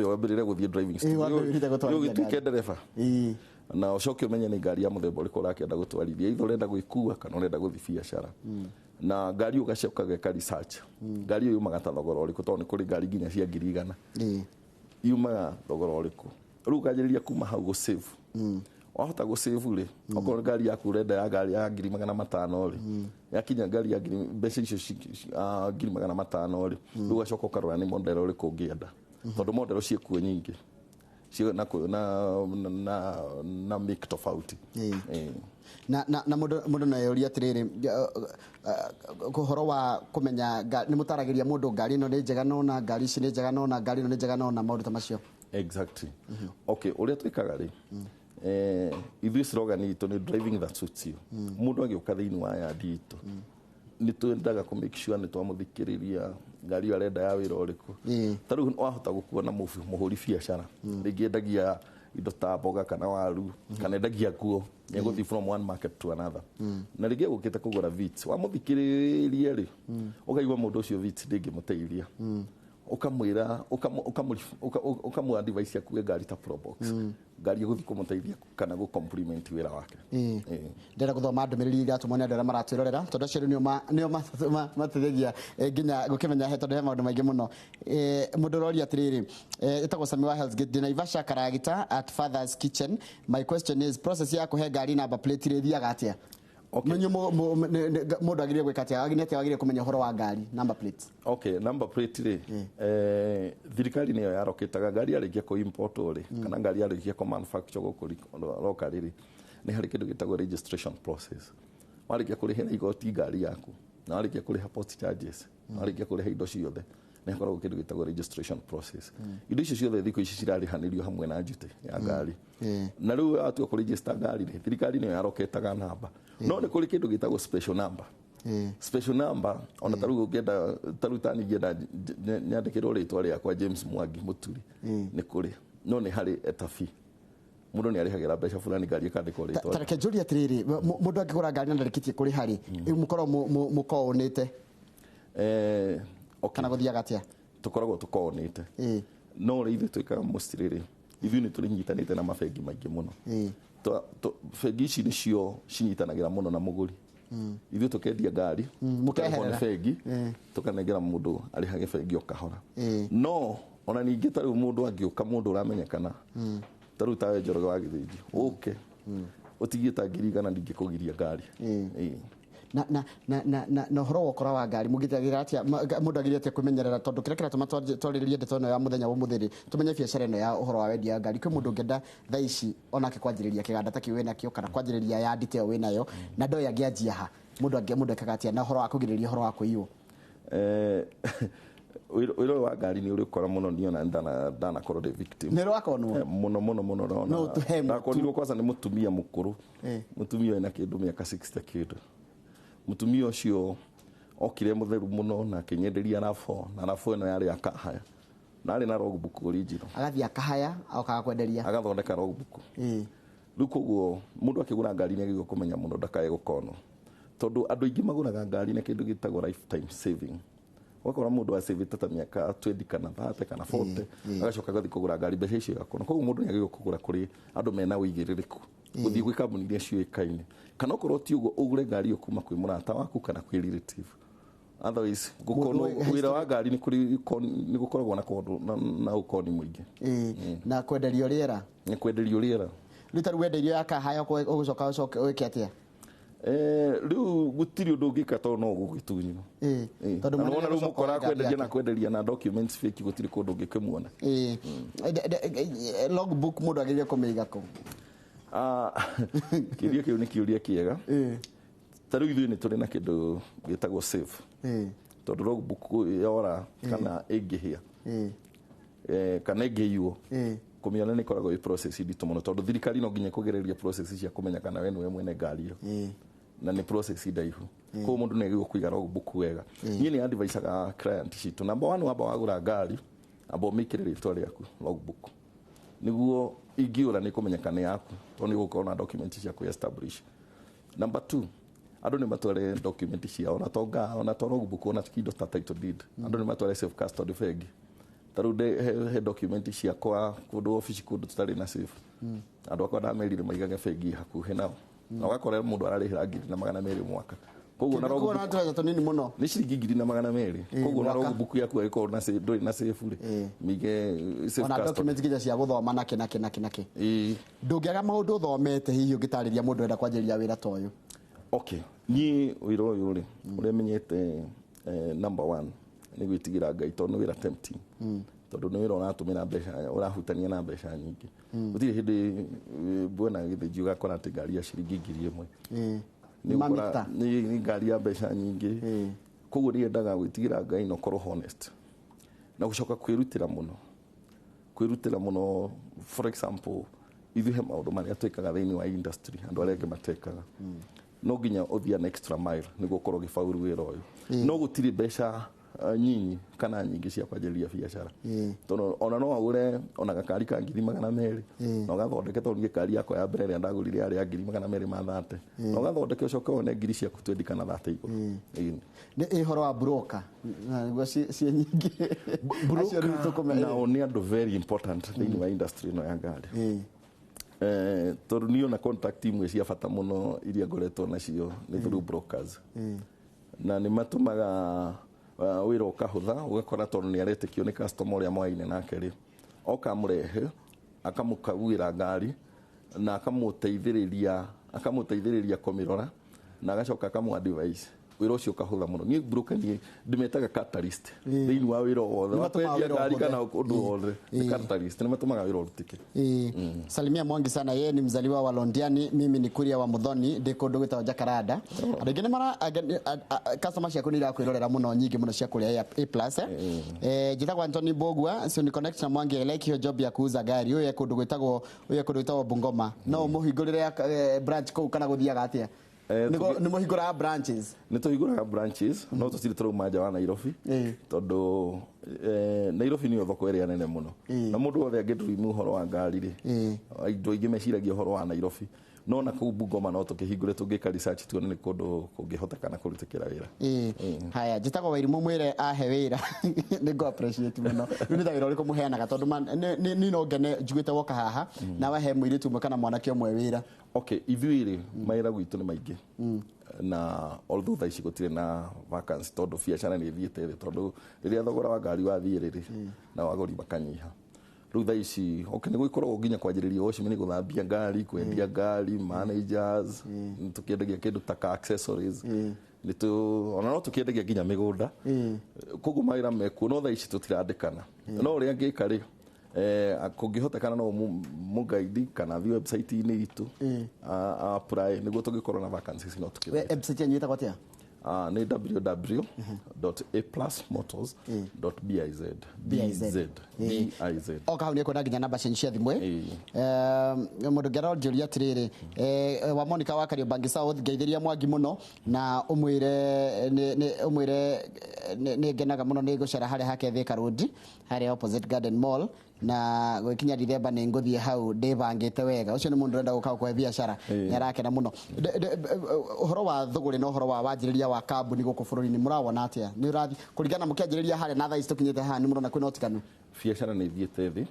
Wambĩrĩre gũthiĩ driving school. Wambe wĩrute gũtwarithia ũgĩtuĩke ngari. Ndereba na ũcoke ũmenye nĩ ngari ya mũthemba ũrĩkũ ũrakĩenda gũtwarithia, either ũrenda gwĩkua kana ũrenda gũthiĩ biacara. Na ngari ũgacoka ũgeka research, ngari ĩyo yumaga ta thogora ũrĩkũ, tondũ nĩ kũrĩ ngari nginya cia 100,000. Yumaga thogora ũrĩkũ? Rĩu ũkanjĩrĩria kuma hau gũ save. Wahota gũ save rĩ, okorwo ngari yaku ũrenda ya ngari ya 500,000 rĩ, yakinya ngari ya ngiri mbeca icio 500,000 rĩ, rĩu ũgacoka ũkarora nĩ model ũrĩkũ ũngĩenda, tondũ model ciĩkuo nyingĩ na make tofauti. Na mũndũ no eyũrie atĩrĩrĩ, ũhoro wa kũmenya nĩ mũtaragĩria mũndũ ngari ĩno nĩ njega nona, ngari ici nĩ njega nona, ngari ĩno nĩ njega nona, maũndũ ta macio? Exactly. Okay, ũrĩa twĩkaga rĩ, ithuĩ slogan itũ nĩ "Driving that suits you". Mũndũ agĩũka thĩinĩ wa yandi itũ, nĩ twendaga kũ make sure nĩ twamũthikĩrĩria ngari ĩyo arenda ya wĩra ũrĩkũ. Ta rĩu wahota gũkuona mũhũri biacara, rĩngĩ endagia indo ta mboga kana waru kana endagia nguo, nĩ egũthiĩ from one market to another, na rĩngĩ egũkĩte kũgũra Vitz. Wamũthikĩrĩria rĩ, ũkaigua mũndũ ũcio Vitz ndĩngĩmũteithia, ũkamwĩra ũkamũ advice akue ngari ta Probox, ngari ĩgũthiĩ kũmũteithia kana gũ complement wĩra wake. Ndĩrenda gũthoma ndũmĩrĩri iria iratũmwo nĩ andũ arĩa maratwĩrorera, tondũ acio rĩu nĩo mateithagia nginya gũkĩmenya he, tondũ he maũndũ maingĩ mũno. Mũndũ ũroria atĩrĩrĩ, ĩtagwo Sami wa Hell's Gate, "Ndĩ Naivasha Karagita at Father's Kitchen. My question is, process ya kũhe ngari number plate rĩ ĩthiaga atĩa?" Okay. Menye mũndũ agĩrĩire gwĩka atĩa, nĩ atĩa wagĩrĩire kũmenya ũhoro wa ngari number plate? Okay, number plate rĩ, thirikari nĩyo yarokĩtaga ngari yarĩkia kũ import rĩ, kana ngari yarĩkia kũ manufacture gũkũ locally rĩ, nĩ harĩ kĩndũ gĩtagwo registration process. Warĩkia kũrĩhĩra igoti ngari yaku, na warĩkia kũrĩha post charges, na warĩkia kũrĩha indo ciothe, nĩ hakoragwo kĩndũ gĩtagwo registration process. Indo icio ciothe thikũ ici cirarĩhanĩrio hamwe na duty ya ngari. Na rĩu watua kũ register ngari rĩ, thirikari nĩyo yaroketaga namba, no nĩ kũrĩ kĩndũ gĩtagwo special number. Special number, ona ta rĩu ũngĩenda, ta rĩu tani ingĩenda nyandĩkĩrwo rĩtwa rĩakwa James Mwangi Mũturi, nĩ kũrĩ, no nĩ harĩ eta fee, mũndũ nĩ arĩhagĩra mbeca fulani ngari ĩkandĩkwo rĩtwa. Ta reke njũrie atĩrĩrĩ, mũndũ angĩgũra ngari na ndarĩkĩtie kũrĩha rĩ, mũkorwo mũkonĩte? Okay. Kana gũthiaga atĩa? Tũkoragwo tũkonĩte, no ũrĩa ithuĩ twĩkaga mostly rĩ, ithuĩ nĩ tũrĩnyitanĩte na mabengi maingĩ mũno. Bengi ici nĩcio cinyitanagĩra mũno na mũgũri. Ithuĩ tũkendia ngari, tũkarĩhwo nĩ Mũkeherera. bengi, tũkanengera mũndũ arĩhage bengi o kahora. No ona ningĩ ta rĩu mũndũ angĩũka, mũndũ ũramenyekana, ta rĩu tawe Njoroge wa Gĩthĩnji, ũke ũtigie ta 100,000, ndingĩkũgiria ngari. Na ũhoro wa ũkora wa ngari mũngĩtagĩra atĩa? Mũndũ agĩrĩire atĩa kwĩmenyerera? Tondũ kĩrĩa kĩratũma twarĩrĩrie ndeto ĩno ya mũthenya wa ũmũthĩ rĩ, tũmenye biacara ĩno ya ũhoro wa wendia wa ngari. Kwĩ mũndũ ũngĩenda thaa ici onake kwanjĩrĩria kĩganda ta kĩu wĩnakĩo, kana kwanjĩrĩria yandi ta ĩyo wĩnayo, na ndoĩ angĩanjia ha. Mũndũ ekaga atĩa na ũhoro wa kũgirĩrĩria ũhoro wa kũiywo? Wĩra ũyũ wa ngari nĩ ũrĩ ũkora mũno. Niĩ ona ndanakorwo ndĩ victim. Nĩ rwakonwo? Mũno mũno mũno ndona. No ũtũhe mũtu. Ndakorirwo kwanza nĩ mũtumia mũkũrũ, mũtumia wĩna kĩndũ mĩaka 60 kĩndũ. Mũtumia ũcio okire mũtheru mũno na akĩnyenderia RAV4, na RAV4 ĩno yarĩ akahaya na arĩ na logbook original. Agathiĩ akahaya okaga kwenderia. Agathondeka logbook. Rĩu koguo mũndũ akĩgũra ngari nĩ agĩrĩirwo kũmenya mũno ndakae gũkonwo, tondũ andũ aingĩ magũraga ngari na kĩndũ gĩtagwo lifetime saving. Ũgakora mũndũ acĩvĩte ta mĩaka 20 kana 30 kana 40, agacoka agathiĩ kũgũra ngari, mbeca icio igakorwo. Koguo mũndũ nĩ agĩrĩirwo kũgũra kũrĩ andũ mena ũigĩrĩrĩku, gũthiĩ gwĩ kambuni iria ciũĩkaine, kana okorwo ti ũguo ũgũre ngari ĩyo kuma kwĩ mũrata waku kana kwĩ relative. Otherwise gũkorwo wĩra wa ngari nĩ kũrĩ nĩ gũkoragwo na kũndũ na ũkoni mũingĩ. Na kwenderio rĩera. Nĩ kwenderio rĩera. Rĩu ta rĩu wendeirio ya kahaya, ũgũcoka ũcoke ũĩke atĩa? Rĩu gũtirĩ ũndũ ũngĩka tondũ no ũgũgĩtunywo. Tondũ Na mwene nĩwona rĩu nĩagũcoka mũkora oe ngari kwenderia na yake. kwenderia na documents fake, gũtirĩ kũndũ ũngĩkĩmuona. Logbook mũndũ agĩrĩire kũmĩiga kũ? Ah, kĩũria kĩu nĩ kĩũria kĩega. Ta rĩu ithuĩ nĩ tũrĩ na kĩndũ gĩtagwo safe, tondũ logbook yora kana ĩngĩhĩa, kana ĩngĩiywo, kũmĩona nĩ ĩkoragwo ĩ process nditũ mũno, tondũ thirikari no nginya ĩkũgereria process cia kũmenya kana we nĩwe mwene ngari ĩyo, na nĩ process ndaihu. Koguo mũndũ nĩ agĩrĩirwo kũiga logbook wega. Niĩ nĩ advisaga client citũ, number one, wamba wagũra ngari, amba ũmĩkĩre rĩtwa rĩaku logbook, nĩguo ingĩũra nĩ kũmenyeka nĩ yaku, tondũ nĩ ũgũkorwo na document cia kũ establish. Number two, andũ nĩ matware document ciao, ona to ona to logbook, ona indo ta title deed, andũ nĩ matware safe custody bengi. Ta rĩu he document ciakwa kũndũ obici kũndũ tũtarĩ na safe. Andũ akwa ndamerire maigage bengi hakuhĩ nao. Na ũgakora mũndũ ararĩhĩra 1,200 mwaka. Koguo na rogo na tũbeca tũnini mũno. Nĩ ciringi 1,200. Koguo na rogo buku yaku ĩkorwo na ndũrĩ na safe rĩ. Mige safe ona document nginya cia gũthoma nake nake nake nake. Ndũngĩaga maũndũ ũthomete hihi ũngĩtarĩria mũndũ enda kwanjĩrĩria wĩra ta ũyũ. Okay, niĩ wĩra ũyũ rĩ ũrĩa menyete number 1 nĩ gwĩtigĩra Ngai tondũ nĩ wĩra tempting. Tondũ nĩ wĩra ũratũmĩra mbeca, ũrahutania na mbeca nyingĩ. Gũtirĩ hĩndĩ bwana Gĩthĩnji ũgakora atĩ ngari ya ciringi 1,000. Nĩ ngari ya mbeca nyingĩ. Koguo niendaga gwĩtigĩra Ngai na ũkorwo honest. Na gũcoka kwĩrutĩra mũno. Kwĩrutĩra mũno, for example, ithuĩ he maũndũ marĩa twĩkaga thĩinĩ wa industry, andũ arĩa angĩ matekaga. No nginya ũthiĩ an extra mile nĩguo ũkorwo ũgĩbauru wĩra ũyũ. No gũtirĩ mbeca nyinyi kana nyingĩ cia kwanjĩrĩria biacara. Tondũ ona no agũre ona gakari ka 200,000 na ũgathondeke, tondũ niĩ ngari yakwa ya mbere ĩrĩa ndagũrire yarĩ ya 230,000 na ũgathondeke ũcoke wone ngiri ciaku 20 kana 30 igũrũ. Nĩ ũhoro wa broker nĩguo ciĩ nyingĩ. Broker nao nĩ andũ very important thĩinĩ wa industry ĩno ya ngari. Tondũ niĩ ona contact imwe cia bata mũno iria ngoretwo nacio nĩ through brokers. Na nĩ matũmaga wĩra ũkahũtha, ũgakora tondũ nĩ aretĩkio nĩ customer ũrĩa moaine nake rĩ, oka amũrehe akamũkaguĩra ngari na akamũteithĩrĩria kũmĩrora na agacoka akamũ advise. Wĩra ũcio ũkahũtha mũno. Niĩ broker niĩ ndĩmetaga catalyst thĩinĩ wa wĩra wothe wa kwendia ngari kana ũndũ wothe. Nĩ catalyst, nĩ matũmaga wĩra ũrutĩke. Salimia Mwangi sana, yeye ni mzaliwa wa Londiani, mimi ni kuria wa Muthoni, ndĩ kũndũ gwĩtagwo Jakaranda. Andũ aingĩ nĩ mara customer ciaku nĩ irakwĩrorera mũno nyingĩ mũno cia kũrĩa A+. Njĩtagwo Anthony Mbogua, so ni connect na Mwangi, I like hiyo job ya kuuza gari. Ũyũ e kũndũ gwĩtagwo Bungoma. No ũmũhingũrĩre branch kũu kana gũthiaga atĩa? Nĩ mũhingũraga branches? Nĩ tũhingũraga branches, no tũtirĩ tũrauma nja wa Nairobi. Tondũ Nairobi nĩyo thoko ĩrĩa nene mũno. Na mũndũ wothe angĩndũrimu ũhoro wa ngari rĩ, andũ aingĩ meciragia ũhoro wa Nairobi. No na kũu Bungoma no tũkĩhingũre tũngĩka research tuone nĩ kũndũ kũngĩhotekana kũrutĩkĩra wĩra. Haya, njĩtagwo Wairimũ, mwĩre ahe wĩra. Nĩ ngũ appreciate mũno. Rĩu nĩ ta wĩra ũrĩkũ mũheanaga? Tondũ niĩ no ngene njiguĩte woka haha na wahe mũirĩtu ũmwe kana mwanake ũmwe wĩra. Okay, ithuĩ rĩ mawĩra gwitũ nĩ maingĩ. Na although thaa ici gũtirĩ na vacancy tondũ biacara nĩ ĩthiĩte thĩ, tondũ rĩrĩa thogora wa ngari wathiĩ rĩ, na agũri makanyiha. Rĩu thaa ici okay, nĩ gũkoragwo nginya kwanjĩrĩria watchman, gũthambia ngari, kwendia ngari, managers, nĩ tũkĩendagia kĩndũ ta car accessories. Ona no tũkĩendagia nginya mĩgũnda. Koguo mawĩra mekuo, no thaa ici tũtirandĩkana. No ũrĩa ngĩka rĩ, kũngĩhotekana no mũguide kana thiĩ website-inĩ itũ, apply nĩguo tũngĩkorwo na vacancies no tũkĩrute. Website yanyu ĩtagwo atĩa? Nĩ www.aplusmotors.biz. BIZ. BIZ. Oka hau nĩ ekuona nginya namba cianyu cia thimũ. Mũndũ ũngĩ aronjũria atĩrĩrĩ, wa Monica wa Kariobangi South, ngeithĩria Mwangi mũno na ũmwĩre nĩ ngenaga mũno nĩ gũcera harĩa hake Thika Road, harĩa opposite Garden Mall, na gwĩkinya Dithemba nĩ ngũthiĩ hau ndĩbangĩte wega. Ũcio nĩ mũndũ ũrenda gũka gũkũhe biacara, nĩ arakena mũno. Ũhoro wa thũgũrĩ na ũhoro wa wanjĩrĩria wa kambuni gũkũ bũrũri-inĩ mũrawona atĩa? Nĩ ũrathiĩ kũringana mũkĩanjĩrĩria harĩa na thaa ici tũkinyĩte haha, nĩ mũrona kwĩna ũtiganu? Biacara nĩ ĩthiĩte thĩ.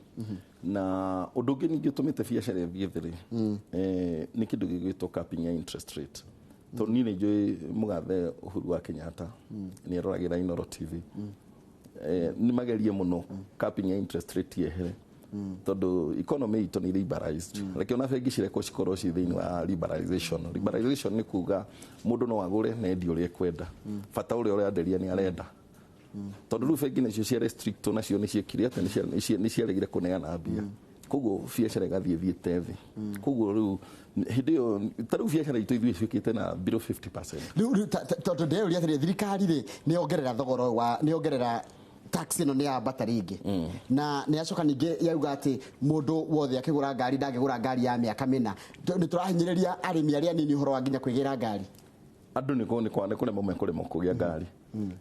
Na ũndũ ũngĩ ningĩ ũtũmĩte biacara ĩthiĩ thĩ rĩ, nĩ kĩndũ gĩgwĩtwo capping ya interest rate. Tondũ niĩ nĩ njũĩ mũgathe Uhuru wa Kenyatta nĩ aroragĩra Inooro TV. Nĩ magerie mũno capping ya interest rate yehere. Tondũ economy itũ nĩ liberalized. Reke ona bengi cirekwo cikorwo ciĩ thĩinĩ wa liberalization. Liberalization nĩ kuga mũndũ no agũre na endie ũrĩa ekwenda. Bata ũrĩa ũrenderia nĩ arenda. Tondũ rĩu bengi nacio cia restrict nacio nĩ ciekire atĩ nĩ ciaregire kũneana mbia. Koguo biacara ĩgathiĩ ĩthiĩte thĩ. Koguo rĩu hĩndĩ ĩyo ta rĩu biacara itũ ithuĩ ĩcuĩkĩte na below 50%. Rĩu tondũ ndĩreuria atĩrĩ, thirikari rĩ nĩ yongerera thogora ũyũ wa, nĩ yongerera tax ĩno nĩ yambata rĩngĩ. Na nĩ yacoka ningĩ yauga atĩ mũndũ wothe akĩgũra ngari ndangĩgũra ngari ya mĩaka mĩna. Nĩ tũrahinyĩrĩria arĩmi arĩa anini ũhoro wa nginya kwĩgĩra ngari. Andũ nĩ kũremwo mekũremwo kũgĩa ngari.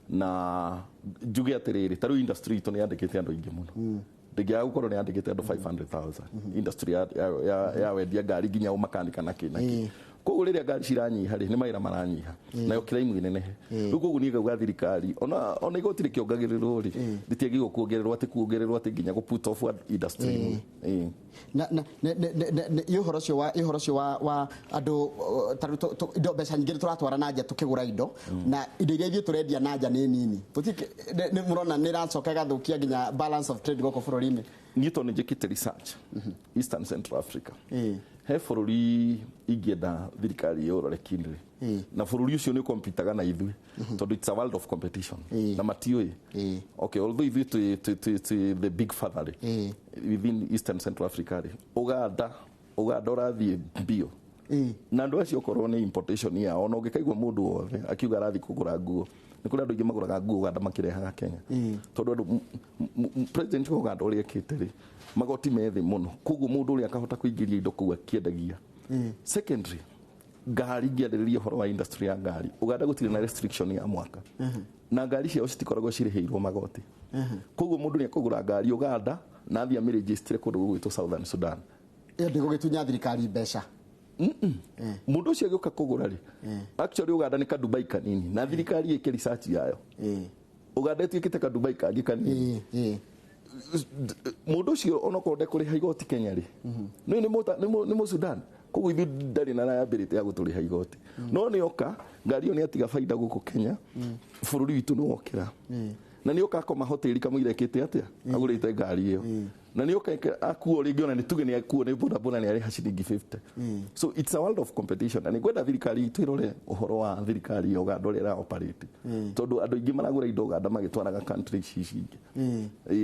Na njuge atĩrĩrĩ, ta rĩu industry itũ nĩ yandĩkĩte andũ aingĩ mũno. Ndingĩaga gũkorwo nĩ yandĩkĩte andũ 500,000. Industry ya wendia ngari nginya ũmakanika na kĩ na kĩ. Koguo rĩrĩa ngari ciranyiha rĩ, nĩ mawĩra maranyiha, nayo crime ĩnenehe. Rĩu koguo niĩ ngauga thirikari ona igoti rĩkĩongagĩrĩrwo rĩ, rĩtiagĩrĩirwo kuongererwo atĩ kuongererwo atĩ nginya gũ put off industry ĩmwe. Na ũhoro ũcio wa andũ, ta rĩu indo, mbeca nyingĩ tũratwara na nja tũkĩgũra indo, na indo iria ithuĩ tũrendia na nja nĩ nini. Nĩ mũrona nĩ ĩracoka ĩgathũkia nginya balance of trade gũkũ bũrũri-inĩ? Niĩ tondũ nĩ njĩkĩte research Eastern Central Africa, he bũrũri ingĩenda thirikari ĩũrore keenly, na bũrũri ũcio nĩ ũkompitaga na ithuĩ, tondũ it's a world of competition, na matiũĩ. Okay, although ithuĩ twĩ the big father rĩ, within Eastern Central Africa rĩ, Uganda ũrathiĩ mbio, na andũ acio okorwo nĩ importation yao, ona ũngĩkaigua mũndũ wothe akiuga arathiĩ kũgũra nguo, nĩ kũrĩ andũ aingĩ magũraga nguo Uganda makĩrehaga Kenya, tondũ andũ president wa Uganda ũrĩa ekĩte rĩ, magoti me thĩ mũno, koguo mũndũ ũrĩa akahota kũingĩria indo kũu akĩendagia. Secondary, ngari, ngĩarĩrĩria ũhoro wa industry ya ngari, Uganda gũtirĩ na restriction ya mwaka, na ngari ciao citikoragwo cirĩhĩirwo magoti, koguo mũndũ nĩ akũgũra ngari Uganda na athiĩ amĩrĩnjĩstire kũndũ gũgwĩtwo Southern Sudan. Ĩyo ndĩgũgĩtunya thirikari mbeca? Mũndũ ũcio agĩũka kũgũra rĩ, actually Uganda nĩ ka Dubai kanini, na thirikari ĩke research yayo. Uganda ĩtuĩkĩte ka Dubai kangĩ kanini. Mũndũ ũcio onokorwo ndekũrĩha igoti Kenya rĩ, nĩ mũ Sudan, koguo ithuĩ ndarĩ na liability ya gũtũrĩha igoti, no nĩ oka ngari ĩyo nĩ atiga baida gũkũ Kenya, bũrũri witũ nĩ wokĩra, na nĩ oka akoma hoteli kamũira ĩkĩte atĩa agũrĩte ngari ĩyo, na nĩ oka akuo rĩngĩ, ona nĩ tuge nĩ akuo nĩ bodaboda, nĩ arĩha ciringi 50. So it's a world of competition, na nĩ ngwenda thirikari itũ ĩrore ũhoro wa thirikari ya Uganda ũrĩa ĩra operate, tondũ andũ aingĩ maragũra indo Uganda magĩtwaraga country ici ingĩ.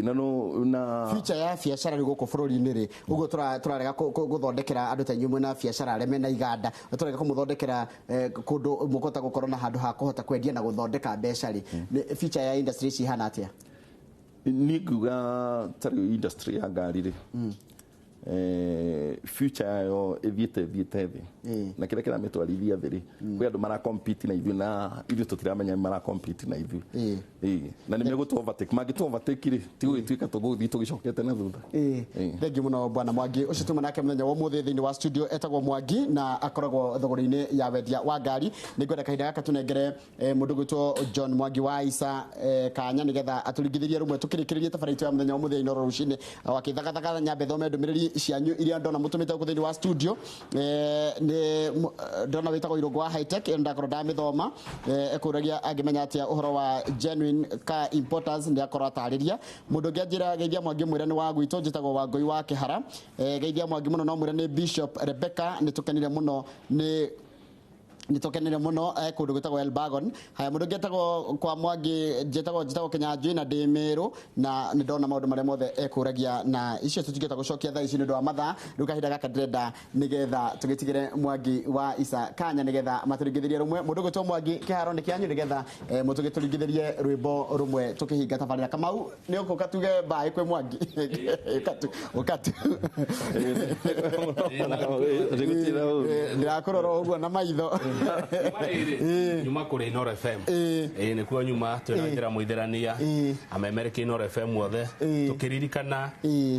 Na no na Future ya biacara rĩu gũkũ bũrũri-inĩ rĩ, ũguo tũrarega gũthondekera andũ ta inyuĩ mwĩna biacara, arĩa mena iganda, tũrarega kũmũthondekera kũndũ mũkũhota gũkorwo na handũ ha kũhota kwendia na gũthondeka mbeca rĩ, future ya industry ici ihana atĩa? Niĩ nguga ta rĩu industry ya ngari rĩ, future yayo ĩthiĩte thĩ, na kĩrĩa kĩramĩtwarithia thĩ rĩ, kwĩ andũ mara compete na ithuĩ, na ithuĩ tũtiramenya mara compete na ithuĩ. Na nĩ megũtũ overtake, mangĩtũ overtake rĩ, tigũgĩtuĩka tũgũthiĩ tũgĩcokete na thutha. Thengiũ mũno, bwana Mwangi. Ũcio tuma nake mũthenya wa ũmũthĩ thĩinĩ wa studio etagwo Mwangi, na akoragwo thogora-inĩ ya wendia wa ngari. Nĩ ngwenda kahinda gaka tũnengere mũndũ gwĩtwo John Mwangi wa Isa kanya nĩgetha atũringithĩrie rũmwe tũkĩrĩkĩrĩrie tabarĩra itũ ya mũthenya wa ũmũthĩ Inooro rũcinĩ. Wakĩthagathaga, nyambe thome ndũmĩrĩri cianyu iria ndona mũtũmĩte gũkũ thĩinĩ wa studio. Nĩ ndona wĩtagwo Irũngũ wa High-Tech, ĩyo ndakorwo ndamĩthoma. Ekũragia angĩmenya atĩa ũhoro wa genuine car importers, nĩ akorwo atarĩria. Mũndũ ũngĩ anjĩra, "Geithia Mwangi, mwĩre nĩ wa gwitũ, njĩtagwo Wangũi wa Kĩhara. Geithia Mwangi mũno, no mwĩre nĩ Bishop Rebecca, nĩ tũkenire mũno, nĩ tũkenire mũno, kũndũ gwĩtagwo Elbagon." Haya, mũndũ ũngĩ etagwo kwa Mwangi, njĩtagwo Kĩnyanjui na ndĩ Mĩrũ, na nĩ ndona maũndũ marĩa mothe ekũragia, na icio tũtingĩhota gũcokia thaa ici nĩ ũndũ wa mathaa. Rĩu kahinda gaka ndĩrenda nĩgetha tũgĩtigĩre Mwangi wa Isa kanya nĩgetha matũringithĩrie rũmwe. Mũndũ gwĩtwo Mwangi, kĩharo nĩ kĩanyu nĩgetha mũtũgĩtũringithĩrie rwĩmbo rũmwe tũkĩhinga tabarĩra. Kamau, nĩ ũkũka tuge mbaĩ kwĩ Mwangi? Ũkatu ũkatu. Ndĩrakũrora ũguo na maitho. Nyuma kũrĩ Inooro FM. Ĩĩ, nĩkuo nyuma twĩna njĩra mũithĩrania amemereke Inooro FM othe, tũkĩririkana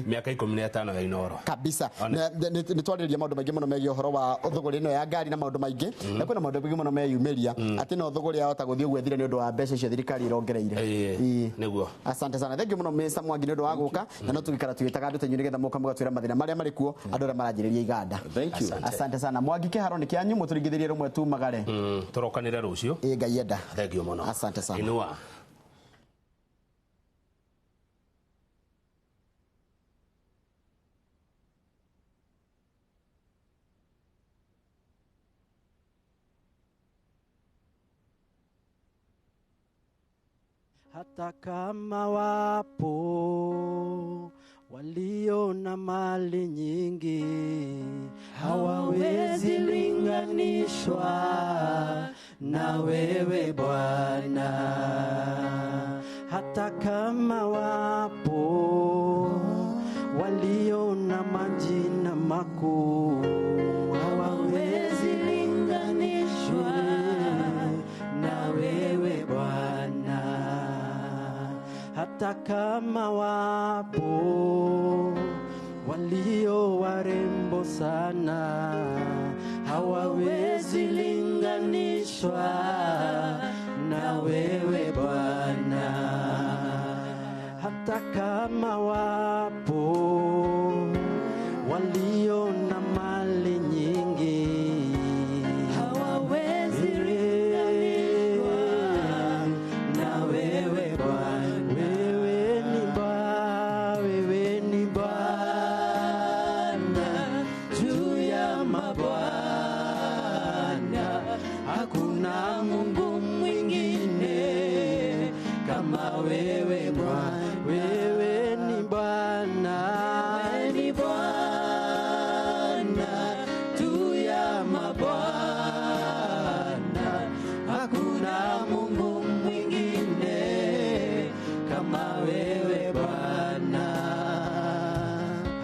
mĩaka 15 ya Inooro. Kabisa. One. Nĩ twarĩrĩria maũndũ maingĩ mũno megiĩ ũhoro wa thũgũrĩ ĩno ya ngari na maũndũ maingĩ, na kwĩna maũndũ maingĩ mũno meyumĩria atĩ no thũgũrĩ yahota gũthiĩ ũguo ĩthire nĩ ũndũ wa mbeca icio thirikari ĩrongereire. Nĩguo. Asante sana, thank you mũno Mr. Mwangi nĩ ũndũ wa gũka, na no tũgĩikara tũgĩtaga andũ ta inyuĩ nĩgetha mũka mũgatwĩra mathĩna marĩa marĩ kuo, andũ arĩa maranjĩrĩria iganda. Thank you. Asante sana Mwangi, kĩharo nĩ kĩanyu, mũtũringithĩrie rũmwe tumagare. Tũrokanĩre rũciũ. Ĩ, Ngai enda. Thank you mũno. Asante sana. Inua. Hata kama wapo walio na mali nyingi, hawawezi linganishwa na wewe Bwana. Hata kama wapo walio na majina makuu, hawawezi linganishwa na wewe Bwana. Hata kama wapo walio warembo sana, hawawezi Hata kama wapo walio na mali nyingi, hawawezi linganishwa na wewe Bwana. Wewe ni Bwana, wewe ni Bwana juu ya mabwana, hakuna Mungu mwingine kama wewe Bwana. Wewe ni Bwana, wewe ni Bwana juu ya mabwana, hakuna Mungu mwingine kama wewe Bwana.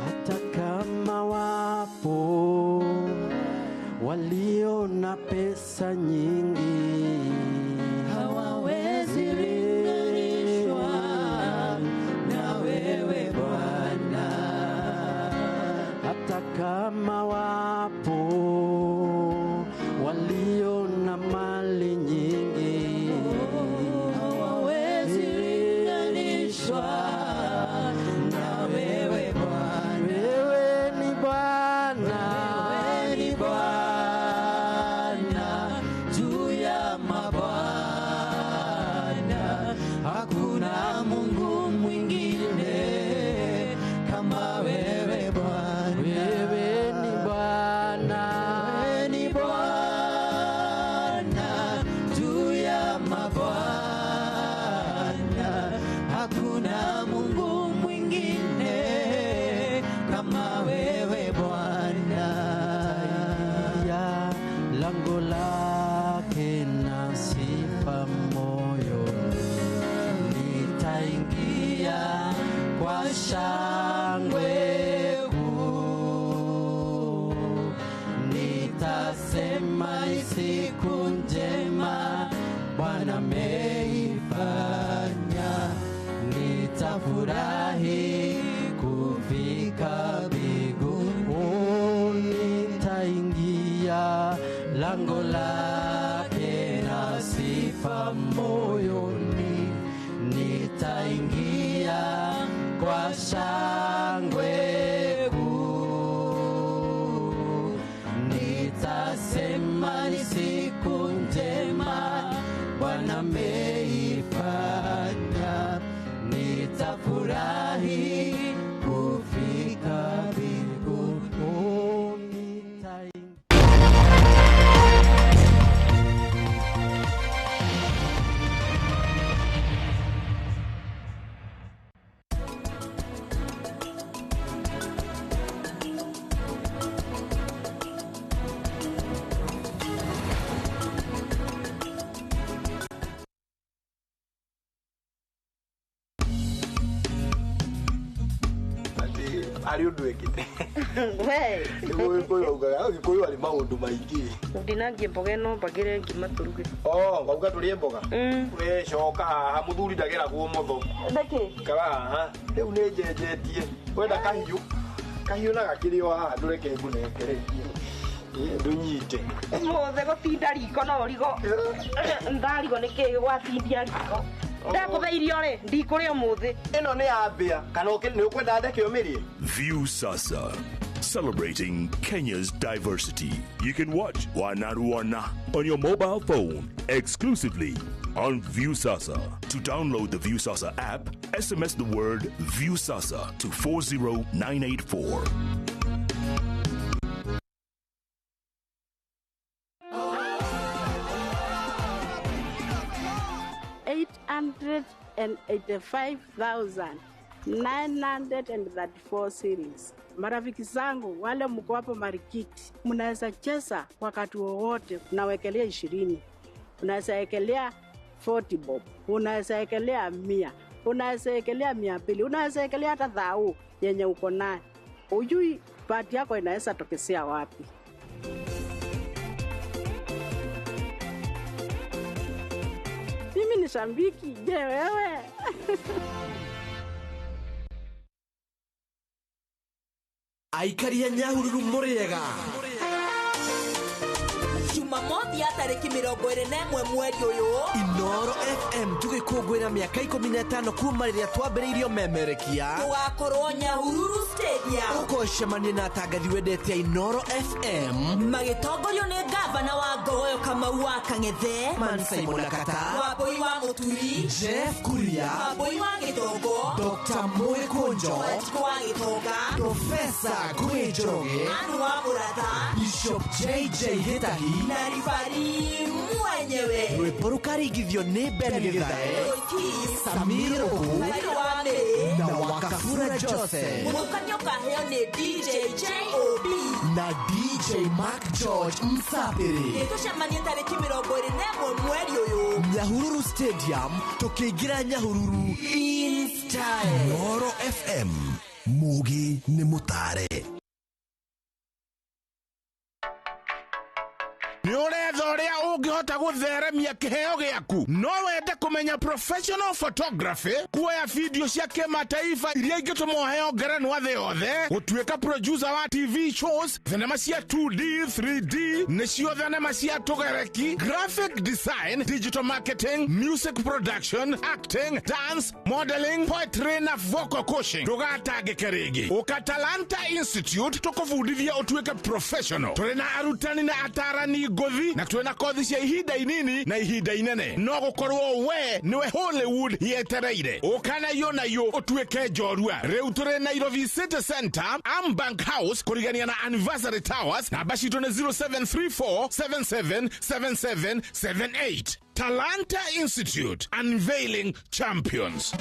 Hata kama wapo walio na pesa nyingi, hawawezi linganishwa na wewe Bwana. Hata kama wapo walio na mali nyingi, hawawezi linganishwa na wewe Bwana. Wewe ni Bwana, wewe ni Bwana juu ya mabwana, hakuna Mungu mwingine kama wewe Bwana. Wewe ni Bwana, wewe ni Bwana juu ya mabwana, hakuna Mungu mwingine kama wewe Bwana. Ya lango lake na sifa moyoni, nitaingia kwa shangwe kuu, nitasema ni siku njema Bwana ameifanya, nitafurahi kufika mbinguni. Oh, nitaingia lango lake na sifa moyoni, nitaingia kwa shangwe kuu, nitasema ni siku njema Bwana ameifanya, nitafurahi kufika mbinguni. Oh, nitaingia. Arĩ ũndũ ekĩte. We, Gĩkũyũ augaga Gĩkũyũ arĩ maũndũ maingĩ. ndinangie mboga ĩno mbagĩre ngima tũruge. Oh, ngauga tũrĩe mboga. We coka haha mũthuri ndageragwo motho. Nĩkĩ? Ikara haha. Rĩu nĩ njenjetie. Wenda kahiũ. Kahiũ na gakĩrĩ o haha ndũreke ngũnengere. Ndũnyite. Ũmũthĩ gũtinda riko no ũrigo. Ndarigo nĩkĩ gwatindia riko. Ndakũhe irio rĩ, ndikũrĩa ũmũthĩ. Ĩno nĩ ya mbĩa kana nĩ ũkwenda ndeke ũmĩrĩe? View Sasa, celebrating Kenya's diversity. You can watch Wanaruana on your mobile phone exclusively on View Sasa. To download the View Sasa app, SMS the word View Sasa to 40984. $885,934 shillings. Marafiki zangu wale mko hapo Marikiti, mnaweza cheza wakati wowote, unawekelea 20, unaweza wekelea 40 bob, unaweza wekelea 100, unaweza wekelea 200, unaweza wekelea hata thau yenye uko nayo. Ujui bahati yako inaweza tokezea wapi. Mimi ni shabiki, je wewe? Aikaria Nyahururu mũrĩega. Jumamothi ya tarĩki 21 mweri ũyũ. Inoro FM tũgĩkũngũĩra mĩaka 15 kuma rĩrĩa twambĩrĩirio memerekia. Tũgakorwo Nyahururu Stadium. Ũkocemania na atangathi wendete Inoro FM magĩtongorio nĩ gavana wa Ngogoyo Kamau wa Kang'ethe, Man Simon Akata, Wambui wa Mũturi, Jeff Kuria, Wambui wa Gĩtongo, Dr. Moi Kunjo, Wanjikũ wa Gĩtonga, Profesa Ngũgĩ Njoroge, Anu wa Mũratha, Bishop JJ Gĩtahi na ribari mwenyewe. Rwĩmbo rũkaringithio nĩ Ben Gĩthae, Samir Oku Maitũ wa Mĩrĩ na Wakafura Joseph. Mũthutũkanio ũkaheo nĩ DJ JOB na DJ Mark George Msapiri. Nĩtũcemanie tarĩki 21 mweri ũyũ Nyahururu Stadium, tũkĩingĩra Nyahururu in style. Noro FM, mugi nĩ mũtare. Nĩ ũretha ũrĩa ũngĩhota gũtheremia kĩheo gĩaku. No wende kũmenya professional photography, kuoya video cia kĩmataifa iria ingĩtũma ũheo ngerenwa thĩ yothe, gũtuĩka producer wa TV shows, thenema cia 2D, 3D, nĩcio thenema cia tũgereki, graphic design, digital marketing, music production, acting, dance, modeling, poetry na vocal coaching. Ndũgatangĩke rĩngĩ. Ũka Talanta Institute tũkũbundithia ũtuĩke professional. Tũrĩ na arutani na atarani ngũthi na twĩna kothi cia ihinda inini na ihinda inene. No gũkorwo we nĩwe Hollywood yetereire. Ũka na iyo na iyo ũtuĩke njorua. Rĩu tũrĩ Nairobi City Center, Ambank House, kũrigania na Anniversary Towers. Namba citũ nĩ 0734777778. Talanta Institute, unveiling champions.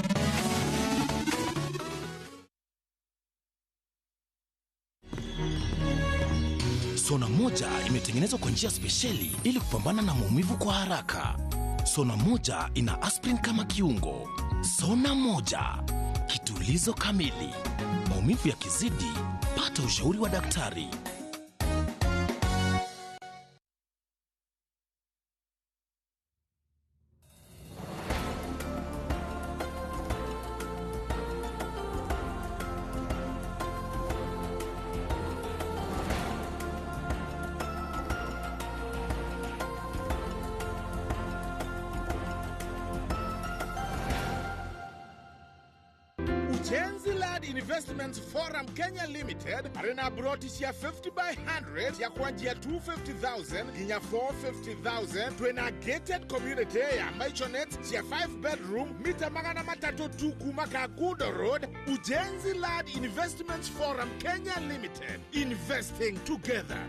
Sona moja imetengenezwa kwa njia spesheli ili kupambana na maumivu kwa haraka. Sona moja ina aspirin kama kiungo. Sona moja, kitulizo kamili. Maumivu yakizidi, pata ushauri wa daktari. Ujenzi Land Investments Forum Kenya Limited arena broti cia 50 by 100 ya kwanjia 250,000 nginya 450,000. Twina gated community ya maisonet cia 5 bedroom mita 300 tu kuma Kagudo Road. Ujenzi Land Investments Forum Kenya Limited, investing together.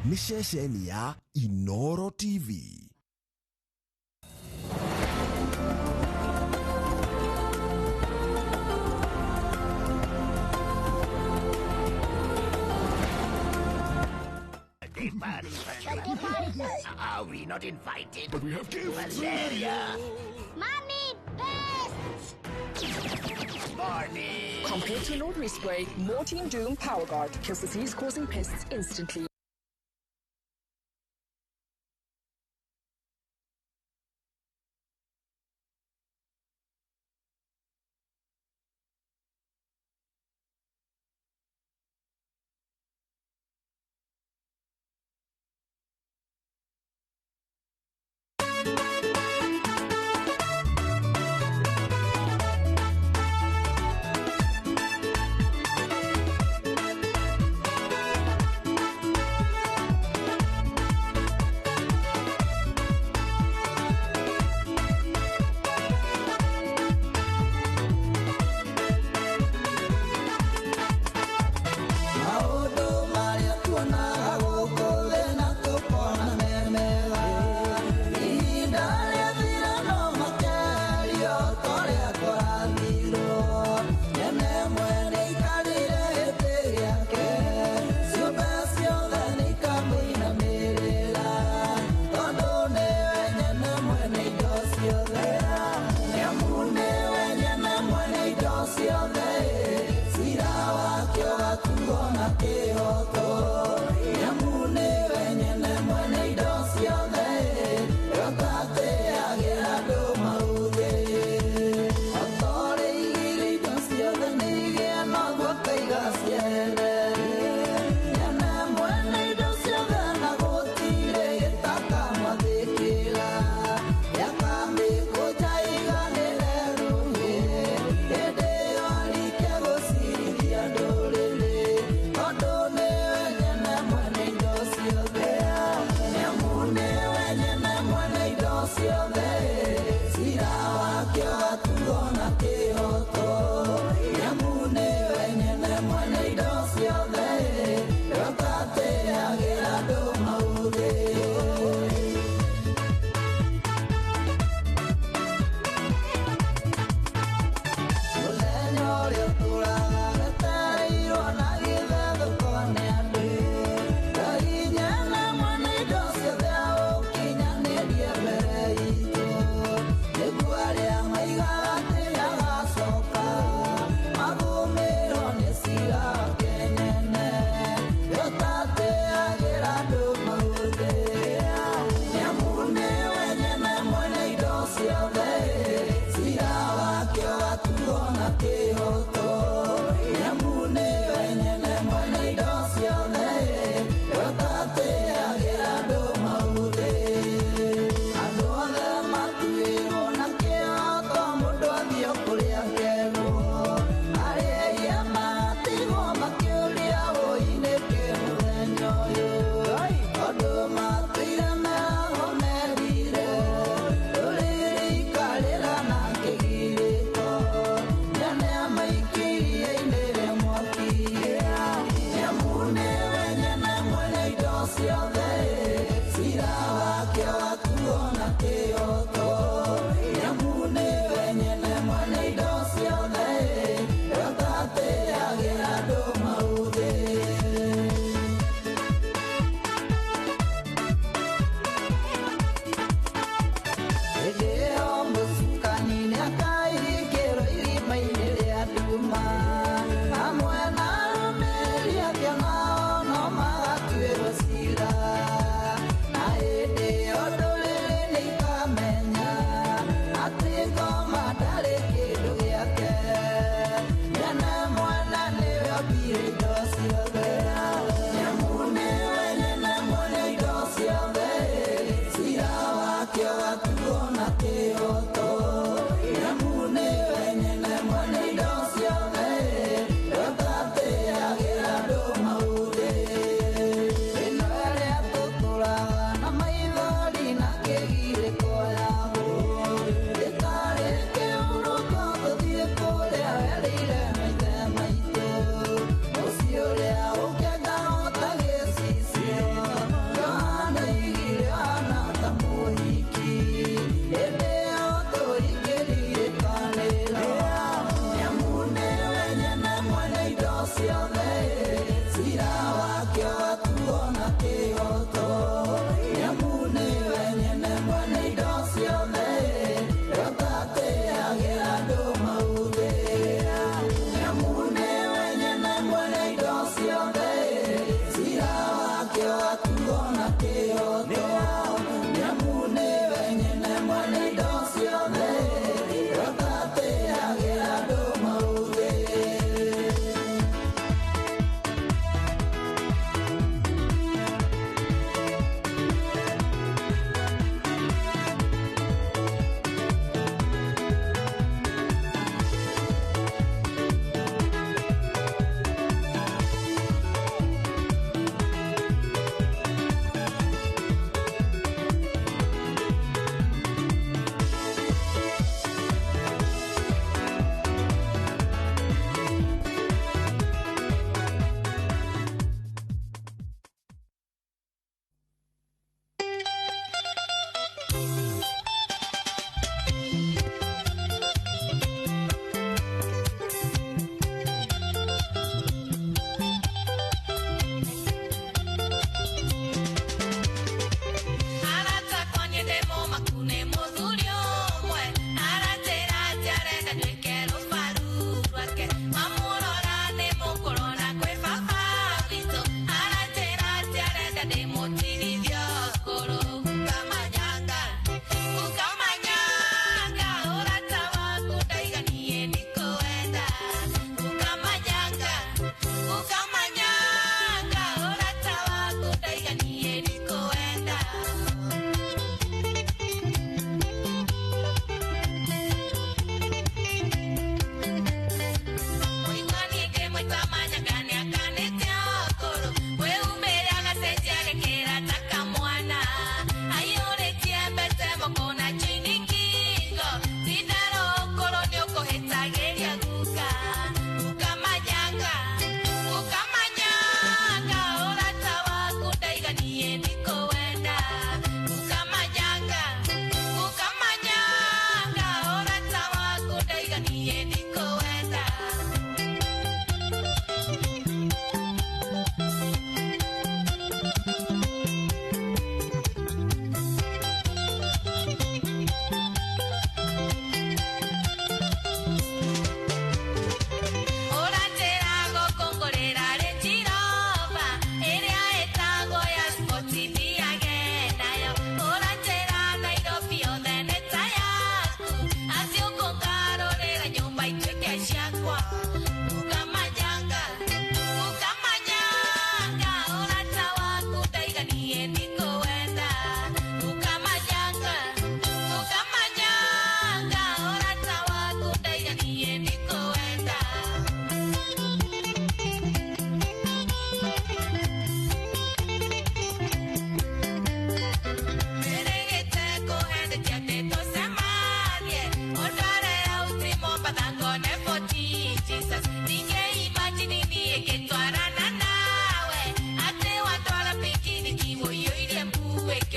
Nĩ ceceni ya Inoro TV. Are we not invited? But we have gifts. Valeria. Mommy, pests! Morning. Compared to an ordinary spray, Mortein Doom Power Guard kills disease-causing pests instantly.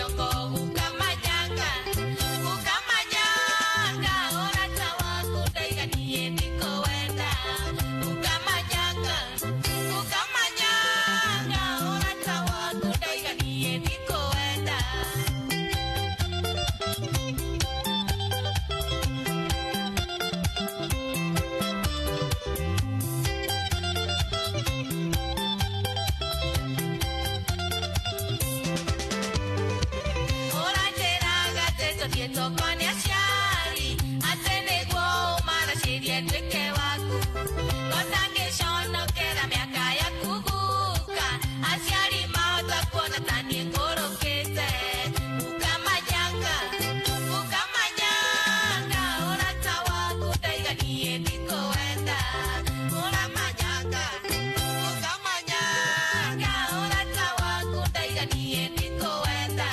kĩoko gukamanyanga gukamanyanga ũrata waku ndaiga niĩ ndikũwenda gukamanyanga gukamanyanga ũrata waku ndaiga niĩ ndikũwenda. Ũranjĩraga atĩ tũthiĩ tũkone aciari atĩ nĩguo ũmaracĩrie nduĩke waku ngotangĩconokera mĩaka yaku guka aciari mahota kuona ta niĩ ngũrũkĩte gukamanyanga gukamanyanga ũrata waku ndaiga niĩ ndikũwenda ũramanyanga gukamanyanga ũrata waku ndaiga niĩ ndikũwenda.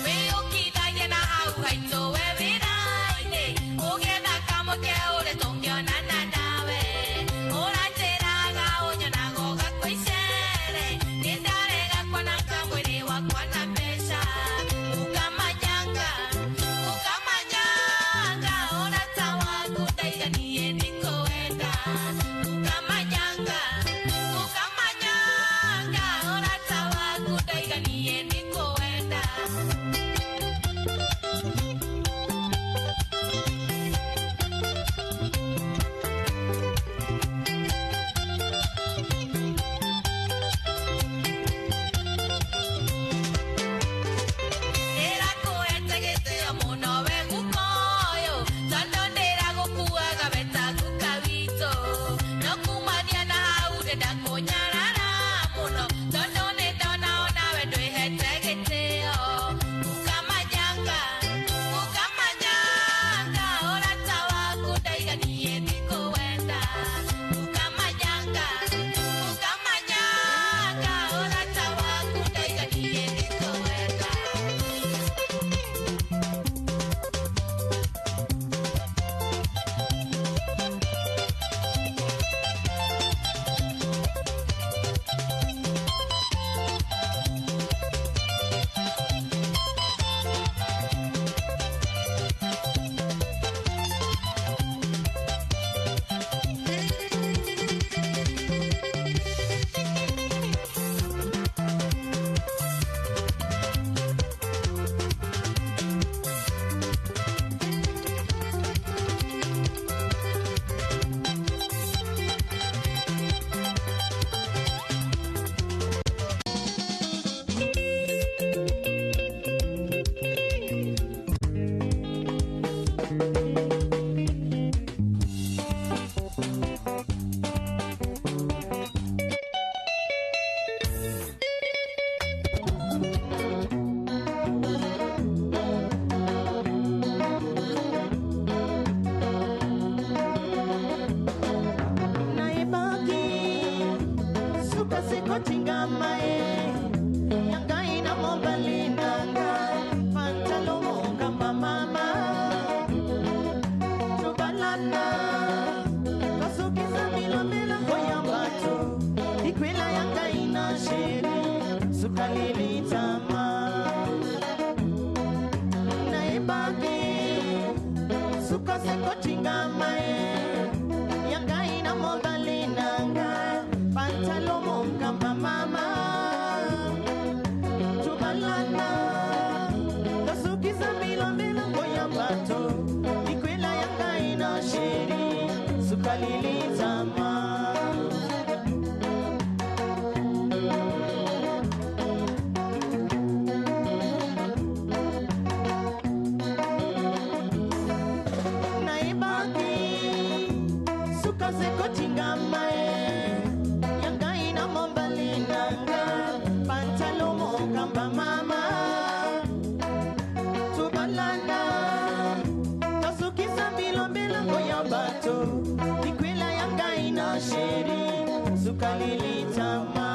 Wĩyũkithagia na hau haitũ we wĩra-inĩ ũgĩetha kamũke ũrĩa tũngĩonana nawe ũranjĩraga ũnyonaga ũgakua icere nĩndarega kuona kamwĩrĩ wakwa na mbeca gukamanyanga gukamanyanga ũrata waku ndaiga niĩ ndikũwenda gukamanyanga gukamanyanga ũrata waku ndaiga niĩ ndikũwenda. Ndĩrakũhete gĩtĩo mũno we guka ũyũ tondũ ndĩragũkuaga we ta guka witũ no kumania na hau ndĩndakũnyarara mũno tondũ nĩndona onawe ndwĩhete gĩtĩo gukamanyanga gukamanyanga ũrata waku ndaiga niĩ ndikũwenda gukamanyanga gukamanyanga ũrata waku ndaiga niĩ ndikũwenda. Naibaki suka siko chingamae yangai na mobalinanga pantalomo kama mama tubalana kasukisa milomela koyambato ikwela yangai na sheri sukalilitama naibaki suka siko chingamae yangai na mobalinanga pantalomo kamba mama tubalana kasukisa milombela koyambato ikwela yangai na sheri sukalilitama. Naibaki suka seko chingamae yangai na mobalinanga pantalomo kamba mama tubalana kasukisa milombela koyambato ikwela yangai na sheri sukalilitama.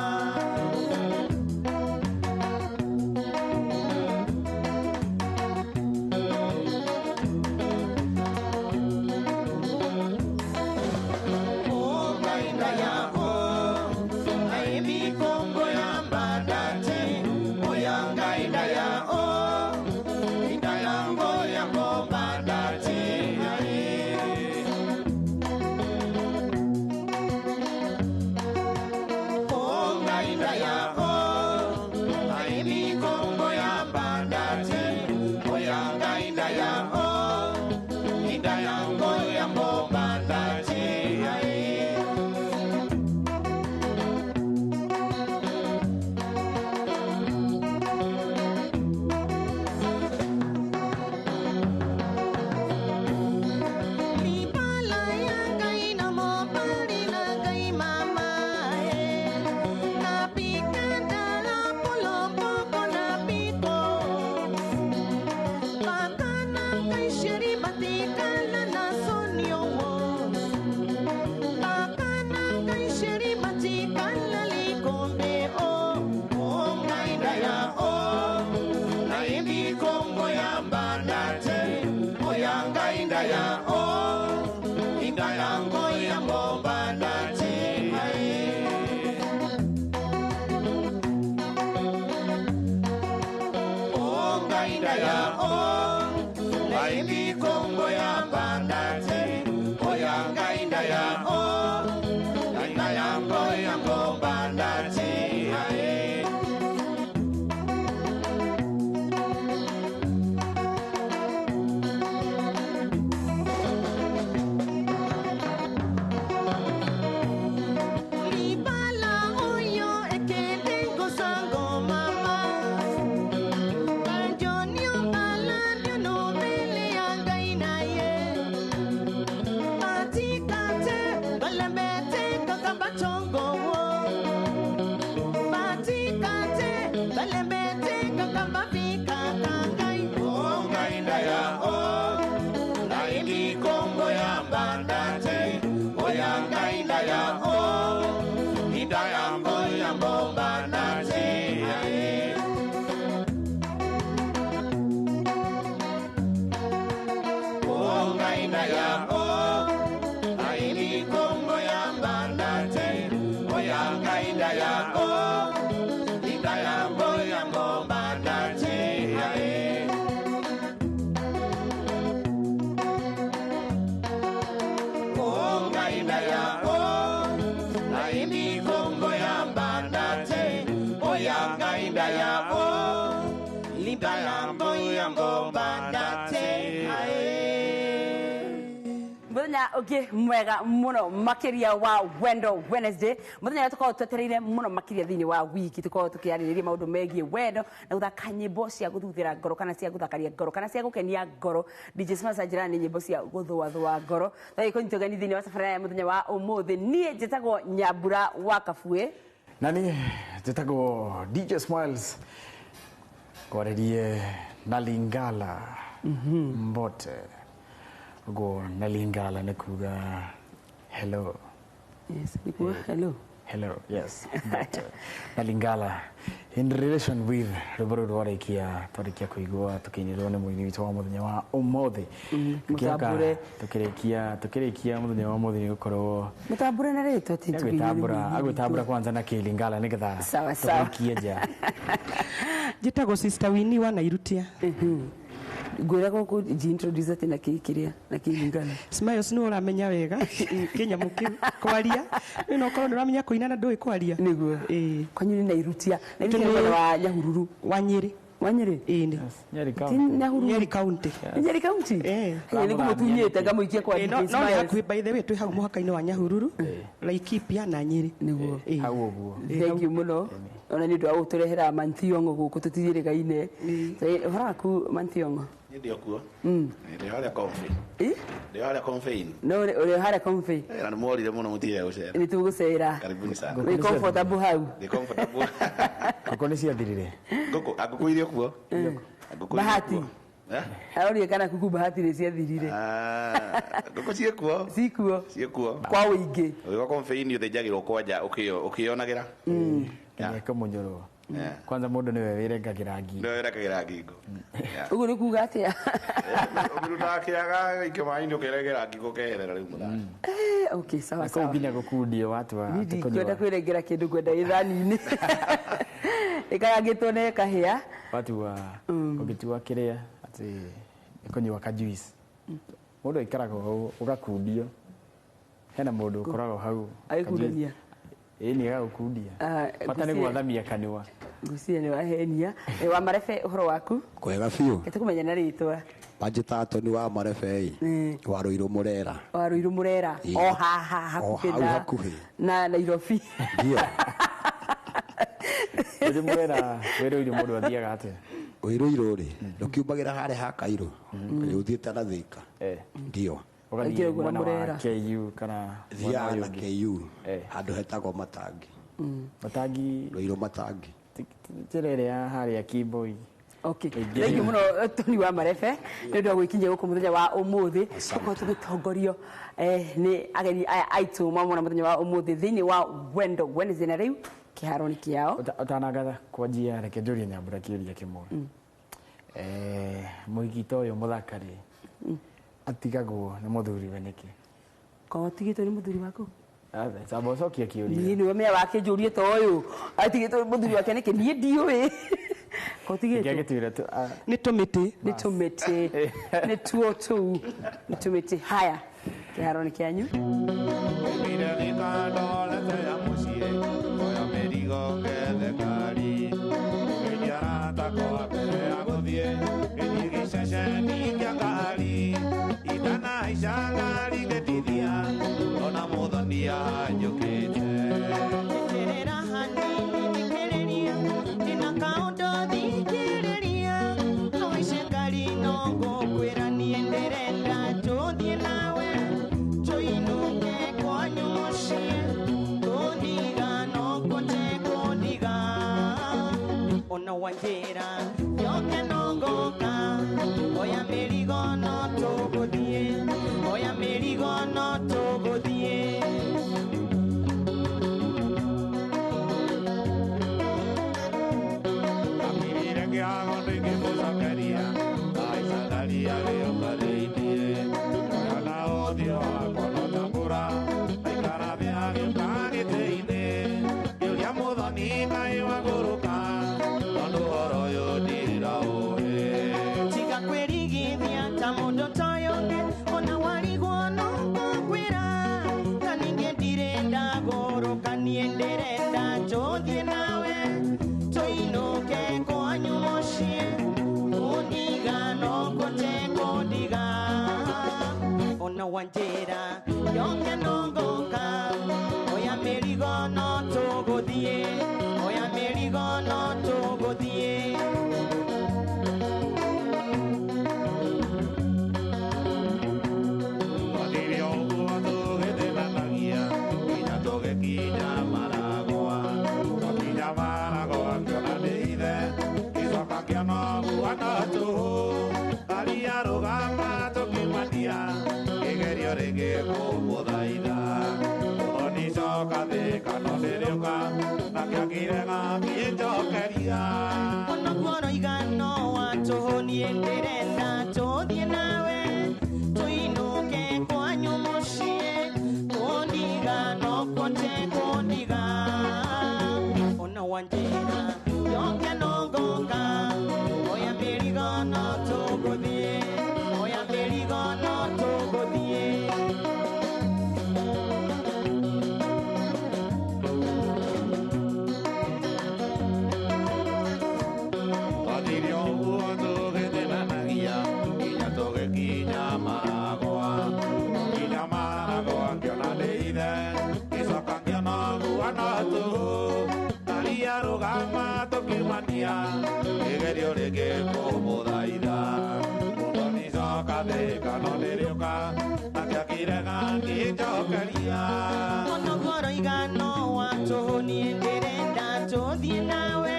Oh. Kongo ya Mbandate Oyanga indaya o Indaya mboya Mbandate ae. Libala oyo ekende kosango mama Banjonio balanio no mele angai na ye Batikate balembete kakamba chongo wo Batikate balembete kakamba fika kangai Onga indaya o Naindi Kongo ya Mbandate Oyanga indaya o Indaya mboya Mbandate ae. Onga indaya o Naindi Kongo ya Mbandate Oyanga indaya o Indaya mboya Mbandate ae. Onga indaya o Naindi Kongo ya Mbandate Oyanga indaya o Indaya mboya Mbandate ae. Muthenya ungi mwega muno makiria wa Wendo Wednesday, muthenya tukorwo twetereire muno makiria thiini wa wiki, tukorwo tukiarĩrĩria maũndũ megiĩ wendo na guthaka nyĩmbo cia gũthuthĩra ngoro kana cia gũthakaria ngoro kana cia gũkenia ngoro. DJ Smash anjĩra nĩ nyĩmbo cia gũthũathũa ngoro. Twagĩ kũnyita ũgeni thĩinĩ wa tabarĩra ya mũthenya wa ũmũthĩ. Niĩ njĩtagwo Nyambura wa Kabue na niĩ njĩtagwo DJ Smiles kwarĩrie na Lingala Mbote. Ũguo na Lingala nĩ kuga hello. Yes, nĩ kuga hello. Hello, yes. But, na Lingala in relation with rwĩmbo rũu twarĩkia kũigua tũkĩinĩrwo nĩ mũini witũ wa mũthenya wa ũmũthĩ. Mũtambũre. Tũkĩrĩkia mũthenya wa ũmũthĩ nĩ gũkorwo mũtambũre na rĩtwa ti agwĩtambũra agwĩtambũra kwanza na kĩlingala nĩgetha Sawa, sawa. tũrĩkie nja. Njĩtagwo Sister Winnie wa Nairutia. Ngwĩra gũkũ nji-introduce atĩ na kĩkĩrĩa na kĩlingala. Smiles nĩ ũramenya wega kĩnyamũ kĩu kwaria nĩ no ũkorwo nĩ ũramenya kũina na ndũĩ kwaria. Nĩguo. Kwanyu nĩ Nairutia. Nairutia nĩ mwena wa Nyahururu. Wa Nyĩrĩ. Wa Nyĩrĩ? Ĩĩ. Nyeri Ti Nyahururu. Nyeri County. Nĩ Nyeri County? Eh. Nĩ ngũmũtunyĩte ngamũikia kwa No DJ no nĩ Smiles. hakuhĩ, by the way twĩ hau mũhaka-inĩ wa Nyahururu, Laikipia na Nyĩrĩ. Nĩguo. Hau ũguo. Thank you mũno ona nĩ ũndũ wa gũtũrehera Manthiongo gũkũ tũtithiĩrĩgaine. Ũhoro waku Manthiongo? Niĩ ndĩ o kuo. Ndĩ harĩa Comfy. Ndĩ harĩa Comfy. No ũrĩ harĩa Comfy. Na nĩ mworire mũno mũtigire gũcera. Nĩ tũgũcera. Karibuni sana. Wĩ comfortable hau? Ndĩ comfortable. Ngũkũ nĩ ciathirire. Ngũkũ, ngũkũ irĩ o kuo. Ngũkũ irĩ Bahati. kuo. Eh? Arorie kana kuku bahati nĩ ciathirire. Ah, ngũkũ ciĩ kuo. Cikuo. Ciĩ kuo. Kwa ũingĩ. Ũgĩũka Comfy ũthĩnjagĩrwo kwanja ũkĩyonagĩra. Nginya ĩkũmunyũrwo. Kwanza mũndũ nĩwe wĩrengagĩra ngingo. Nĩwe wĩrengagĩra ngingo. Ũguo nĩ kuga atĩa? Ũkĩrutaga kĩaga gũikio maĩ-inĩ ũkerengera ngingo ũkeherera rĩu mũthako. Okay, sawa Na kũu sawa. nginya gũkundio watua Niĩ atĩ ndikwenda kũnyua. kwĩrengera kĩndũ ngwenda gĩthani-inĩ. Ĩkarangĩtwo na ĩkahĩa. Watua ũngĩtua kĩrĩa atĩ nĩ kũnyua ka juice. Mũndũ aikaraga hau ũgakundio. Hena mũndũ ũkoragwo hau. Agĩkundania. Ĩĩ nĩ agagũkundia. Ah, Bata nĩ ngwĩciria- gwathamia kanua. Ngwĩciria nĩ wahenia. Wa Marebe ũhoro waku? Kwega biũ. Reke tũkũmenye na rĩtwa. Manjĩtaga Tony wa Marebe ĩ wa Rũirũ Mũrera. Wa Rũirũ Mũrera. Ĩĩ. O haha O hakuhĩ hau na hakuhĩ. na Nairobi. Ndio. Rũirũ Mũrera wĩ Rũirũ mũndũ athiaga atĩa? Rũirũ rĩ ndũkiumagĩra harĩa ha Kairũ ũthiĩte na Thika. Ndio. Ũgathiĩ mwena wa KU kana mwena Thiaga ũyũ na ũngĩ. KU handũ hetagwo Matangi. Matangi. Rũirũ Matangi. Njĩra ĩrĩa ya harĩa Kiboi. Okay. Thank you mũno Tony wa Marebe nĩ ũndũ wa gwĩkinyia gũkũ mũthenya wa ũmũthĩ. Tũkorwo tũgĩtongorio nĩ ageni aya aitũ mamona mũthenya wa ũmũthĩ thĩinĩ wa Wendo Wednesday na rĩu kĩharo nĩ kĩao. Ũtanangatha kwanjia reke njũrie Nyambura kĩũria kĩmwe. Mũhiki ta ũyũ mũthaka rĩ atigagwo nĩ mũthuriwe nĩkĩ? Korwo ũtigĩtwo nĩ mũthuri waku? Tamba ũcokie kĩũria. Niĩ nĩwe mea wake njũrie ta ũyũ atigĩtwo nĩ mũthuri wake nĩkĩ? Niĩ ndiũĩ. Gũtigĩtwo. Nĩ tũmĩtĩ. Nĩ tũmĩtĩ. Nĩ tuo tũu. Nĩ tũmĩtĩ. Haya. Kĩharo nĩ kĩanyu. Wanjira yoke nongoka oya mĩrigo no tũgũthiĩ oya mĩrigo no tũgũthiĩ. Akirire kĩhago ndingĩmũcokeria aica ndaria gĩũka thĩiniĩ ona ũthiũ wakwa no tambũra aikara thĩ agĩũka gĩtĩ-inĩ ngĩũria mũthoni kaĩ wagũrũka. Tiga kwĩrigithia ta mũndũ toyũ ũngĩ ona warigwo no ngũkwĩra ta ningĩ ndirĩ ndagũrũka niĩ ndĩrenda tũthiĩ nawe tũinũke kwanyu mũciĩ kũndiga no kũte kũndiga ona wanjĩra yoke no ngũka oya mĩrigo no tũgũthiĩ oya mĩrigo no tũgũthiĩ. Onoguo no watũhũ niĩ ndĩrenda tũthiĩ nawe tũinũke kwanyu mũciĩ kũndiga no kũte kũndiga ona wanjĩra yoke no ngũka oya mĩrigo no tũgũthiĩ oya mĩrigo no tũgũthiĩ. Onoguo roiga no watũhũ niĩ ndĩrenda tũthiĩ nawe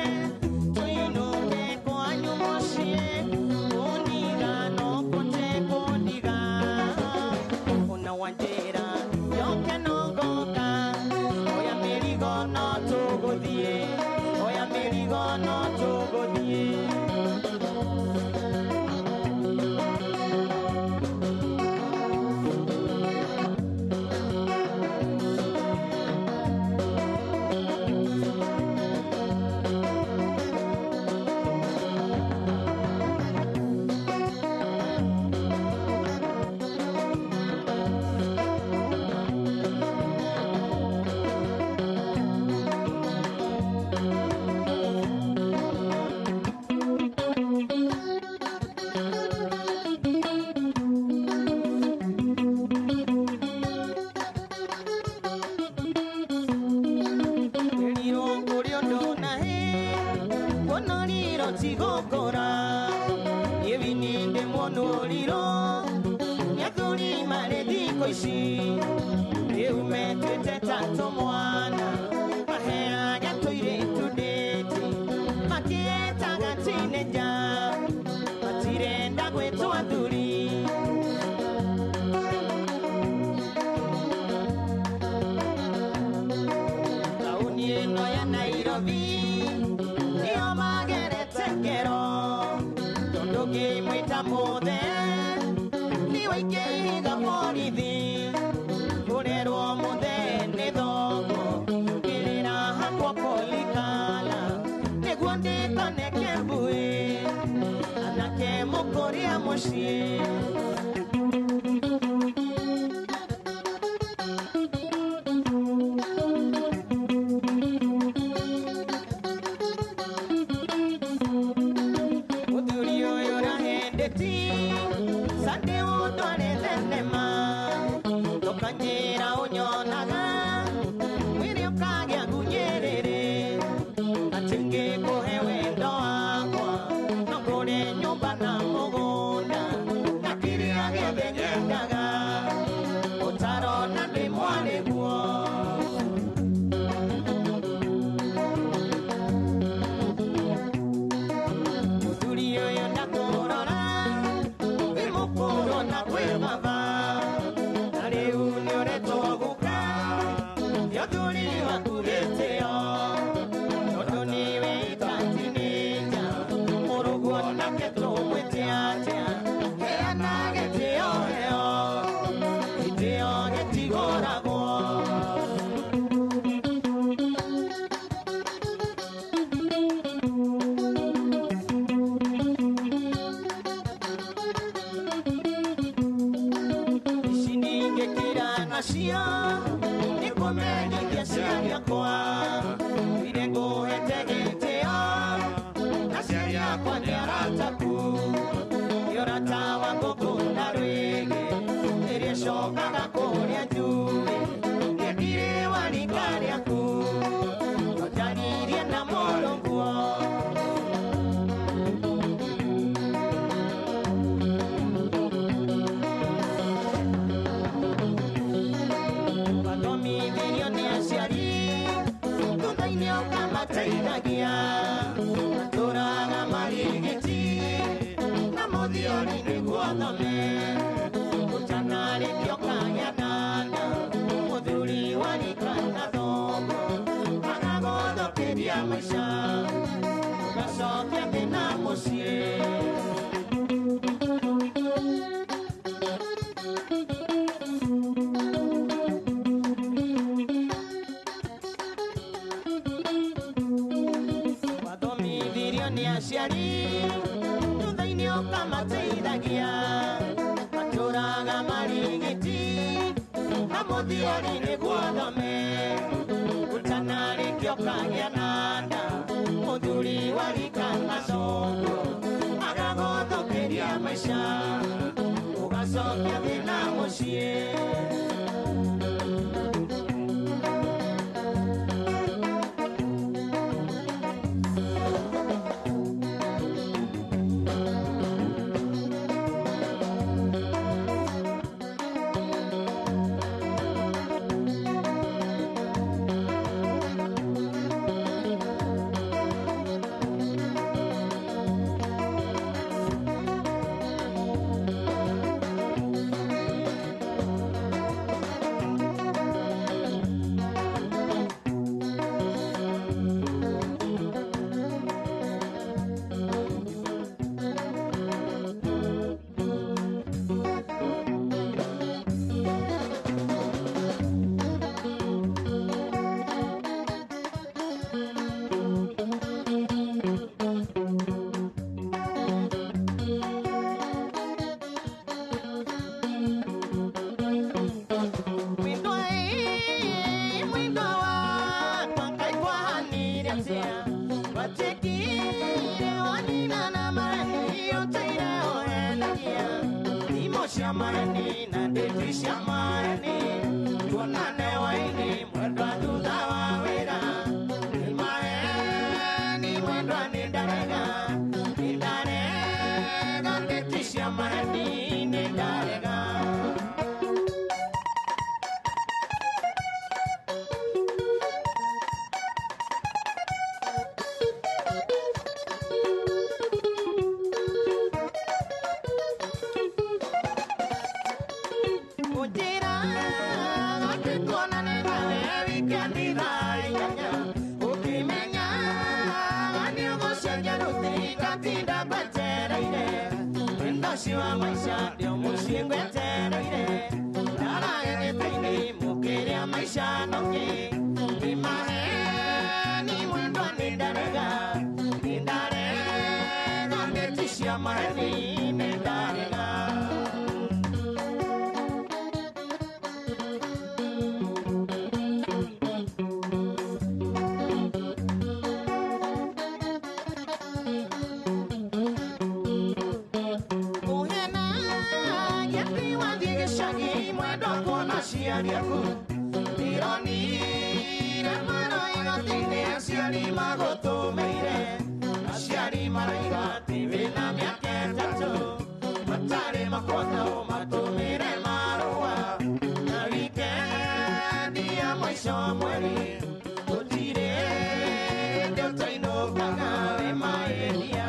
tũinũke kwanyu mũciĩ kũndiga no kũte kũndiga ona wanjĩra yoke no ngũka oya mĩrigo no tũgũthiĩ oya mĩrigo no tũgũthiĩ. Nĩguo ndĩkoneke mbui. Mũciĩ. Mũthuri ũyũ ũrahendeti Sande ũndware thenema Ndũkanjĩra ũnyonaga Mwĩrĩ ũkagĩa ngunyĩrĩrĩ Atĩ ngĩkũhe wendo wakwa No ngũre nyũmba na mũgũnda Na kĩrĩa gĩothe nyendaga Ũtarona ndĩ mwarĩguo. Mũthuri ũyũ ndakũrora Wĩ mũkũrũ na kwĩ baba Na rĩu nĩũretwo guka Nĩ ũthuri waku gĩtĩo Tondũ nĩwe itatinĩnja Mũrũguo nake tũmwĩte atĩa Heana gĩtĩo heo Gĩtĩo gĩtigũragwo. Ici ningĩkira nacio nĩkũmenyithia aciari akwa Ire ngũhete gĩtĩo na aciari akwa nĩ arataku Nĩ ũrata wa ngũkũ na rwĩgĩ ĩrĩa ĩcokaga kũrĩa njuĩ Niĩ ndirĩ wa rika rĩaku Nonjaririe na mũrũguo. Wathomithirio nĩ aciari thutha-inĩ ũkamateithagia matũraga marigiti na mũthiori nĩguo thome ũtanarĩkia ũkagĩa nanda mũthuri wa rika na thomo agagũthũkĩria maica ũgacokia thĩna mũciĩ. Wathomithirio nĩ aciari thutha-inĩ ũkamateithagia matũraga marigiti na mũthiori nĩguo thome ũtanarĩkia ũkagĩa nanda mũthuri wa rika na thoguo agagũthũkĩria maica ũgacokia thĩna mũciĩ. Mwendwa ĩ, mwendwa wakwa Ngai kwahanire atĩa Watuĩkire wanina na maheni ũtũire ũhenagia Thimo cia maheni na ndĩti cia maheni Tuonane waini mwendwa thutha wa wĩra Nĩ maheni mwendwa nĩ ndarega Nĩ ndarega ndĩti cia maheni nĩ ndarega. Ũnjĩra atĩ tuonane nawe wikendi thaa inyanya Ũkĩmenya nĩ ũgũcenjia rũtingatinda ngwetereire Wendo ũcio wa maica ndio mũciĩ ngwetereire Ndarage gĩtĩ-inĩ mũkĩrĩa maica nũkĩ Nĩ maheni mwendwa nĩ ndarega Nĩ ndarega ndĩti cia maheni nĩ ndarega. aciari aku ndironire mwana igoti-inĩ aciari magũtũmĩire aciari maraiga atĩ wĩna mĩaka 3 matarĩ makuona ũmatũmĩre marũa na wikendi ya mũico wa mweri gũtirĩ hĩndĩ ũtainũkaga wĩ maĩria.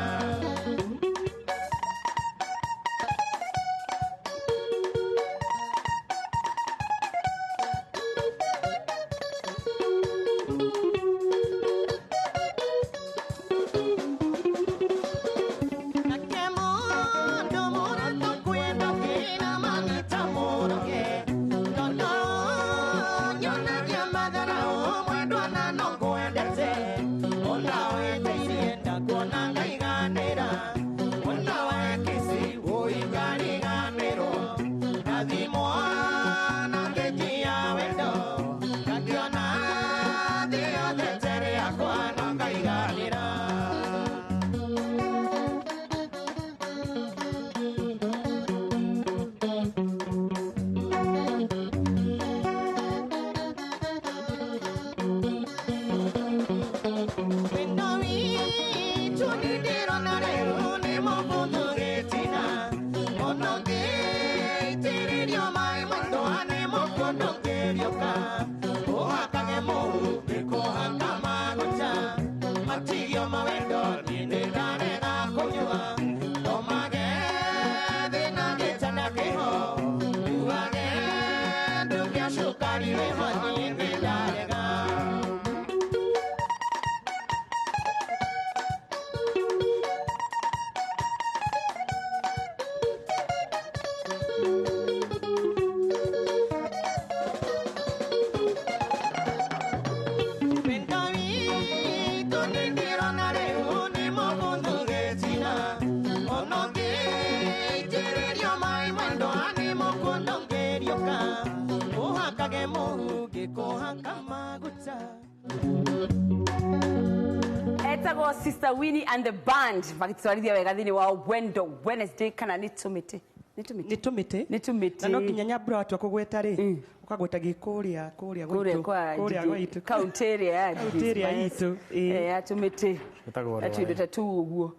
Etagwo Sister Winnie and the band magĩtwarithia wega thĩinĩ wa Wendo Wednesday kana nĩ tũmĩtĩ nĩ tũmĩtĩ nĩ tũmĩtĩ na no nginya Nyambura watua kũgweta rĩ ũkagweta gĩkũrĩa kũrĩa kũrĩa kwa kũrĩa gwitũ kaunti ĩrĩa ya kaunti ĩrĩa itũ ya tũmĩtĩ Gwĩtagwo na tuindo ta tũu ũguo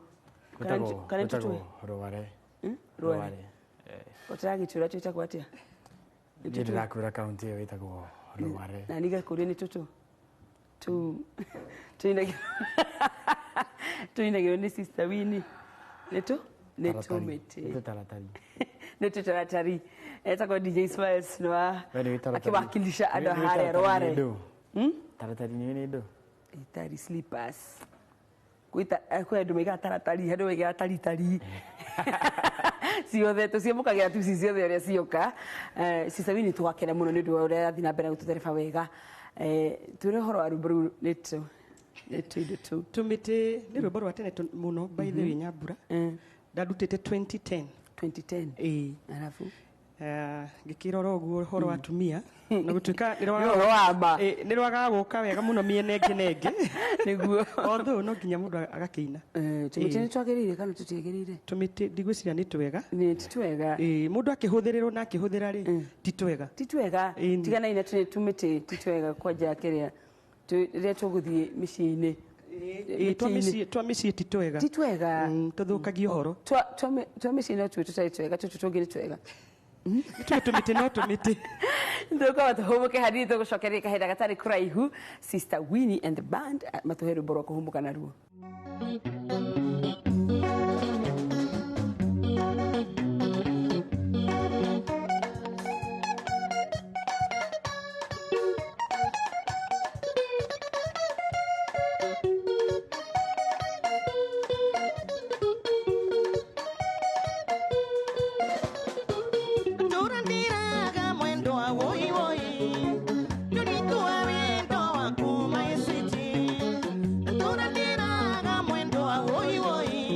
kana Gwĩtagwo Rware. Rware ũtaragĩtwĩra twĩtagwo atĩa? Niĩ ndĩrakwĩra kaunti ĩyo ĩtagwo Rware. Na nigakũria nĩ tũtũ tu tuinagĩrwo nĩ Sister Winnie nĩ tũ nĩ tũmĩtĩ Nĩ tũtaratari. nĩ tũtaratari. Etagwo DJ Smiles nĩ wa We nĩ taratari. akĩwakilisha andũ Nĩ harĩa taratari Rware. nĩ ndũ. Taratari nĩ nĩ ndũ. Tari slippers kwĩ andũ maigaga taratari andũ maigaga taritari ciothe tũciamũkagĩra tuci ciothe ũrĩa cioka. Sister Winnie tũgakena mũno nĩ ũndũ wa ũrĩa arathiĩ na mbere na gũtũtereba wega. Twĩre ũhoro wa rwĩmbo rũu nĩ tũ nĩ tũindo tũu tũmĩtĩ nĩ rwĩmbo rwa tene mũno by the way Nyambura ndarutĩte 2010 2010 ĩĩ arabu ngĩkĩrora ũguo ũhoro wa atumia na gũtuĩka Nĩ ũhoro wa ma. nĩ rwagaga gũka wega mũno mĩena ĩngĩ na ĩngĩ nĩguo although no nginya mũndũ agakĩina tũmĩtĩ nĩ twagĩrĩire kana tũtiagĩrĩire? Tũmĩtĩ ndigwĩciria nĩ twega. Nĩ ti twega. Ĩĩ mũndũ akĩhũthĩrĩrwo na akĩhũthĩra rĩ ti twega. Ti twega. Tiganai na tũmĩtĩ ti twega kwanja kĩrĩa rĩrĩa tũgũthiĩ mĩciĩ-inĩ. Ĩĩ twa mĩciĩ ti twega. Ti twega. Tũthũkagia ũhoro. Twa mĩciĩ no tuo tũtarĩ twega tũtũ tũngĩ nĩ twega. Tũĩ tũmĩtĩ no tũmĩtĩ. Tũkorwo tũhũmũke hanini tũgũcokeria kahinda gatarĩ kũraihu Sister Winnie and the band matũhe rwĩmbo rwa kũhũmũka naruo. Mwendo wa woi woi.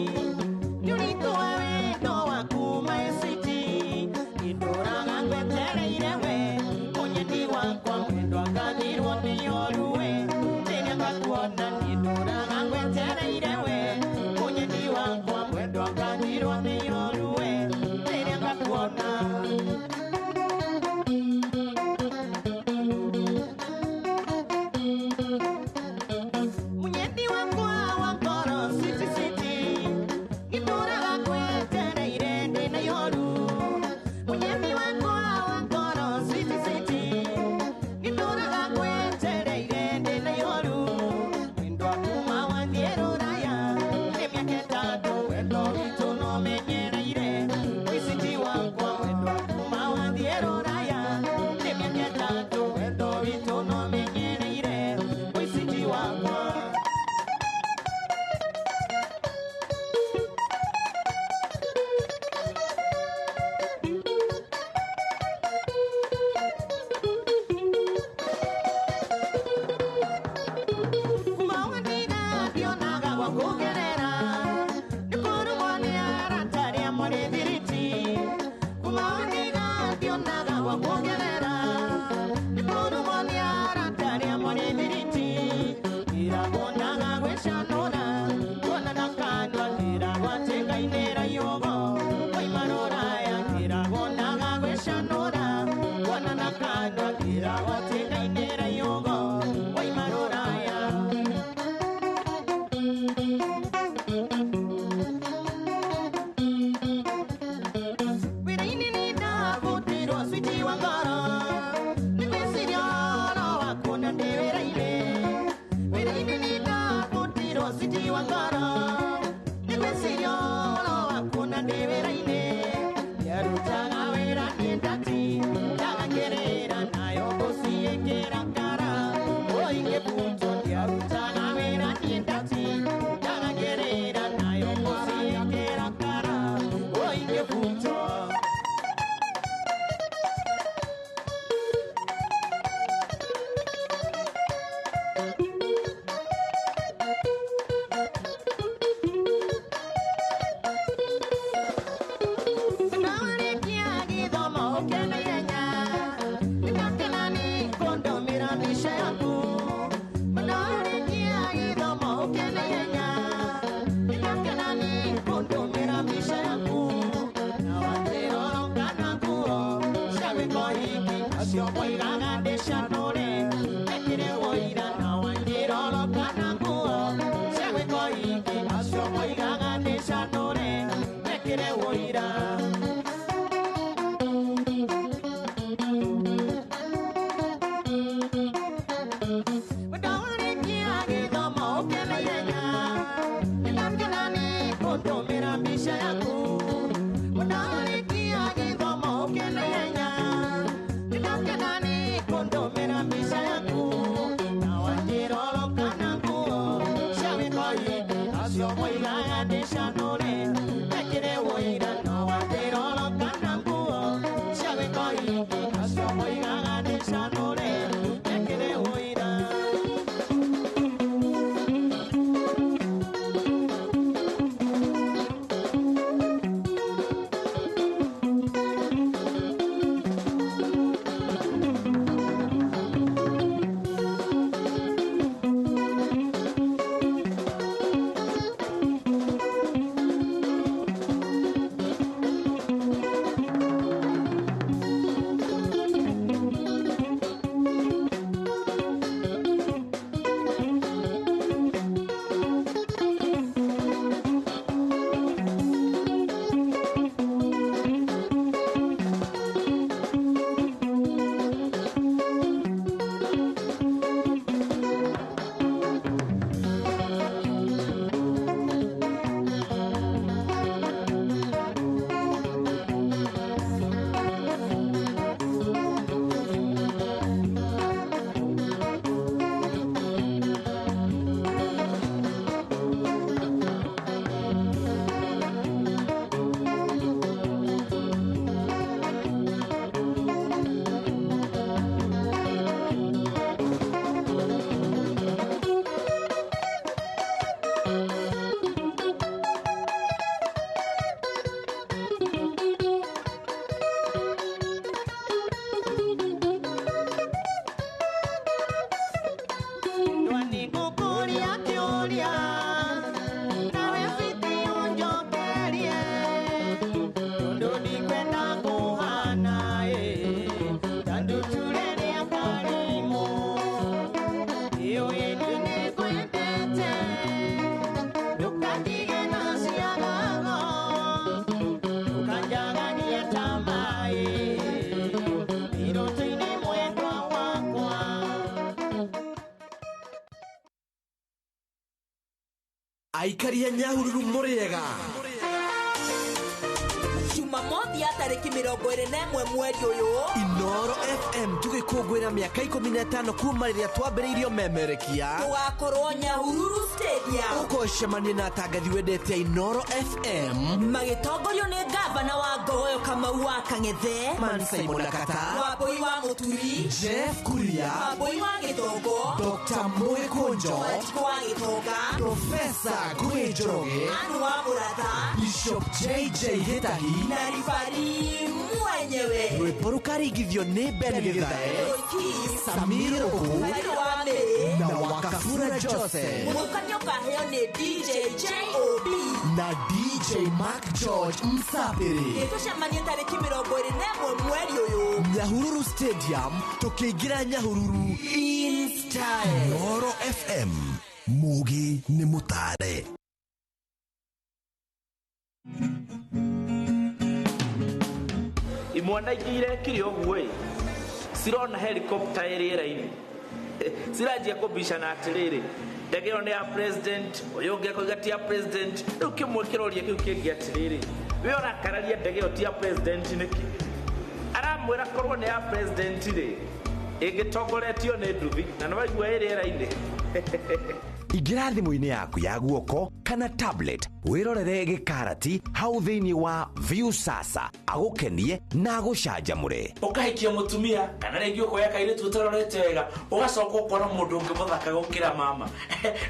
Ndawarikia gĩthomo ũke na ihenya. Nĩndakena nĩ kũndũmĩra mbica yaku. Ndawarikia gĩthomo ũke na ihenya. Nĩndakena nĩ kũndũmĩra mbica yaku. Na wanjĩra oroka na nguo cia wĩkoi, acio moigaga ndĩcanũre, mekĩre ũira. Na wanjĩra oroka na nguo cia wĩkoi, acio moigaga ndĩcanũre, mekĩre ũira. Ndwanĩngũkũria kĩũria, nawe fiti ũnjokerie, tondũ ndikwenda kũhana ĩ, ta ndutura ĩrĩa karimũ. Ĩũĩ niĩ nĩngwendete, ndũkandige na ciagago, ndũkanjaganie ta maĩ, irũtũ-inĩ mwendwa wakwa. Aikari a Nyahururu mũrĩega. Jumamothi ya tarĩki 21 mweri ũyũ, Inoro FM tũgĩkũngũĩra mĩaka 15 kuma rĩrĩa twambĩrĩirio memerekia. Tũgakorwo Nyahururu Stadium. Ũkocemania na atangathi wendete Inoro FM magĩtongorio nĩ gavana wa Ngogoyo Kamau wa Kang'ethe, Man Simon Akata, Wambũi wa Mũturi, Jeff Kuria, Wambũi wa Gĩthũngũ, Dr. Mũgĩ Kũnjo, Wanjikũ wa Gĩtonga, Profesa Ngũgĩ Njoroge, Anu wa Mũratha, Bishop JJ Gĩtahi na ribari mwenyewe rwĩmbo rũkaringithio nĩ Ben Gĩthae, Samir Ũkũ Kairũ wa Mĩrĩ na Wakafura Joseph mũthũkanio ũkaheo nĩ DJ JOB na DJ Mark George Msapiri. Gĩtũcemanie tarĩki 21 mweri ũyũ Nyahururu Stadium tũkĩingĩra Nyahururu in style. Noro FM Mugi nĩ mũtare. Imwana ingĩ irekire ũguo ĩ, cirona helicopter ĩ rĩera-inĩ, ciranjia kũbicana atĩrĩrĩ, ndege ĩyo nĩ ya president, ũyũ ũngĩ akoiga ti ya president. Rĩu kĩmwe kĩroria kĩu kĩngĩ atĩrĩrĩ, we ũrakararia ndege ĩyo ti ya president nĩkĩ? Aramwĩra korwo nĩ ya president rĩ, ĩngĩtongoretio nĩ nduthi na nĩ waigua ĩ rĩera-inĩ. Ingĩra thimũ-inĩ yaku ya guoko kana tablet wĩrorere gĩkarati hau thĩinĩ wa Viusasa agũkenie na agũcanjamũre. Ũkahikia mũtumia kana rĩngĩ ũkoya kairĩtu ũtarorete wega, ũgacoka ũkona mũndũ ũngĩ mũthaka gũkĩra mama.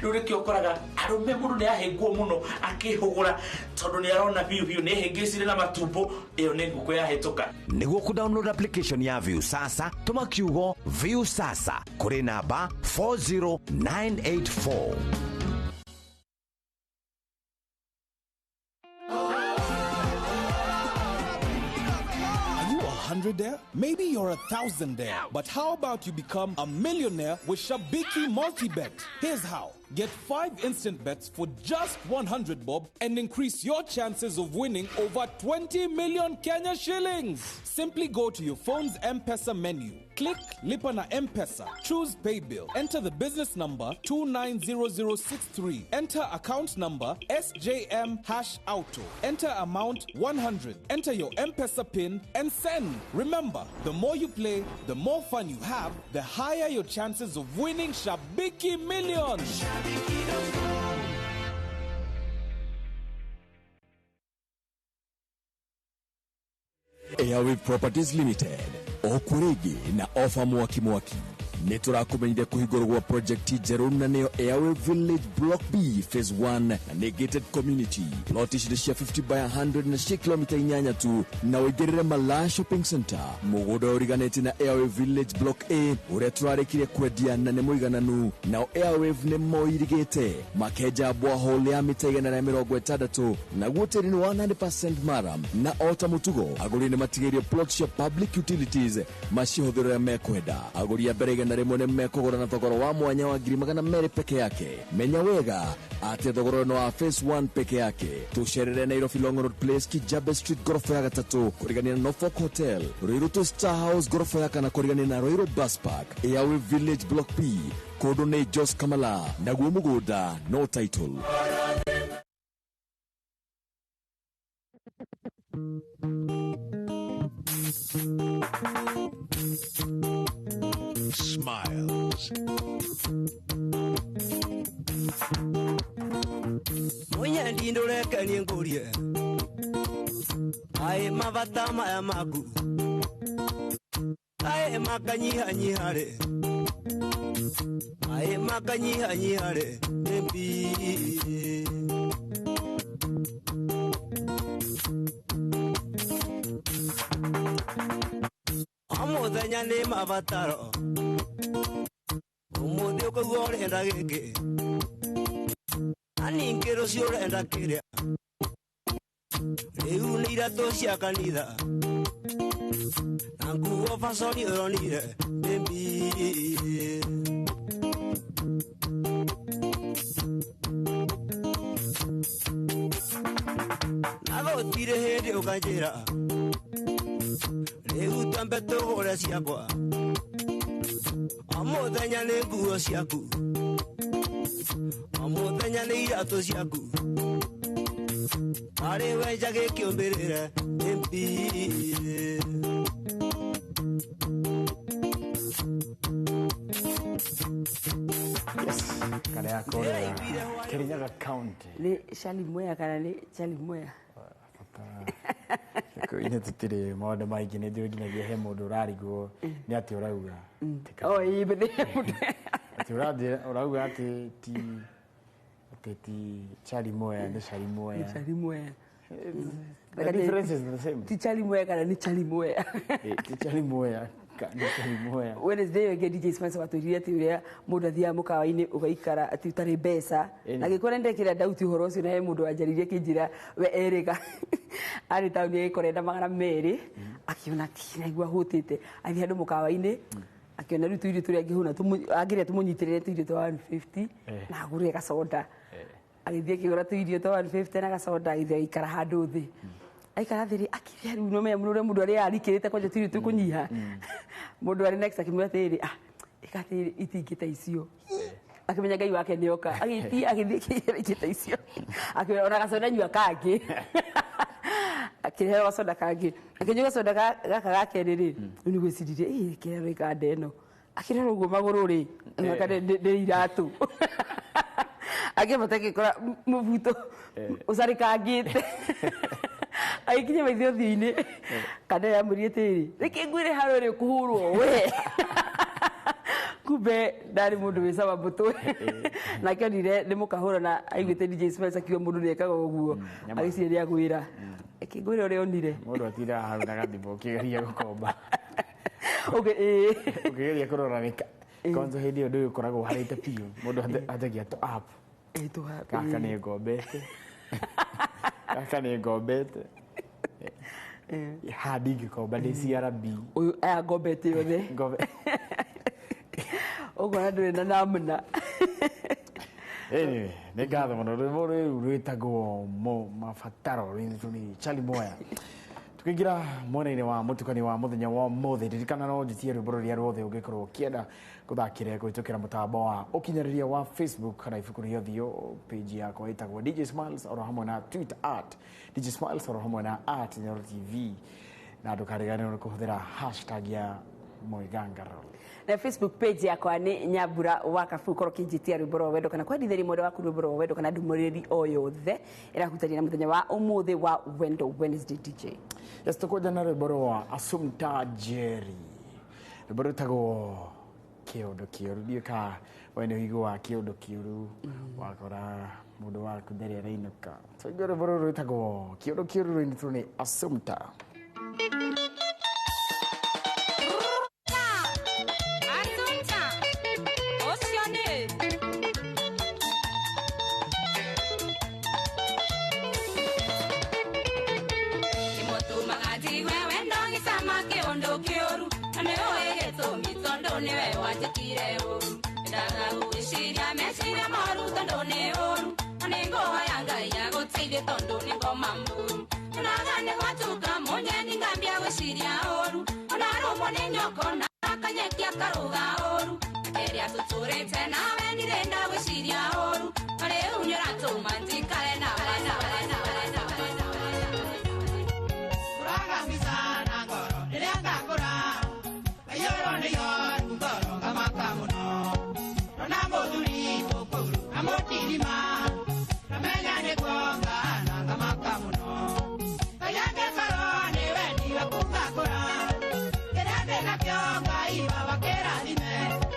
Rĩu nĩkĩo ũkoraga arũme mũndũ nĩ ahĩngwo mũno akĩhũgũra, tondũ nĩ arona biũ biũ nĩ hĩngĩcire na matumbo, ĩyo nĩ ngũkũ yahĩtũka. Nĩguo kũdownload application ya Viusasa, tũma kiugo Viusasa kũrĩ namba 40984. Are you a hundredaire? Maybe you're a thousandaire. But how about you become a millionaire with Shabiki Multibet? Here's how. Get 5 instant bets for just 100 bob and increase your chances of winning over 20 million Kenya shillings. Simply go to your phone's M-Pesa menu. Click Lipa na M-Pesa. Choose Paybill. Enter the business number 290063. Enter account number SJM hash auto. Enter amount 100. Enter your M-Pesa PIN and send. Remember, the more you play, the more fun you have, the higher your chances of winning Shabiki Millions. Airwave Properties Limited o kũrĩngĩ na ofa mwaki mwaki nĩ tũrakũmenyithia kũhingũrwo gwa project njerũ na nĩyo Airwave Village Block B Phase 1 na nĩ gated community. Plot ici nĩ cia 50 by 100 na cia kilomita 8 tu, na ũingĩrĩre Malaa Shopping Center, mũgũnda ũriganĩtie na Airwave Village Block A ũrĩa tũrarĩkirie kwendia na nĩ mũigananu. Nao Airwave nĩ moirigĩte makenja borehole ya mita 160, naguo tĩri nĩ 100% maram, na o ta mũtugo agũri nĩ matigĩirio plot cia public utilities macihũthĩre ũrĩa mekwenda. Agũri a mbere 101 nĩ mekũgũra na thogora wa mwanya wa 200,000 peke yake. Menya wega atĩ thogora ũyũ nĩ wa phase 1 peke yake. Tũcerere Nairobi Long Road Place, Kijabe Street gorofa ya gatatũ kũrigania na Norfolk Hotel, Ruiru to Star House gorofa ya kana kũrigania na Ruiru Bus Park, Airwave Village Block B, kũndũ nĩ Jos Kamala, naguo mũgũnda no title. Smiles. Munyendi ndũreke ngurie aĩ mabata maya maku aĩ makanyihanyiha rĩ aĩ makanyihanyiha rĩ nĩ o mũthenya nĩ mabataro ũmũthĩ ũkaigua ũrenda gĩkĩ na ningĩ rũciũ ũrenda kĩrĩa rĩu nĩ iratũ cia kanitha na nguo baconi ũronire nĩ mbia. Na gũtirĩ hĩndĩ ũkanjĩra rĩu twambe tũgũre ciakwa o mũthenya nĩ nguo ciaku o mũthenya nĩ iratũ ciaku arĩ wenja gĩkĩũmbĩrĩre nĩ mbia. Yes, kana ya kũrĩa Kirinyaga County. Nĩ Charlie Mwea kana nĩ Charlie Mwea? Gĩkũyũ-inĩ tũtirĩ maũndũ maingĩ, nĩ njũĩ nginyagia he mũndũ ũrarigwo nĩ atĩ ũrauga. Oh, ĩĩ, but Atĩ ũrauga atĩ ti atĩ ti Charlie Mwea nĩ Charlie Mwea. Nĩ Charlie Mwea. The difference is the same. Ti Charlie Mwea kana nĩ Charlie Mwea. Ti Charlie Mwea nĩ Charlie Mwea. Wednesday ĩyo ĩngĩ DJ Spencer watwĩrire atĩ ũrĩa mũndũ athiaga mũkawa-inĩ ũgaikara atĩ ũtarĩ mbeca. Na gĩkora ndekĩra ndauti ũhoro ũcio na he mũndũ wanjarĩirie akĩnjĩra we erĩga arĩ taũni agĩkora ena 200 akiona naigua hũtĩte athiĩ handũ mũkawa-inĩ akiona rĩu tũirio tũrĩa angĩhũna angĩrĩa tũmũnyitĩrĩre tũirio twa 150 na agũre gacoda. Agĩthiĩ akĩgũra tũirio twa 150 na gacoda agĩthiĩ agĩikara handũ thĩ. Aikara thĩ rĩ akĩrĩa rĩu no menya mũno ũrĩa mũndũ arĩa arikĩrĩte kwanja tũirio tũkũnyiha. Mũndũ arĩ next akĩmwĩra atĩrĩrĩ, ah, ĩka atĩrĩrĩ itingĩ ta icio. Akĩmenya Ngai wake nĩoka. Agĩthiĩ agĩthiĩ akĩgĩra ingĩ ta icio. Akĩmwĩra ona gacoda nyua kangĩ. Akĩheo gacoda kangĩ. Akĩnyua gacoda gaka ga kerĩ rĩ, rĩu nĩ gwĩciririe, ĩ kĩrĩa rĩka nda ĩno. Akĩrora ũguo magũrũ rĩ, agĩũka nĩ iratũ. Akĩambata agĩkora mũbuto ũcarĩkangĩte. Agĩkinya maitho ũthiũ-inĩ, kana yamwĩrire atĩrĩrĩ, reke ngwĩre haro ĩrĩa ũkũhũrwo we. Kumbe ndarĩ mũndũ wĩ cama mbũtũ. Nake onire nĩ mũkahũra na aiguĩte DJ Spencer akiuga mũndũ nĩekaga ũguo. Agĩciria nĩagwĩra. Reke ngwĩre ũrĩa onire. Mũndũ atindaga hau na gathimũ ũkĩgeria gũkomba. Okay, ĩĩ. Ũkĩgeria kũrora nĩ kwanza hĩndĩ ĩyo ndũĩ ũkoragwo ũharĩte biũ. Mũndũ anjagia tũ app. Ĩĩ, tũ app, Gaka ĩĩ. nĩ ngombete. Gaka nĩ ngombete. Haha ndingĩkomba nĩ CRB. Ũyũ aya ngombete yothe. Ũkona ndũrĩ na namna. Anyway, nĩ ngatho mũno. Rwĩmbo rũu rwĩtagwo Mabataro rwĩnĩtwo nĩ Charlie Moya. Tukiingira mwena-inĩ wa mũtukani wa mũthenya wa ũmũthĩ, ririkana no njitie rwĩmbo rũrĩa ruothe ũngĩkorwo ũkĩenda gũthakĩre kũhĩtũkĩra mũtambo wa ũkinyanĩria wa Facebook kana ibuku rĩa ũthiũ page yakwa ĩtagwo DJ Smiles oro hamwe na Twitter at DJ Smiles oro hamwe na at Nyoro TV, na ndũkariganĩrwo nĩ kũhũthĩra hashtag ya Mwĩgangaro. Na Facebook page yakwa nĩ Nyambura wa Kabu, korwo ũkĩnjĩtia rwĩmbo rwa wendo kana kwendithĩria mwendwa waku rwĩmbo rwa wendo kana ndũmĩrĩri o yothe ĩrahutania na mũthenya wa ũmũthĩ wa Wendo Wednesday. DJ. Yes, tukwanja na rwĩmbo rwa Assumpta Jerry, rwĩmbo rwĩtagwo Kĩũndũ Kĩũru. Ndiũĩ kana we nĩ ũiguaga kĩũndũ kĩũru wakora mũndũ waku ndarĩ arainũka. Tũigue rwĩmbo rũrũ rwĩtagwo Kĩũndũ Kĩũru rũinĩtwo nĩ Assumpta. Assumpta, ũcio nĩ Imũtũmaga njigue wendo ngĩcama kĩũndũ kĩũru, na nĩ ũĩ gĩtũmi tondũ nĩwe wanjĩkire ũru. Ndendaga gũgwĩciria meciria moru tondũ nĩ ũru, na nĩ ngũhoya Ngai agũteithie tondũ nĩ ngoma mbũru. Nyonaga nĩ gwatuka mũnyeni ngambia gwĩciria ũru, ona rũmwo nĩ nyoko na akanyekia karũga ũru. Rĩrĩa tũtũrĩte nawe ndirenda gwĩciria ũru, no rĩu nĩ ũratũma njikare nawe. Ngũraga mbica na ngoro rĩrĩa ngakũra, ngaiyũrwo nĩ ihoru ngoro ngamaka mũno. Ndona mũthuri mũkũrũ na mũtirima, ndamenya nĩguo ngahana ngamaka mũno. Ngai angĩkorwo nĩ wendi waku ngakũra, kĩrĩa ndĩnakĩo Ngai baba kĩrathime,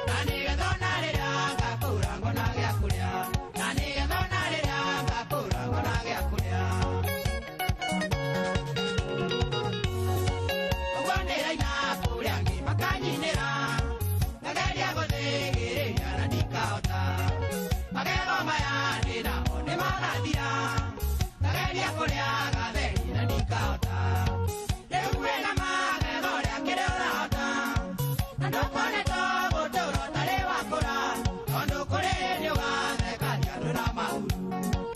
na nĩgetha ona rĩrĩa ngakũra ngona gĩa kũrĩa, na nĩgetha ona rĩrĩa ngakũra ngona gĩa kũrĩa. Ũguo ndĩraina kũrĩa angĩ makanyinĩra, ngageria gũthĩgĩrĩria na ndikahota. Magego maya ndĩnamo nĩmarathira, ngageria kũrĩa gatheri na ndikahota. Rĩu wĩna magego ũrĩa kĩrĩa ũrahota, na ndũkuonetwo gũtũra ũtarĩ wakũra, tondũ kũrĩ hĩndĩ ũgathekania andũ na mahuru,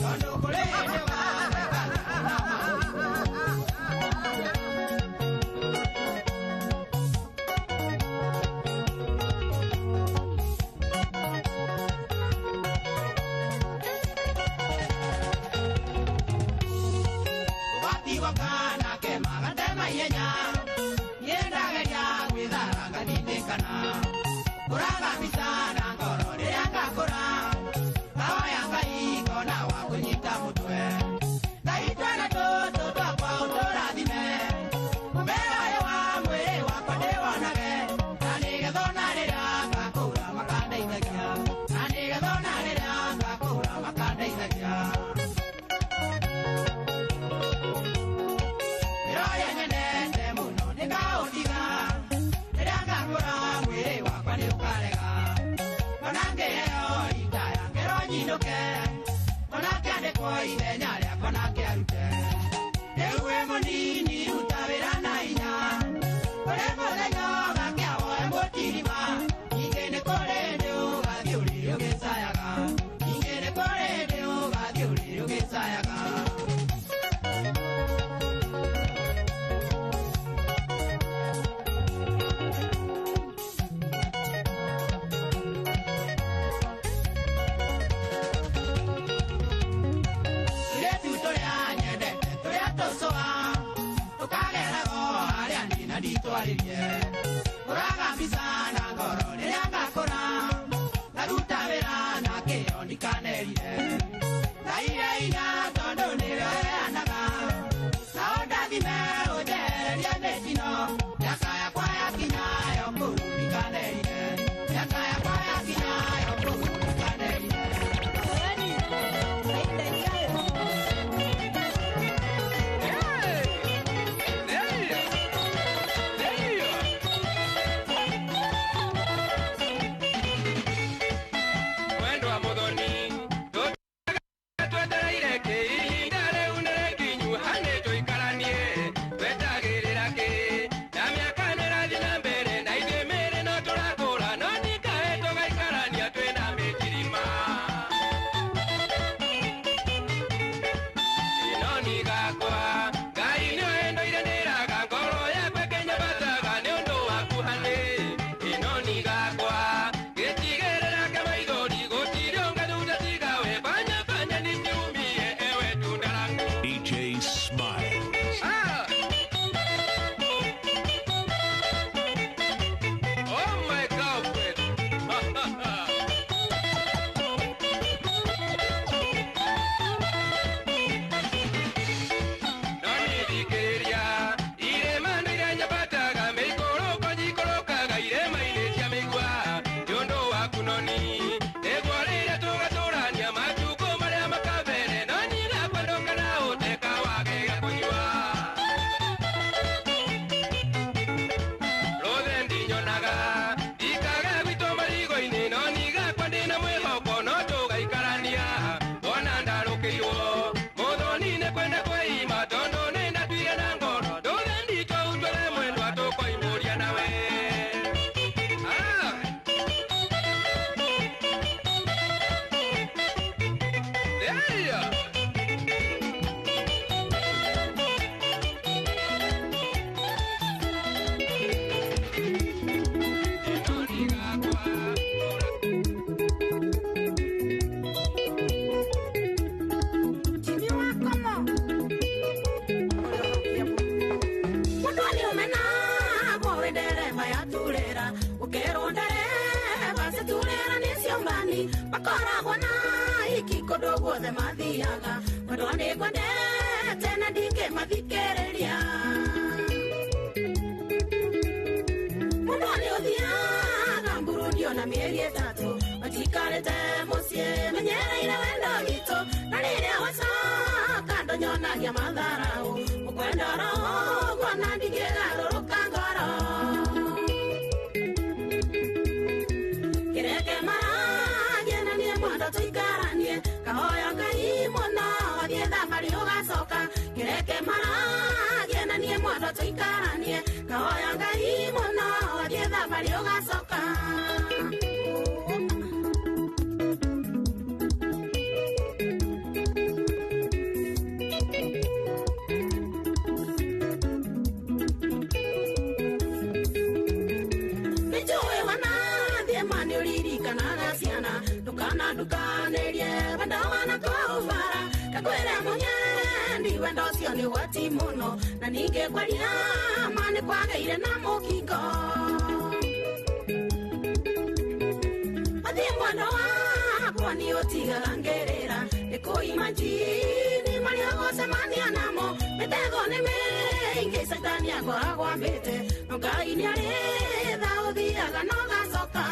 tondũ kũrĩ hĩndĩ ũgathekania andũ na mahuru. Ũgatigo kana kema gatema ihenya, niĩ ndageria gwĩthara ngatindĩkana. Ngũraga mbica na ngoro rĩrĩa ngakũra, ngahoya Ngai ngona wa kũnyita mũtwe. Ngai twana tũtũ twakwa ũtũrathime, mũmera ũyũ wa mwĩrĩ wakwa ndĩwonage, na nĩgetha ona rĩrĩa ngakũra makandeithagia, na nĩgetha ona rĩrĩa ngakũra makandeithagia. Wĩra ũrĩa nyendete mũno nĩngaũtiga, rĩrĩa ngakũra mwĩrĩ wakwa nĩũkarega. Ona ngĩheo ritaya ngerwo nyinũke, ona ngĩandĩkwo ithenya rĩakwa na ngĩarute. Rĩu wĩ mũnini ruta wĩra na hinya, kũrĩ mũthenya ũgakĩa woe mũtirima, ningĩ nĩ kũrĩ hĩndĩ ũgathiĩ ũrĩrĩ ũgĩcayaga, ningĩ nĩ kũrĩ hĩndĩ ũgathiĩ ũrĩrĩ ũgĩcayaga. Tũirĩtu tũrĩa nyendete tũrĩa tũcũa, tũkagerago harĩa niĩ na nditwarĩrie. Ngũraga mbica na ngoro rĩrĩa ngakũra, ngaruta wĩra na kĩo ndikanerire. Ngai he hinya tondũ nĩwe ũheanaga, na ũndathime ũnjehererie mĩtino, mĩaka yakwa yakinya yo kũu ndikanerire, mĩaka yakwa yakinya yo kũu ndikanerire. Hey! Makoragwo na iki kũndũ guothe mathiaga mwendwa nĩngwendete na ndingĩmathikĩrĩria mũndũ nĩũthiaga Burundi ona mĩeri 3 matikarĩte mũciĩ menyereire wendo witũ na rĩrĩa wacoka ndũnyonagia matharaũ ũkwenda oro ũguo na ndingĩgarũrũka ngoro kĩreke maragie na niĩ mwendwa tũikaranie kahoya Ngai mũno wathiĩ thabarĩ ũgacoka kĩreke maragie na niĩ mwendwa tũikaranie kahoya Ngai mũno wathiĩ thabarĩ ũgacoka. Ndukanĩrie wendo wanakwa ũbara kakwĩre mũnyendi wendo ũcio nĩ ũgwati mũno na ningĩ kwaria ma nĩ kwagĩire na mũkingo mathiĩ mwendo wakwa nĩ ũtigaga ngĩrĩra nĩ kũima njini marĩa ũgũcemania namo mĩtego nĩ mĩingĩ caitani akoragwo ambĩte no Ngai nĩarĩ tha ũthiaga na ũgacoka.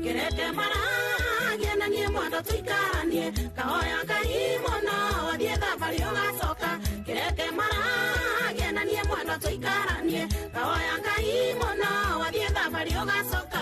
Kĩreke maragie na niĩ mwendwa tũikaranie kahoya Ngai mũno wathiĩ thabarĩ ũgacoka kĩreke maragie na niĩ mwendwa tũikaranie kahoya Ngai mũno wathiĩ thabarĩ ũgacoka.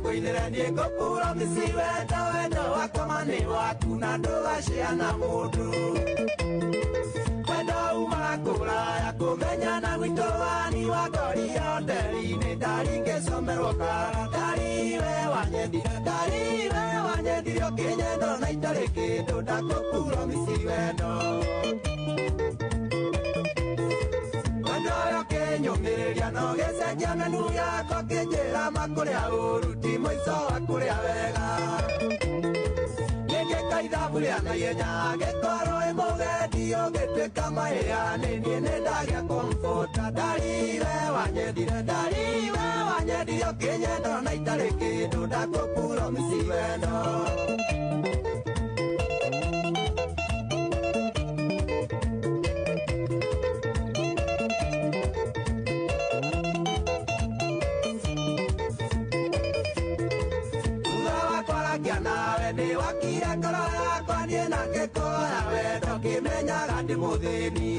Kuinira ni ngũkura mĩciĩ wendo wendo wakwa ma nĩ waku na ndũgaciana mũndũ wendo umaga kũraya kũmenyana gwitũ wani wakoria hoteli-inĩ ndari ngĩcomerwo kara ndari we wanyendire ndari we wanyendire ũkĩnyenda ona itarĩ kĩndũ ndakũkura mĩciĩ wendo wendo ũyũ ũkĩnyũmĩrĩria na ũgĩcenjia menu yakwa kĩnjĩra makũrĩa ũru ti mũico wa kũrĩa wega nĩngĩka ithabu rĩa naihenya angĩkorwo ĩ mũgendi ũgĩtuĩka mahĩa nĩ niĩ nĩ ndagĩa komfota ndari we wanyendire ndari we wanyendire ũkĩnyenda ona itarĩ kĩndũ ndakũkura mĩciĩ wendo. Ngĩkuoya wendo ngĩmenyaga ndĩ mũthĩni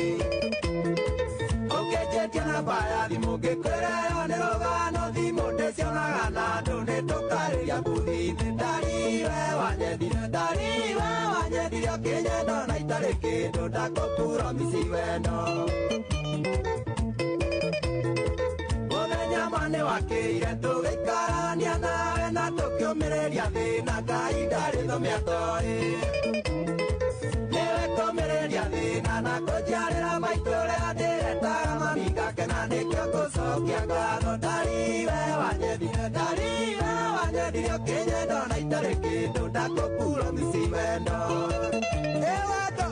ũkĩnjĩtia namba ya thimũ ngĩkwĩra ĩyo nĩ rũgano thimũ ndĩcionaga na andũ nĩ tũkarĩria bũthi-inĩ ndari we wanyendire ndari we wanyendire ũkĩnyenda ona itarĩ kĩndũ ndakũpuromisi wendo mũthenya ma nĩ wakĩire tũgĩikarania nawe na tũkĩũmĩrĩria thĩna Ngai ndarĩ thome atoĩ nĩwe kũmĩrĩria thĩna na kũnjiarĩra maitũ ũrĩa ndĩretaga mami ngakena nĩkĩo ngũcokia ngatho ndari we wanyendire ndari we wanyendire ũkĩnyenda ona itarĩ kĩndũ ndakũpuromisi wendo ĩ wendo.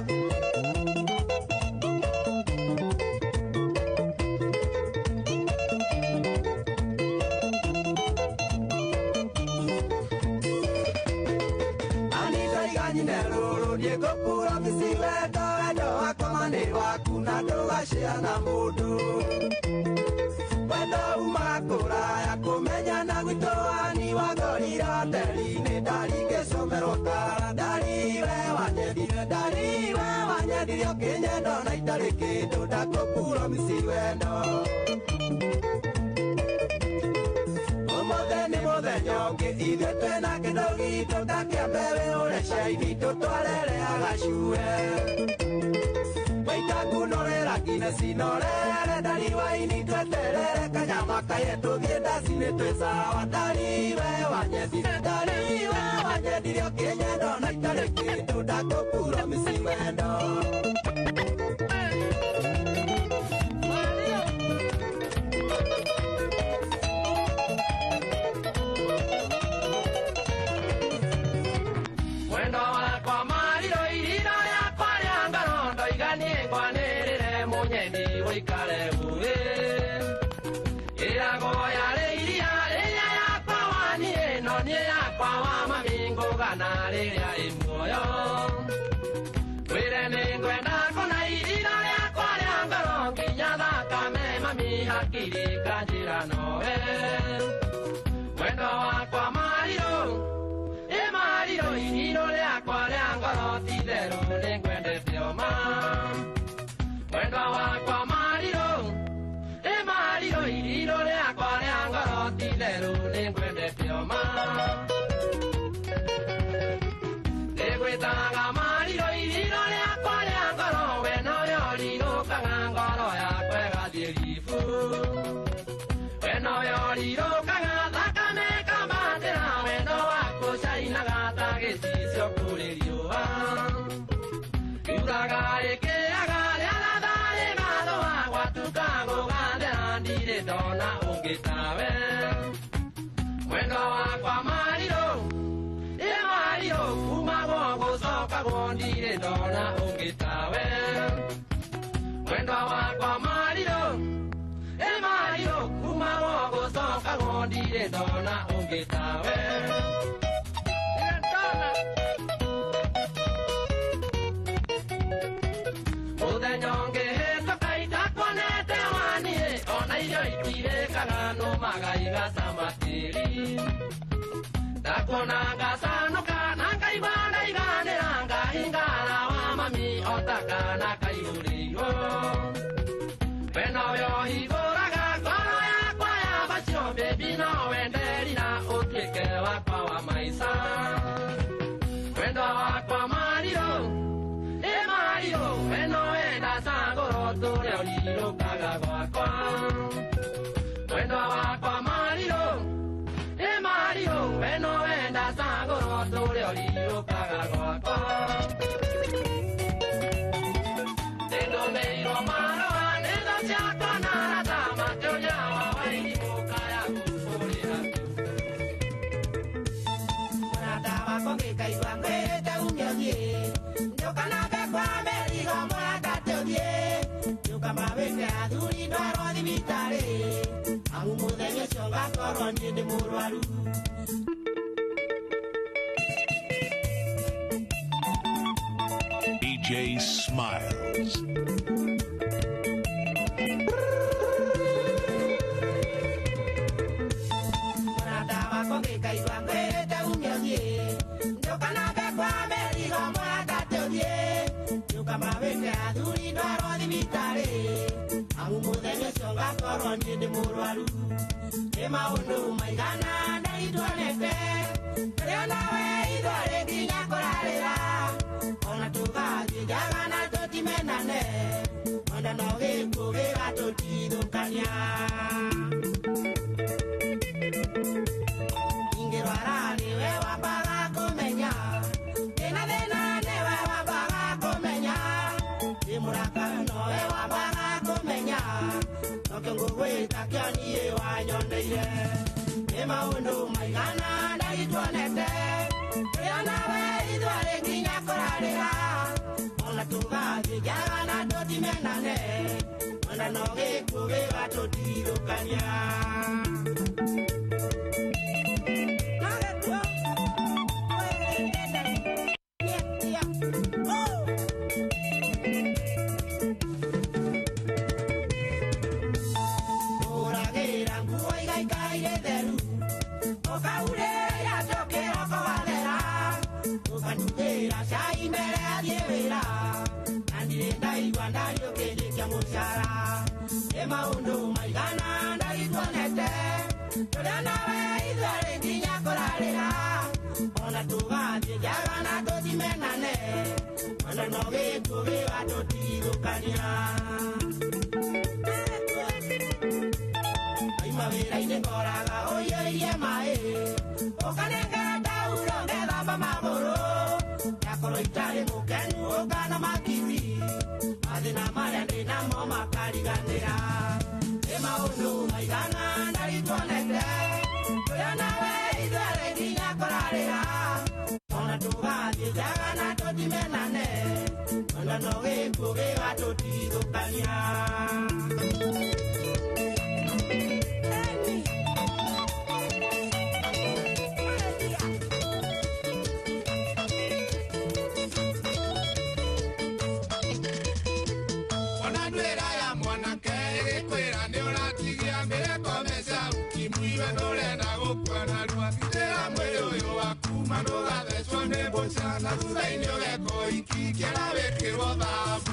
Ngũpuromisi wendo wendo wakwa ma nĩ waku na ndũgaciana mũndũ wendo umaga kũraya kũmenyana gwitũ wani wangorire hoteli-inĩ ndari ngĩcomerwo kara ndari we wanyendire ndari we wanyendire ũkĩnyenda ona itarĩ kĩndũ ndakũpuromisi wendo ũmũthĩ nĩ Mũthenya ũngĩ ithuĩ twĩna kĩndũ gitũ ta kĩa mbere ũrĩa caini tũtwarere agacue. Maita ngunorera nginya cinorere ndariwa-inĩ tweterere kanyama kaye tũthiĩ ndaci-inĩ twĩ sawa. Ndariwe wanyendire ndariwe wanyendire ũkĩnyenda ona itarĩ kĩndũ ndakũpuromisi wendo. Mwendo wakwa mariro irira rĩakwa rĩa ngoro ndoiga niĩ ngwanĩrĩre mũnyendi ũikare buĩ ĩragwo yarĩ iria rĩrĩa yakwa wa niĩ no niĩ yakwa wa mami ngũgana rĩrĩa ĩ muoyo wĩre nĩ ngwenda kũna irira rĩakwa rĩa ngoro nginya thakame mami hakiri kanjĩra nowe mwendo wakwa mariro Mariro iriro rĩakwa rĩa ngoro ti therũ nĩngwendete oma mwendwa wakwa mariro ĩ mariro iriro rĩakwa rĩa ngoro ti therũ nĩngwendete oma nĩngwĩtaga mariro iriro rĩakwa rĩa ngoro we nowe ũrirũkaga ngoro yakwa ĩgathiĩ ribu we nowe ũrirũkaga thakame ĩkambatĩra wendo waku cainaga ta gĩcicio kũrĩ riũa yuraga ĩkĩaga rĩaratha rĩgathũa gwatuka gũgathera ndirĩ ndona ũngĩ tawe mwendo wakwa mariro ĩ mariro kumagwo gũcokagwo ndirĩ ndona ũngĩ tawe mwendo wakwa mariro ĩ mariro kumagwo gũcokagwo ndirĩ ndona ũngĩ tawe. Mũthenya ũngĩ hĩtũka itakuonete waniĩ ona irio itirĩkaga nũmaga igacama tĩri ndakuona ngacanũka na ngaigua ndaiganĩra ngahingara wa mami o ta kaana kaihũrĩirwo we nowe ũhingũraga ngoro yakwa ya bacio baby no wenderira ũtuĩke wakwa wa maica wendo wakwa mariro ĩ mariro we nowe ndacagũrwo tũrĩa ũrirũkaga gwakwa mwendwa wakwa mariro ĩ mariro we nowe ndacagũrwo tũrĩa ũrirũkaga gwakwa nĩndũmĩirwo marũa nĩ thũ ciakwa na arata makĩũria wa wairimũ yaku kũrĩ Mũrata wakwa ngĩkaigua ngwĩrĩte ume ũthiĩ njũka na mbekwa mĩrigo mũrata tũthiĩ njũka mawĩte athuri ndwarwo thibitarĩ amu mũthenya ũcio ngakorwo niĩ ndĩ mũrwaru. DJ Smiles. Mũrata wakwa ngĩkaigua ngwĩrĩte ume ũthiĩ njũka na mbekwa mĩrigo mũrata tũthiĩ njũka mawĩte athuri ndwarwo thibitarĩ amu mũthenya ũcio ngakorwo niĩ ndĩ mũrwaru nĩ maũndũ maigana ndaituonete rĩo nawe ithuerĩ nginya kũrarĩra ona tũgathiĩ njaga na tũtimenane wenda no gĩkuũ gĩgatũtigithũkania ingĩrwara nĩwe wambaga kũmenya ndĩna thĩna nĩwe wambaga kũmenya ndĩ mũrakaru nowe wambaga kũmenya nokĩo ngũgwĩta kĩo niĩ wanyoneire nĩ maũndũ maigana ndaituonete rĩo nawe ithuerĩ nginya kũrarĩra ona tũgathiĩ njaga na tũtimenane wenda no gĩkuũ gĩgatũtigithũkania. Ũragĩra nguo igaikaire theru ũkaurĩra tũkĩroko wathera ũkanugĩra cai mbere athiĩ wĩra na ndirĩ ndaigua ndariũkĩnjĩkia mũcara nĩ maũndũ maigana ndaituonete Tũrĩa nawe ithuerĩ nginya kũrarĩra. Ona tũgathiĩ njaga na tũcimenane. Wendo no gĩkuũ gĩgatũtigithũkania. Oima wĩra-inĩ ngoraga ũiyũirie maĩ. Ũkanengera tauro ngethamba magũrũ. Ndakorwo itarĩ mũkenu ũkana makiri. Mathĩna marĩa ndĩnamo makariganĩra. Nĩ maũndũ maigana ndarituonete. Tũrĩa nawe ithuerĩ nginya kũrarĩra. Ona tũgathiĩ njaga na tũtimenane. Wendo no gĩkuũ gĩgatũtigithũkania. Ona ndwĩra ya mwanake ĩgĩkwĩra nĩ ũratigia mĩreko meca ukimwi we ndũrenda gũkua narua gitĩra mwĩrĩ ũyũ waku ma ndũgathecwo nĩ mbũca na thutha-inĩ ũgekwo iki kĩara wĩkĩrwo thabu.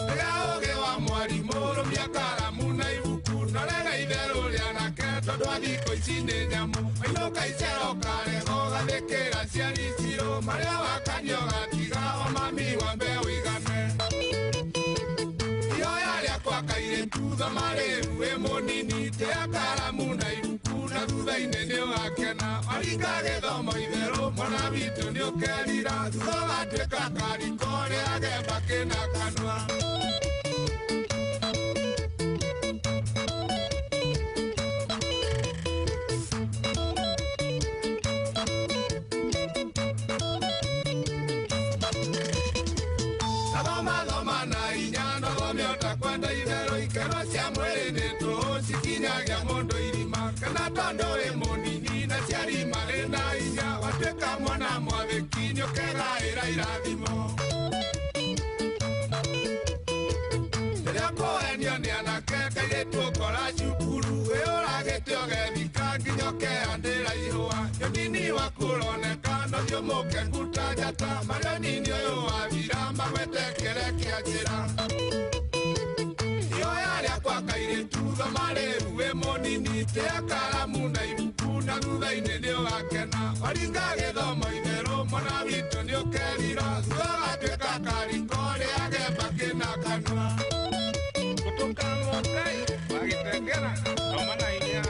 Rĩrĩa ũgĩ wa mwarimũ rũmia karamu na ibuku na rega itherũ rĩanake tondũ a thikũ ici nĩ nyamũ wainũka icero ũkarego gathĩkĩra ciari cirũ marĩa wakanio gatiga o mami wambe ũigane. Ihoya rĩakwa kairĩtu thoma rĩu wĩ mũnini tĩa karamu na ibuku na thutha-inĩ nĩ ũgakena waringa gĩthomo itherũ mwana witũ nĩ ũkerira thutha ũgatuĩka kariko rĩage mbakĩ na kanua. Thoma thoma na inya nothome ũtakwenda itherũ ikeno cia mwĩrĩ nĩ tũhũ cikinyagia mũndũ irima kana tondũ wĩ mũnini na ciari marĩ na inya watuĩka mwana mwathĩki nĩ ũkegaĩra irathimo. Rĩrĩa kũhenio nĩ anake kairĩtu ũkora cukuru wĩ ũragĩte ũgethika nginya ũkehandĩra ihũa nĩ waku ũroneka no thiĩ mũkengu ta njata marĩa nini ũyũ wathira magwete kĩre kĩa njĩra. Ihoya rĩakwa kairĩtu thoma rĩu wĩ mũnini tĩa karamu na ibuku na thutha-inĩ nĩ ũgakena waringa gĩthomo itherũ mwana witũ nĩ ũkerira thutha ũgatuĩka kariko rĩage mbakĩ na kanua. Gũtũka mũkai wagĩtengera thoma na inya.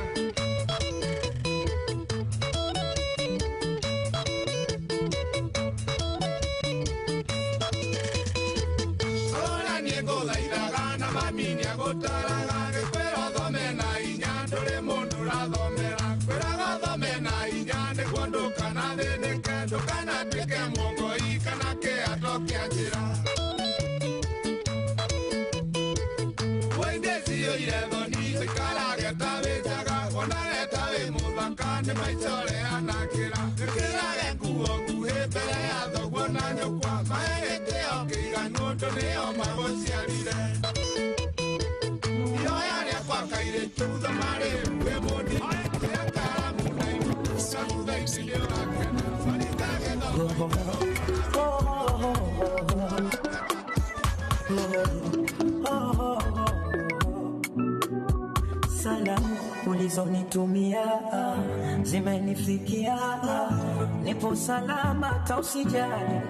Ora niĩ ngũthaithaga na mami nĩagũtaraga gĩkwĩra ũthome na inya ndũrĩ mũndũ ũrathomera kwĩraga ũthome na inya nĩguo ndũkanathĩnĩke ndũkanatuĩke mwongoi kana kĩato kĩa njĩra. Nguo-inĩ ciyũire thoni ũikarage ta wĩ njaga wonage ta wĩ mũthaka nĩ maica ũreanakĩra ĩkĩrage nguo nguhĩ mbere ya thoguo na nyũkwa mahe gĩtĩo kĩiganu ũndũ nĩo magũciarire. Ihoya rĩakwa kairĩtu thoma rĩu wĩ mũnini tĩa karamu na ibuku na thutha-inĩ nĩ ũgakena waringa gĩthomo. Salamu ulizonitumia zimenifikia, nipo salama ta usijali,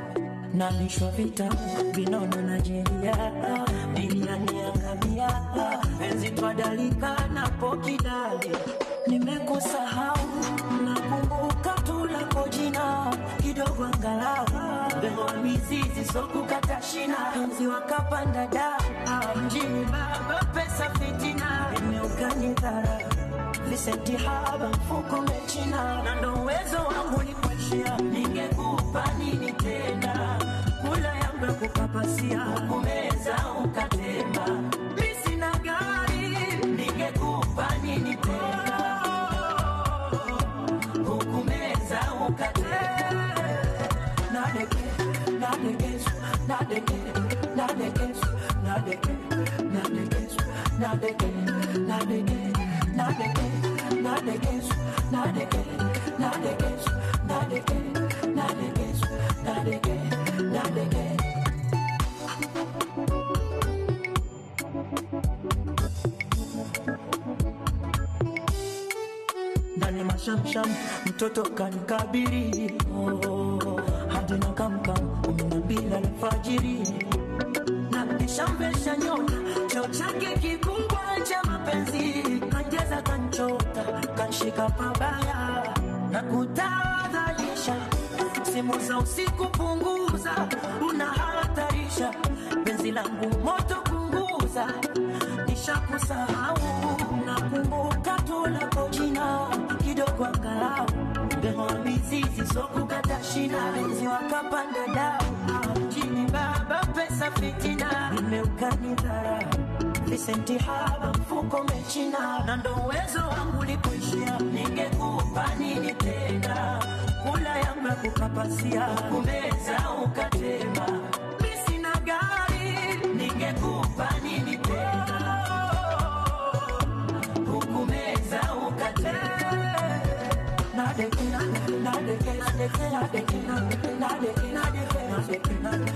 nalishwa vitamu vinono na jeria, biriani ya ngamia, penzi twadalika napo kidali, nimekusahau nakumbuka tu lako jina kidogo angalau, mbegu mizizi so kukata shina, penzi wakapanda da mjini baba pesa fitina, imeukani dhara visenti haba mfuko mechina, na ndo uwezo wangu ni kuachia, ningekupa nini tena, kula yangu ya kupapasia, kumeza ukatema, mimi sina gari, ningekupa nini tena, hukumeza ukatema, nadeke nadekesu nadeke nadekesu nadeke nadekesu nadeke nadeke nadeke nadekesu nadeke nadekesu nadeke nadekesu nadeke nadeke. Mashamsham mtoto kanikabiri, oh, hadi na kamkam 12 alfajiri na kishamvesha nyota cheo chake kikubwa cha mapenzi kanjaza kanchota kanshika pabaya na kutadhalisha simu za usiku punguza unahatarisha penzi langu moto kunguza nishakusahau nakumbuka tulako jina kidogo angalau mbegu mizizi so kukata shina wenzi wakapanda dau mjini baba pesa fitina nimeukanidharau visenti haba mfuko mechina na ndo uwezo wangu likuishia ningekupa nini tena kula yangu ya kukapasia kumeza ukatema mimi sina gari ningekupa nini tena hukumeza ukatema nadeke nadeke nadeke nadeke nadeke nadeke nadeke nadeke nadeke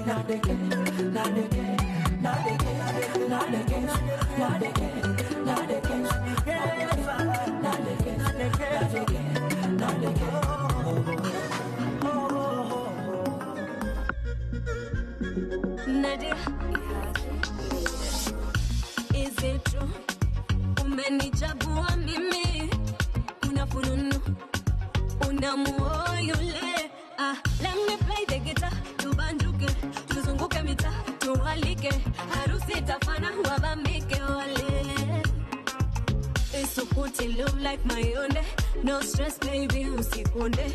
nadeke nadeke nadeke nadeke nadeke nadeke nadeke. Nadia, is it true? Umenichagua mimi, una fununu, una muoyule. Ah, let me play the guitar, tubanjuke, tuzunguke mita, tualike, harusi tafana, wabambike wale. Isukuti love like my own, no stress baby, usikonde.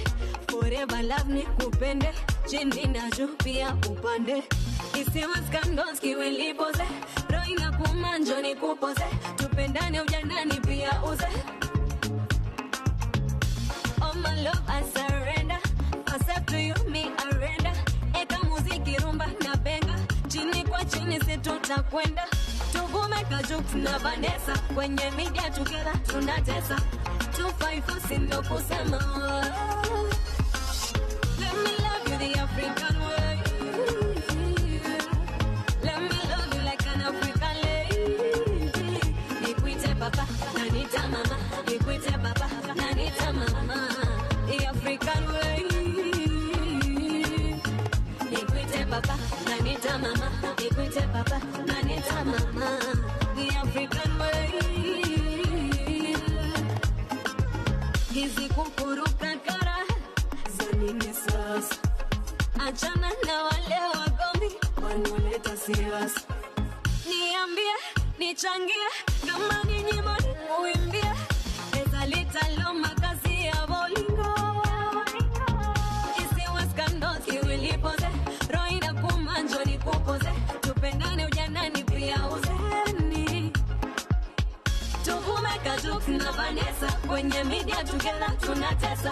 Forever love ni kupende, chini na juu pia upande. Isiwe scandals kiwilipoze, roho inakuuma njoo nikupoze, tupendane ujanani pia uze. All my love I surrender, accept to you me arenda. Eka muziki rumba na benga, chini kwa chini si tutakwenda. Tuvume Kajuk na Vanessa, kwenye media together tunatesa. 254 sindo kusema. Let me love you the African way. Let me love you like an African lady. Nikuite papa, nanita mama. Nikuite papa, nanita mama. The African way. Nikuite papa, nanita mama. Nikuite papa, nanita mama. The African way. Hizi kukuruka kara za nini sasa? Achana na wale wagombi wanaoleta siasa. Niambie, nichangie kama ni nyimbo nikuimbie. Pesa litaloma kazi ya bolingo. Isiwe scandals kiwilipoze, roho inakuuma njoo nikupoze. Tupendane ujanani pia uzeni. Tuvume Kajuk na Vanessa, kwenye media together tunatesa.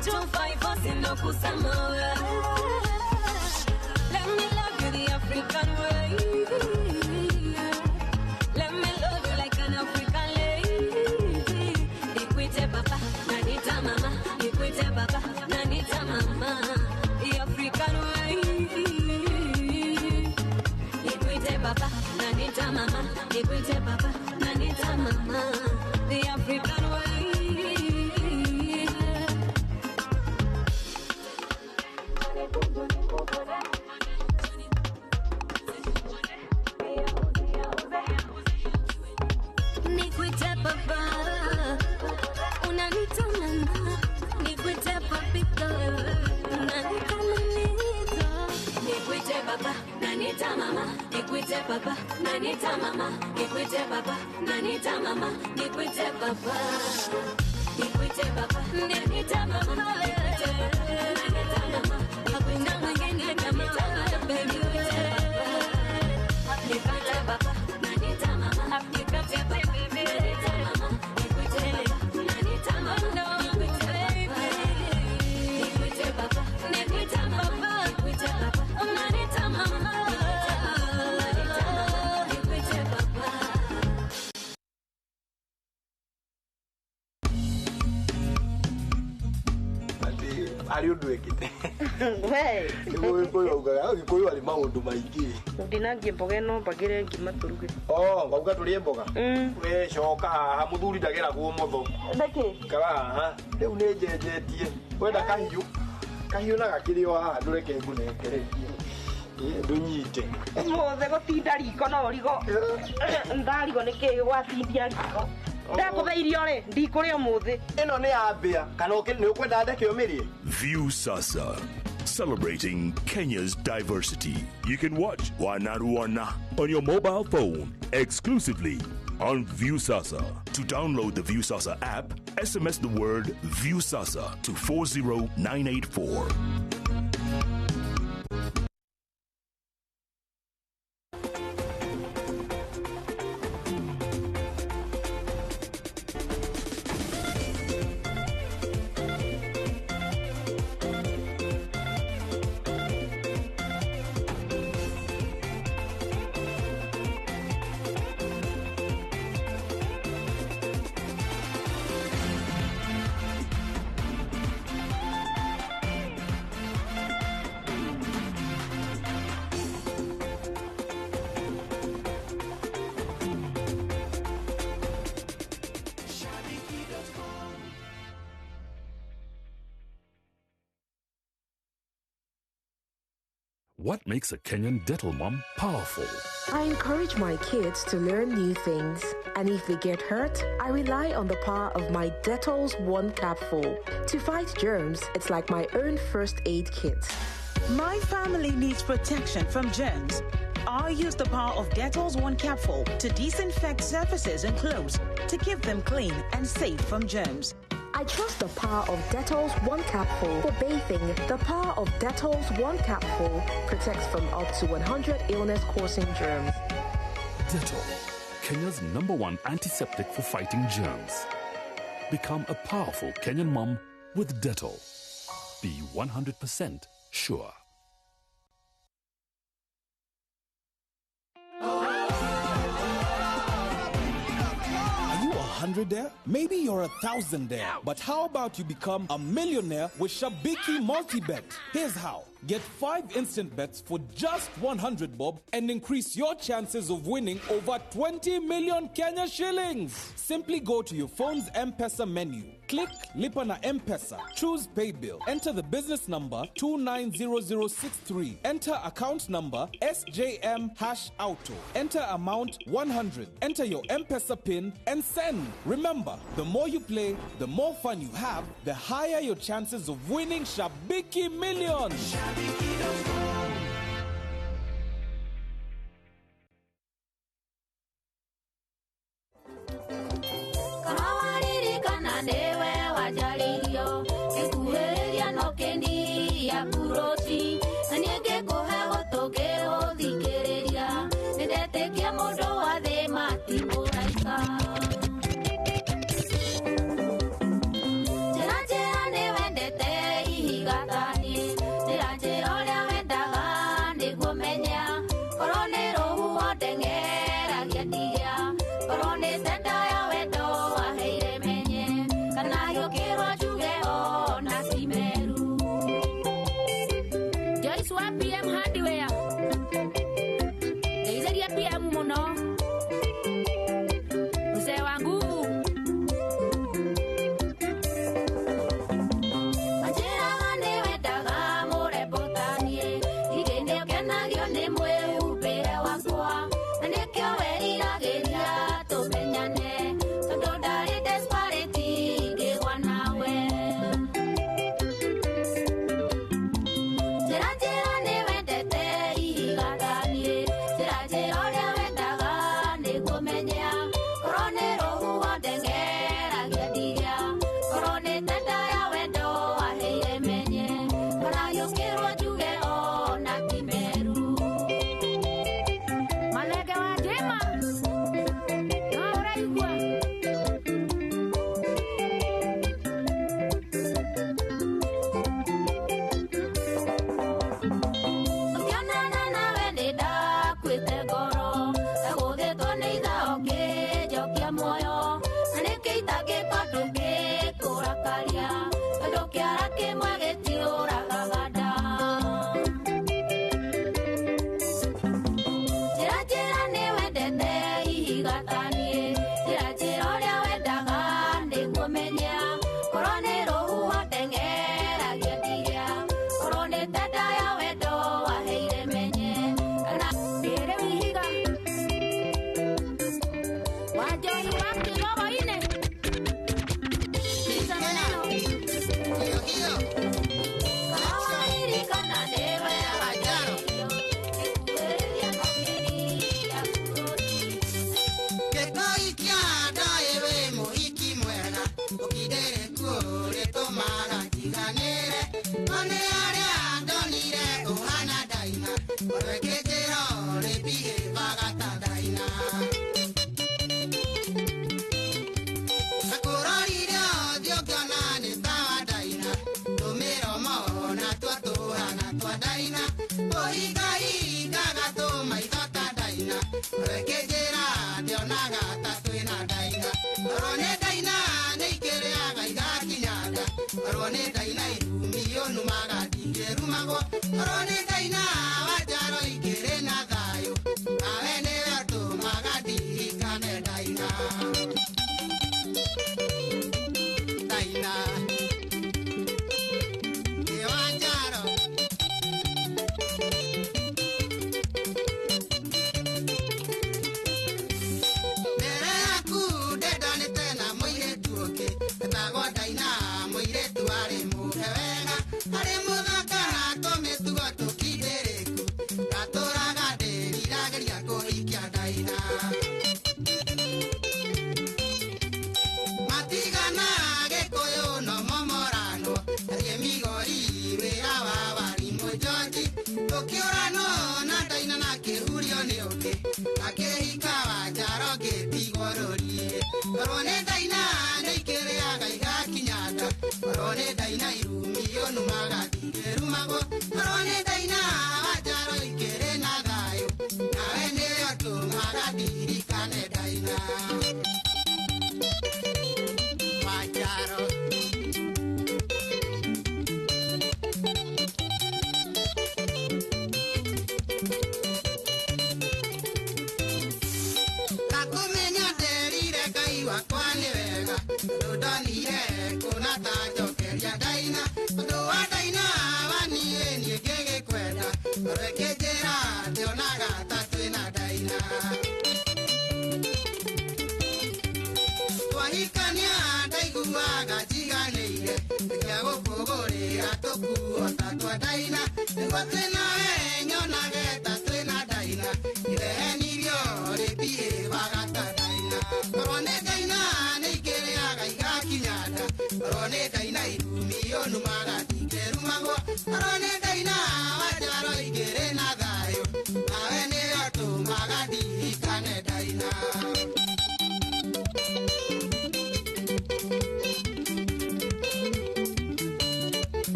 254 sindo kusema. Let me love you the African way. Let me love you like an African lady. Nikuite papa, nanita mama. Nikuite papa, nanita mama. The African way. Nikuite papa, nanita mama. Nikuite papa, nanita mama. The African way. Nikuite papa, unanita mama. Nikuite papito, unanita manito. Nikuite papa, nanita mama. Nikuite papa, nanita mama. Nikuite papa, nanita mama. Nikuite papa. Nikuite papa, nanita mama. Nikuite papa, nanita mama. Hakuna mwingine kama wewe, baby. Nikuite papa, nanita mama. Nikuite papa, nanita mama. Nikuite papa, nanita mama. Nikuite papa, nanita mama. Nikuite papa, nanita mama. Nikuite papa, nikuite papa. Harĩ ũndũ ekĩte. We. Nĩguo Gĩkũyũ augaga, Gĩkũyũ arĩ maũndũ maingĩ. Ndinangie mboga ĩno mbagĩre ngima tũruge. Oh, wauga tũrĩe mboga? We coka haha, mũthuri ndageragwo motho. Nĩkĩ? Ikara haha. Rĩu nĩ njenjetie. Wenda kahiũ? Kahiũ na gakĩrĩ o haha, ndũreke ngũnengere. Ndũnyite. Ũmũthĩ gũtinda riko no ũrigo. Ndarigwo nĩkĩ gwatindia riko. Ndakũhe irio rĩ, ndikũrĩa ũmũthĩ. Ĩno nĩ ya mbĩa, kana nĩ ũkwenda ndeke ũmĩrĩe? View Sasa, celebrating Kenya's diversity. You can watch Wanaruana on your mobile phone exclusively on Viusasa. To download the Viusasa app, SMS the word Viusasa to 40984. What makes a Kenyan dental mom powerful? I encourage my kids to learn new things, and if they get hurt, I rely on the power of my Dettol's One Capful. To fight germs, it's like my own first aid kit. My family needs protection from germs. I use the power of Dettol's One Capful to disinfect surfaces and clothes to keep them clean and safe from germs. I trust the power of Dettol's One Capful for bathing. The power of Dettol's One Capful protects from up to 100 illness-causing germs. Dettol, Kenya's #1 antiseptic for fighting germs. Become a powerful Kenyan mom with Dettol. Be 100% sure. Hundredaire? Maybe you're a thousandaire. But how about you become a millionaire with Shabiki Multibet? Here's how. Get 5 instant bets for just 100 bob and increase your chances of winning over 20 million Kenya shillings. Simply go to your phone's M-Pesa menu. Click Lipa na M-Pesa. Choose Paybill. Enter the business number 290063. Enter account number SJM#auto. Enter amount 100. Enter your M-Pesa PIN and send. Remember, the more you play, the more fun you have, the higher your chances of winning Shabiki Millions. taniĩ njĩra njĩra ũrĩa wendaga nĩguo menya korwo nĩ rũhuho ndeng'eragia nginya korwo nĩ tenda ya wendo waheire menye kana ndĩrĩ ihiga wa njohi wa kĩgogo-inĩ.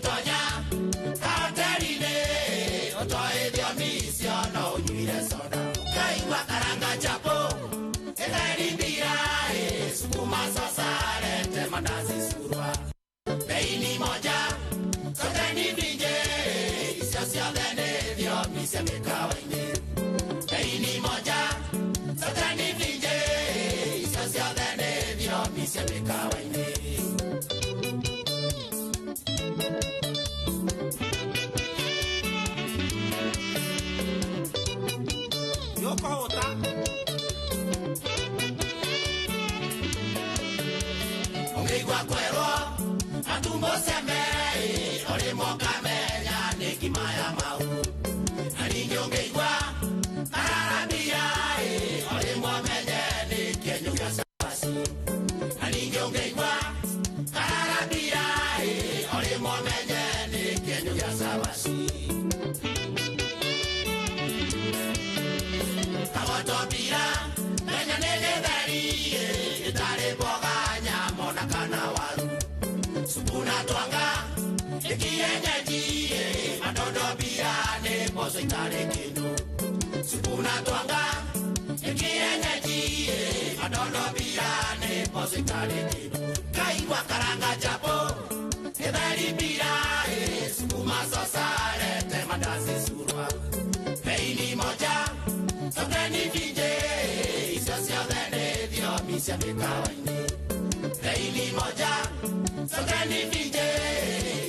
Tonga, ciothe nĩ thiomi cia mĩkawa-inĩ. Peini moja sote ni vinje, icio ciothe nĩ thiomi cia mĩkawa-inĩ. Yokahota. Ũngĩigua kwerwo matumbo ceme, ũrĩmwo ũkamenya nĩ ngima ya mau. Na ningĩ ũngĩigua kararambia, ũrĩmwo ũmenye nĩ kĩenyũ gĩa cabaci. Na ningĩ ũngĩigua kararambia, ũrĩmwo ũmenye nĩ kĩenyũ gĩa cabaci. Kagotobira menya nĩ gĩtheri, ĩtarĩ mboga nyama ona kana waru. Supu na twanga ikienyeji, madondobira nĩ mboco itarĩ kĩndũ. Supu na twanga ikienyeji, madondobira nĩ mboco itarĩ kĩndũ. Kaigua karanga chapo gĩtheri mbira, sukuma sosa rete mandazi surwa. Peini moja sote ni vinje, icio ciothe nĩ thiomi cia mĩkawa-inĩ. Peini moja sote ni vinje,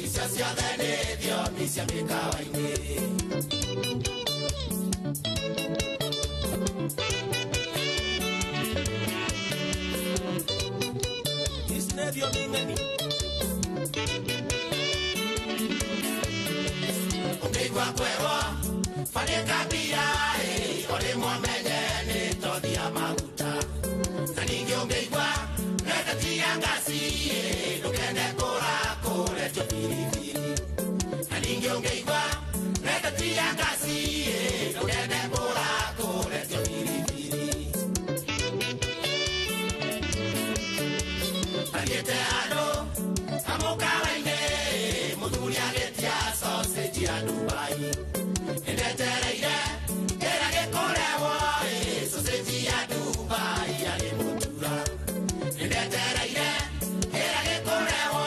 icio ciothe nĩ thiomi cia mĩkawa-inĩ. Ici nĩ thiomi ng'eni. Ũngĩigua kwerwo banĩka mbira, ũrĩmwo ũmenye nĩ tothi ya maguta. Na ningĩ ũngĩigua ndetetia ngaci, ndũkende kũra kũretio biribiri. Na ningĩ ũngĩigua ndetetia ngaci, ndũkende kũra kũretio biribiri. Athiĩte handũ kamũkawa-inĩ, mũthuri agĩtia sausage ya Dubai. Nĩndetereire kĩrĩa gĩkũrehwo, sausage ya Dubai yarĩ mũtura. Nĩndetereire kĩrĩa gĩkũrehwo,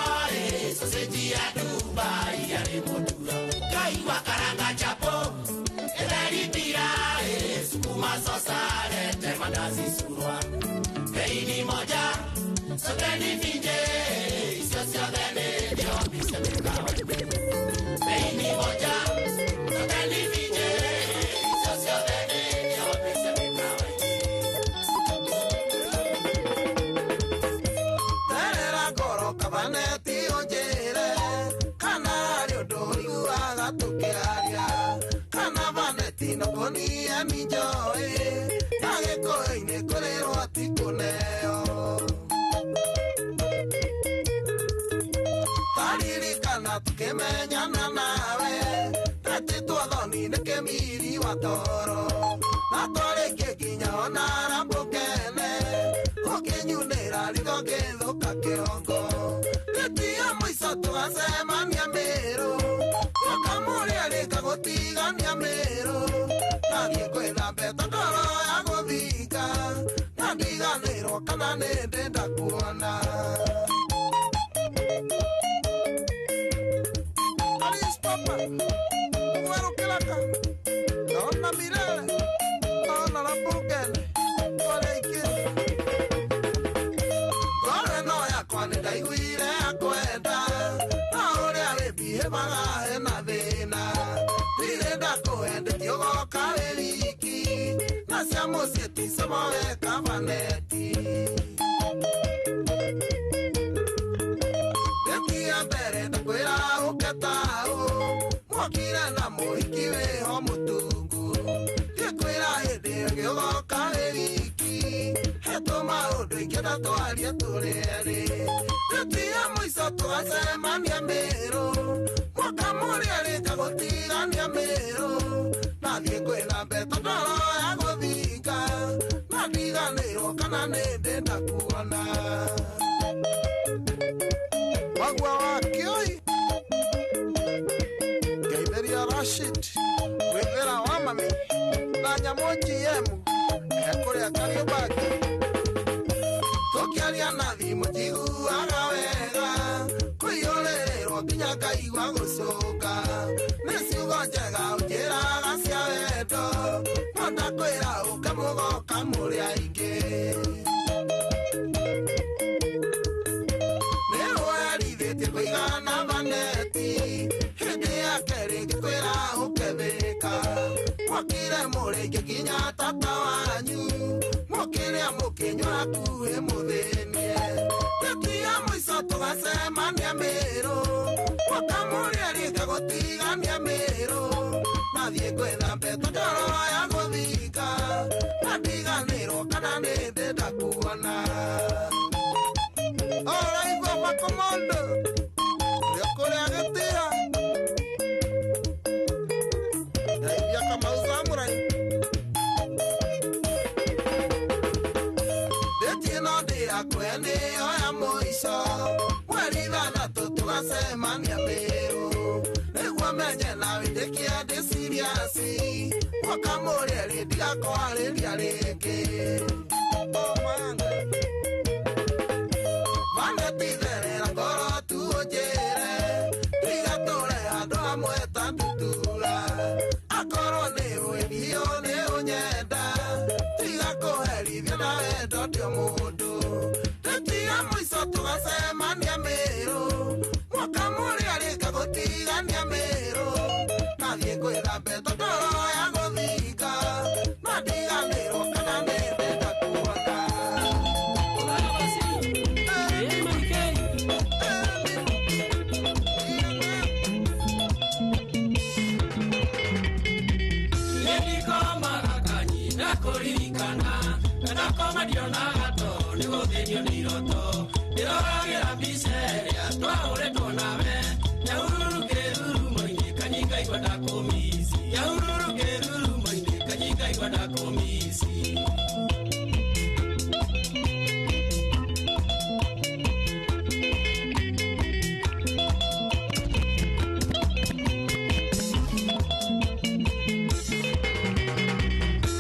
sausage ya Dubai yarĩ mũtura. Kaigua karanga chapo gĩtheri mbira, sukuma sosa rete mandazi surwa. Peini moja sote ni vinje, icio ciothe nĩ thiomi cia mĩkawa-inĩ. Peini moja sote ni vinje, icio ciothe nĩ thiomi cia mĩkawa-inĩ. Terera ngoro kabaneti ũnjĩre kana harĩ ũndũ ũiguaga tũkĩaria, kana baneti no kũnia minjoĩ na gĩkũyũ-inĩ kũrĩrwo ti kũneo. Taririkana tũkĩmenyana nawe twetĩtwo thoni nĩ kĩmiri wa toro, na twarĩkie nginya ona rambũkene ũkĩnyunĩra ritho ngĩthũka kĩongo. Gĩtio mũico tũgacemania Mĩrũ, ũkamũrĩa rĩkagũtigania Mĩrũ. Nathiĩ kwĩna mbeta ndoro ya gũthinga, na ndiganĩrwo kana nĩ ndĩ ndakuona. Alice Papa, Mweru Kilaka, naona milele, naona Rambũkene, twarĩa ikĩri. Ngoro ĩno yakwa nĩ ndaiguire akwenda, na ũrĩa wĩbihĩbaga hena thĩna. Ndirĩ ndakũendetie ũgoka wĩ wiki, na cia mũciĩ ti cama we kabaneti. Ndĩtia mbere ndakwĩra ũke taũ, mwokire na mũhiki wĩho mũtungu. Ngĩkwĩra hĩndĩ ĩngĩ ũgoka wĩ wiki, hetũ maũndũ ingĩenda twarie tũrĩ erĩ. Ndĩtia mũico tũgacemania Mĩrũ, mwaka mũrĩa rĩkagũtigania Mĩrũ. Nathiĩ kwĩna mbeta ndoro ya gũthinga, na ndiganĩrwo kana nĩ ndĩ ndakuona. Magua wa Kĩoi, Ngeithĩria Rashid, Gwĩthĩra wa mami, na nyamũ GM, ekũrĩa Kariũmbangi. Tũkĩaria na thimũ njiguaga wega, kwĩ Kwĩyũrĩrĩrwo nginya ngaigua gũcũnga. Nĩ ciugo njega ũnjĩraga cia wendo. No ndakwĩra ũke mũgoka mũrĩ aingĩ. Nĩ werithĩtie kũigana maneti. Hĩndĩ ya kerĩ ngĩkwĩra ũke Thĩka. Mwakire mũrĩ nginya tata wanyu. Mũkĩrĩa mũkĩnyua hakuhĩ mũthĩnie. Ndeti ya mũico tũgacemania Mĩrũ. Mwaka mũrĩa rĩngĩ gũtigania Mĩrũ. Nathiĩ gwetha mbeta ndoro ya gũthika. Na ndiganĩrwo kana nĩ ndĩnda kuona. Ũraigua makomondo. Ũrĩa kũrĩa gĩtĩa. Ndaithia Kamau Samurai. Ndĩtie no ndĩrakũhe nĩyo ya mũico. Mweri ithathatũ tũgacemania Mĩrũ. Nĩguo menye nawe ndĩkie ndĩ serious. Mwaka mũrĩa rĩ ndigakwarĩria rĩngĩ. Vanetitherera ngoro tu ũnjĩre. Tigatũre handũ hamwe ta ndutura. Akorwo nĩ ũĩ biũ nĩ ũnyenda. Tiga kũherithia na wendo ndĩ mũndũ. Ndĩtia mũico tũgacemania Mĩrũ. Mwaka mũrĩa rĩngĩ gũtigania Mĩrũ. Nathiĩ gwetha mbeta ndoro ya gũthika. Na ndiganĩrwo kana nĩ ndĩnda kuona. Nĩndikomaga kanyi ndakũririkana na ndakoma ndionaga toro nĩgũthĩnio nĩ iroto ndĩroragĩra mbica ĩrĩa twahũrĩtwo nawe nyahururu kĩrurumo-inĩ kanyi ngaigua ndakũmici nyahururu kĩrurumo-inĩ kanyi ngaigua ndakũmici.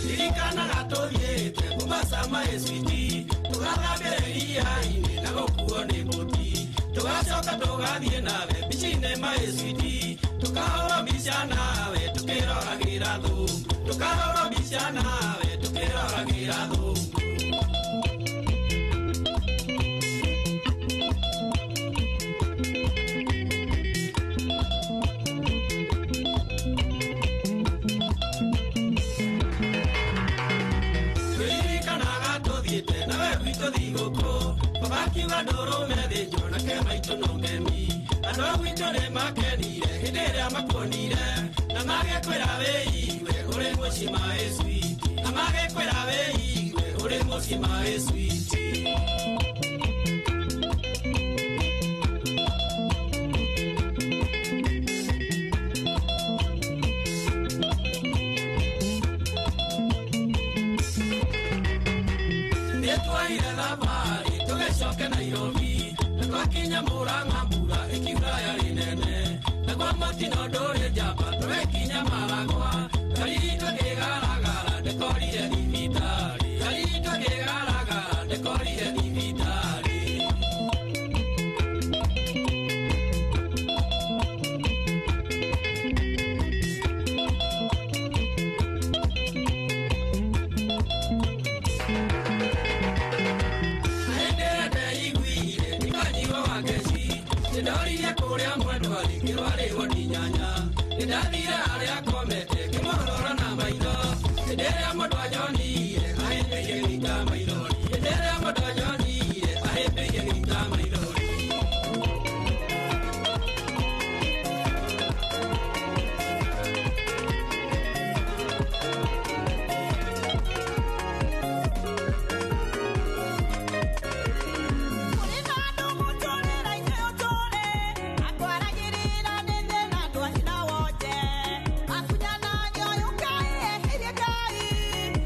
Ririkanaga tũthiĩte Mombasa maĩcwiti tũgathambĩra iria-inĩ na gũkuo nĩ bũti tũgacoka tũgathiĩ nawe mbica-inĩ maĩcwiti tũkahũrwo mbica nawe tũkĩroragĩra thũngũ tũkahũrwo mbica nawe tũkĩroragĩra thũngũ. Tũririkanaga tũthiĩte nawe gwitũ thigũkũ baba akiuga ndũrũme thĩnjwo nake maitũ no ngemi andũ a gwitũ nĩ makenire hĩndĩ ĩrĩa makuonire na magĩkwĩra wĩigue ũrĩ mũciĩ maĩ switi na magĩkwĩra wĩigue ũrĩ mũciĩ maĩ switi. Nĩtwaire thabarĩ tũgĩcoke Nairobi na twakinya Murang'a mbura ĩkiura yarĩ nene na kwa mũtino ndũrĩ njamba tũgĩkinya Maragwa ngari itũ ĩkĩgaragara ndĩkorire thibitarĩ ngari itũ ĩkĩgaragara ndĩkorire thibitarĩ. Hĩndĩ ĩrĩa ndeiguire ndikanyiwa wa ngeci nĩndorire kũrĩa mwendwa rĩngĩrwarĩrwo nĩ nyanya nĩndathire harĩa akomete ngĩmũrora na maitho hĩndĩ ĩrĩa mũndũ anyonire ahĩmbĩirie gĩita maithori hĩndĩ ĩrĩa mũndũ anyonire ahĩmbĩirie gĩita maithori. Akunyana nyoyo kae, heye kai.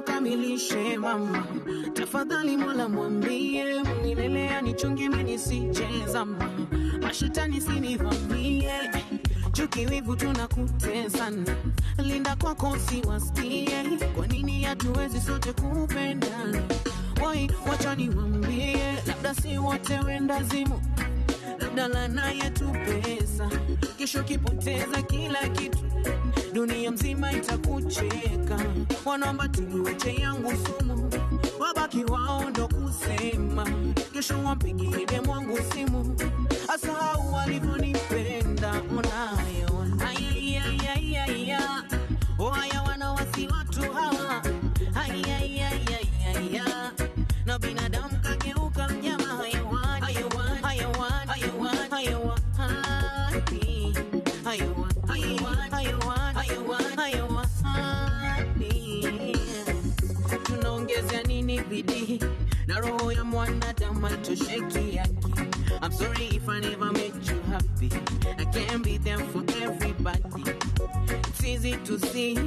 akamilishe mama. Tafadhali Mola mwambie, mnilelea nichunge mimi nisijezama. Mashetani sinivamie, chuki wivu tunakutesana. Linda kwako siwasikie, kwa nini hatuwezi sote kupendana? Wai, wacha niwaambie, labda si wote wendazimu, labda lana yetu pesa. Kesho kipoteza kila kitu, dunia mzima itakucheka. Wanaomba tuiwache yangu sumu, wabaki wao ndo kusema. Kesho wampigie demu wangu simu, asahau walivyonipenda. Unayo ayayayaya, oh haya wanawasi watu hawa, ayayayaya, na binadamu kageuka mnyama. Hayawani, hayawani, hayawani, hayawani, hayawani, hayawani, hayawani, hayawani, hayawani. Tunaongezea nini bidii na roho ya mwanadamu haitosheki yake. I'm sorry if I never made you happy. I can't be there for everybody. It's easy to see.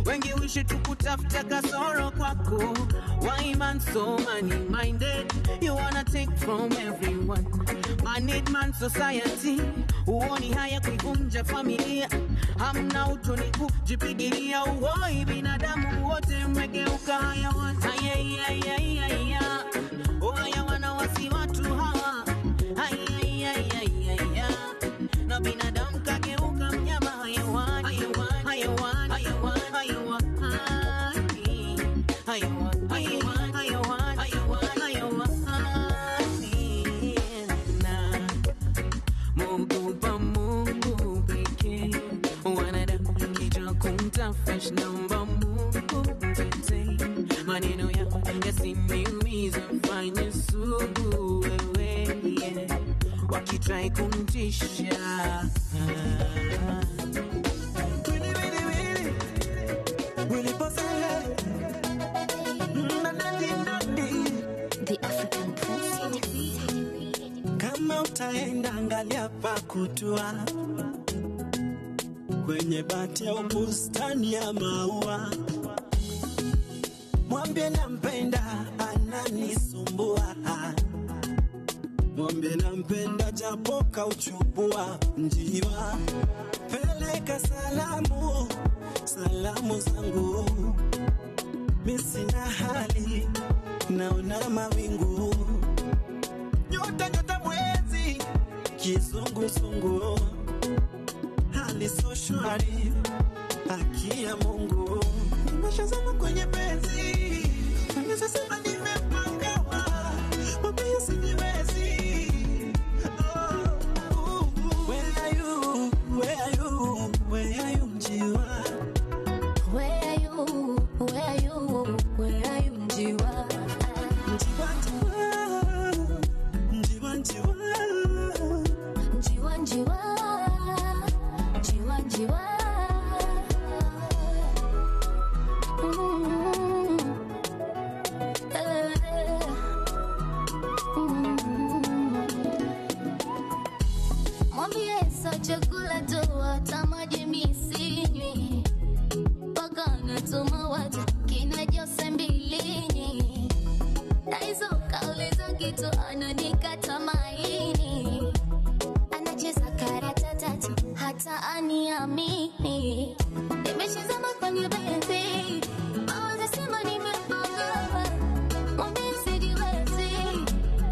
Wengi wishi tukutafuta kasoro kwako. Why man so money minded? You wanna take from everyone. Man need man society. Huoni haya kuivunja familia. Hamna utu ni kujipigilia. Uoi binadamu wote mmegeuka hayawani. Ayayayayaya. Oh hayawana wasi watu hawa. Ayayayayaya. Na binadamu kageuka mnyama. Hayawani, hayawani, hayawani, hayawani, hayawani, hayawani, hayawani, hayawani, hayawani. Na Mungu pa Mungu pekee, wanadamu kija kumtafuta, naomba Mungu mtetee. Maneno yako yasiniumize, mfanye sugu wewe, yeah. Wakitrai kumtisha The African Prince. Kama utaenda angalia pa kutua, kwenye bati au bustani ya maua, mwambie nampenda ananisumbua, mwambie nampenda japo kauchubua njiwa. Peleka salamu, salamu zangu, mi sina hali, naona mawingu, nyota nyota mwezi, kizunguzungu, hali so shwari, haki ya Mungu. Nimeshazama kwenye penzi, naweza sema nimepangawa, mwambie sijiwezi. Oh, where are you, where are you, where are you njiwa? Where are you, where are you, where are you njiwa? Njiwa, njiwa, njiwa, njiwa, njiwa, njiwa, njiwa. Mwambie sa chakula tu hata maji mi sinywi, mpaka anatuma watu kina Jose mbilinyi, na hizo kauli za kitu ananikata maini, anacheza karata tatu hata aniamini. Nimeshazama kwenye benzi, mawazo sema nimepagawa, mwambie sijiwezi,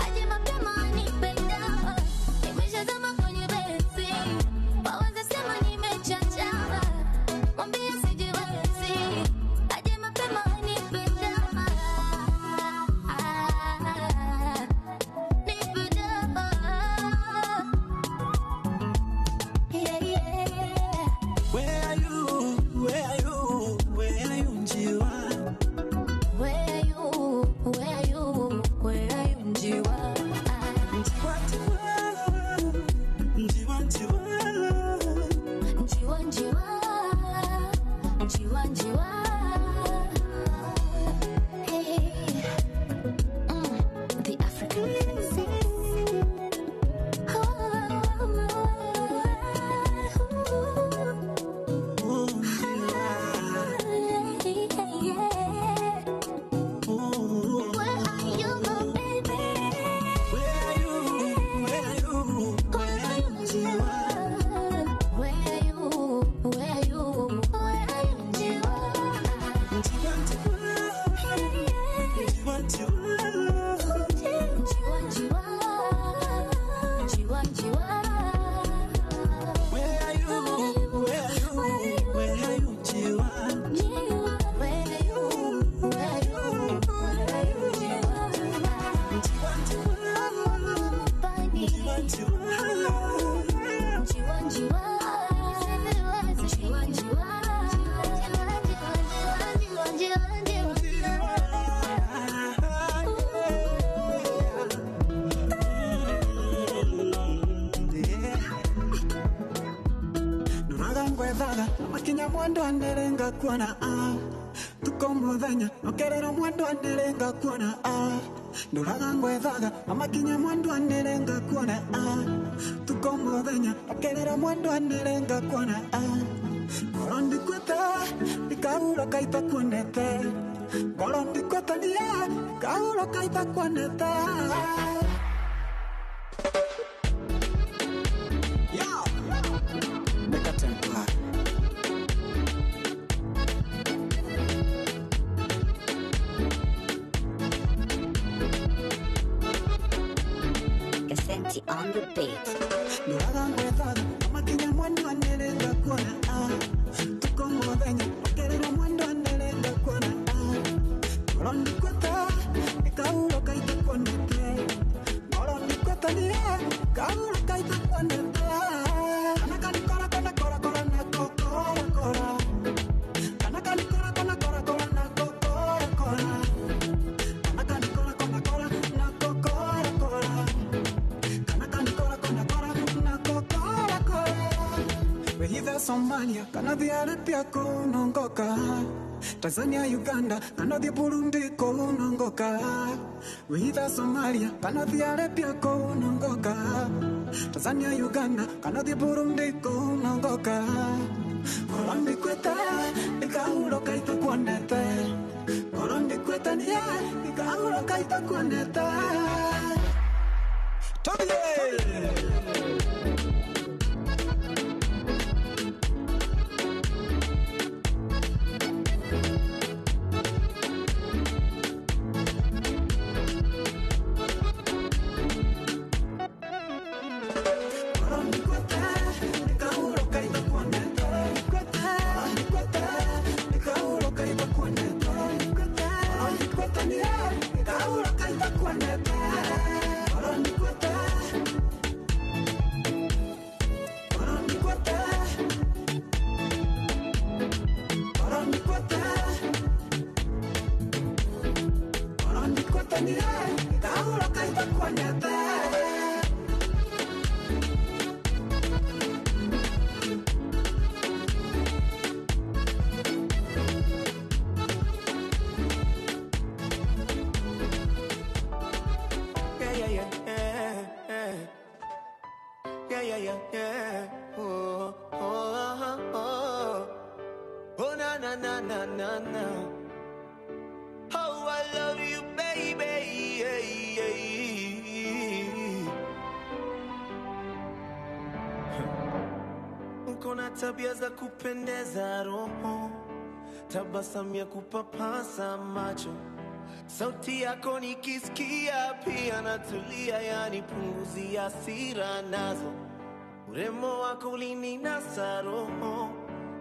aje mapema anipe dawa. Nimeshazama kwenye benzi, mawazo sema nimechachawa, mwambie sijiwezi, aje mapema anipe dawa. Nipe dawa. Yeah, yeah. Where ngwethaga makinya mwendwa nĩrĩ ngakuona tuko mũthenya okerera mwendwa nĩrĩ ngakuona ndũraga ngwethaga makinya mwendwa nĩrĩ ngakuona tuko mũthenya okerera mwendwa nĩrĩ ngakuona ngoro ndikwete ndikahuroka itakuonete ngoro ndikwete ndikahuroka itakuonete. On the beat. Ndũraga ngwethaga makinya mwendwa nĩrĩ ngakuona tuko mũthenya okerera mwendwa nĩrĩ ngakuona ngoro ndikwete ndikahuroka itakuonete ngoro ndikwete ndikahuroka itakuonete kana kanikora kona kora kora na kokora kora kana kanikora kona kora kora na kokora kora kana kanikora kona kora na kokora kora. Wehitha Somalia, kana Arabia kunongoka, Tanzania, Uganda, kana Burundi kunongoka. Wehitha Somalia, kana Arabia kunongoka, Tanzania, Uganda, kana Burundi kunongoka. Ngoro ndikwete ndikahuroka itakuonete, ngoro ndikwete ndikahuroka itakuonete. Tobie! Tabia za kupendeza roho, tabasamu ya kupapasa macho, sauti yako nikisikia pia natulia, yani punguzia hasira nazo, urembo wako ulininasa roho,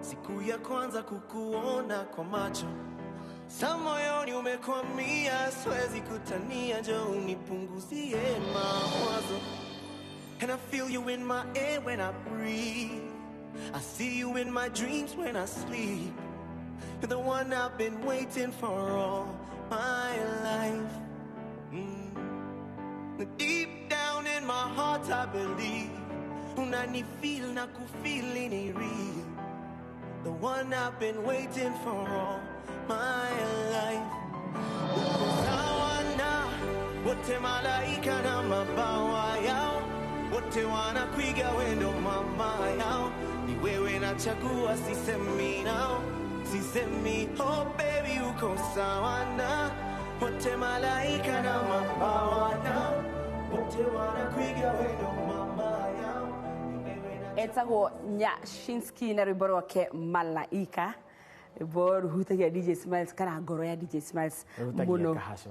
siku ya kwanza kukuona kwa macho, sa moyoni umekwamia, siwezi kutania, njoo unipunguzie mawazo. And I feel you in my air when I breathe, I see you in my dreams when I sleep. You're the one I've been waiting for all my life. Deep down in my heart I believe unani feel na kufeel ni real. The one I've been waiting for all my life. Uko sawa na wote malaika na mabawa yao, wote wanakuiga wendo mama yao. Ni wewe nachagua, sisemi nao, sisemi. Oh baby uko sawa na wote malaika na mabawa yao, wote wanakuiga wendo mama yao. Etagwo Nyashinski na rwimbo rwake Malaika. Rwimbo ruhutagia DJ Smiles kana ngoro ya DJ Smiles muno. Kahaco.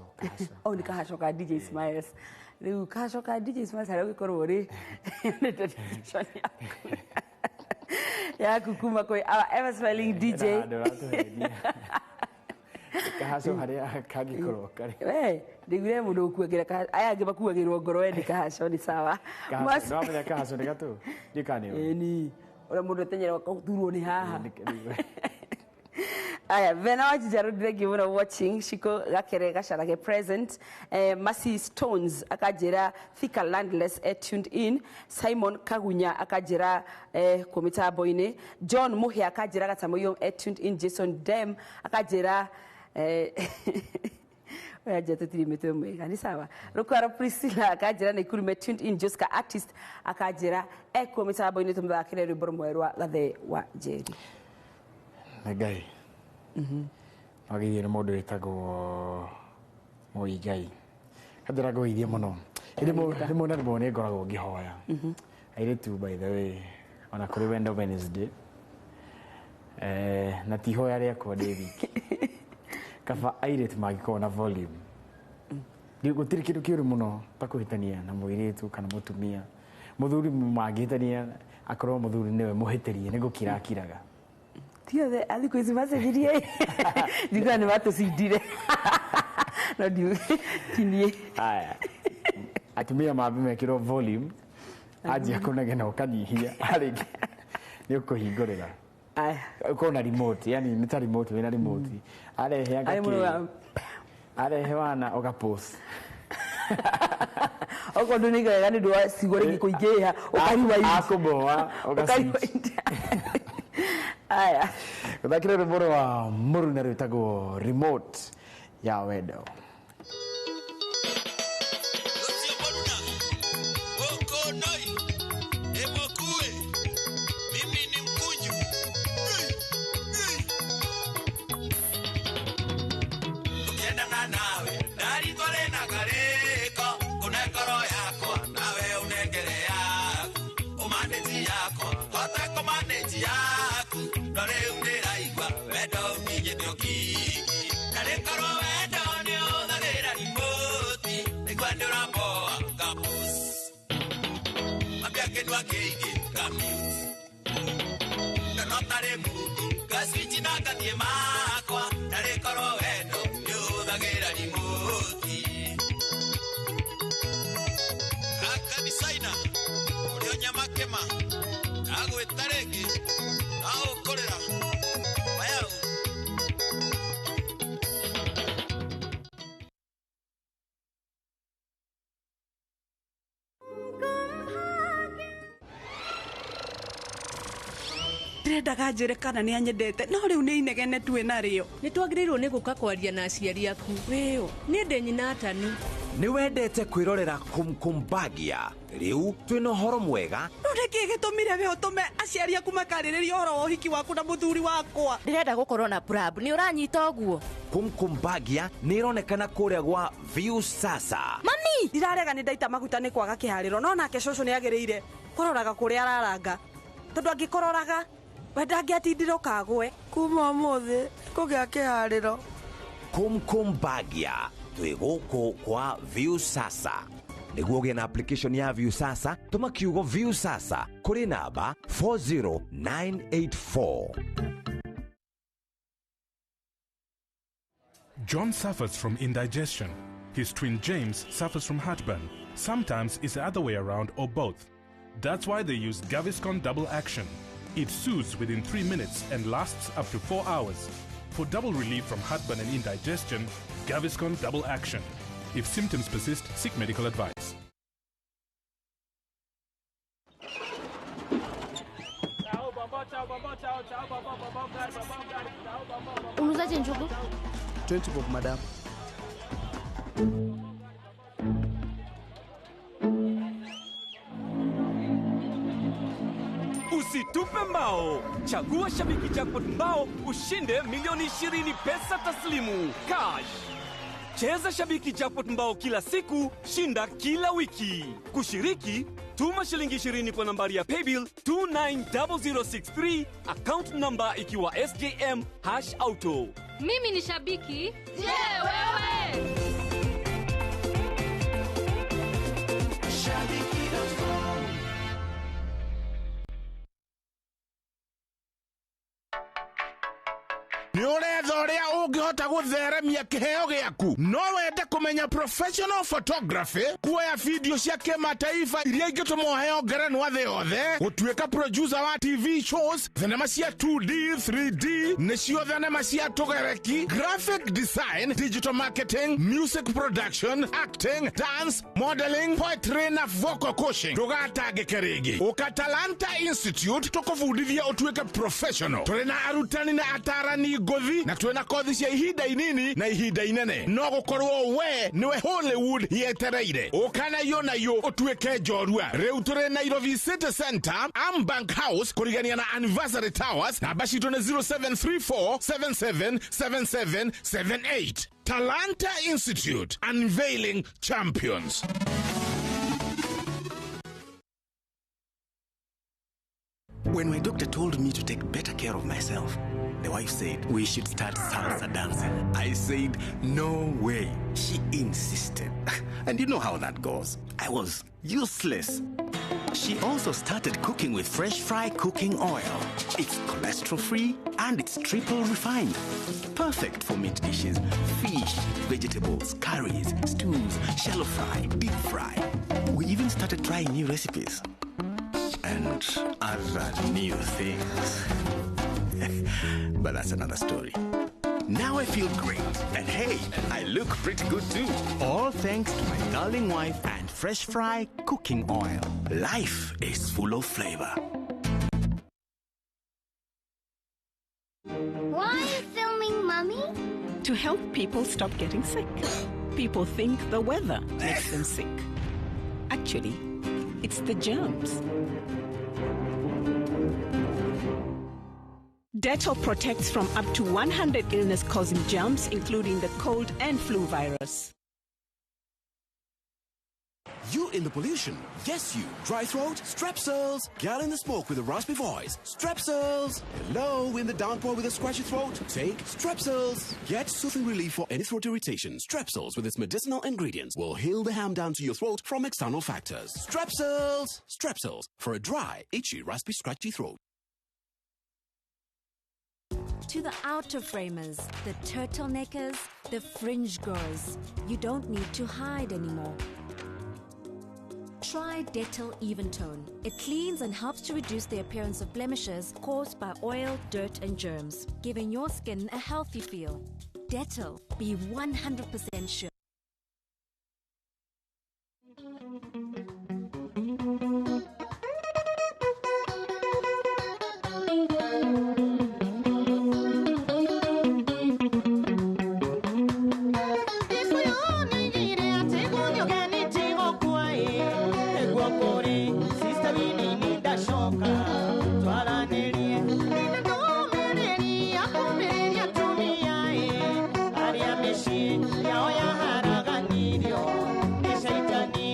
Oh, ni kahaco ka DJ Smiles. Riu kahaco ka DJ Smiles haria ũngĩkorwo rĩ nĩ dedication yaku yaku kuma kwĩ our ever smiling DJ. Kahaco haria kangĩkorwo karĩ. We ndiguire mũndũ ũkuagĩra aya angĩ makuagĩrwo ngoro we nĩ kahaco nĩ sawa. Kahaco no wamenya kahaco nĩ gatũ ndiũ kana nĩ ũĩ. Ĩni ũrĩa mũndũ atenyera gũturwo nĩ haha. Aya, Vena Wajija thank you muno watching. Shiko Gakere Gasharage present. Masi Stones akajira Thika Landless tuned in. Simon Kagunya akajira komita boine. John Muhi akajira Gatamoyo tuned in. Jason Dem akajira oya tutiri mitwe mwega ni sawa. Rukwaro Priscilla akajira Nakuru me tuned in. Jessica artist akajira eko mitambo ine tumuthakire rwimbo rumwe rwa Gathe wa Njeri. Ngai. Wagithie nĩ mũndũ wĩtagwo Mũigai. Kanjĩra ngũgeithie mũno. Rĩmwe na rĩmwe nĩ ngoragwo ngĩhoya. Airĩtu by the way ona kũrĩ wendo Wednesday. Na ti ihoya rĩakwa ndĩ wiki. Kaba airĩtu mangĩkorwo na volume. Gũtirĩ kĩndũ kĩũru mũno ta kũhĩtania na mũirĩtu kana mũtumia. Mũthuri mangĩhĩtania akorwo mũthuri nĩwe mũhĩtĩrie nĩ gũkira akiraga. Tiothe athikũ ici macenjirie. Njiguaga nĩ matũcindire. No tinie. Aya. Atumia mambe mekĩrwo volume anjia kũnegena ũkanyihia arĩngĩ nĩ ũkũhingũrĩra. Aya. Ũkorwo na remote, yani nĩ ta remote wĩna remote. Arehe agakĩ. Arehe wana ũgapost. Okorwo ndũnĩigaga nĩ ũndũ wa ciugo rĩngĩ kũingĩha ũkariwind. Akũboa ũgacwitch. Aya. Gũthakĩra rwĩmbo rwa Mũruna rwĩtagwo Remote ya Wendo. Ndirendaga njĩre kana nĩ anyendete no rĩu nĩ inegene twĩ narĩo. Nĩ twagĩrĩirwo nĩ gũka kwaria na aciari aku. Wĩũ niĩ ndĩ nyina Atanu. Nĩ wendete kwĩrorera Kumkumbagia? Rĩu twĩna ũhoro mwega. No nĩkĩ gĩtũmire we ũtũme aciari aku makarĩrĩria ũhoro wa ũhiki waku na mũthuri wakwa? Ndĩrenda gũkorwo na prab, nĩ ũranyita ũguo? Kumkumbagia nĩ ĩronekana kũrĩa gwa View Sasa. Mami, ndirarega nĩ ndaita maguta nĩ kwaga kĩharĩro no nake cũcũ nĩ agĩrĩire kũroraga kũrĩa araranga tondũ angĩkũroraga we ndangĩatindire ũkagwe. Kuma ũmũthĩ kũgĩa kĩharĩro. Kumkumbagia twĩ gũkũ kwa View Sasa. Nĩguo ũgĩe na application ya View Sasa, tũma kiugo View Sasa kũrĩ namba 40984. John suffers from indigestion. His twin James suffers from heartburn. Sometimes it's the other way around or both. That's why they use Gaviscon Double Action. It soothes within 3 minutes and lasts up to 4 hours. For double relief from heartburn and indigestion, Gaviscon Double Action. If symptoms persist, seek medical advice. Unauzaje njugu? 20 bob, madam. Usitupe mbao. Chagua Shabiki Jackpot mbao ushinde milioni 20 pesa taslimu cash. Cheza Shabiki Jackpot mbao kila siku, shinda kila wiki. Kushiriki, tuma shilingi 20 kwa nambari ya paybill 290063, account number ikiwa SJM #auto. Mimi ni shabiki. Je, wewe? Shabiki.com. Nĩ ũretha ũrĩa ũngĩhota gũtheremia kĩheo gĩaku. No wende kũmenya professional photography, kuoya video cia kĩmataifa iria ingĩtũma ũheo ngerenwa thĩ yothe, gũtuĩka producer wa TV shows, thenema cia 2D, 3D, nĩcio thenema cia tũgereki, graphic design, digital marketing, music production, acting, dance, modeling, poetry na vocal coaching. Ndũgatangĩke rĩngĩ. Ũka Talanta Institute tũkũbundithia ũtuĩke professional. Tũrĩ na arutani na atarani ngũthi na twĩna kothi cia ihinda inini na ihinda inene. No gũkorwo we nĩwe Hollywood yetereire. Ũka na iyo na iyo ũtuĩke njorua. Rĩu tũrĩ Nairobi City Center, Ambank House, kũrigania na Anniversary Towers. Namba citũ nĩ 0734777778. Talanta Institute, unveiling champions. When my doctor told me to take better care of myself, the wife said we should start salsa dancing. I said, no way. She insisted. And you know how that goes. I was useless. She also started cooking with Fresh Fry cooking oil. It's cholesterol free and it's triple refined. Perfect for meat dishes, fish, vegetables, curries, stews, shallow fry, deep fry. We even started trying new recipes and other new things. But that's another story. Now I feel great. And hey, I look pretty good too. All thanks to my darling wife and Fresh Fry cooking oil. Life is full of flavor. Why are you filming, Mummy? To help people stop getting sick. People think the weather makes them sick. Actually, it's the germs. Dettol protects from up to 100 illness-causing germs, including the cold and flu virus. You in the pollution. Yes, you. Dry throat? Strepsils. Girl in the smoke with a raspy voice. Strepsils. Hello, in the downpour with a scratchy throat? Take Strepsils. Get soothing relief for any throat irritation. Strepsils, with its medicinal ingredients, will heal the ham down to your throat from external factors. Strepsils. Strepsils. For a dry, itchy, raspy, scratchy throat. To the outer framers, the turtleneckers, the fringe goers, you don't need to hide anymore. Try Dettol Eventone. It cleans and helps to reduce the appearance of blemishes caused by oil, dirt, and germs, giving your skin a healthy feel. Dettol, be 100% sure. Yao ya haraganirio, ni shaitani.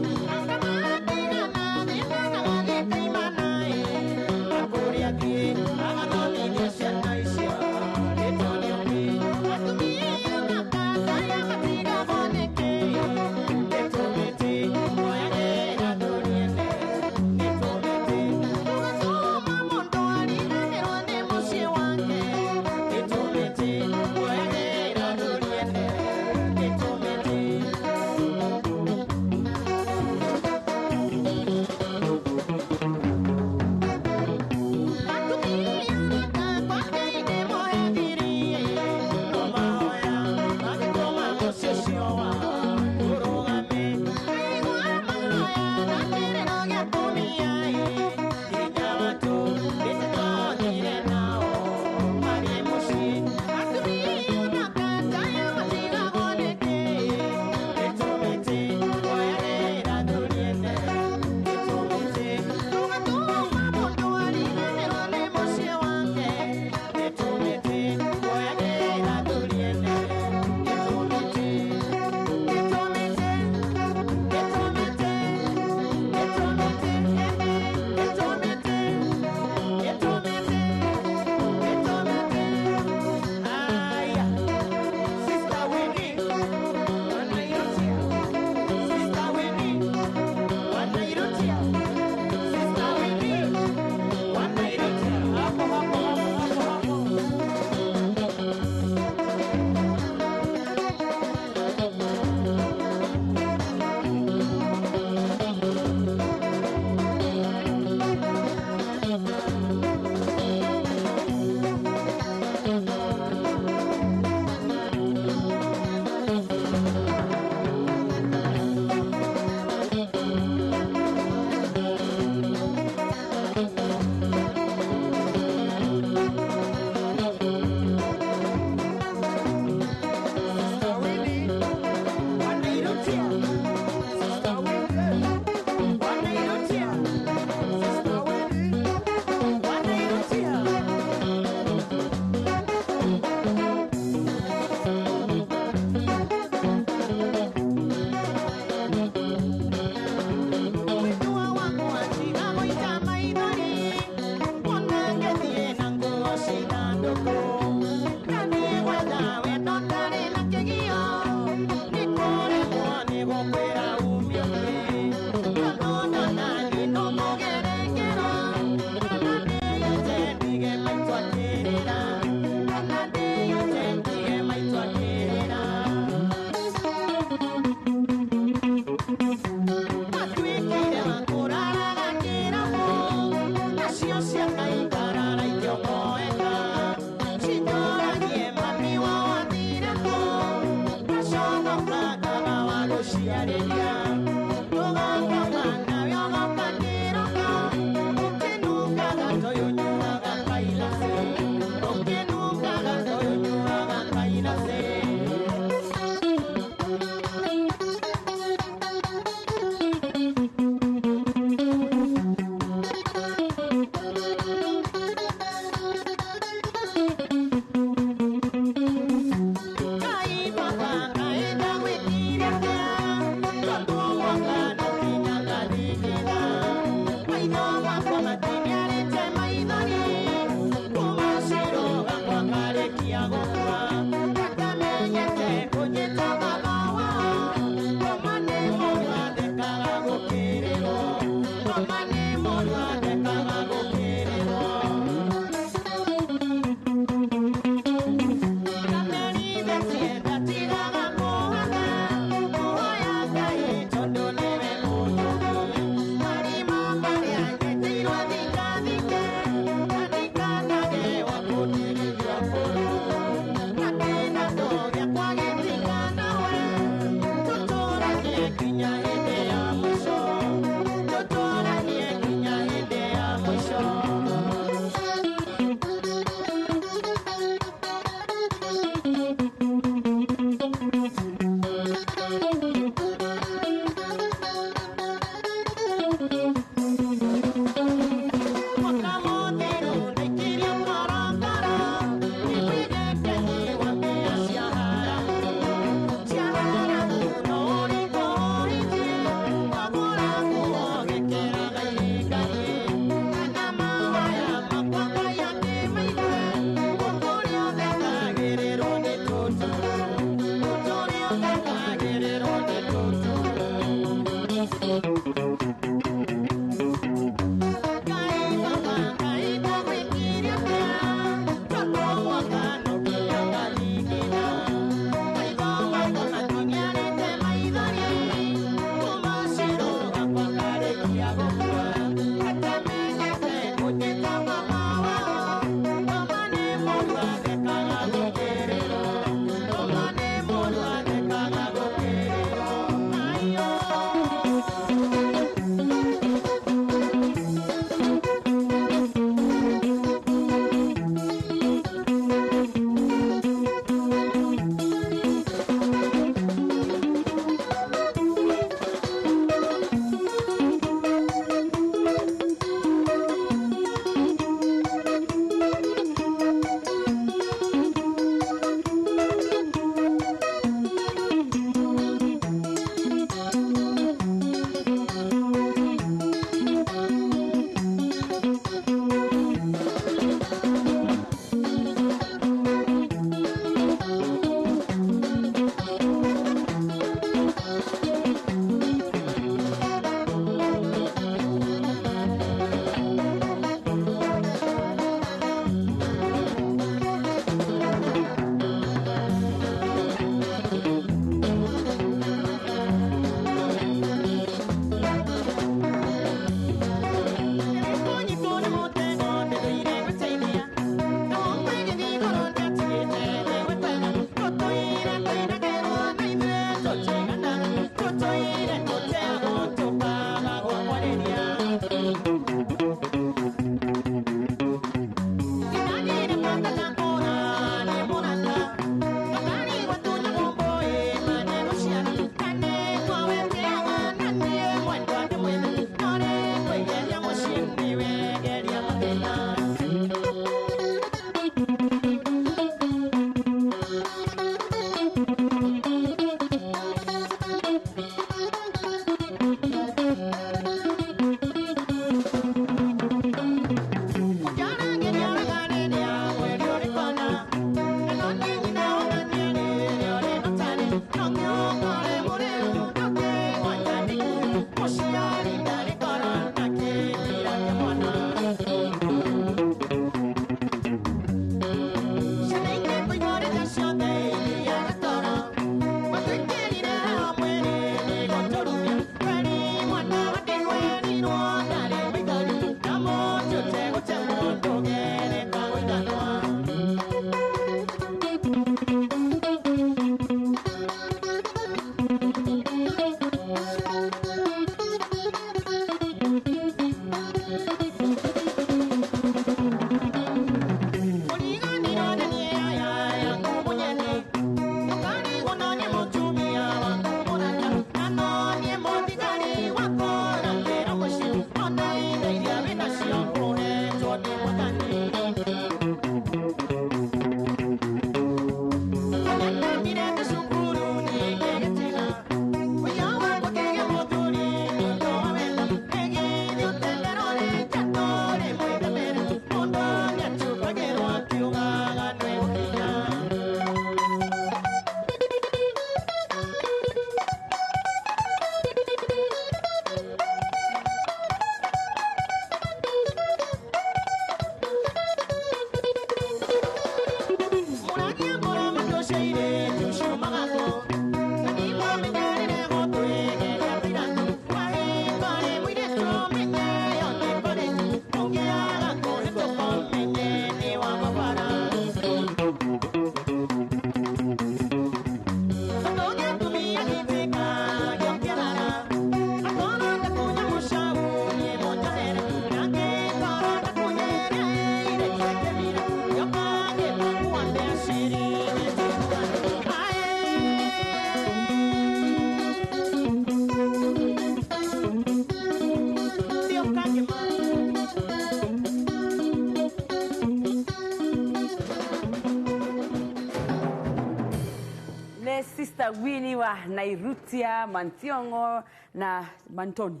Winnie wa Nairutia Mantiongo na Mantoni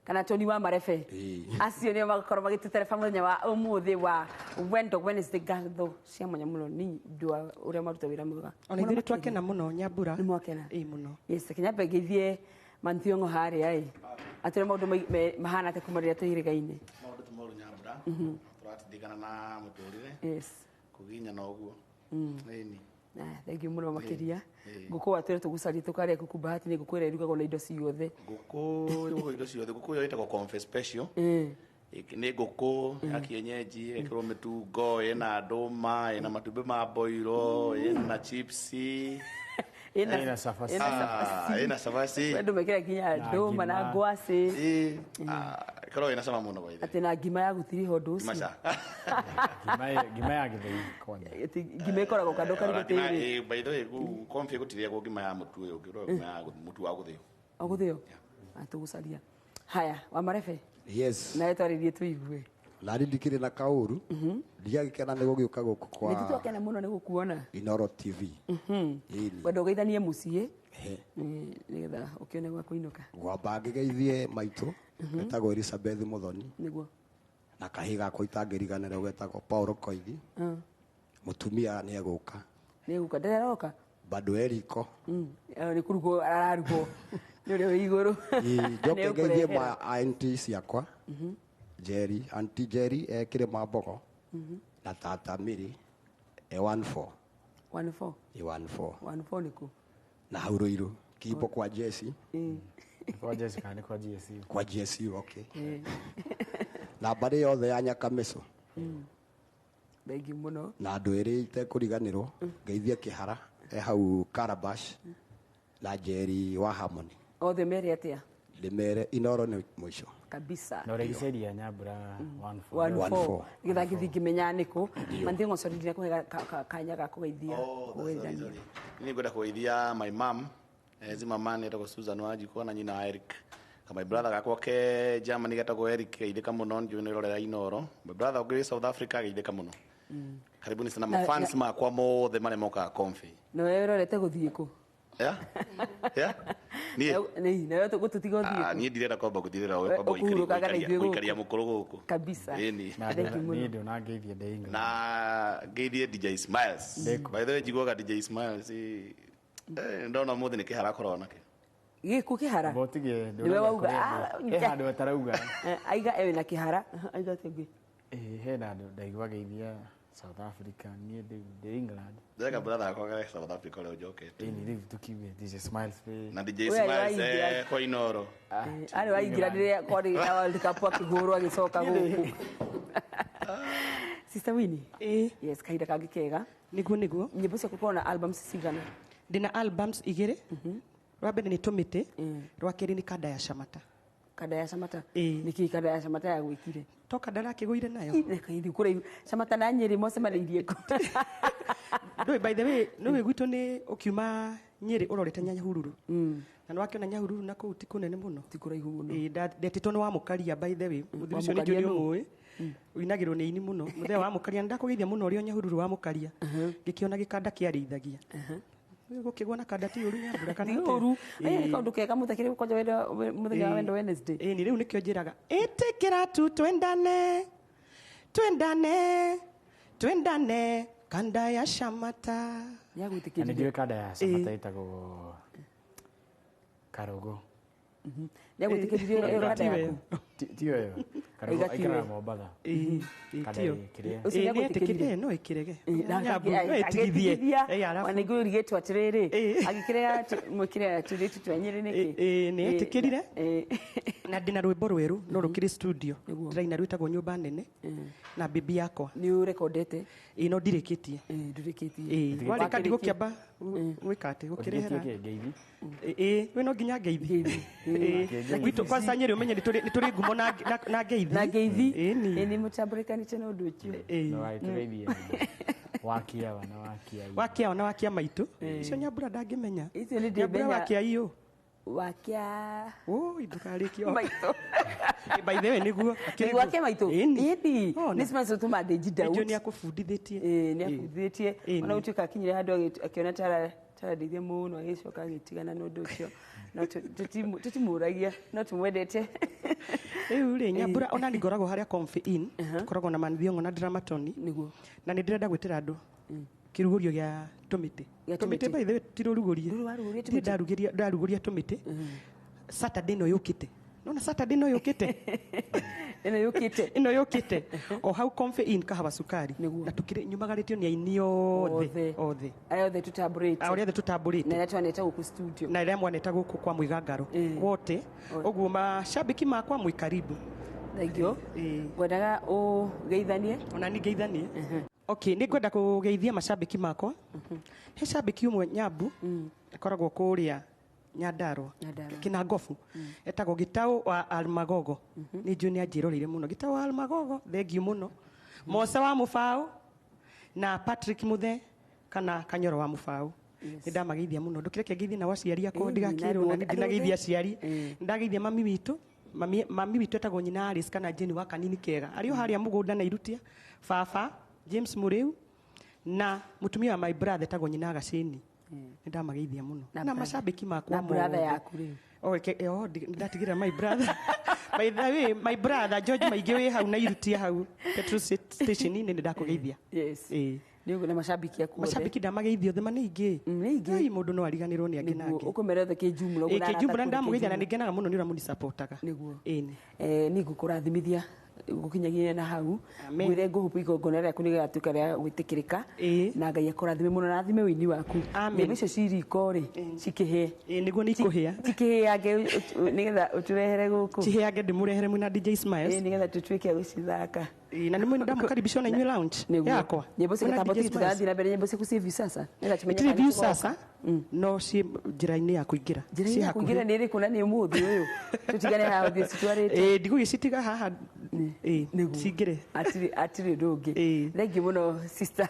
kana Tony wa Marebe acio nio magakorwo magitutereba muthenya wa umuthi wa Wendo Wednesday. Ngatho cia mwanya muno ni ndu uria maruta wira mwega. Ona ithuĩ nĩtwakena mũno Nyambura. Nĩ mwakena? Ĩĩ mũno. Yes, kinya ngeithie Mantiongo haria ĩ atwĩre maũndũ mahana atĩa kuma rĩrĩa twĩhĩrĩga-inĩ. Maũndũ ti moru Nyambura. Tũratindĩkana na mũtũrĩre. Yes. Kũginyana ũguo. Ĩni. Thank you mũno makĩria. Ngũkũ watwĩre tũgũcarie tũkarĩa ngũkũ Bahati nĩ ngũkũ ĩrĩa ĩrugagwo na indo ciothe. Ngũkũ ĩrugagwo indo ciothe. Ngũkũ ĩyo ĩtagwo Comfe Special. Nĩ ngũkũ ya kienyeji ĩkĩrwo mĩtungo, ĩna ndũma, ĩna matumbĩ ma boiro, ĩna chipsi, ĩna cabaci. Ĩna cabaci. Andũ mekĩra nginya ndũma na ngwacĩ. Ĩkoragwo ĩna cama mũno by the way. Atĩ na ngima ya gũtiriha ũndũ ũcio. Ngima ya gĩthĩi kwanja. Ngima ĩkoragwo kando karugĩte. By the way, Comfe gũtirĩagwo ngima ya mũtu ũyũ ũngĩ, ũragwo ngima ya mũtu wa gũthĩo. O gũthĩo? Tũgũcaria. Haya, wa Marebe. Yes. Nawe twarĩrie tũigue. Nani ndikĩrĩ na kaũru. Ndiagĩkena nĩ gũgĩũka gũkũ kwa Nĩ twakena mũno nĩ gũkuona. Inoro TV. Ĩni. Wenda ũgeithanie mũciĩ nĩgetha ũkĩone gwa kũinũka. Ngwamba ngĩgeithie maitũ etagwo Elizabeth Muthoni. Nĩguo. Na kahĩĩ gakwa itangĩriganĩrwo getagwo Paul Koithi. Mũtumia nĩ egũka. Nĩ egũka, nderoka? Bado e riko. Nĩ kũrugwo ararugwo. Nĩ ũrĩa wĩ igũrũ. Njoke ngeithie ma auntie ciakwa. Jerry, Auntie Jerry e Kĩrĩma Mbogo na tata Mary e 14. 14. E 14. 14 nĩkũ? Na hau Ruiru Kimbo kwa Jesse. Kwa Jesse kana nĩ kwa GSU? Kwa GSU, okay. Na mbarĩ yothe ya Nyakamĩcũ. Thengiũ mũno. Na andũ erĩ itekũriganĩrwo ngeithie Kĩhara e hau Calabash na Jerry wa Harmony. Othe mere atĩa? Ndĩmere Inoro nĩ mũico. Kabisa. Na ũrĩgicĩria Nyambura 14. 14. Nĩgetha ngĩthiĩ ngĩmenya nĩkũ. Manthiongo sorry ndinakũhe kanya ga kũgeithia. Niĩ ngwenda kũgeithia my mom, ezi mama nĩ etagwo Susan Wanjikũ na nyina wa Eric. Ka my brother gakwa ke Germany getagwo Eric geithĩka mũno njũĩ nĩ ũrorera Inoro. My brother ũngĩ wĩ South Africa geithĩka mũno. Karibuni sana mafans makwa mothe marĩa mokaga Comfe. Na wewe ũrorete gũthiĩ kũ? Yeah? Yeah? Niĩ? Nawe gũtũtiga ũthiĩ kũ? Niĩ ndirenda kwamba gũthirĩra ũũ, kwamba gũikaria mũkũrũ gũkũ. Kabisa. Ĩni. Niĩ ndũnangeithia ndĩ England. Na ngeithie DJ Smiles. By the way njiguaga DJ Smiles ndona ũmũthĩ nĩ kĩhara akoragwo nakĩo. Gĩkũ kĩhara? Nĩwe wauga. He handũ atarauga. Aiga ewe na kĩhara. Aiga atĩa ũngĩ? Hena handũ ndaigua geithia South Africa, niĩ ndĩ England. Ndĩreka brother akwa ge South Africa ũrĩa ũnjokete. Ĩni rĩu tukiuge DJ Smiles. Na DJ Smiles kwa Inoro. Arĩ wa England rĩrĩa kwarĩ na World Cup akĩhũrwo agĩcoka gũkũ. Sister Winnie. Yes, kahinda kangĩ kega. Nĩguo nĩguo. Nyĩmbo ciaku ũkoragwo na albums cigana? Ndĩna albums igĩrĩ. Rwa mbere nĩ Tũmĩtĩ, rwa kerĩ nĩ Kanda ya Camata. Kanda ya Camata? Nĩkĩ Kanda ya Camata yagwĩkire? To kanda rakĩgũire nayo. Kũraihu. Camata na Nyĩrĩ mocemanĩirie kũ? Ndũĩ, by the way, nĩũĩ gwitũ nĩ ũkiuma Nyĩrĩ ũrorete Nyahururu. Na nĩwakĩona Nyahururu na kũu ti kũnene mũno. Ti kũraihu mũno. Ndetĩtwo nĩ Wamũkaria by the way. Mũthuri ũcio nĩ njũĩ nĩũmũĩ. Ũinagĩrwo nĩ ini mũno. Mũthee wa Mũkaria, nĩndakũgeithia mũno ũrĩ o Nyahururu wa Mũkaria. Ngĩkĩona gĩkanda kĩarĩithagia. Gũkĩgwo na kanda ti ũru Nyambura kana Ti ũru. Aya nĩ kaũndũ kega mũthekere kwanja wendo mũthenya wa Wendo Wednesday. Ĩni rĩu nĩkĩo njĩraga ĩtĩkĩra tu twendane twendane twendane kanda ya Camata. Na nĩnjũĩ kanda ya Camata ĩtagwo Karogo. Nĩagwĩtĩkĩririe ĩyo kanda yaku? Tiyo ĩyo. Karogo aikaraga Mombatha. Ũcio nĩetĩkĩrire no ĩkĩrege. No ĩtigithie. Ona nĩngũrigĩtwo atĩrĩrĩ agĩkĩrega mwĩkĩre tũirĩtu twa Nyĩrĩ nĩkĩ? Nĩ etĩkĩrire. Na ndĩna rwĩmbo rwerũ no rũkĩrĩ studio. Ndĩraina rwĩtagwo Nyũmba Nene na bibi yakwa. Nĩ ũrekondete? Ĩĩ no ndirĩkĩtie. Ndũrĩkĩtie. Warĩka ndigũkĩamba gwĩka atĩ gũkĩrehera. Ĩĩ wĩ no nginya ngeithi. Gwitũ kwanza Nyĩrĩ ũmenye nĩ tũrĩ ngumo na ngeithi. Na ngeithi. Ĩĩ nĩ mũtambũrĩkanĩte na ũndũ ũcio. No agĩtũgeithie. Wakia wana wakia. Wakia wana wakia maitũ. Icio Nyambura ndangĩmenya. Icio nĩ Nyambura ndĩmenya. wakia iyũ. Wakia Oi ndukarĩkie maitũ. By the way nĩguo. Nĩguo wakia maitũ. Ĩni. Nĩ Smiles ũtũma Dĩnji Daud. Nĩnjũĩ nĩakũbundithĩtie. Ĩĩ nĩabundithĩtie. Ona gũtuĩka akinyire handũ akĩona tarandeithia mũno agĩcoka agĩtigana na ũndũ ũcio. No tũtimũragia no tũmwendete. Rĩu rĩ Nyambura ona ni ngoragwo harĩa Comfy Inn tũkoragwo na Man Thiong'o na Dramatoni. Nĩguo. Na nĩ ndĩrenda gwĩtĩra andũ kĩrugũrio gĩa tũmĩtĩ. Tũmĩtĩ by the way ti rũrugũrie. Ndarugũria ndarugũria tũmĩtĩ. Saturday ĩno yũkĩte. Nona Saturday ĩno yũkĩte. Ĩno yũkĩte. Ĩno yũkĩte. O hau Comfy Inn Kahawa Sukari. Na tukire nyumagarĩtio nĩ aini othe. Othe. Arĩa othe tũtambũrĩte. Arĩa othe tũtambũrĩte. Na arĩa twaneta gũkũ studio. Na arĩa mwaneta gũkũ kwa Mwĩgangaro. Wote. Ũguo mashabiki makwa mwĩ karibu. Thank Ngwendaga ũgeithanie. Ona ni ngeithanie. Okay, nĩ ngwenda kũgeithia macambĩki makwa. He cambĩki ũmwe Nyambu akoragwo kũrĩa Nyandarua Kĩnangobu etagwo Gĩtaũ wa Almagogo. Nĩ njũĩ nĩ anjĩroreire mũno. Gĩtaũ wa Almagogo, thengiũ mũno. Mose wa Mũbaũ na Patrick Muthe kana Kanyoro wa Mũbaũ. Nĩ ndamageithia mũno. Ndũkĩreke ngeithie nao aciari akwa ndigakĩrwo na ndinageithia aciari. Ndageithia mami witũ. Mami witũ etagwo nyina Alice kana Jane wa Kanini Kega. Arĩ o harĩa mũgũnda na Irutia. Baba James Muriu na mutumia wa my brother etagwo nyina Gacini. Nĩ ndamageithia mũno. Na macambĩki makwa Na brother yaku rĩ. Oh, ndatigĩra my brother. By the way, my brother George Maingĩ wĩ hau na Irutia hau petrol station-inĩ nĩ ndakũgeithia. Yes. Nĩ ũguo na macambĩki aku othe. Macambĩki ndamageithia othe ma nĩ aingĩ. Nĩ aingĩ. Ai mũndũ no ariganĩrwo nĩ angĩ na angĩ. Ũkũmera othe kĩnjumla ũguo. Kĩnjumla ndamũgeithia na nĩngenaga mũno nĩ ũrĩa mũnisapotaga. Nĩguo. Ĩni. Nĩ ngũkũrathimithia gukinyagia na hau ngwire ngũhupu igongona rĩaku nĩgĩgatuĩka rĩa gwĩtĩkĩrĩka na Ngai akũrathime mũno na athime ũini waku. Nyĩmbo icio ci riko rĩ cikĩhĩe. Nĩguo nĩ ikũhĩa. Cikĩhĩange nĩgetha ũtũrehere gũkũ. Cihĩange ndĩmũrehere mwĩna DJ Smiles. Nĩgetha tũtuĩke a gũcithaka. Na nĩ ndamũkaribisha na inyuĩ lounge yakwa. Nyĩmbo cia gĩtambo tũrathiĩ na mbere nyĩmbo ciaku ciĩ Viusasa. Nĩgetha tũmenye Itirĩ kana nĩ Viusasa no ciĩ njĩra-inĩ ya kũingĩra. Njĩra-inĩ ya kũingĩra nĩ ĩrĩkũ na nĩ ũmũthĩ ũyũ tũtigane haha ũthiĩ citwarĩte. Ndigũgĩcitiga haha cingĩre. Atirĩ ũndũ ũngĩ. Thengiũ mũno Sister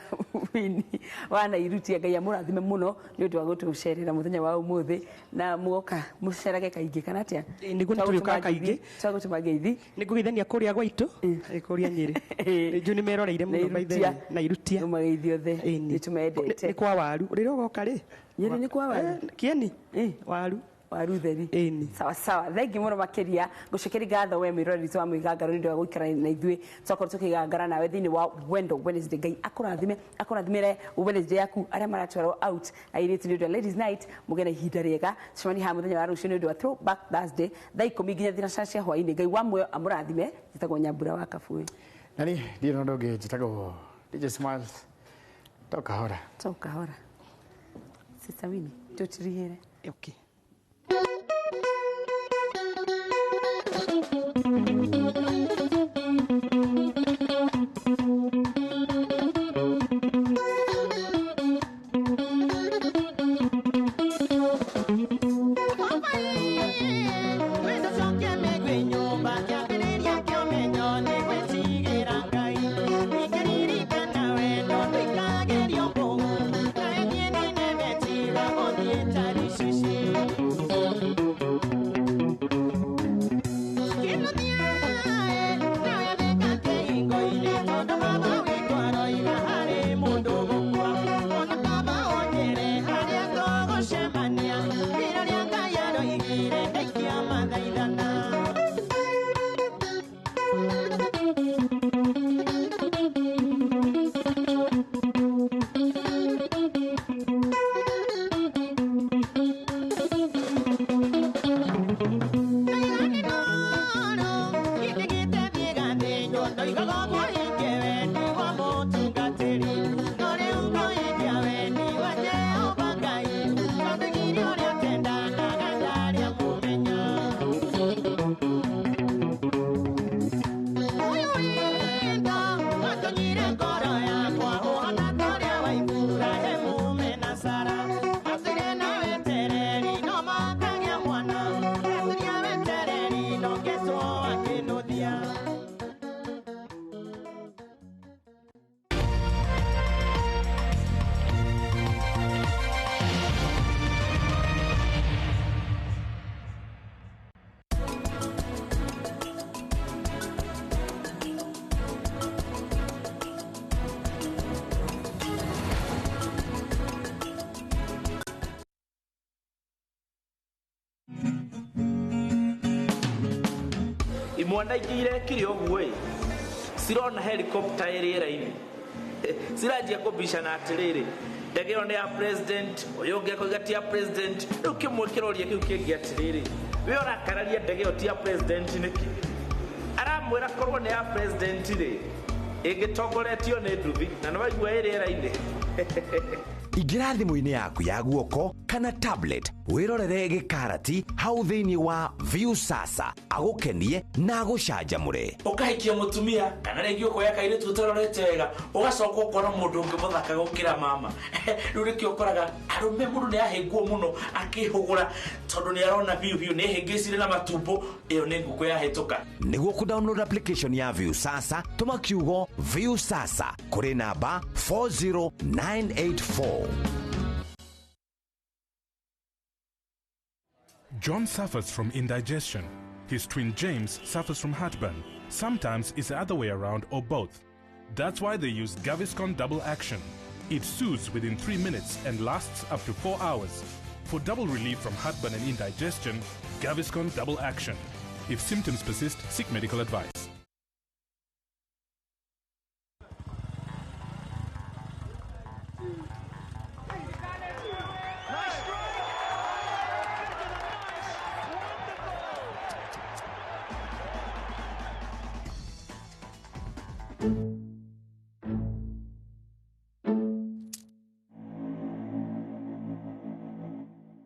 Winnie wa Nairutia. Ngai amũrathime mũno nĩ ũndũ wa gũtũcerera mũthenya wa ũmũthĩ na mũgoka mũcerage kaingĩ kana atĩa? Nĩguo nĩ tũrĩũkaga kaingĩ. Twagũtũma ngeithi. Nĩ ngũgeithania kũrĩa gwaitũ kũrĩa Nyĩrĩ. Nĩ njũĩ nĩ meroreire mũno by the way. Na Irutia. Ũmageithie othe. Nĩ tũmendete. Nĩ kwa waru. Rĩrĩa ũgoka rĩ? Nyĩrĩ nĩ kwa waru. Kĩeni? Waru. Waru theri. Sawa sawa. Thengi mũno makĩria. Ngũcokeria ngatho we mwĩroreri witũ wa Mwĩgangaro nĩ ũndũ wa gũikara na ithuĩ twakorwo tũkĩgangara nawe thĩinĩ wa Wendo Wednesday. Ngai akũrathime, akũrathimĩre Wednesday yaku. Arĩa maratwarwo out airĩtu nĩ ũndũ wa Ladies Night mũgĩe na ihinda rĩega. Tũcemanie haha mũthenya wa rũciũ nĩ ũndũ wa Throwback Thursday thaa 10 nginya thinacara cia hwaĩ-inĩ. Ngai wa muoyo amũrathime. Njĩtagwo Nyambura wa Kabui. Na niĩ ndirĩ na ũndũ ũngĩ, njĩtagwo DJ Smiles. Tokahora. Tokahora. Sister Winnie, tũtirihĩre. Okay. Imwana ingĩ irekire ũguo ĩ, cirona helicopter ĩ rĩera-inĩ, ciranjia kũbicana atĩrĩrĩ, ndege ĩyo nĩ ya president, ũyũ ũngĩ akoiga ti ya president. Rĩu kĩmwe kĩroria kĩu kĩngĩ atĩrĩrĩ, we ũrakararia ndege ĩyo ti ya president nĩkĩ? Aramwĩra korwo nĩ ya president rĩ, ĩngĩtongoretio nĩ nduthi na nĩ waigua ĩ rĩera-inĩ. Ingĩra thimũ-inĩ yaku ya guoko kana tablet wĩrorere gĩkarati hau thĩinĩ wa Viusasa agũkenie na agũcanjamũre. Ũkahikia mũtumia kana rĩngĩ ũkoya kairĩtu ũtarorete wega, ũgacoka ũkona mũndũ ũngĩ mũthaka gũkĩra mama. Rĩu nĩkĩo ũkoraga arũme mũndũ nĩ ahĩngwo mũno akĩhũgũra, tondũ nĩ arona biũ biũ nĩ ehĩngĩcire na matumbo, ĩyo nĩ ngũkũ yahĩtũka. Nĩguo kũdownload application ya Viusasa, tũma kiugo Viusasa kũrĩ namba 40984. John suffers from indigestion. His twin James suffers from heartburn. Sometimes it's the other way around or both. That's why they use Gaviscon Double Action. It soothes within 3 minutes and lasts up to 4 hours. For double relief from heartburn and indigestion, Gaviscon Double Action. If symptoms persist, seek medical advice.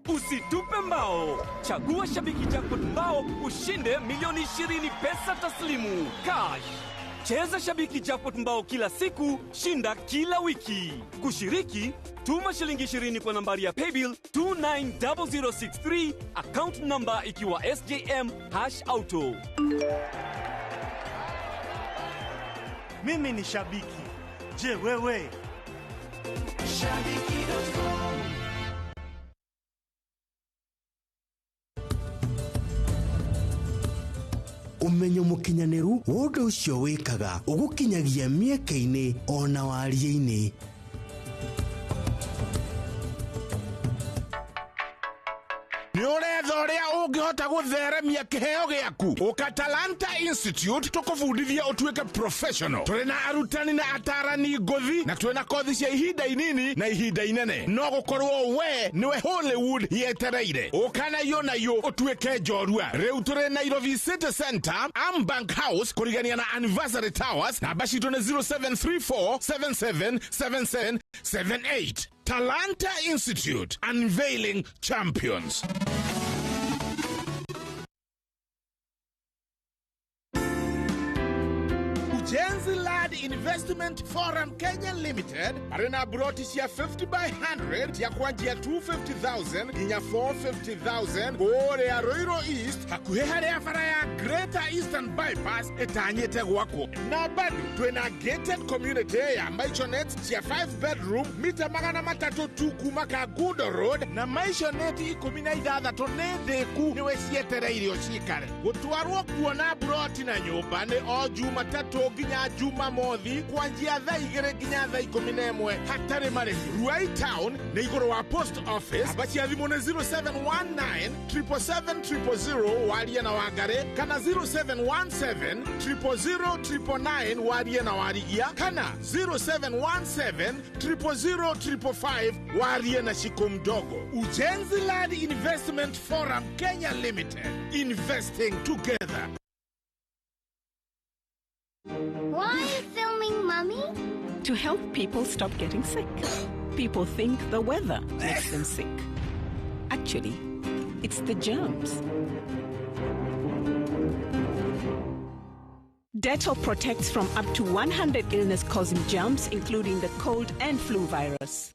Usitupe mbao, chagua Shabiki Jackpot mbao ushinde milioni 20 pesa taslimu cash. Cheza Shabiki Jackpot mbao kila siku, shinda kila wiki. Kushiriki, tuma shilingi 20 kwa nambari ya paybill 290063, account number ikiwa SJM hash auto. Mimi ni shabiki. Je, wewe? Shabiki.com. Umenyo mukinyanĩru wa ũndũ ũcio wĩkaga ũgũkinyagia mĩeke-inĩ ona warie-inĩ. Nĩ ũretha ũrĩa ũngĩhota gũtheremia kĩheo gĩaku? Ũka Talanta Institute tũkũbundithie ũtuĩke professional. Tũrĩ na arutani na atarani ngũthi na twĩna kothi cia ihinda inini na ihinda inene. No gũkorwo we nĩwe Hollywood yetereire. Ũka na iyo na iyo ũtuĩke njorua. Rĩu tũrĩ Nairobi City Center, Ambank House, kũrigania na Anniversary Towers. Namba citũ nĩ 0734777778. Talanta Institute, unveiling champions. Ujenzi Land Investment Forum Kenya Limited arena broti cia 50 by 100 cia kwanjia 250,000 nginya 450,000 kũrĩa Ruiru East hakuhĩ harĩa bara ya Greater Eastern Bypass ĩtanyĩte gwakwo. Na bado twĩna gated community ya maisonet cia 5 bedroom mita 300 tu kuma Kangundo Road na maisonet 16 nĩ thĩku nĩwe cietereirio cikare. Gũtwarwo kuona broti na nyũmba nĩ o Jumatatũ nginya Jumamothi kwanjia thaa 2 nginya thaa 11 hatarĩ marĩhi. Ruai Town nĩ igũrũ wa post office. Namba cia thimũ nĩ 0719 777 000 warie na Wangari kana 0717 000 999 warie na Warigia kana 0717 000 555 warie na Shiko Mdogo. Ujenzi Land Investment Forum Kenya Limited, investing together. Why are you filming, Mummy? To help people stop getting sick. People think the weather makes them sick. Actually, it's the germs. Dettol protects from up to 100 illness-causing germs, including the cold and flu virus.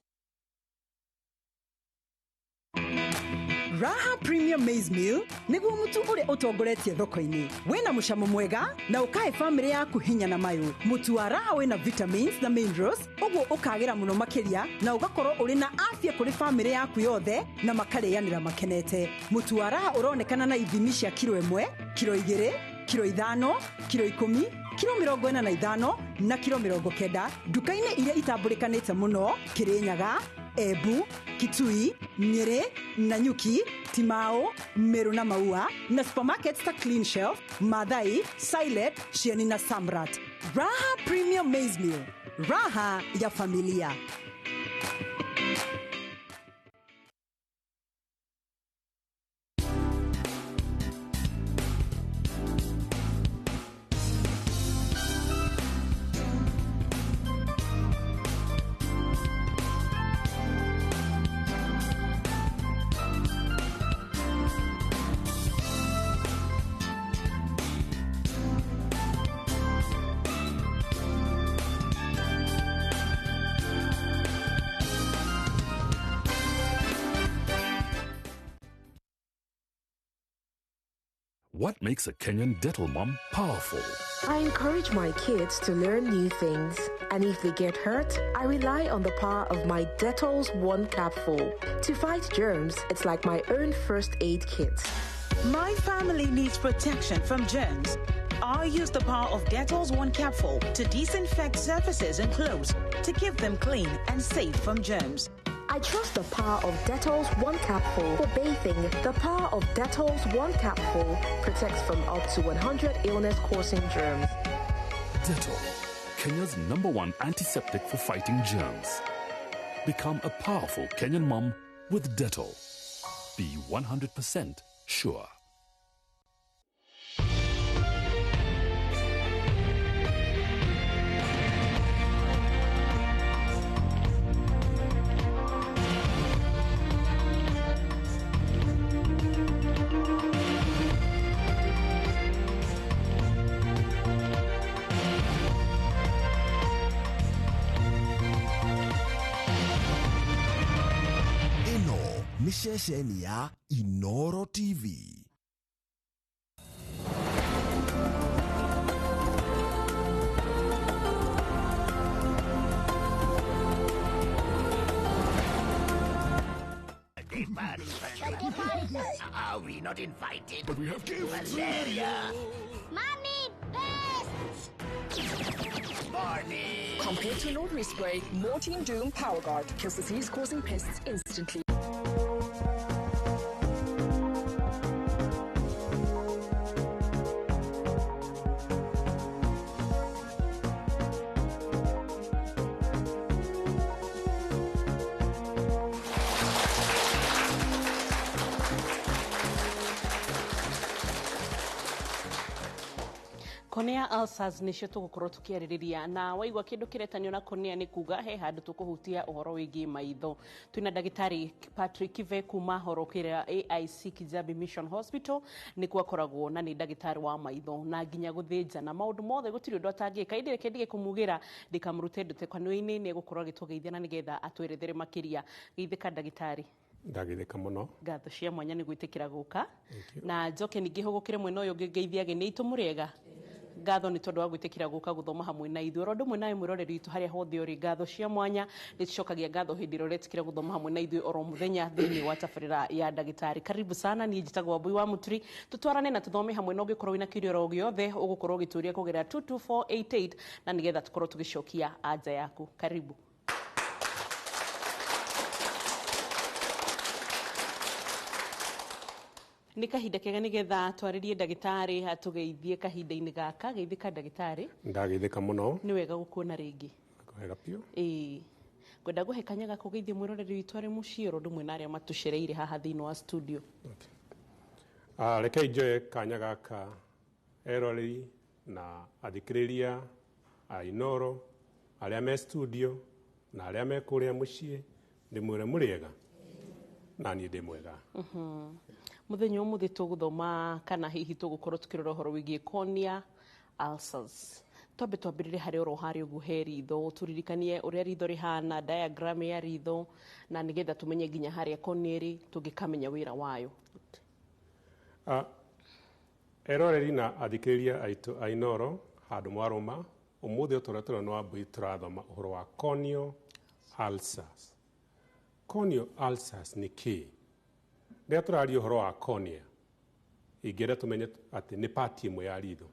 Raha Premium Maize Meal niguo mutu uria utongoretie thoko-ini wina mucamo mwega na ukahe family yaku hinya na mayo. Mutu wa Raha wina vitamins na minerals uguo ukagira muno makiria na ugakorwo uri na afya kuri family yaku yothe na makarianira makenete. Mutu wa Raha uronekana na ithimi cia kilo 1, kilo 2, kilo 5, kilo 10, kilo 45 na kilo 90 nduka-inĩ iria itambũrĩkanĩte mũno Kirinyaga, Embu, Kitui, Nyeri, Nanyuki, Timao, Meru na Maua na supermarkets ta Clean Shelf, Mathai, Silent, Shieni na Samrat. Raha Premium Maize Meal, raha ya familia. What makes a Kenyan Dettol mom powerful? I encourage my kids to learn new things, and if they get hurt, I rely on the power of my Dettol's One Capful. To fight germs, it's like my own first aid kit. My family needs protection from germs. I use the power of Dettol's One Capful to disinfect surfaces and clothes to keep them clean and safe from germs. I trust the power of Dettol's One Capful for bathing. The power of Dettol's One Capful protects from up to 100 illness-causing germs. Dettol, Kenya's #1 antiseptic for fighting germs. Become a powerful Kenyan mom with Dettol. Be 100% sure. Ceceni ya Inoro TV. Are we not invited? But we have gifts. Valeria! Mommy, pests! Barney! Compared to an ordinary spray, Mortein Doom Power Guard kills disease-causing pests instantly. Cornea ulcers nicio tugukorwo tukiaririria na waigua kindu kiretanio na cornea ni kuga he handu tukuhutia uhoro wigie maitho. Twina ndagitari Patrick Kive kuma Horokera AIC Kijabi Mission Hospital nikuo akoragwo na ni ndagitari wa maitho na nginya guthinja na maundu mothe gutiri undu atangika. Indi reke ndige kumugira ndikamurute ndute kanua-ini ni egukorwo agitugeithia na nigetha atwerethere makiria. Geithika ndagitari. Ndagithika muno. Ngatho cia mwanya ni gwitikira guka na njoke ningi hugukire mwena uyu ngeithia ageni itu muriega. Ngatho ni tondu wa gwitikira guka guthoma hamwe na ithuĩ oro ndumwe nawe mwiroreri witũ harĩa hothe ũrĩ. Ngatho cia mwanya nĩ tucokagia ngatho hĩndĩ ĩrĩa ũretikĩra gũthoma hamwe na ithuĩ oro mũthenya thĩinĩ wa tabarĩra ya ndagĩtarĩ. Karibu sana, niĩ njĩtagwo Wambui wa Mũturi. Tũtwarane na tũthome hamwe, na ũngĩkorwo wĩna kĩũria oro gĩothe ũgũkorwo ũgĩtũria kũgerera 22488 na nĩgetha tũkorwo tũgĩcokia anja yaku. Karibu. Nĩ kahinda kega nĩgetha twarĩrie ndagĩtarĩ atũgeithie kahinda-inĩ gaka. Geithĩka ndagĩtarĩ. Ndageithĩka mũno. Nĩ wega gũkuona rĩngĩ. Wega biũ. Ĩĩ. Ngwenda ngũhe kanya ga kũgeithia mwĩroreri witũ arĩ mũciĩ oro ũndũ ũmwe na arĩa matũcereire haha thĩinĩ wa studio. Okay. Rekei njoe kanya gaka eroreri na athikĩrĩria a Inoro arĩa me studio na arĩa me kũrĩa mũciĩ ndĩmwĩre mũrĩega na niĩ ndĩ mwega. Muthenya umuthi tuguthoma kana hihi tugukorwo tukirora uhoro wigie cornea ulcers. Twambe twambirire hari oro hari uguo he ritho, turirikanie uria ritho rihana, diagram ya ritho, na nigetha tumenye nginya haria cornea iri tungikamenya wira wayo. Eroreri na athikĩrĩria aitũ a Inoro handũ mwarũma umuthi ũtũrĩa tũrĩa nĩ Wambui tũrathoma ũhoro wa corneal ulcers. Corneal ulcers nĩ kĩĩ? Rĩrĩa tũraria ũhoro wa cornea, ingĩenda tũmenye atĩ nĩ part ĩmwe ya ritho.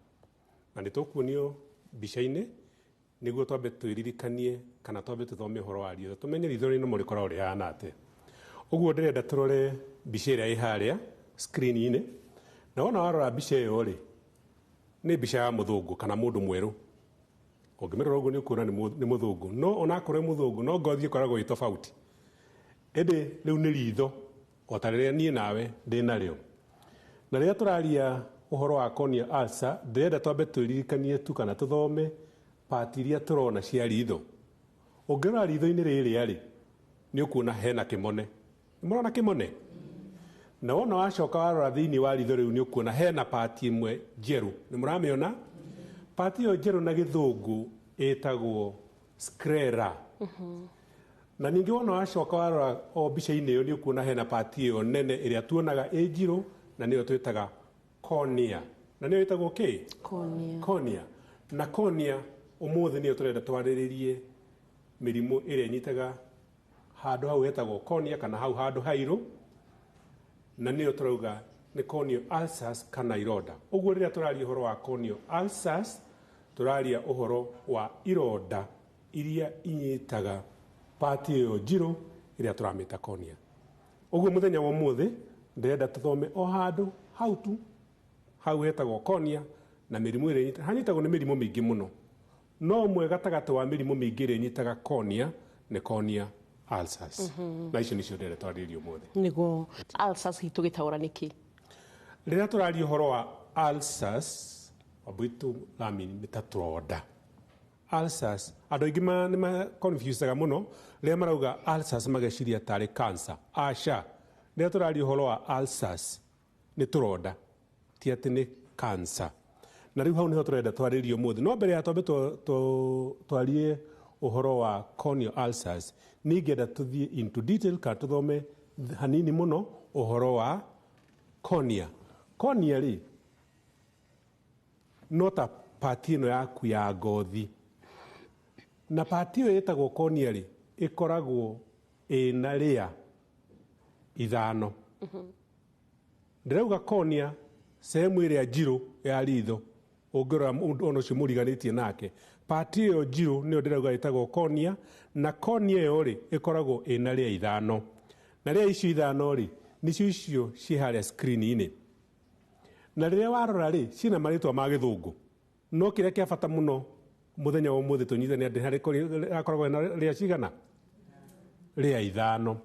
Na nĩ tũkuonio mbica-inĩ Nĩguo twambe twĩririkanie kana twambe tũthome ũhoro wa riitho, tũmenye riitho rĩno rĩkoragwo rĩhana atĩa. Ũguo ndĩrenda tũrore mbica ĩrĩa ĩ harĩa screen-inĩ, na wona warora mbica ĩyo rĩ, nĩ mbica ya mũthũngũ kana mũndũ mwerũ. Ũngĩmĩrora ũguo nĩ ũkuona nĩ mũthũngũ, no onakorwo nĩ mũthũngũ no ngothi ĩkoragwo ĩ tofauti. Ĩndĩ rĩu nĩ ritho o ta rĩrĩa niĩ nawe ndĩ narĩo. Na rĩrĩa tũraria ũhoro wa corneal ulcer, ndĩrenda twambe twĩririkanie tu kana tũthome part iria tũrona cia ritho. Ũngĩrora ritho-inĩ rĩrĩa rĩ, nĩ ũkuona hena kĩmone. Nĩ mũrona kĩmone? Na wona wacoka warora thĩinĩ wa ritho rĩu nĩ ũkuona hena part ĩmwe njerũ. Nĩ mũramĩona? Part ĩyo njerũ na gĩthũngũ ĩtagwo sclera. Na ningĩ wona wacoka warora o mbica-inĩ ĩyo nĩ ũkuona hena part ĩyo nene ĩrĩa tuonaga ĩ njirũ na nĩyo twĩtaga cornea. Na nĩyo ĩtagwo kĩ? Cornea. Cornea. Na cornea ũmũthĩ nĩyo tũrenda twarĩrĩrie mĩrimũ ĩrĩa ĩnyitaga handũ hau hetagwo cornea kana hau handũ hairũ, na nĩyo tũrauga nĩ corneal ulcers kana ironda. Ũguo rĩrĩa tũraria ũhoro wa corneal ulcers, tũraria ũhoro wa ironda iria inyitaga part ĩyo njirũ ĩrĩa tũramĩta cornea. Ũguo mũthenya wa ũmũthĩ ndĩrenda tũthome o handũ hau tu, hau hetagwo cornea na mĩrimũ ĩrĩa ĩnyitaga. Hanyitagwo nĩ mĩrimũ mĩingĩ mũno, no ũmwe gatagatĩ wa mĩrimũ mĩingĩ ĩrĩa ĩnyitaga cornea nĩ corneal ulcers. Na icio nĩcio ndĩrenda twarĩrĩrie ũmũthĩ. Nĩguo ulcers tũgĩtaũra nĩkĩ? Rĩrĩa tũraria ũhoro wa ulcers, wambui tũramini ta tũronda. Ulcers, andũ aingĩ nĩ ma confusaga mũno rĩrĩa marauga ulcers mageciria tarĩ cancer. Aca, rĩrĩa tũraria ũhoro wa ulcers nĩ tũronda, ti atĩ nĩ cancer. Na rĩu hau nĩho tũrenda twarĩrie ũmũthĩ. No mbere ya twambe twarie ũhoro wa corneal ulcers, nĩ ingĩenda tũthiĩ into detail kana tũthome hanini mũno ũhoro wa cornea. Cornea rĩ, no ta part ĩno yaku ya ngothi. Na part ĩyo ĩtagwo cornea rĩ, ĩkoragwo ĩna rĩa ithano. Ndĩrauga cornea sehemu ĩrĩa njirũ ya ritho, ũngĩrora mũndũ ona ũcio mũriganĩtie nake, part ĩyo njirũ nĩyo ndĩrauga ĩtagwo cornea, na cornea ĩyo rĩ, ĩkoragwo ĩna rĩa ithano. Na rĩa icio ithano rĩ, nĩcio icio ciĩ harĩa screen-inĩ. Na rĩrĩa warora rĩ, ciĩna marĩtwa ma gĩthũngũ. No kĩrĩa kĩa bata mũno mũthenya wa ũmũthĩ tũnyitane atĩ harĩ akoragwo na rĩa cigana? Rĩa ithano.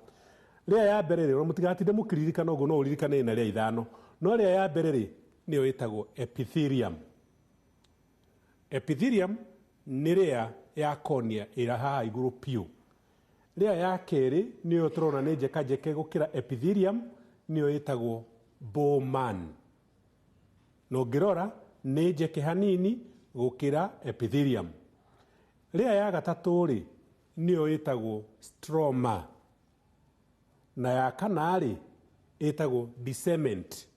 Rĩa ya mbere rĩ, mũtigatinde mũkĩririkana ũguo, no ũririkane ĩna rĩa ithano. No rĩa ya mbere rĩ, nĩyo ĩtagwo epithelium. Epithelium nĩ rĩa ya cornea ĩrĩa haha igũrũ piũ. Rĩa ya kerĩ nĩyo tũrona nĩ njeka njeke gũkĩra epithelium, nĩyo ĩtagwo Bowman. Na ũngĩrora nĩ njeke hanini gũkĩra epithelium. Rĩa ya gatatũ rĩ, nĩyo ĩtagwo stroma. Na ya kana rĩ, ĩtagwo descement.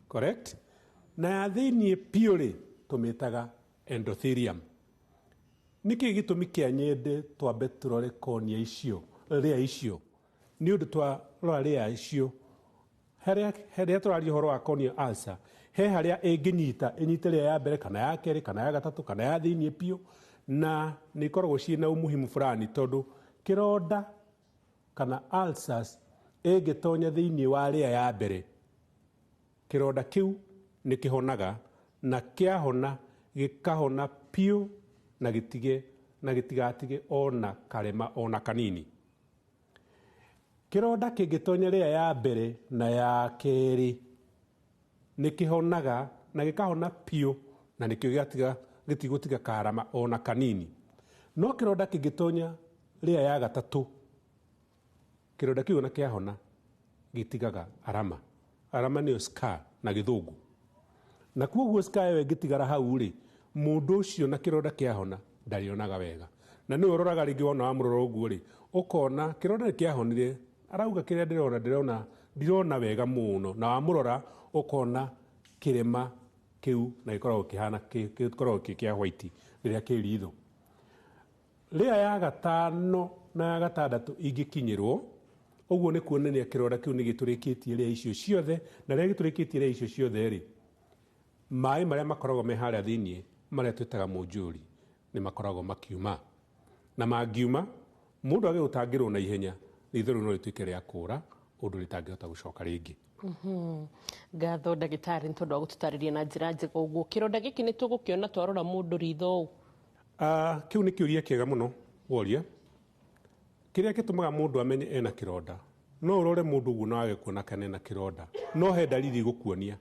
Correct? Na ya thĩiniĩ piũ rĩ, tũmĩtaga endothelium. Nĩkĩ gĩtũmi kĩa nyende twambe tũrore cornea icio, rĩa icio? Nĩ ũndũ twarora rĩa icio, harĩa tũraria ũhoro wa corneal ulcer, he harĩa ĩngĩnyita, ĩnyite rĩa ya mbere kana ya kerĩ kana ya gatatũ kana ya thĩiniĩ piũ, na nĩ ikoragwo ciĩna umuhimu fulani tondũ kĩronda kana ulcers ĩngĩtonya thĩiniĩ wa rĩa ya mbere, kĩronda kĩu nĩ kĩhonaga, na kĩahona gĩkahona piũ na gĩtige na gĩtigatige ona karema ona kanini. Kĩronda kĩngĩtonya rĩa ya mbere na ya kerĩ nĩ kĩhonaga na gĩkahona piũ na nĩkĩo gĩatiga gĩtigũtiga karama ona kanini. No kĩronda kĩngĩtonya rĩa ya gatatũ, kĩronda kĩu ona kĩahona gĩtigaga arama. Arama nĩyo scar na gĩthũngũ. Na koguo scar ĩyo ĩngĩtigara hau rĩ, mũndũ ũcio na kĩronda kĩahona ndarĩonaga wega. Na nĩwe ũroraga rĩngĩ wona wamũrora ũguo rĩ, ũkona kĩronda nĩ kĩahonire, arauga kĩrĩa ndĩrona ndĩrona ndirona wega mũno, na wamũrora ũkona kĩrema kĩu na gĩkoragwo kĩhana gĩkoragwo kĩ kĩa white rĩrĩa kĩ ritho. Rĩa ya gatano na ya gatandatũ ingĩkinyĩrwo, ũguo nĩ kuonania kĩronda kĩu nĩ gĩtũrĩkĩtie rĩa icio ciothe, na rĩrĩa gĩtũrĩkĩtie rĩa icio ciothe rĩ, maĩ marĩa makoragwo me harĩa thĩiniĩ marĩa twĩtaga mũnjũri nĩ makoragwo makiuma. Na mangiuma, mũndũ age gũtangĩrwo na ihenya, ritho rĩu no rĩtuĩke rĩa kũra, ũndũ rĩtangĩhota gũcoka rĩngĩ. Ngatho ndagĩtarĩ nĩ tondũ wa gũtũtarĩria na njĩra njega ũguo. Kĩronda gĩkĩ nĩ tũgũkĩona twarora mũndũ ritho ũũ? Kĩu nĩ kĩũria kĩega mũno woria. Kĩrĩa gĩtũmaga mũndũ amenye ena kĩronda, no ũrore mũndũ ũguo na wage kuona kana ena kĩronda, no he dalili ĩgũkuonia.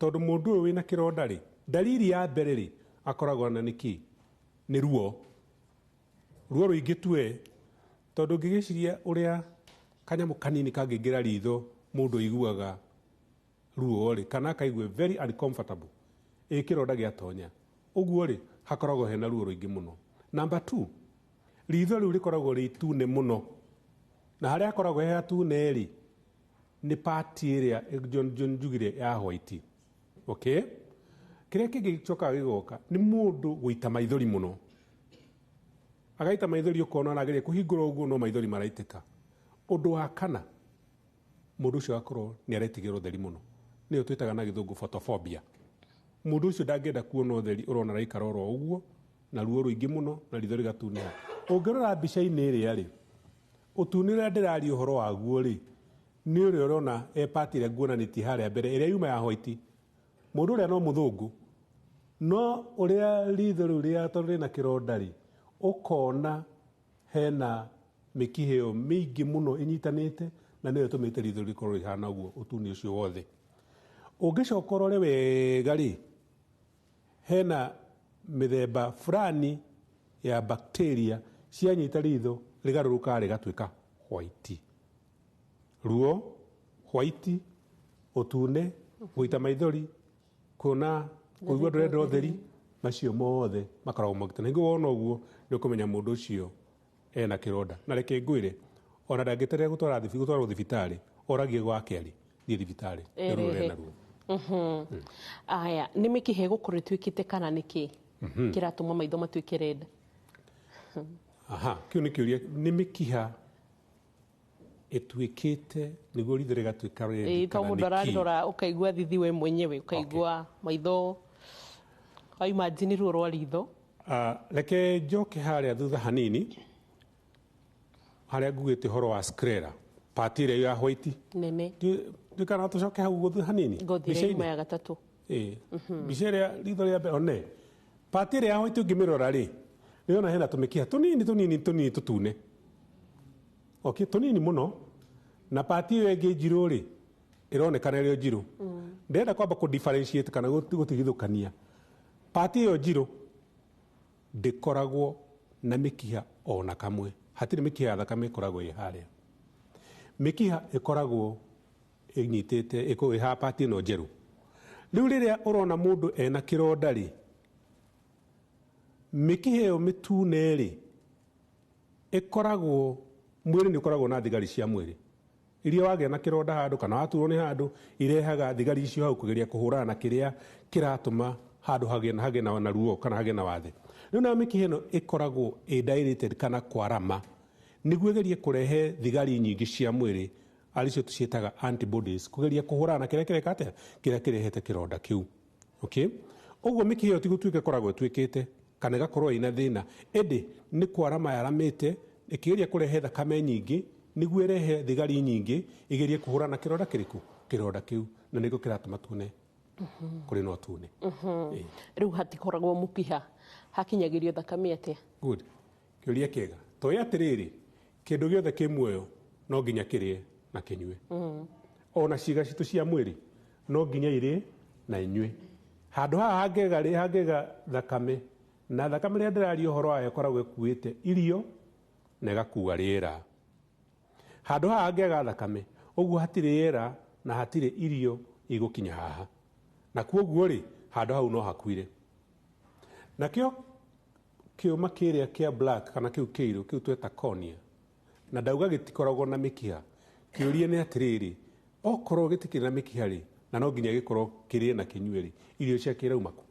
Tondũ mũndũ ũyũ wĩna kĩronda rĩ, dalili ya mbere rĩ, akoragwo na nĩkĩ? Nĩ ruo. Ruo rũingĩ tue, tondũ ũngĩgĩciria ũrĩa kanyamũ kanini kangĩingĩra ritho mũndũ aiguaga ruo rĩ, kana akaigua very uncomfortable, ĩ kĩronda gĩatonya. Ũguo rĩ, hakoragwo hena ruo rũingĩ mũno. Number 2, ritho rĩu rĩkoragwo rĩ itune mũno. Na harĩa hakoragwo he hatune rĩ, nĩ part ĩrĩa John njugire ya white. Okay? Kĩrĩa kĩngĩ gĩcokaga gĩgoka nĩ mũndũ gũita maithori mũno. Agaita maithori ũkona arageria kũhingũra ũguo no maithori maraitĩka. Ũndũ wa kana, mũndũ ũcio agakorwo nĩ aretigĩra ũtheri mũno. Nĩyo twĩtaga na gĩthũngũ photophobia. Mũndũ ũcio ndangĩenda kuona ũtheri, ũrona araikara oro ũguo na ruo rũingĩ mũno na ritho rĩgatunĩha. Ũngĩrora mbica-inĩ ĩrĩa rĩ, ũtune ũrĩa ndĩraria ũhoro waguo rĩ, nĩ ũrĩa ũrona e part ĩrĩa nguonanĩtie harĩa mbere ĩrĩa yuma ya white. Mũndũ ũrĩa no mũthũngũ, no ũrĩa ritho rĩu rĩa tondũ rĩna kĩronda rĩ, ũkona hena mĩkiha ĩyo mĩingĩ mũno ĩnyitanĩte na nĩyo ĩtũmĩte ritho rĩkorwo rĩhana ũguo ũtune ũcio wothe. Ũngĩcoka ũrore wega rĩ, hena mĩthemba fulani ya bacteria cianyita ritho rĩgarũrũkaga rĩgatuĩka white. Ruo, white, ũtune, gũita maithori, kuona kũigua ndũrenda ũtheri, macio mothe makoragwo mogitana. Ningĩ wona ũguo nĩ ũkũmenya mũndũ ũcio ena kĩronda. Na reke ngwĩre, ona ndangĩeterera gũtwarwo thibitarĩ, oragie gwake arĩ, thiĩ thibitarĩ, nĩ ruo Erehe. rena ruo. Aya, nĩ mĩkiha ĩgũkorwo ĩtuĩkĩte kana nĩkĩ kĩratũma maitho matuĩke red? Aha, kĩu nĩ kĩũria, nĩ mĩkiha ĩtuĩkĩte nĩguo ritho rĩgatuĩka red Ĩĩ, to kana mũndũ nĩkĩ? ararĩrora ũkaigua thithi we mwenyewe, ũkaigua maitho wa imagine ruo rwa ritho. Reke njoke harĩa thutha hanini, harĩa ngugĩte ũhoro wa sclera, part ĩrĩa ya white. Nene. Ndikana tũcoke hau thutha hanini. Ngothi ĩrĩa yuma ya gatatũ. Ĩĩ. Mbica ĩrĩa ritho rĩa mbere, one. Part ĩrĩa ya white ũngĩmĩrora rĩ, nĩũrona hena tũmĩkiha tũnini tũnini tũnini tũtune. Okay, tũnini mũno. Na part ĩyo ĩngĩ njirũ rĩ, ĩronekana ĩrĩ o njirũ. Ndĩrenda kwamba kũ differentiate kana gũtigithũkania. Part ĩyo njirũ ndĩkoragwo na mĩkiha ona kamwe. Hatirĩ mĩkiha ya thakame ĩkoragwo ĩ harĩa. Mĩkiha ĩkoragwo ĩnyitĩte, ĩkoragwo ĩ haha part ĩno njerũ. Rĩu rĩrĩa ũrona mũndũ ena kĩronda rĩ, mĩkiha ĩyo mĩtune rĩ, ĩkoragwo, mwĩrĩ nĩ ũkoragwo na thigari cia mwĩrĩ. Iria wagĩa na kĩronda handũ kana waturwo nĩ handũ, irehaga thigari icio hau kũgeria kũhũrana na kĩrĩa kĩratũma handũ hagĩe na ruo kana hagĩe na wathe. Rĩu nayo mĩkiha ĩno ĩkoragwo ĩ dilated kana kwarama nĩguo ĩgerie kũrehe thigari nyingĩ cia mwĩrĩ, arĩ cio tũciĩtaga antibodies, kũgeria kũhũrana na kĩrĩa kĩreka atĩa, kĩrĩa kĩrehete kĩronda kĩu. Okay? Ũguo mĩkiha ĩyo ti gũtuĩka ĩkoragwo ĩtuĩkĩte kana ĩgakorwo ĩna thĩna, ĩndĩ nĩ kwarama yaramĩte ĩkĩgeria kũrehe thakame nyingĩ nĩguo ĩrehe thigari nyingĩ ĩgerie kũhũrana na kĩronda kĩrĩkũ, kĩronda kĩu, na nĩkĩo kĩratũma tuone kũrĩ na ũtune. Rĩu hatikoragwo mũkiha, hakinyagĩrio thakame atĩa? Good. Kĩũria kĩega. Toĩ atĩrĩrĩ, kĩndũ gĩothe kĩ muoyo no nginya kĩrĩe na kĩnyue. Ona ciĩga citũ cia mwĩrĩ no nginya irĩe na inyue. Handũ haha hangĩaga rĩ, hangĩaga thakame, na thakame rĩrĩa ndĩraria ũhoro wayo ĩkoragwo ĩkuĩte irio na ĩgakua rĩera. Handũ haha hangĩaga thakame, ũguo hatirĩ rĩera na hatirĩ irio igũkinya haha. Na kuoguo rĩ, handũ hau no hakuire. Nakĩo kĩũma kĩrĩa kĩa black kana kĩu kĩirũ, kĩu tweta cornea, na ndauga gĩtikoragwo na mĩkiha. Kĩũria nĩ atĩrĩrĩ, okorwo gĩtikĩrĩ na mĩkiha rĩ, na no nginya gĩkorwo kĩrĩe na kĩnyue rĩ, irio ciake irauma kũ?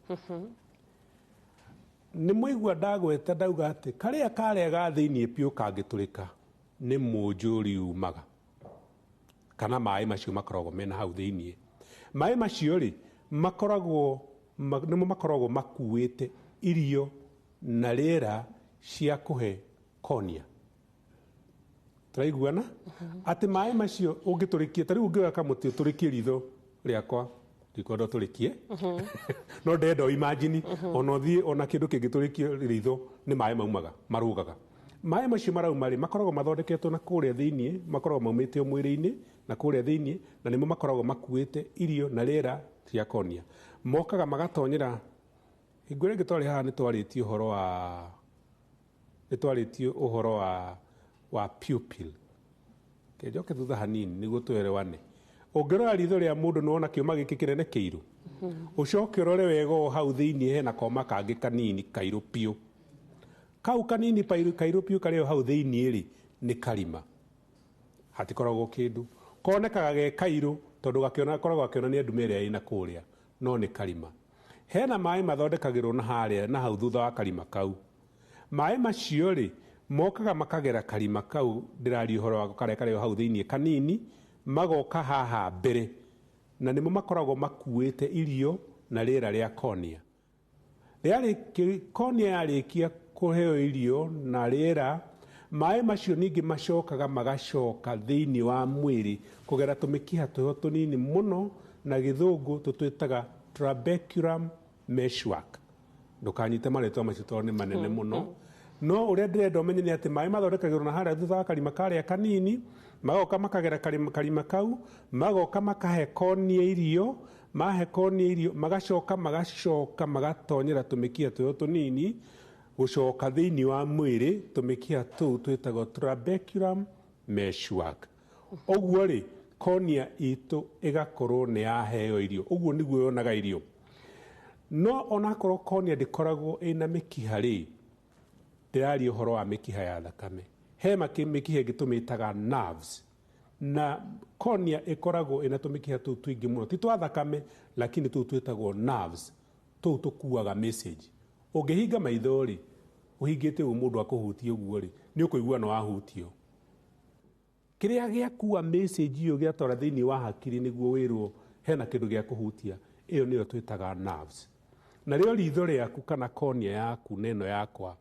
Nĩ mwaigua ndagweta ndauga atĩ karĩa karĩa ga thĩiniĩ biũ kangĩtũrĩka nĩ mũnjũri umaga, kana maĩ macio makoragwo mena hau thĩiniĩ. Maĩ macio rĩ, makoragwo nĩmo makoragwo makuĩte irio na rĩera cia kũhe cornea. Tũraiguana? Atĩ maĩ macio ũngĩtũrĩkie, ta rĩu ũngĩoya kamũtĩ ũtũrĩkie ritho rĩakwa, ndikwenda ũtũrĩkie, no ndenda ũ imagine, ona ũthiĩ ona kĩndũ kĩngĩtũrĩkio ritho nĩ maĩ maumaga, marũgaga. Maĩ macio marauma rĩ, makoragwo mathondeketwo na kũrĩa thĩiniĩ, makoragwo maumĩte o mwĩrĩ-inĩ na kũrĩa thĩiniĩ, na nĩmo makoragwo makuĩte irio na rĩera cia cornea. Mokaga magatonyera. Hingo ĩrĩa ĩngĩ twarĩ haha nĩ twarĩtie ũhoro wa pupil. Njoke thutha hanini nĩguo twerewane. Ũngĩrora ritho rĩa mũndũ nĩwona kĩũma gĩkĩ kĩnene kĩirũ. Ũcoke ũrore wega o hau thĩiniĩ hena koma kangĩ kanini kairũ piũ. Kau kanini kairũ piũ karĩ o hau thĩiniĩ rĩ, nĩ karima. Hatikoragwo kĩndũ. Konekaga ge kairũ tondũ gakoragwo gakĩonania ndume ĩrĩa ĩna kũrĩa, no nĩ karima. Hena maĩ mathondekagĩrwo na harĩa na hau thutha wa karima kau. Maĩ macio rĩ, mokaga makagera karima kau ndĩraria ũhoro wako karĩa karĩ o hau thĩiniĩ kanini, magoka haha mbere, na nĩmo makoragwo makuĩte irio na rĩera rĩa cornea. Cornea yarĩkia kũheo irio na rĩera, maĩ macio ningĩ macokaga magacoka thĩiniĩ wa mwĩrĩ kũgera tũmĩkiha twĩho tũnini mũno, na gĩthũngũ tũtwĩtaga trabeculum meshwork. Ndũkanyite marĩtwa macio tondũ nĩ manene mũno. No ũrĩa ndĩrenda ũmenye nĩ atĩ maĩ mathondekagĩrwo na harĩa thutha wa karima karĩa kanini, magoka makagera karima kau, magoka makahe cornea irio, mahe cornea irio, magacoka magatonyera tũmĩkiha twĩho tũnini, gũcoka thĩiniĩ wa mwĩrĩ tũmĩkiha tũu twĩtagwo trabeculum meshwork. Ũguo rĩ, cornea itũ ĩgakorwo nĩ yaheo irio. Ũguo nĩguo yonaga irio. No onakorwo cornea ndĩkoragwo ĩna mĩkiha rĩ, ndĩraria ũhoro wa mĩkiha ya thakame. He mĩkiha ĩngĩ tũmĩtaga nerves, na cornea ĩkoragwo ĩna tũmĩkiha tũu tũingĩ mũno, ti twa thakame, lakini tũu twĩtagwo nerves, tũu tũkuaga message. Ũngĩhinga maitho rĩ, ũhingĩte ũguo mũndũ akũhutie ũguo rĩ, nĩ ũkũigua no wahutio. Kĩrĩa gĩakua message ĩyo gĩatwara thĩiniĩ wa hakiri nĩguo wĩrwo hena kĩndũ gĩa kũhutia, ĩyo nĩyo twĩtaga nerves. Na rĩo ritho rĩaku kana cornea yaku na ĩno yakwa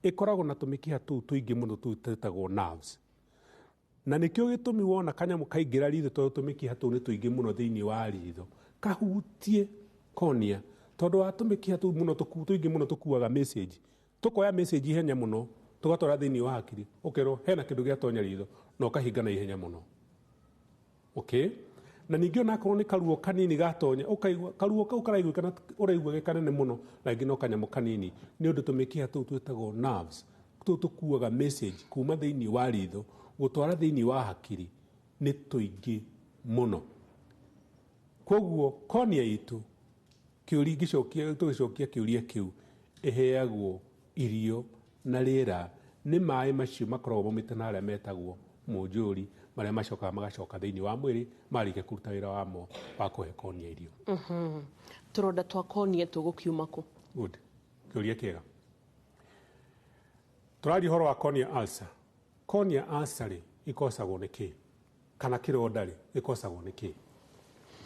ĩkoragwo na tũmĩkiha tũu tũingĩ mũno tũu twĩtagwo nerves. Na nĩkĩo gĩtũmi wona kanyamũ kaingĩra ritho tondũ tũmĩkiha tũu nĩ tũingĩ mũno thĩiniĩ wa ritho, kahutie cornea, tondũ wa tũmĩkiha tũu mũno tũingĩ mũno tũkuaga message. Tũkoya message ihenya mũno, tũgatwara thĩiniĩ wa hakiri, ũkerwo hena kĩndũ gĩatonya ritho, na ũkahinga na ihenya mũno. Okay? Na ningĩ onakorwo nĩ karuo kanini gatonya, ũkaigua karuo kau karaiguĩka ũraigua ge kanene mũno, na no kanyamũ kanini, nĩ ũndũ tũmĩkiha tũu twĩtagwo nerves, tũu tũkuaga message kuma thĩiniĩ wa ritho gũtwara thĩiniĩ wa hakiri nĩ tũingĩ mũno. Koguo cornea itũ, tũgĩcokia kĩũria kĩu, ĩheagwo irio na rĩera nĩ maĩ macio makoragwo maumĩte na harĩa metagwo mũnjũri, marĩa macokaga magacoka thĩiniĩ wa mwĩrĩ marĩkia kũruta wĩra wamo wa kũhe cornea irio. Tũronda twa cornea tũgũkiuma kũ? Good. Kĩũria kĩega. Tũraria ũhoro wa cornea ulcer. Cornea ulcer rĩ, ĩkosagwo nĩ kĩ? Kana kĩronda rĩ, gĩkosagwo nĩ kĩ?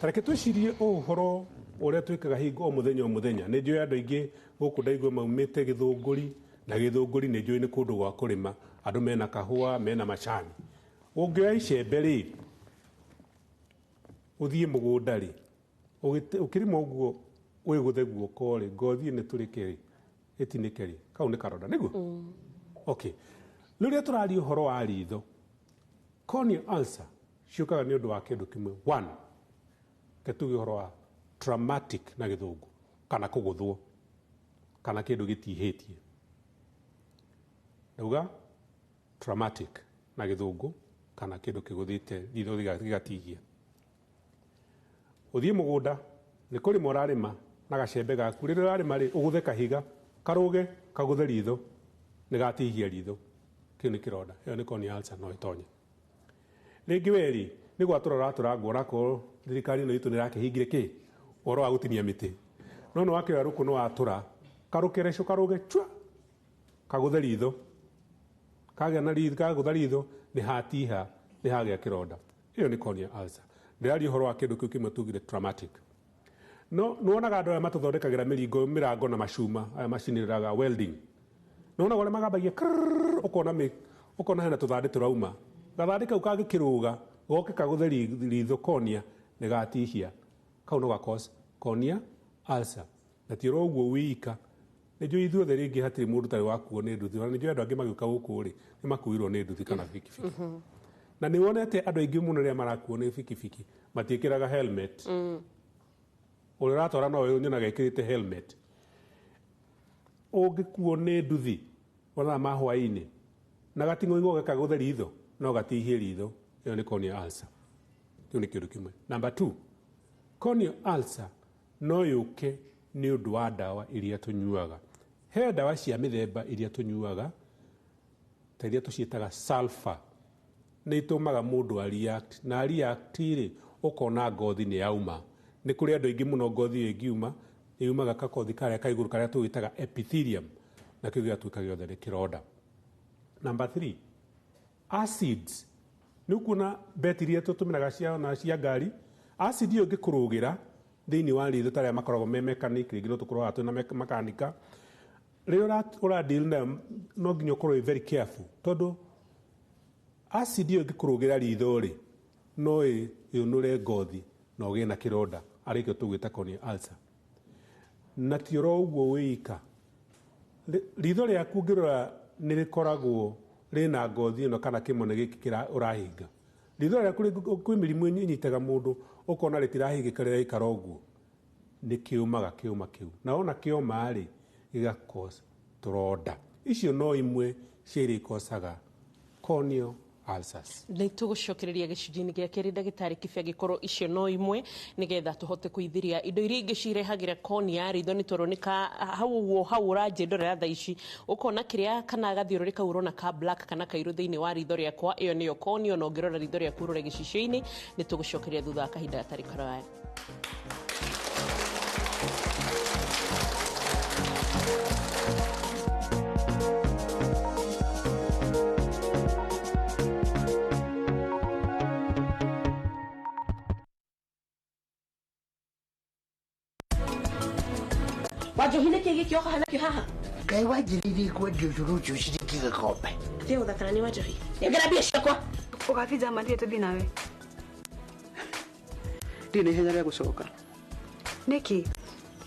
Ta reke twĩcirie ũhoro ũrĩa twĩkaga hingo o mũthenya o mũthenya. Nĩ njũĩ andũ aingĩ gũkũ ndaigua maumĩte Gĩthũngũri, na Gĩthũngũri nĩ njũĩ nĩ kũndũ gwa kũrĩma, andũ mena kahũa, mena macani. Ũngĩoya icembe rĩ, ũthiĩ mũgũnda rĩ, ũkĩrĩma ũguo wĩgũthe guoko rĩ, ngothi nĩ tũrĩke rĩ, ĩtinĩke rĩ, kau nĩ karonda, nĩguo? Okay. Rĩrĩa tũraria ũhoro wa ritho, corneal ulcer ciũkaga nĩ ũndũ wa kĩndũ kĩmwe. One, ke tuge ũhoro wa traumatic na gĩthũngũ, kana kũgũthwo, kana kĩndũ gĩtihĩtie. Ndauga traumatic na gĩthũngũ, kana kĩndũ kĩgũthĩte ritho gĩgatihia. Ũthiĩ mũgũnda, nĩ kũrĩma ũrarĩma na gacembe gaku, rĩrĩa ũrarĩma rĩ, ũgũthe kahiga, karũge, kagũthe ritho, nĩ gatihia ritho. Kĩu nĩ kĩronda, ĩyo nĩ corneal ulcer no ĩtonye. Rĩngĩ we rĩ, nĩ gwatũra ũratũra ngũ, onakorwo thirikari ĩno itũ nĩ ĩrakĩhingire kĩ? Ũhoro wa gũtinia mĩtĩ. No nĩ wakĩoya rũkũ nĩ watũra, karũkereco karũge chua, kagũthe ritho. Kagĩa na ritho, kagũtha ritho, nĩ hatiha, nĩ hagĩa kĩronda. Ĩyo nĩ corneal ulcer. Ndĩraria ũhoro wa kĩndũ kĩu kĩmwe tugire traumatic. No nĩwonaga andũ aya matũthondekagĩra mĩrango na macuma, aya macinĩrĩraga welding. Nona ũrĩa magambagia krrrr, ũkona ũkona hena tũthandĩ tũrauma. Gathandĩ kau kangĩkĩrũga goke kagũthe ritho cornea nĩ gatihia. Kau no ga cause cornea ulcer. Na ti oro ũguo wika. Nĩ njũĩ ithuothe rĩngĩ hatirĩ mũndũ ũtarĩ wakuo nĩ nduthi. Ona nĩ njũĩ andũ angĩ magĩũka gũkũ rĩ, nĩ makuirwo nĩ nduthi kana bikibiki. Na nĩ wonete andũ aingĩ mũno rĩrĩa marakuo nĩ bikibiki matiĩkĩraga helmet. Ũrĩa ũratwara no nyonaga ĩkĩrĩte helmet. Ũngĩkuo nĩ nduthi mathaa ma hwaĩ-inĩ na gating'oing'o gakagũthe ritho no gatihie ritho, ĩyo nĩ corneal ulcer. Kĩu nĩ kĩndũ kĩmwe. Number 2, corneal ulcer no yũke nĩ ũndũ wa ndawa iria tũnyuaga. He ndawa cia mĩthemba iria tũnyuaga ta iria tũciĩtaga sulfur, nĩ itũmaga mũndũ a react, na react rĩ ũkona ngothi nĩ yauma. Nĩ kũrĩ andũ aingĩ mũno ngothi ĩyo ĩngiuma, yumaga kakothi karĩa ka igũrũ karĩa tũgĩtaga epithelium, na kĩu gĩgatuĩka gĩothe nĩ kĩronda. Number 3, acids. Nĩ ũkuona betiri iria tũtũmĩraga cia na cia ngari, acid ĩyo ĩngĩkũrũgĩra thĩinĩ wa ritho ta arĩa makoragwo me mechanic, rĩngĩ no tũkorwo haha twĩna makanika, rĩrĩa ũra deal nayo no nginya ũkorwo wĩ very careful, tondũ acid ĩyo ĩngĩkũrũgĩra ritho rĩ, no ĩũnũre ngothi na ũgĩe na kĩronda, arĩkĩo tũgwĩta corneal ulcer. Na ti oro ũguo wĩika, ritho rĩaku ũngĩrora nĩ rĩkoragwo rĩna ngothi ĩno kana kĩmone gĩkĩ kĩra ũrahinga. Ritho rĩaku kwĩ mĩrimũ ĩnyitaga mũndũ ũkona rĩtirahingĩka rĩraikara ũguo, nĩ kĩũmaga kĩũma kĩu, na wona kĩoma rĩ gĩga cause tũronda. Icio no imwe cia iria ikocaga corneal ulcers. Nĩ tũgũcokereria gĩcunjĩ-inĩ gĩa kerĩ ndagĩtarĩ Kibe angĩkorwo icio no imwe nĩgetha tũhote kũithiria indo iria ingĩ cirehagĩra cornea ritho. Nĩ tondũ nĩ ka hau ũguo hau ũranjĩndorera thaa ici ũkona kĩrĩa kana gathiũrũrĩ kau ũrona ka black kana kairũ thĩinĩ wa ritho rĩakwa, ĩyo nĩyo cornea. Na ũngĩrora ritho rĩaku ũrore gĩcicio-inĩ. Nĩ tũgũcokeria thutha wa kahinda gatarĩ karaya. Wanjohi nĩ kĩ gĩkĩ oka nakĩo haha? Ngai wanjĩrĩirie kwendia ũcũrũ ũcio ciringi gĩkombe. Tiga gũthakana nĩ Wanjohi. Nengera mbia ciakwa. Ũgathi Germany tũthiĩ nawe. Ndirĩ na ihenya rĩa gũcoka. Nĩkĩ?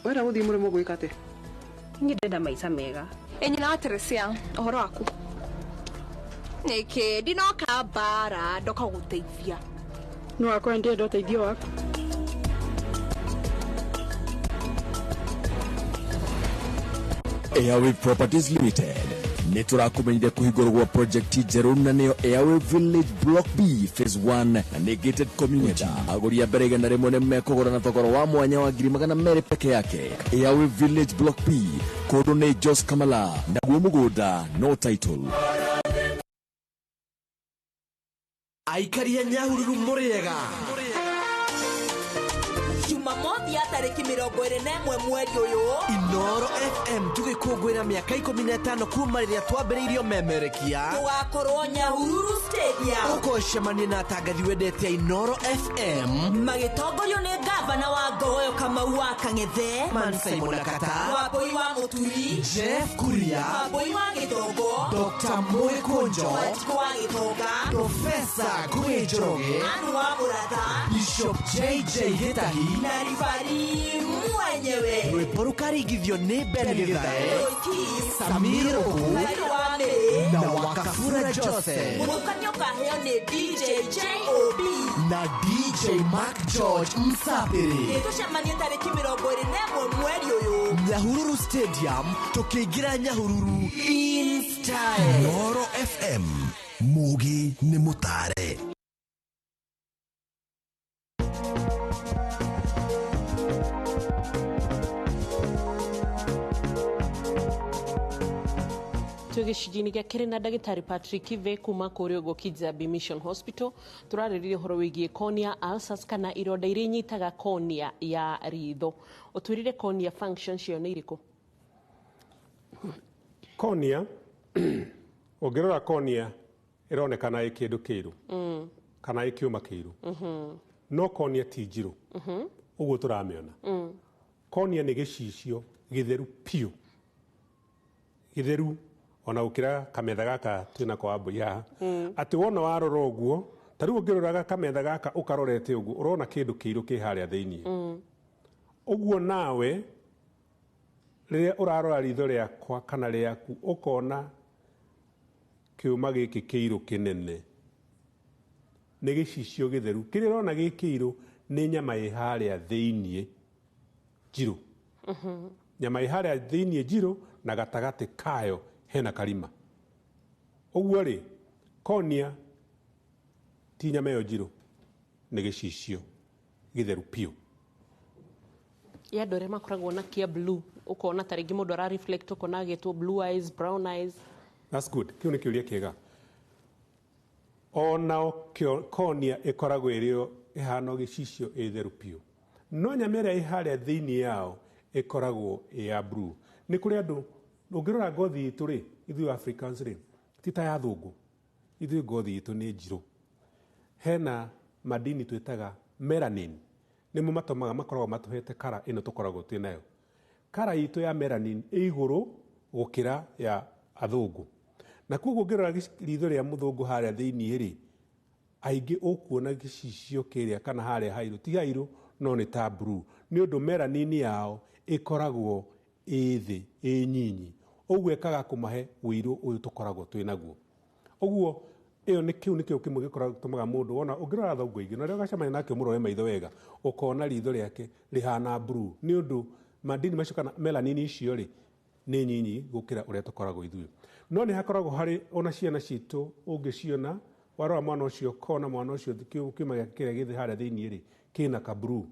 Wenda gũthiĩ mũrĩmo gwĩka atĩa? Niĩ ndĩrenda maica mega. Ĩ nyina wa Teresia, ũhoro waku? Nĩkĩ ndinoka mbara ndoka gũgũteithia. No akorwo ndĩrenda ũteithio waku. Airwave Properties Limited nĩ tũrakũmenyithia kũhingũrwo gwa project njerũ na nĩyo Airwave Village Block B Phase 1 na nĩ gated community. Agũri a mbere 100 nĩ mekũgũra na thogora wa mwanya wa 200,000 peke yake. Airwave Village Block B, kũndũ nĩ Jos Kamala, naguo mũgũnda no title. Aikaria Nyahururu mũrĩega. Jumamothi ya tarĩki 21 mweri ũyũ, Inoro FM tũgĩkũngũĩra mĩaka 15 kuma rĩrĩa twambĩrĩirio memerekia, tũgakorwo Nyahururu Stadium. Ũkocemania na atangathi wendete Inoro FM magĩtongorio nĩ gavana wa Ngogoyo Kamau wa Kang'ethe, Man Simon Akata, Wambui wa Mũturi, Jeff Kuria, Wambui wa Gĩtongo, Dr. Moi Kunjo, Wanjikũ wa Gĩtonga, Profesa Ngũgĩ Njoroge, Anu wa Mũratha, Bishop JJ Gĩtahi na ribari mwenyewe. Rwĩmbo rũkaringithio nĩ Ben Gĩthae, Samir Oku wa Mĩrĩ na Wakafura Joseph. Mũthutũkanio ũkaheo nĩ DJ JOB na DJ Mark George Msafiri. Nĩtũcemanie tarĩki 21 mweri ũyũ Nyahururu Stadium, tũkĩingĩra Nyahururu in style. Noro FM, mũgĩ nĩ mũtare. Twĩ gĩcunjĩ-inĩ gĩa kerĩ na ndagĩtarĩ Patrick Kibe kuma kũrĩa ũguo Kijabi Mission Hospital. Tũrarĩrĩria ũhoro wĩgiĩ cornea ulcers kana ironda iria inyitaga cornea ya ritho. Ũtwĩrire cornea function cio nĩ irĩkũ? Cornea, ũngĩrora cornea ĩronekana ĩ kĩndũ kĩirũ kana ĩ kĩũma kĩirũ, no cornea ti njirũ ũguo tũramĩona. Cornea nĩ gĩcicio gĩtheru piũ, gĩtheru. Ona gũkĩra kametha gaka twĩnako wa mbũi haha. Atĩ wona warora ũguo, ta rĩu ũngĩroraga kametha gaka ũkarorete ũguo, ũrona kĩndũ kĩirũ kĩ harĩa thĩiniĩ. Ũguo nawe rĩrĩa ũrarora ritho rĩakwa kana rĩaku, ũkona kĩũma gĩkĩ kĩirũ kĩnene nĩ gĩcicio gĩtheru. Kĩrĩa ũrona gĩ kĩirũ nĩ nyama ĩ harĩa thĩiniĩ njirũ. Nyama ĩ harĩa thĩiniĩ njirũ na gatagatĩ kayo hena karima. Ũguo rĩ, cornea ti nyama ĩyo njirũ, nĩ gĩcicio gĩtheru piũ. Ya andũ arĩa makoragwo na kĩa blue, ũkona ta rĩngĩ mũndũ ara reflect, ũkona agĩtwo blue eyes, brown eyes. That's good. Kĩu nĩ kĩũria kĩega. Onao cornea ĩkoragwo ĩrĩ ĩhana gĩcicio ĩ theru piũ, no nyama ĩrĩa ĩ harĩa thĩiniĩ yao ĩkoragwo ĩ ya blue. Nĩ kũrĩ andũ ũngĩrora ngothi itũ rĩ, ithuĩ Africans rĩ, ti ta ya athũngũ, ithuĩ ngothi itũ nĩ njirũ. Hena madini twĩtaga melanin, nĩmo matũmaga makoragwo matũhete kara ĩno tũkoragwo twĩ nayo. Kara itũ ya melanin ĩ igũrũ gũkĩra ya athũngũ, na koguo ũngĩrora ritho rĩa mũthũngũ harĩa thĩiniĩ rĩ, aingĩ ũkuona gĩcicio kĩrĩa kana harĩa hairũ ti hairũ, no nĩ ta blue, nĩ ũndũ melanin yao ĩkoragwo ĩ thĩ, ĩ nyinyi, ũguo ĩkaga kũmahe ũirũ ũyũ tũkoragwo twĩ naguo. Ũguo ĩyo nĩ kĩu nĩkĩo kĩmwe gĩtũmaga mũndũ wona ũngĩrora athũngũ aingĩ na rĩrĩa ũgacemania nake ũmũrore maitho wega, ũkona ritho rĩake rĩhana blue, nĩ ũndũ madini macio kana melanin icio rĩ nĩ nyinyi gũkĩra ũrĩa tũkoragwo ithuĩ. No nĩ hakoragwo harĩ ona ciana citũ ũngĩciona, warora mwana ũcio ũkona mwana ũcio kĩuma gĩake kĩrĩa gĩthĩ harĩa thĩiniĩ rĩ kĩna ka blue,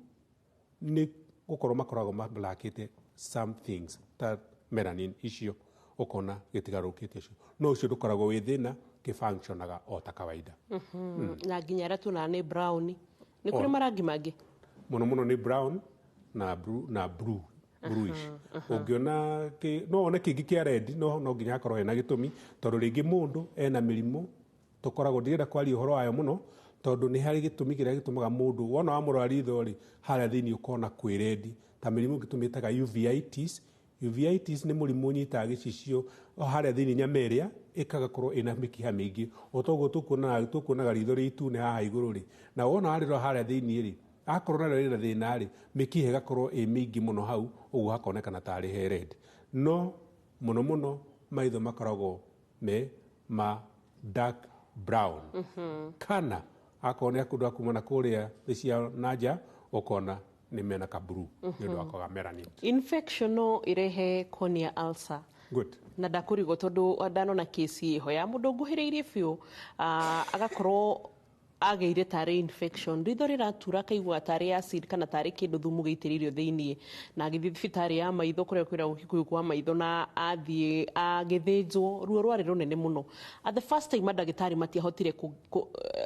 nĩ gũkorwo makoragwo mablakĩte some things ta melanin icio, ũkona gĩtigarũrũkĩte ũcio, no ũcio ndũkoragwo wĩ thĩna, kĩfunctionaga o ta kawaida. Na nginya arĩa tuonaga nĩ brown, nĩ kũrĩ marangi mangĩ? Mũno mũno nĩ brown na blue, na blue bluish. Ũngĩona no wone kĩngĩ kĩa red, no no nginya hakorwo hena gĩtũmi, tondũ rĩngĩ mũndũ ena mĩrimũ tũkoragwo, ndirenda kwaria ũhoro wayo mũno, tondũ nĩ harĩ gĩtũmi kĩrĩa gĩtũmaga mũndũ wona wamũrora ritho rĩ, harĩa thĩiniĩ ũkona kwĩ red, ta mĩrimũ ĩngĩ tũmĩtaga uveitis. Uveitis nĩ mũrimũ ũnyitaga gĩcicio harĩa thĩiniĩ, nyama ĩrĩa ĩkagakorwo ĩna mĩkiha mĩingĩ, o toguo tũkuonaga ritho rĩ itune haha igũrũ rĩ, na wona warĩrora harĩa thĩiniĩ rĩ, akorwo narĩo rĩna thĩna rĩ, mĩkiha ĩgakorwo ĩ mĩingĩ mũno hau, ũguo hakonekana tarĩ he red. No mũno mũno maitho makoragwo me ma dark brown, kana akorwo nĩ akũndũ akuma na kũrĩa thĩ cia nanja, ũkona nĩ mena ka blue nĩ ũndũ wa kwaga melanin. Infection no ĩrehe cornea ulcer? Good. Na ndakũrigwo tondũ ndanona kesi ĩho ya mũndũ nguhĩrĩirie biũ, agakorwo agĩire tarĩ infection, ritho rĩratura, akaigua tarĩ acid kana tarĩ kĩndũ thumu gĩitĩrĩirio thĩiniĩ, na agĩthiĩ thibitarĩ ya maitho kũrĩa kwĩragwo Kikuyu kwa maitho, na athiĩ agĩthĩnjwo, ruo rwarĩ rũnene mũno. At the first time mandagĩtarĩ matiahotire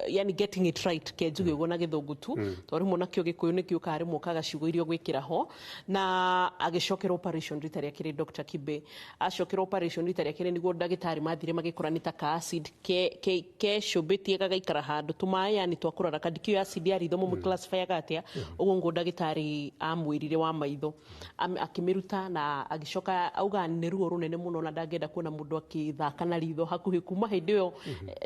yani getting it right, ke njuge ũguo na gĩthũngũ tu, tondũ rĩmwe nakĩo gĩkũyũ nĩ gĩũkaga rĩmwe ũkaga ciugo iria ũgwĩkĩra ho. Na agĩcokera operation rita rĩa kerĩ. Dr. Kibe acokera operation rita rĩa kerĩ nĩguo ndagĩtarĩ mathire magĩkora nĩ ta ka acid kecũmbĩtie gagaikara handũ tũmaĩ, yani twakũrora kandi acid ya ritho mũmũ classifyaga atĩa ũguo nguo ndagĩtarĩ amwĩrire wa maitho akĩmĩruta, na agĩcoka auga nĩ ruo rũnene mũno na ndangĩenda kuona mũndũ akĩthaka na ritho hakuhĩ. Kuma hĩndĩ ĩyo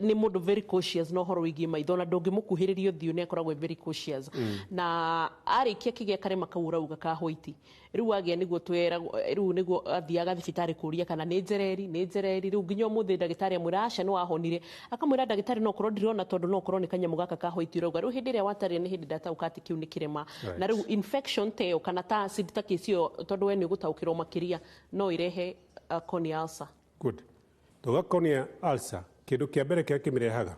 nĩ mũndũ very cautious na ũhoro wĩgiĩ maitho, na ndũngĩmũkuhĩrĩria ũthiũ, nĩ akoragwo very cautious. Na arĩkia kĩgĩa karema kau ũrauga ka white, rĩu agĩa nĩguo tweragwo, rĩu nĩguo athiaga thibitarĩ kũria kana nĩ njereri, nĩ njereri. Rĩu nginya ũmũthĩ ndagĩtarĩ amwĩra aca nĩ wahonire, akamwĩra ndagĩtarĩ no korwo ndirona, tondũ no korwo nĩ kanyamũ gaka ka white ũrauga. Rĩu hĩndĩ ĩrĩa watarire nĩ hĩndĩ ndataũka atĩ kĩu nĩ kĩrema. Na rĩu infection ta ĩyo kana ta acid ta kesi ĩyo, tondũ we nĩ ũgũtaũkĩrwo makĩria, no ĩrehe cornea ulcer? Good. Tuga cornea ulcer, kĩndũ kĩa mbere kĩrĩa kĩmĩrehaga,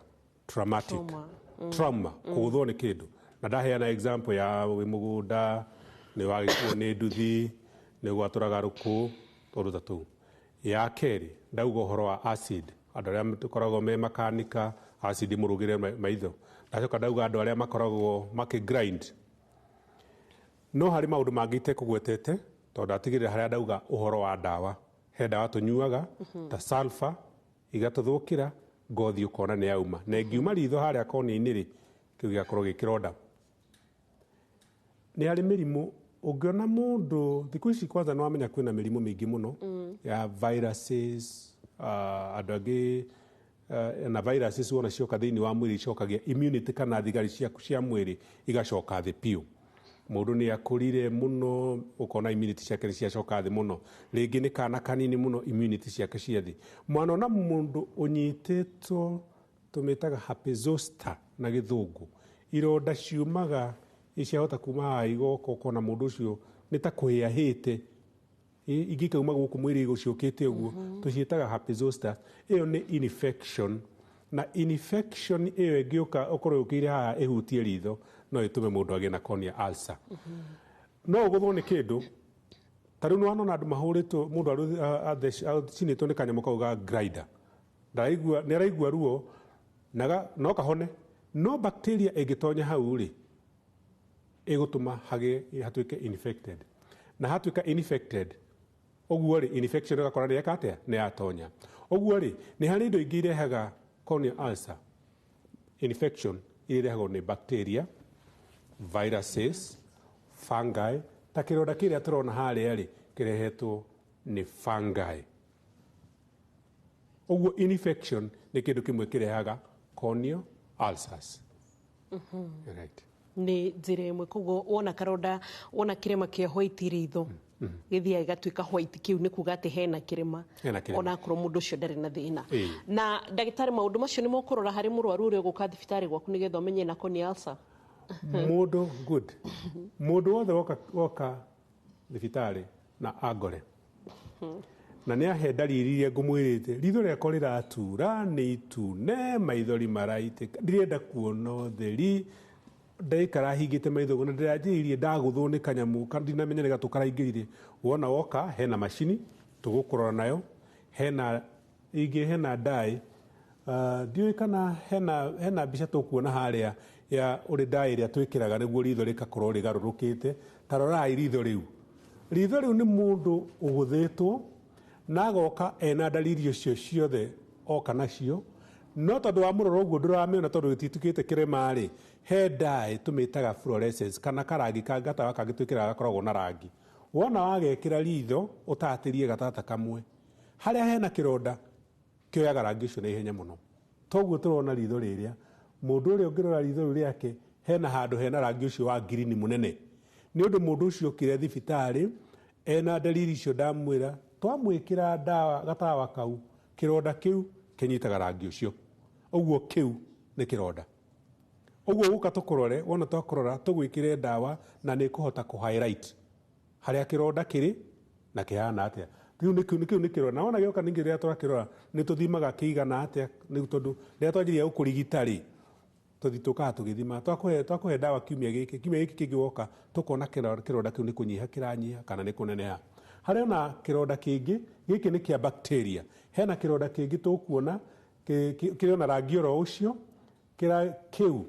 traumatic Trauma. Trauma, kũgũthwo nĩ kĩndũ, na ndaheana example ya wĩ mũgũnda, nĩ wagĩkuo nĩ nduthi, nĩ gwatũraga rũkũ, tũndũ ta tũu. Ya kerĩ ndauga ũhoro wa acid, andũ arĩa tũkoragwo me makanika, acid mũrũgĩre maitho. Ndacoka ndauga andũ arĩa makoragwo makĩ grind. No harĩ maũndũ mangĩ itekũgwetete, tondũ ndatigĩrĩra harĩa ndauga ũhoro wa ndawa, he ndawa tũnyuaga ta sulfur, igatũthũkĩra ngothi, ũkona nĩ yauma, na ĩngiuma ritho harĩa koni-inĩ rĩ, kĩu gĩgakorwo gĩ kĩronda. Nĩ harĩ mĩrimũ ũngĩona mũndũ thikũ ici, kwanza nĩ wamenya kwĩna mĩrimũ mĩingĩ mũno ya viruses. Andũ angĩ na viruses wona cioka thĩinĩ wa mwĩrĩ icokagia immunity kana thigari ciaku cia mwĩrĩ igacoka thĩ piũ. Mũndũ nĩ akũrire mũno ũkona immunity ciake nĩ ciacoka thĩ mũno. Rĩngĩ nĩ kana kanini mũno immunity ciake cia thĩ. Mwanona mũndũ ũnyitĩtwo tũmĩtaga herpes zoster na gĩthũngũ. Ironda ciumaga ciahota kuma haha igoka ũkona mũndũ ũcio nĩ ta kũhĩa hĩte ingĩ ikauma gũkũ mwĩrĩ gũciũkĩte ũguo tũciĩtaga herpes zoster. Ĩyo nĩ infection na infection ĩyo ĩngĩũka ũkorwo yũkĩire haha ĩhutie ritho no ĩtũme mũndũ agĩe na corneal ulcer. No ũgũthwo nĩ kĩndũ ta rĩu nĩwanona andũ mahũrĩtwo mũndũ acinĩtwo nĩ kanyamũ kau ga grinder, ndaraigua nĩ araigua ruo na no kahone, no bacteria ĩngĩtonya hau rĩ ĩgũtũma hagĩe hatuĩke infected, na hatuĩka infected ũguo rĩ infection ĩgakora nĩ yeka atĩa nĩ yatonya. Ũguo rĩ nĩ harĩ indo ingĩ irehaga corneal ulcer infection iria irehagwo nĩ bacteria, viruses, fungi. Ta kĩronda kĩrĩa tũrona harĩa rĩ kĩrehetwo nĩ fungi. Ũguo infection nĩ kĩndũ kĩmwe kĩrehaga corneal ulcers. Right. Nĩ njĩra ĩmwe koguo wona karonda wona kĩrema kĩa white ritho gĩthiaga gĩgatuĩka white kĩu nĩ kuga atĩ hena kĩrema onakorwo mũndũ ũcio ndarĩ na thĩna. Na ndagĩtarĩ maũndũ macio nĩ mũkũrora harĩ mũrwaru ũrĩa ũgũka thibitarĩ gwaku nĩgetha ũmenye na corneal ulcer? Mũndũ good mũndũ wothe woka thibitarĩ na angore na nĩ ahe ndariri iria ngũmwĩrĩte, ritho rĩakwa rĩratura nĩ itune, maithori maraitĩka, ndirenda kuona ũtheri, ndaikara hingĩte maitho na ndĩranjĩrĩirie ndagũthwo nĩ kanyamũ ndinamenya nĩ gatũ karaingĩrire. Wona woka hena macini tũgũkũrora nayo, hena ingĩ hena dye, ndiũĩ kana hena mbica tũkuona harĩa ya ũrĩ dye ĩrĩa twĩkĩraga nĩguo ritho rĩgakorwo rĩgarũrũkĩte. Ta rorai ritho rĩu. Ritho rĩu nĩ mũndũ ũgũthĩtwo na agoka ena ndariri icio ciothe oka nacio, no tondũ wa mũrora ũguo ndũramĩona tondũ gĩtitukĩte kĩrema rĩ, he dye tũmĩtaga fluorescence kana karangi ka gatawa kangĩ twĩkĩraga gakoragwo na rangi. Wona wagekĩra ritho ũtatĩrie gatata kamwe harĩa hena kĩronda kĩoyaga rangi ũcio na ihenya mũno. Toguo tũrona ritho rĩrĩa mũndũ ũrĩa ũngĩrora ritho rĩu rĩake hena handũ hena rangi ũcio wa ngirini mũnene, nĩ ũndũ mũndũ ũcio okire thibitarĩ ena ndariri icio ndamwĩra, twamwĩkĩra ndawa gatawa kau kĩronda kĩu kĩnyitaga rangi ũcio, ũguo kĩu nĩ kĩronda. Ũguo gũka tũkũrore, wona twakũrora tũgwĩkĩre ndawa na nĩ ĩkũhota kũ highlight harĩa kĩronda kĩrĩ na kĩhana atĩa. Kĩu nĩ kĩronda. Na wona gĩoka ningĩ rĩrĩa twakĩrora nĩ tũthimaga kĩigana atĩa, nĩ tondũ rĩrĩa twanjĩrĩria gũkũrigita rĩ tũthiĩ tũgĩthima twakũhe ndawa kiumia gĩkĩ, kiumia gĩkĩ kĩngĩ woka tũkona kĩronda kĩu nĩ kũnyiha kĩranyiha kana nĩ kũneneha. Harĩ ona kĩronda kĩngĩ, gĩkĩ nĩ kĩa bacteria. Hena kĩronda kĩngĩ tũkuona kĩrĩ ona rangi oro ũcio, kĩu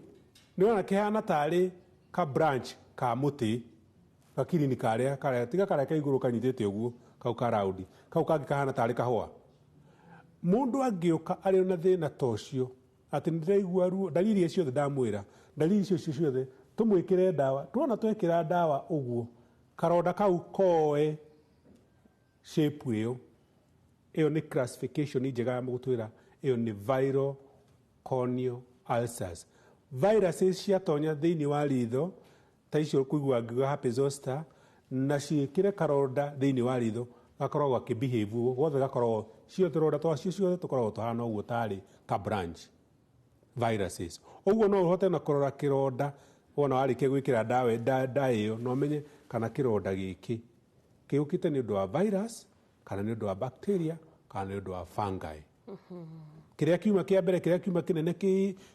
nĩ wona kĩhana tarĩ ka branch ka mũtĩ gakirini karĩa karĩa tiga karĩa ka igũrũ kanyitĩte ũguo kau ka raundi kau kangĩ kahana tarĩ kahũa. Mũndũ angĩũka arĩ ona thĩna ta ũcio atĩ nĩndĩraigua ruo, ndariri icio ciothe ndamwĩra, ndariri icio ciothe tũmwĩkĩre ndawa, tuona twekĩra ndawa ũguo karonda kau koe shape ĩyo, ĩyo nĩ classification njega ya gũtwĩra ĩyo nĩ viral corneal ulcers. Viruses ciatonya thĩinĩ wa ritho ta icio kũigua ngiuga herpes zoster na ciĩkĩre karonda thĩinĩ wa ritho gakoragwo gakĩbehave ũguo guothe, gakoragwo ciothe tũronda twacio ciothe tũkoragwo tũhana ũguo tarĩ ka branch viruses. Ũguo no ũhote na kũrora kĩronda wona warĩkia gwĩkĩra ndawa ĩyo no ũmenye kana kĩronda gĩkĩ kĩũkĩte nĩ ũndũ wa virus kana nĩ ũndũ wa bacteria kana nĩ ũndũ wa fungi. Kĩrĩa kiuma kĩa mbere, kĩrĩa kiuma kĩnene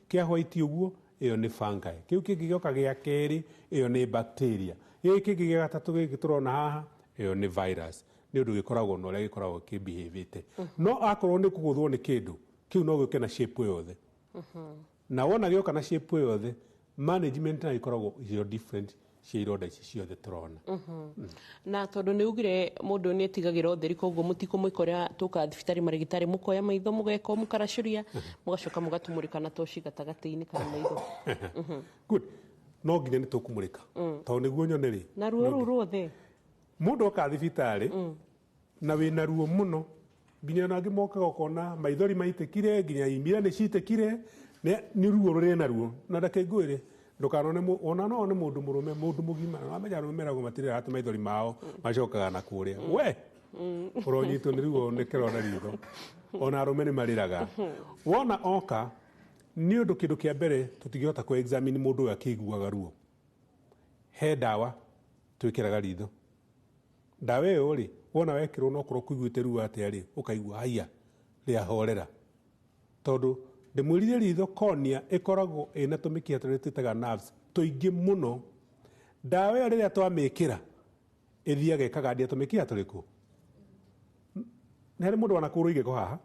kĩa white ũguo, ĩyo nĩ fungi. Kĩu kĩngĩ gĩoka gĩa kerĩ, ĩyo nĩ bacteria. Gĩkĩ kĩngĩ gĩa gatatũ gĩkĩ tũrona haha, ĩyo nĩ virus. Nĩ ũndũ gĩkoragwo na ũrĩa gĩkoragwo kĩbehave-ĩte. No akorwo nĩ kũgũthwo nĩ kĩndũ, kĩu no gĩũke na shape yothe. Na wona gĩoka na shape yothe, management nayo ĩkoragwo ĩrĩ different cia ironda ici ciothe tũrona. Na tondũ nĩ ugire mũndũ nĩ etigagĩra ũtheri, koguo mũtikũmwĩka ũrĩa tũkaga thibitarĩ marĩgĩtarĩ mũkoya maitho mũgeka mũkaracũria mũgacoka mũgatũmũrĩka na toci gatagatĩ-inĩ ka maitho. Good. No nginya nĩ tũkũmũrĩka tondũ nĩguo nyone rĩ na ruo rũu ruothe. Mũndũ oka thibitarĩ na wĩna ruo mũno Nginya ona angĩ mokaga ũkona maithori maitĩkire, nginya imira nĩ citĩkire, nĩ ruo rũrĩ naruo. Na reke ngwĩre, ndũkanone ona no one mũndũ mũrũme, mũndũ mũgima, na wamenya arũme meragwo matirĩraga atĩ maithori mao macokaga na kũrĩa. We ũronyitwo nĩ ruo nĩ kĩronda ritho. Ona arũme nĩ marĩraga. Wona oka, nĩ ũndũ kĩndũ kĩa mbere tũtingĩhota kũ examine mũndũ ũyũ akĩiguaga ruo. He ndawa twĩkĩraga ritho. Ndawa ĩyo rĩ, wona wekĩrwo no korwo kũiguĩte ruo atĩa rĩ, ũkaigua haiya rĩahorera. Tondũ ndĩmwĩrire ritho cornea ĩkoragwo ĩna tũmĩkiha tũrĩa twĩtaga nerves tũingĩ mũno. Ndawa ĩyo rĩrĩa twamĩkĩra ĩthiaga ĩkagandia tũmĩkiha tũrĩkũ? Nĩ harĩ mũndũ wanakũrwo igego haha.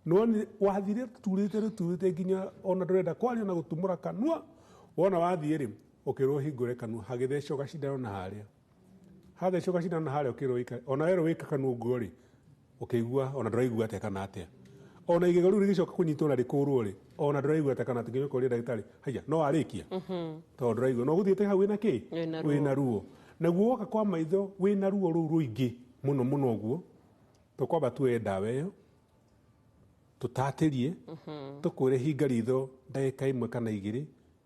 Nĩwonire wathire rũturĩte nginya ona ndũrenda kwaria na gũtumũra kanua. Wona wathiĩ rĩ, ũkĩrwo hingũre kanua, hagĩthecwo gacindano na harĩa. Hathecwo gacindano na harĩa ũkĩrwo wĩka, ona werwo wĩka kanua ũguo rĩ, ũkĩigua ona ndũraigua atĩa kana atĩa. Ona igego rĩu rĩgĩcoka kũnyitwo na rĩkũrwo rĩ, ona ndũraigua atĩa kana atĩa, nginya ũkoria ndagĩtarĩ, haiya, no warĩkia? Tondũ ndũraigua. No ũgũthiĩte hau wĩna kĩ? Wĩna ruo. Naguo woka kwa maitho wĩna ruo rũu rũingĩ mũno mũno ũguo, tũkwamba tuoye ndawa ĩyo, tũtatĩrie, tũkwĩre hinga ritho ndagĩka ĩmwe kana igĩrĩ,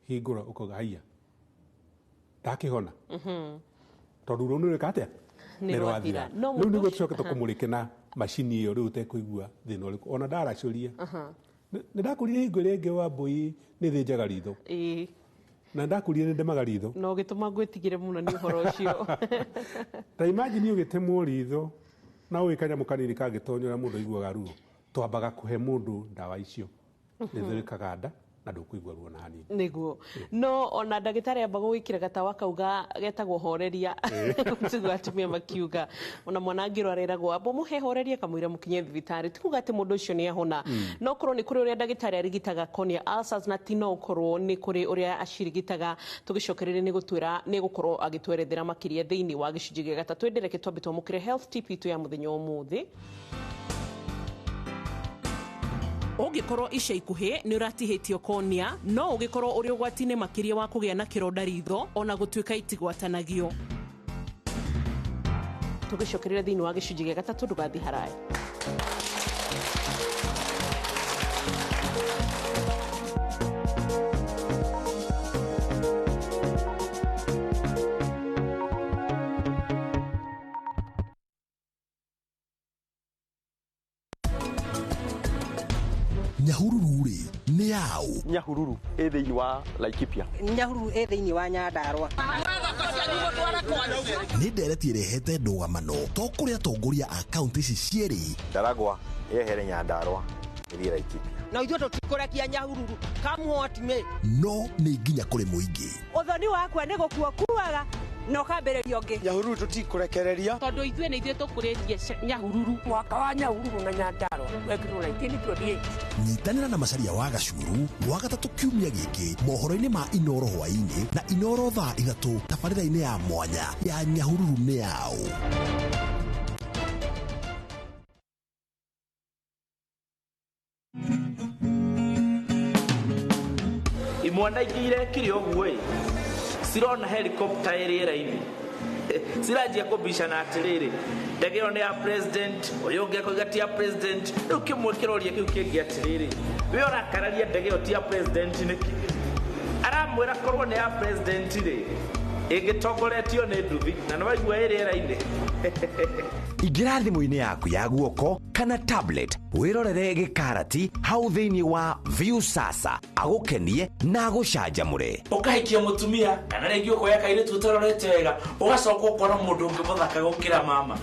hingũra ũkauga haiya, ndakĩhona. Tondũ ruo nĩ rwĩka atĩa? Nĩ rwathira. Rĩu nĩguo tũcoke tũkũmũrĩke na macini ĩyo rĩu ũtekũigua thĩna ũrĩkũ. Ona ndaracũria. Nĩ ndakũrire hingo ĩrĩa ĩngĩ wa mbũi nĩ thĩnjaga ritho. Na ndakũrire nĩ ndemaga ritho. Na ũgĩtũma ngwĩtigĩre mũno nĩ ũhoro ũcio. Ta imagine ũgĩtemwo ritho na ũĩ kanyamũ kanini kangĩtonyora mũndũ aiguaga ruo. Twambaga kũhe mũndũ ndawa icio. Ritho rĩkaganda na ndũkũigua ruo na hanini. Nĩguo. No ona ndagĩtarĩ amba gũgĩkĩra gatawa kau getagwo horeria. Tiguo atumia makiuga. Ona mwana angĩrwara eragwo amba mũhe horeria kamũira mũkinye thibitarĩ. Ti kuga atĩ mũndũ ũcio nĩ ahona. No korwo nĩ kũrĩ ũrĩa ndagĩtarĩ arigitaga cornea ulcers na ti no ũkorwo nĩ kũrĩ ũrĩa acirigitaga, tũgĩcokereria nĩ gũtwĩra nĩ gũkorwo agĩtwerethera makĩria thĩinĩ wa gĩcunjĩ gĩa gatatũ. Ĩndĩ reke twambe twamũkĩre health tip itũ ya mũthenya ũmũthĩ. Ũngĩkorwo ica ikuhĩ nĩ ũratihĩtio cornea, no ũgĩkorwo ũrĩ ũgwati-inĩ makĩria wa kũgĩa na kĩronda ritho ona gũtuĩka itigwatanagio. Tũgĩcokereria thĩinĩ wa gĩcunjĩ gĩa gatatũ, ndũgathiĩ haraya. Nyahururu rĩ nĩ yaũ? Nyahururu ĩ thĩinĩ wa Laikipia. Nyahururu ĩ thĩinĩ wa Nyandarua. Nĩ ndereti ĩrehete ndũgamano to kũrĩ atongoria a kaunti ici cierĩ. Ndaragwa yehere Nyandarua ĩthiĩ Laikipia. Na ithuĩ tũtikũrekia Nyahururu kamuhotime. No nĩ nginya kũrĩ mũingĩ. Ũthoni wakwa nĩ gũkua kuaga na ũkambĩrĩria ũngĩ. Nyahururu tũtikũrekereria tondũ ithuĩ nĩ ithuĩ tũkũrĩtie Nyahururu. Mwaka wa Nyahururu na Nyandarua wekirwo 1928. Nyitanĩra na Macharia wa Gacuru Wagatatu kiumia gĩkĩ mohoro-inĩ ma Inoro hwaĩ-inĩ na Inoro thaa 3 tabarĩra-inĩ ya mwanya ya Nyahururu nĩ yaũ. Imwana ingĩ irekire ũguo ĩ, cirona helicopter ĩ rĩera-inĩ, ciranjia kũbicana atĩrĩrĩ, ndege ĩyo nĩ ya president, ũyũ ũngĩ akoiga ti ya president. Rĩu kĩmwe kĩroria kĩu kĩngĩ atĩrĩrĩ, we ũrakararia ndege ĩyo ti ya president nĩkĩ? Aramwĩra korwo nĩ ya president rĩ, ĩngĩtongoretio nĩ nduthi na nĩ waigua ĩ rĩera-inĩ. Ingĩra thimũ-inĩ yaku ya guoko kana tablet wĩrorere gĩkarati hau thĩinĩ wa Viusasa agũkenie na agũcanjamũre. Ũkahikia mũtumia kana rĩngĩ ũkoya kairĩtu ũtarorete wega, ũgacoka ũkona mũndũ ũngĩ mũthaka gũkĩra mama.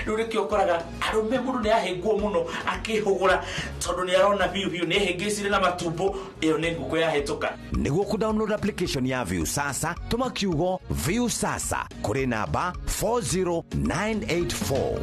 Rĩu nĩkĩo ũkoraga arũme mũndũ nĩ ahĩngwo mũno akĩhũgũra tondũ nĩ arona biũ biũ nĩ hĩngĩcire na matumbo, ĩyo nĩ ngũkũ yahĩtũka. Nĩguo kũ-download application ya Viusasa tũma kiugo Viusasa kũrĩ namba 40984.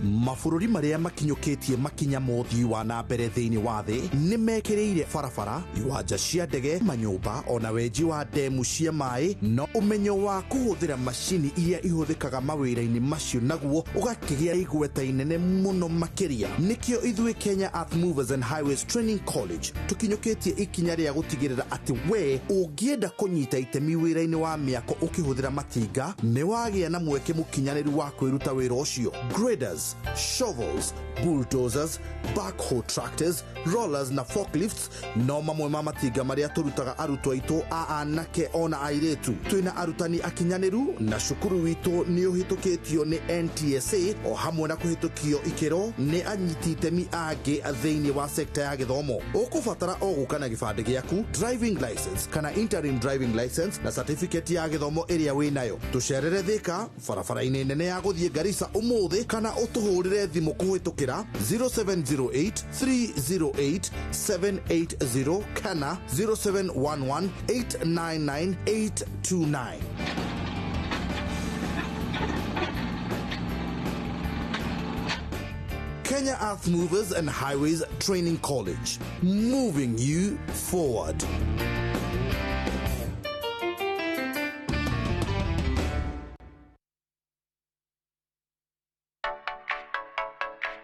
Mabũrũri marĩa makinyũkĩtie makinya mothii wa na mbere thĩinĩ wa thĩ nĩ mekĩrĩire barabara, iwanja cia ndege, manyũmba ona wenji wa ndemu cia maĩ, no ũmenyo wa kũhũthĩra macini iria ihũthĩkaga mawĩra-inĩ macio naguo ũgakĩgĩa igweta inene mũno makĩria. Nĩkĩo ithuĩ Kenya Earth Movers and Highways Training College tũkinyũkĩtie ikinya rĩa gũtigĩrĩra atĩ we ũngĩenda kũnyita itemi wĩra-inĩ wa mĩako ũkĩhũthĩra matinga nĩ wagĩa na mweke mũkinyanĩru wa kwĩruta wĩra ũcio. Graders, shovels, bulldozers, backhoe tractors, rollers na forklifts no mamwe ma matinga marĩa tũrutaga arutwo aitũ a anake ona airĩtu. Twĩna arutani akinyanĩru na cukuru witũ nĩ ũhĩtũkĩtio nĩ NTSA o hamwe na kũhĩtũkio ikĩro nĩ anyiti itemi angĩ thĩinĩ wa sekta ya gĩthomo. Ũkũbatara o gũka na gĩbandĩ gĩaku, driving license kana interim driving license na certificate ya gĩthomo ĩrĩa wĩnayo. Tũcerere Thika barabara-inĩ nene ya gũthiĩ Garissa ũmũthĩ kana ũtũhũrĩre thimũ kũhĩtũkĩra 0708 308 780 kana 0711 899 829. Kenya Earth Movers and Highways Training College, moving you forward.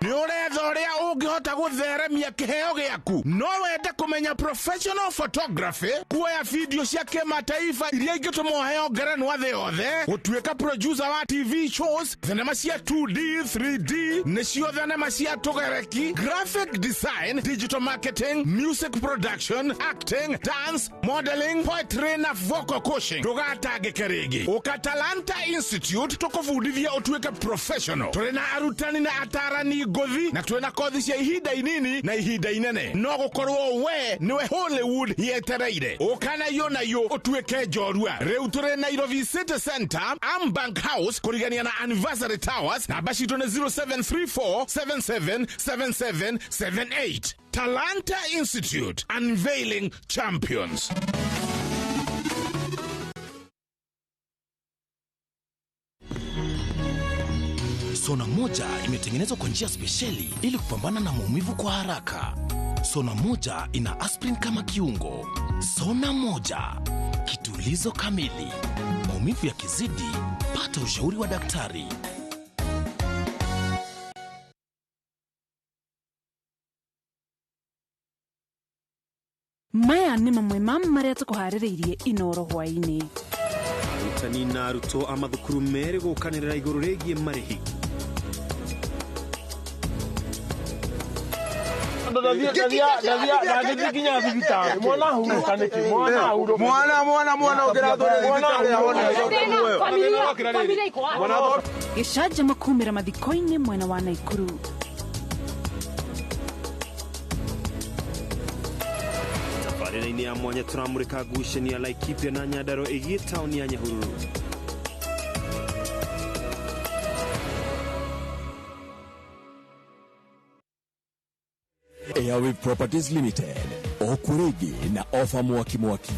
Nĩ ũretha ũrĩa ũngĩhota gũtheremia kĩheo gĩaku. No wende kũmenya professional photography, kuoya video cia kĩmataifa iria ingĩtũma ũheo ngerenwa thĩ yothe, gũtuĩka producer wa TV shows, thenema cia 2D, 3D, nĩcio thenema cia tũgereki, graphic design, digital marketing, music production, acting, dance, modeling, poetry na vocal coaching. Ndũgatangĩke rĩngĩ. Ũka Talanta Institute tũkũbundithia ũtuĩke professional. Tũrĩ na arutani na atarani ngũthi na twĩna kothi cia ihinda inini na ihinda inene. No gũkorwo we nĩwe Hollywood yetereire. Ũka na yo ũtuĩke njorua. Rĩu tũrĩ Nairobi City Center, Ambank House, kũrigania na Anniversary Towers. Namba citũ nĩ 0734777778. Talanta Institute, unveiling champions. Sona moja imetengenezwa kwa njia spesheli ili kupambana na maumivu kwa haraka. Sona moja ina aspirin kama kiungo. Sona moja, kitulizo kamili. Maumivu yakizidi, pata ushauri wa daktari. Maya nĩ mamwe ma marĩa tũkũharĩrĩirie Inoro hwaĩ-inĩ. Arutani na arutwo a mathukuru merĩ gũkanĩrĩra igũrũ rĩgiĩ marĩhi. Gĩcanjama kumĩra mathiko-inĩ mwena wa Naikuru. Tabarĩra-inĩ ya mwanya tũramũrĩka ngucanio ya Laikipia na Nyandarua ĩgiĩ taũni ya Nyahururu. Airwave Properties Limited okurigi na ofa mwaki mwaki.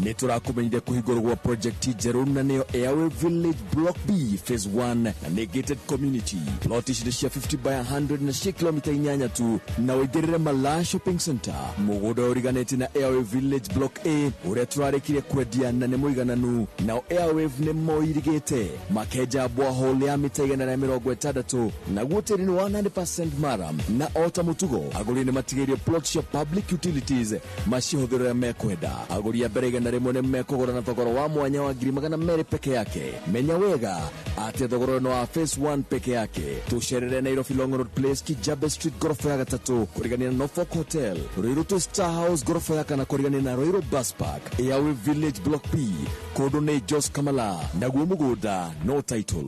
Nĩ tũrakũmenyithia kũhingũrwo gwa project njerũ na nĩyo Airwave Village Block B Phase 1 na nĩ gated community. Plot ici nĩ cia 50 by 100 na cia kilomita 8 tu na ũingĩrĩre Malaa Shopping Center. Mũgũnda ũriganĩtie na Airwave Village Block A ũrĩa tũrarĩkirie kwendia na nĩ mũigananu. Nao Airwave nĩ moirigĩte makenja borehole ya mita 160 naguo tĩri nĩ 100% maram na ota mũtugo agũri nĩ matigĩirio plot cia public utilities macihũthĩre ũrĩa mekwenda. Agũri a mbere 100 nĩ mekũgũra na thogora wa mwanya wa 200,000 peke yake. Menya wega atĩ thogora no wa phase 1 peke yake. Tũcerere Nairobi Long Road Place, Kijabe Street gorofa ya 3 kũrigania na Norfolk Hotel, Ruiru Star House gorofa ya 4 kũrigania na Ruiru Bus Park, Airwave Village Block B, kũndũ nĩ Jos Kamala, naguo mũgũnda no title.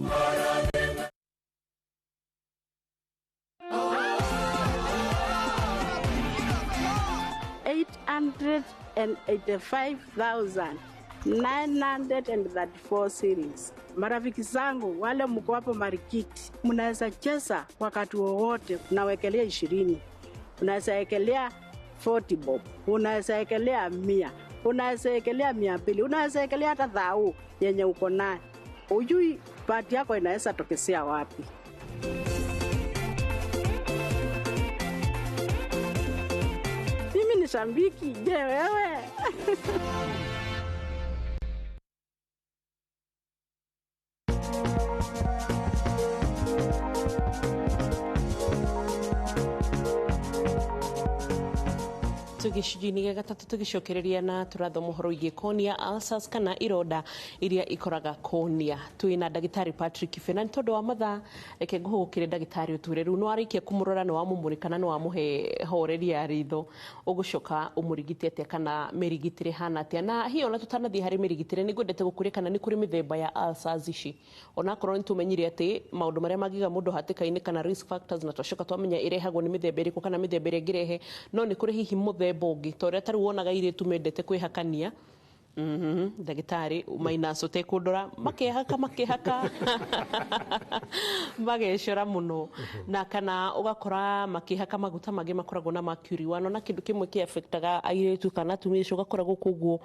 And 85,934 shillings. Marafiki zangu wale mko hapo Marikiti, mnaweza cheza wakati wowote. Unawekelea 20, unaweza wekelea 40 bob, unaweza wekelea 100, unaweza wekelea 200, unaweza wekelea hata 1000 yenye uko nayo. Ujui bahati yako inaweza tokezea wapi. ni shabiki. Je, wewe? Tũgĩcunjĩ-inĩ gĩa gatatũ tũgĩcokereria na tũrathoma ũhoro wĩgiĩ cornea ulcers kana ironda iria ikoraga cornea. Twĩ na ndagĩtarĩ Patrick Kibena. Nĩ tondũ wa mathaa, reke ngũhũgũkĩre ndagĩtarĩ ũtwĩre rĩu nĩ warĩkia kũmũrora, nĩ wamũmũrĩka na nĩ wamũhe horeria ya ritho, ũgũcoka ũmũrigite atĩa kana mĩrigitĩre hana atĩa? Na hihi ona tũtanathiĩ harĩ mĩrigitĩre, nĩ ngwendete gũkũria kana nĩ kũrĩ mĩthemba ya ulcers ici, onakorwo nĩ tũmenyire atĩ maũndũ marĩa mangĩiga mũndũ hatĩka-inĩ kana risk factors, na twacoka twamenya ĩrehagwo nĩ mĩthemba ĩrĩkũ kana mĩthemba ĩrĩa ĩngĩrehe, no nĩ kũrĩ hihi mũthemba ũngĩ ta ũrĩa tarĩu wonaga airĩtu mendete kwĩhakania? Ndagĩtarĩ minus ũtekũndora, makehaka makehaka magecora mũno, na kana ũgakora makĩhaka maguta mangĩ makoragwo na mercury. Wanona kĩndũ kĩmwe kĩ affectaga airĩtu kana atumia icio, ũgakora gũkũ ũguo,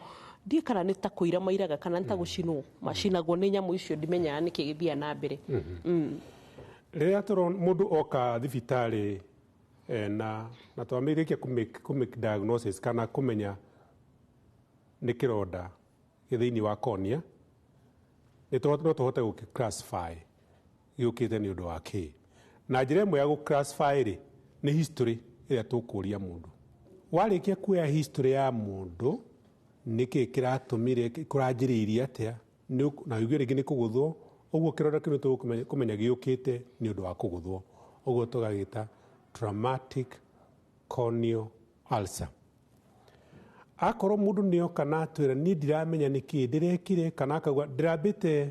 ndiĩ kana nĩ ta kũira mairaga kana nĩ ta gũcinwo macinagwo nĩ nyamũ icio, ndimenyaga nĩkĩ gĩthiaga na mbere. Rĩrĩa tũrona mũndũ oka thibitarĩ na twambĩrĩria kũ make diagnosis kana kũmenya nĩ kĩronda gĩ thĩinĩ wa cornea, no tũhote gũkĩ classify gĩũkĩte nĩ ũndũ wa kĩ. Na njĩra ĩmwe ya gũ classify rĩ, nĩ history ĩrĩa tũkũria mũndũ. Warĩkia kuoya history ya mũndũ, nĩkĩ kĩratũmire, kũranjĩrĩirie atĩa, na ũigue rĩngĩ nĩ kũgũthwo, ũguo kĩronda kĩu nĩ tũkũmenya gĩũkĩte nĩ ũndũ wa kũgũthwo, ũguo tũgagĩta traumatic corneal ulcer. Akorwo mũndũ nĩ oka na atwĩra, "Niĩ ndiramenya nĩkĩ ndĩrekire," kana akauga, "Ndĩrambĩte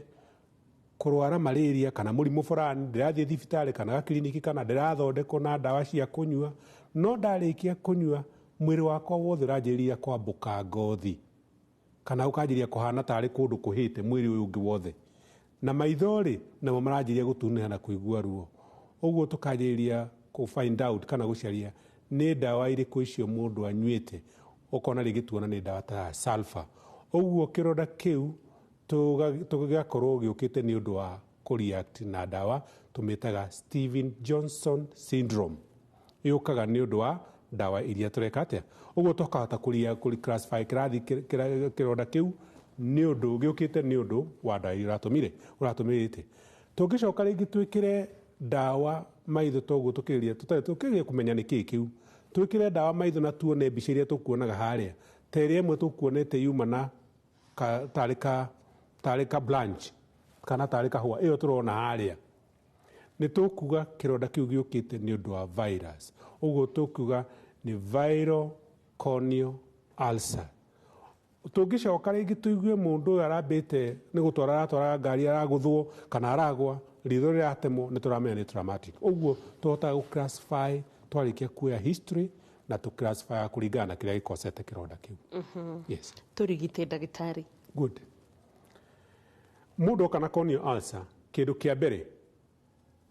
kũrwara malaria kana mũrimũ fulani, ndĩrathiĩ thibitarĩ kana gakiriniki kana ndĩrathondekwo na ndawa cia kũnyua, no ndarĩkia kũnyua mwĩrĩ wakwa wothe ũranjĩrĩria kwambũka ngothi kana ũkanjĩrĩria kũhana tarĩ kũndũ kũhĩte mwĩrĩ ũyũ ũngĩ wothe, na maitho rĩ, namo maranjĩrĩria gũtunĩha na kũigua ruo," ũguo tũkanjĩrĩria kũ find out kana gũcaria nĩ ndawa irĩkũ icio mũndũ anyuĩte. Ũkona rĩngĩ tuona nĩ ndawa ta sulfur, ũguo kĩronda kĩu tũgakorwo gĩũkĩte nĩ ũndũ wa kũ-react na ndawa, tũmĩtaga Steven Johnson syndrome, yũkaga nĩ ũndũ wa ndawa iria tũreka atĩa. Ũguo tũkahota kũrĩ classify kĩrathi kĩronda kĩu nĩ ũndũ gĩũkĩte nĩ ũndũ wa ndawa iria ũratũmire ũratũmĩrĩte. Tũngĩcoka rĩngĩ twĩkĩre ndawa maitho, toguo tũkĩgeria tũtarĩ tũkĩgeria kũmenya nĩ kĩĩ kĩu, twĩkĩre ndawa maitho na tuone mbica iria tũkuonaga harĩa, ta ĩrĩa ĩmwe tũkuonete yuma na tarĩ ka branch kana tarĩ kahũa, ĩyo tũrona harĩa, nĩ tũkuga kĩronda kĩu gĩũkĩte nĩ ũndũ wa virus, ũguo tũkuga nĩ viral corneal ulcer. Tũngĩcoka rĩngĩ tũigue mũndũ ũyũ arambĩte nĩ gũtwara aratwara ngari, aragũthwo kana aragwa, ritho rĩratemwo, nĩ tũramenya nĩ traumatic. Ũguo tũhotaga gũ classify twarĩkia kuoya history na tũ classify kũringana na kĩrĩa gĩkosete kĩronda kĩu. Yes. Tũrigite, ndagĩtarĩ. Good. Mũndũ oka na corneal ulcer, kĩndũ kĩa mbere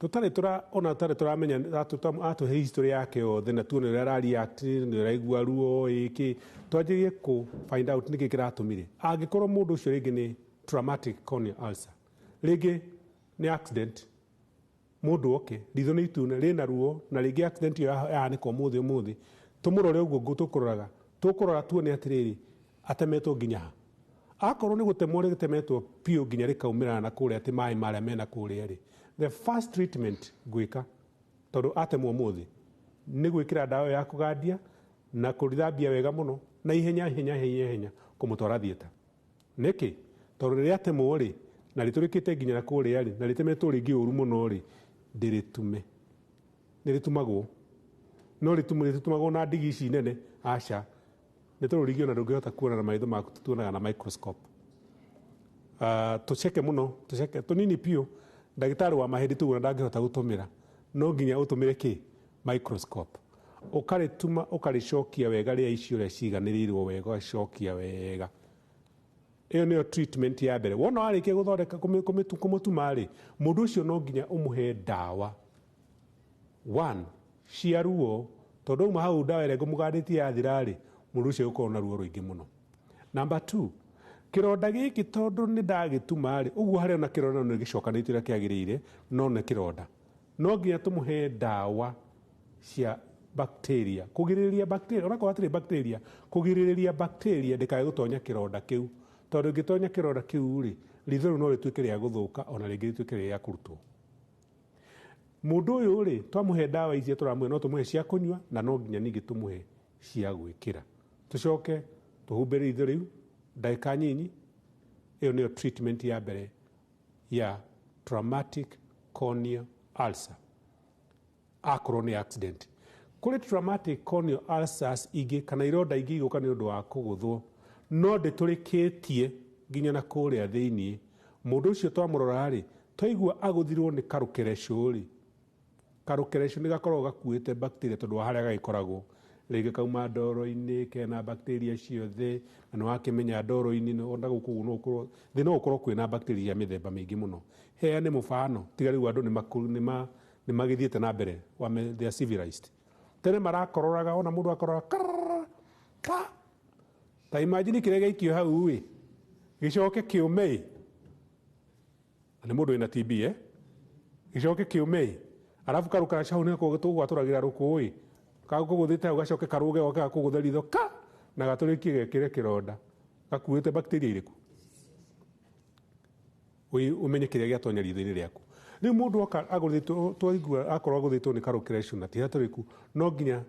tũtarĩ tũra ona tũtarĩ tũramenya, atũhe history yake yothe na tuone ũrĩa ara react, nĩ ũraigua ruo ĩkĩ, twanjĩrĩrie kũ find out nĩkĩ kĩratũmire. Angĩkorwo mũndũ ũcio rĩngĩ nĩ traumatic corneal ulcer, rĩngĩ nĩ accident, mũndũ oke ritho nĩ itune rĩna ruo, na rĩngĩ accident ĩyo yahanĩka ũmũthĩ ũmũthĩ, tũmũrore ũguo tũkũroraga, tũkũrora tuone atĩrĩrĩ, atemetwo nginya ha. Akorwo nĩ gũtemwo rĩtemetwo biũ nginya rĩkaumĩrana na kũrĩa, atĩ maĩ marĩa mena kũrĩa rĩ, the first treatment ngwĩka, tondũ atemwo ũmũthĩ, nĩ gwĩkĩra ndawa ĩyo ya kũgandia na kũrĩthambia wega mũno na ihenya ihenya ihenya ihenya kũmũtwara theatre. Nĩkĩ? Tondũ rĩrĩa atemwo rĩ, na rĩtũrĩkĩte nginya na kũrĩa rĩ, na rĩtemetwo rĩngĩ ũru mũno rĩ, ndĩrĩtume. Nĩ rĩtumagwo, no rĩtitumagwo na ndigi ici nene, aca, nĩ tondũ rigi ona ndũngĩhota kuona na maitho maku, tuonaga na microscope. Tũceke mũno, tũceke tũnini biũ, ndagĩtarĩ wa mahĩndĩ tuguo ndangĩhota gũtũmĩra, no nginya ũtũmĩre kĩ microscope, ũkarĩtuma, ũkarĩcokia wega rĩa icio ũrĩa ciganĩrĩirwo wega, ũgacokia wega. Ĩyo nĩyo treatment ya mbere. Wona warĩkia gũthondeka kũmũtuma rĩ, mũndũ ũcio no nginya ũmũhe ndawa one cia ruo, tondũ auma hau ndawa ĩrĩa ngũmũgandĩtie yathira rĩ, mũndũ ũcio egũkorwo na ruo rũingĩ mũno. Number two, kĩronda gĩkĩ tondũ nĩ ndagĩtuma rĩ, ũguo harĩa ona kĩronda nĩ gĩcokanĩtie ũrĩa kĩagĩrĩire, no nĩ kĩronda, no nginya tũmũhe ndawa cia bacteria, kũgirĩrĩria bacteria, onakorwo hatirĩ bacteria, kũgirĩrĩria bacteria ndĩkae gũtonya kĩronda kĩu, tondũ ĩngĩtonya kĩronda kĩu rĩ, ritho rĩu no rĩtuĩke rĩa gũthũka ona rĩngĩ rĩtuĩke rĩa kũrutwo. Mũndũ ũyũ rĩ, twamũhe ndawa icio tũramũhe, no tũmũhe cia kũnyua na no nginya ningĩ tũmũhe cia gwĩkĩra. Tũcoke tũhumbĩre ritho rĩu ndagĩka nyinyi. Ĩyo nĩyo treatment ya mbere ya traumatic corneal ulcer akorwo nĩ accident. Kũrĩ traumatic corneal ulcers ingĩ kana ironda ingĩ igũka nĩ ũndũ wa kũgũthwo, no ndĩtũrĩkĩtie nginya na kũrĩa thĩiniĩ. Mũndũ ũcio twamũrora rĩ, twaigua agũthirwo nĩ karũkerecũ rĩ, karũkerecũ nĩ gakoragwo gakuĩte bacteria tondũ wa harĩa gagĩkoragwo, rĩngĩ kauma ndoro-inĩ kena bacteria ciothe, na nĩ wakĩmenya ndoro-inĩ ona gũkũ no gũkorwo thĩ, no gũkorwo kwĩna bacteria mĩthemba mĩingĩ mũno. Heane mũbano, tiga rĩu andũ nĩ magĩthiĩte na mbere, they are civilized. Tene marakororaga, ona mũndũ akorora karrrr, pa. Ta imagine kĩrĩa gĩaikio hau ĩ, gĩcoke kĩũme ĩ, na nĩ mũndũ wĩna TB gĩcoke kĩũme ĩ, arabu karũkaraca hau nĩko tũgwatũragĩra rũkũ ĩ, gakũgũthĩte hau gacoke karũge goke gakũgũthe ritho ka, na gatũrĩkie gekĩre kĩronda, gakuĩte bacteria irĩkũ? Ũmenye kĩrĩa gĩatonya ritho-inĩ rĩaku. Rĩu mũndũ oka agũthĩtwo, twaigua akorwo agũthĩtwo nĩ karũkerecũ na ti hatũrĩku, no nginya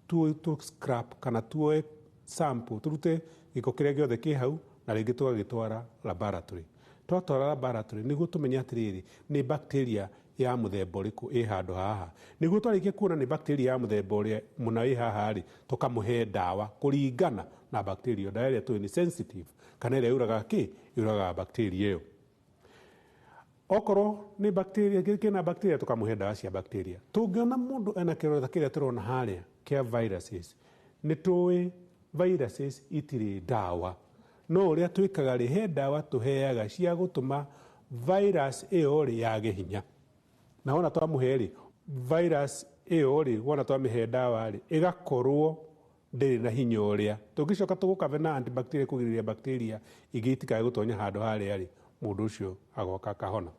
tũ scrap kana tuoe sample, tũrute gĩko kĩrĩa gĩothe kĩ hau na rĩngĩ tũgagĩtwara laboratory. Twatwara laboratory nĩguo tũmenye atĩrĩrĩ, nĩ bacteria ya mũthemba ũrĩkũ ĩ handũ haha. Nĩguo twarĩkia kuona nĩ bacteria ya mũthemba ũrĩa mũna ĩ haha rĩ, tũkamũhe ndawa kũringana na bacteria. Ndawa ĩrĩa tũĩ nĩ sensitive kana ĩrĩa yũragaga kĩ, yũragaga bacteria ĩyo. Okorwo nĩ bacteria, kĩna bacteria tũkamũhe ndawa cia bacteria. Tũngĩona mũndũ ena kĩronda kĩrĩa tũrona harĩa kĩa viruses, nĩ tũĩ viruses itirĩ ndawa, no ũrĩa twĩkaga rĩ, he ndawa tũheaga cia gũtũma virus ĩyo rĩ yage hinya. Na wona twamũhe rĩ, virus ĩyo rĩ, wona twamĩhe ndawa rĩ, ĩgakorwo ndĩrĩ na hinya ũrĩa. Tũngĩcoka tũgũkave na antibacteria kũgirĩrĩria bacteria ingĩ itikae gũtonya handũ harĩa rĩ, mũndũ ũcio agoka akahona.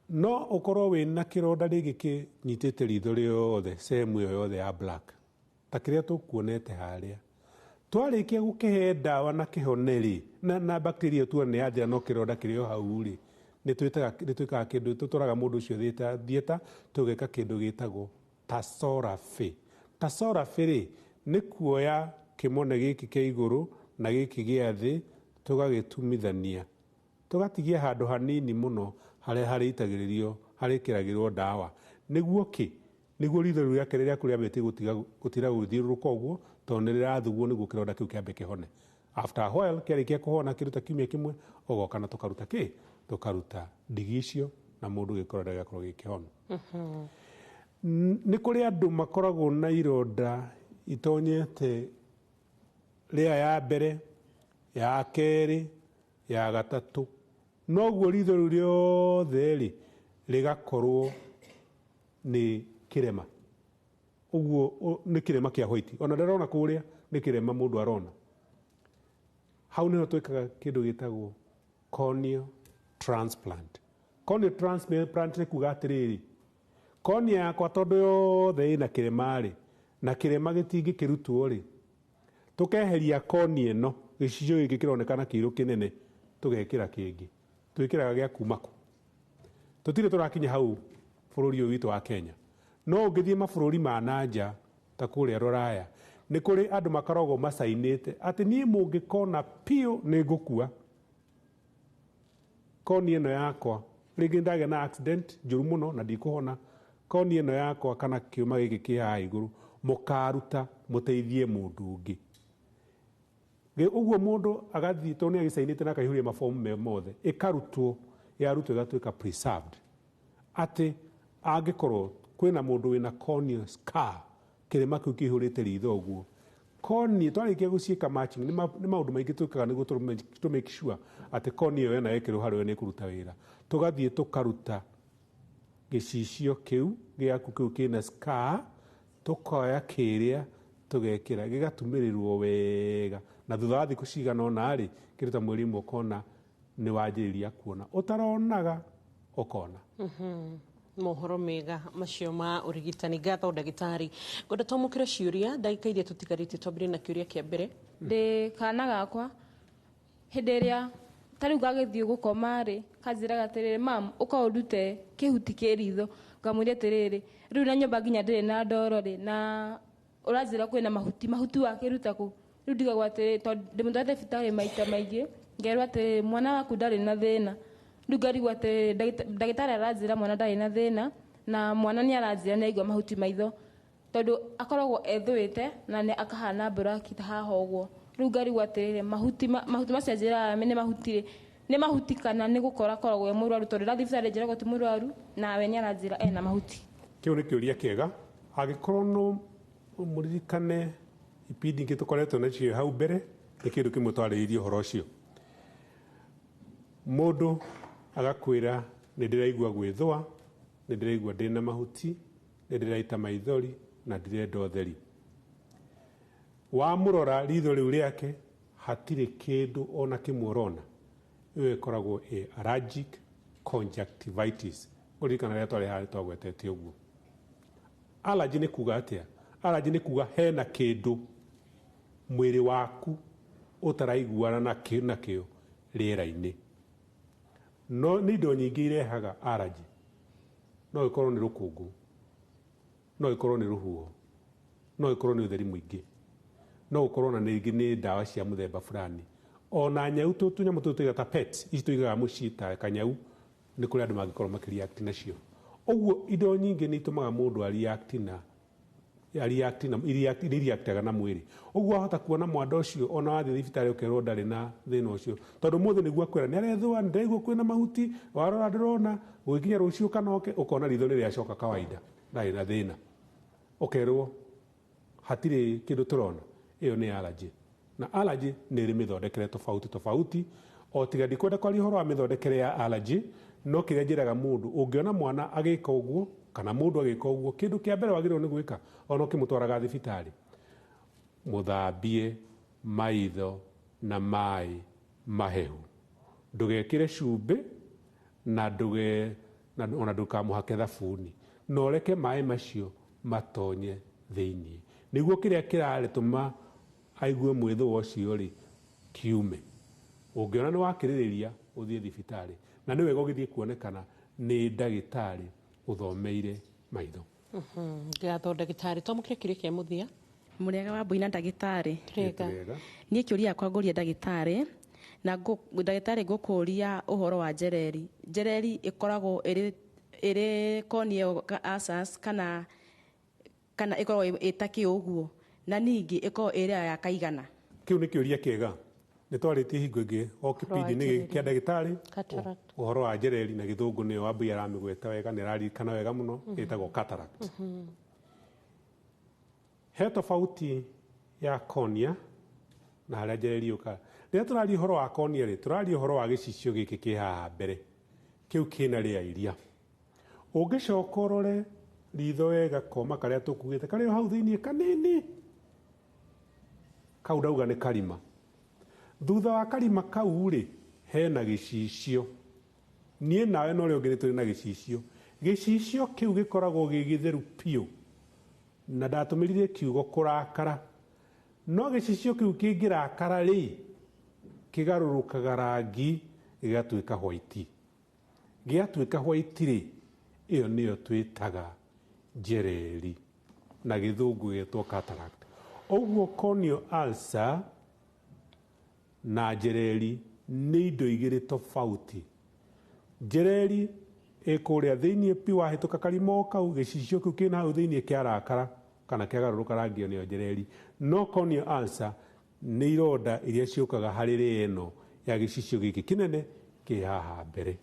No ũkorwo wĩna kĩronda rĩngĩ kĩnyitĩte ritho rĩothe, sehemu ĩyo yothe ya black, ta kĩrĩa tũkuonete harĩa. Twarĩkia gũkĩhe ndawa na kĩhone rĩ, na bacteria tuona nĩ yathira no kĩronda kĩrĩ o hau rĩ, nĩ twĩkaga kĩndũ, tũtwaraga mũndũ ũcio theatre, tũgeka kĩndũ gĩtagwo tasoraphy. Tasoraphy rĩ, nĩ kuoya kĩmone gĩkĩ kĩa igũrũ na gĩkĩ gĩa thĩ, tũgagĩtumithania, tũgatigia handũ hanini mũno harĩa harĩitagĩrĩrio, harĩkĩragĩrwo ndawa. Nĩguo kĩ? Nĩguo ritho rĩu rĩake rĩrĩa rĩambĩtie gũtira gũthiũrũrũka ũguo, tondũ nĩ rĩrathugwo nĩguo kĩronda kĩu kĩambe kĩhone. After a while, kĩarĩkia kũhona kĩndũ ta kiumia kĩmwe, ũgoka na tũkaruta kĩ? Tũkaruta ndigi icio na mũndũ gĩkoronda gĩgakorwo gĩkĩhona. Nĩ kũrĩ andũ makoragwo na ironda itonyete rĩa ya mbere, ya kerĩ, ya gatatũ, noguo ritho rĩu rĩothe rĩ, rĩgakorwo nĩ kĩrema. Ũguo nĩ kĩrema kĩa white, ona ndarona kũrĩa nĩ kĩrema mũndũ arona. Hau nĩho twĩkaga kĩndũ gĩtagwo corneal transplant. Corneal transplant nĩ kuga atĩrĩrĩ, cornea yakwa tondũ yothe ĩna kĩrema rĩ, na kĩrema gĩtingĩkĩrutwo rĩ, tũkeheria cornea ĩno, gĩcicio gĩkĩ kĩronekana kĩirũ kĩnene, tũgekĩra kĩngĩ. Twĩkĩraga gĩa kuma kũ? Tũtirĩ tũrakinya hau bũrũri ũyũ witũ wa Kenya. No ũngĩthiĩ mabũrũri ma nanja ta kũrĩa Rũraya, nĩ kũrĩ andũ makoragwo macainĩte atĩ niĩ mũngĩkona piũ nĩ ngũkua. Cornea ĩno yakwa, rĩngĩ ndagĩa na accident njũru mũno na ndikũhona, cornea ĩno yakwa kana kĩũma gĩkĩ kĩ haha igũrũ, mũkaruta mũteithie mũndũ ũngĩ. Ũguo mũndũ agathiĩ, tondũ nĩ agĩcainĩte na akaihũria mabomu me mothe, ĩkarutwo, yarutwo ĩgatuĩka preserved. Atĩ angĩkorwo kwĩna mũndũ wĩna corneal scar, kĩrema kĩu kĩihũrĩte ritho ũguo, cornea twarĩkia gũciĩka matching, nĩ maũndũ maingĩ twĩkaga nĩguo tũ make sure atĩ cornea ĩyo ĩna ĩkĩrwo harĩ we nĩ ĩkũruta wĩra. Tũgathiĩ tũkaruta gĩcicio kĩu gĩaku kĩu kĩna scar, tũkoya kĩrĩa tũgekĩra, gĩgatumĩrĩrwo wega, na thutha wa thikũ cigana ũna rĩ, kĩndũ ta mweri ũmwe ũkona nĩ wanjĩrĩria kuona, ũtaronaga ũkona. Mohoro mega macio ma ũrigitani. Ngatho ndagĩtarĩ. Ngwenda twamũkĩre ciũria ndagĩka iria tũtigarĩtie, twambĩrĩrie na kĩũria kĩa mbere. Ndĩ kana gakwa, hĩndĩ ĩrĩa ta rĩu gagĩthiĩ gũkoma rĩ, kanjĩraga atĩrĩrĩ, "Mam, ũka ũndute kĩhuti kĩ ritho." Ngamwĩra atĩrĩrĩ, rĩu na nyũmba nginya ndĩrĩ na ndoro rĩ, na ũranjĩra kwĩna mahuti, mahuti wakĩruta kũ? Rĩu ndigagwo atĩrĩrĩ, tondũ ndĩmũtwarĩte thibitarĩ maita maingĩ, ngerwo atĩrĩrĩ, mwana waku ndarĩ na thĩna. Rĩu ngarigwo atĩrĩrĩ, ndagĩtarĩ aranjĩra mwana ndarĩ na thĩna, na mwana nĩ aranjĩra nĩ aigua mahuti maitho, tondũ akoragwo ethũĩte na nĩ akahana black ta haha ũguo. Rĩu ngarigwo atĩrĩrĩ, mahuti macio anjĩraga nĩ mahuti rĩ, nĩ mahuti kana nĩ gũkora akoragwo e mũrwaru? Tondũ ndathiĩ thibitarĩ njĩragwo ti mũrwaru, nawe nĩ aranjĩra ena mahuti. Kĩu nĩ kĩũria kĩega. Angĩkorwo no mũririkane ipindi ingĩ tũkoretwo nacio hau mbere, nĩ kĩndũ kĩmwe twarĩrĩirie ũhoro ũcio. Mũndũ agakwĩra, nĩ ndĩraigua gwĩthũa, nĩ ndĩraigua ndĩna mahuti, nĩ ndĩraita maithori na ndirenda ũtheri. Wamũrora ritho rĩu rĩake, hatirĩ kĩndũ ona kĩmwe ũrona. Ĩyo ĩkoragwo ĩ allergic conjunctivitis. Ũririkana rĩrĩa twarĩ harĩa twagwetete ũguo. Allergy nĩ kuga atĩa? Allergy nĩ kuga hena kĩndũ mwĩrĩ waku ũtaraiguana nakĩo rĩera-inĩ. No nĩ indo nyingĩ irehaga allergy. No ĩkorwo nĩ rũkũngũ, no ĩkorwo nĩ rũhuho, no ĩkorwo nĩ ũtheri mũingĩ, no ũkorwo na rĩngĩ nĩ ndawa cia mũthemba fulani. Ona nyau, tũnyamũ tũtũ tũigaga ta pets, ici tũigaga mũciĩ ta kanyau, nĩ kũrĩ andũ mangĩkorwo makĩreact nacio. Ũguo indo nyingĩ nĩ itũmaga mũndũ areact na ireactaga na mwĩrĩ. Ũguo wahota kuona mwanda ũcio ona wathiĩ thibitarĩ ũkerwo ndarĩ na thĩna ũcio, tondũ mũthĩ nĩguo akwĩra nĩ arethũa, nĩ ndĩraigua kwĩna mahuti, warora ndĩrona, gũgĩkinya rũciũ kana oke ũkona ritho nĩ rĩacoka kawaida, ndarĩ na thĩna, ũkerwo hatirĩ kĩndũ tũrona. Ĩyo nĩ allergy. Na allergy nĩ ĩrĩ mĩthondekere tofauti tofauti. O tiga ndikwenda kwaria ũhoro wa mĩthondekere ya allergy, no kĩrĩa njĩraga mũndũ, ũngĩona mwana agĩka ũguo kana mũndũ agĩka ũguo, kĩndũ kĩa mbere wagĩrĩirwo nĩ gwĩka ona ũkĩmũtwaraga thibitarĩ, mũthambie maitho na maĩ mahehu, ndũgekĩre cumbĩ na ndũge na ona ndũkamũhake thabuni, na ũreke maĩ macio matonye thĩiniĩ, nĩguo kĩrĩa kĩrarĩtũma aigue mwĩthũa ũcio rĩ kiume. Ũngĩona nĩ wakĩrĩrĩria, ũthiĩ thibitarĩ, na nĩ wega ũgĩthiĩ kuonekana nĩ ndagĩtarĩ ũthomeire maitho. Ngatho ndagĩtarĩ. Twamũkĩre kĩũria kĩa mũthia. Mũrĩega wa mbui na ndagĩtarĩ. Tũrĩega. Niĩ kĩũria yakwa ngũria ndagĩtarĩ, na ndagĩtarĩ ngũkũria ũhoro wa njereri. Njereri ĩkoragwo ĩrĩ corneal ulcers kana ĩkoragwo ĩtakĩ ũguo, na ningĩ ĩkoragwo ĩrĩa ya kaigana? Kĩu nĩ kĩũria kĩega. Nĩ twarĩtie hingo ĩngĩ o kĩbindi nĩ kĩa ndagĩtarĩ ũhoro wa njereri, na gĩthũngũ nĩyo Wambui aramĩgweta wega, nĩ araririkana wega mũno, ĩtagwo cataract. He tofauti ya cornea na harĩa njereri yũkaga. Rĩrĩa tũraria ũhoro wa cornea rĩ, tũraria ũhoro wa gĩcicio gĩkĩ kĩ haha mbere, kĩu kĩna rĩa iria. Ũngĩcoka ũrore ritho wega, koma karĩa tũkugĩte karĩ o hau thĩiniĩ kanini, kau ndauga nĩ karima. Thutha wa karima kau rĩ, hena gĩcicio. Niĩ nawe na ũrĩa ũngĩ nĩ tũrĩ na gĩcicio. Gĩcicio kĩu gĩkoragwo gĩ gĩtheru biũ, na ndatũmĩrire kiugo kũrakara, no gĩcicio kĩu kĩngĩrakara rĩ, kĩgarũrũkaga rangi gĩgatuĩka white. Gĩatuĩka white rĩ, ĩyo nĩyo twĩtaga njereri, na gĩthũngũ gĩtwo cataract. Ũguo corneal ulcer na njereri nĩ indo igĩrĩ tofauti. Njereri ĩ kũrĩa thĩiniĩ pi, wahĩtũka karima o kau, gĩcicio kĩu kĩna hau thĩiniĩ kĩarakara kana kĩagarũrũka rangi, ĩyo nĩyo njereri. No corneal ulcer nĩ ironda iria ciũkaga harĩ rĩ ĩno ya gĩcicio gĩkĩ kĩnene kĩ haha mbere.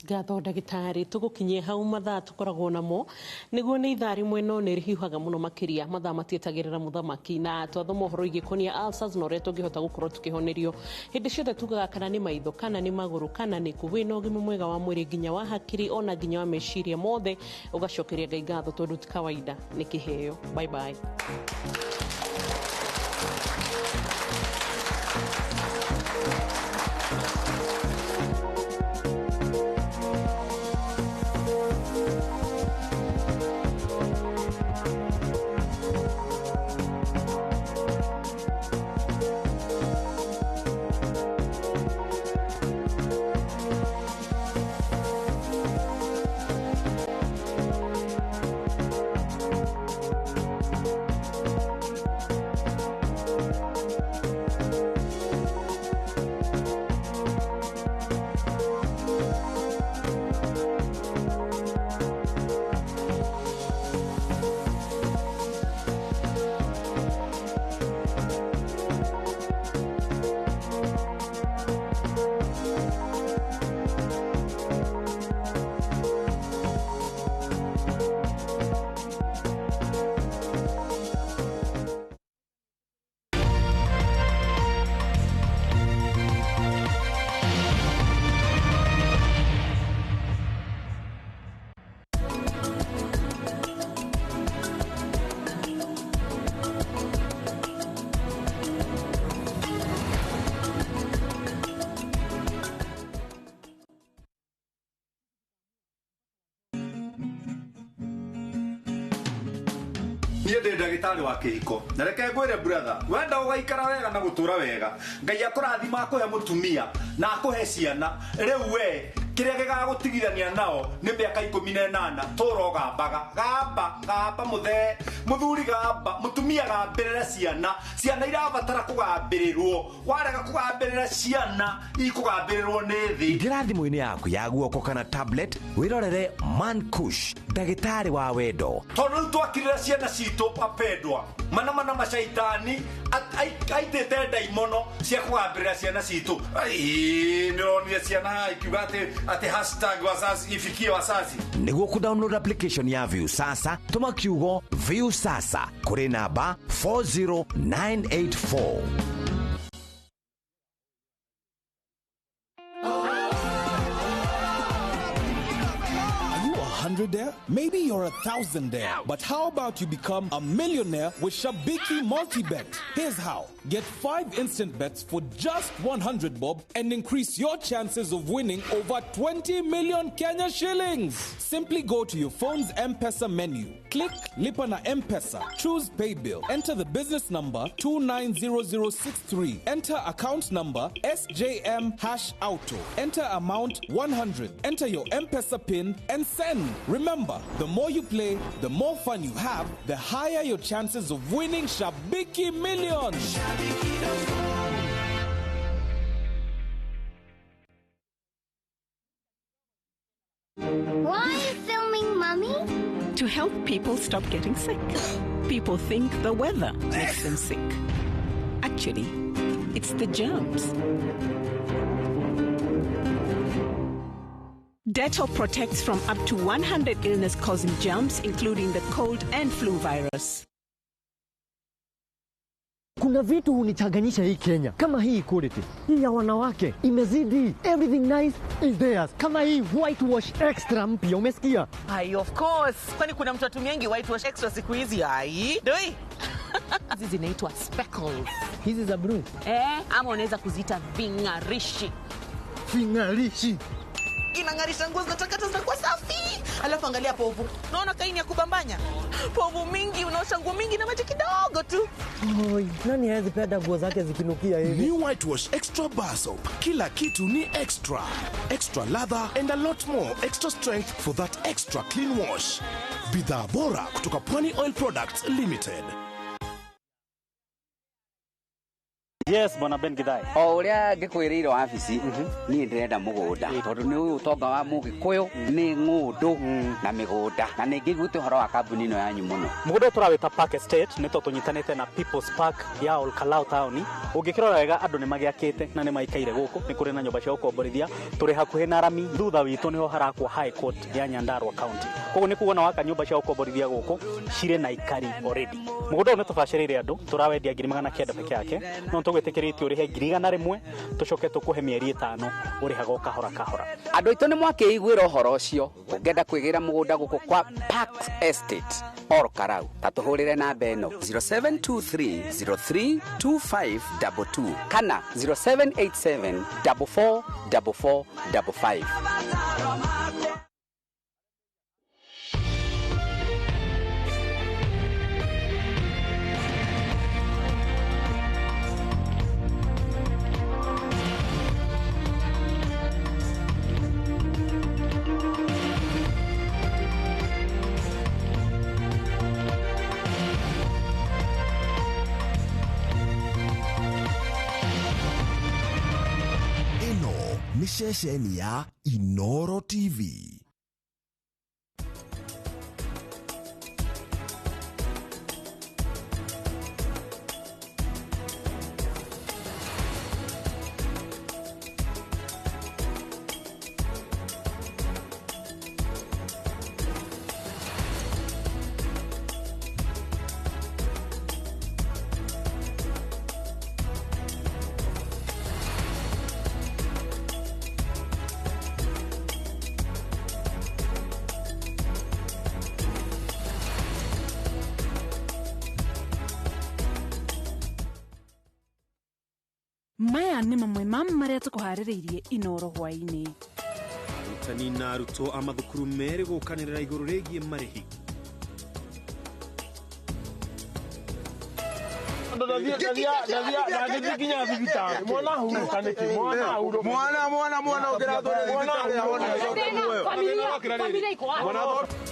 Ngatho ndagĩtarĩ. Tũgũkinyie hau mathaa tũkoragwo namo nĩguo nĩ ithaa rĩmwe, no nĩ rĩhiũhaga mũno makĩria. Mathaa matietagĩrĩra mũthamaki, na twathoma ũhoro igĩkonia ulcers na ũrĩa tũngĩhota gũkorwo tũkĩhonerio. Hĩndĩ ciothe tugaga kana nĩ maitho, kana nĩ magũrũ, kana nĩ kũ, wĩna ũgima mwega wa mwĩrĩ, nginya wa hakiri ona nginya wa meciria mothe, ũgacokeria Ngai ngatho, tondũ ti kawaida, nĩ kĩheo. Bye bye. Niĩ ndĩ ndagĩtarĩ wa kĩhiko na reke ngwĩre brother, wenda ũgaikara wega na gũtũra wega, Ngai akũrathima akũhe mũtumia na akũhe ciana. Rĩu we kĩrĩa gĩgagũtigithania nao nĩ mĩaka 18 tũra ũgambaga. Gamba gamba mũthee, mũthuri gamba, mũtumia gambĩrĩra ciana. Ciana irabatara kũgambĩrĩrwo, warega kũgambĩrĩra ciana ikũgambĩrĩrwo nĩ thĩ. Ingĩra thimũ-inĩ yaku ya guoko kana tablet wĩrorere Man Kush, ndagĩtarĩ wa wendo. Tondũ rĩu twakirĩra ciana citũ apendwa mana mana macaitani aitĩte ndaimono cia kũgambĩrĩra ciana citũ. Ai, nĩũronire ciana ikiuga atĩ hashtag wazazi ifikie wazazi. Nĩguo kũ-download application ya Viusasa, tũma kiugo Viusasa kũrĩ namba 40984. Hundredaire? Maybe you're a thousandaire. But how about you become a millionaire with Shabiki Multibet? Here's how. Get 5 instant bets for just 100 bob and increase your chances of winning over 20 million Kenya shillings. Simply go to your phone's M-Pesa menu. Click Lipa na M-Pesa. Choose Pay Bill. Enter the business number 290063. Enter account number SJM#auto. Enter amount 100. Enter your M-Pesa PIN and send. Remember, the more you play, the more fun you have, the higher your chances of winning Shabiki Millions. Why are you filming, Mummy? To help people stop getting sick. People think the weather makes them sick. Actually, it's the germs. Dettol protects from up to 100 illness-causing germs, including the cold and flu virus. Kuna vitu hunichanganyisha hii Kenya, kama hii equality hii ya wanawake imezidi. Everything nice is theirs. Kama hii whitewash extra mpya, umesikia? Ai, of course. Kwani kuna mtu atumiangi whitewash extra siku hizi? Ai, doi. Hizi zinaitwa speckles. Hizi za blue. Ama unaweza kuziita ving'arishi. Ving'arishi. Inang'arisha nguo zinatakata zinakuwa safi. Alafu angalia povu. Unaona kaini ya kubambanya? Povu mingi, unaosha nguo mingi na maji kidogo tu. Oi, nani hawezi penda nguo zake zikinukia hivi? New Whitewash Extra Bar Soap. Kila kitu ni extra. Extra lather and a lot more extra strength for that extra clean wash. Bidhaa bora kutoka Pwani Oil Products Limited. Yes, Bwana Ben Githai. O uria ngikwiriire wabici ni ndirenda mugunda tondu ni uyu utonga wa mugikuyu ni ng'undu na migunda na ni ngiguite uhoro wa kambuni ino yanyu muno. Mugunda turawita Park Estate ni tondu tunyitanite na People's Park ya Olkalau town. Ungikirora wega andu ni magiakite na ni maikaire guku, ni kuri na nyumba cia gukomborithia, turi hakuhi na rami, thutha witu niho harakwo High Court ya Nyandarua County. Koguo ni kuona waka nyumba cia gukomborithia guku cire na ikari already. Mugunda uyu ni tubaciriire andu turawendia 900,000 peke yake, no tugwitikiritio urihe 100,000 tucoke tukuhe mĩeri 5 urihaga o kahora kahora. Andũ aitũ nĩ mwakĩiguĩra ũhoro ũcio. Ũngĩenda kwĩgĩra mũgũnda gũkũ kwa Park Estate Ol Kalou, ta tũhũrĩre namba ĩno 0723032522 kana 0787444455. Nĩ ceceni ya Inoro TV. Maya nĩ mamwe ma marĩa tũkũharĩrĩirie Inoro hwaĩ-inĩ. Arutani na arutwo a mathukuru merĩ gũkanĩrĩra igũrũ rĩgiĩ marĩhi. Ndangĩthiĩ nginya thibitarĩ. Mwana ahurũka nĩkĩ? Mwana ahurũka. Mwana mwana mwana ũngĩratwarwo thibitarĩ ahone acoke muoyo.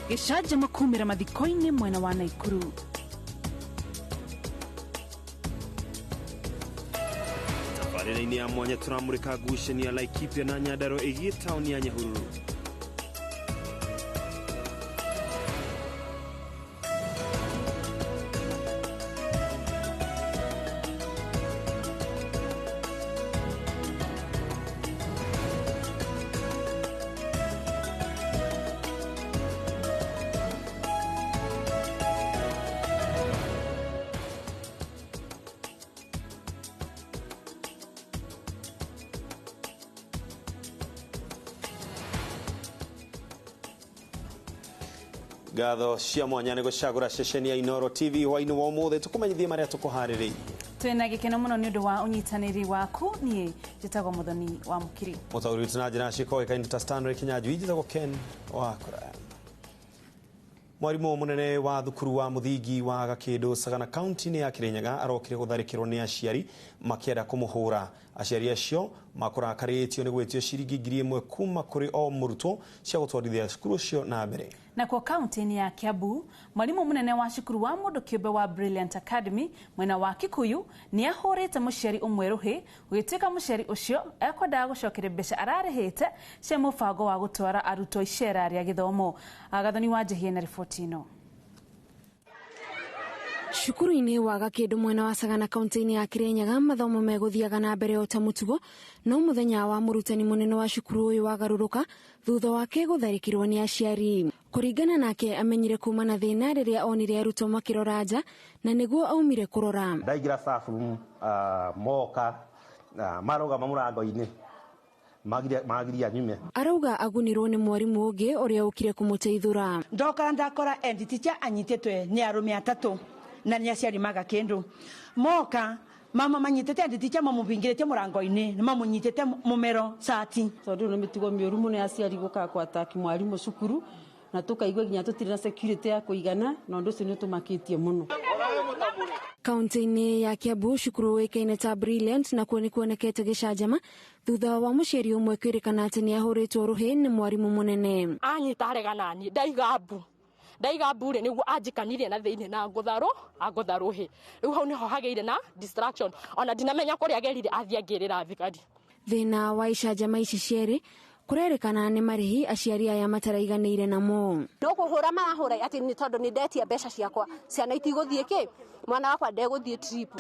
Gĩcanjama kumĩra mathiko-inĩ mwena wa Naikuru. Tabarĩra-inĩ ya mwanya tũramũrĩka ngucanio ya Laikipia na Nyandarua ĩgiĩ taũni ya Nyahururu. Ngatho cia mwanya nĩ gũcagũra ceceni ya Inooro TV hwainĩ wa ũmũthĩ tũkũmenyithie marĩa tũkũharĩrĩirie. Twĩna gĩkeno mũno nĩ ũndũ wa ũnyitanĩri waku. Niĩ njĩtagwo Mũthoni wa Mũkiri. Mũtaũri witũ na njĩra cikoĩkaine ta Stanley Kinyanjui, njĩtagwo Ken wa Kũraya. Mwarimũ mũnene wa thukuru wa mũthingi wa Gakĩndũ Sagana kaunti-inĩ ya Kirinyaga arokire gũtharĩkĩrwo nĩ aciari makĩenda kũmũhũra. Aciari acio makũrakarĩtio nĩ gwĩtio ciringi 1000 kuma kũrĩ o mũrutwo cia gũtwarithia cukuru ũcio na mbere. Nakuo kaunti-inĩ ya Kiambu, mwarimũ mũnene wa cukuru wa mũndũ kĩũmbe wa Brilliant Academy mwena wa Kikuyu nĩ ahũrĩte mũciari ũmwe rũhĩ, gũgĩtuĩka mũciari ũcio ekwendaga gũcokeria mbeca ararĩhĩte cia mũbango wa gũtwara arutwo icera rĩa gĩthomo. Gathoni wa Njihia na riboti ĩno. Cukuru-inĩ wa Gakĩndũ mwena wa Sagana kaunti-inĩ ya Kirinyaga mathomo megũthiaga na mbere o ta mũtugo, no mũthenya wa mũrutani mũnene wa cukuru ũyũ wagarũrũka thutha wake gũtharĩkĩrwo nĩ aciari. Kũringana nake amenyire kuma na thĩna rĩrĩa onire arutwo makĩrora nja na nĩguo aumire kũrora. Ndaingĩra staff room, moka marũgama mũrango-inĩ magiria nyume. Arauga agunirwo nĩ mwarimũ ũngĩ ũrĩa ũkire kũmũteithũra. Ndoka ndakora end teacher anyitĩtwe nĩ arũme atatũ na nĩ aciari maga kĩndũ. Moka mama manyitĩte end teacher mamũhingĩrĩtie mũrango-inĩ, mamũnyitĩte mũmero cati. Tondũ nĩ mĩtugo mĩũru mũno ya aciari gũka kwataki mwarimũ cukuru na tũkaigua nginya tũtirĩ na security ya kũigana, na ũndũ ũcio nĩ ũtũmakĩtie mũno. Kaunti-inĩ ya Kiambu cukuru ũĩkaine ta Brilliant nakuo nĩ kuonekete gĩcanjama thutha wa mũciari ũmwe kwĩrĩkana atĩ nĩ ahũrĩtwo rũhĩ nĩ mwarimũ mũnene. Anyita arega nani ndaiga mbu rĩ nĩguo anjikanirie na thĩinĩ na ngũtha rũhĩ. Rĩu hau nĩho hagĩire na distraction, ona ndinamenya kũrĩa agerire athiĩ angĩrĩra thigari. Thĩna wa icanjama ici cierĩ kũrerĩkana nĩ marĩhi aciari aya mataraiganĩire namo. No kũhũra marahũra atĩ nĩ tondũ nĩ ndetia mbeca ciakwa, ciana itigũthiĩ kĩ, mwana wakwa ndegũthiĩ trip.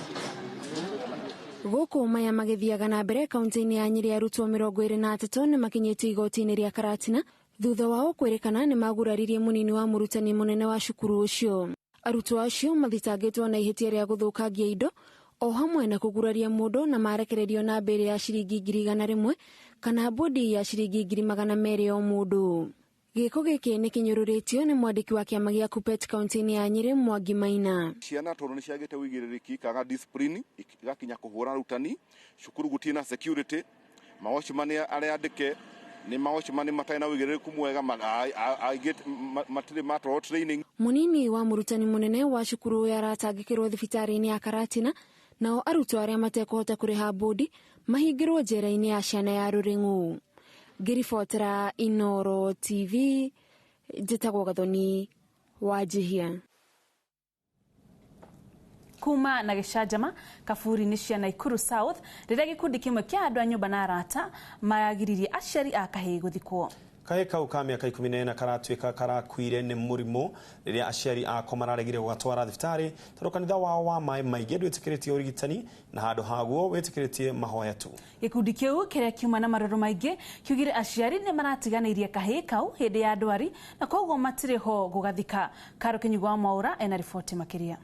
Gũkũ maya magĩthiaga na mbere kaunti-inĩ ya Nyĩrĩ arutwo 23 nĩ makinyĩtio igoti-inĩ rĩa Karatina thutha wao kwĩrĩkana nĩ maguraririe mũnini wa mũrutani mũnene wa cukuru ũcio. Arutwo acio mathitangĩtwo na ihĩtia rĩa gũthũkangia indo o hamwe na kũguraria mũndũ na marekererio na mbĩrĩ ya ciringi 100,000 kana bodi ya ciringi 200,000 o mũndũ. Gĩko gĩkĩ nĩ kĩnyũrũrĩtio nĩ mwandĩki wa kĩama gĩa Kuppet kaunti-inĩ ya Nyĩrĩ Mwangi Maina. Ciana tondũ nĩ ciagĩte ũigĩrĩrĩki ikaga discipline igakinya kũhũra arutani, cukuru gũtirĩ na security, mawatchman arĩa andĩke nĩ mawatchman matarĩ na ũigĩrĩrĩku mwega, aingĩ matirĩ matwarwo training. Mũnini wa mũrutani mũnene wa cukuru ũyũ aratangĩkĩrwo thibitarĩ-inĩ ya Karatina, nao arutwo arĩa matekũhota kũrĩha bodi mahingĩrwo njera-inĩ ya ciana ya Rũrĩng'ũ. Ngĩribotera Inooro TV, njĩtagwo Gathoni wa Njihia. Kuma na gĩcanjama kaburi-inĩ cia Naikuru South rĩrĩa gĩkundi kĩmwe kĩa andũ a nyũmba na arata magiririe aciari a kahĩĩ gũthikwo. Kahĩĩ kau ka mĩaka 14 karatuĩka karakuire nĩ mũrimũ rĩrĩa aciari ako mararegire gũgatwara thibitarĩ tondũ kanitha wao wa maĩ maingĩ ndwĩtĩkĩrĩtie ũrigitani na handũ haguo wĩtĩkĩrĩtie mahoya tu. Gĩkundi kĩu kĩrĩa kiuma na marũrũ maingĩ kiugire aciari nĩ maratiganĩirie kahĩĩ kau hĩndĩ ya ndwari na koguo matirĩ ho gũgathika. Karo Kĩnyugo wa Mwaũra ena riboti makĩria.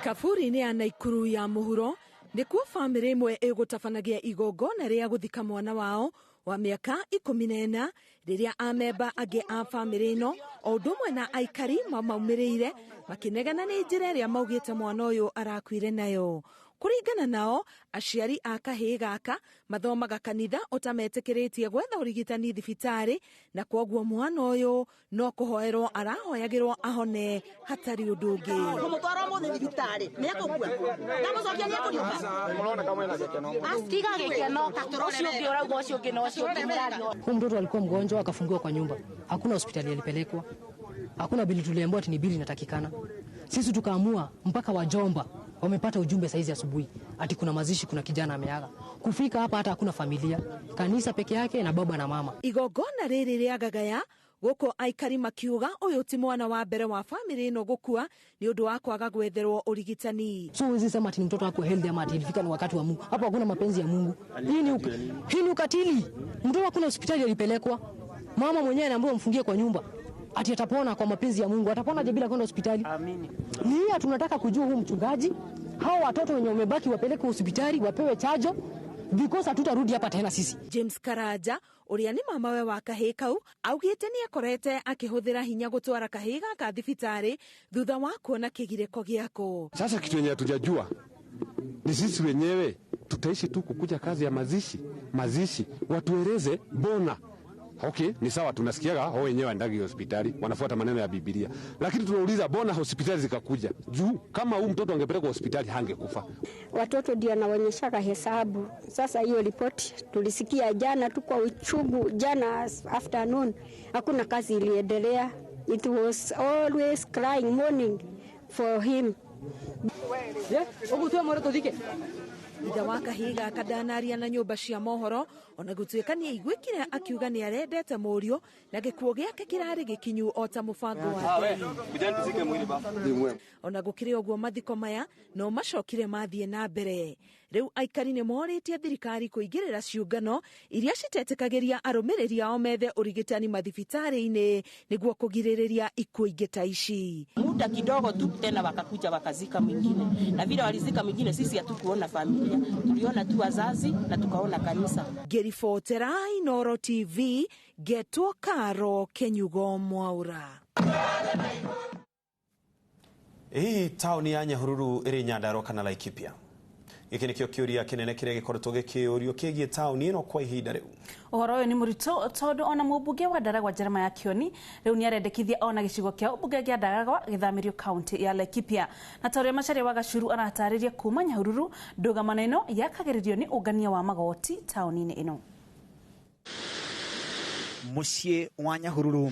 Kaburi-inĩ ya Naikuru ya mũhuro nĩkuo bamĩrĩ ĩmwe ĩgũtabanagia igongona rĩa gũthika mwana wao wa mĩaka 14 rĩrĩa amemba angĩ a bamĩrĩ ĩno o ũndũ ũmwe na aikari mamaumĩrĩire makĩnegena nĩ njĩra ĩrĩa maugĩte mwana ũyũ arakuire nayo. Kũringana nao, aciari a kahĩĩ gaka mathomaga kanitha ũtametĩkĩrĩtie gwetha ũrigitani thibitarĩ, na kwoguo mwana ũyũ no kũhoerwo arahoyagĩrwo ahone hatarĩ ũndũ ũngĩ. Kũmũtwara ũmũthĩ thibitarĩ nĩ ekũkua ndamũcokia nĩ ekũriũka. Tiga gĩkeno ũcio ũngĩ ũrauga ũcio ũngĩ na ũcio ũngĩ mũrario. Huyu mtoto alikuwa mgonjwa akafungiwa kwa nyumba, hakuna hospitali alipelekwa, hakuna bili, tuliambiwa ati ni bili inatakikana. Sisi tukaamua mpaka wajomba wamepata ujumbe saizi asubuhi ati kuna mazishi, kuna kijana ameaga. Kufika hapa hata hakuna familia, kanisa peke yake na baba na mama. Igongona rĩrĩ rĩa gagaya gũkũ aikari makiuga ũyũ ti mwana wa mbere wa famĩlĩ ĩno gũkua nĩ ũndũ wa kwaga gwetherwo ũrigitani. So huwezi sema ati ni mtoto wako healthy ama ati ilifika ni wakati wa Mungu. Hapo hakuna mapenzi ya Mungu. Hii ni ukatili. Mtoto hakuna hospitali alipelekwa, mama mwenyewe anaambiwa mfungie kwa nyumba ati atapona kwa mapenzi ya Mungu. Atapona je bila kwenda hospitali? Amini. Ni hii tunataka kujua huu mchungaji, hao watoto wenye wamebaki wapelekwe hospitali wapewe chajo because hatutarudi hapa tena sisi. James Karanja ũrĩa nĩ mamawe wa kahĩĩ kau augĩte nĩ akorete akĩhũthĩra hinya gũtwara kahĩĩ gaka thibitarĩ thutha wa kuona kĩgirĩko gĩako. Sasa kitu yenye hatujajua ni sisi wenyewe tutaishi tu kukuja kazi ya mazishi, mazishi, watueleze mbona. Okay, ni sawa tunasikiaga hao wenyewe waendagi hospitali wanafuata maneno ya Biblia, lakini tunauliza mbona hospitali zikakuja juu? Kama huu mtoto angepelekwa hospitali hangekufa. Watoto ndio anaonyeshaga hesabu. Sasa hiyo ripoti tulisikia jana tu kwa uchungu, jana afternoon hakuna kazi iliendelea. It was always crying morning for him. Ithe wa kahĩĩ gaka ndanaria na nyũmba cia mohoro ona gũtuĩka nĩ aiguĩkire akiuga nĩ arendete mũriũ na gĩkuũ gĩake kĩrarĩ gĩkinyu o ta mũbango wa Ngai. Ona gũkĩrĩ ũguo mathiko maya no macokire mathiĩ na mbere. Rĩu aikari nĩ morĩtie thirikari kũingĩrĩra ciũngano iria citetĩkagĩria arũmĩrĩri ao methe ũrigitani mathibitarĩ-inĩ nĩguo kũgirĩrĩria ikuũ ingĩ ta ici. Muda kidogo tu tena wakakuja wakazika mwingine, na vile walizika mwingine sisi hatukuona familia, tuliona tu wazazi na tukaona kanisa. Ngĩribotera Inooro TV ngetwo Karo Kenyugo Mwaura. Hihi taũni ya Nyahururu ĩrĩ Nyandarua kana Laikipia? Gĩkĩ nĩkĩo kĩũria kĩnene kĩrĩa gĩkoretwo gĩkĩũrio kĩgiĩ taũni ĩno kwa ihinda rĩu. Ũhoro ũyũ nĩ mũritũ tondũ ona mũmbunge wa Ndaragwa Jeremiah Kioni rĩu nĩarendekithia ona gĩcigo kĩa ũmbunge kĩa Ndaragwa gĩthamĩrio kaunti ya Laikipia. Na ta ũrĩa Macharia wa Gacuru aratarĩria kuma Nyahururu, ndũgamano ĩno yakagĩrĩrio nĩ ũngania wa magoti taũni-inĩ ĩno. Mũciĩ wa Nyahururu,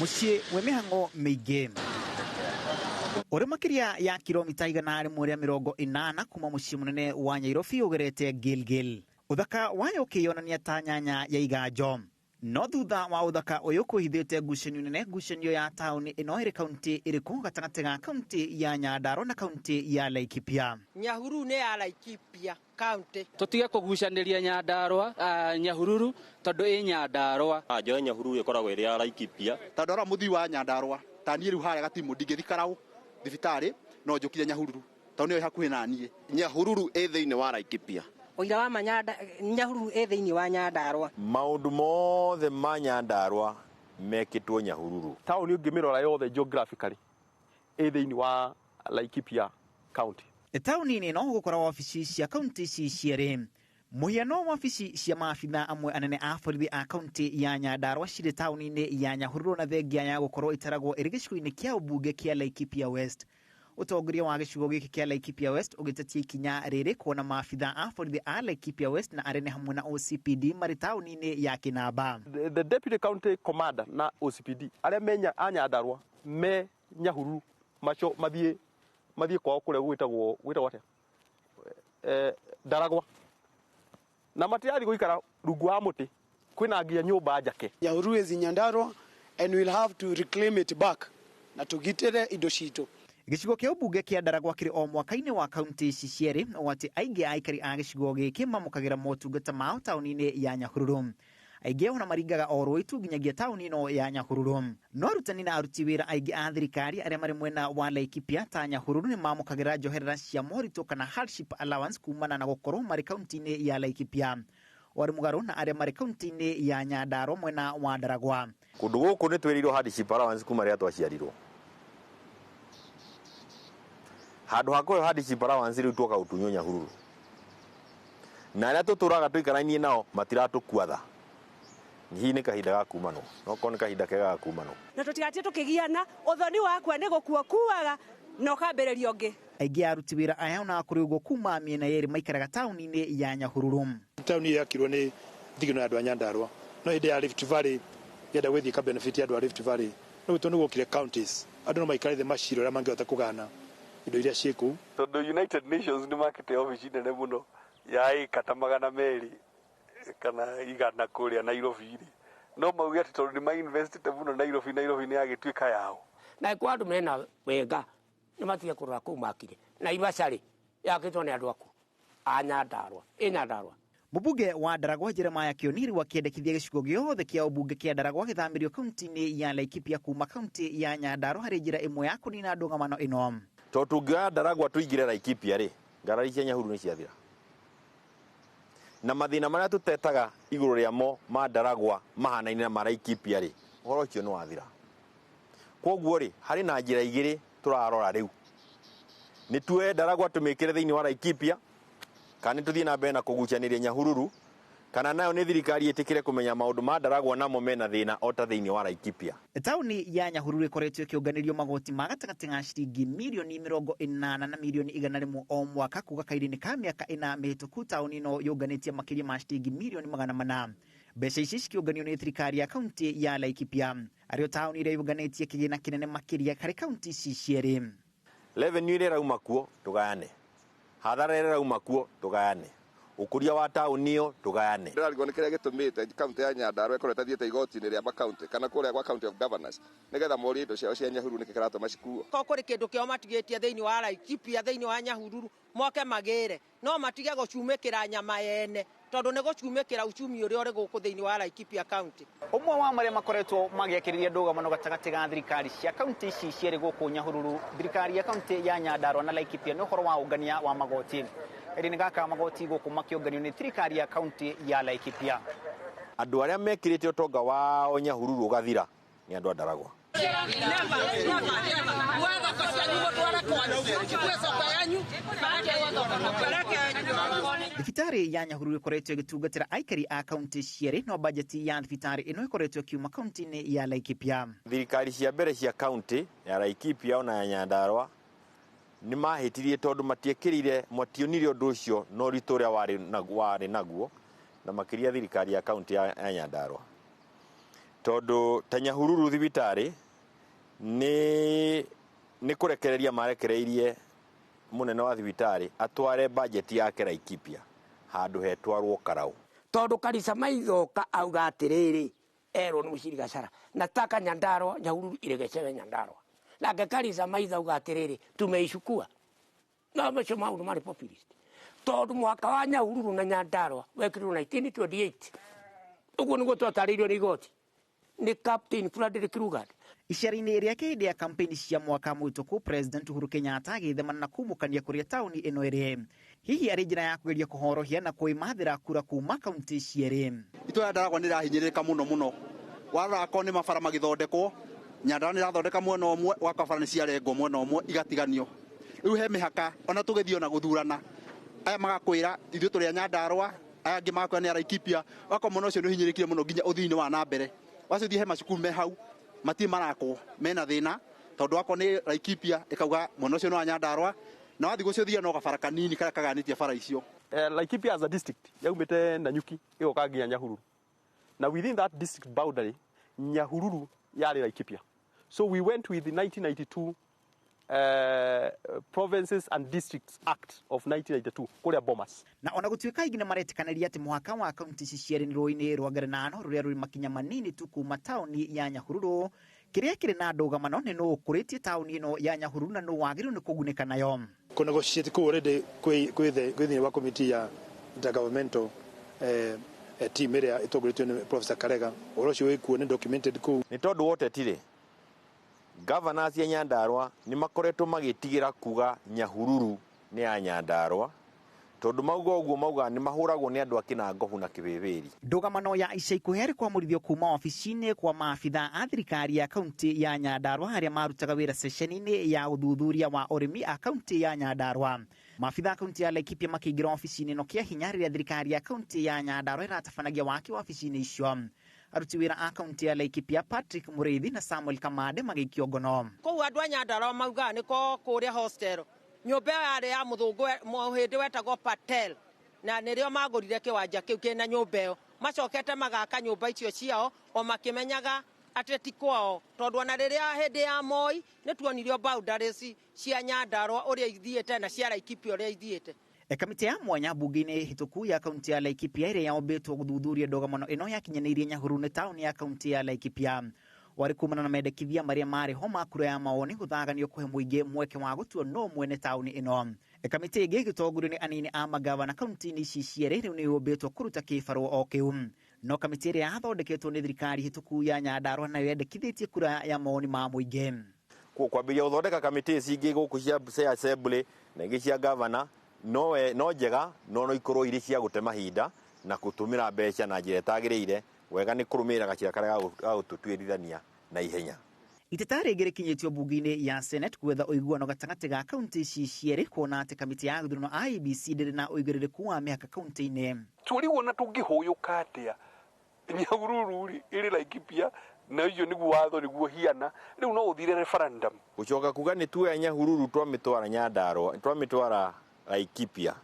mũciĩ wĩ mĩhang'o mĩingĩ ũrĩ makĩria ya kilomita 180 kuma mũciĩ mũnene wa Nyairobi ũgerete Gilgil. Ũthaka wayo ũkĩyonania ta nyanya ya iganjo. No thutha wa ũthaka ũyũ kwĩhithĩte ngucanio nene, ngucanio ya taũni ĩno ĩrĩ kaunti ĩrĩkũ gatagatĩ ga kaunti ya Nyandarua na kaunti ya Laikipia. Nyahururu nĩ ya Laikipia kaunti. Tũtige kũgucanĩria Nyandarua, Nyahururu tondũ ĩ Nyandarua. Njoe Nyahururu ĩkoragwo ĩrĩ ya Laikipia. Tondũ arora mũthii wa Nyandarua ta niĩ rĩu harĩa Gatimu ndingĩthi Karau thibitarĩ no njũkire Nyahururu tondũ nĩyo ĩ hakuhĩ na niĩ. Nyahururu ĩ thĩinĩ wa Laikipia. Ũira wa ma Nyahururu ĩ thĩinĩ wa Nyandarua. Maũndũ mothe ma Nyandarua mekĩtwo Nyahururu. Taũni ũngĩmĩrora yothe geographically ĩ thĩinĩ wa Laikipia county. Taũni-inĩ ĩno gũkorwo wabici cia kaunti ici cierĩ. Mũhiano wabici cia maabitha amwe anene a borithi a kaunti ya Nyandarua cirĩ taũni-inĩ ya Nyahururu na thengia ya gũkorwo ĩtaragwo ĩrĩ gĩcigo-inĩ kĩa ũmbunge kĩa Laikipia West. Ũtongoria wa gĩcigo gĩkĩ kĩa Laikipia West ũgĩtetia ikinya rĩrĩ kuona maabitha a borithi a Laikipia West na arene hamwe na OCPD marĩ taũni-inĩ ya Kĩnamba. The deputy county commander na OCPD arĩa me a Nyandarua me Nyahururu macio mathiĩ kwao kũrĩa gwĩtagwo atĩa Ndaragwa, na matirathiĩ gũikara rungu wa mũtĩ, kwĩna nginya nyũmba njake. Nyahururu is in Nyandarua and we'll have to reclaim it back na tũgitĩre indo citũ. Gĩcigo kĩa ũmbunge kĩa Ndaragwa kĩrĩ o mwaka-inĩ wa kaunti ici cierĩ o atĩ aingĩ a aikari a gĩcigo gĩkĩ mamũkagĩra motungata mao taũni-inĩ ya Nyahururu. Aingĩ ona maringaga o rũĩ tu nginyagia taũni ĩno ya Nyahururu. No arutani na aruti wĩra aingĩ a thirikari arĩa marĩ mwena wa Laikipia ta Nyahururu nĩ mamũkagĩra njoherera cia moritũ kana hardship allowance kumana na gũkorwo marĩ kaunti-inĩ ya Laikipia. Warĩ mũgarũ na arĩa marĩ kaunti-inĩ ya Nyandarua mwena wa Ndaragwa. Kũndũ gũkũ nĩ twĩrĩirwo hardship allowance kuma rĩrĩa twaciarirwo. Handũ ha kũheo hardship allowance rĩu twoka gũtunywo Nyahururu. Na arĩa tũtũraga tũikarainie nao matiratũkua tha. Hihi nĩ kahinda ga kumanwo, no korwo nĩ kahinda kega ga kumanwo. Na tũtigatie tũkĩgiana, ũthoni wakwa nĩ gũkua kuaga na ũkambĩrĩria ũngĩ. Aingĩ a aruti wĩra aya ona kũrĩ ũguo kuma mĩena yerĩ maikaraga taũni-inĩ ya Nyahururu. Taũni yakirwo nĩ thigino ya andũ a Nyandarua, no hĩndĩ ya Rift Valley yenda gwĩthiĩ ka benefit ya andũ a Rift Valley, no gwĩtwo nĩ gwokire counties, andũ no maikare thĩ macire ũrĩa mangĩhota kũgana indo iria ciĩ kũu. Tondũ United Nations nĩ makĩte obici nene mũno ya ĩka ta 200 kana 100 kũrĩa Nairobi rĩ, no mauge atĩ tondũ nĩ mainvestĩte mũno Nairobi, Nairobi nĩ yagĩtuĩka yao. Na kwa andũ mena wega nĩ matige kũrora kũu makire na Ibacarĩ yakĩtwo nĩ andũ aku a Nyandarua, ĩ Nyandarua. Mũmbunge wa Ndaragwa Jeremiah Kĩoniri akĩendekithia gĩcigo gĩothe kĩa ũmbunge kĩa Ndaragwa gĩthamĩrio kaunti-inĩ ya Laikipia kuma kaunti ya Nyandarua harĩ njĩra ĩmwe ya kũnina ndũgamano ĩno. Tondũ tũngĩoya Ndaragwa tũingĩre Laikipia rĩ, ngarari cia Nyahururu nĩ ciathira. Na mathĩna marĩa tũtetaga igũrũ rĩamo ma Ndaragwa mahanaine na ma Laikipia rĩ, ũhoro ũcio nĩ wathira. Kwoguo rĩ, harĩ na njĩra igĩrĩ tũrarora rĩu. Nĩ tuoye Ndaragwa tũmĩkĩre thĩinĩ wa Laikipia, kana nĩ tũthiĩ na mbere na kũgucanĩria Nyahururu, kana nayo nĩ thirikari ĩtĩkĩre kũmenya maũndũ ma Ndaragwa namo mena thĩna o ta thĩinĩ wa Laikipia. Taũni ya Nyahururu ĩkoretwo ĩkĩũnganĩrio magoti ma gatagatĩ ga ciringi mirioni 80 na mirioni 100 o mwaka kuga kahinda-inĩ ka mĩaka 4 mĩhĩtũku. Taũni ĩno yũnganĩtie makĩria ma ciringi mirioni 400. Mbeca ici cikĩũnganio nĩ thirikari ya kaunti ya Laikipia, arĩo taũni ĩrĩa yũnganĩtie kĩgĩna kĩnene makĩria harĩ kaunti ici cierĩ. Revenue ĩrĩa ĩrauma kuo tũgayane, hathara ĩrĩa ĩrauma kuo tũgayane, ũkũria wa taũni ĩyo tũgayane. Ndĩrarigwo nĩ kĩrĩa gĩtũmĩte kaunti ya Nyandarua ĩkorwo ĩtathiĩte igoti-inĩ rĩa makaunti kana kũrĩa gwa county of governors nĩgetha morie indo ciao cia Nyahururu nĩkĩ kĩratũma cikuo. Ko kũrĩ kĩndũ kĩao matigĩtie thĩinĩ wa Laikipia, thĩinĩ wa Nyahururu, moke magĩre, no matige gũcumĩkĩra nyama yene, tondũ nĩ gũcumĩkĩra uchumi ũrĩa ũrĩ gũkũ thĩinĩ wa Laikipia county. Ũmwe wa marĩa makoretwo magĩakĩrĩria ndũgamano gatagatĩ ga thirikari cia kaunti ici cierĩ gũkũ Nyahururu, thirikari ya kaunti ya Nyandarua na Laikipia, nĩ ũhoro wa ũngania wa magoti. Kahinda-inĩ gaka magoti gũkũ makĩũnganio nĩ thirikari ya kaunti ya Laikipia. Andũ arĩa mekĩrĩte ũtonga wao Nyahururu ũgathira nĩ andũ a Ndaragwa. Thibitarĩ ya Nyahururu ĩkoretwo ĩgĩtungatĩra aikari a kaunti cierĩ, no bajeti ya thibitarĩ ĩno ĩkoretwo ĩkiuma kaunti-inĩ ya Laikipia. Thirikari cia mbere cia kaunti ya Laikipia ona ya Nyandarua nĩ mahĩtirie tondũ matiekĩrire, mationire ũndũ ũcio na ũritũ ũrĩa warĩ naguo, na makĩria thirikari ya kaunti ya Nyandarua. Tondũ ta Nyahururu thibitarĩ nĩ kũrekereria marekereirie mũnene wa thibitarĩ atware bajeti yake Laikipia handũ hetwarwo Karau. Tondũ Karisa Maithoka auga atĩrĩrĩ, erwo nĩ mũciri Gachara, nataka Nyandarua Nyahururu iregeshewe Nyandarua. Nake Karisa Maitho auga atĩrĩrĩ, tumeicukua. No macio maũndũ marĩ populist. Tondũ mwaka wa Nyahururu na Nyandarua wekĩrirwo 1928. Ũguo nĩguo twatarĩirio nĩ igoti nĩ Captain Frederick Lugard. Icera-inĩ rĩake hĩndĩ ya kampeni cia mwaka mũhĩtũku, President Uhuru Kenyatta agĩthemana na kumũkania kũrĩa taũni ĩno ĩrĩ, hihi arĩ njĩra ya kũgeria kũhorohia na kwĩmathĩra kura kuma kaunti cierĩ. Itũra rĩa Ndaragwa nĩ rĩrahinyĩrĩrĩka mũno mũno. Warora akorwo nĩ mabara magĩthondekwo, Nyandarua nĩ ĩrathondeka mwena ũmwe, ũgakora bara nĩ ciarengwo mwena ũmwe igatiganio. Rĩu he mĩhaka ona tũgĩthiĩ ona gũthurana, aya magakwĩra ithuĩ tũrĩ a Nyandarua, aya angĩ magakwĩra nĩ a Laikipia, ũgakora mwena ũcio nĩ ũhinyĩrĩrĩkire mũno nginya ũthii-inĩ wa na mbere. Wacio thiĩ he macukuru me hau matirĩ marakwo, mena thĩna tondũ wakorwo nĩ Laikipia ĩkauga mwena ũcio nĩ wa Nyandarua, na wathiĩ gũcio no gabara kanini karĩa kagayanĩtie bara icio. Laikipia as a district yaumĩte Nanyuki ĩgoka nginya Nyahururu, na within that district boundary Nyahururu yarĩ Laikipia. So we went with the 1992 Provinces and Districts Act of 1992 kũrĩa Bomas. Na ona gũtuĩka aingĩ nĩ maretĩkanĩria atĩ mũhaka wa kaunti ici cierĩ nĩ rũĩ-inĩ rwa Ngarenano rũrĩa rũrĩ makinya manini tu kuma taũni ya Nyahururu, kĩrĩa kĩrĩ na ndũgamano nĩ nũ ũkũrĩtie taũni ĩno ya Nyahururu na nũ wagĩrĩirwo nĩ kũgunĩka nayo. Kũ negotiate kũu already kwĩ thĩinĩ wa committee ya intergovernmental team ĩrĩa ĩtongoretio nĩ Professor Karega. Ũhoro ũcio wĩ kuo nĩ documented kũu. Nĩ tondũ wa ũteti rĩ, governors ya Nyandarua nĩ makoretwo magĩtigĩra kuga Nyahururu nĩ ya Nyandarua, Tondu mauga ũguo mauga nĩ mahũragwo nĩ andũ a Kĩnangobu na Kĩbĩbĩri. Ndũgamano ya ica ikuhĩ harĩ kwamũrithio kuma wabici-inĩ kwa maabitha a thirikari ya kaunti ya Nyandarua arĩa marutaga wĩra ceceni-inĩ ya ũthuthuria wa ũrĩmi a kaunti ya Nyandarua. Maabitha a kaunti ya Laikipia makĩingĩra wabici-inĩ ĩno kĩa hinya rĩrĩa thirikari ya kaunti ya Nyandarua ĩratabanagia waki wabici-inĩ icio. Aruti wĩra a kaunti ya Laikipia Patrick Mũrĩithi na Samuel Kamande magĩikio ngono. Kũu andũ a Nyandarua maugaga nĩ ko kũrĩa hostel. Nyũmba ĩyo yarĩ ya mũthũngũ mũhĩndĩ wetagwo Patel, na nĩrĩo magũrire kĩwanja kĩu kĩna nyũmba ĩyo. Macokete magaka nyũmba icio ciao o makĩmenyaga atĩ ti kwao, tondũ ona rĩrĩa hĩndĩ ya Moi nĩ tuonirio boundaries cia Nyandarua ũrĩa ithiĩte na cia Laikipia ũrĩa ithiĩte. Kamĩtĩ ya mwanya bunge-inĩ hĩtũku ya kaunti ya Laikipia ĩrĩa yombĩtwo gũthuthuria ndũgamano ĩno yakinyanĩirie Nyahururu nĩ taũni ya kaunti ya Laikipia. Warĩ kumana na mendekithia marĩa marĩ ho ma kura ya mawoni gũthaganio kũhe mũingĩ mweke wa gũtua no mwene taũni ĩno. Kamĩtĩ ĩngĩ ĩgĩtongorio nĩ anini a magavana kaunti-inĩ ici cierĩ rĩu nĩ yũmbĩtwo kũruta kĩbarũa o kĩu. No kamĩtĩ ĩrĩa yathondeketwo nĩ thirikari hĩtũku ya Nyandarua nayo yendekithĩtie kura ya mawoni ma mũingĩ. Kwambĩrĩria gũthondeka kamĩtĩ ici ingĩ gũkũ cia assembly na ingĩ cia gavana no njega, no ikorwo irĩ cia gũte mahinda na gũtũmĩra mbeca na njĩra ĩtagĩrĩire. Wega nĩ kũrũmĩrĩra gacĩra karĩa gagũtũtuĩrithania na ihenya. Iteta rĩngĩ rĩkinyĩtio bunge-inĩ ya Senate gwetha ũiguano gatagatĩ ga kaunti ici cierĩ kuona atĩ kamĩtĩ ya gĩthurano IEBC ndĩrĩ na ũigĩrĩrĩku wa mĩhaka kaunti-inĩ. Tũrigwo na tũngĩhũyũka atĩa Nyahururu rĩ ĩrĩ Laikipia na ũcio nĩguo watho nĩguo hiana rĩu no ũthire referendum. Gũcoka kuga nĩ tuoya Nyahururu twamĩtwara Nyandarua twamĩtwara Laikipia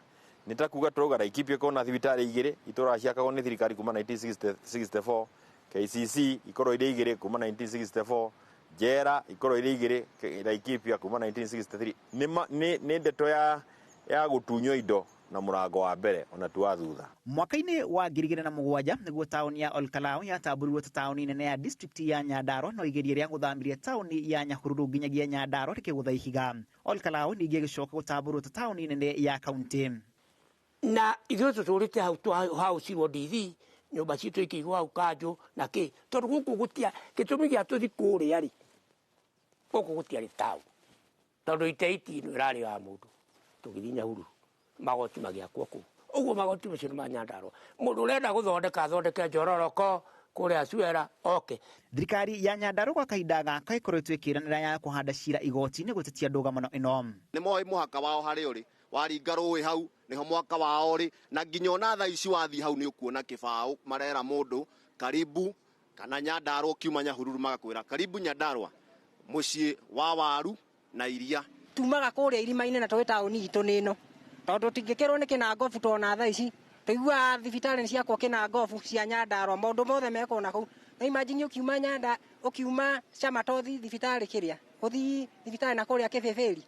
nĩ ta kuga tũrauga Laikipia kona thibitarĩ igĩrĩ itũraga ciakagwo nĩ thirikari kuma 1964, KCC ikorwo irĩ igĩrĩ kuma 1964, njera ikorwo irĩ igĩrĩ Laikipia kuma 1963. Nĩ ndeto ya gũtunywo indo na mũrango wa mbere ona tu wa thutha. Mwaka-inĩ wa 2007 nĩguo taũni ya Olkalau yatambũrirwo ta taũni nene ya district ya Nyandarua no igeria rĩa gũthamiria taũni ya Nyahururu nginyagia Nyandarua rĩkĩgũtha ihiga. Olkalau ningĩ ĩgĩcoka gũtambũrwo ta taũni nene ya kaunti. Na ithuĩ tũtũrĩte hau tũhaũcirwo ndithi nyũmba citũ ikĩigwo hau kanjũ na kĩ tondũ gũkũ gũtia gĩtũmi gĩa tũthi kũrĩa rĩ gũkũ gũtiarĩ taũni tondũ iteiti ĩno ĩrarĩ ya mũndũ tũgĩthiĩ Nyahururu magoti magĩakwo kũu ũguo magoti macio nĩ ma Nyandarua. Mũndũ ũrenda gũthondeka athondeke njororoko kũrĩa Suera oke. Thirikari ya Nyandarua gwa kahinda gaka ĩkoretwo ĩkĩranĩra ya kũhanda cira igoti-inĩ gũtetia ndũgamano ĩno. Nĩ moĩ mũhaka wao harĩa ũrĩ waringa rũĩ hau nĩho mwaka wao ũrĩ na nginya ona thaa ici wathiĩ hau nĩ ũkuona kĩbaũ marera mũndũ karibu kana Nyandarua ũkiuma Nyahururu magakwĩra karibu Nyandarua mũciĩ wa waru na iria. Tumaga kũrĩa irima-inĩ na tũĩ taũni itũ nĩ ĩno tondũ tũtingĩkĩrwo nĩ Kĩnangobu tona thaa ici tũiguaga thibitarĩ nĩ ciakwo Kĩnangobu cia Nyandarua maũndũ mothe mekwo na kũu. Na imagine ũkiuma Nyanda ũkiuma Chamatothi thibitarĩ kĩrĩa ũthiĩ thibitarĩ na kũrĩa Kĩbĩbĩri.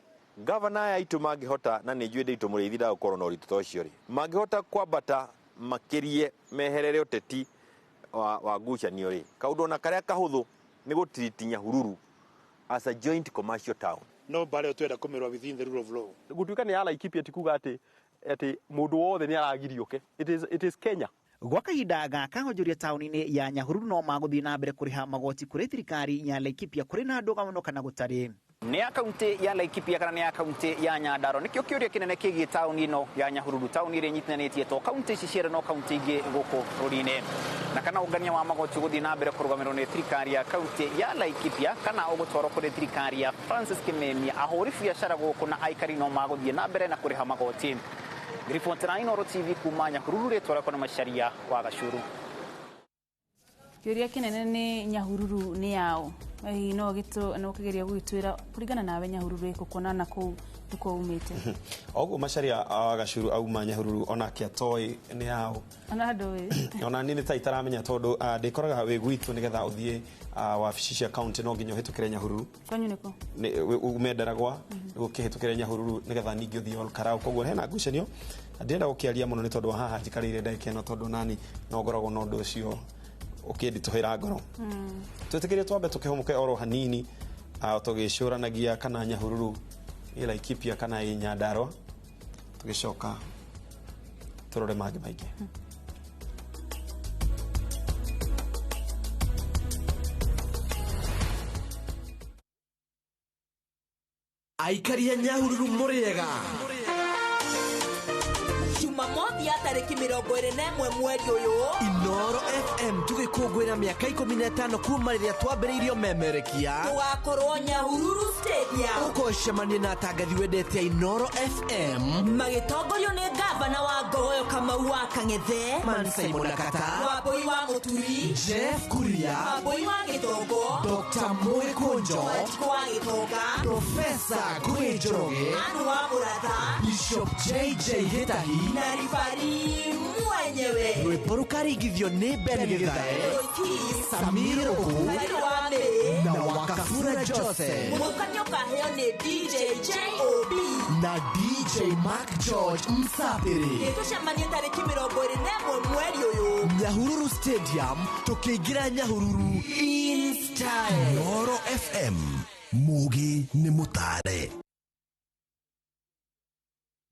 Gavana aya aitũ mangĩhota na nĩ njũĩ Nditũ Mũrĩithi ndagũkorwo na ũritũ ta ũcio rĩ mangĩhota kwambata makĩrie meherere ũteti wa ngucanio rĩ kaũndũ ona karĩa kahũthũ nĩ gũtiriti Nyahururu as a joint commercial town. No mbara ĩyo twenda kũmĩrũa within the rule of law. Gũtuĩka nĩ ya Laikipia ti kuga atĩ mũndũ wothe nĩ aragirio ũke. It is Kenya. Gwa kahinda gaka onjoria taũni-inĩ ya Nyahururu no magũthiĩ na mbere kũrĩha magoti kũrĩ thirikari ya Laikipia kũrĩ na ndũgamano kana gũtarĩ. Nĩ ya kaunti ya Laikipia kana nĩ ya kaunti ya Nyandarua nĩkĩo kĩũria kĩnene kĩgiĩ taũni ĩno ya Nyahururu taũni ĩrĩa ĩnyitithanĩtie to kaunti ici cierĩ no kaunti ingĩ gũkũ bũrũri-inĩ. Na kana ũngania wa magoti ũgũthiĩ na mbere kũrũgamĩrĩrwo nĩ thirikari ya kaunti ya Laikipia kana ũgũtwarwo kũrĩ thirikari ya Francis Kimemia ahũri biacara gũkũ na aikari no magũthiĩ na mbere na kũrĩha magoti. Riboti na Inooro TV kuma Nyahururu rĩtwa rĩakwa nĩ Macharia wa Gacuru. Kĩũria kĩnene nĩ Nyahururu nĩ yao hihi no ũkĩgeria gũgĩtwĩra kũringana nawe Nyahururu ĩkũ kuona na kũu nĩkuo umĩte. Oguo Macharia wa Gacuru auma Nyahururu onake atoĩ nĩ yao ona ndũĩ ona niĩ nĩ ta itaramenya tondũ ndĩkoraga wĩ gwitũ nĩgetha ũthiĩ wabici cia kaunti no nginya ũhĩtũkĩre Nyahururu. Kwanyu nĩkũ? Ume Ndaragwa ũkĩhĩtũkĩre Nyahururu nĩgetha ningĩ ũthiĩ Olkalau koguo hena ngucanio ndĩrenda gũkĩaria mũno nĩ tondũ wa haha njikarĩire ndagĩka ĩno tondũ nani no ngoragwo na ũndũ ũcio ũkĩnditũhĩra ngoro. Twĩtĩkĩrie twambe tũkĩhũmũke oro hanini tũgĩcũranagia kana Nyahururu ĩ Laikipia kana ĩ Nyandarua tũgĩcoka tũrore mangĩ maingĩ. Aikari a Nyahururu mũrĩega. Jumamothi ya tarĩki 21 mweri ũyũ. Inoro FM tũgĩkũngũĩra mĩaka 15 kuma rĩrĩa twambĩrĩirio memerekia. Tũgakorwo Nyahururu Stadium. Ũkocemania na atangathi wendete Inoro FM magĩtongorio nĩ gavana wa Ngogoyo Kamau wa Kang'ethe, Man Simon Akata, Wambui wa Mũturi, Jeff Kuria, Wambui wa Gĩtongo, Dr. Mũgĩ Kũnjo, Wanjikũ wa Gĩtonga, Profesa Ngũgĩ Njoroge, Anu wa Mũratha, Bishop JJ Gĩtahi na ribari mwenyewe. Rwĩmbo rũkaringithio nĩ Ben Gĩthae, Samir Rũkũ Kariru wa Mĩrĩ na Wakafura Joseph. Mũthũkanio ũkaheo nĩ DJ JOB na DJ Mark George Msafiri. Tũcemanie tarĩki 21 mweri ũyũ Nyahururu Stadium tũkĩingĩra Nyahururu in style. Noro FM Mugi nĩ mũtare.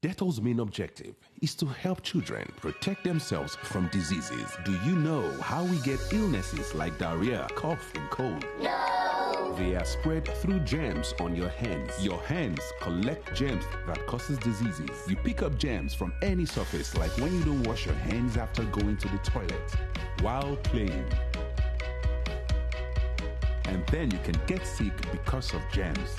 Dettol's main objective is to help children protect themselves from diseases. Do you know how we get illnesses like diarrhea, cough, and cold? No! They are spread through germs on your hands. Your hands collect germs that causes diseases. You pick up germs from any surface, like when you don't wash your hands after going to the toilet, while playing. And then you can get sick because of germs.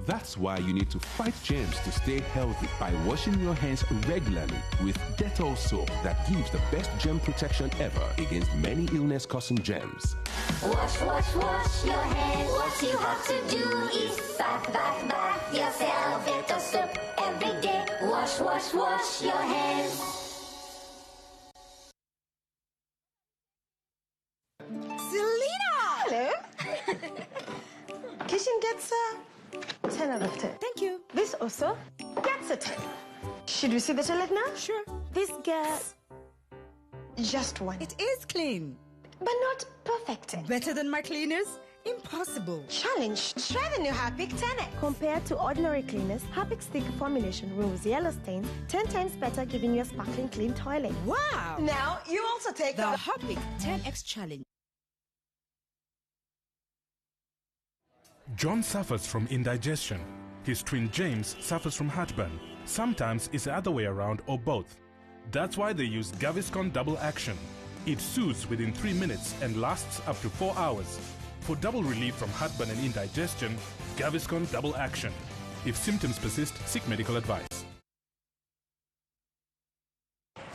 That's why you need to fight germs to stay healthy by washing your hands regularly with Dettol soap that gives the best germ protection ever against many illness-causing germs. Wash, wash, wash your hands. What you have to do is bath, bath, bath yourself. Dettol soap every day. Wash, wash, wash your hands. Selena! Hello. Kitchen gets a 10 out of 10. Thank you. This also gets a 10. Should we see the toilet now? Sure. This gets just one. It is clean. But not perfect. Better than my cleaners? Impossible. Challenge. Try the new Harpic 10X. Compared to ordinary cleaners, Harpic's thick formulation removes yellow stains 10 times better, giving you a sparkling clean toilet. Wow! Now you also take the Harpic 10X Challenge. John suffers from indigestion. His twin James suffers from heartburn. Sometimes it's the other way around or both. That's why they use Gaviscon Double Action. It soothes within 3 minutes and lasts up to 4 hours. For double relief from heartburn and indigestion, Gaviscon Double Action. If symptoms persist, seek medical advice.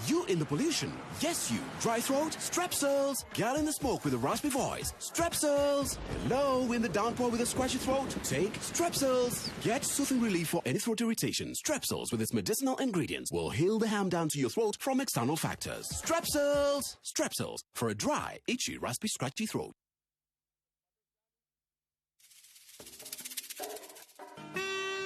You in the pollution. Yes, you. Dry throat? Strepsils. Girl in the smoke with a raspy voice. Strepsils. Hello, in the downpour with a scratchy throat? Take Strepsils. Get soothing relief for any throat irritation. Strepsils, with its medicinal ingredients, will heal the ham down to your throat from external factors. Strepsils. Strepsils. For a dry, itchy, raspy, scratchy throat.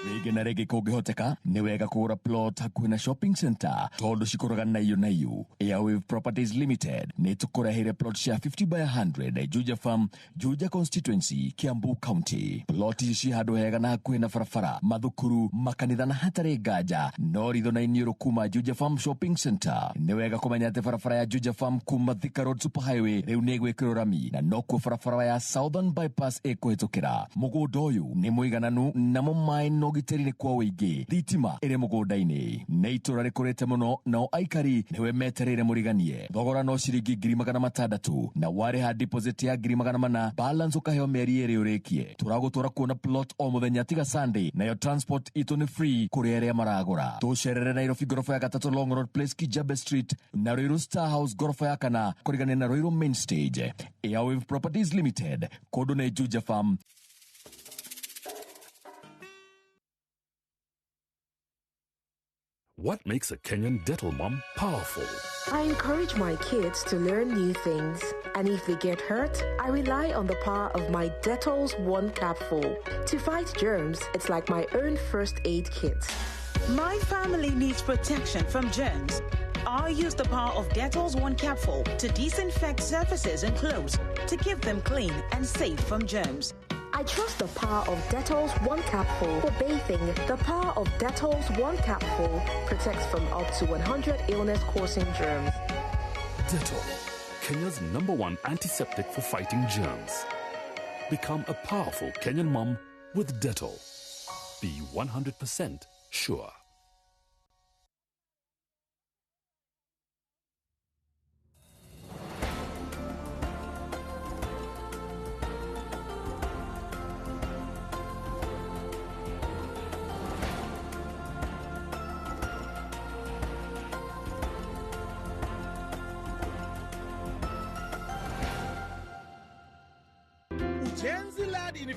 Rĩngĩ na rĩngĩ kũngĩhoteka nĩ wega kũgũra plot hakuhĩ na shopping center tondũ cikũraga naiũ naiũ. Airwave Properties Limited nĩ tũkũreheire plot cia 50 by 100 Juja Farm, Juja Constituency, Kiambu County. Plot ici ci handũ hega na hakuhĩ na barabara, mathukuru, makanitha na hatarĩ nganja no ritho na iniũrũ kuma Juja Farm Shopping Center. Nĩ wega kũmenya atĩ barabara ya Juja Farm kuma Thika Road Superhighway rĩu nĩ ĩgwĩkĩrwo rami na nokuo barabara ya Southern Bypass ĩkũhĩtũkĩra. Mũgũnda ũyũ nĩ mũigananu namo maĩ no ũgitĩri nĩ kwa ũingĩ. Thitima ĩrĩ mũgũnda-inĩ. Nĩ itũra rĩkũrĩte mũno nao aikari nĩwe metereire mũriganie. Thogora no ciringi 600,000 na warĩha deposit ya 400,000 balance ũkaheo mĩeri 2 ũrĩkie. Tũragũtwara kuona plot o mũthenya tiga Sunday nayo transport itũ nĩ free kũrĩ arĩa maragũra. Tũcerere Nairobi ngoroba ya 3 Long Road Place Kijabe Street na Ruiru Star House ngoroba ya 4 kũrigania na Ruiru Main Stage. Airwave Properties Limited kũndũ nĩ Juja Farm. What makes a Kenyan Dettol mom powerful? I encourage my kids to learn new things, and if they get hurt, I rely on the power of my Dettol's One Capful. To fight germs, it's like my own first aid kit. My family needs protection from germs. I use the power of Dettol's One Capful to disinfect surfaces and clothes to keep them clean and safe from germs. I trust the power of Dettol's One Capful for bathing. The power of Dettol's One Capful protects from up to 100 illness-causing germs. Dettol, Kenya's #1 antiseptic for fighting germs. Become a powerful Kenyan mom with Dettol. Be 100% sure.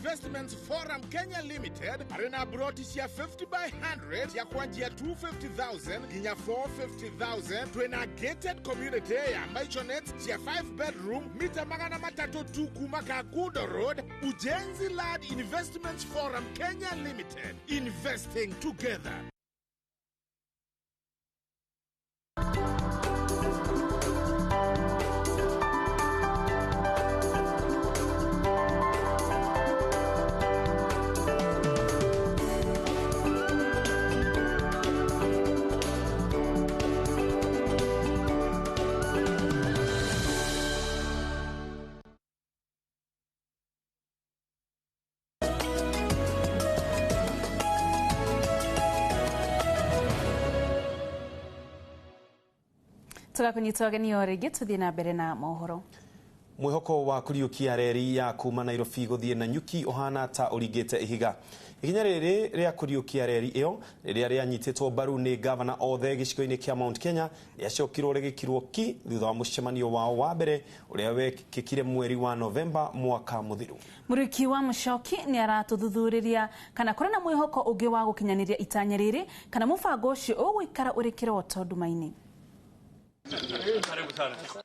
Investments Forum Kenya Limited marĩ na broti cia 50 by 100 cia kwanjia 250,000 nginya 450,000. Twĩna gated community ya maisonettes cia 5 bedroom mita 300 tu kuma Kangundo Road. Ujenzi Land Investments Forum Kenya Limited, investing together. Tũgakunyita ũgeni o rĩngĩ tũthiĩ na mbere na mohoro. Mwĩhoko wa kũriũkia reri ya kuma Nairobi gũthiĩ Nanyuki ũhana ta ũringĩte ihiga. Ikinya rĩrĩ rĩa kũriũkia reri ĩyo rĩrĩa rĩanyitĩtwo mbaru nĩ gavana othe gĩcigo-inĩ kĩa Mount Kenya rĩacokirwo rĩgĩkirwo ki thutha wa mũcemanio wao wa mbere ũrĩa wekĩkire mweri wa Novemba mwaka mũthiru. Mũrĩki wa Mũcoki nĩ aratũthuthurĩria kana kũrĩ na mwĩhoko ũngĩ wa gũkinyanĩria itanya rĩrĩ kana mũbango ũcio ũgũikara ũrĩ kĩroto nduma-inĩ.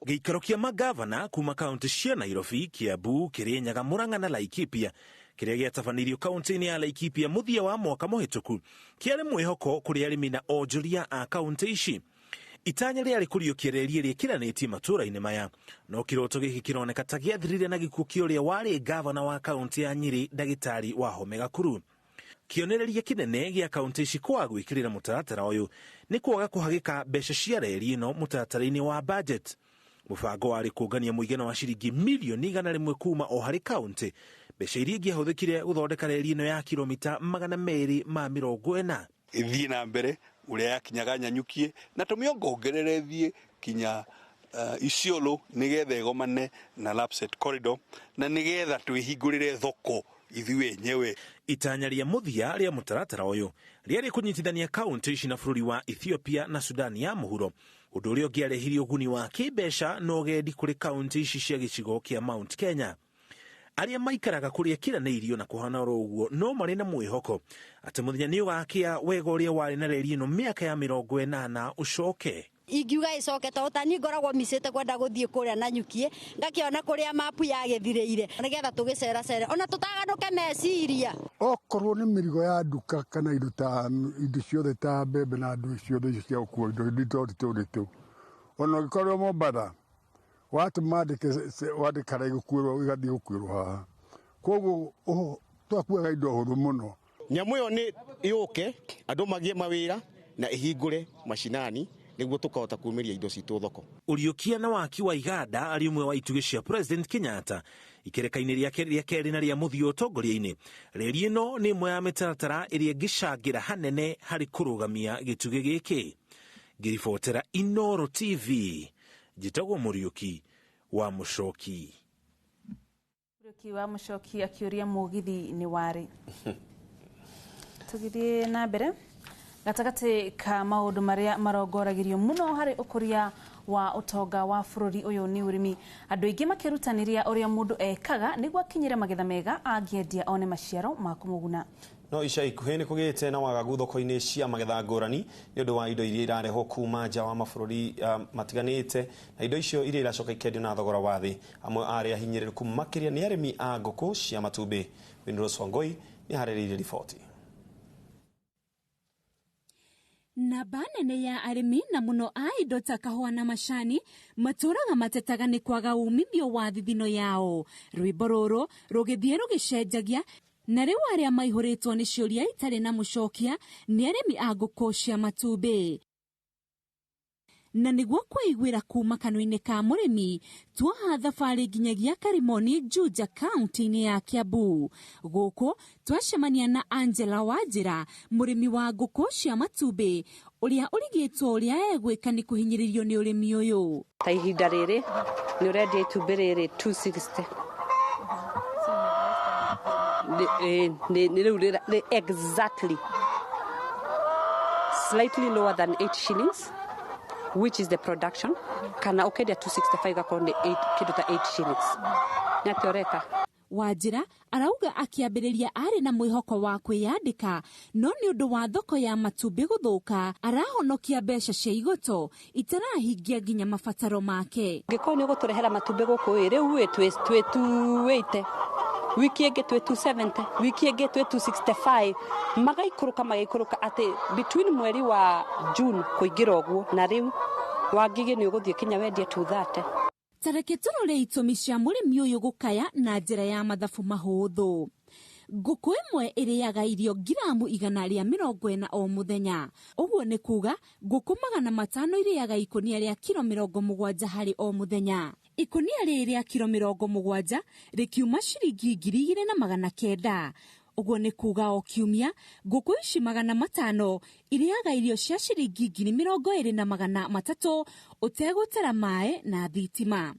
Gĩikaro kĩa magavana kuma kaunti cia Nairobi, Kiambu, Kirinyaga, Murang'a na Laikipia kĩrĩa gĩatabanirio kaunti-inĩ ya Laikipia mũthia wa mwaka mũhĩtũku kĩarĩ mwĩhoko kũrĩ arĩmi na onjoria a kaunti ici. Itanya rĩarĩ kũriũkia reri ĩrĩa ĩkĩranĩtie matũũra-inĩ maya, no kĩroto gĩkĩ kĩroneka ta gĩathirire na gĩkuũ kĩa ũrĩa warĩ gavana wa kaunti ya Nyĩrĩ, ndagĩtarĩ Wahome Gakuru. Kĩonereria kĩnene gĩa kaunti ici kwaga gwĩkĩrĩra mũtaratara ũyũ nĩ kwaga kũhagĩka mbeca cia reri ĩno mũtaratara-inĩ wa budget. Mũbango warĩ kũngania mũigana wa ciringi mirioni 100 kuma o harĩ kaunti, mbeca iria ingĩahũthĩkire gũthondeka reri ĩno ya kilomita 240. Ĩthiĩ na mbere ũrĩa yakinyaga Nyanyukie na tũmĩongongerere thiĩ kinya Isiolo nĩgetha ĩgomane na Lapsset Corridor na nĩgetha twĩhingũrĩre thoko ithuĩ enyewe. Itanya rĩa mũthia rĩa mũtaratara ũyũ rĩarĩ kũnyitithania kaunti ici na bũrũri wa Ethiopia na Sudan ya mũhuro, ũndũ ũrĩa ũngĩarehirie ũguni wa kĩmbeca na ũgendi kũrĩ kaunti ici cia gĩcigo kĩa Mount Kenya. Arĩa maikaraga kũrĩa kĩranĩirio na kũhana oro ũguo no marĩ na mwĩhoko atĩ mũthenya nĩ ũgakĩa wega ũrĩa warĩ na reri ĩno mĩaka ya 80 ũcoke. Ingiuga icoke to tani ngoragwo micite kwenda guthie kuria Nanyukie ngakiona kuria mapu yagithireire nigetha tugicera ona tutaganuke meciria. Okorwo ni mirigo ya nduka kana indo ta indo ciothe ta mbembe na ndu ciothe icio cia gũkuo indo nditũ ona ũngĩkorwo Mombatha watũma wandĩkara igũkuĩrwo igathiĩ gũkuĩrwo haha, koguo twakuaga indo hũthũ mũno. Nyamũ ĩyo nĩ yũke andũ magĩe mawĩra na ĩhingũre macinani nĩguo tũkahota kumĩria indo citũ thoko. Ũriũkia na waki wa iganda arĩ ũmwe wa itugĩ cia President Kenyatta ikereka-inĩ rĩake rĩa kerĩ na rĩa mũthia ũtongoria-inĩ. Reri ĩno nĩ ĩmwe ya mĩtaratara ĩrĩa ĩngĩcangĩra hanene harĩ kũrũgamia gĩtugĩ gĩkĩ. Ngĩribotera Inooro TV, njĩtagwo Mũriũki wa Mũcoki. Mũriũki wa Mũcoki akĩũria mũgithi nĩ warĩ. Tũgĩthiĩ na mbere gatagatĩ ka maũndũ marĩa marongoragĩrio mũno harĩ ũkũria wa ũtonga wa bũrũri ũyũ nĩ ũrĩmi. Andũ aingĩ makĩrutanĩria ũrĩa mũndũ ekaga nĩguo akinyĩre magetha mega angĩendia one maciaro ma kũmũguna. No ica ikuhĩ nĩ kũgĩte na wagagu thoko-inĩ cia magetha ngũrani nĩ ũndũ wa indo iria irarehwo kuma nja wa mabũrũri matiganĩte na indo icio iria iracoka ikendio na thogora wa thĩ. Amwe a arĩa ahinyĩrĩrĩku makĩria nĩ arĩmi a ngũkũ cia matumbĩ. Winrose Wangoi nĩ aharĩrĩirie riboti. Namba nene ya arĩmi na mũno a indo ta kahũa na macani matũraga matetaga nĩ kwaga umithio wa thithino yao. Rwĩmbo rũrũ rũgĩthiĩ rũgĩcenjagia na rĩu arĩa maihũrĩtwo nĩ ciũria itarĩ na mũcokia nĩ arĩmi a ngũkũ cia matumbĩ. Na nĩguo kwĩiguĩra kuma kanua-inĩ ka mũrĩmi tuoha thabarĩ nginyagia Karimoni, Juja, kaunti-inĩ ya Kiambu. Gũkũ twacemania na Angela Wanjĩra, mũrĩmi wa ngũkũ cia matumbĩ ũrĩa ũrigĩtwo ũrĩa egwĩka nĩ kũhinyĩrĩrio nĩ ũrĩmi ũyũ. Ta ihinda rĩrĩ nĩ ũrendia itumbĩ rĩrĩ 260 nĩ rĩu exactly slightly lower than 8 shillings, which is the production. Kana ukendia 265 gakorwo nĩ 8 kindu ta 8 shillings. Nĩ atĩa ũreka? Wanjĩra arauga akĩambĩrĩria arĩ na mwĩhoko wa kwĩyandĩka, no nĩ ũndũ wa thoko ya matumbĩ gũthũka arahonokia mbeca cia igoto itarahingia nginya mabataro make. Ngĩkorwo nĩ ũgũtũrehera matumbĩ gũkũ ĩ rĩu ĩ twĩ 280, wiki ĩngĩ twĩ 270, wiki ĩngĩ twĩ 265, magaikũrũka magaikũrũka atĩ between mweri wa June kũingĩra ũguo na rĩu wangigĩ nĩ ũgũthiĩ kinya wendie 230. Tareke tũrore itũmi cia mũrĩmi ũyũ gũkaya na njĩra ya mathabu mahũthũ. Ngũkũ ĩmwe ĩrĩaga irio ngiramu 140 o mũthenya. Ũguo nĩ kuga ngũkũ 500 irĩaga ikũnia rĩa kiro 70 harĩ o mũthenya. Ikũnia rĩrĩ rĩa kiro 70 rĩkiuma ciringi 2,900. Ũguo nĩ kuga o kiumia ngũkũ ici 500 irĩaga irio cia ciringi 20,300 ũtegũtera maĩ na thitima.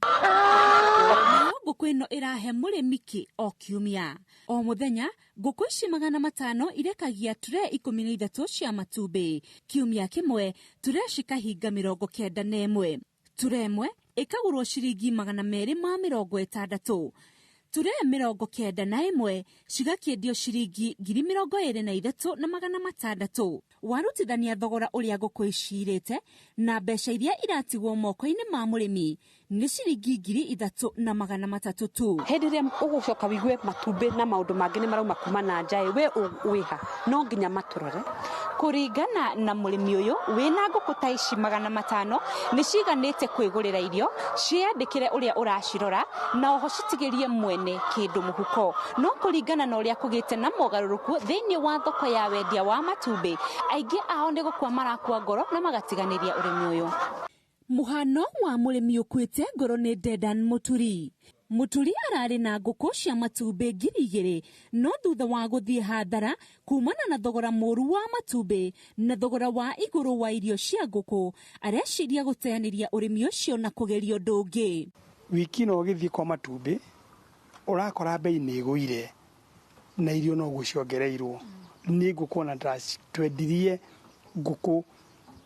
Nayo ngũkũ ĩno ĩrahe mũrĩmi kĩ o kiumia? O mũthenya ngũkũ ici 500 irekagia ture 13 cia matumbĩ. Kiumia kĩmwe ture cikahinga 91. Ture ĩmwe ĩkagũrwo ciringi 260. Ture 91 cigakĩendio ciringi 23,600. Warutithania thogora ũrĩa ngũkũ icirĩte na mbeca iria iratigwo moko-inĩ ma mũrĩmi nĩ ciringi 3,300 tu. Hĩndĩ ĩrĩa ũgũcoka wigue matumbĩ na maũndũ mangĩ nĩ marauma kuma na nja ĩ, we wĩha no nginya matũrore. Kũringana na mũrĩmi ũyũ wĩna ngũkũ ta ici 500 nĩ ciganĩte kwĩgũrĩra irio, ciandĩkĩre ũrĩa ũracirora na oho citigĩrie mwene kĩndũ mũhuko. No kũringana na ũrĩa kũgĩte na mogarũrũku thĩinĩ wa thoko ya wendia wa matumbĩ, aingĩ ao nĩ gũkua marakua ngoro na magatiganĩria ũrĩmi ũyũ. Mũhano wa mũrĩmi ũkuĩte ngoro nĩ Dedan Mũturi. Mũturi ararĩ na ngũkũ cia matumbĩ 2,000 no thutha wa gũthiĩ hathara kumana na thogora mũru wa matumbĩ na thogora wa igũrũ wa irio cia ngũkũ, areciria gũteanĩria ũrĩmi ũcio na kũgeria ũndũ ũngĩ. Wiki no ũgĩthiĩ kwa matumbĩ ũrakora bei nĩ ĩgũire na irio noguo ciongereirwo. Nĩ ngũkũ ona twendirie ngũkũ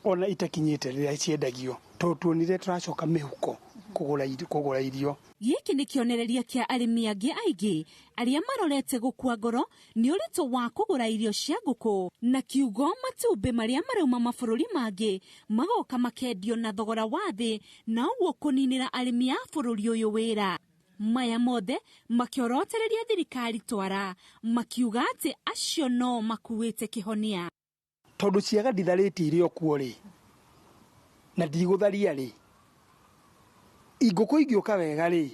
ona itakinyĩte rĩrĩa ciendagio tondũ tuonire tũracoka mĩhuko kũgũra irio. Gĩkĩ nĩ kĩonereria kĩa arĩmi angĩ aingĩ arĩa marorete gũkua ngoro nĩ ũritũ wa kũgũra irio cia ngũkũ na kiugo matumbĩ marĩa marauma mabũrũri mangĩ magoka makendio na thogora wa thĩ na ũguo kũninĩra arĩmi a bũrũri ũyũ wĩra. Maya mothe makĩorotereria thirikari twara makiuga atĩ acio no makuĩte kĩhonia. Tondũ ciaga nditharĩtie irio kuo rĩ na ndigũtharia rĩ, ingũkũ ingĩũka wega rĩ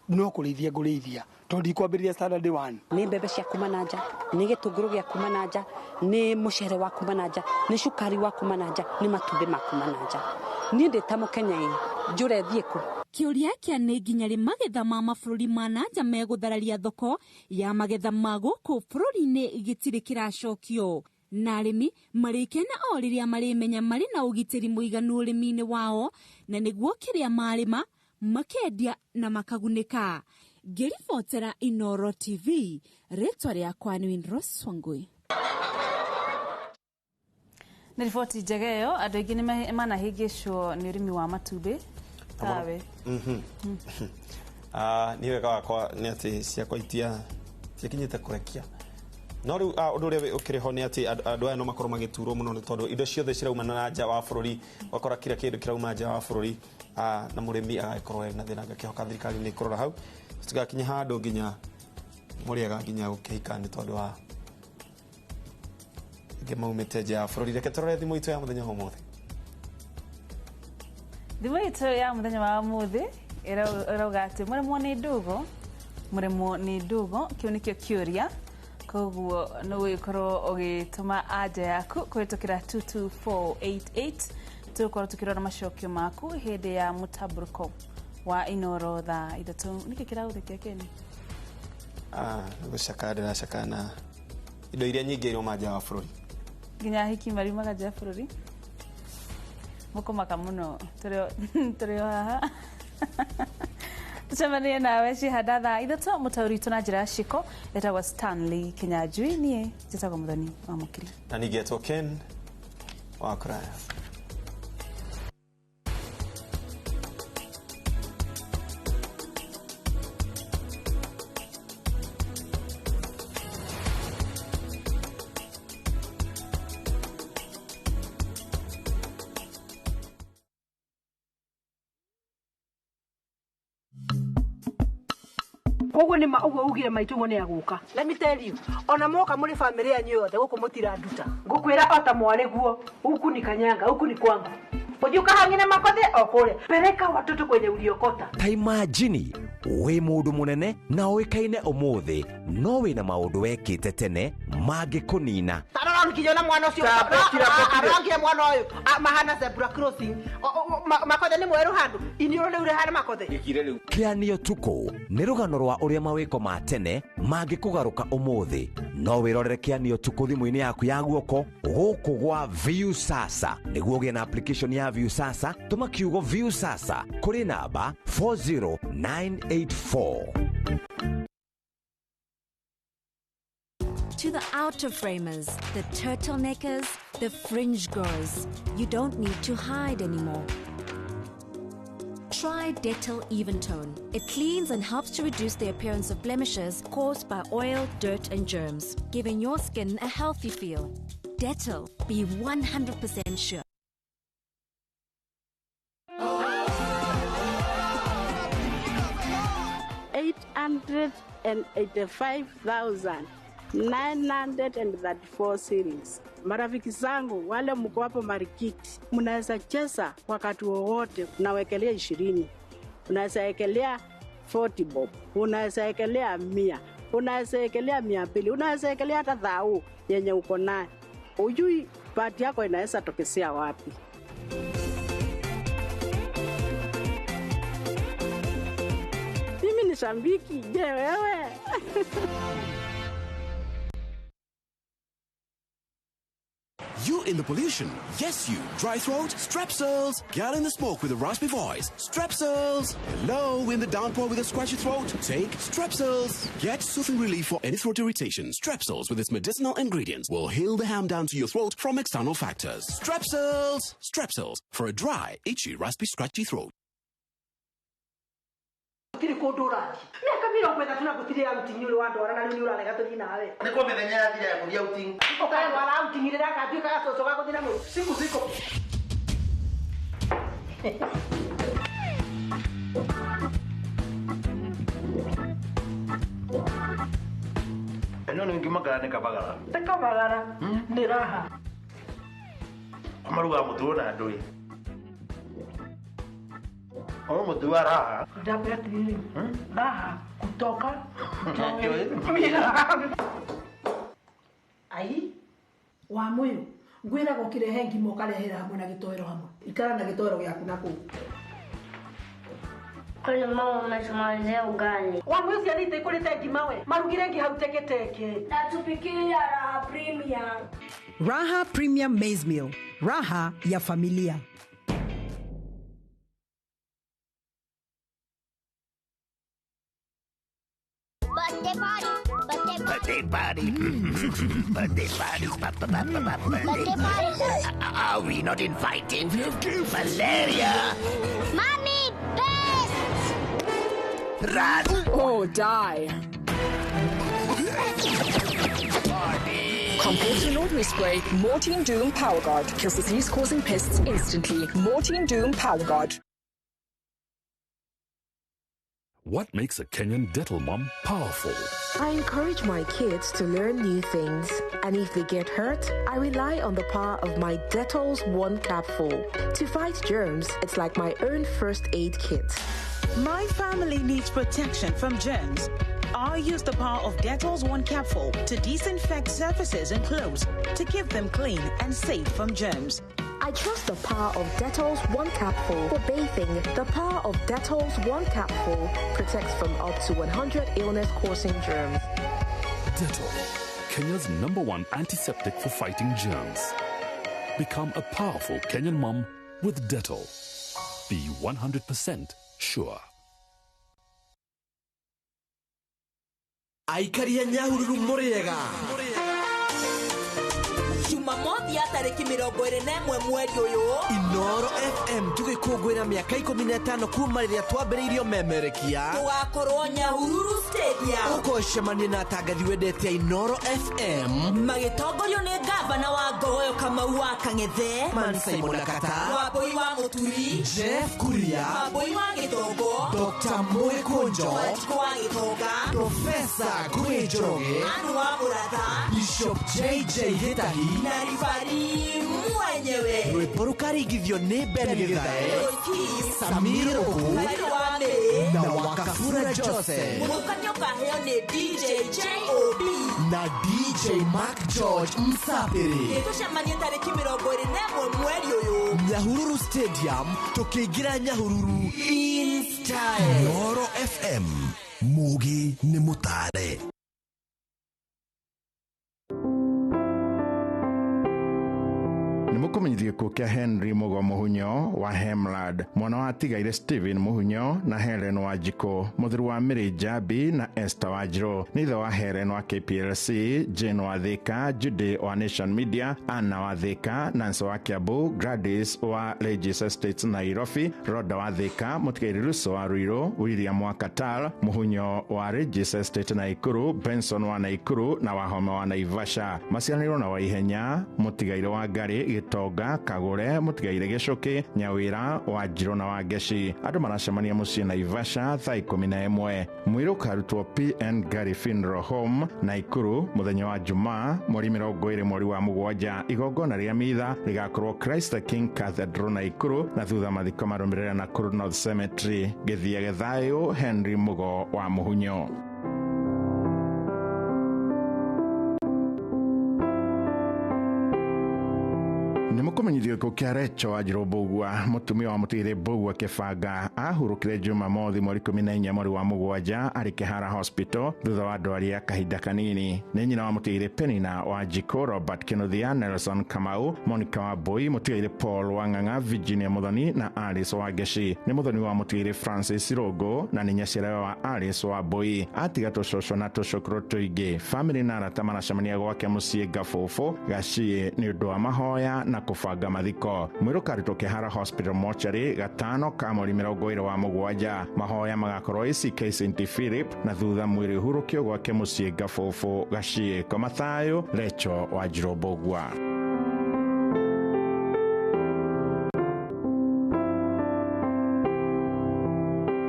no kũrĩithia ngũrĩithia tondũ ndikwambĩrĩria standard 1. Nĩ mbembe cia kuma na nja, nĩ gĩtũngũrũ gĩa kuma na nja, nĩ mũcere wa kuma na nja, nĩ cukari wa kuma na nja, nĩ matumbĩ ma kuma na nja. Niĩ ndĩ ta Mũkenya ĩ, njũre thiĩ kũ? Kĩũria kĩa nĩ nginya rĩ magetha ma mabũrũri ma na nja megũthararia thoko ya magetha ma gũkũ bũrũri-inĩ gĩtirĩ kĩracokio. Na arĩmi marĩkena o rĩrĩa marĩmenya marĩ na ũgitĩri mũiganu ũrĩmi-inĩ wao na nĩguo kĩrĩa marĩma makendia na makagunĩka. Ngĩribotera Inooro TV, rĩtwa rĩakwa nĩ Winrose Wangui. Nĩ riboti njega ĩyo, andũ aingĩ nĩ manahĩngĩcwo nĩ ũrĩmi wa matumbĩ. Tawe. Niĩ wega wakwa nĩ atĩ ciakwa itiakinyĩte kũrekia. No rĩu ũndũ ũrĩa ũkĩrĩ ho nĩ atĩ andũ aya no makorwo magĩturwo mũno nĩ tondũ indo ciothe ciraumana na nja wa bũrũri, ũgakora kila kĩndũ kĩrauma nja wa bũrũri na mũrĩmi agagĩkorwo ena thĩna. Ngakĩhoka thirikari nĩ ĩkũrora hau tũtigakinye handũ nginya mũrĩaga nginya gũkĩhika nĩ tondũ wa angĩ maumĩte nja ya bũrũri. Reke tũrore thimũ itũ ya mũthenya wa ũmũthĩ. Thimũ itũ ya mũthenya wa ũmũthĩ ĩrauga atĩ mũrĩmwo nĩ ndugo, mũrĩmwo nĩ ndugo, kĩu nĩkĩo kĩũria. Koguo no ũgĩkorwo ũgĩtũma anja yaku kũhĩtũkĩra 22488 tũgũkorwo tũkĩrora macokio maku hĩndĩ ya mũtambũrũko wa Inooro thaa 3. Nĩkĩ kĩragũthekia Ken? Gũcakaya ndĩracakaya na indo iria nyingĩ irauma nja wa bũrũri. Nginya ahiki mariumaga nja ya bũrũri. Mũkũmaka mũno tũrĩ o haha. Tucemanie nawe cihanda thaa 3. Mũtaũri witũ na njĩra ya ciko etagwo Stanley Kinyanjui, niĩ njĩtagwo Mũthoni wa Mũkiri. Na niĩ ngetwo Ken wa Kũraya. Koguo nĩ ma ũguo ugire maitũ nĩ agũka. Let me tell you, ona moka mũrĩ family yanyu yothe gũkũ mũtiranduta. Ngũkwĩra ota mwarĩ guo, huku ni kanyanga, huku ni kwangu. Ujuka hangine makothe okore. Peleka watoto kwenye uliokota. Ta imagine wi mundu munene na uikaine umuthi no wina maundu wekite tene mangikunina. Tarora nkinyona mwana ucio. Arangie mwana uyu mahana zebra crossing. Makothe ni mweru handu. Inioro riu rihana makothe. Gikire riu. Kĩanio Tukũ nĩ rũgano rwa ũrĩa mawĩko ma tene mangĩkũgarũka ũmũthĩ. No wĩrorere Kĩanio Tukũ thimũ-inĩ yaku ya guoko gũkũ gwa Viusasa. Nĩguo ũgĩe na application ya Viusasa, tũma kiugo Viusasa kũrĩ namba 40984. To the outer framers, the turtleneckers, the fringe growers, you don't need to hide anymore. Try Dettol Eventone. It cleans and helps to reduce the appearance of blemishes caused by oil, dirt and germs, giving your skin a healthy feel. Dettol, be 100% sure. $885,934 shillings. Marafiki zangu wale mko hapo Marikiti, mnaweza cheza wakati wowote. Unawekelea 20, unaweza wekelea 40 bob, unaweza wekelea 100, unaweza wekelea 200, unaweza wekelea hata 1000 yenye uko nayo. Ujui bahati yako inaweza tokezea wapi. Mimi ni shabiki, je wewe? You in the pollution? Yes, you. Dry throat? Strepsils. Girl in the smoke with a raspy voice? Strepsils. Hello, in the downpour with a scratchy throat? Take Strepsils. Get soothing relief for any throat irritation. Strepsils, with its medicinal ingredients, will heal the harm down to your throat from external factors. Strepsils. Strepsils. For a dry, itchy, raspy, scratchy throat. Gũtirĩ kũndũ ũrathiĩ mĩaka 30 na gũtirĩ outing ũrĩ wandwara na rĩu nĩ ũrarega tũthiĩ nawe. Nĩ kwa mĩthenya yathira ya gũthiĩ outing. Ũkarwara outing rĩrĩa gatuĩka gacũcũ ga gũthiĩ na mũndũ. Siku ziko. Ĩno nĩ ngima kana nĩ kabagara? Ti kabagara, nĩ raha. Marugaga mũtu na ndũĩ. Ono mũtu wa raha. Ndakwĩra atĩrĩrĩ, raha kutoka mira. Ai, wa mũyũ, ngwĩraga ũkĩrehe ngima ũkarehera hamwe na gĩtoero hamwe. Ikara na gĩtoero gĩaku na kũu. Kwani mama umetumalizia ugali? Wa mũyũ ciana itikũrĩte ngima we, marugire ngi hau teketeke. Na tupikie Raha Premium. Raha Premium Maize Meal. Raha ya familia. Birthday party, birthday party, birthday party, birthday party. Are we not invited? Valeria! Mommy, best! Run! Or die. Party! Compared to an ordinary spray, Mortein Doom Power Guard kills disease-causing pests instantly. Mortein Doom Power Guard. What makes a Kenyan Dettol mom powerful? I encourage my kids to learn new things, and if they get hurt, I rely on the power of my Dettol's One Capful. To fight germs, it's like my own first aid kit. My family needs protection from germs. I use the power of Dettol's One Capful to disinfect surfaces and clothes to keep them clean and safe from germs. I trust the power of Dettol's One Capful for bathing. The power of Dettol's One Capful protects from up to 100 illness-causing germs. Dettol, Kenya's #1 antiseptic for fighting germs. Become a powerful Kenyan mom with Dettol. Be 100% sure. Aikaria Nyahururu mũrĩega. Jumamothi ya tarĩki 21 mweri ũyũ. Inoro FM tũgĩkũngũĩra mĩaka 15 kuma rĩrĩa twambĩrĩirio memerekia. Tũgakorwo Nyahururu Stadium. Ũkocemania na atangathi wendete a Inoro FM magĩtongorio nĩ gavana wa Ngogoyo Kamau wa Kang'ethe, Man Simon Akata, Wambui wa Mũturi, Jeff Kuria, Wambui wa Gĩtongo, Dr. Mũgĩ Kũnjo, Wanjikũ wa Gĩtonga, Profesa Ngũgĩ Njoroge, Anu wa Mũratha, Bishop JJ Gĩtahi na ribari mwenyewe. Rwĩmbo rũkaringithio nĩ Ben Gĩthae, Samir Ũkũ Kariũ wa Mĩrĩ na Wakafura Joseph. Mũthũkanio ũkaheo nĩ DJ JOB na DJ Mark George Msafiri. Tũcemanie tarĩki 21 mweri ũyũ Nyahururu Stadium, tũkĩingĩra Nyahururu in style. Noro FM, Mugi nĩ mũtare. Nĩmũkũmenyithio gĩkuũ kĩa Henry Mũgo Mũhunyo wa Hemlad, mwana wa atigaire Stephen Mũhunyo na Helen Wanjikũ, mũthuri wa Mary Njambi na Esther Wanjirũ, nĩ ithe wa Helen wa KPLC, Jane wa Thika, Judy wa Nation Media, Anna wa Thika, Nancy wa Kiambu, Gladys wa Regis Estates Nairobi, Roda wa Thika, mũtigaire Russo wa Ruiru, William wa Qatar, Mũhunyo wa Regis Estate Naikuru, Benson wa Naikuru na Wahome wa Naivasha. Maciaranĩirwo na Waihenya, mũtigaire wa Ngarĩ, Gĩtonga, Kagũre, mũtigaire Gĩcũkĩ, Nyawĩra, Wanjirũ na Wangeci. Andũ maracemania mũciĩ Naivasha thaa 11. Mwĩrĩ ũkarutwo PN Gary Funeral Home Naikuru mũthenya wa Jumaa mweri 20 mweri wa 7. Igongona rĩa mitha rĩgakorwo Christ the King Cathedral Naikuru na thutha mathiko marũmĩrĩre Nakuru North Cemetery. Gĩthiage thayũ Henry Mũgo wa Mũhunyo. Nĩmũkũmenyithio gĩkuũ kĩa Recho Wanjirũ Mbũgua, mũtumia wa mũtigĩrĩ Mbũgua Kĩbanga, ahurũkire Jumamothi mweri 14 mweri wa 7 arĩ Kĩhara Hospital thutha wa ndwari ya kahinda kanini. Nĩ nyina wa mũtigĩrĩ Penina Wanjikũ, Robert Kĩnuthia, Nelson Kamau, Monica Wambui, mũtigĩrĩ Paul Wang'ang'a, Virginia Mũthoni na Alice Wangeci. Nĩ mũthoni wa mũtigĩrĩ Francis Rũngũ na nĩ nyaciarawe wa Alice Wambui. Atiga tũcũcũ na tũcũkũrũ tũingĩ. Bamĩrĩ na arata maracemania gwake mũciĩ Ngabũbũ Gaciĩ nĩ ũndũ wa mahoya na kũbanga mathiko. Mwĩrĩ ũkarutwo Kĩhara Hospital Mortuary gatano ka mweri 20 wa 7. Mahoya magakorwo ACK St Philip na thutha mwĩrĩ ũhurũkio gwake mũciĩ Ngabũbũ Gaciĩ. Koma thayũ, Recho Wanjirũ Mbũgua.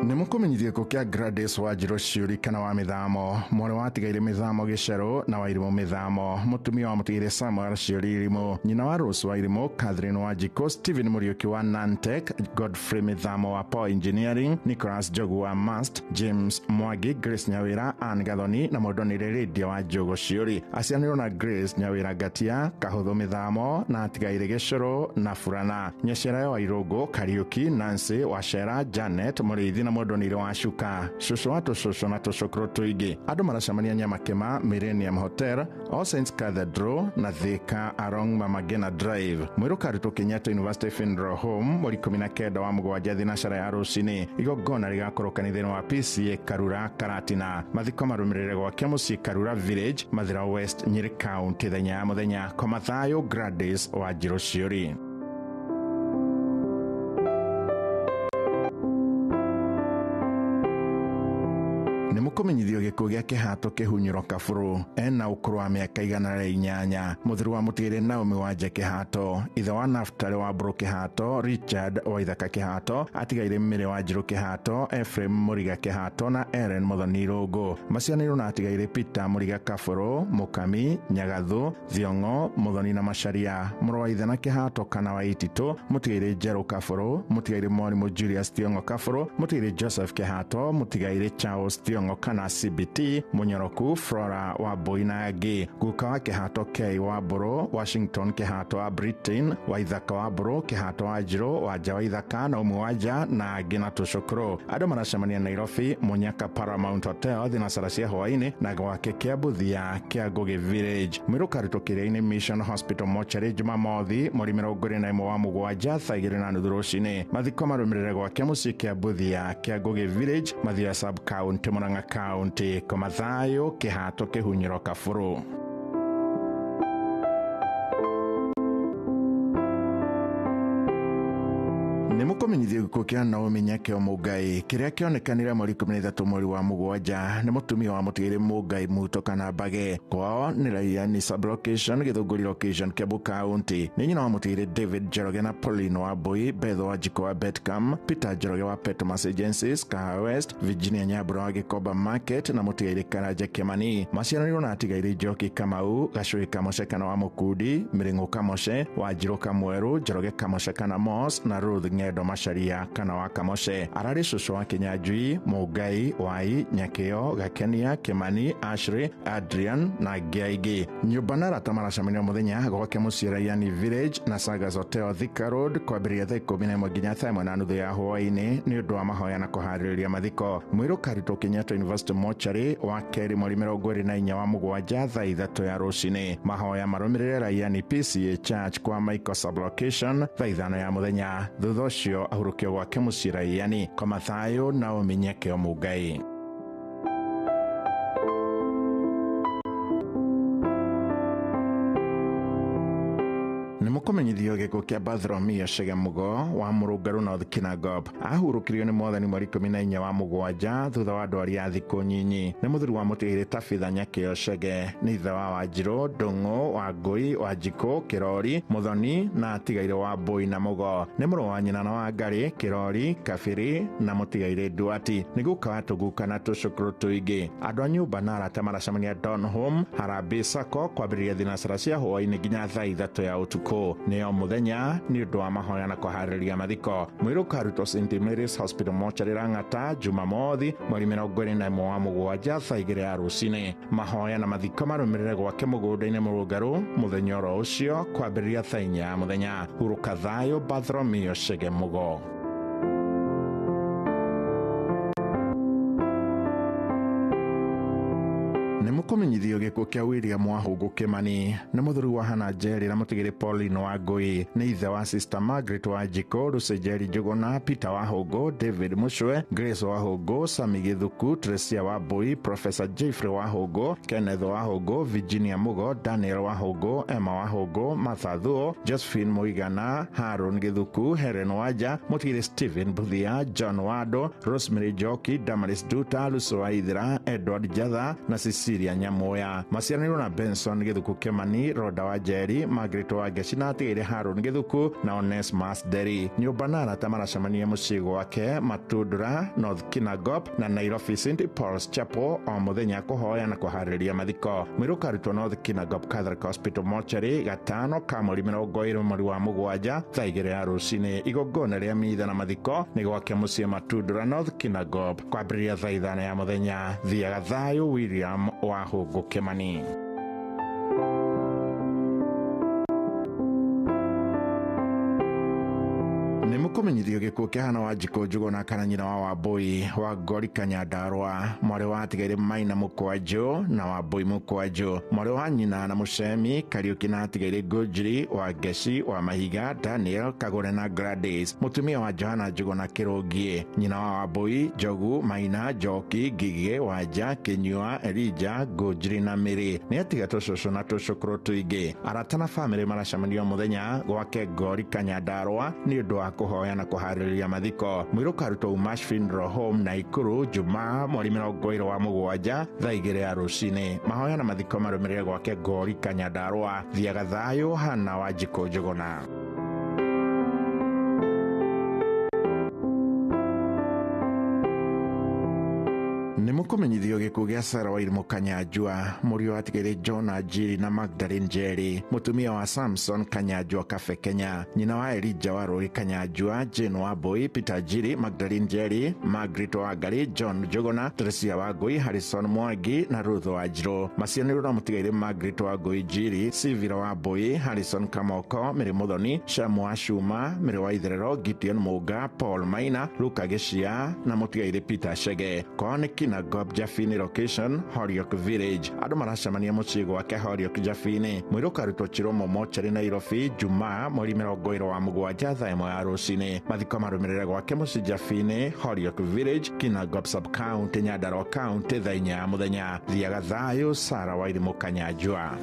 Nĩmũkũmenyithio gĩkuũ kĩa Gladys Wanjirũ Ciũri kana wa Mĩthamo, mwarĩ wa atigaire Mĩthamo Gĩcerũ na Wairimũ Mĩthamo, mũtumia wa mũtigĩrĩ Samuel Ciũri Irimũ, nyina wa Rose Wairimũ, Catherine Wanjikũ, Stephen Mũriũki wa Nantec, Godfrey Mĩthamo wa Power Engineering, Nicholas Njogu wa Mast, James Mwangi, Grace Nyawĩra, Ann Gathoni na mũndonire Lydia wa Njũgũ Ciũri. Aciaranĩirwo na Grace Nyawĩra Ngatia, Kahũthũ Mĩthamo na atigaire Gĩcũrũ na Burana. Nyaciarawe wa Irũngũ, Kariũki, Nancy Wacera, Janet Mũrĩithi na mũndonire wa Cuka, cũcũ wa tũcũcũ na tũcũkũrũ tũingĩ. Andũ maracemania Nyamakĩma, Millennium Hotel, All Saints Cathedral na Thika along Mama Ngina Drive. Mwĩrĩ ũkarutwo Kenyatta University Funeral Home mweri 19 wa 7 thinacara ya rũcinĩ. Igongona rĩgakorwo kanitha-inĩ wa PCA Karura Karatina. Mathiko marũmĩrĩre gwake mũciĩ Karura Village, Mathira West, Nyĩrĩ County thenya ya mũthenya. Koma thayũ, Gladys Wanjirũ Ciũri. Nĩmũkũmenyithio gĩkuũ gĩa Kĩhato Kĩhunyũro Kabũrũ, ena ũkũrũ wa mĩaka 108. Mũthuri wa mũtigĩrĩ Naomi Wanja Kĩhato, ithe wa Naftali wa Mbũrũ Kĩhato, Richard Waithaka Kĩhato, atigaire Mĩrĩ Wanjirũ Kĩhato, Ephraim Mũriga Kĩhato na Ellen Mũthoni Irũngũ. Maciaranĩirwo na atigaire Peter Mũriga Kabũrũ, Mũkami, Nyagathu, Thiong'o, Mũthoni na Macharia. Mũrũ wa ithe na Kĩhato kana wa Ititũ, mũtigaire Njerũ Kabũrũ, mũtigaire mwarimũ Julius Thiong'o Kabũrũ, mũtigaire Joseph Kĩhato, mũtigaire Charles Thiong'o kana CBT, Mũnyoroku, Flora wa Mbui na angĩ. Guka wa Kĩhato K wa Mbũrũ, Washington Kĩhato wa Britain, Waithaka wa Mbũrũ, Kĩhato wa Njirũ, Wanja wa Ithaka, Naomi Wanja na angĩ na tũcũkũrũ. Andũ maracemania Nairobi, Mũnyaka Paramount Hotel thinacara cia hwaĩ-inĩ na gwake Kĩambuthia kĩa Ngũgĩ Village. Mwĩrĩ ũkarutwo Kĩrĩa-inĩ Mission Hospital Mortuary Jumamothi mweri 21 wa 7 thaa 2:30 rũcinĩ. Mathiko marũmĩrĩre gwake mũciĩ Kĩambuthia kĩa Ngũgĩ Village, Mathira Sub County, Murang'a County. Koma thayũ, Kĩhato Kĩhunyũro Kabũrũ. Nĩ mũkũmenyithio gĩkuũ kĩa Naomi Nyakeo Mũngai kĩrĩa kĩonekanire mweri 13 mweri wa mũgwanja nĩ mũtumia wa mũtigĩrĩ Mũngai Muto kana Mbage. Kwao nĩ Raiani sublocation Gĩthũngũri location Kiambu County. Nĩ nyina wa mũtigĩrĩ David Njoroge na Pauline Wambui, Beth Wanjikũ wa Betcam, Peter Njoroge wa Petmas Agencies Kahawa West, Virginia Nyambura wa Gĩkomba Market na mũtigĩrĩ Karanja Kĩmani. Maciaranĩirwo na atigairĩ Njoki Kamau, Gacũĩ Kamoce kana wa Mũkundi, Mĩrĩng'ũ Kamoce, Wanjirũ Kamwerũ, Njoroge Kamoce kana Moss na Ruth Ng'endo Macharia kana wa Kamoce. Ararĩ cũcũ wa Kĩnyanjui, Mũngai, Wai, Nyakĩo, Gakenia, Kĩmani, Ashley, Adrian na angĩ aingĩ. Nyũmba na arata maracemania mũthenya gwake mũciĩ Raiani Village na Sagas Hotel Thika Road kwambĩrĩria thaa 11 nginya thaa 1:30 ya hwaĩ-inĩ nĩ ũndũ wa mahoya na kũharĩrĩria mathiko. Mwĩrĩ ũkarutwo Kenyatta University Mortuary wa kerĩ mweri 24 wa mũgwanja thaa 3 ya rũcinĩ. Mahoya marũmĩrĩre Raiani PCA Church kwa Michael sublocation thaa 5 ya mũthenya. Thutha ũcio ahurũkio gwake mũciĩ Raiani. Koma thayũ Naomi Nyakeo Mũngai. Nĩ mũkũmenyithio gĩkuũ kĩa Bartholomew Chege Mugo wa Mũrũngarũ North Kinangop. Ahurũkirio nĩ Mwathani mweri 14 wa mũgwanja thutha wa ndwari ya thikũ nyinyi. Nĩ mũthuri wa mũtigĩrĩ Tabitha Nyakĩo Chege. Nĩ ithe wa Wanjirũ, Ndũng'ũ, Wangũi, Wanjikũ, Kĩrori, Mũthoni na atigairĩ wa Mbũi na Mũgo. Nĩ mũrũ wa nyina na wa Ngarĩ, Kĩrori, Kabĩrĩ na mũtigairĩ Nduati. Nĩ guka wa tũguka na tũcũkũrũ tũingĩ. Andũ a nyũmba na arata maracemania Don Home, Harambee Sacco kwambĩrĩria thinacara cia hwaĩ-inĩ nginya thaa 3 ya ũtukũ. Nĩ o mũthenya nĩ ũndũ wa mahoya na kũharĩrĩria mathiko. Mwĩrĩ ũkarutwo St Mary's Hospital Mortuary Lang'ata Jumamothi mweri 21 wa mũgwanja thaa 2 ya rũcinĩ. Mahoya na mathiko marũmĩrĩre gwake mũgũnda-inĩ Mũrũngarũ mũthenya oro ũcio kwambĩrĩria thaa 4 ya mũthenya. Hurũka thayũ Bartholomew Chege Mugo. Nĩ mũkũmenyithio gĩkuũ kĩa William Wahũngũ Kĩmani. Nĩ mũthuri wa Hannah Njeri na mũtigĩrĩ Pauline Wangũi. Nĩ ithe wa Sister Margaret Wanjikũ, Lucy Njeri Njũgũna, Peter Wahũngũ, David Mũcwe, Grace Wahũngũ, Sami Gĩthuku, Tresia Wambui, Professor Jeffrey Wahũngũ, Kenneth Wahũngũ, Virginia Mugo, Daniel Wahũngũ, Emma Wahũngũ, Martha Thuo, Josephine Mũigana, Haron Gĩthuku, Helen Wanja, mũtigĩrĩ Stephen Buthia, John Wado, Rosemary Njoki, Damaris Duta, Lucy Waithera, Edward Jatha na Cecilia Nyamoya. Maciaranĩirwo na Benson Gĩthuku Kĩmani, Roda wa Njeri, Margaret wa Ngeci na atigĩrĩ Haron Gĩthuku na Onesmus Nderi. Nyũmba na arata maracemania mũciĩ gwake Matundura, North Kinangop na Nairobi St Paul's Chapel o mũthenya kũhoya na kũharĩrĩria mathiko. Mwĩrĩ ũkarutwo North Kinangop Catholic Hospital Mortuary gatano ka mweri 20 mweri wa mũgwanja thaa 2 ya rũcinĩ. Igongona rĩa mitha na mathiko nĩ gwake mũciĩ Matundura, North Kinangop kwambĩrĩria thaa 5 ya mũthenya. Thiaga thayũ William Wahũngũ Kĩmani. Nĩ mũkũmenyithio gĩkuũ kĩa Hannah Wanjikũ Njũgũna kana nyina wa Wambui wa Ngori Kanyandarũa, mwarĩ wa atigairĩ Maina Mũkwanjũ na Wambui Mũkwanjũ, mwarĩ wa nyina na Mũcemi Kariũki na atigairĩ Ngũnjiri wa Ngeci wa Mahiga, Daniel Kagũre na Gladys, mũtumia wa Johana Njũgũna Kĩrũngiĩ, nyina wa Wambui, Njogu, Maina, Njoki, Ngigĩ, Wanja, Kĩnyua, Elija, Ngũnjiri na Mĩrĩ. Nĩ atiga tũcũcũ na tũcũkũrũ tũingĩ. Arata na bamĩrĩ maracemania mũthenya gwake Ngori Kanyandarũa nĩ ũndũ wa kũhoya na kũharĩrĩria mathiko. Mwĩrĩ ũkarutwo Umash Funeral Home Naikuru Jumaa mweri 20 wa mũgwanja thaa 2 ya rũcinĩ. Mahoya na mathiko marũmĩrĩre gwake Ngori Kanyandarũa. Thiaga thayũ Hannah Wanjikũ Njũgũna. Nĩ mũkũmenyithio gĩkuũ gĩa Sarah Wairimũ Kanyanjua, mũriũ wa atigĩrĩ John Njiri na Magdalene Njeri, mũtumia wa Samson Kanyanjua Cafe Kenya, nyina wa Elijah Warũi Kanyanjua, Jane Wambui, Peter Njiri, Magdalene Njeri, Margaret Wangari, John Njũgũna, Teresia Wangui, Harrison Mwangi na Ruth Wanjirũ. Maciaranĩirwo na mũtigairĩ Margaret Wangui Njiri, Sivira Wambui, Harrison Kamoko, Mĩrĩ Mũthoni, Shamu wa Cuma, Mĩrĩ wa Itherero, Gideon Mũnga, Paul Maina, Luka Gĩcia na mũtigairĩ Peter Chege. Kwao nĩ Kinangop Jafini location, Horiok Village. Andũ maracemania mũciĩ gwake Horiok Jafini. Mwĩrĩ ũkarutwo Chiromo Mortuary Nairobi Jumaa mweri 20 wa mũgwanja thaa 1 ya rũcinĩ. Mathiko marũmĩrĩre gwake mũciĩ Jafini, Horiok Village, Kinangop Sub-County, Nyandarua County thaa 4 ya mũthenya. Thiaga thayũ Sarah Wairimũ Kanyanjua.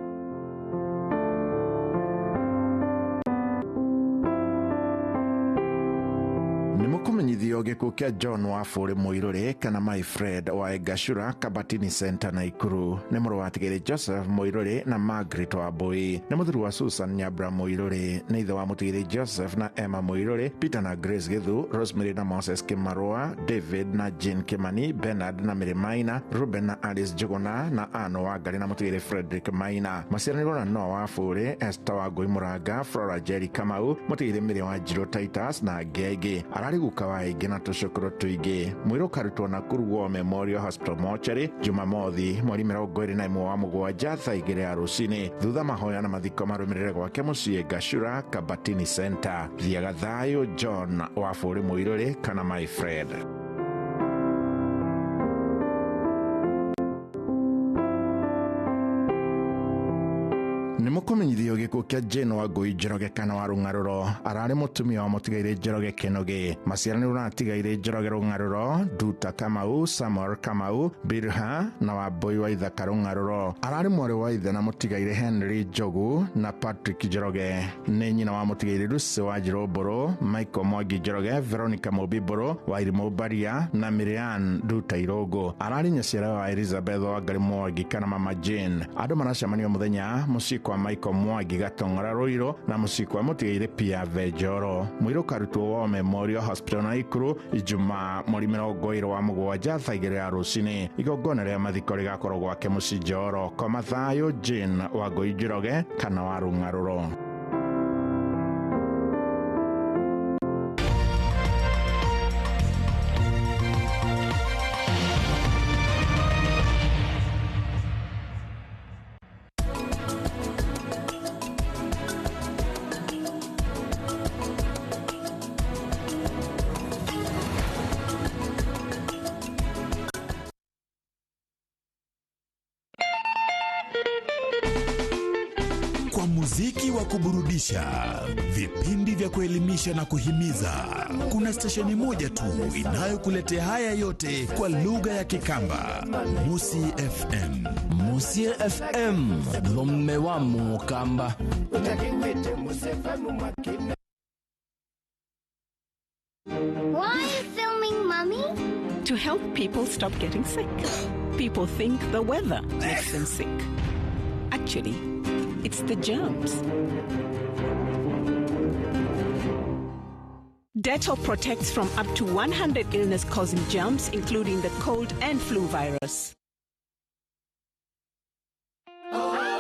Nĩ mũkũmenyithio gĩkuũ kĩa John Wafũrĩ Mũirũrĩ kana my Fred wa Egashura Kabatini Center Naikuru. Nĩ mũrũ wa Tigĩrĩ Joseph Mũirũrĩ na Margaret Wambui. Nĩ mũthuri wa Susan Nyambura Mũirũrĩ. Nĩ ithe wa Mũtigĩrĩ Joseph na Emma Mũirũrĩ, Peter na Grace Githu, Rosemary na Moses Kĩmarũa, David na Jane Kimani, Bernard na Mary Maina, Ruben na Alice Njuguna na Ann Wangari na Mũtigĩrĩ Frederick Maina. Maciaranĩrwo na Noah Wafũrĩ, Esther Wangũi Mũranga, Flora Jerry Kamau, Mũtigĩrĩ Mary Wanjirũ Titus na angĩ aingĩ. Ararĩ guka wa aingĩ na tũcũkũrũ tũingĩ. Mwĩrĩ ũkarutwo Nakuru War Memorial Hospital Mortuary Jumamothi mweri 21 wa mũgwanja thaa 2 ya rũcinĩ. Thutha mahoya na mathiko marũmĩrĩre gwake mũciĩ Gashura Kabatini Center. Thiaga thayũ John Wafũrĩ Mũirũrĩ kana my Fred. Nĩ mũkũmenyithio gĩkuũ kĩa Jane Wangũi Njoroge kana wa Rũng'arũro. Ararĩ mũtumia wa mũtigairĩ Njoroge Kĩnũgĩ. Maciaranĩrwo na atigairĩ Njoroge Rũng'arũro, Nduta Kamau, Samuel Kamau, Birha na Wambui wa Ithaka Rũng'arũro. Ararĩ mwarĩ wa ithe na mũtigairĩ Henry Njogu na Patrick Njoroge. Nĩ nyina wa mũtigairĩ Lucy Wanjirũ Mbũrũ, Michael Mwangi Njoroge, Veronica Mũmbi Mbũrũ, Wairimũ Mbaria na Miriam Nduta Irũngũ. Ararĩ nyaciara wa Elizabeth Wangari Mwangi kana Mama Jane. Andũ maracemanio mũthenya mũciĩ kwa Michael Mwangi Gatong'ora Rũirũ na mũciĩ kwa mũtigairĩ Pia Venjoro. Mwĩrĩ ũkarutwo War Memorial Hospital Naikuru Ijumaa mweri 27 thaa 2 ya rũcinĩ. Igongona rĩa mathiko rĩgakorwo gwake mũciĩ Njoro. Koma thayũ Jane Wangũi Njoroge kana wa Rũng'arũro. Kwa muziki wa kuburudisha, vipindi vya kuelimisha na kuhimiza, kuna stesheni moja tu inayokuletea haya yote kwa lugha ya Kikamba. Musi FM. Musi FM, lume wa Mukamba. Why are you filming, Mummy? To help people stop getting sick. People think the weather makes them sick. Actually, it's the germs. Dettol protects from up to 100 illness-causing germs, including the cold and flu virus. Are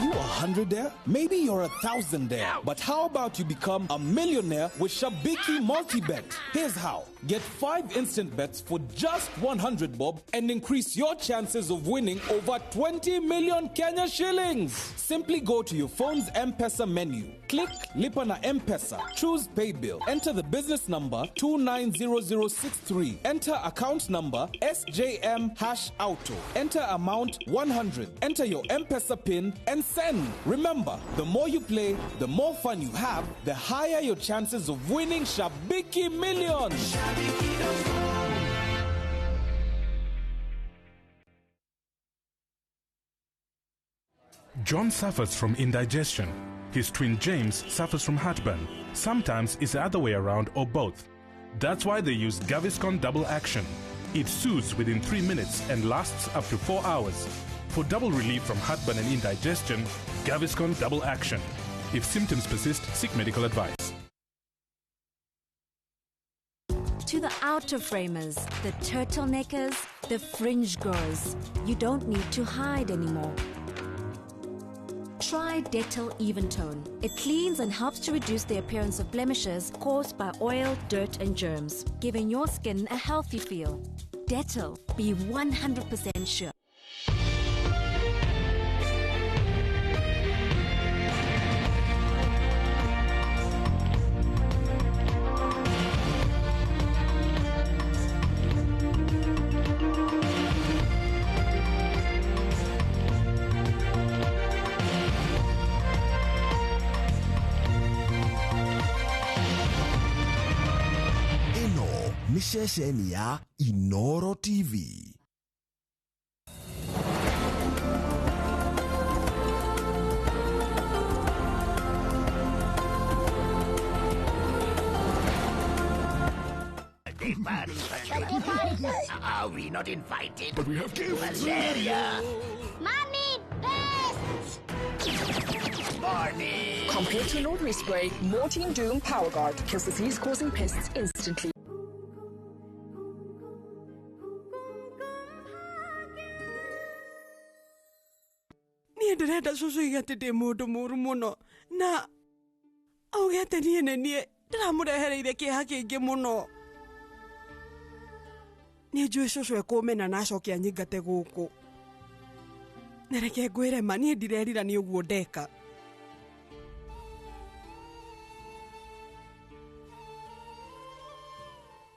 you a hundredaire? Maybe you're a thousandaire. But how about you become a millionaire with Shabiki Multibet? Here's how. Get 5 instant bets for just 100 bob and increase your chances of winning over 20 million Kenya shillings. Simply go to your phone's M-Pesa menu. Click Lipa na M-Pesa. Choose Paybill. Enter the business number 290063. Enter account number SJM#auto. Enter amount 100. Enter your M-Pesa PIN and send. Remember, the more you play, the more fun you have, the higher your chances of winning Shabiki Millions. John suffers from indigestion. His twin James suffers from heartburn. Sometimes it's the other way around or both. That's why they use Gaviscon Double Action. It soothes within 3 minutes and lasts up to 4 hours. For double relief from heartburn and indigestion, Gaviscon Double Action. If symptoms persist, seek medical advice. To the outer framers, the turtleneckers, the fringe growers, you don't need to hide anymore. Try Dettol Eventone. It cleans and helps to reduce the appearance of blemishes caused by oil, dirt, and germs, giving your skin a healthy feel. Dettol, be 100% sure. Nĩ ceceni ya Inoro TV. Party, party, party. Are we not invited? But we have gifts. Malaria. Mommy, best! Morning. Compared to an ordinary spray, Mortein Doom Power Guard kills disease-causing pests instantly. Niĩ ndĩrenda cũcũ oige atĩ ndĩ mũndũ mũũru mũno na auge atĩ niĩ nĩ niĩ ndĩramũrehereire kĩeha kĩingĩ mũno. Nĩ njũĩ cũcũ ekũmena na acoke anyingate gũkũ. Na reke ngwĩre ma niĩ ndirerira nĩ ũguo ndeka.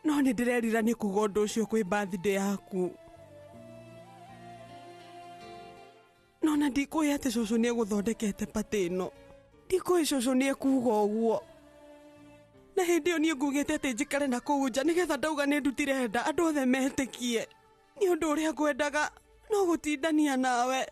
No nĩ ndĩrerira nĩ kuga ũndũ ũcio kwĩ birthday yaku. No na ndikũĩ atĩ cũcũ nĩ egũthondekete patĩ ĩno. Ndikũĩ cũcũ nĩ ekuga ũguo. Na hĩndĩ ĩyo niĩ ngugĩte atĩ njikare na kũu nja nĩgetha ndauga nĩ ndutire nda andũ othe metĩkie. Nĩ ũndũ ũrĩa ngwendaga no gũtindania nawe.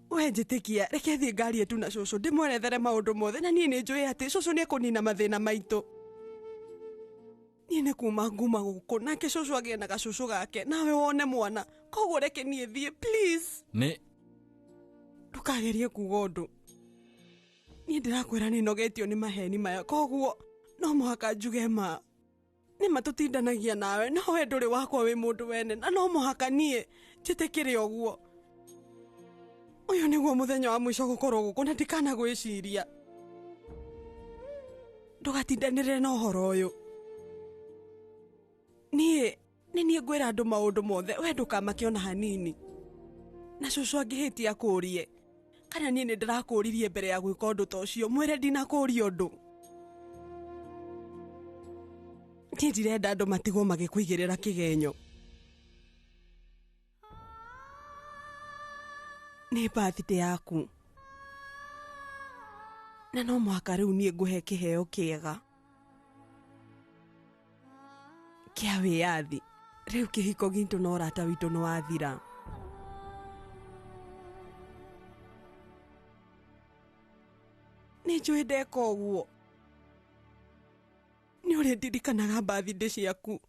We njĩtĩkia, reke thiĩ ngarie tu na cũcũ ndĩmwerethere maũndũ mothe na niĩ nĩ njũĩ atĩ cũcũ nĩ ekũnina mathĩna maitũ. Niĩ nĩ kuma nguma gũkũ nake cũcũ agĩe na gacũcũ gake nawe wone mwana, koguo reke niĩ thiĩ please. Nĩ ndũkagerie kuga ũndũ. Niĩ ndĩrakwĩra nĩ nogetio nĩ maheni maya, koguo no mũhaka njuge ma. Nĩ matũtindanagia nawe no we ndũrĩ wakwa wĩ mũndũ wene na no mũhaka niĩ njĩtĩkĩre ũguo. Ũyũ nĩguo mũthenya wa mũico gũkorwo gũkũ na ndikana gwĩciria. Ndũgatindanĩrĩre na ũhoro ũyũ. Niĩ nĩ niĩ ngwĩra andũ maũndũ mothe, we ndũkamake ona hanini. Na cũcũ angĩhĩtia akũũrie kana niĩ nĩ ndĩrakũũririe mbere ya gwĩka ũndũ ta ũcio, mwĩre ndinakũũria ũndũ. Niĩ ndirenda andũ matigwo magĩkũigĩrĩra kĩgenyo. Nĩ birthday yaku na no mũhaka rĩu niĩ ngũhe kĩheo kĩega kĩa wĩyathi. Rĩu kĩhiko gitũ na ũrata witũ nĩ wathira. Nĩ njũĩ ndeka ũguo nĩ ũrĩ ndirikanaga birthday ciaku.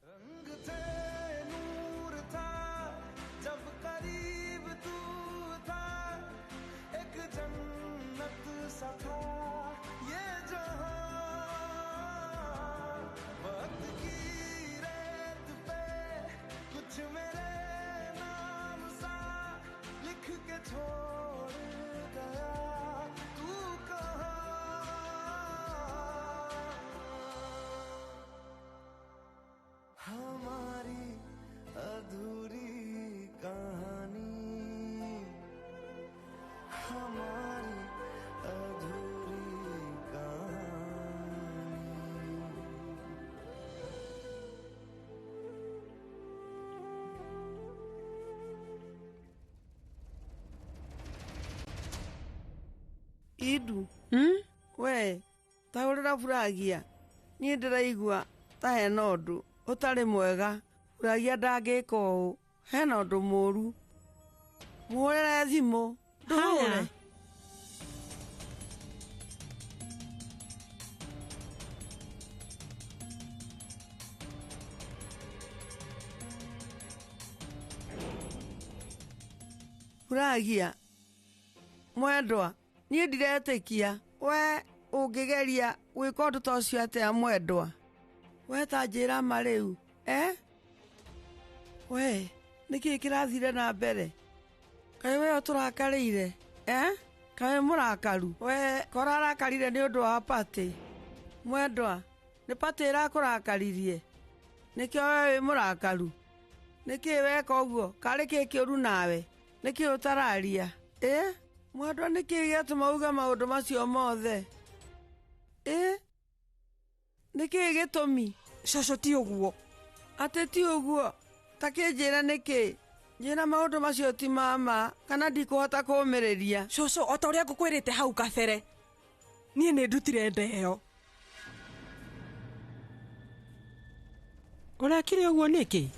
Idu we taũrĩra Furagia niĩ ndĩraigua ta hena ũndũ ũtarĩ mwega. Furagia ndangĩka ũũ, hena ũndũ mũũru. Mũhũrĩre thimũ ndũhũre. Furagia mwendwa, niĩ ndiretĩkia we ũngĩgeria gwĩka ũndũ ta ũcio atĩa mwendwa. We ta njĩra ma rĩu we nĩkĩĩ kĩrathire na mbere? Kaĩ we ũtũrakarĩire Kaĩ mũrakaru? We kora arakarire nĩ ũndũ wa patĩ. Mwendwa, nĩ patĩ ĩrakũrakaririe nĩkĩo we wĩ mũrakaru? Nĩkĩĩ weka ũguo? Karĩ kĩĩ kĩũru nawe? Nĩkĩĩ ũtararia? Mwendwa, nĩkĩĩ gĩatũma uge maũndũ macio mothe? Nĩkĩĩ gĩtũmi? Cũcũ ti ũguo. Atĩ ti ũguo? Ta kĩnjĩre nĩkĩĩ? Njĩra maũndũ macio ti ma kana ndikũhota kũũmĩrĩria. Cũcũ, o ta ũrĩa ngũkwĩrĩte hau kabere, niĩ nĩ ndutire nda ĩyo. Ũrekire ũguo nĩkĩ?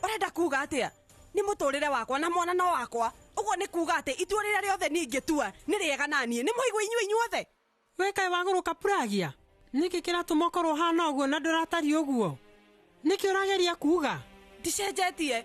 Ũrenda kuga atĩa? Nĩ mũtũrĩre wakwa na mwana no wakwa. Ũguo Ũguo nĩ kuuga atĩ itua rĩrĩa rĩothe niĩ ingĩtua nĩ rĩega na niĩ. Nĩ mwaigua inyuĩ inyuothe? We kaĩ wagũrũka Puragia? Nĩkĩ kĩratũma ũkorwo ũhana ũguo na ndũratariĩ ũguo? Nĩkĩ ũrageria kuuga? Ndicenjetie.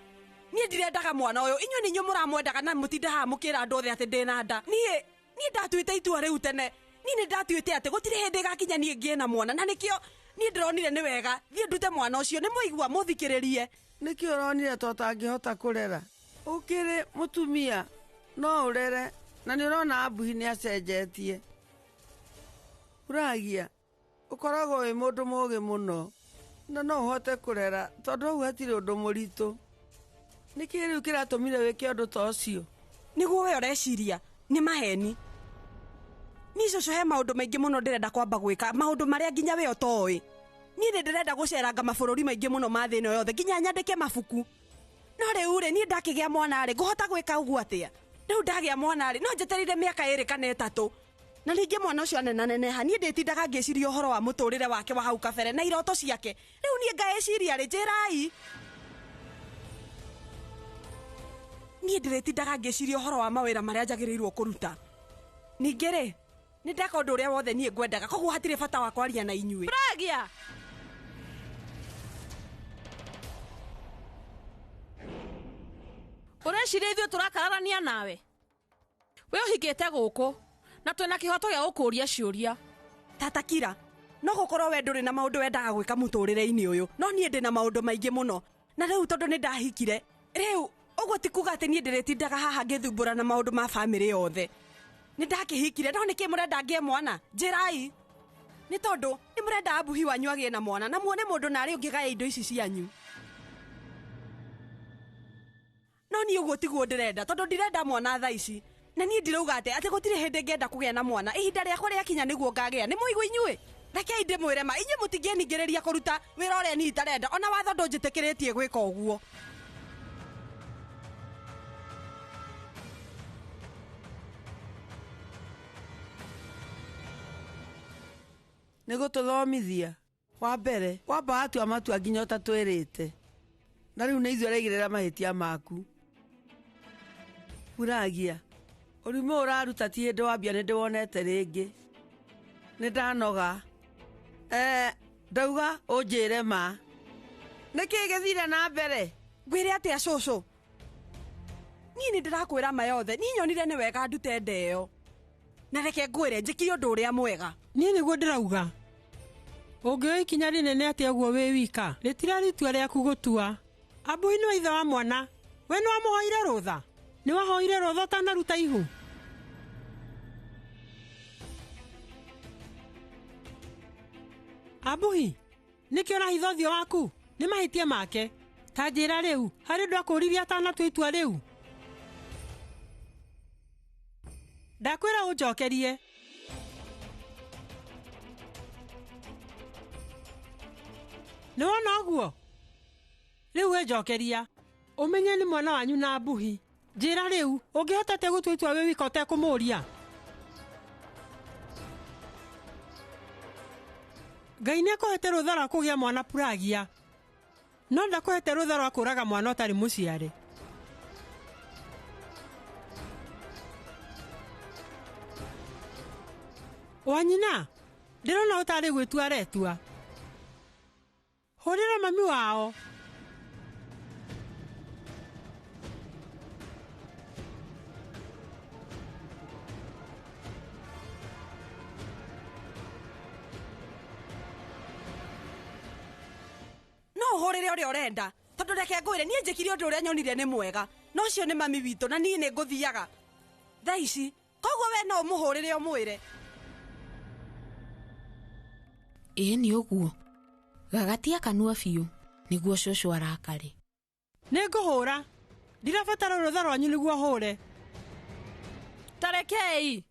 Niĩ ndirendaga mwana ũyũ. Inyuĩ nĩ inyuĩ mũramwendaga na mũtinda haha mũkĩra andũ othe atĩ ndĩna nda. Niĩ ndatuĩte itua rĩu tene. Niĩ nĩ ndatuĩte atĩ gũtirĩ hĩndĩ ĩgakinya niĩ ngĩe na mwana, na nĩkĩo niĩ ndĩronire nĩ wega thiĩ ndute mwana ũcio. Nĩ mwaigua, mũthikĩrĩrie. Nĩkĩ ũronire ta ũtangĩhota kũrera? Ũkĩrĩ mũtumia no ũrere, na nĩ ũrona Ambuhi nĩ acenjetie. Puragia, ũkoragwo wĩ mũndũ mũũgĩ mũno na no ũhote kũrera tondũ hau hatirĩ ũndũ mũritũ. Nĩkĩ rĩu kĩratũmire wĩke ũndũ ta ũcio? Nĩguo we ũreciria nĩ maheni. Niĩ cũcũ he maũndũ maingĩ mũno ndĩrenda kwamba gwĩka, maũndũ marĩa nginya we ũtoĩ. Niĩ nĩ ndĩrenda gũceranga mabũrũri maingĩ mũno ma thĩ ĩno yothe, nginya nyandĩke mabuku. No rĩu rĩ, niĩ ndakĩgĩa mwana rĩ, ngũhota gwĩka ũguo atĩa? Rĩu ndagĩa mwana rĩ, no njetereire mĩaka 2 kana 3. Na ningĩ mwana ũcio anenaneneha, niĩ ndĩtindaga ngĩciria ũhoro wa mũtũrĩre wake wa hau kabere na iroto ciake. Rĩu niĩ ngaĩciria rĩ, njĩrai. Niĩ ndĩrĩtindaga ngĩciria ũhoro wa mawĩra marĩa njagĩrĩirwo kũruta. Ningĩ rĩ, nĩ ndeka ũndũ ũrĩa wothe niĩ ngwendaga, koguo hatirĩ bata wa kwaria na inyuĩ. Puragia! Ũreciria ithuĩ tũrakararania nawe? We ũhikĩte gũkũ na twĩna kĩhoto gĩa gũkũũria ciũria. Tata kira, no gũkorwo we ndũrĩ na maũndũ wendaga gwĩka mũtũrĩre-inĩ ũyũ, no niĩ ndĩ na maũndũ maingĩ mũno. Na rĩu tondũ nĩ ndahikire, rĩu ũguo ti kuuga atĩ niĩ ndĩrĩtindaga haha ngĩthumbũra na maũndũ ma bamĩrĩ yothe. Nĩ ndakĩhikire, no nĩkĩ mũrenda ngĩe mwana? Njĩrai. Nĩ tondũ nĩ mũrenda Ambuhi wanyu agĩe na mwana na muone mũndũ narĩ ũngĩgaya indo ici cianyu. No niĩ ũguo tiguo ndĩrenda, tondũ ndirenda mwana thaa ici. Na niĩ ndirauga atĩ gũtirĩ hĩndĩ ngenda kũgĩa na mwana. Ihinda rĩakwa rĩakinya nĩguo ngagĩa. Nĩ mũigua inyuĩ? Rekei ndĩmwĩre ma, inyuĩ mũtingĩningĩrĩria kũruta wĩra ũrĩa niĩ itarenda. Ona watho ndũnjĩtĩkĩrĩtie gwĩka ũguo. Nĩ gũtũthomithia. Wa mbere, wamba watua matua nginya ũtatwĩrĩte. Na rĩu nĩ ithuĩ ũraigĩrĩra mahĩtia maku. Puragia, ũrimũ ũraruta ti hĩndĩ wambia nĩ ndĩwonete rĩngĩ. Nĩ ndanoga. Ndauga ũnjĩre ma. Nĩkĩ gĩthire na mbere? Ngwĩre atĩa cũcũ? Niĩ nĩ ndĩrakwĩra ma yothe. Niĩ nyonire nĩ wega ndute nda ĩyo. Na reke ngwĩre njĩkire ũndũ ũrĩa mwega. Niĩ nĩguo ndĩrauga. Ũngĩoya ikinya rĩnene atĩa ũguo wĩ wika, rĩtirarĩ itua rĩaku gũtua. Ambuhi nĩwe ithe wa mwana. We nĩ wamũhoire rũtha? Nĩ wahoire rũtha ũtanaruta ihu? Ambuhi, nĩkĩ ũrahitha ũthiũ waku? Nĩ mahĩtia make. Ta njĩra rĩu, harĩ ũndũ akũũririe atanatua itua rĩu? Ndakwĩra ũnjokerie. Nĩ wona ũguo? Rĩu wĩnjokeria. Ũmenye nĩ mwana wanyu na Ambuhi. Njĩra rĩu, ũngĩhota atĩa gũtua itua wĩ wika ũtekũmũũria? Ngai nĩakũhete rũtha rwa kũgĩa mwana Puragia, no ndakũhete rũtha rwa kũũraga mwana ũtarĩ mũciare. Wanyina, ndĩrona ũtarĩ gwĩtua aretua. Hũrĩra mami wao. No ũhũrĩre ũrĩa ũrenda, tondũ reke ngwĩre niĩ njĩkire ũndũ ũrĩa nyonire nĩ mwega. No ũcio nĩ mami witũ na niĩ nĩ ngũthiaga thaa ici. Koguo we no ũmũhũrĩre ũmwĩre. Ĩĩ nĩ ũguo. Gagatia kanua biũ nĩguo cũcũ arakare. Nĩ ngũhũra. Ndirabatara rũtha rwanyu nĩguo hũre. Tarekei.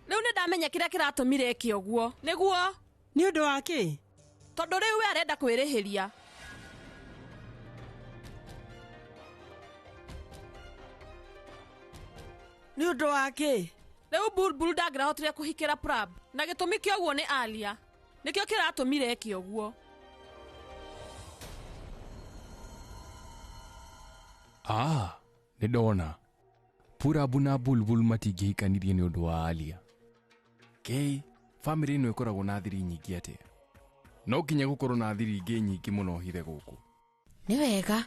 Rĩu nĩ ndamenya kĩrĩa kĩratũmire eke ũguo. Nĩguo. Nĩ ũndũ wa kĩ? Tondũ rĩu we arenda kwĩrĩhĩria. Nĩ ũndũ wa kĩ? Rĩu Bulbul ndangĩrahotire kũhikĩra Prab, na gĩtũmi kĩa ũguo nĩ Alia. Nĩkĩo kĩratũmire eke ũguo. Ah, nĩ ndona. Purabu na Bulbul matingĩhikanirie nĩ ũndũ wa Alia. Kei, bamĩrĩ ĩno ĩkoragwo na thiri nyingĩ atĩa? No nginya gũkorwo na thiri ingĩ nyingĩ mũno hithe gũkũ. Nĩ wega,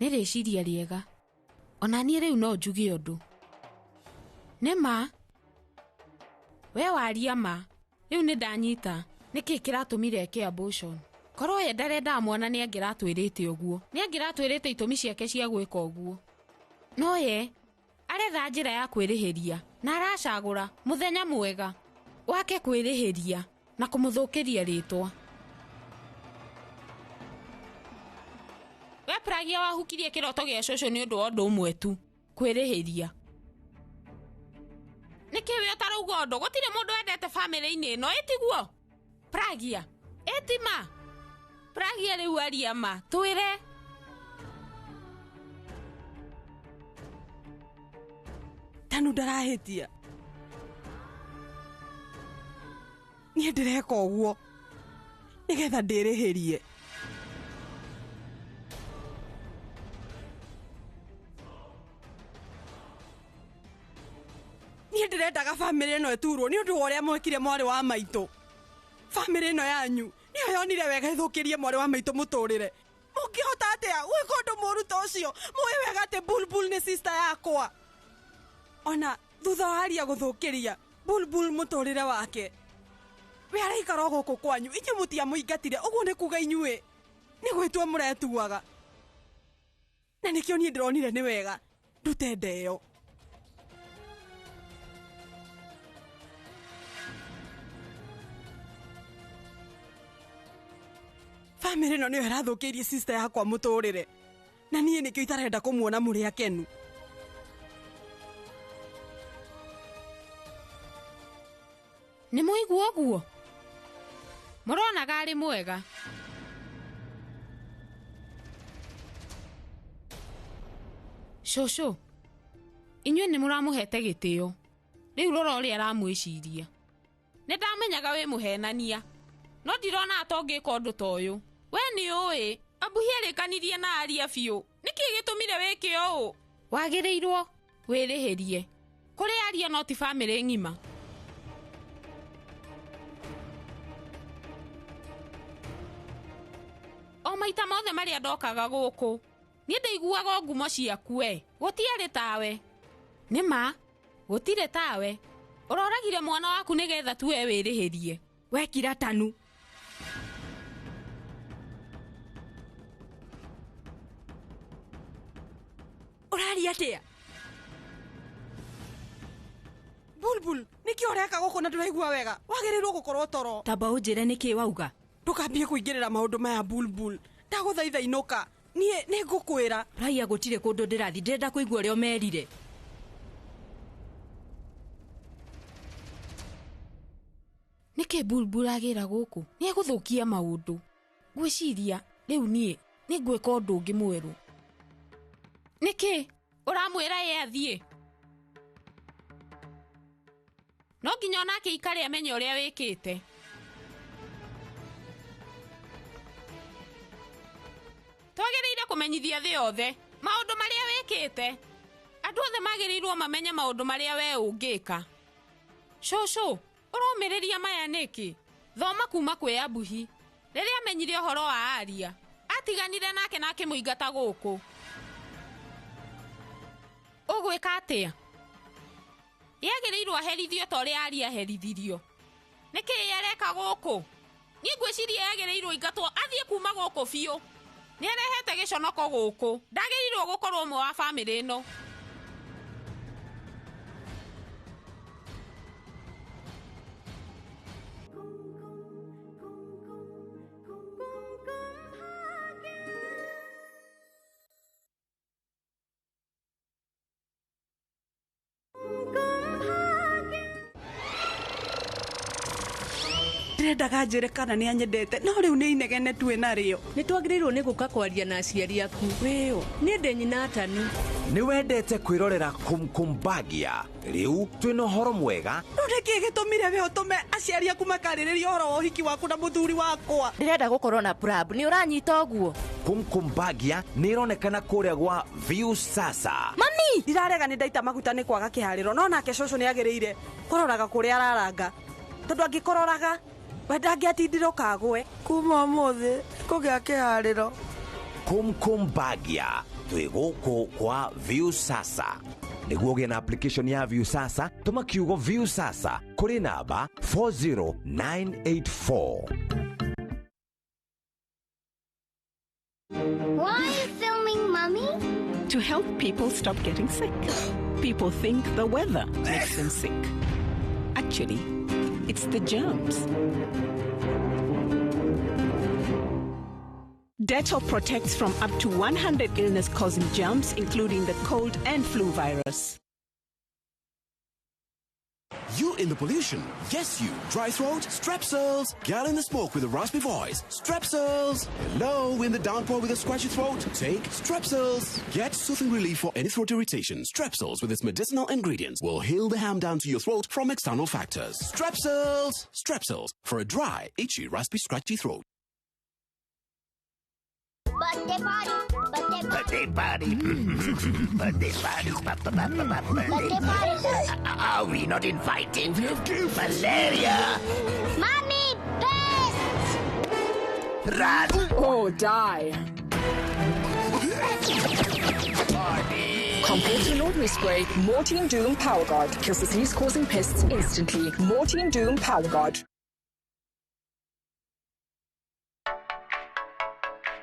nĩ rĩciria rĩega. Ona niĩ rĩu no njuge ũndũ. Nĩ ma. We waria ma. Rĩu nĩ ndanyita. Nĩkĩ kĩratũmire eke abortion? Korwo ye ndarendaga mwana nĩ angĩratwĩrĩte ũguo. Nĩ angĩratwĩrĩte itũmi ciake cia gwĩka ũguo. No ye aretha njĩra ya kwĩrĩhĩria na aracagũra mũthenya mwega wake kwĩrĩhĩria na kũmũthũkĩria rĩtwa. We Pragia wahukirie kĩroto gĩa cũcũ nĩ ũndũ wa ũndũ ũmwe tu, kwĩrĩhĩria. Nĩkĩ we ũtarauga ũndũ? Gũtirĩ mũndũ wendete bamĩrĩ-inĩ ĩno, ĩtiguo? Pragia, ĩtima. Pragia rĩu aria ma, twĩre. Tanu ndarahĩtia. Niĩ ndĩreka ũguo nĩgetha ndĩrĩhĩrie. Niĩ ndĩrendaga bamĩrĩ ĩno ĩturwo nĩ ũndũ wa ũrĩa mwekire mwarĩ wa maitũ. Bamĩrĩ ĩno yanyu nĩyo yonire wega ĩthũkĩrie mwarĩ wa maitũ mũtũrĩre. Mũngĩhota atĩa gwĩka ũndũ mũũru ta ũcio? Mũĩ wega atĩ Bulbul nĩ sister yakwa. Ona thutha wa Alia gũthũkĩria Bulbul mũtũrĩre wake, we araikara o gũkũ kwanyu, inyuĩ mũtiamũingatire. Ũguo nĩ kuga inyuĩ nĩ gwĩtua mũretuaga. Na nĩkĩo niĩ ndĩronire nĩ wega ndute nda ĩyo. Bamĩrĩ ĩno nĩyo ĩrathũkĩirie sister yakwa mũtũrĩre, na niĩ nĩkĩo itarenda kũmuona mũrĩ akenu. Nĩ mũigua ũguo? Mũronaga arĩ mwega. Cũcũ, inyuĩ nĩ mũramũhete gĩtĩo. Rĩu rora ũrĩa aramwĩciria. Nĩ ndamenyaga wĩ mũhenania, no ndirona atongĩka ũndũ ta ũyũ. We nĩ ũĩ, Abuhi arĩkanirie na Alia biũ. Nĩkĩ gĩtũmire wĩke ũũ? Wagĩrĩirwo wĩrĩhĩrie kũrĩ Alia no ti bamĩrĩ ng'ima. O maita mothe marĩa ndokaga gũkũ, niĩ ndaiguaga o ngumo ciaku we. Gũtiarĩ tawe. Nĩ ma, gũtirĩ tawe. Ũroragire mwana waku nĩgetha tu we wĩrĩhĩrie. Wekira Tanu. Ũraria atĩa? Bulbul, nĩkĩ ũreka gũkũ na ndũraigua wega? Wagĩrĩirwo gũkorwo toro. Tamba ũnjĩre nĩkĩ wauga. Ndũkambie kũingĩrĩra maũndũ maya Bulbul. Ndagũthaitha inũka. Niĩ nĩ ngũkwĩra. Raia gũtirĩ kũndũ ndĩrathiĩ, ndĩrenda kũigua ũrĩa ũmerire. Nĩkĩ Bulbul agĩra gũkũ? Nĩ egũthũkia maũndũ. Ngwĩciria rĩu niĩ nĩ ngwĩka ũndũ ũngĩ mwerũ. Nĩkĩ ũramwĩra ye athiĩ? No nginya onake ikare amenye ũrĩa wĩkĩte. Twagĩrĩire kũmenyithia thĩ yothe maũndũ marĩa wĩkĩte. Andũ othe magĩrĩirwo mamenye maũndũ marĩa we ũngĩka. Cũcũ, ũromĩrĩria maya nĩkĩ? Thoma kuma kwĩ Abuhi. Rĩrĩa amenyire ũhoro wa Alia, atiganire nake na akĩmũingata gũkũ. Ũgwĩka atĩa? Yagĩrĩirwo aherithio ta ũrĩa Alia aherithirio. Nĩkĩ areka gũkũ? Niĩ ngwĩciria yagĩrĩirwo ingatwo athiĩ kuma gũkũ biũ. Nĩ arehete gĩconoko gũkũ. Ndagĩrĩirwo gũkorwo ũmwe wa bamĩrĩ ĩno. Ndirendaga njĩre kana nĩ anyendete, no rĩu nĩ inegene tu ĩnarĩo. Nĩ twagĩrĩirwo nĩ gũka kwaria na aciari aku. Wĩũ, niĩ ndĩ nyina Tanu. Nĩ wendete kwĩrorera Kumkumbagia. Rĩu twĩna ũhoro mwega. No nĩkĩ gĩtũmire we ũtũme aciari aku makarĩrĩria ũhoro wa ũhiki waku na mũthuri wakwa? Ndĩrenda gũkorwo na Prab, nĩ ũranyita ũguo? Kumkum Bhagya nĩ ĩronekana kũrĩa gwa Viusasa. Mami, ndirarega nĩ ndaita maguta nĩ kwaga kĩharĩro, no nake cũcũ nĩ agĩrĩire kũroraga kũrĩa araranga, tondũ angĩkũroraga we ndangĩatindire ũkagwe. Kuma ũmũthĩ kũgĩa kĩharĩro. Kumkum Bhagya twĩ gũkũ kwa Viusasa. Nĩguo ũgĩe na application ya Viusasa, tũma kiugo Viusasa kũrĩ namba 40984. Why are you filming, Mummy? To help people stop getting sick. People think the weather makes them sick. Actually, it's the germs. Dettol protects from up to 100 illness-causing germs, including the cold and flu virus. You in the pollution. Yes, you. Dry throat? Strepsils. Girl in the smoke with a raspy voice. Strepsils. Hello, in the downpour with a scratchy throat? Take Strepsils. Get soothing relief for any throat irritation. Strepsils with its medicinal ingredients will heal the harm down to your throat from external factors. Strepsils. Strepsils. For a dry, itchy, raspy, scratchy throat. Birthday party, birthday party, birthday party, birthday party, birthday party. Are we not invited? Malaria. Mommy, best. Run or die. Party. Compared to an ordinary spray, Mortein Doom Power Guard kills disease-causing pests instantly. Mortein Doom Power Guard.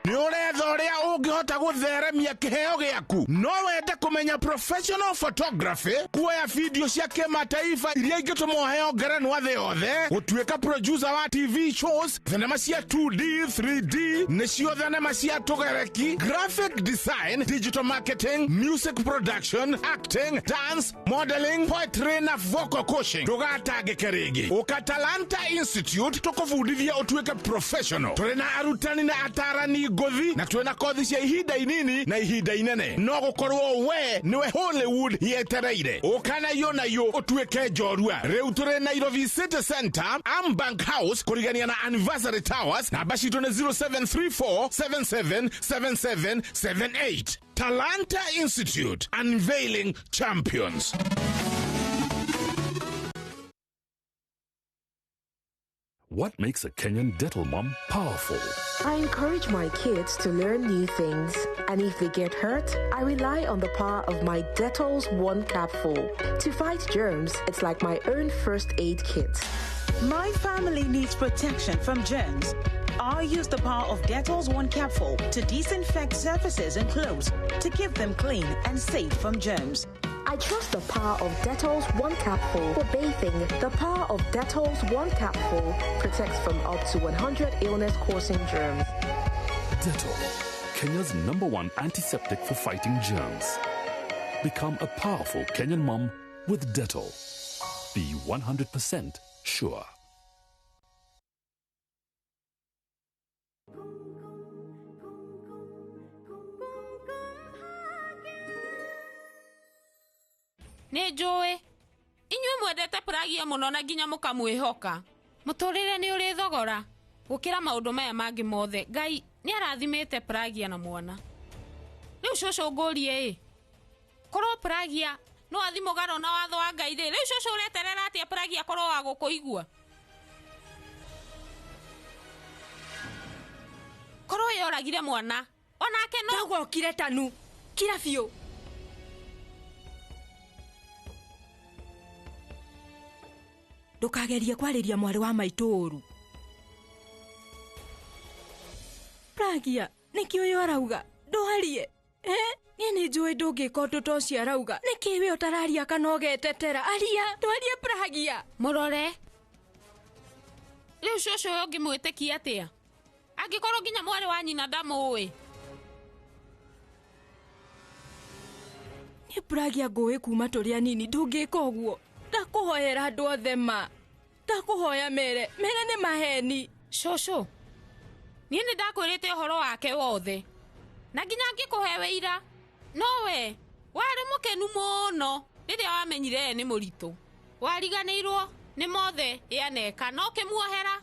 Nĩ ũretha ũrĩa ũngĩhota gũtheremia kĩheo gĩaku? No wende kũmenya professional photography, kuoya video cia kĩmataifa iria ingĩtũma ũheo ngerenwa thĩ yothe, gũtuĩka producer wa TV shows, thenema cia 2D, 3D, nĩcio thenema cia tũgereki, graphic design, digital marketing, music production, acting, dance, modeling, poetry na vocal coaching. Ndũgatangĩke rĩngĩ. Ũka Talanta Institute tũkũbundithia ũtuĩke professional. Tũrĩ na arutani na atarani ngũthi na twĩna kothi cia ihinda inini na ihinda inene. No gũkorwo we nĩwe Hollywood yetereire. Ũka na iyo na iyo ũtuĩke njorua. Rĩu tũrĩ Nairobi City Center, Ambank House, kũrigania na Anniversary Towers. Namba citũ nĩ 0734777778. Talanta Institute, unveiling champions. What makes a Kenyan Dettol mom powerful? I encourage my kids to learn new things, and if they get hurt, I rely on the power of my Dettol's One Capful. To fight germs, it's like my own first aid kit. My family needs protection from germs. I use the power of Dettol's One Capful to disinfect surfaces and clothes to keep them clean and safe from germs. I trust the power of Dettol's One Capful for bathing. The power of Dettol's One Capful protects from up to 100 illness-causing germs. Dettol, Kenya's #1 antiseptic for fighting germs. Become a powerful Kenyan mom with Dettol. Be 100% sure. Nĩ njũĩ inyuĩ mwendete Pragia mũno na nginya mũkamwĩhoka. Mũtũrĩre nĩ ũrĩ thogora gũkĩra maũndũ maya mangĩ mothe. Ngai nĩ arathimĩte Pragia na mwana. Rĩu cũcũ ngũrie ĩ, korwo Pragia no athi mũgaro na watho wa Ngai rĩ, rĩu cũcũ ũreterera atĩa Pragia korwo wa gũkũigua? Korwo yoragire mwana onake no ndauga ũkire tanu kira biũ. Ndũkagerie kwarĩria mwarĩ wa maitũ ũru. Pragia, nĩkĩ ũyũ arauga? Ndwarie. Niĩ nĩ njũĩ ndũngĩka ũndũ ta ũcio arauga. Nĩkĩ we ũtararia kana ũgetetera? Aria, ndwarie Pragia. Mũrore. Rĩu cũcũ ũyũ ũngĩmwĩtĩkia atĩa? Angĩkorwo nginya mwarĩ wa nyina ndamũĩ. Niĩ Pragia ngũĩ kuma tũrĩ anini, ndũngĩka ũguo. Ndakũhoera andũ othe ma. Ndakũhoya mere, mere nĩ maheni. Cũcũ, niĩ nĩ ndakwĩrĩte ũhoro wake wothe na nginya ngĩkũhe wĩira. No we warĩ mũkenu mũno rĩrĩa wamenyire ye nĩ mũritũ. Wariganĩirwo nĩ mothe yaneka no kĩmuohera.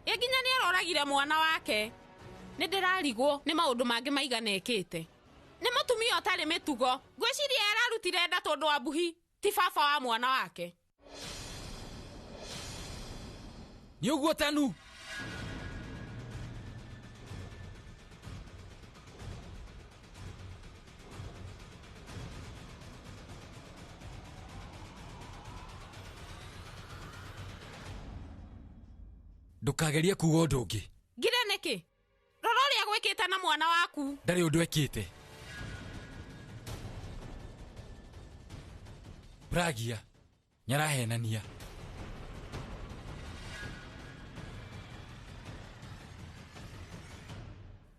Ĩ nginya nĩ aroragire mwana wake. Nĩ ndĩrarigwo nĩ maũndũ mangĩ maigana ekĩte. Nĩ mũtumia ũtarĩ mĩtugo. Ngwĩciria ararutire nda tondũ wa Mbuhi ti baba wa mwana wake. Nĩ ũguo Tanu? Ndũkagerie kuga ũndũ ũngĩ. Ngire nĩkĩ? Rora ũrĩa gwĩkĩte na mwana waku. Ndarĩ ũndũ ekĩte. Pragia nyarahenania.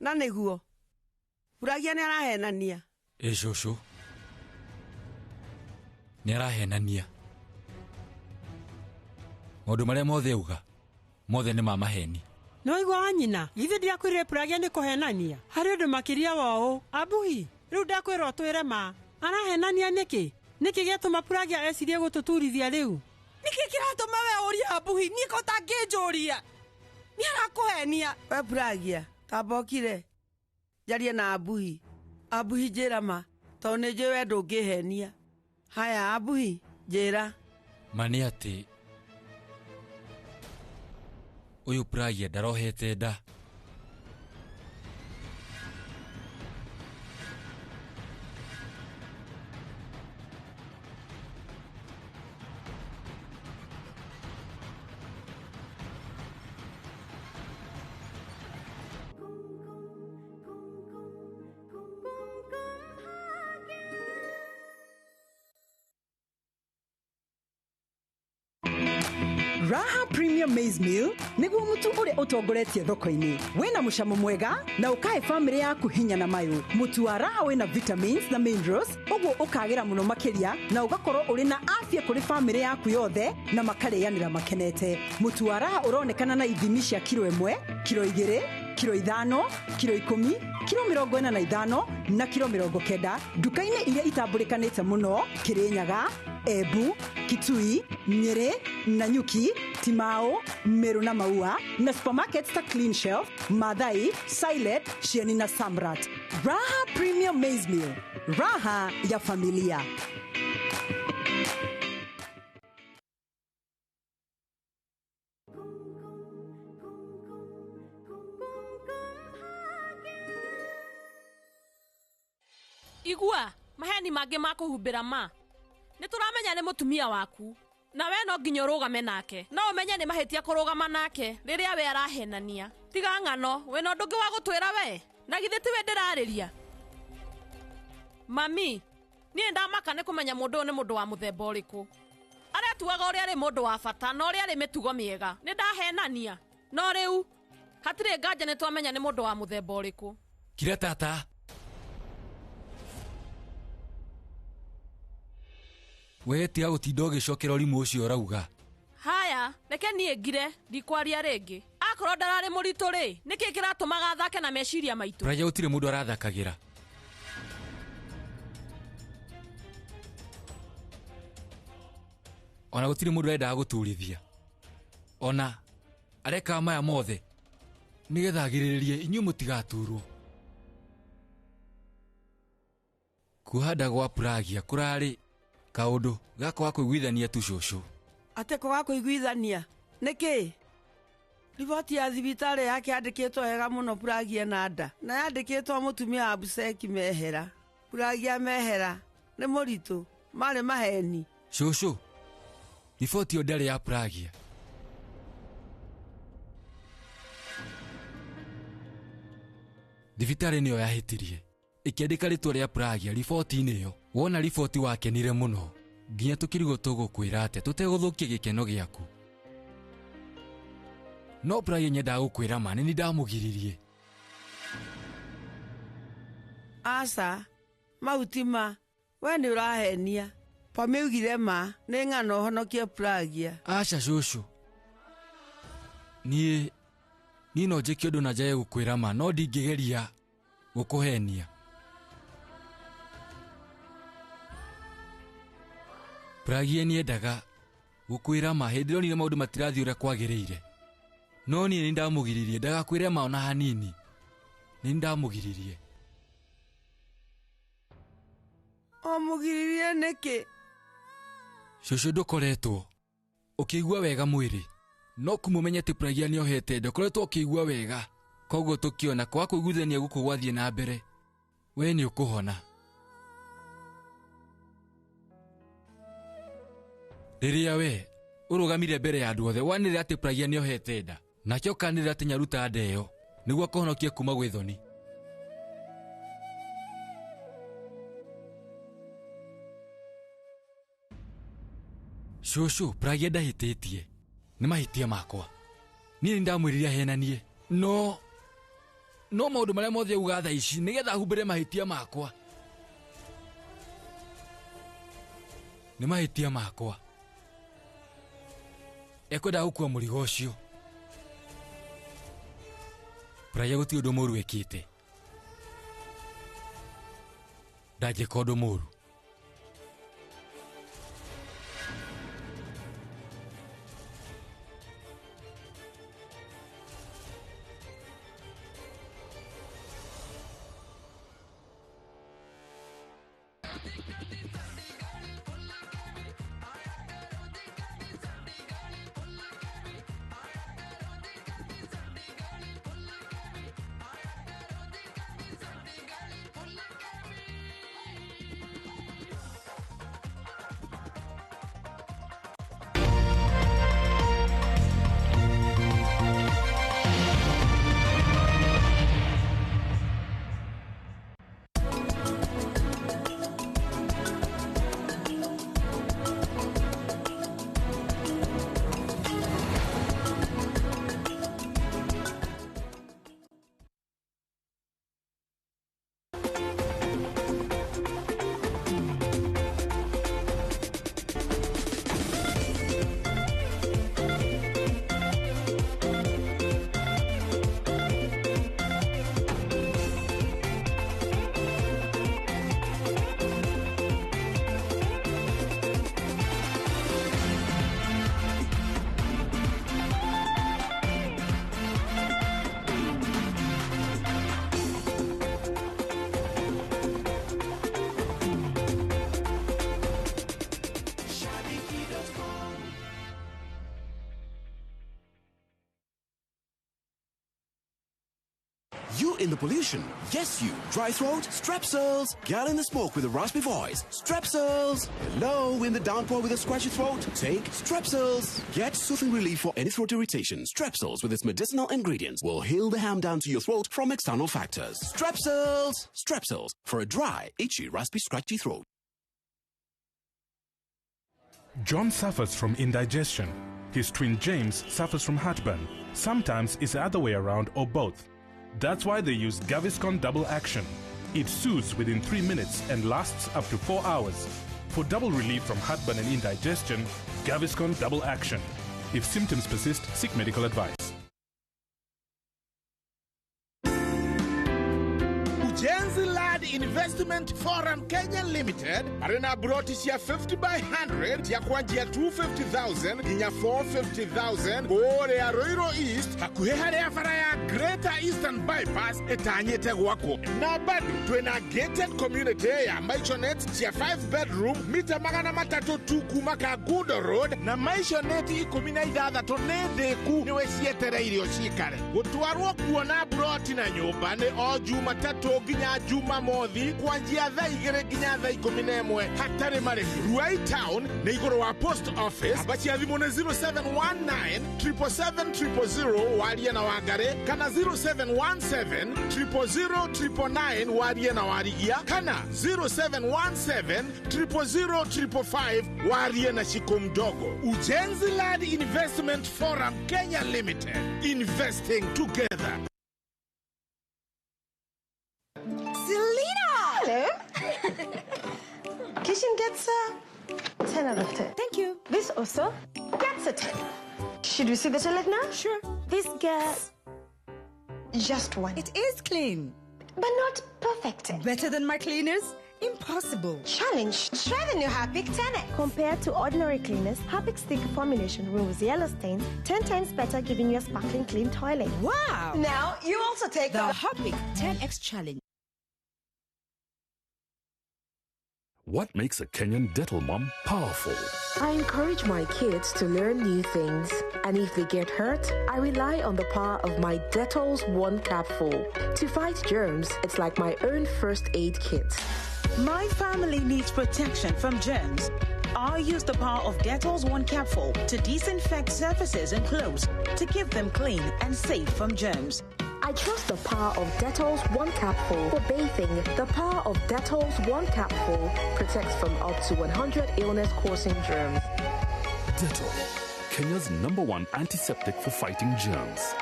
Na nĩguo Pragia nĩ arahenania. Ĩ cũcũ, nĩ arahenania. Maũndũ marĩa mothe auga mothe nĩ ma maheni. Nĩ waigua wa nyina, githĩ ndiakwĩrire Pragia nĩ kũhenania? Harĩ ũndũ makĩria wa ũũ. Abuhi, rĩu ndakwĩra ũtwĩre ma. Arahenania nĩkĩ? Nĩkĩ gĩatũma Pragia ecirie gũtũturithia rĩu? Nĩkĩ kĩratũma we ũrie Abuhi? Niĩ ko ũtangĩnjũria. Nĩ arakũhenia. We Pragia, tamba ũkire njarie na Abuhi. Abuhi njĩra ma, tondũ nĩ njũĩ we ndũngĩhenia. Haya Abuhi, njĩra. Ma nĩ atĩ ũyũ Pragia ndarohete nda. Raha Premium Maize Meal nĩguo mũtu ũrĩa ũtongoretie thoko-inĩ. Wĩna mũcamo mwega na ũkahe famĩlĩ yaku hinya na mayũ. Mũtu wa Raha wĩna vitamins na minerals, ũguo ũkagĩra mũno makĩria na ũgakorwo ũrĩ na afya kũrĩ famĩlĩ yaku yothe na makarĩanĩra makenete. Mũtu wa Raha ũronekana na ithimi cia kiro 1, kiro 2, kiro 5, kiro 10, kiro 45 na kiro 90 nduka-inĩ iria itambũrĩkanĩte mũno Kĩrĩnyaga, Embu, Kitui, Nyeri, Nanyuki, Timao, Meru na Maua na supermarkets ta Clean Shelf, Mathai, Silent, Shieni na Samrat. Raha Premium Maize Meal, raha ya familia. Igua, maheni mangĩ ma kũhumbĩra ma. Nĩ tũramenya nĩ mũtumia waku na we no nginya ũrũgame nake. No ũmenye nĩ mahĩtia kũrũgama nake rĩrĩa we arahenania. Tiga ng'ano, wĩna ũndũ ũngĩ wa gũtwĩra we? Na githĩ tiwe ndĩrarĩria? Mami, niĩ ndamaka nĩ kũmenya mũndũ ũyũ nĩ mũndũ wa mũthemba ũrĩkũ. Aretuaga ũrĩa arĩ mũndũ wa bata na ũrĩa arĩ mĩtugo mĩega. Nĩ ndahenania. No rĩu hatirĩ nganja nĩ twamenya nĩ mũndũ wa mũthemba ũrĩkũ. Kira tata. We tiga gũtinda ũgĩcokera ũrimũ ũcio ũrauga. Haya, reke niĩ ngire, ndikwaria rĩngĩ. Akorwo ndararĩ mũritũ rĩ, nĩkĩ kĩratũmaga athake na meciria maitũ? Pragia gũtirĩ mũndũ arathakagĩra. Ona gũtirĩ mũndũ arendaga gũturithia. Ona arekaga maya mothe nĩgetha agirĩrĩrie inyuĩ mũtigaturwo. Kuoha nda gwa Pragia kũrarĩ kaũndũ gakwa kũiguithania tu cũcũ. Atĩ kwaga kũiguithania nĩkĩ? Riboti ya thibitarĩ yake yandĩkĩtwo wega mũno Pragia na nda na yandĩkĩtwo mũtumia wa Buseki mehera. Pragia mehera nĩ mũritũ, marĩ maheni. Cũcũ, riboti ĩyo ndarĩ ya Pragia. Thibitarĩ nĩyo yahĩtirie ĩkĩandĩka rĩtwa rĩa Pragia riboti-inĩ ĩyo. Wona riboti wakenire mũno nginya tũkĩrigwo tũgũkwĩra atĩa tũtegũthũkia gĩkeno gĩaku. No Pragia nyendaga gũkwĩra ma, nĩ ndamũgiririe. Aca, mau ti ma, we nĩ ũrahenia. Pami augire ma, nĩ ng'ano ũhonokie Pragia. Aca cũcũ, niĩ no njĩke ũndũ na njage gũkwĩra ma, no ndingĩgeria gũkũhenia. Pragia nĩendaga gũkwĩra ma hĩndĩ ĩrĩa onire maũndũ matirathiĩ ũrĩa kwagĩrĩire. No niĩ nĩndamũgiririe ndagakwĩre ma ona hanini. Nĩ ndamũgiririe. Ũmũgiririe nĩkĩ? Cũcũ ndũkoretwo ũkĩigua wega mwĩrĩ. No kũmũmenya atĩ Pragya nĩohete nda ũkoretwo ũkĩigua wega. Koguo tũkĩona kwaga kũiguithania gũkũ gwathiĩ na mbere, we nĩ ũkũhona. Rĩrĩa we ũrũgamire mbere ya andũ othe wanĩrĩra atĩ Pragya nĩohete nda, nake ũkanĩrĩra atĩ nĩaruta nda ĩyo nĩguo akũhonokie kuma gwĩ thoni. Cũcũ, Pragya ndahĩtĩtie. Nĩ mahĩtia makwa. Niĩ nĩndamwĩrire ahenanie. No maũndũ marĩa mothe auga thaa ici nĩgetha ahumbĩre mahĩtia makwa. Nĩ mahĩtia makwa. Ekwendaga gũkua mũrigo ũcio. Pragya gũtirĩ ũndũ mũũru ekĩte. Ndangĩka ũndũ mũũru. You in the pollution. Yes, you. Dry throat? Strepsils. Girl in the smoke with a raspy voice. Strepsils. Hello in the downpour with a scratchy throat. Take Strepsils. Get soothing relief for any throat irritation. Strepsils with its medicinal ingredients will heal the ham down to your throat from external factors. Strepsils. Strepsils for a dry, itchy, raspy, scratchy throat. John suffers from indigestion. His twin James suffers from heartburn. Sometimes it's the other way around or both. That's why they use Gaviscon Double Action. It soothes within 3 minutes and lasts up to 4 hours. For double relief from heartburn and indigestion, Gaviscon Double Action. If symptoms persist, seek medical advice. Ujenzi Land Investment Forum Kenya Limited arena broti cia 50 by 100 ya kwanjia 250,000 nginya 450,000 kũrĩa Ruiru East hakuhĩ harĩa bara ya Greater Eastern Bypass ĩtanyĩte gwakwo. Na bado twĩna gated community ya Maisonette cia 5 bedroom mita 300 tu kuma Kangundo Road na Maisonette 16 nĩ ndĩku nĩwe cietereirio cikare. Gũtwarwo kuona broti na nyũmba nĩ o Jumatatũ nginya Jumamothi kwanjia thaa 2 nginya thaa 11 hatarĩ marĩhi. Ruai Town nĩ igũrũ wa post office. Namba cia thimũ nĩ 0719 777 000 warie na Wangari kana 0717 000 999 warie na Warigia kana 0717 000 555 warie na Shiko Mdogo. Ujenzi Land Investment Forum Kenya Limited. Investing together. Selena! Hello. Kitchen gets a 10 out of 10. Thank you. This also gets a 10. Should we see the toilet now? Sure. This gets just one. It is clean. But not perfect. Better than my cleaners? Impossible. Challenge. Try the new Harpic 10X. Compared to ordinary cleaners, Harpic's thick formulation removes yellow stains 10 times better, giving you a sparkling clean toilet. Wow! Now you also take the Harpic 10X Challenge. What makes a Kenyan Dettol mom powerful? I encourage my kids to learn new things, and if they get hurt, I rely on the power of my Dettol's One Capful. To fight germs, it's like my own first aid kit. My family needs protection from germs. I use the power of Dettol's One Capful to disinfect surfaces and clothes to keep them clean and safe from germs. I trust the power of Dettol's One Capful for bathing. The power of Dettol's One Capful protects from up to 100 illness-causing germs. Dettol, Kenya's #1 antiseptic for fighting germs.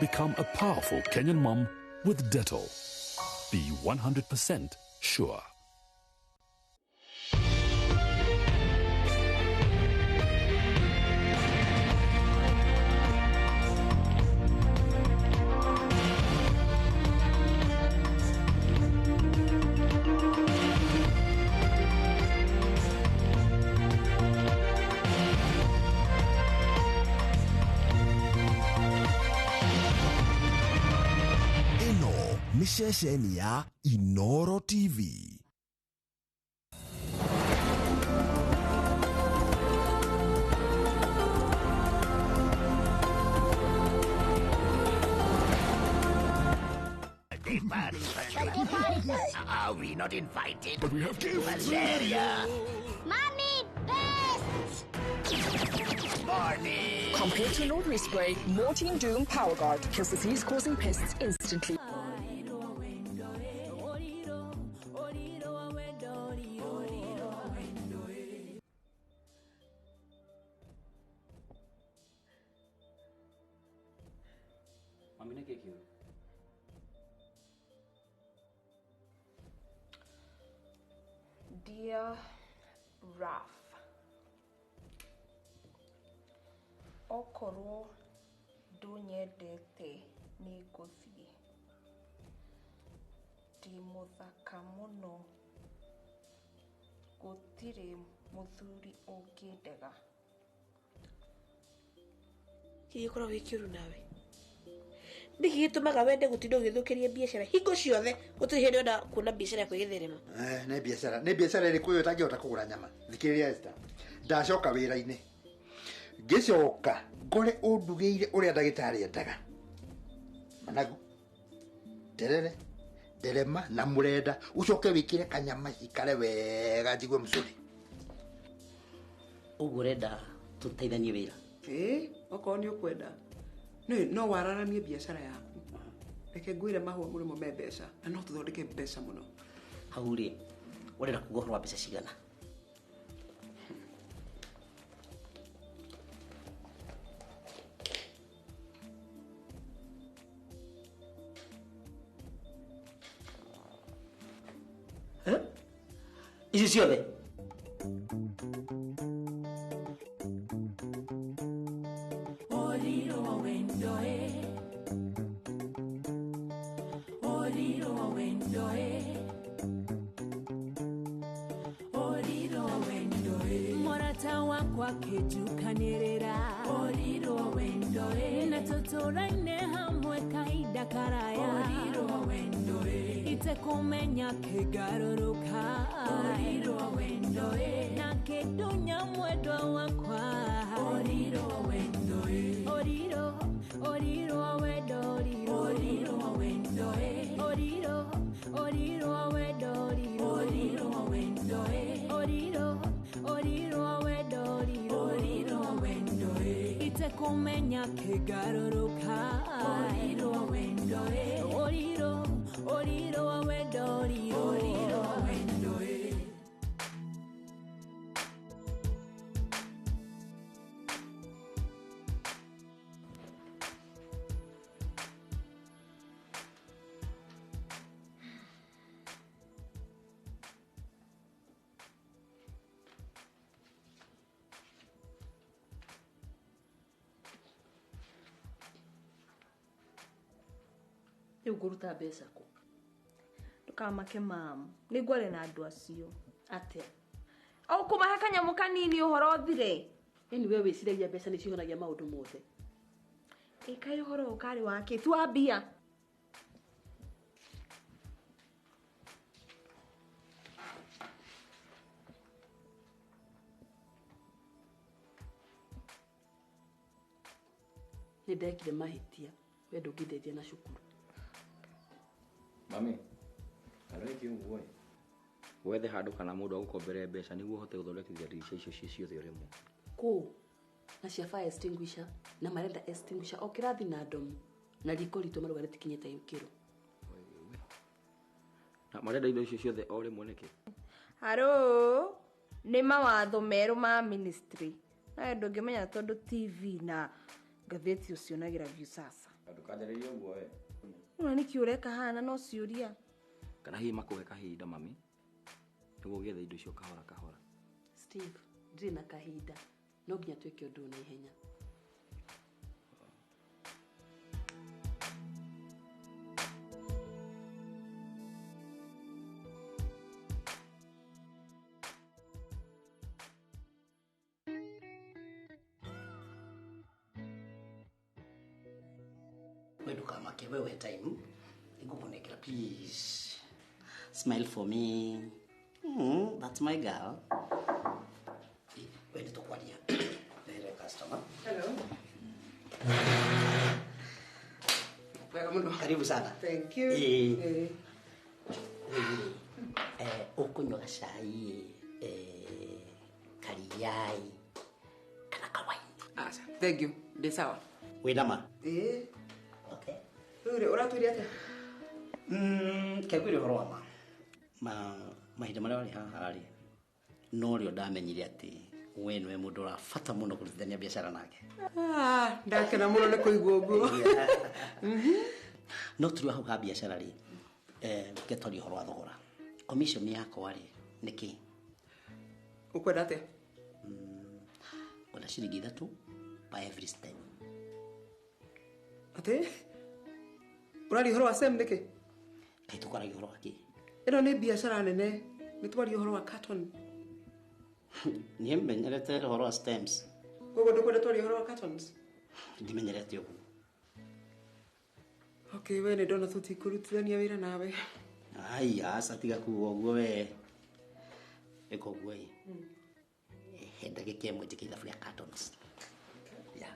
Become a powerful Kenyan mom with Dettol. Be 100% sure. Ceceni ya Inoro TV. Are we not invited? But we have gifts. Malaria. Mommy, best. Morning. Compared to an ordinary spray, Mortein Doom Power Guard kills disease-causing pests instantly. Dear Raf, okorwo ndunyendete nĩngũthiĩ. Ndĩ mũthaka mũno, gũtirĩ mũthuri ũngĩndega. Kĩ gĩkoragwo gĩ kĩũru nawe? Nĩkĩ gĩtũmaga wende gũtinda ũgĩthũkĩria biacara hingo ciothe? Gũtirĩ hĩndĩ wenda kuona biacara yaku ĩgĩtherema. Nĩ biacara, nĩ biacara ĩrĩkũ ĩyo ĩtangĩhota kũgũra nyama? Thikĩrĩria Esther, ndacoka wĩra-inĩ ngĩcoka ngore ũndugĩire ũrĩa ndagĩtarĩ endaga, managu, terere, nderema na mũrenda, ũcoke wĩkĩre kanyama cikare wega njigue mũcũrĩ. Ũguo ũrenda tũteithanie wĩra? Ĩĩ, okorwo nĩ ũkwenda no wararamie biacara yaku. Reke ngwĩre mahũa mũrĩmo me mbeca na no tũthondeke mbeca mũno. Hau rĩ, ũrenda kuga ũhoro wa mbeca cigana? Ici ciothe? Wakijukanirira oriro wendo na tuturane hamwe kahinda karaya oriro wendo itekumenya kigaruruka oriro wendo na kidunya mwendwa wakwa oriro wendo oriro oriro wendo oriro wendo oriro oriro wendo oriro wendo oriro oriro wendo oriro wendo itekumenya kigaruruka oriro wendo oriro oriro wendo oriro wendo. Rĩu ngũruta mbeca kũ? Ndũkamake mam. Nĩ ngwaria na andũ acio. Atĩa? O kũmahe kanyamũ kanini ũhoro ũthire. Ĩni we wĩciragia mbeca nĩ cihonagia maũndũ mothe. Ĩkaĩ ũhoro ũkarĩ wake tu ambia. Nĩ ndekire mahĩtia we ndũngĩndeithia na cukuru. Mami, areke ũguo ĩ. Wethe handũ kana mũndũ agũkombere mbeca nĩguo ũhote gũthondekithia ndirica icio ciĩ ciothe o rĩmwe. Kũ? Na cia fire extinguisher na marenda extinguisher o kĩrathi na ndomu na riko ritũ marauga rĩtikinyĩte ikĩro. Na marenda indo icio ciothe o rĩmwe nĩkĩ? Haro, nĩ mawatho merũ ma ministry. Nawe ndũngĩmenya tondũ TV na ngathĩti ũcionagĩra Viusasa. Ndũkanjarĩrie ũguo we. Ũna nĩkĩ ũreka haha no ciũria? Kana hihi makũhe kahinda mami nĩguo ũgĩethe indo icio kahora kahora. Steve, ndirĩ na kahinda no nginya twĩke ũndũ na ihenya. We ndũkamake wewe time nĩngũkũnengera please. Smile for me. That's my girl. We nĩtũkwaria. Ndĩre customer. Hello. Wega mũno. Karibu sana. Thank you. Ũkũnyua gacai, kariyai kana kawaini? Aca, thank you. Ndĩ sawa. Wĩna ma? Ĩĩ. Okay. Rĩu rĩ, ũratwĩre atĩa? Kengwĩre ũhoro wa ma mahinda marĩa warĩ haha rĩ, no rĩo ndamenyire atĩ we nĩwe mũndũ ũrabata mũno kũrutithania biacara nake. Ndakena mũno nĩ kũigua ũguo. No tũrĩ hau ha biacara rĩ, ngetwaria ũhoro wa thogora. Commission yakwa rĩ, nĩ kĩ? Ũkwenda atĩa? Ngwenda ciringi 3 by every step. Atĩ? Ũraria ũhoro wa SEM nĩkĩ? Kaĩ tũkwaragia ũhoro wa kĩ? Ĩno nĩ biacara nene, nĩ twaria ũhoro wa carton. Niĩ menyerete ũhoro wa stems. Koguo ndũkwenda twarie ũhoro wa cartons? Ndimenyerete ũguo. Okay, we nĩ ndona tũtikũrutithania wĩra nawe. Ai, aca tiga kuga ũguo we. Ĩka ũguo ĩ. He ndagĩka ĩmwe njĩke ithabu rĩa cartons. Yeah.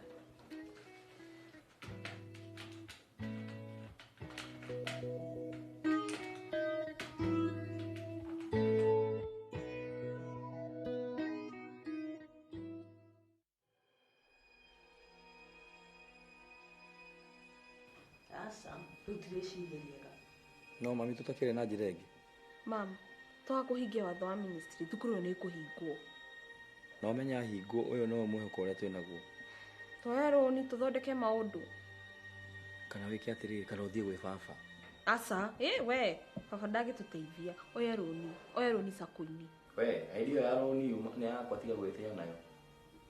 Aca, rĩu ndirĩciria rĩega. No mami tũtakĩrĩ na njĩra ĩngĩ. Mam, twaga kũhingia watho wa ministry, thukuru ĩyo nĩ ĩkũhingwo. Na ũmenye ahingwo ũyũ nowe mwĩhoko ũrĩa twĩnaguo. Tuoe rũni tũthondeke maũndũ. Kana wĩke atĩrĩrĩ, kana ũthiĩ gwĩ baba. Aca, we, baba ndangĩtũteithia. Oya rũni, oya rũni sacco-inĩ. We, idea ya rũni nĩ yakwa tiga gwĩtĩa nayo.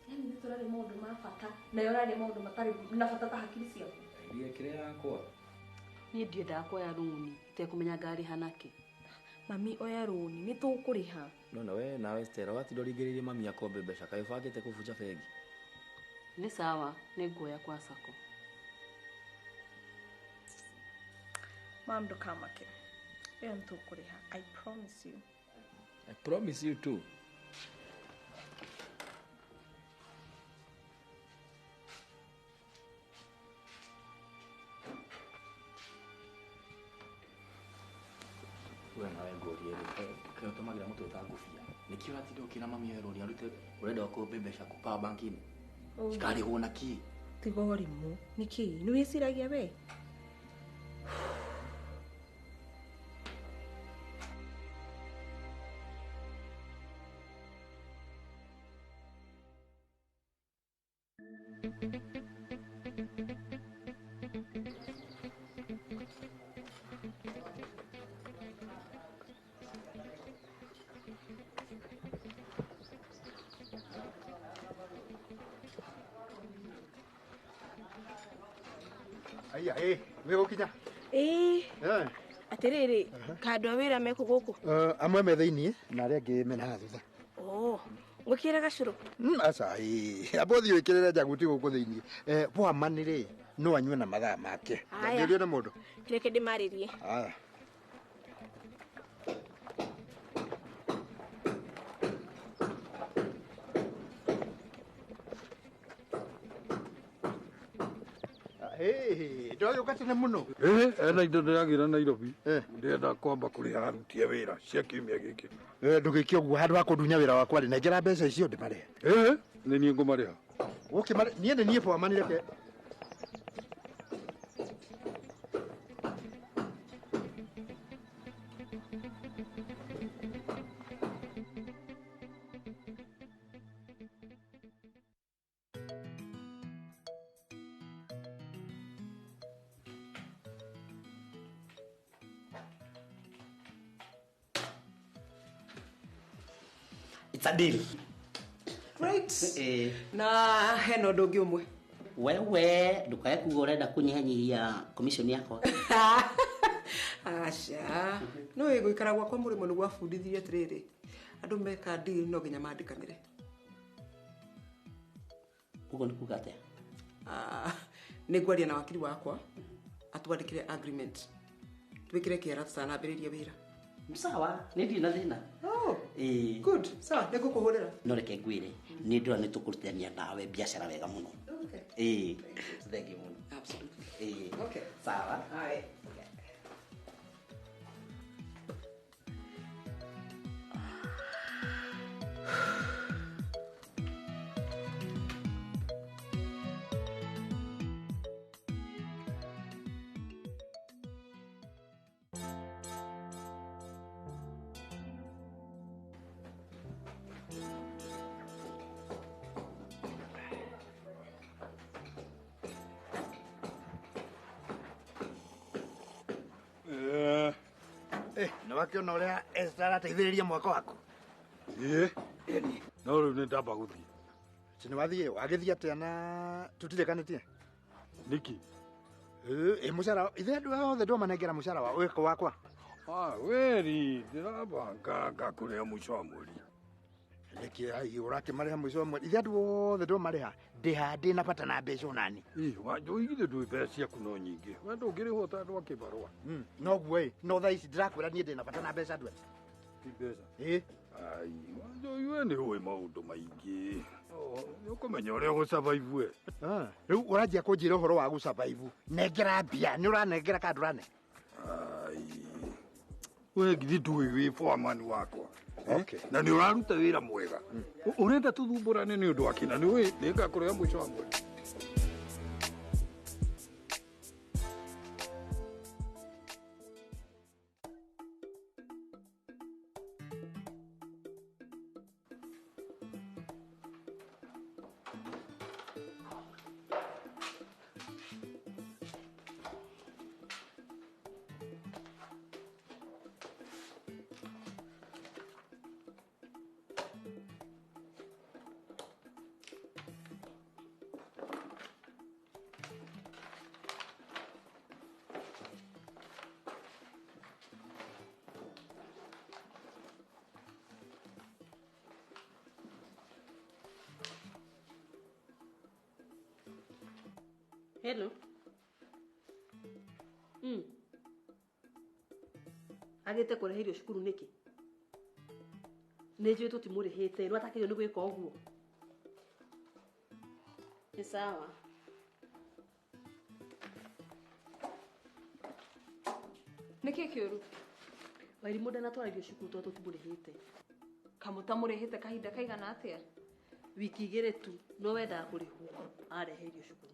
Yaani nĩ tũraria maũndũ ma bata, nayo ũraria maũndũ matarĩ na bata ta hakiri ciaku. Idea kĩrĩa yakwa. Niĩ ndiendaga kuoya rũni itekũmenya ngarĩha nakĩ. Mami oya rũni, nĩ tũkũrĩha. No na we nawe Stella watinda ũringĩrĩirie mami akombe mbeca kaĩ ũbangĩte kũbunja bengi? Nĩ sawa, nĩ nguoya kwa sacco. Mam, ndũkamake. Ĩyo nĩ tũkũrĩha. I promise you. I promise you too. We nawe ngũrie rĩ, kaĩ ũtũmagĩra mũtwe ta ngũbia? Nĩkĩ ũratinda ũkĩra mami oe rũni arute ũrenda ũkombe mbeca kũ power bank-inĩ? Cikarĩhwo na kĩ? Tiga ũrimũ. Nĩkĩ? Nĩ wĩciragia we? Aya, wĩ gũkinya? Ĩĩ. Atiriri, ka andũ a wĩra mekũ gũkũ? Amwe me thĩiniĩ na arĩa angĩ mena haha thutha. Oh, ngwĩkĩre gacũrũ? Aca, ĩĩ. Amba ũthiĩ wĩkĩrĩre njaguti gũkũ thĩiniĩ. Bwamani rĩ, no anyue na mathaa make. Aya. Ndangĩũrio nĩ mũndũ. Reke ndĩmarĩrie. Aya. Ndwagĩũka tene mũno. Ena indo ndĩragĩra Nairobi. Ndĩrenda kwamba kũrĩha aruti a wĩra cia kiumia gĩkĩ. Ndũgĩke ũguo handũ ha kũndunya wĩra wakwa rĩ, nengera mbeca icio ndĩmarĩhe. Nĩ niĩ ngũmarĩha. Ũkĩmarĩha, niĩ nĩ niĩ bwamani reke. It's a deal. Great. Na hena ũndũ ũngĩ ũmwe. Wewe ndukae kuga ũrenda kũnyihanyihia commission yakwa. Aca. No ĩgũikara gwakwa mũrĩmo nĩguo abundithirie atĩrĩrĩ. Andũ meka deal no nginya mandĩkanĩre. Ũguo nĩ kuga atĩa? Nĩ ngwaria na wakiri wakwa atwandĩkĩre agreement. Twĩkĩre kĩara tũtanambĩrĩria wĩra. Sawa, nĩ ndirĩ na thĩna. Oh, good. Sawa, nĩ ngũkũhũrĩra. No reke ngwĩre, nĩ ndĩrona nĩ tũkũrutithania nawe biacara wega mũno. Okay. Thank you mũno. Absolutely. Okay. Sawa. Aye. Nĩ wakĩona ũrĩa Esther arateithĩrĩria mwako waku? Ĩĩ. No rĩu nĩ ndamba gũthiĩ. Ci nĩ wathiĩ, wagĩthiĩ atĩa na tũtirĩkanĩtie? Nĩkĩ? Ĩ mũcara, ithe andũ othe ndwamanengera mũcara wa wĩko wakwa. Weri, ndĩrabanga ngakũrĩha mũico wa mweri. Nĩkĩ ai ũrakĩmarĩha mũico wa mweri? Ithe andũ othe ndwamarĩha, ndĩha ndĩna bata na mbeca onani. Wanjũi githĩ ndũĩ mbeca ciaku no nyingĩ. We ndũngĩrĩhwo ta andũ a kĩbarũa. Noguo ĩ, no thaa ici ndĩrakwĩra niĩ ndĩna bata na mbeca ndwe. Ti mbeca? Ĩ. Ai, Wanjũi we nĩ ũĩ maũndũ maingĩ. Nĩ ũkũmenya ũrĩa ũgũsurvive we. Rĩu ũranjia kũnjĩra ũhoro wa gũsurvive. Nengera mbia, nĩ ũranengera kana ndũrane? Ai. We githĩ ndũĩ wĩ foreman wakwa. Okay. Na nĩ ũraruta wĩra mwega. Ũrenda tũthumbũrane nĩ ũndũ wa kĩna nĩ ũĩ nĩ ngakũrĩha mũico wa mweri. Hello. Agĩte kũrehe irio cukuru nĩkĩ? Nĩ njũĩ tũtimũrĩhĩte, rĩu atakĩrĩirwo nĩ gwĩka ũguo. Nĩ sawa. Nĩkĩ kĩũru? Wairimũ ndanatwara irio cukuru tondũ tũtimũrĩhĩte. Kamũtamũrĩhĩte kahinda kaigana atĩa? Wiki igĩrĩ tu, no wendaga kũrĩhwo arehe irio cukuru.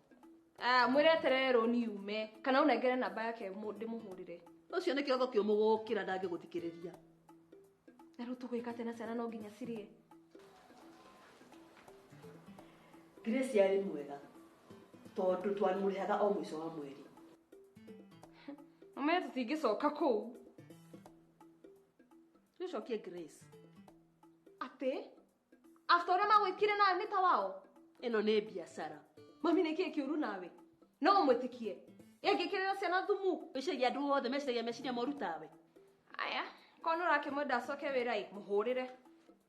Mwĩre eterere rũni yume kana ũnengere namba yake ndĩmũhũrĩre. Ũcio nĩ kĩongo kĩũmũ gũkĩra ndangĩgũthikĩrĩria. Na rĩu tũgwĩka atĩa na ciana no nginya cirĩe? Grace arĩ mwega tondũ twamũrĩhaga o mũico wa mweri. Ũmenye tũtingĩcoka kũu. Tũcokie Grace. Atĩ? After ũrĩa magwĩkire nawe nĩ ta wao? Ĩno nĩ biacara. Mami nĩ kĩĩ kĩũru nawe? No ũmwĩtĩkie. Ĩngĩkĩrĩra ciana thumu. Wĩciria andũ othe meciragia meciria moru tawe. Aya, korwo nĩ ũrakĩmwenda acoke wĩra ĩ, mũhũrĩre.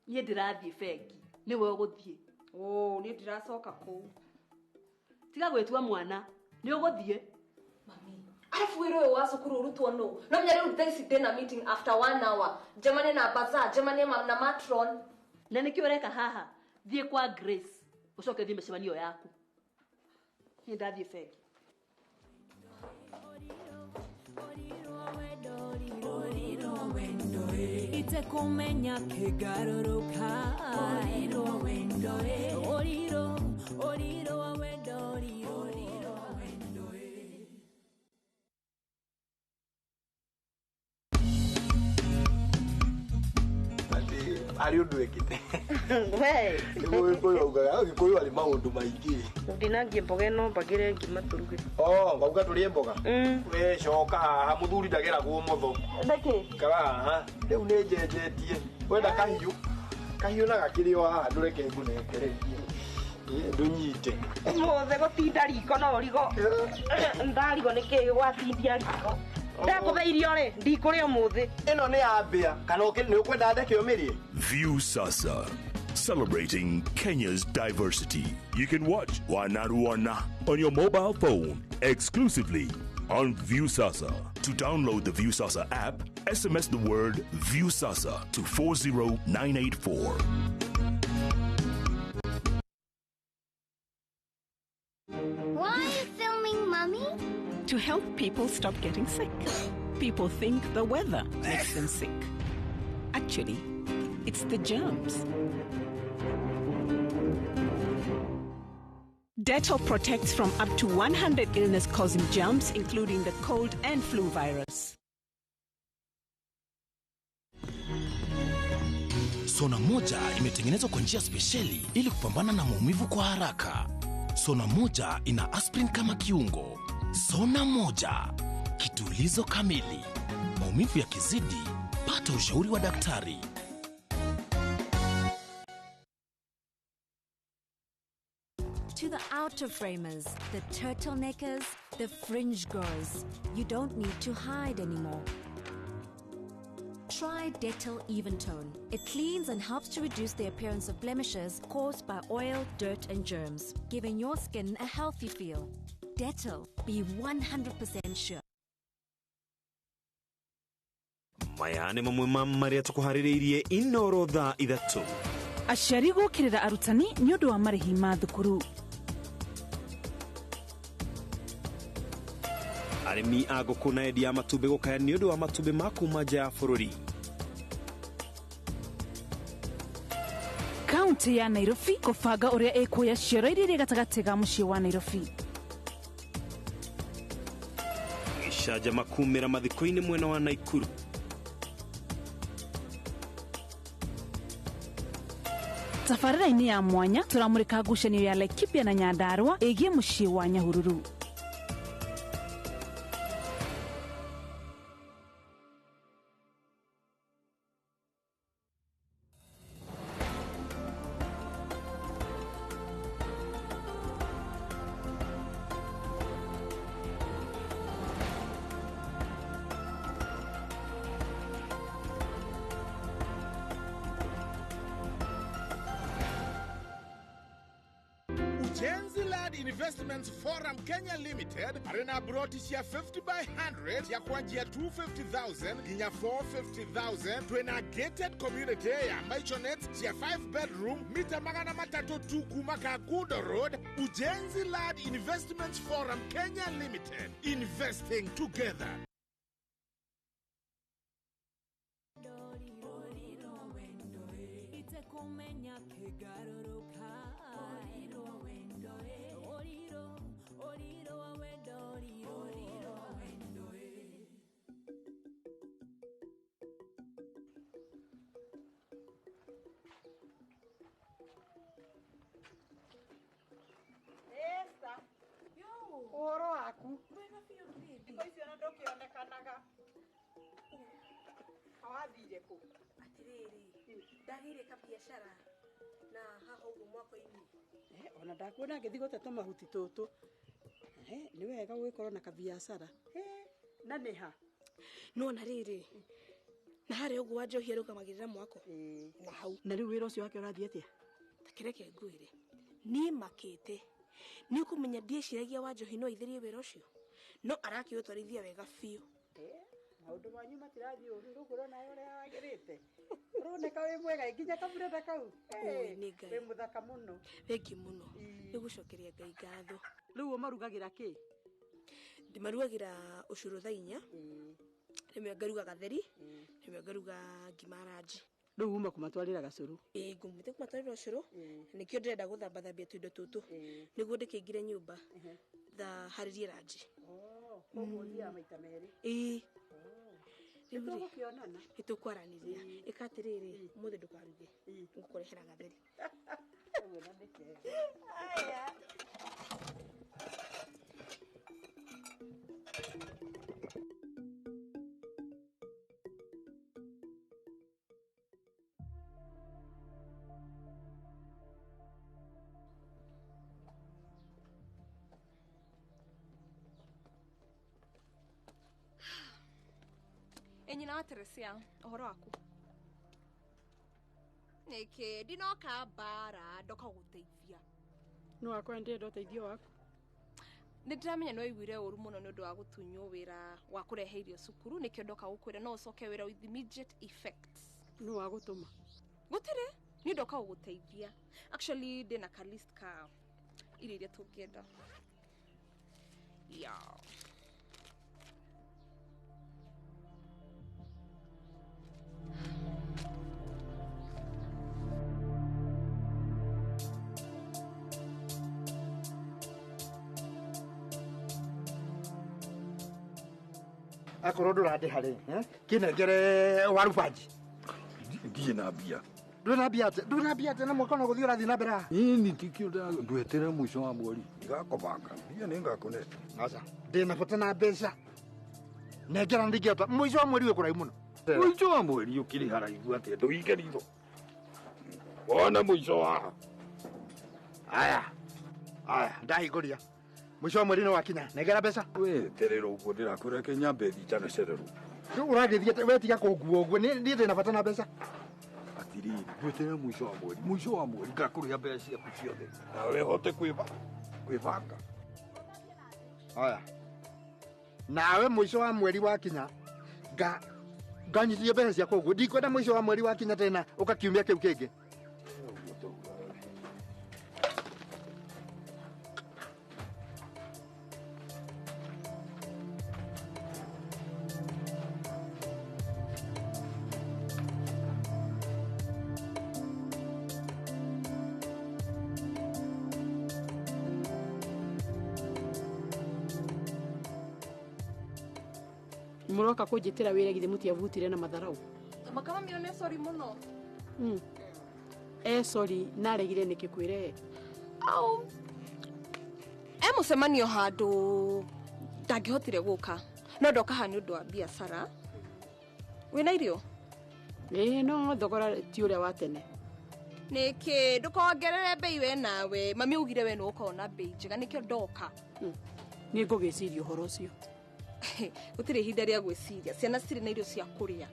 Niĩ ndĩrathiĩ bengi, nĩwe ũgũthiĩ. Ũ, niĩ ndiracoka kũu. Tiga gwĩtua mwana, nĩ ũgũthiĩ. Mami, arabu wĩra ũyũ wa cukuru ũrutwo nũ? No menya rĩu thaa ici ndĩna meeting after 1 hour. Njemanie na bazaar, njemanie na matron. Na nĩkĩ ũreka haha? Thiĩ kwa Grace, ũcoke ũthiĩ mĩcemanio yaku. Niĩ ndathiĩ bengi. Itekumenya kigarũrũka Oriro wendo e Oriro, oriro wendo oriro wendo e. Ati ari undu ekite. We. Gikuyu augaga Gikuyu ari maundu maingi. Ndinangie mboga ĩno mbagĩre ngima tũruge. Oh, ngauga tũrĩe mboga. We coka haha mũthuri ndageragwo ũmotho. Nĩkĩ? Ikara haha. Rĩu nĩ njenjetie. Wenda kahiũ. Kahiũ na gakĩrĩ o haha ndũreke ngũnengererie. Ndũnyite. Ũmũthĩ gũtinda riko no ũrigo. Ndarigwo nĩkĩ gwatindia riko. Ndakũhe irio rĩ, ndikũrĩa ũmũthĩ. Ĩno nĩ ya mbĩa kana nĩ ũkwenda ndeke ũmĩrĩe? Viusasa, celebrating Kenya's diversity. You can watch Wanaruana on your mobile phone exclusively on Viusasa. To download the Viusasa app, SMS the word Viusasa to 40984. Why are you filming, Mummy? To help people stop getting sick. People think the weather makes them sick. Actually, it's the germs. Dettol protects from up to 100 illness-causing germs, including the cold and flu virus. Sona moja imetengenezwa kwa njia spesheli ili kupambana na maumivu kwa haraka. Sona moja ina aspirin kama kiungo. Sona moja, kitulizo kamili. Maumivu yakizidi, pata ushauri wa daktari. To the outer framers, the turtleneckers, the fringe growers, you don't need to hide anymore. Try Dettol Eventone. It cleans and helps to reduce the appearance of blemishes caused by oil, dirt and germs, giving your skin a healthy feel. Dettol, be 100% sure. Maya nĩ mamwe ma marĩa tũkũharĩrĩirie Inoro thaa 3. Aciari gũkĩrĩra arutani nĩ ũndũ wa marĩhi ma thukuru. Arĩmi a ngũkũ na endia a matumbĩ gũkaya nĩ ũndũ wa matumbĩ ma kuma nja ya bũrũri. Kaunti ya Nairobi kũbanga ũrĩa ĩkuoya cioro iria irĩ gatagatĩ ga mũciĩ wa Nairobi. Gĩcanjama kumĩra mathiko-inĩ mwena wa Naikuru. Tabarĩra-inĩ ya mwanya tũramũrĩka ngucanio ya Laikipia na Nyandarua ĩgiĩ mũciĩ wa Nyahururu. Ujenzi Land Investments Forum Kenya Limited arena broti cia 50 by 100 ya kuanzia 250,000 nginya 450,000 twina gated community ya maisonettes cia 5 bedroom mita 300 tu kuma Kagudo Road. Ujenzi Land Investments Forum Kenya Limited, investing together. Ũhoro waku? Thikũ ici ona ndũkĩonekanaga. Wathire kũ? Atĩrĩrĩ, ndagĩire kabiacara na haha ũguo mwako-inĩ. Ona ndakuona ngĩthiĩ gũte tũmahuti tũtũ. Nĩ wega gũgĩkorwo na kabiacara. Na nĩ ha? No na rĩrĩ. Na harĩa ũguo wa njohi arũgamagĩrĩra mwako. Na hau. Na rĩu wĩra ũcio wake ũrathiĩ atĩa? Ta kĩreke ngwĩre. Niĩ makĩte. Nĩ ũkũmenya ndieciragia wa njohi no aithĩrie wĩra ũcio. No arakĩũtwarithia wega biũ. Maũndũ manyu matirathiĩ ũru rĩu ũrona ũrĩa wagĩrĩte. Ũroneka wĩ mwega nginya kaburana kau. Oi, nĩ Ngai. Wĩ mũthaka mũno. Thengiũ mũno. Nĩ gũcokeria Ngai ngatho. Rĩu ũmarugagĩra kĩ? Ndĩmarugagĩra ũcũrũ thaa 4. Rĩmwe ngaruga gatheri, rĩmwe ngaruga ngima ranji. Rĩu uma kũmatwarĩra gacũrũ? Ĩĩ ngumĩte kũmatwarĩra ũcũrũ. Nĩkĩo ndĩrenda gũthambathambia tũindo tũtũ. Nĩguo ndĩkĩingĩre nyũmba. Harĩrie ranji. Koguo ũthiaga maita merĩ? Ĩĩ. Nĩtũgũkĩonana. Nĩtũkwaranĩria. Ĩka atĩrĩrĩ, ũmũthĩ ndũkaruge. Ngũkũrehera gatheri. Ũguo na nĩ kega. Aya. Nyina wa Teresia, ũhoro waku? Nĩkĩ ndinoka mbara ndoka gũgũteithia. No akwa ndĩrenda ũteithio waku. Nĩ ndĩramenya nĩ waiguire ũru mũno nĩ ũndũ wa gũtunywo wĩra wa kũrehe irio cukuru, nĩkĩo ndoka gũkwĩra no ũcoke wĩra with immediate effects. Nũ wagũtũma? Gũtirĩ, niĩ ndoka gũgũteithia. Actually ndĩna ka list ka irio iria tũngĩenda. Yeah. Akorwo ndũrandĩha rĩ, kĩnengere warubanji. Ndirĩ na mbia. Ndũrĩ na mbia atĩa? Ndũrĩ na mbia atĩa na mwaka no gũthiĩ ũrathiĩ na mbere haha? Ĩni tikĩo ndweterera mũico wa mweri. Ndigakũbanga. Mbia nĩngakũne. Aca, ndĩna bata na mbeca. Nengera ndingĩhota. Mũico wa mweri wĩ kũraihu mũno. Mũico wa mweri ũkĩrĩ haraihu atĩa? Ndũhinge ritho. Wona mũico wa. Aya. Aya, ndahingũria. Mũico wa mweri nĩ wakinya. Nengera mbeca. Weterera ũguo ndĩrakwĩra reke nyambe thiĩ njanacererwo. Rĩu ũragĩthiĩ we tiga kũngua ũguo. Niĩ ndĩna bata na mbeca. Atirĩrĩ, ndweterera mũico wa mweri. Mũico wa mweri ngakũrĩha mbeca ciaku ciothe. Nawe hote kwĩbanga. Aya. Nawe mũico wa mweri wakinya nganyitithie mbeca ciakwa ũguo. Ndikwenda mũico wa mweri wakinya tena ũka kiumia kĩu kĩngĩ. Mũroka kũnjĩtĩra wĩra githĩ mũtiabutire na matharau. Makama mami one sorry mũno. Sorry, naregire nĩkĩ kwĩre? Au. Mũcemanio handũ ndangĩhotire gũka. No ndoka haha nĩ ũndũ wa biacara. Wĩna irio? Ĩĩ no thogora ti ũrĩa wa tene. Nĩkĩ ndũkongerere mbei we nawe. Mami augire we nĩ ũkorwo na mbei njega nĩkĩo ndoka. Nĩ ngũgĩciria ũhoro ũcio. Gũtirĩ ihinda rĩa gwĩciria. Ciana citirĩ na irio cia kũrĩa.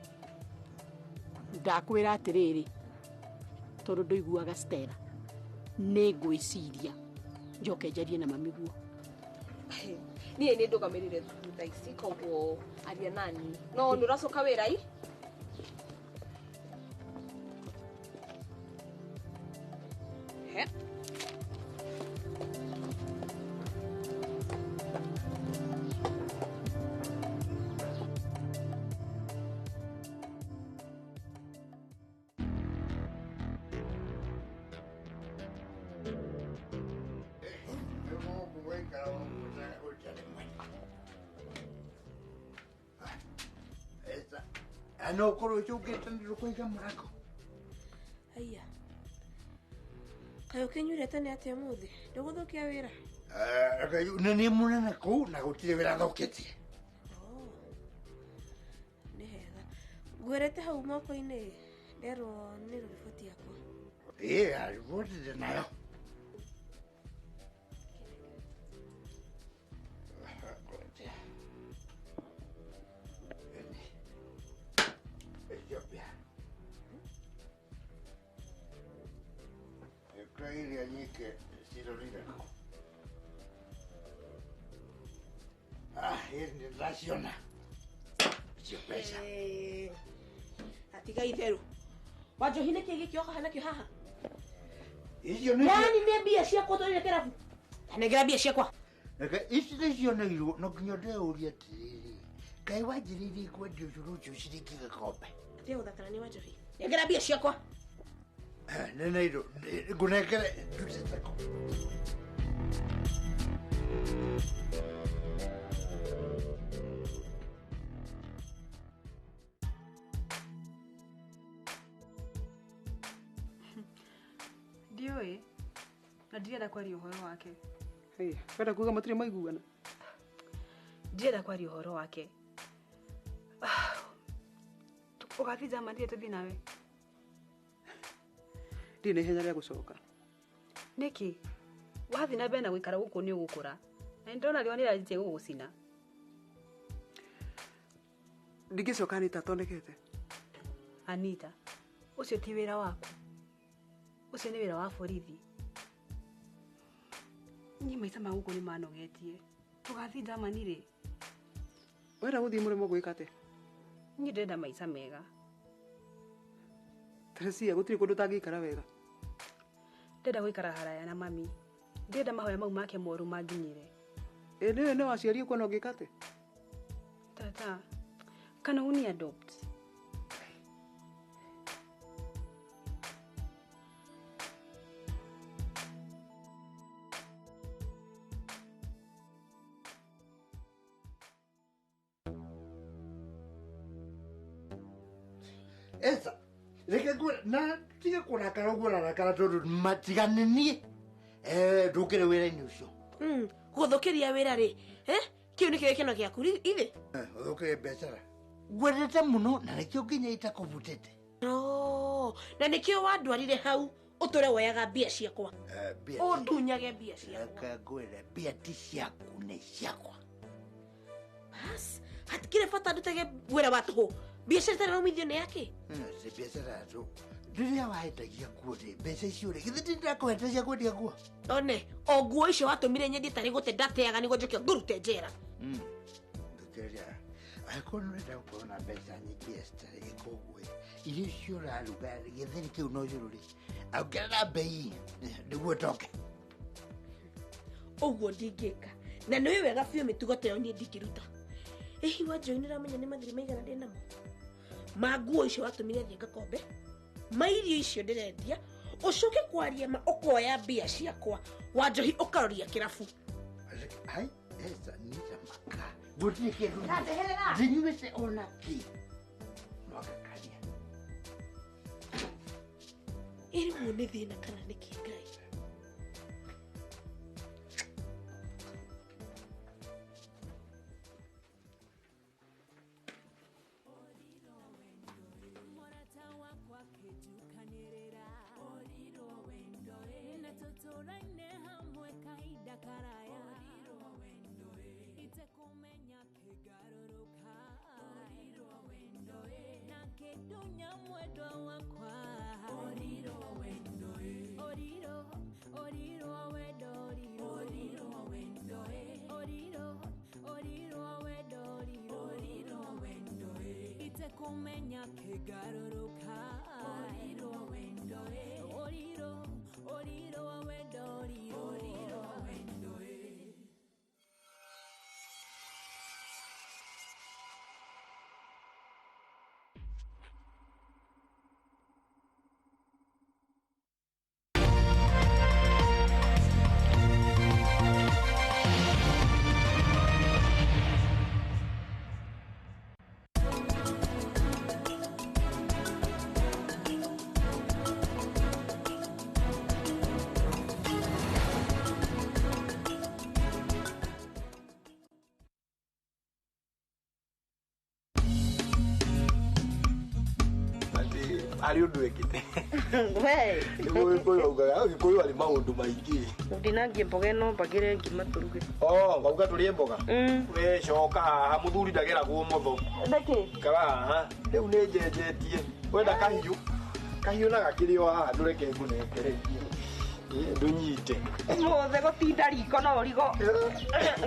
Ndakwĩra atĩrĩrĩ, tondũ ndũiguaga Stella, nĩ ngwĩciria njoke njarie na mami guo. Niĩ nĩ ndũgamĩrĩire thukuru thaa ici koguo aria nani. No nĩ ũracoka wĩra i? He? No korwo ũcũngĩte nĩ ndũkũiga mũrango. Haiya. Kaĩ ũkĩnyuire tene atĩa ũmũthĩ? Ndũgũthũkia wĩra? Nĩ niĩ mũnene kũu na gũtirĩ wĩra thũkĩtie. Nĩ hega. Ngwĩrĩte hau moko-inĩ nderwo nĩ riboti yakwa. Ĩĩ, riboti ndĩ nayo. iria nyingĩ cirorire kũ? Ah, nĩ ndĩraciona icio mbeca. Atiga itherũ. Wanjohi nĩ kĩ gĩkĩ oka nakĩo haha? Icio nĩ Yani nĩ mbia ciakwa twarire kĩrabu. Tanengera mbia ciakwa. Reke ici nĩcioneirwo no nginya ndĩũrie atĩrĩrĩ, kaĩ wanjĩrĩirie kwendia ũcũrũ ũcio ciringi gĩkombe? Tiga gũthakana nĩ Wanjohi. Nengera mbia ciakwa. Nĩneirwo ngũnengere ndutĩte kũ? Ndiũĩ na ndirenda kwaria ũhoro wake. Haya, wenda kuga matirĩ maiguana? Ndirenda kwaria ũhoro wake. Ũgathiĩ Germany rĩ tũthiĩ nawe? Ndirĩ na ihenya rĩa gũcoka. Nĩkĩ? Wathiĩ na mbere na gũikara gũkũ nĩ ũgũkũra. Na nĩ ndĩrona riũa nĩrĩanjĩtie gũgũcina. Ndingĩcoka Anita atonekete. Anita, ũcio ti wĩra waku. Ũcio nĩ wĩra wa borithi. Niĩ maica ma gũkũ nĩ manogetie. Tũgathiĩ Germany rĩ? Wenda gũthiĩ mũrĩmo gwĩka atĩa? Niĩ ndĩrenda maica mega. Teresia, gũtirĩ kũndũ ũtangĩikara wega. Ndĩrenda gũikara haraya na mami. Ndĩrenda mahoya mau make moru manginyĩre. Ĩ nĩwe no aciari ũkuona ũngĩka atĩa? Tata, kana uni adopt? Esa, reke ngwĩre na tiga kũrakara ũguo ũrarakara tondũ matigane niĩ ndũkĩrĩ wĩra-inĩ ũcio. Gũthũkĩria wĩra rĩ, kĩu nĩkĩo gĩkeno gĩaku ithe? Ũthũkĩrie biacara. Ngwendete mũno na nĩkĩo nginya itakũbutĩte. No, na nĩkĩo wandwarire hau ũtũre woyaga mbia ciakwa. Ũndunyage mbia ciakwa. Reke ngwĩre mbia ti ciaku nĩ ciakwa. Bas, hatikĩrĩ bata ndutage wĩra wa tũhũ. Biacara ĩtarĩ na umithio nĩ yake? Ti biacara ya tũhũ. Rĩrĩa waendagia nguo rĩ, mbeca icio rĩ, githĩ ti ndĩrakũhete cia kwendia nguo? One, o nguo icio watũmire nyendie tarĩ gũte ndateaga nĩguo njoke ngũrute njera. Thikĩrĩria, angĩkorwo nĩ ũrenda gũkorwo na mbeca nyingĩ Esther, ĩka ũguo ĩ, irio icio ũraruga gĩtheri kĩu na ũcũrũ rĩ, ongerera mbei nĩguo ũtoke. Ũguo ndingĩka. Na nĩũĩ wega biũ mĩtugo ta ĩyo niĩ ndingĩruta. Ĩhi Wanjohi nĩ ũramenya nĩ mathirĩ maigana ndĩ namo? Ma nguo icio watũmire thiĩ ngakombe, ma irio icio ndĩrendia, ũcoke kwaria ma ũkoya mbia ciakwa, Wanjohi ũkaroria kĩrabu. Hai, Esther, nita maka. Gũtirĩ kĩndũ ndinyuĩte ona kĩ. Mwakakaria. Ĩ rĩu nĩ thĩna kana nĩ kĩ Ngai? Kumenya kĩgarũrũka oriro wendo oriro oriro wendo oriro wendo. Harĩ ũndũ wĩkĩte. Nĩguo Gĩkũyũ augaga, Gĩkũyũ arĩ maũndũ maingĩ. Ndinangie mboga ĩno mbagĩre ngima tũruge. Oh, ngauga tũrĩe mboga? We coka haha mũthuri ndageragwo motho. Nĩkĩ? Ikara haha. Rĩu nĩ njenjetie. Wenda kahiũ. Kahiũ na gakĩrĩ o haha ndũreke ngũnengererie. Ndũnyite. Ũmũthĩ gũtinda riko no ũrigo.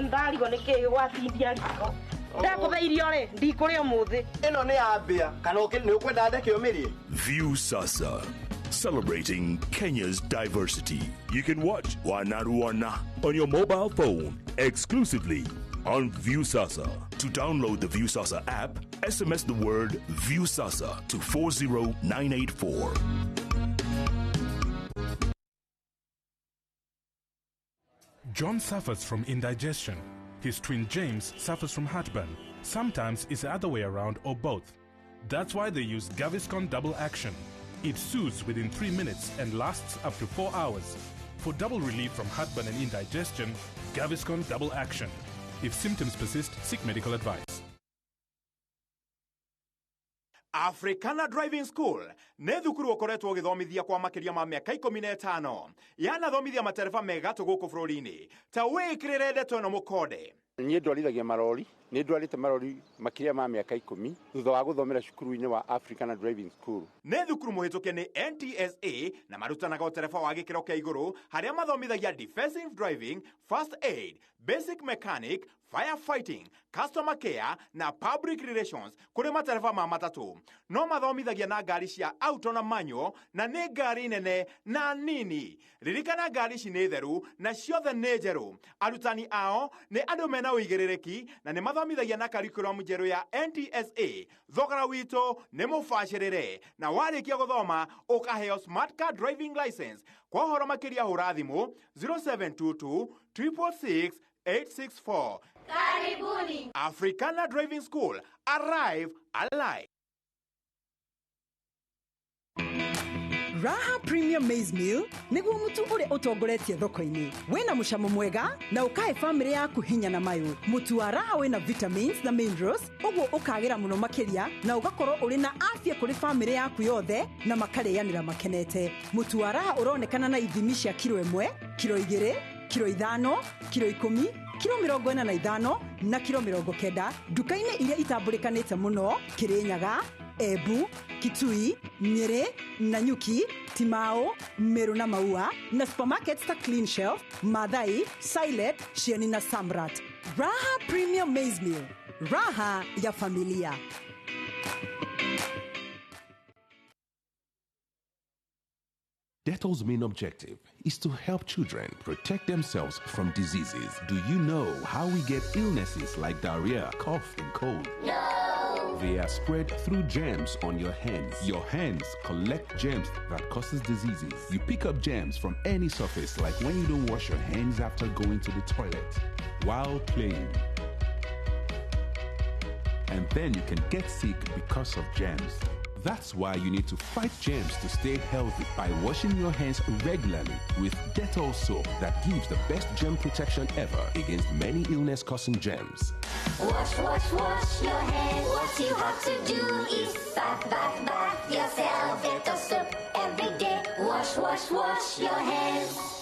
Ndarigwo nĩkĩ gwatindia riko. Ndakũhe irio rĩ, ndikũrĩa ũmũthĩ. Ĩno nĩ ya mbĩa kana nĩ ũkwenda ndeke ũmĩrĩe? View Sasa, celebrating Kenya's diversity. You can watch Wanaruana on your mobile phone exclusively on Viusasa. To download the Viusasa app, SMS the word Viusasa to 40984. John suffers from indigestion. His twin James suffers from heartburn. Sometimes it's the other way around or both. That's why they use Gaviscon Double Action. It soothes within 3 minutes and lasts up to 4 hours. For double relief from heartburn and indigestion, Gaviscon Double Action. If symptoms persist, seek medical advice. Africana Driving School nĩ thukuru ũkoretwo ũgĩthomithia kwa makĩria ma mĩaka 15 yanathomithia matereba megatũ gũkũ bũrũri-inĩ ta wĩkĩrĩre ndeto ĩno mũkonde. Niĩ ndwarithagia marori, nĩ ndwarĩte marori makĩria ma mĩaka 10 thutha wa gũthomera cukuru-inĩ wa Africana Driving School. Nĩ thukuru mũhĩtũke nĩ NTSA na marutanaga ũtereba wa gĩkĩro kĩa igũrũ harĩa mathomithagia defensive driving, first aid, basic mechanic, firefighting, customer care na public relations kũrĩ matereba ma matatũ. No mathomithagia na ngari cia auto na manual na nĩ ngari nene na nini. Ririkana ngari ici nĩ theru na ciothe nĩ njerũ. Arutani ao nĩ andũ mena ũigĩrĩrĩki na nĩ mathomithagia na curriculum njerũ ya NTSA. Thogora witũ nĩ mũbacĩrĩre na warĩkia gũthoma ũkaheo smart car driving license. Kwa ũhoro makĩria hũra thimũ 0722 666 864. Karibuni. Africana Driving School. Arrive alive. Raha Premium Maize Meal nĩguo mũtu ũrĩa ũtongoretie thoko-inĩ wĩna mũcamo mwega na ũkahe famĩlĩ yaku hinya na mayũ. Mũtu wa Raha wĩna vitamins na minerals ũguo ũkagĩra mũno makĩria na ũgakorwo ũrĩ na afya kũrĩ famĩlĩ yaku yothe na makarĩanĩra makenete. Mũtu wa Raha ũronekana na ithimi cia kiro 1, kiro 2, kiro 5, kiro 10, kiro 45 na kiro 90 nduka-inĩ iria itambũrĩkanĩte mũno Kĩrĩnyaga, Embu, Kitui, Nyeri, Nanyuki, Timao, Meru na Maua na supermarkets ta Clean Shelf, Mathai, Silent, Shieni na Samrat. Raha Premium Maize Meal, raha ya familia. Dettol's main objective is to help children protect themselves from diseases. Do you know how we get illnesses like diarrhea, cough, and cold? No! They are spread through germs on your hands. Your hands collect germs that causes diseases. You pick up germs from any surface, like when you don't wash your hands after going to the toilet, while playing. And then you can get sick because of germs. That's why you need to fight germs to stay healthy by washing your hands regularly with Dettol soap that gives the best germ protection ever against many illness-causing germs. Wash, wash, wash your hands. What you have to do is bath, bath, bath yourself. Dettol soap every day. Wash, wash, wash your hands.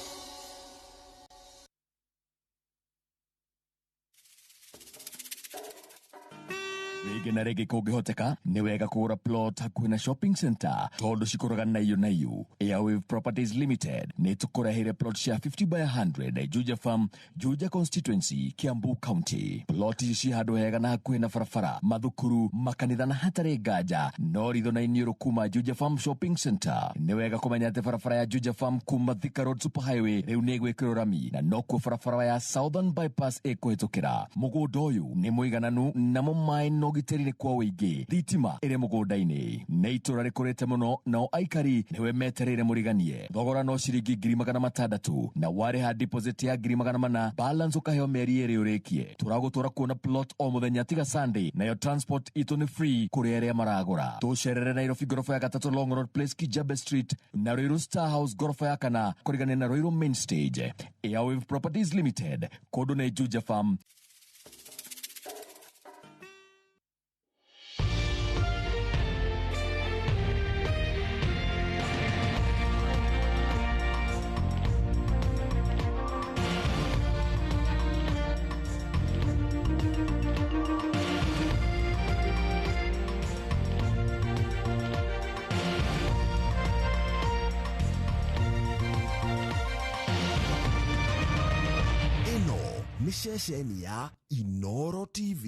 Rĩngĩ na rĩngĩ kũngĩhoteka nĩ wega kũgũra plot hakuhĩ na shopping center tondũ cikũraga na iũ. Airwave Properties Limited nĩ tũkũreheire plot cia 50 by 100 Juja Farm, Juja Constituency, Kiambu County. Plot ici ci handũ hega na hakuhĩ na barabara, mathukuru, makanitha na hatarĩ nganja no ritho na iniũrũ kuma Juja Farm Shopping Center. Nĩ wega kũmenya atĩ barabara ya Juja Farm kuma Thika Road Superhighway rĩu nĩ ĩgwĩkĩrwo rami na nokuo barabara ya Southern Bypass ĩkũhĩtũkĩra. Mũgũnda ũyũ nĩ mũigananu namo maĩ no ũgitĩri nĩ kwa ũingĩ. Thitima ĩrĩ mũgũnda-inĩ. Nĩ itũra rĩkũrĩte mũno nao aikari nĩwe metereire mũriganie. Thogora no ciringi 600,000 na warĩha deposit ya 400,000 balance ũkaheo mĩeri 2 ũrĩkie. Tũragũtwara kuona plot o mũthenya tiga Sunday nayo transport itũ nĩ free kũrĩ arĩa maragũra. Tũcerere Nairobi ngoroba ya 3 Long Road Place Kijabe Street na Ruiru Star House ngoroba ya 4 kũrigania na Ruiru Main Stage. Airwave Properties Limited kũndũ nĩ Juja Farm. Nĩ ceceni ya Inoro TV.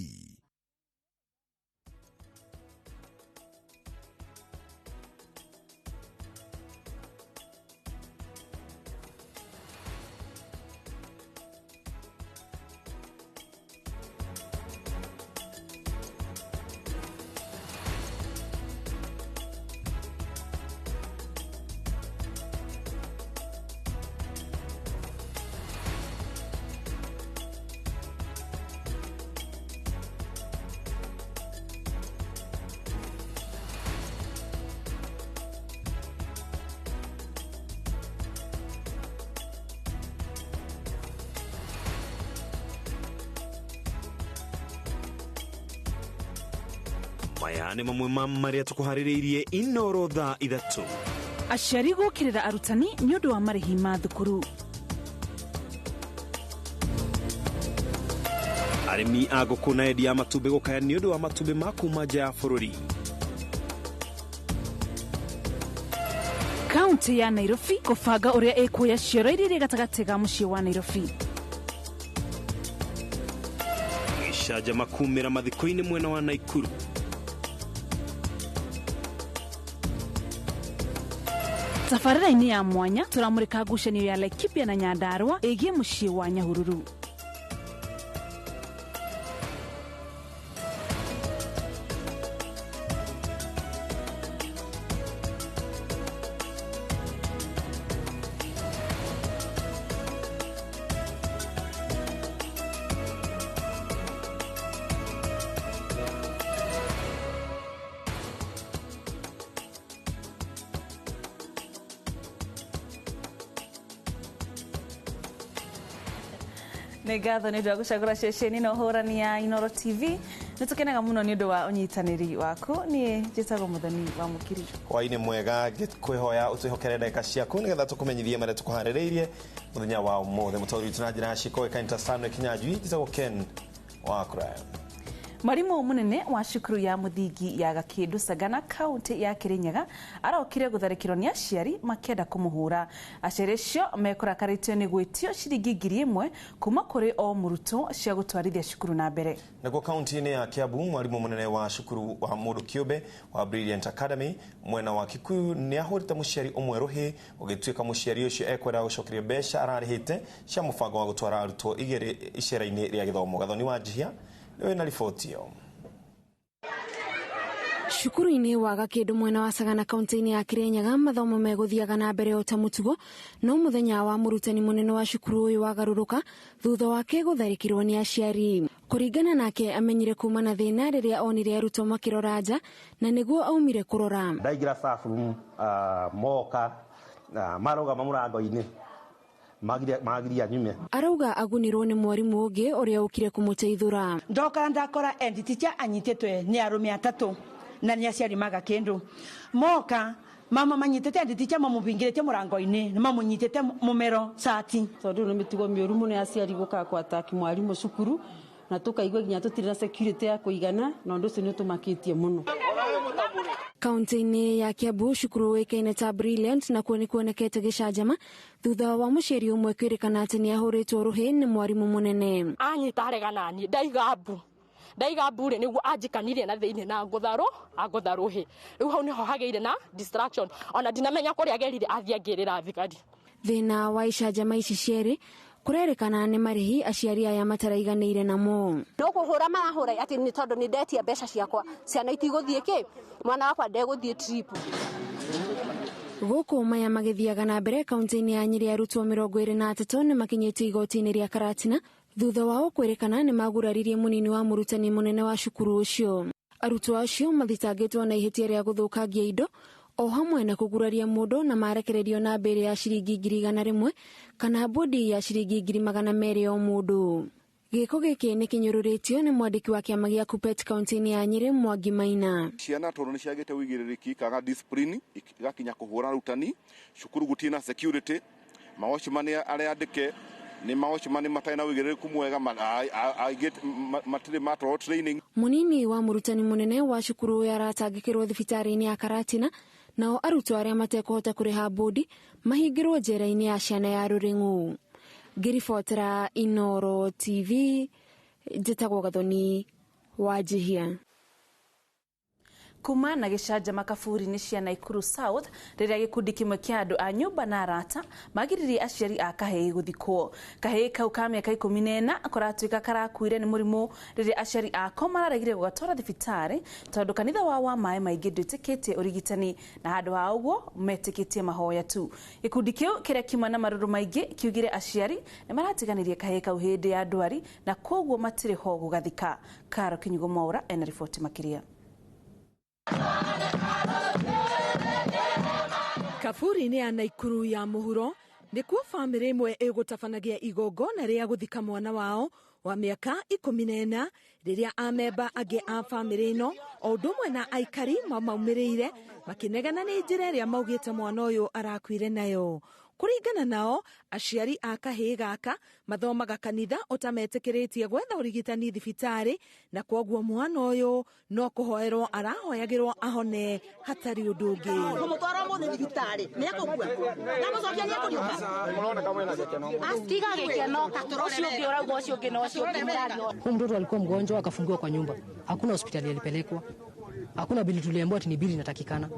Maya nĩ mamwe ma marĩa tũkũharĩrĩirie Inoro thaa 3. Aciari gũkĩrĩra arutani nĩ ũndũ wa marĩhi ma thukuru. Arĩmi a ngũkũ na endia a matumbĩ gũkaya nĩ ũndũ wa matumbĩ ma kuma nja ya bũrũri. Kaunti ya Nairobi kũbanga ũrĩa ĩkuoya cioro iria irĩ gatagatĩ ga mũciĩ wa Nairobi. Gĩcanjama kumĩra mathiko-inĩ mwena wa Naikuru. Tabarĩra-inĩ ya mwanya tũramũrĩka ngucanio ya Laikipia na Nyandarua ĩgiĩ mũciĩ wa Nyahururu. Nĩ ngatho nĩ ũndũ wa gũcagũra ceceni na ũhũrani ya Inoro TV. Nĩ tũkenaga mũno nĩ ũndũ wa ũnyitanĩri waku. Niĩ njĩtagwo Mũthoni wa Mũkiri. Hwainĩ mwega, ngĩkwĩhoya ũtwĩhokere ndagĩka ciaku nĩgetha tũkũmenyithie marĩa tũkũharĩrĩirie mũthenya wa ũmũthĩ. Mũtaũri witũ na njĩra ya ciĩko ũĩkaine ta Stanley Kinyanjui, njĩtagwo Ken wa Kũraya. Mwarimu munene wa cukuru ya muthingi ya Gakindu Sagana kaunti ya Kirinyaga arokire gutharikirwo ni aciari makienda kumuhura. Aciari acio mekũrakarĩtio nĩ gwĩtio ciringi 1,000 kuma kũrĩ o mũrutwo cia gũtwarithia cukuru na mbere. Nakuo kaunti-inĩ ya Kiambu, mwarimu munene wa cukuru wa mũndũ kĩũmbe wa Brilliant Academy mwena wa Kikuyu nĩ ahũrĩte mũciari ũmwe rũhĩ, ũgĩtuĩka mũciari ũcio ekwenda gũcokerio mbeca ararĩhĩte cia mũbango wa gũtwara arutwo igĩrĩ icera-inĩ rĩa gĩthomo. Gathoni wa Njihia nĩwe na riboti ĩyo. Cukuru-inĩ wa Gakindu mwena wa Sagana kaunti-inĩ ya Kirinyaga mathomo megũthiaga na mbere o ta mũtugo, no mũthenya wa mũrutani mũnene wa cukuru ũyũ wagarũrũka thutha wake gũtharĩkĩrwo nĩ aciari. Kũringana nake amenyire kuma na thĩna rĩrĩa onire arutwo makĩrora nja na nĩguo aumire kũrora. Ndaingĩra staff room, moka marũgama mũrango-inĩ magiria nyume. Arauga agunirwo nĩ mwarimũ ũngĩ ũrĩa ũkire kũmũteithũra. Ndoka ndakora end teacher anyitĩtwe nĩ arũme atatũ na nĩ aciari ma Gakindu. Moka mama manyitĩte end teacher mamũhingĩrĩtie mũrango-inĩ na mamũnyitĩte mũmero cati. Tondũ nĩ mĩtugo mĩũru mũno ya aciari gũka kwataki mwarimũ cukuru na tũkaigua nginya tũtirĩ na security ya kũigana na ũndũ ũcio nĩ ũtũmakĩtie mũno. Kaunti-inĩ ya Kiambu cukuru ũĩkaine ta Brilliant nakuo nĩ kuonekete gĩcanjama thutha wa mũciari ũmwe kwĩrĩkana atĩ nĩ ahũrĩtwo rũhĩ nĩ mwarimũ mũnene. Anyita arega nani ndaiga mbu rĩ nĩguo anjikanirie na thĩinĩ na angũtha rũhĩ. Rĩu hau nĩho hagĩire na distraction, ona ndinamenya kũrĩa agerire athiĩ angĩrĩra thigari. Thĩna wa icanjama ici cierĩ kũrerĩkana nĩ marĩhi aciari aya mataraiganĩire namo. No kũhũra marahũra atĩ nĩ tondũ nĩ ndetia mbeca ciakwa, ciana itigũthiĩ kĩ, mwana wakwa ndegũthiĩ trip. Gũkũ maya magĩthiaga na mbere kaunti-inĩ ya Nyĩrĩ arutwo 23 nĩ makinyĩtio igoti-inĩ rĩa Karatina thutha wao kwĩrĩkana nĩ maguraririe mũnini wa mũrutani mũnene wa cukuru ũcio. Arutwo acio mathitangĩtwo na ihĩtia rĩa gũthũkangia indo o hamwe na kũguraria mũndũ na marekererio na mbere ya ciringi 100,000 kana bodi ya ciringi 200,000 o mũndũ. Gĩko gĩkĩ nĩ kĩnyũrũrĩtio nĩ mwandĩki wa kĩama gĩa Kuppet kaunti-inĩ ya Nyĩrĩ Mwangi Maina. Ciana tondũ nĩ ciagĩte ũigĩrĩrĩki ikaga discipline igakinya kũhũra arutani, cukuru gũtirĩ na security, mawatchman arĩa andĩke nĩ mawatchman matarĩ na ũigĩrĩrĩku mwega, aingĩ matirĩ matwarwo training. Mũnini wa mũrutani mũnene wa cukuru ũyũ aratangĩkĩrwo thibitarĩ-inĩ ya Karatina, nao arutwo arĩa matekũhota kũrĩha bodi mahingĩrwo njera-inĩ ya ciana ya Rũrĩng'u. Ngĩribotera Inoro TV, njĩtagwo Gathoni Wanjihia. Kuma na gĩcanjama kaburi-inĩ cia Nakuru South rĩrĩa gĩkundi kĩmwe kĩa andũ a nyũmba na arata magiririe aciari a kahĩĩ gũthikwo. Kahĩĩ kau ka mĩaka 14 kũratuĩka karakuire nĩ mũrimũ rĩrĩa aciari ako mararegire gũgatwara thibitarĩ tondũ kanitha wao wa maĩ maingĩ ndwĩtĩkĩtie ũrigitani na handũ ha ũguo metĩkĩtie mahoya tu. Gĩkundi kĩu kĩrĩa kiuma na marũrũ maingĩ kiugire aciari nĩ maratiganĩrie kahĩĩ kau hĩndĩ ya ndwari na kwoguo matirĩ ho gũgathika. Karo Kinyugo Mwaura ena riboti makĩria. Kaburi-inĩ ya Nakuru ya mũhuro nĩkuo bamĩrĩ ĩmwe ĩgũtabanagia igongona rĩa gũthika mwana wao wa mĩaka 14 rĩrĩa amemba angĩ a bamĩrĩ ĩno o ũndũ ũmwe na aikari mamaumĩrĩire makĩnegena nĩ njĩra ĩrĩa maugĩte mwana ũyũ arakuire nayo. Kũringana nao, aciari a kahĩĩ gaka mathomaga kanitha ũtametĩkĩrĩtie gwetha ũrigitani thibitarĩ na kwoguo mwana ũyũ no kũhoerwo arahoyagĩrwo ahone hatarĩ ũndũ ũngĩ. Kũmũtwara ũmũthĩ thibitarĩ nĩekũkua ndamũcokia nĩekũriũka Tiga gĩkeno ũcio ũngĩ ũrauga ũcio ũngĩ na ũcio ũngĩ mũrario. Huyu mtoto alikuwa mgonjwa akafungiwa kwa nyumba, hakuna hospitali alipelekwa, hakuna bili tuliambiwa ati ni bili inatakikana.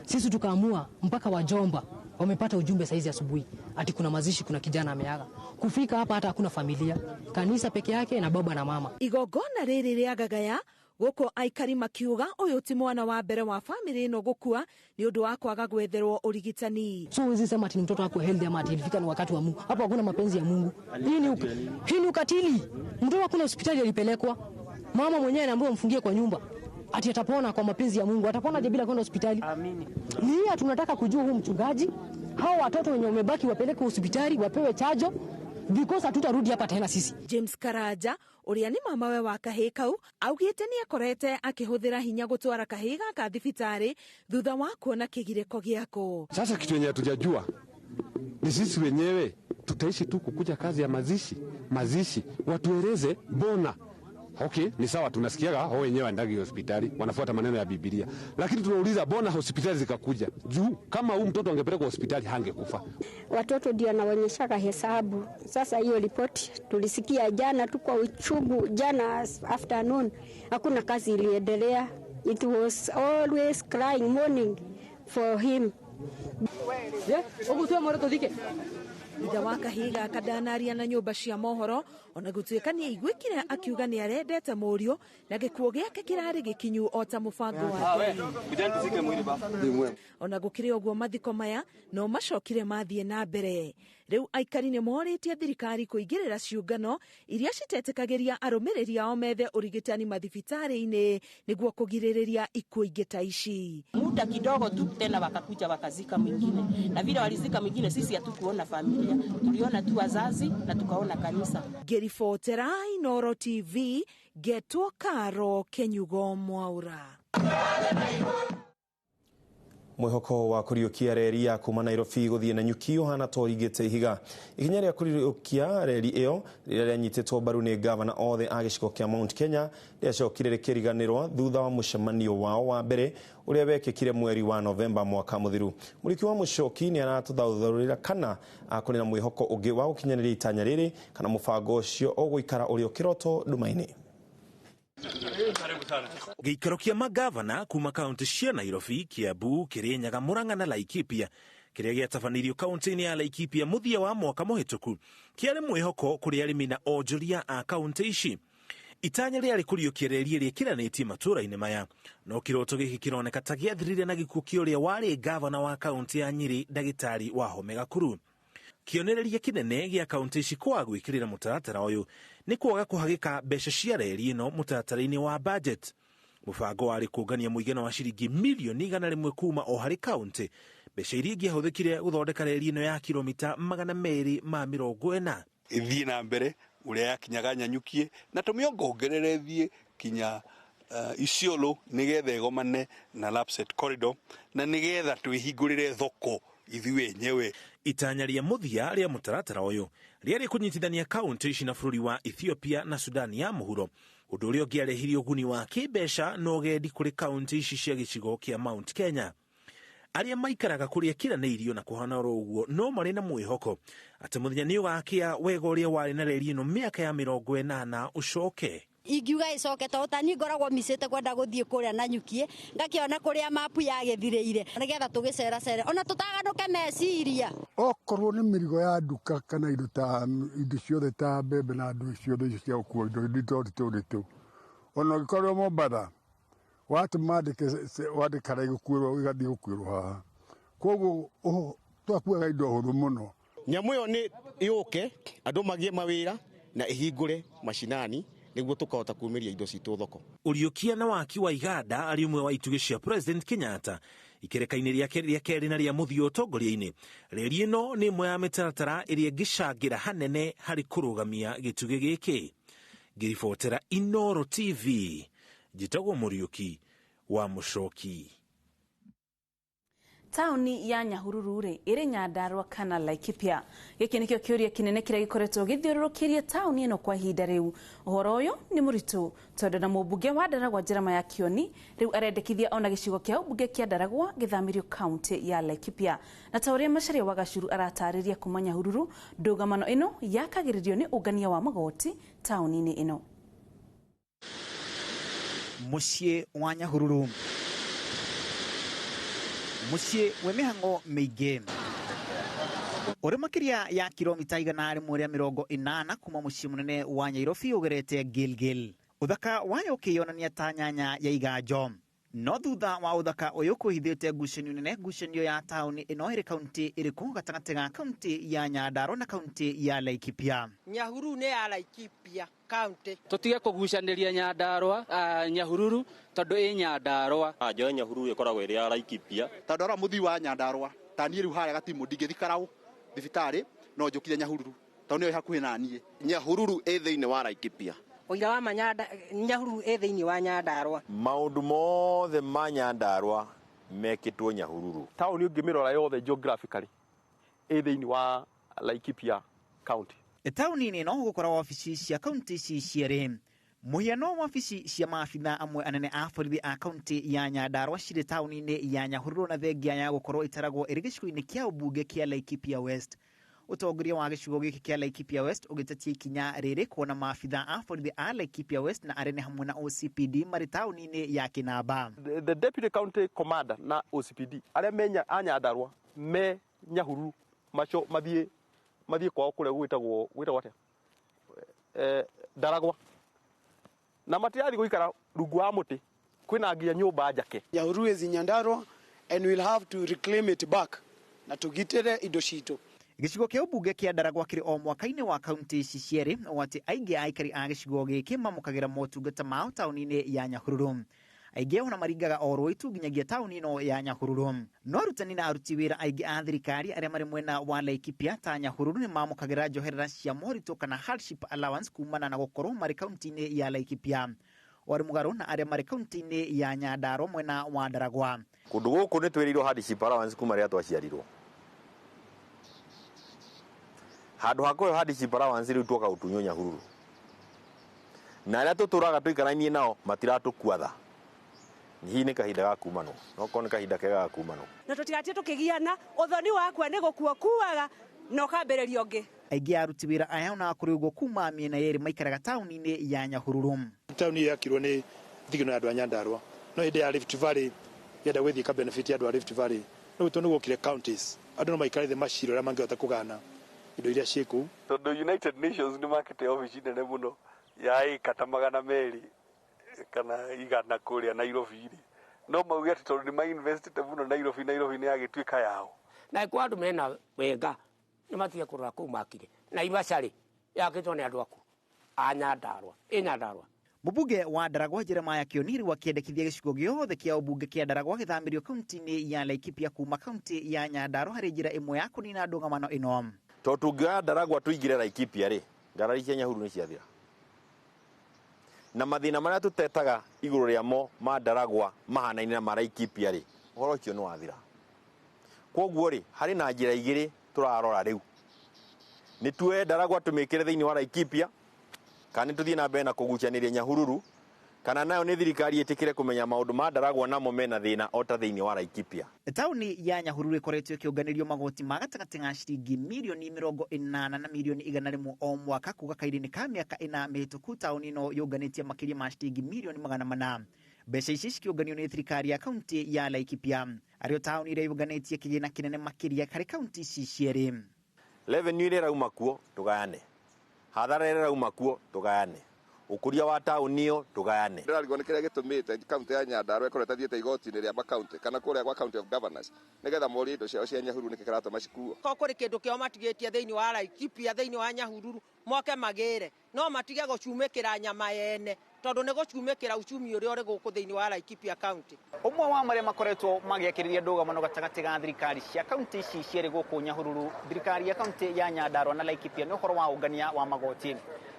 Sisi tukaamua mpaka wajomba wamepata ujumbe saizi asubuhi ati kuna mazishi, kuna kijana ameaga. Kufika hapa hata hakuna familia, kanisa peke yake na baba na mama. Igongona rĩrĩ rĩa gagaya gũkũ aikari makiuga ũyũ ti mwana wa mbere wa bamĩrĩ ĩno gũkua nĩ ũndũ wa kwaga gwetherwo ũrigitani. So huwezi sema ati ni mtoto wako healthy ama ati ilifika ni wakati wa Mungu. Hapo hakuna mapenzi ya Mungu. Hii ni ukatili. Mtoto hakuna hospitali alipelekwa, mama mwenyewe anaambiwa mfungie kwa nyumba ati atapona kwa mapenzi ya Mungu. Atapona je bila kwenda hospitali? Amini. Nia tunataka kujua huu mchungaji, hao watoto wenye wamebaki wapelekwe hospitali, wapewe chajo, because hatutarudi hapa tena sisi. James Karaja ũrĩa nĩ mamawe wa kahĩĩ kau augĩte nĩ akorete akĩhũthĩra hinya gũtwara kahĩĩ gaka thibitarĩ thutha wa kuona kĩgirĩko gĩako. Sasa kitu yenye hatujajua ni sisi wenyewe tutaishi tu kukuja kazi ya mazishi, mazishi watueleze mbona. Okay, ni sawa tunasikiaga hao wenyewe waendagi hospitali, wanafuata maneno ya Biblia. Lakini tunauliza bona hospitali zikakuja? Juu kama huyu mtoto angepelekwa hospitali hangekufa. Watoto ndio wanaonyeshaga hesabu. Sasa hiyo ripoti tulisikia jana tu kwa uchungu, jana afternoon hakuna kazi iliendelea. It was always crying morning for him. Ithe wa kahĩĩ gaka ndanaria na nyũmba cia mohoro ona gũtuĩka nĩ aiguĩkire akiuga nĩ arendete mũriũ na gĩkuũ gĩake kĩrarĩ gĩkinyu o ta mũbango wa Ngai. Ona gũkĩrĩ ũguo mathiko maya no macokire mathiĩ na mbere. Rĩu aikari nĩ morĩtie thirikari kũingĩrĩra ciũngano iria citetĩkagĩria arũmĩrĩri ao methe ũrigitani mathibitarĩ-inĩ nĩguo kũgirĩrĩria ikuũ ingĩ ta ici. Muda kidogo tu tena wakakuja wakazika mwingine, na vile walizika mwingine sisi hatukuona familia, tuliona tu wazazi na tukaona kanisa. Ngĩribotera Inoro TV, ngetwo Karo Kenyugo Mwaura. Mwihoko wa kuriukia reri ya kuma Nairobi guthie na nyuki uhana ta ũringĩte ihiga. Ikinya rĩa kuriukia reri ĩyo rĩrĩa rĩanyitĩtwo mbaru nĩ gavana othe a gĩcigo kĩa Mount Kenya rĩacokire rĩkĩriganĩrwo thutha wa mũcemanio wao wa mbere ũrĩa wekĩkire mweri wa Novemba mwaka mũthiru. Mũriki wa Mũcoki nĩ aratũthathaũrĩra kana kũrĩ na mwĩhoko ũngĩ wa gũkinyanĩria itanya rĩrĩ kana mũbango ũcio ũgũikara ũrĩ o kĩroto nduma-inĩ. Gĩikaro kĩa magavana kuma kaunti cia Nairobi, Kiambu, Kirinyaga, Murang'a na Laikipia kĩrĩa gĩatabanirio kaunti-inĩ ya Laikipia mũthia wa mwaka mũhĩtũku kĩarĩ mwĩhoko kũrĩ arĩmi na onjoria a kaunti ici. Itanya rĩarĩ kũriũkia reri ĩrĩa ĩkĩranĩtie matũũra-inĩ maya, no kĩroto gĩkĩ kĩroneka ta gĩathirire na gĩkuũ kĩa ũrĩa warĩ gavana wa kaunti ya Nyĩrĩ, Ndagĩtarĩ Wahome Gakuru. Kĩonereria kĩnene gĩa kaunti ici kwaga gwĩkĩrĩra mũtaratara ũyũ nĩ kwaga kũhagĩka mbeca cia reri ĩno mũtaratara-inĩ wa budget. Mũbango warĩ kũngania mũigana wa ciringi mirioni 100 kuma o harĩ kaunti, mbeca iria ingĩahũthĩkire gũthondeka reri ĩno ya kilomita 240. Ĩthiĩ na mbere ũrĩa yakinyaga Nyanyukie na tũmĩongongerere thiĩ kinya Isiolo nĩgetha ĩgomane na Lapsset Corridor na nĩgetha twĩhingũrĩre thoko ithuĩ enyewe. Itanya rĩa mũthia rĩa mũtaratara ũyũ rĩarĩ kũnyitithania kaunti ici na bũrũri wa Ethiopia na Sudan ya mũhuro, ũndũ ũrĩa ũngĩarehirie ũguni wa kĩmbeca na ũgendi kũrĩ kaunti ici cia gĩcigo kĩa Mount Kenya. Arĩa maikaraga kũrĩa kiranĩirio na kũhana oro ũguo no marĩ na mwĩhoko atĩ mũthenya nĩ ũgakĩa wega ũrĩa warĩ na reri ĩno mĩaka ya 80 ũcoke. Ingiuga icoke to tani ngoragwo micite kwenda guthie kuria na nyukie ngakiona kuria mapu yagithiriire nigetha tugicera cere ona tutaganuke meciria. Okorwo ni mirigo ya nduka kana indo ta indo ciothe ta mbembe na ndu ciothe icio cia gũkuo indo nditũ ona ũngĩkorwo Mombatha watũma wandĩkara igũkuĩrwo igathiĩ gũkuĩrwo haha, koguo twakuaga indo hũthũ mũno. Nyamũ ĩyo nĩ yũke andũ magĩe mawĩra na ĩhingũre macinani nĩguo tũkahota kumĩria indo citũ thoko. Ũriũkia na waki wa iganda arĩ ũmwe wa itugĩ cia President Kenyatta ikereka-inĩ rĩake rĩa kerĩ na rĩa mũthia ũtongoria-inĩ. Reri ĩno nĩ ĩmwe ya mĩtaratara ĩrĩa ĩngĩcangĩra hanene harĩ kũrũgamia gĩtugĩ gĩkĩ. Ngĩribotera Inooro TV, njĩtagwo Mũriũki wa Mũcoki. Tauni ya Nyahururu rĩ ĩrĩ Nyandarua kana Laikipia? Gĩkĩ nĩkĩo kĩũria kĩnene kĩrĩa gĩkoretwo gĩthiũrũrũkĩirie tauni ĩno kwa ihinda rĩu. Ũhoro ũyũ nĩ mũritũ tondũ na mũmbunge wa Ndaragwa Jeremiah Kioni rĩu arendekithia ona gĩcigo kĩa ũmbunge kĩa Ndaragwa gĩthamĩrio kaunti ya Laikipia. Na ta ũrĩa Macharia wa Gacuru aratarĩria kuma Nyahururu, ndũgamano ĩno yakagĩrĩrio nĩ ũngania wa magoti tauni-inĩ ĩno. Mũciĩ wa Nyahururu, mũciĩ wĩ mĩhang'o mĩingĩ ũrĩ makĩria ya kilomita 180 kuma mũciĩ mũnene wa Nyairobi ũgerete Gilgil. Ũthaka wayo ũkĩyonania ta nyanya ya iganjo, no thutha wa ũthaka ũyũ kwĩhithĩte ngucanio nene, ngucanio ya taũni ĩno ĩrĩ kaunti ĩrĩkũ gatagatĩ ga kaunti ya Nyandarua na kaunti ya Laikipia. Nyahururu nĩ ya Laikipia kaunti. Tutige kũgucanĩria Nyandarua Nyahururu tondũ ĩ Nyandarua. Njoe Nyahururu ĩkoragwo ĩrĩ ya Laikipia tondũ arĩa mũthii wa Nyandarua ta niĩ rĩu harĩa Gatimu ndingĩthi Karau thibitarĩ no njũkire Nyahururu tondũ nĩyo ĩ hakuhĩ na niĩ. Nyahururu ĩ thĩinĩ wa Laikipia. Ũira wa Nyahururu ĩ thĩinĩ wa Nyandarua. Maũndũ mothe ma Nyandarua mekĩtwo Nyahururu. Taũni ũngĩmĩrora yothe geographically ĩ thĩinĩ wa Laikipia county. Taũni-inĩ ĩno gũkoragwo wabici cia kaunti ici cierĩ. Mũhiano wabici cia maabitha amwe anene a borithi a kaunti ya Nyandarua cirĩ taũni-inĩ ya Nyahururu na thengia ya gũkorwo ĩtaragwo ĩrĩ gĩcigo-inĩ kĩa ũmbunge kĩa Laikipia West. Ũtongoria wa gĩcigo gĩkĩ kĩa Laikipia West ũgĩtetia ikinya rĩrĩ kuona maabitha a borithi a Laikipia West na arene hamwe na OCPD marĩ taũni-inĩ ya Kĩnamba. The deputy county commander na OCPD arĩa me a Nyandarua me Nyahururu macio mathiĩ kwao kũrĩa gwĩtagwo atĩa Ndaragwa, na matirathiĩ gũikara rungu wa mũtĩ, kwĩna nginya nyũmba njake. Nyahururu is in Nyandarua and we'll have to reclaim it back na tũgitĩre indo citũ. Gĩcigo kĩa ũmbunge kĩa Ndaragwa kĩrĩ o mwaka-inĩ wa kaunti ici cierĩ, o atĩ aingĩ a aikari a gĩcigo gĩkĩ mamũkagĩra motungata mao taũni-inĩ ya Nyahururu. Aingĩ ona maringaga o rũĩ tu nginyagia taũni ĩno ya Nyahururu. No arutani na aruti wĩra aingĩ a thirikari arĩa marĩ mwena wa Laikipia ta Nyahururu nĩ mamũkagĩra njoherera cia moritũ kana hardship allowance kumana na gũkorwo marĩ kaunti-inĩ ya Laikipia. Warĩ mũgarũ na arĩa marĩ kaunti-inĩ ya Nyandarua mwena wa Ndaragwa. Kũndũ gũkũ nĩ twĩrĩirwo hardship allowance kuma rĩrĩa twaciarirwo. Handũ ha kũheo hardship allowance rĩu tuoka gũtunywo Nyahururu, na arĩa tũtũraga tũikarainie nao matiratũkua tha. Hihi nĩ kahinda ga kumanwo, no korwo nĩ kahinda kega ga kumanwo. Na tũtigatie tũkĩgiana, ũthoni wakua nĩ gũkua kuaga na ũkambĩrĩria ũngĩ. Aingĩ a aruti wĩra aya ona kũrĩ ũguo kuma mĩena yerĩ maikaraga taũni-inĩ ya Nyahururu. Taũni yakirwo nĩ thigino ya andũ a Nyandarua, no hĩndĩ ya Rift Valley yenda gwĩthiĩ ka benefit ya andũ a Rift Valley, rĩu tondũ nĩ guokire counties andũ no maikare thĩ macire ũrĩa mangĩhota kũgana indo iria ciĩ kũu. Tondũ United Nations nĩ makĩte obici nene mũno ya ĩka ta 200 kana 100 kũrĩa Nairobi rĩ, no mauge atĩ tondũ nĩ mainvestĩte mũno Nairobi, Nairobi nĩ yagĩtuĩka yao. Na kwa andũ mena wega nĩ matige kũrora kũu makire Naivasha rĩ yakĩtwo nĩ andũ aku a Nyandarua, ĩ Nyandarua. Mũmbunge wa Ndaragwa Jeremiah Kioni rĩu akĩendekithia gĩcigo gĩothe kĩa ũmbunge kĩa Ndaragwa gĩthamĩrio kaunti-inĩ ya Laikipia kuma kaunti ya Nyandarua harĩ njĩra ĩmwe ya kũnina ndũgamano ĩno. Tondũ tũngĩoya Ndaragwa tũingĩre Laikipia rĩ, ngarari cia Nyahururu nĩ ciathira. Na mathĩna marĩa tũtetaga igũrũ rĩamo ma Ndaragwa mahanaine na ma Laikipia rĩ, ũhoro ũcio nĩ wathira. Kwoguo rĩ, harĩ na njĩra igĩrĩ tũrarora rĩu. Nĩ tuoe Ndaragwa tũmĩkĩre thĩinĩ wa Laikipia, kana nĩ tũthiĩ na mbere na kũgucanĩria Nyahururu, Kana nayo nĩ thirikari ĩtĩkĩre kũmenya maũndũ ma Ndaragwa namo mena thĩna o ta thĩinĩ wa Laikipia. Taũni ya Nyahururu ĩkoretwo ĩkĩũnganĩrio magoti ma gatagatĩ ga ciringi mirioni 80 na mirioni 100 o mwaka kuga kairĩ-inĩ ka mĩaka 4 mĩhĩtũku. Taũni ĩno yũnganĩtie makĩria ma ciringi mirioni 400. Mbeca ici cikĩũnganio nĩ thirikari ya kaunti ya Laikipia, arĩo taũni ĩrĩa yũnganĩtie kĩgĩna kĩnene makĩria harĩ kaunti ici cierĩ. Revenue ĩrĩa ĩrauma kuo tũgayane, hathara ĩrĩa ĩrauma kuo tũgayane, ũkũria wa taũni ĩyo tũgayane. Ndĩrarigwo nĩ kĩrĩa gĩtũmĩte kaunti ya Nyandarua ĩkorwo ĩtathiĩte igoti-inĩ rĩa makaunti kana kũrĩa gwa county of governors nĩgetha morie indo ciao cia Nyahururu nĩkĩ kĩratũma cikuo. Ko kũrĩ kĩndũ kĩao matigĩtie thĩinĩ wa Laikipia, thĩinĩ wa Nyahururu, moke magĩre, no matige gũcumĩkĩra nyama yene, tondũ nĩ gũcumĩkĩra uchumi ũrĩa ũrĩ gũkũ thĩinĩ wa Laikipia county. Ũmwe wa marĩa makoretwo magĩakĩrĩria ndũgamano gatagatĩ ga thirikari cia kaunti ici cierĩ gũkũ Nyahururu, thirikari ya kaunti ya Nyandarua na Laikipia, nĩ ũhoro wa ũngania wa magoti.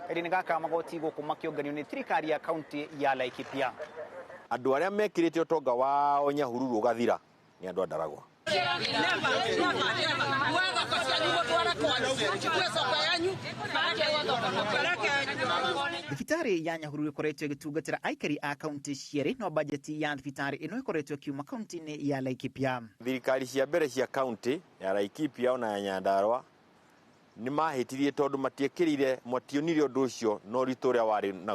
Kahinda-inĩ gaka magoti gũkũ makĩũnganio nĩ thirikari ya kaunti ya Laikipia. Andũ arĩa mekĩrĩte ũtonga wao Nyahururu ũgathira nĩ andũ a Ndaragwa. Thibitarĩ ya Nyahururu ĩkoretwo ĩgĩtungatĩra aikari a kaunti cierĩ, no bajeti ya thibitarĩ ĩno ĩkoretwo ĩkiuma kaunti-inĩ ya Laikipia. Thirikari cia mbere cia kaunti ya Laikipia ona ya Nyandarua nĩ mahĩtirie tondũ matiekĩrire, mationire ũndũ ũcio na ũritũ ũrĩa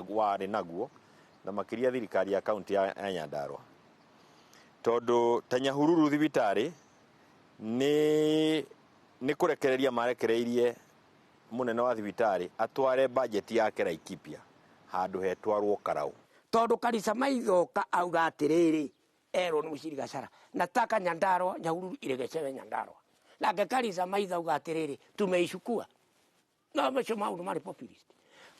warĩ naguo, na makĩria thirikari ya kaunti ya Nyandarua, tondũ ta Nyahururu thibitarĩ nĩ kũrekereria marekereirie mũnene wa thibitarĩ atware bajeti yake Laikipia handũ hetwarwo Karau. Tondũ Karisa Maithoka auga atĩrĩrĩ, erwo nĩ Mũciri Gachara, nataka Nyandarua Nyahururu iregeshewe Nyandarua. Nake Karisa Maitho auga atĩrĩrĩ, tumeicukua. No macio maũndũ marĩ populist,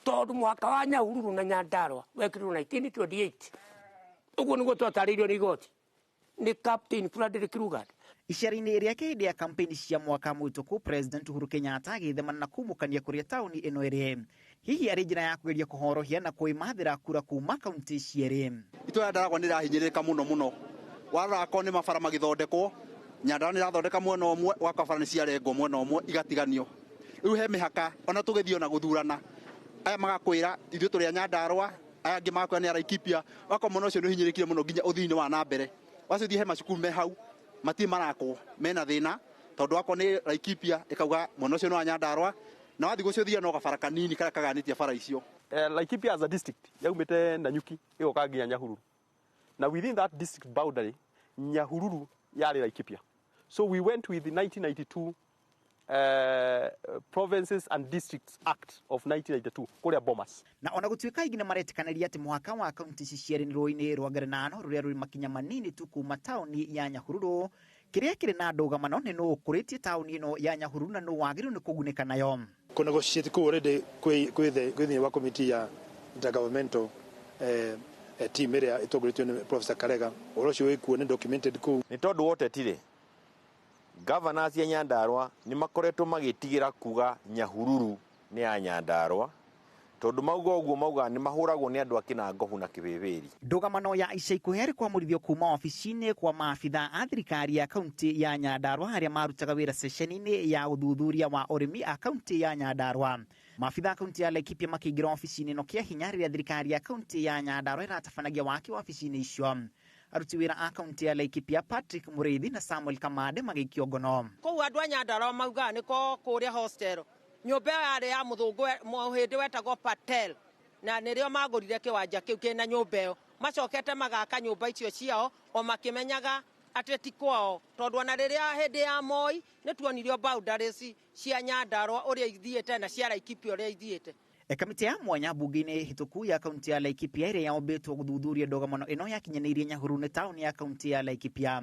tondũ mũhaka wa Nyahururu na Nyandarua wekĩrirwo 1928. Ũguo nĩguo twatarĩirio nĩ igoti nĩ Captain Frederick Lugard. Icera-inĩ rĩake hĩndĩ ya kampeni cia mwaka mũhĩtũku, President Uhuru Kenyatta agĩthemana na kumũkania kũrĩa taũni ĩno ĩrĩ, hihi arĩ njĩra ya kũgeria kũhorohia na kwĩmathĩra kura kuma kaunti cierĩ. Itũra Ndaragwa nĩ ĩrahinyĩrĩrĩka mũno mũno, warora akorwo nĩ mabara magĩthondekwo, Nyandarua nĩ ĩrathondeka mwena ũmwe, wakwa bara nĩ ciarengwo mwena ũmwe igatiganio. Rĩu he mĩhaka ona tũgĩthiĩ ona gũthurana, aya magakwĩra ithuĩ tũrĩ a Nyandarua, aya angĩ magakwĩra nĩ a Laikipia. Wakwa mwena ũcio nĩ ũhinyĩrĩrĩkire mũno nginya ũthii-inĩ wa na mbere. Wacio thiĩ he macukuru me hau matirĩ marakwo, mena thĩna tondũ wakwa nĩ Laikipia ĩkauga mwena ũcio nĩ wa Nyandarua, na wathiĩ gũcio no gabara kanini karĩa kaganĩtie bara icio. Laikipia as a district yaumĩte Nanyuki ĩgoka nginya Nyahururu, na within that district boundary Nyahururu yarĩ Laikipia. So we went with the 1992 Provinces and Districts Act of 1992 kũrĩa Bomas. Na ona gũtuĩka aingĩ nĩ maretĩkanĩria atĩ mũhaka wa kaunti ici cierĩ nĩ rũĩ-inĩ rwa Ngarenano rũrĩa rũrĩ makinya manini tu kuma taũni ya Nyahururu, kĩrĩa kĩrĩ na ndũgamano nĩ nũ ũkũrĩtie taũni ĩno ya Nyahururu na nũ wagĩrĩirwo nĩ kũgunĩka nayo. Kũ negotiate kũu already kwĩ thĩinĩ wa committee ya intergovernmental team ĩrĩa ĩtongoretio nĩ Professor Karega. Ũhoro ũcio wĩ kuo, nĩ documented kũu. Nĩ tondũ wa ũteti-rĩ, governors ya Nyandarua nĩ makoretwo magĩtigĩra kuga Nyahururu nĩ ya Nyandarua, tondũ mauga ũguo mauga nĩ mahũragwo nĩ andũ a Kĩnangobu na Kĩbĩbĩri. Ndũgamano ya ica ikuhĩ harĩ kwamũrithio kuma wabici-inĩ kwa maabitha a thirikari ya kaunti ya Nyandarua arĩa marutaga wĩra ceceni-inĩ ya ũthuthuria wa ũrĩmi a kaunti ya Nyandarua. Maabitha a kaunti ya Laikipia makĩingĩra wabici-inĩ ĩno kĩa hinya rĩrĩa thirikari ya kaunti ya Nyandarua ĩratabanagia waki wabici-inĩ icio. Aruti wĩra a kaunti ya Laikipia Patrick Mũrĩithi na Samuel Kamande magĩikio ngono. Kũu andũ a Nyandarua maugaga nĩko kũrĩa hostel, nyũmba ĩyo yarĩ ya mũthũngũ mũhĩndĩ wetagwo Patel, na nĩrĩo magũrire kĩwanja kĩu kĩna nyũmba ĩyo. Macokete magaka nyũmba icio ciao o makĩmenyaga atĩ ti kwao, tondũ ona rĩrĩa hĩndĩ ya Moi nĩ tuonirio boundaries cia Nyandarua ũrĩa ithiĩte na cia Laikipia ũrĩa ithiĩte. Kamĩtĩ ya mwanya mbunge-inĩ hĩtũku ya kaunti ya Laikipia ĩrĩa yombĩtwo gũthuthuria ndũgamano ĩno yakinyanĩirie Nyahururu nĩ taũni ya kaunti ya Laikipia.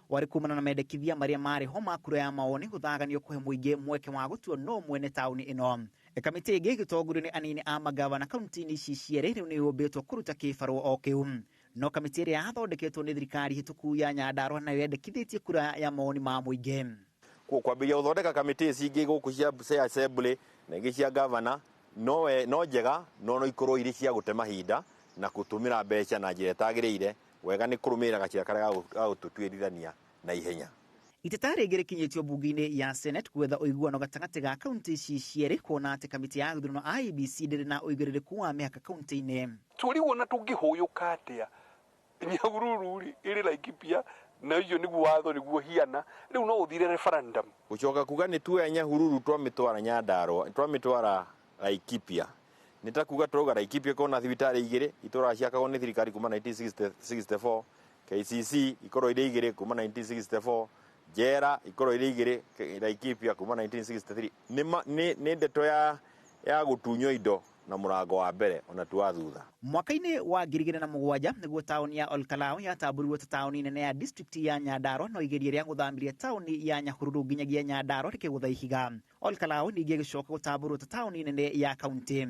Warĩ kumana na mendekithia marĩa marĩ ho ma kura ya mawoni gũthaganio kũhe mũingĩ mweke wa gũtua no mwene taũni ĩno. Kamĩtĩ ĩngĩ ĩgĩtongorio nĩ anini a magavana kaunti-inĩ ici cierĩ rĩu nĩ yũmbĩtwo kũruta kĩbarũa o kĩu. No kamĩtĩ ĩrĩa yathondeketwo nĩ thirikari hĩtũku ya Nyandarua nayo yendekithĩtie kura ya mawoni ma mũingĩ. Kwambĩrĩria gũthondeka kamĩtĩ ici ingĩ gũkũ cia assembly na ingĩ cia governor no njega, no ikorwo irĩ cia gũte mahinda na gũtũmĩra mbeca na njĩra ĩtagĩrĩire. Wega nĩ kũrũmĩrĩra gacĩra karĩa ga gũtũtuĩrithania na ihenya. Iteta rĩngĩ rĩkinyĩtio mbunge-inĩ ya Senate gwetha ũiguano gatagatĩ ga kaunti ici cierĩ, kuona atĩ kamĩtĩ ya gĩthurano IEBC ndĩrĩ na ũigĩrĩrĩku wa mĩhaka kaunti-inĩ. Tũrigwo na tũngĩhũyũka atĩa Nyahururu rĩ ĩrĩ Laikipia, na ũcio nĩguo watho nĩguo hiana rĩu no ũthire referendum. Gucoka kuga nĩ tuoya Nyahururu twamĩtwara Nyandarua, twamĩtwara Laikipia, nĩ ta kuga tũrauga Laikipia kona thibitarĩ igĩrĩ itũraga ciakagwo nĩ thirikari kuma 1964, KCC ikorwo irĩ igĩrĩ kuma 1964, njera ikorwo irĩ igĩrĩ Laikipia kuma 1963. Nĩ ndeto ya gũtunywo indo na mũrango wa mbere ona tu wa thutha. Mwaka-inĩ wa 2007 nĩguo taũni ya Olkalau yatambũrirwo ta taũni nene ya district ya Nyandarua, no igeria rĩa gũthamiria taũni ya Nyahururu nginyagia Nyandarua rĩkĩgũtha ihiga. Olkalau ningĩ ĩgĩcoka gũtambũrwo ta taũni nene ya kaunti.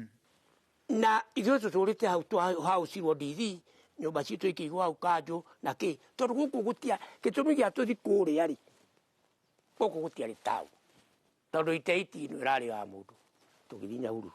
Na ithuĩ tũtũrĩte hau twahaũcirwo ndithi, nyũmba citũ ikĩigwo hau kanjũ na kĩ, tondũ gũkũ gũtia gĩtũmi gĩa tũthi kũrĩa rĩ, gũkũ gũtiarĩ taũni, tondũ iteiti ĩno ĩrarĩ ya mũndũ. Tũgĩthiĩ Nyahururu,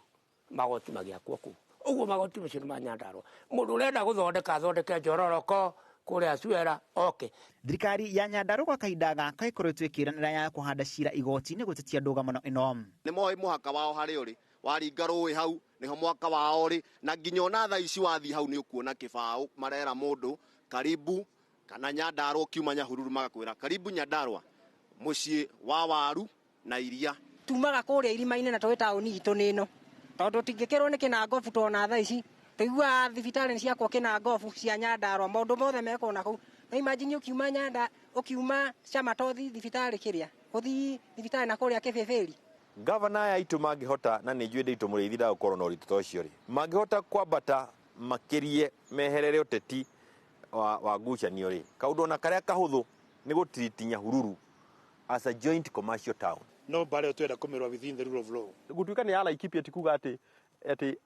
magoti magĩakwo kũu. Ũguo magoti macio nĩ ma Nyandarua. Mũndũ ũrenda gũthondeka athondeke njororoko kũrĩa Suera oke. Thirikari ya Nyandarua gwa kahinda gaka ĩkoretwo ĩkĩranĩra ya kũhanda cira igoti-inĩ gũtetia ndũgamano ĩno. Nĩ moĩ mũhaka wao harĩa ũrĩ, waringa rũĩ hau nĩho mwaka wao ũrĩ, na nginya ona thaa ici wathiĩ hau nĩ ũkuona kĩbaũ marera mũndũ karibu kana Nyandarua, ũkiuma Nyahururu magakwĩra karibu Nyandarua, mũciĩ wa waru na iria. Tumaga kũrĩa irima-inĩ na tũĩ taũni itũ nĩ ĩno, tondũ tũtingĩkĩrwo nĩ kĩnangobu tona thaa ici tũiguaga thibitarĩ nĩ ciakwo kĩnangobu cia Nyandarua, maũndũ mothe mekwo na kũu. Na imagine ũkiuma Nyanda, ũkiuma Chamatothi thibitarĩ kĩrĩa ũthiĩ thibitarĩ na kũrĩa Kĩbĩbĩri. Gavana aya aitũ mangĩhota, na nĩ njũĩ Nditũ Mũrĩithi ndagũkorwo na ũritũ ta ũcio rĩ, mangĩhota kwambata makĩrie meherere ũteti wa ngucanio rĩ, kaũndũ ona karĩa kahũthũ nĩ gũtiriti Nyahururu as a joint commercial town. No mbara ĩyo twenda kũmĩrũa within the rule of law. Gũtuĩka nĩ ya Laikipia ti kuga atĩ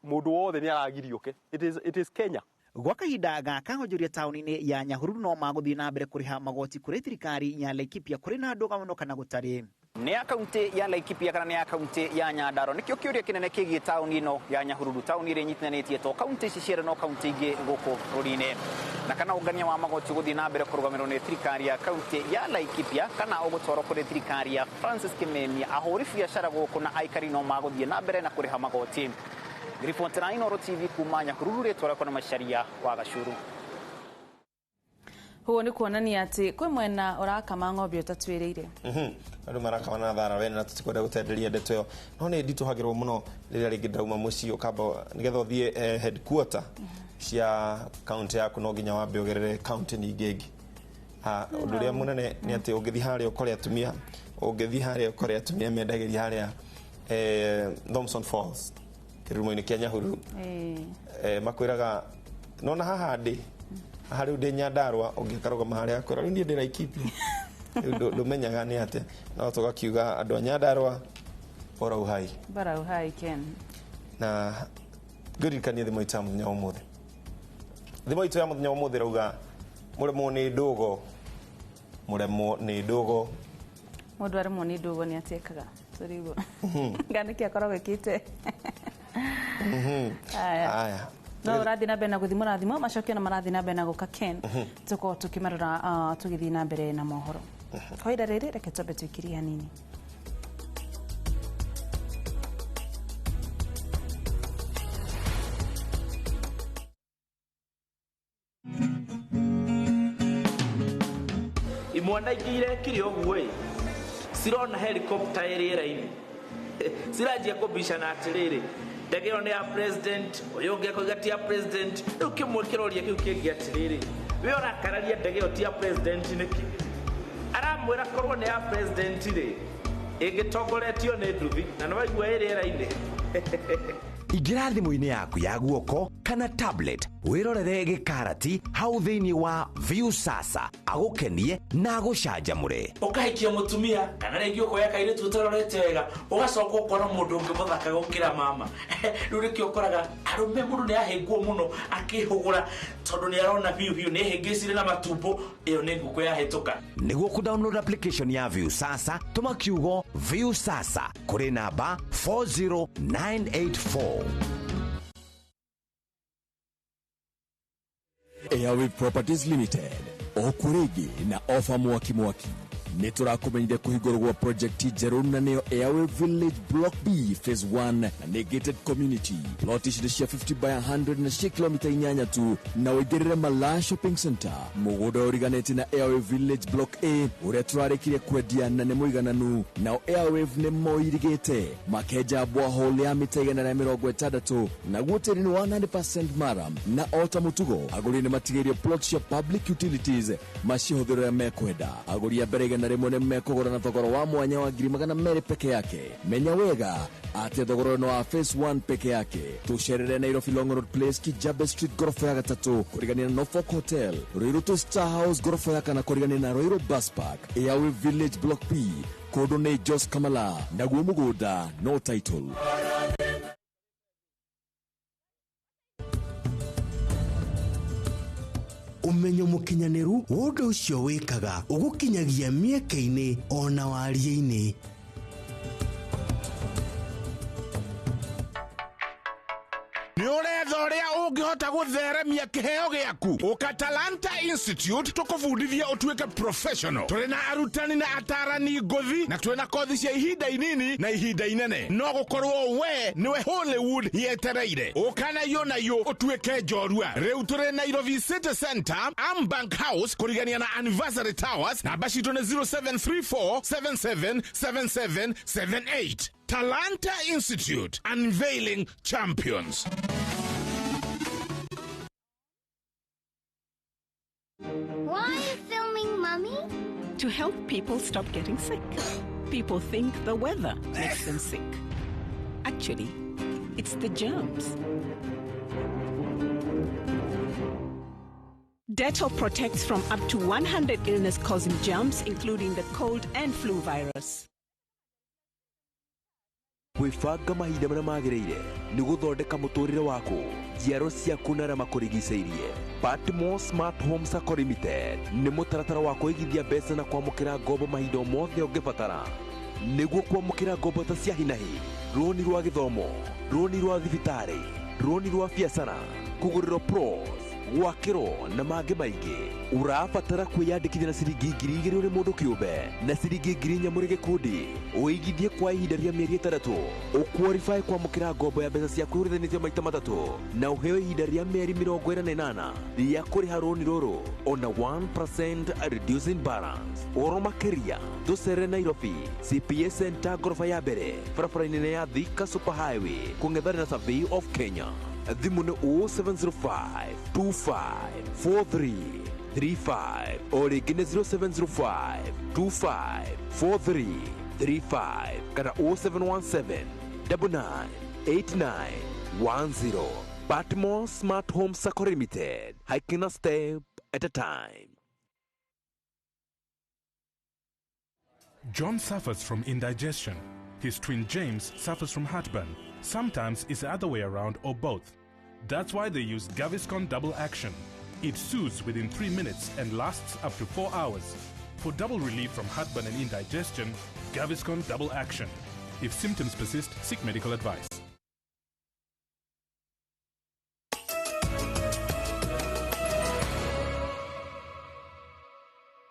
mũndũ wothe nĩ aragirio oke. It is Kenya. Gwa kahinda gaka onjoria taũni-inĩ ya Nyahururu no magũthiĩ na mbere kũrĩha magoti kũrĩ thirikari ya Laikipia kũrĩ na ndũgamano kana gũtarĩ. Nĩ ya kaunti ya Laikipia kana nĩ ya kaunti ya Nyandarua? Nĩkĩo kĩũria kĩnene kĩgiĩ taũni ĩno ya Nyahururu, taũni ĩrĩa ĩnyitithanĩtie to kaunti ici cierĩ no kaunti ingĩ gũkũ bũrũri-inĩ. Na kana ũngania wa magoti ũgũthiĩ na mbere kũrũgamĩrĩrwo nĩ thirikari ya kaunti ya Laikipia kana ũgũtwarwo kũrĩ thirikari ya Francis Kimemia, ahũri biacara gũkũ na aikari no magũthiĩ na mbere na kũrĩha magoti. Riboti na Inooro TV kuma Nyahururu, rĩtwa rĩakwa nĩ Macharia wa Gacuru. Huo nĩ kuonania atĩ kwĩ mwena ũrakama ng'ombe ũtatuĩrĩire. Andũ marakama na thara wene na tũtikwenda gũtenderia ndeto ĩyo, no nĩ nditũhagĩrwo mũno rĩrĩa rĩngĩ ndauma mũciĩ ũkamba nĩgetha ũthiĩ headquarter cia kaunti yaku no nginya wambe ũgerere kaunti ningĩ ĩngĩ. Ũndũ ũrĩa mũnene nĩ atĩ ũngĩthiĩ harĩa ũkore atumia, ũngĩthiĩ harĩa ũkore atumia mendagĩria harĩa Thompson Falls kĩrumo-inĩ kĩa Nyahururu, makwĩraga nona haha ndĩ haha rĩu ndĩ Nyandarua, ũngĩkarũgama harĩa akwĩra rĩu niĩ ndĩ Laikipia. Rĩu ndũmenyaga nĩ atĩa, no tũgakiuga andũ a Nyandarua bora uhai, bora uhai Ken. Na ngũririkanie thimũ itũ ya mũthenya wa ũmũthĩ. Thimũ itũ ya mũthenya wa ũmũthĩ ĩrauga mũremwo nĩ ndũgo, mũremwo nĩ ndũgo. Mũndũ aremwo nĩ ndũgo nĩ atekaga tũrigwo ngana kĩ akoragwo ĩkĩte. Aya, no ũrathiĩ na mbere na gũthimũ na thimũ macokio na marathiĩ na mbere na gũka Ken, tũkorwo tũkĩmarora tũgĩthiĩ na mbere na mohoro. Kwa ihinda rĩrĩ reke twambe twĩkirie hanini. Imwana ingĩ irekire ũguo ĩ, cirona helicopter ĩ rĩera-inĩ, ciranjia kũbicana atĩrĩrĩ, ndege ĩyo nĩ ya president, ũyũ ũngĩ akoiga ti ya president. Rĩu kĩmwe kĩroria kĩu kĩngĩ atĩrĩrĩ, we ũrakararia ndege ĩyo ti ya president nĩkĩ? Aramwĩra korwo nĩ ya president rĩ, ĩngĩtongoretio nĩ nduthi na nĩ waigua ĩ rĩera-inĩ. Ingĩra thimũ-inĩ yaku ya guoko kana tablet wĩrorere gĩkarati hau thĩinĩ wa Viusasa agũkenie na agũcanjamũre. Ũkahikia mũtumia kana rĩngĩ ũkoya kairĩtu ũtarorete wega, ũgacoka ũkona mũndũ ũngĩ mũthaka gũkĩra mama. Rĩu nĩkĩo ũkoraga arũme mũndũ nĩ ahĩngwo mũno akĩhũgũra tondũ nĩ arona biũ biũ nĩ hĩngĩcire na matumbo, ĩyo nĩ ngũkũ yahĩtũka. Nĩguo kũ-download application ya Viusasa tũma kiugo Viusasa kũrĩ namba 40984. Airwave Properties Limited okurigi na ofa mwaki mwaki. Nĩ tũrakũmenyithia kũhingũrwo gwa project njerũ na nĩyo Airway Village Block B Phase 1 na nĩ gated community. Plot ici nĩ cia 50 by 100 na cia kilomita 8 tu, na ũingĩrĩre Malaa Shopping Center. Mũgũnda ũriganĩtie na Airway Village Block A ũrĩa tũrarĩkirie kwendia na nĩ mũigananu, nao Airwave nĩ moirigĩte makenja borehole ya mita 160, naguo tĩri nĩ 100% maram, na o ta mũtugo agũri nĩ matigĩirio plot cia public utilities macihũthĩre ũrĩa mekwenda. Agũri a mbere 100 nĩ mekũgũra na thogora wa mwanya wa 200,000 peke yake. Menya wega atĩ thogora ũyũ nĩ wa phase 1 peke yake. Tũcerere Nairobi Long Road Place, Kijabe Street gorofa ya 3 kũrigania na Norfolk Hotel, Ruiru to Star House gorofa ya 4 kũrigania na Ruiru Bus Park, Airway Village Block B. Kũndũ nĩ Jos Kamala, naguo mũgũnda no title. Ũmenyo mũkinyanĩru wa ũndũ ũcio wĩkaga ũgũkinyagia mĩeke-inĩ ona warie-inĩ. Nĩ ũretha ũrĩa ũngĩhota gũtheremia kĩheo gĩaku. Ũka Talanta Institute tũkũbundithie ũtuĩke professional. Tũrĩ na arutani na atarani ngũthi, na twĩna kothi cia ihinda inini na ihinda inene. No gũkorwo we nĩwe Hollywood yetereire. Ũka na iyo na iyo ũtuĩke njorua. Rĩu tũrĩ Nairobi City Center, Ambank House, kũrigania na Anniversary Towers. Namba citũ nĩ 0734777778. Talanta Institute, unveiling champions. Why are you filming, Mummy? To help people stop getting sick. People think the weather makes them sick. Actually, it's the germs. Dettol protects from up to 100 illness-causing germs, including the cold and flu virus. Gwĩbanga mahinda marĩa magĩrĩire nĩ gũthondeka mũtũrĩre waku, njiaro ciaku na arĩa makũrigicĩirie. Patmos Smart Home Sacco Limited nĩ mũtaratara wa kũigithia mbeca na kwamũkĩra ngombo mahinda o mothe ũngĩbatara. Nĩguo kwamũkĩra ngombo ta cia hinahi, rũni rwa gĩthomo, rũni rwa thibitarĩ, rũni rwa biacara, kũgũrĩrwo plots, gwakĩrwo na mangĩ maingĩ. Ũrabatara kwĩyandĩkithia na ciringi 2,000 ũrĩ mũndũ kĩũmbe na ciringi 4,000 mũrĩ gĩkundi. Ũigithie kwa ihinda rĩa mĩeri 6, ũqualify kwamũkĩra ngombo ya mbeca ciaku ihũrithanĩtio maita 3, na ũheo ihinda rĩa mĩeri 48 rĩa kũrĩha rũni rũrũ ona 1% reducing balance. Ũhoro makĩria tũcere Nairobi CPA Center ngoroba ya mbere barabara-inĩ nene ya Thika Super Highway kũng'ethanĩra na Survey of Kenya. Thimũ nĩ 0705 2543 35 o rĩngĩ nĩ 0705 2543 35 kana 0717 99 8910. Patmos Smart Home Sacco Limited, hiking a step at a time. John suffers from indigestion. His twin James suffers from heartburn. Sometimes it's the other way around or both. That's why they use Gaviscon Double Action. It soothes within 3 minutes and lasts up to 4 hours. For double relief from heartburn and indigestion, Gaviscon Double Action. If symptoms persist, seek medical advice.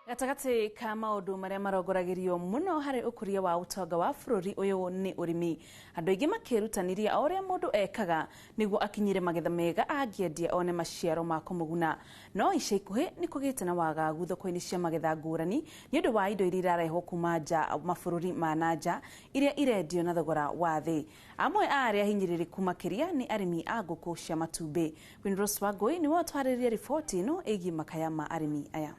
Gatagatĩ ka maũndũ marĩa marongoragĩrio mũno harĩ ũkũria wa ũtonga wa bũrũri ũyũ nĩ ũrĩmi. Andũ aingĩ makĩrutanĩria o ũrĩa mũndũ ekaga nĩguo akinyĩre magetha mega angĩendia one maciaro ma kũmũguna. No ica ikuhĩ nĩ kũgĩte na wagagu thoko-inĩ cia magetha ngũrani nĩ ũndũ wa indo iria irarehwo kuma nja mabũrũri ma na nja iria irendio na thogora wa thĩ. Amwe a arĩa hinyĩrĩrĩku makĩria nĩ arĩmi a ngũkũ cia matumbĩ. Winrose Wangũi nĩwe ũtwarĩrĩria riboti ĩno ĩgiĩ makaya ma arĩmi aya.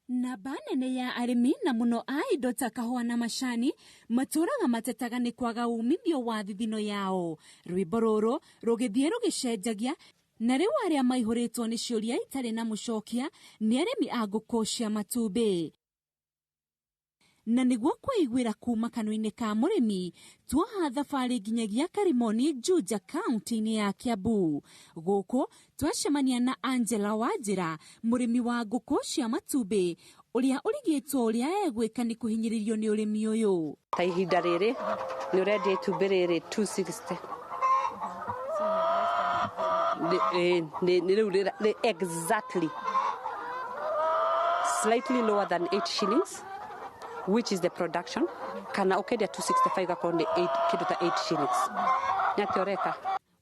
Namba nene ya arĩmi na mũno a indo ta kahũa na macani matũraga matetaga nĩ kwaga umithio wa thithino yao. Rwĩmbo rũrũ rũgĩthiĩ rũgĩcenjagia na rĩu arĩa maihũrĩtwo nĩ ciũria itarĩ na mũcokia nĩ arĩmi a ngũkũ cia matumbĩ. Na nĩguo kwĩiguĩra kuma kanua-inĩ ka mũrĩmi, tuoha thabarĩ nginyagia Karimoni, Juja, kaunti-inĩ ya Kiambu. Gũkũ twacemania na Angela Wanjĩra, mũrĩmi wa ngũkũ cia matumbĩ, ũrĩa ũrigĩtwo ũrĩa egwĩka nĩ kũhinyĩrĩrio nĩ ũrĩmi ũyũ. Ta ihinda rĩrĩ nĩ ũrendia itumbĩ rĩrĩ 260. Nĩ rĩu exactly. Slightly lower than 8 shillings, which is the production, kana ũkendia 265 gakorwo nĩ 8, kĩndũ ta 8 shillings. Nĩ atĩa ũreka?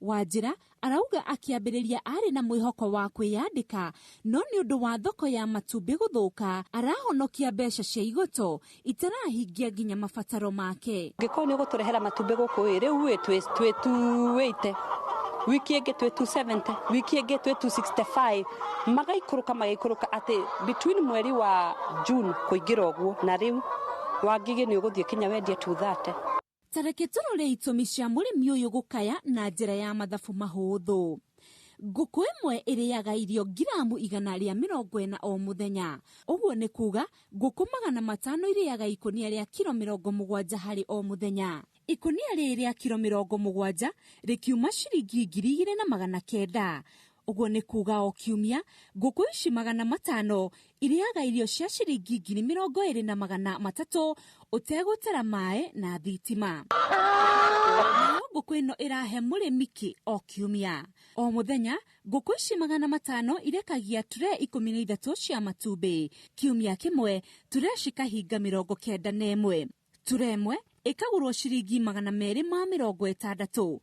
Wanjira arauga akĩambĩrĩria arĩ na mwĩhoko wa kwĩyandĩka, no nĩ ũndũ wa thoko ya matumbĩ gũthũka arahonokia mbeca cia igoto itarahingia nginya mabataro make. Ngĩkorwo nĩ ũgũtũrehera matumbĩ gũkũ ĩ, rĩu ĩ twĩ 280, wiki ĩngĩ twĩ 270, wiki ĩngĩ twĩ 265, magaikũrũka magaikũrũka atĩ between mweri wa June kũingĩra ũguo na rĩu wangigĩ nĩ ũgũthiĩ kinya wendie 230. Tareke tũrore itũmi cia mũrĩmi ũyũ gũkaya na njĩra ya mathabu mahũthũ. Ngũkũ ĩmwe ĩrĩaga irio ngiramu 140 o mũthenya. Ũguo nĩ kuga ngũkũ 500 irĩaga ikũnia rĩa kiro 70 harĩ o mũthenya. Ikũnia rĩrĩ rĩa kiro 70 rĩkiuma ciringi 2,900. Ũguo nĩ kuga o kiumia ngũkũ ici 500 irĩaga irio cia ciringi 20,300 ũtegũtera maĩ na thitima. Nayo ngũkũ ĩno ĩrahe mũrĩmi kĩ o kiumia? O mũthenya ngũkũ ici 500 irekagia tray 13 cia matumbĩ. Kiumia kĩmwe tray cikahinga 91. Tray ĩmwe ĩkagũrwo ciringi 260.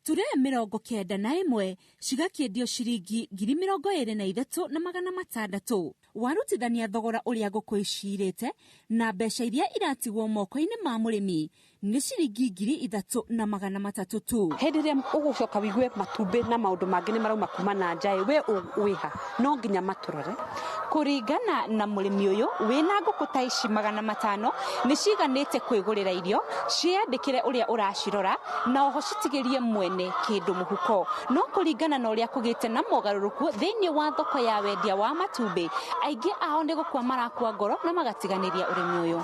Ture 91 cigakĩendio ciringi 23,600. Warutithania thogora ũrĩa ngũkũ icirĩte na mbeca iria iratigwo moko-inĩ ma mũrĩmi nĩ ciringi 3,300 tu. Hĩndĩ ĩrĩa ũgũcoka wĩigue matumbĩ na maũndũ mangĩ nĩ marauma kuma na nja ĩ, we wĩha no nginya matũrore. Kũringana na mũrĩmi ũyũ wĩna ngũkũ ta ici 500 nĩ ciganĩte kwĩgũrĩra irio, ciĩyandĩkĩre ũrĩa ũracirora na oho citigĩrie mwene kĩndũ mũhuko. No kũringana na ũrĩa kũgĩte na mogarũrũku thĩinĩ wa thoko ya wendia wa matumbĩ, aingĩ ao nĩ gũkua marakua ngoro na magatiganĩria ũrĩmi ũyũ.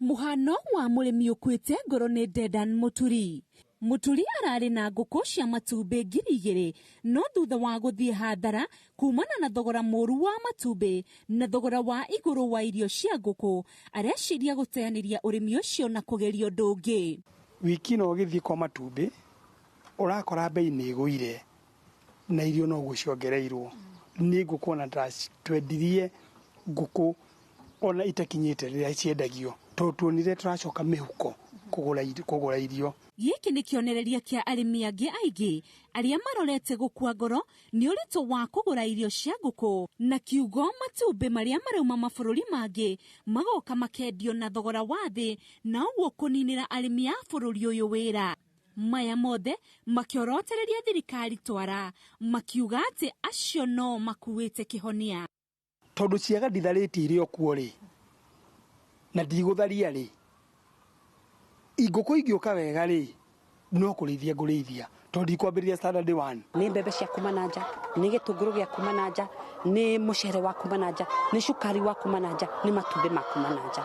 Mũhano wa mũrĩmi ũkuĩte ngoro nĩ Dedan Mũturi. Mũturi ararĩ na ngũkũ cia matumbĩ 2,000 no thutha wa gũthiĩ hathara kumana na thogora mũru wa matumbĩ na thogora wa igũrũ wa irio cia ngũkũ, areciria gũteanĩria ũrĩmi ũcio na kũgeria ũndũ ũngĩ. Wiki no ũgĩthiĩ kwa matumbĩ ũrakora bei nĩ ĩgũire na irio noguo ciongereirwo. Nĩ ngũkũ ona twendirie ngũkũ ona itakinyĩte rĩrĩa ciendagio, tondũ tuonire tũracoka mĩhuko kũgũra irio. Gĩkĩ nĩ kĩonereria kĩa arĩmi angĩ aingĩ arĩa marorete gũkua ngoro nĩ ũritũ wa kũgũra irio cia ngũkũ na kiugo matumbĩ marĩa marauma mabũrũri mangĩ magoka makendio na thogora wa thĩ, na ũguo kũninĩra arĩmi a bũrũri ũyũ wĩra. Maya mothe makĩorotereria thirikari twara makiuga atĩ acio no makuĩte kĩhonia. Tondũ ciaga nditharĩtie irio kuo rĩ na ndigũtharia rĩ, ingũkũ ingĩũka wega rĩ no kũrĩithia ngũrĩithia, tondũ ndikwambĩrĩria standard 1. Nĩ mbembe cia kuma na nja, nĩ gĩtũngũrũ gĩa kuma na nja, nĩ mũcere wa kuma na nja, nĩ cukari wa kuma na nja, nĩ matumbĩ ma kuma na nja.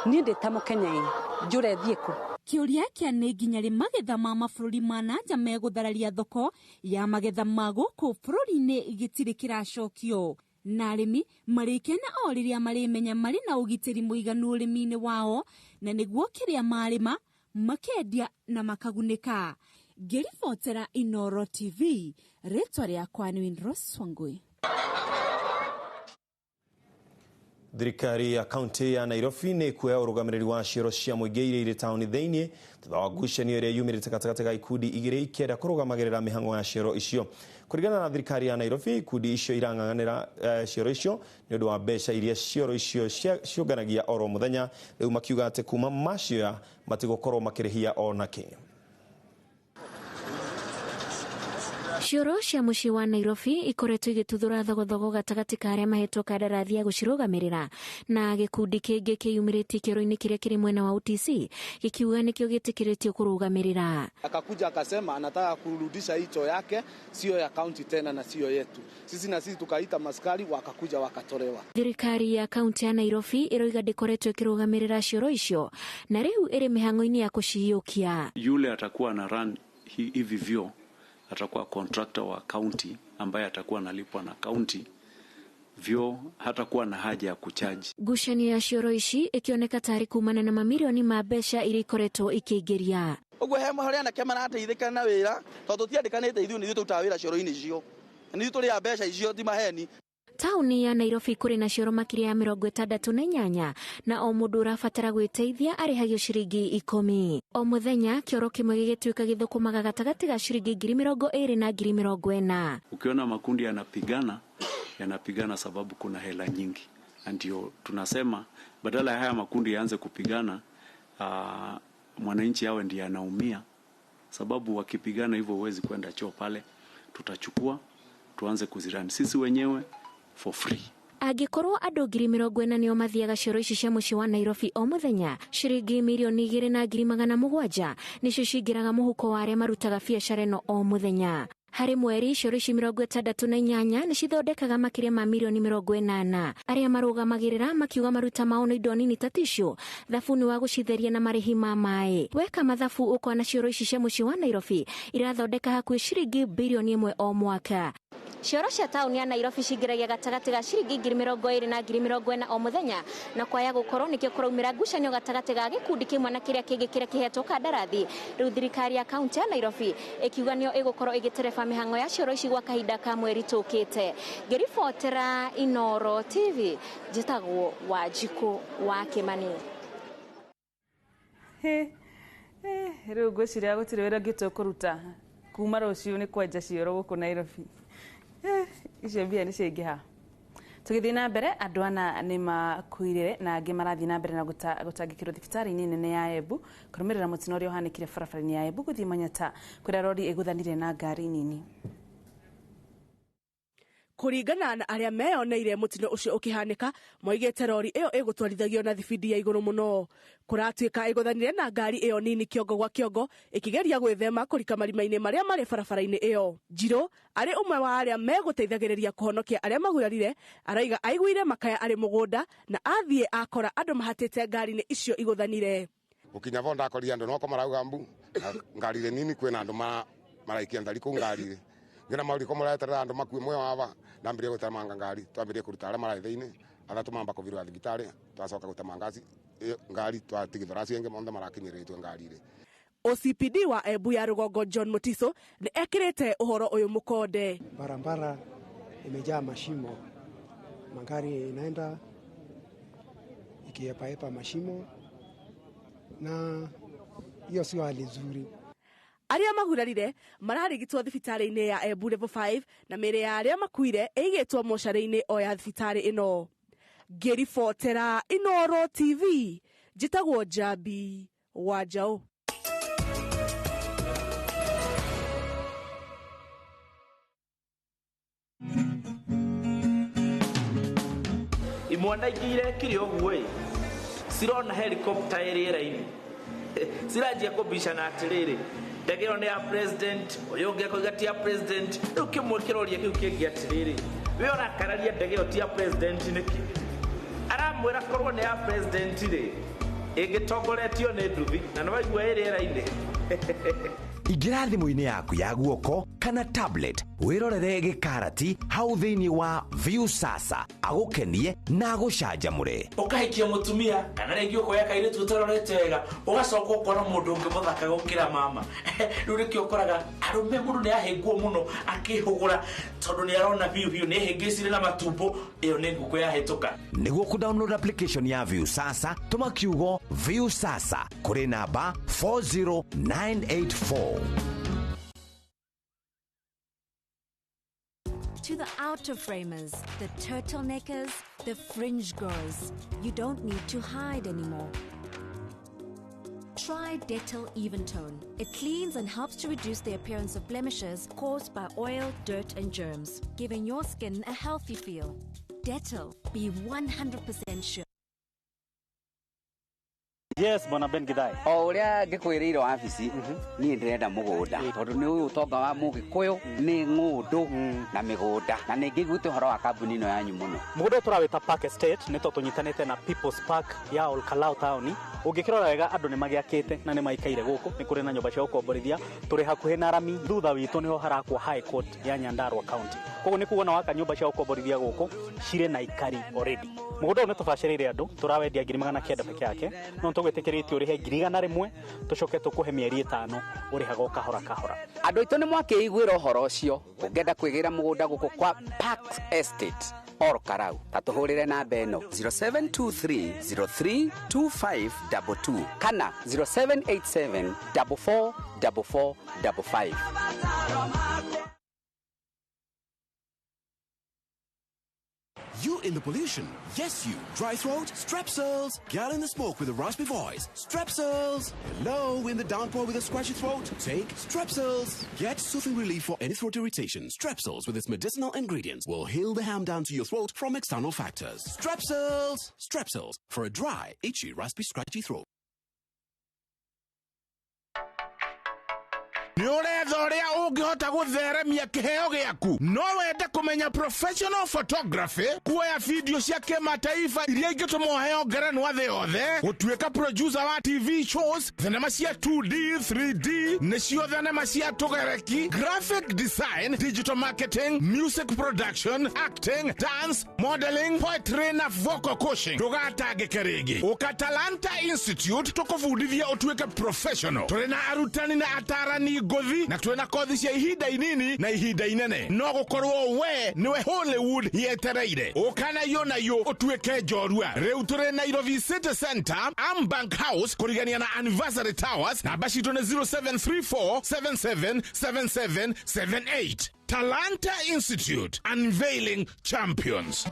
Niĩ ndĩ ta Mũkenya ĩ, njũre thiĩ kũ? Kĩũria kĩa nĩ nginya rĩ magetha ma mabũrũri ma na nja megũthararia thoko ya magetha ma gũkũ bũrũri-inĩ gĩtirĩ kĩracokio, na arĩmi marĩkena o rĩrĩa marĩmenya marĩ na ũgitĩri mũiganu ũrĩmi-inĩ wao, na nĩguo kĩrĩa marĩma makendia na makagunĩka. Ngĩribotera Inooro TV, rĩtwa rĩakwa nĩ Winrose Wangui. Thirikari ya kaunti ya Nairobi nĩ ĩkuoya ũrũgamĩrĩri wa cioro cia mũingĩ iria irĩ taũni thĩinĩ thutha wa ngucanio ĩrĩa yumĩrĩte gatagatĩ ga ikundi igĩrĩ ikĩenda kũrũgamagĩrĩra mĩhang'o ya cioro icio. Kũringana na thirikari ya Nairobi, ikundi icio irang'ang'anĩra cioro icio nĩ ũndũ wa mbeca iria cioro icio ciũnganagia oro mũthenya, rĩu makiuga atĩ kuma macioya matigũkorwo makĩrĩhia ona kĩ. Cioro cia mũciĩ wa Nairobi ikoretwo igĩtuthũra thogothogo gatagatĩ ka arĩa mahetwo kandarathi ya gũcirũgamĩrĩra na gĩkundi kĩngĩ kĩyumĩrĩtie kĩoro-inĩ kĩrĩa kĩrĩ mwena wa UTC gĩkiuga nĩkĩo gĩtĩkĩrĩtio kũrũgamĩrĩra. Akakuja akasema anataka kurudisha hii choo yake, sio ya county tena na sio yetu. Sisi na sisi tukaita maskari wakakuja wakatolewa. Thirikari ya kaunti ya Nairobi ĩroiga ndĩkoretwo ĩkĩrũgamĩrĩra cioro icio na rĩu ĩrĩ mĩhang'o-inĩ ya kũciyũkia. Yule atakuwa na run hivi vyoo atakuwa contractor wa county ambaye atakuwa analipwa na county, vyoo hatakuwa na haja ya kuchaji. Ngucanio ya cioro ici ikioneka tari kumana na mamirioni ma mbeca iria ikoretwo ikĩingĩria. Ũguo he harĩa anake marateithĩka na wĩra tondũ tũtiandĩkanĩte ithuĩ nĩ ithuĩ tũrutaga wĩra cioro-inĩ icio, nĩ ithuĩ tũrĩaga mbeca icio, ti maheni. Tauni ya Nairobi kũrĩ na cioro makĩria ya 68 na o mũndũ ũrabatara gwĩteithia arĩhagio ciringi 10. O mũthenya kĩoro kĩmwe gĩgĩtuĩka gĩthũkũmaga gatagatĩ ga ciringi 20,000 na 40,000. Ukiona makundi yanapigana, yanapigana sababu kuna hela nyingi, na ndio tunasema badala ya haya makundi yaanze kupigana, mwananchi awe ndiye anaumia, sababu wakipigana hivyo huwezi kwenda choo pale. Tutachukua tuanze kuzirani sisi wenyewe for free. Angĩkorwo andũ 40,000 nĩo mathiaga cioro ici cia mũciĩ wa Nairobi o mũthenya, ciringi 2,700,000 nĩcio cingĩraga mũhuko wa arĩa marutaga biacara ĩno o mũthenya. Harĩ mweri cioro ici 68 nĩcithondekaga makĩria ma mirioni 80. Arĩa marũgamagĩrĩra makiuga maruta mao nĩ indo nini ta tissue, thabuni wa gũcitheria na marĩhi ma maĩ. Weka mathabu ũkona cioro ici cia mũciĩ wa Nairobi irathondeka hakuhĩ ciringi bilioni 1 o mwaka. Cioro cia tauni ya Nairobi cingĩragia gatagatĩ ga ciringi 20,000 na 40,000 o mũthenya, na kwaya gũkorwo nĩkĩo kũraumĩra ngucanio gatagatĩ ga gĩkundi kĩmwe na kĩrĩa kĩngĩ kĩrĩa kĩhetwo kandarathi. Rĩu thirikari ya kaunti ya Nairobi ĩkiuga nĩyo ĩgũkorwo ĩgĩtereba mĩhang'o ya cioro ici gwa kahinda ka mweri tũkĩte. Ngĩribotera Inooro TV, njĩtagwo Wanjikũ wa Kĩmani. Rĩu ngwĩciria gũtirĩ wĩra ũngĩ tũkũruta kuma rũciũ nĩ kwenja cioro gũkũ Nairobi. Icio mbia nĩ ciaingĩha. Tũgĩthiĩ na mbere, andũ ana nĩ makuire na angĩ marathiĩ na mbere na gũtangĩkĩrwo thibitarĩ-inĩ nene ya Embu kũrũmĩrĩra mũtino ũrĩa ũhanĩkire barabara-inĩ ya Embu gũthiĩ Manyata kũrĩa rori ĩgũthanire na ngari nini. Kũringana na arĩa meyoneire mũtino ũcio ũkĩhanĩka, moigĩte rori ĩyo ĩgũtwarithagio na thibindi ya igũrũ mũno. Kũratuĩka ĩgũthanire na ngari ĩyo nini kĩongo gwa kĩongo ĩkĩgeria gwĩthema kũrika marima-inĩ marĩa marĩ barabara-inĩ ĩyo. Njirũ arĩ ũmwe wa arĩa megũteithagĩrĩria kũhonokia arĩa magurarire, araiga aiguire makaya arĩ mũgũnda na athiĩ akora andũ mahatĩte ngari-inĩ icio igũthanire. Gũkinya bo ndakorire andũ noko marauga mbu ngari nini kwĩna andũ maraikia thari kũu ngari-inĩ. Ngina mauri ko muraeterera andu makue moyo wava ndambirie gutemanga ngari twambirie kuruta aria marai thiini athatu mamba kuvirwa thibitari twacoka gutemanga ngari twatigithora acio engi monthe marakinyiritwe ngari-ri. OCPD wa Embu ya Rũgongo John Mutiso nĩ ekĩrĩte ũhoro ũyũ mũkonde. Barabara imejaa mashimo, magari inaenda ikiepaepa mashimo, na hiyo sio hali nzuri. Arĩa magurarire mararigitwo thibitarĩ-inĩ ya Embu Level 5 na mĩĩrĩ ya arĩa makuire ĩigĩtwo mocarĩ-inĩ o ya thibitarĩ ĩno. Ngĩribotera Inooro TV, njĩtagwo Njambi wa Njaũ. Imwana ingĩ irekire ũguo ĩ, cirona helicopter ĩ rĩera-inĩ, ciranjia kũbicana atĩrĩrĩ, ndege ĩyo nĩ ya president, ũyũ ũngĩ akoiga ti ya president. Rĩu kĩmwe kĩroria kĩu kĩngĩ atĩrĩrĩ, we ũrakararia ndege ĩyo ti ya president nĩkĩ? Aramwĩra korwo nĩ ya president rĩ, ĩngĩtongoretio nĩ nduthi na nĩ waigua ĩ rĩera-inĩ. Ingĩra thimũ-inĩ yaku ya guoko kana tablet wĩrorere gĩkarati hau thĩinĩ wa Viusasa agũkenie na agũcanjamũre. Ũkahikia mũtumia kana rĩngĩ ũkoya kairĩtu ũtarorete wega, ũgacoka ũkona mũndũ ũngĩ mũthaka gũkĩra mama. Rĩu nĩkĩo ũkoraga arũme mũndũ nĩ ahĩngwo mũno akĩhũgũra tondũ nĩ arona biũ biũ nĩ ehĩngĩcire na matumbo, ĩyo nĩ ngũkũ yahĩtũka. Nĩguo kũ-download application ya Viusasa, tũma kiugo Viusasa kũrĩ namba 40984. To the outer framers, the turtleneckers, the fringe girls, you don't need to hide anymore. Try Dettol Eventone. It cleans and helps to reduce the appearance of blemishes caused by oil, dirt and germs, giving your skin a healthy feel. Dettol, be 100% sure. Yes, Bwana Ben Githai. O uria ngikwiriire wabici ni ndirenda mugunda tondu ni uyu utonga wa mugikuyu ni ng'undu na migunda na ni ngiguite uhoro wa kambuni ino yanyu muno. Mugunda turawita Park Estate ni to tunyitanite na People's Park ya Olkalau town. Ungikirora wega andu ni magiakite na ni maikaire guku, ni kuri na nyumba cia gukomborithia, turi hakuhi na rami, thutha witu niho harakwo High Court ya Nyandarua County. Koguo ni kuona waka nyumba cia gukomborithia guku cire na ikari already. Mugunda uyu ni tubaciriire andu, turawendia 900,000 peke yake, no tugwitikiritio urihe 100,000 tucoke tukuhe mĩeri 5 urihaga o kahora kahora. Andu aitu ni mwakiiguira uhoro ucio, ungienda kwigira mugunda guku kwa Park Estate Ol Kalou. Ta tũhũrĩre namba ĩno 0723032522 kana 0787 444455. You in the pollution. Yes, you. Dry throat? Strepsils. Girl in the smoke with a raspy voice. Strepsils. Hello, in the downpour with a scratchy throat? Take Strepsils. Get soothing relief for any throat irritation. Strepsils, with its medicinal ingredients, will heal the harm down to your throat from external factors. Strepsils. Strepsils. For a dry, itchy, raspy, scratchy throat. Nĩ ũretha ũrĩa ũngĩhota gũtheremia kĩheo gĩaku? No wende kũmenya professional photography, kuoya video cia kĩmataifa iria ingĩtũma ũheo ngerenwa thĩ yothe, gũtuĩka producer wa TV shows, thenema cia 2D, 3D, nĩcio thenema cia tũgereki, graphic design, digital marketing, music production, acting, dance, modeling, poetry na vocal coaching. Ndũgatangĩke rĩngĩ. Ũka Talanta Institute tũkũbundithia ũtuĩke professional. Tũrĩ na arutani na atarani ngũthi na twĩna kothi cia ihinda inini na ihinda inene. No gũkorwo we nĩwe Hollywood yetereire. Ũka na yũ na yũ ũtuĩke njorua. Rĩu tũrĩ Nairobi City Center, Ambank House, kũrigania na Anniversary Towers. Namba citũ nĩ 0734777778. Talanta Institute, unveiling champions.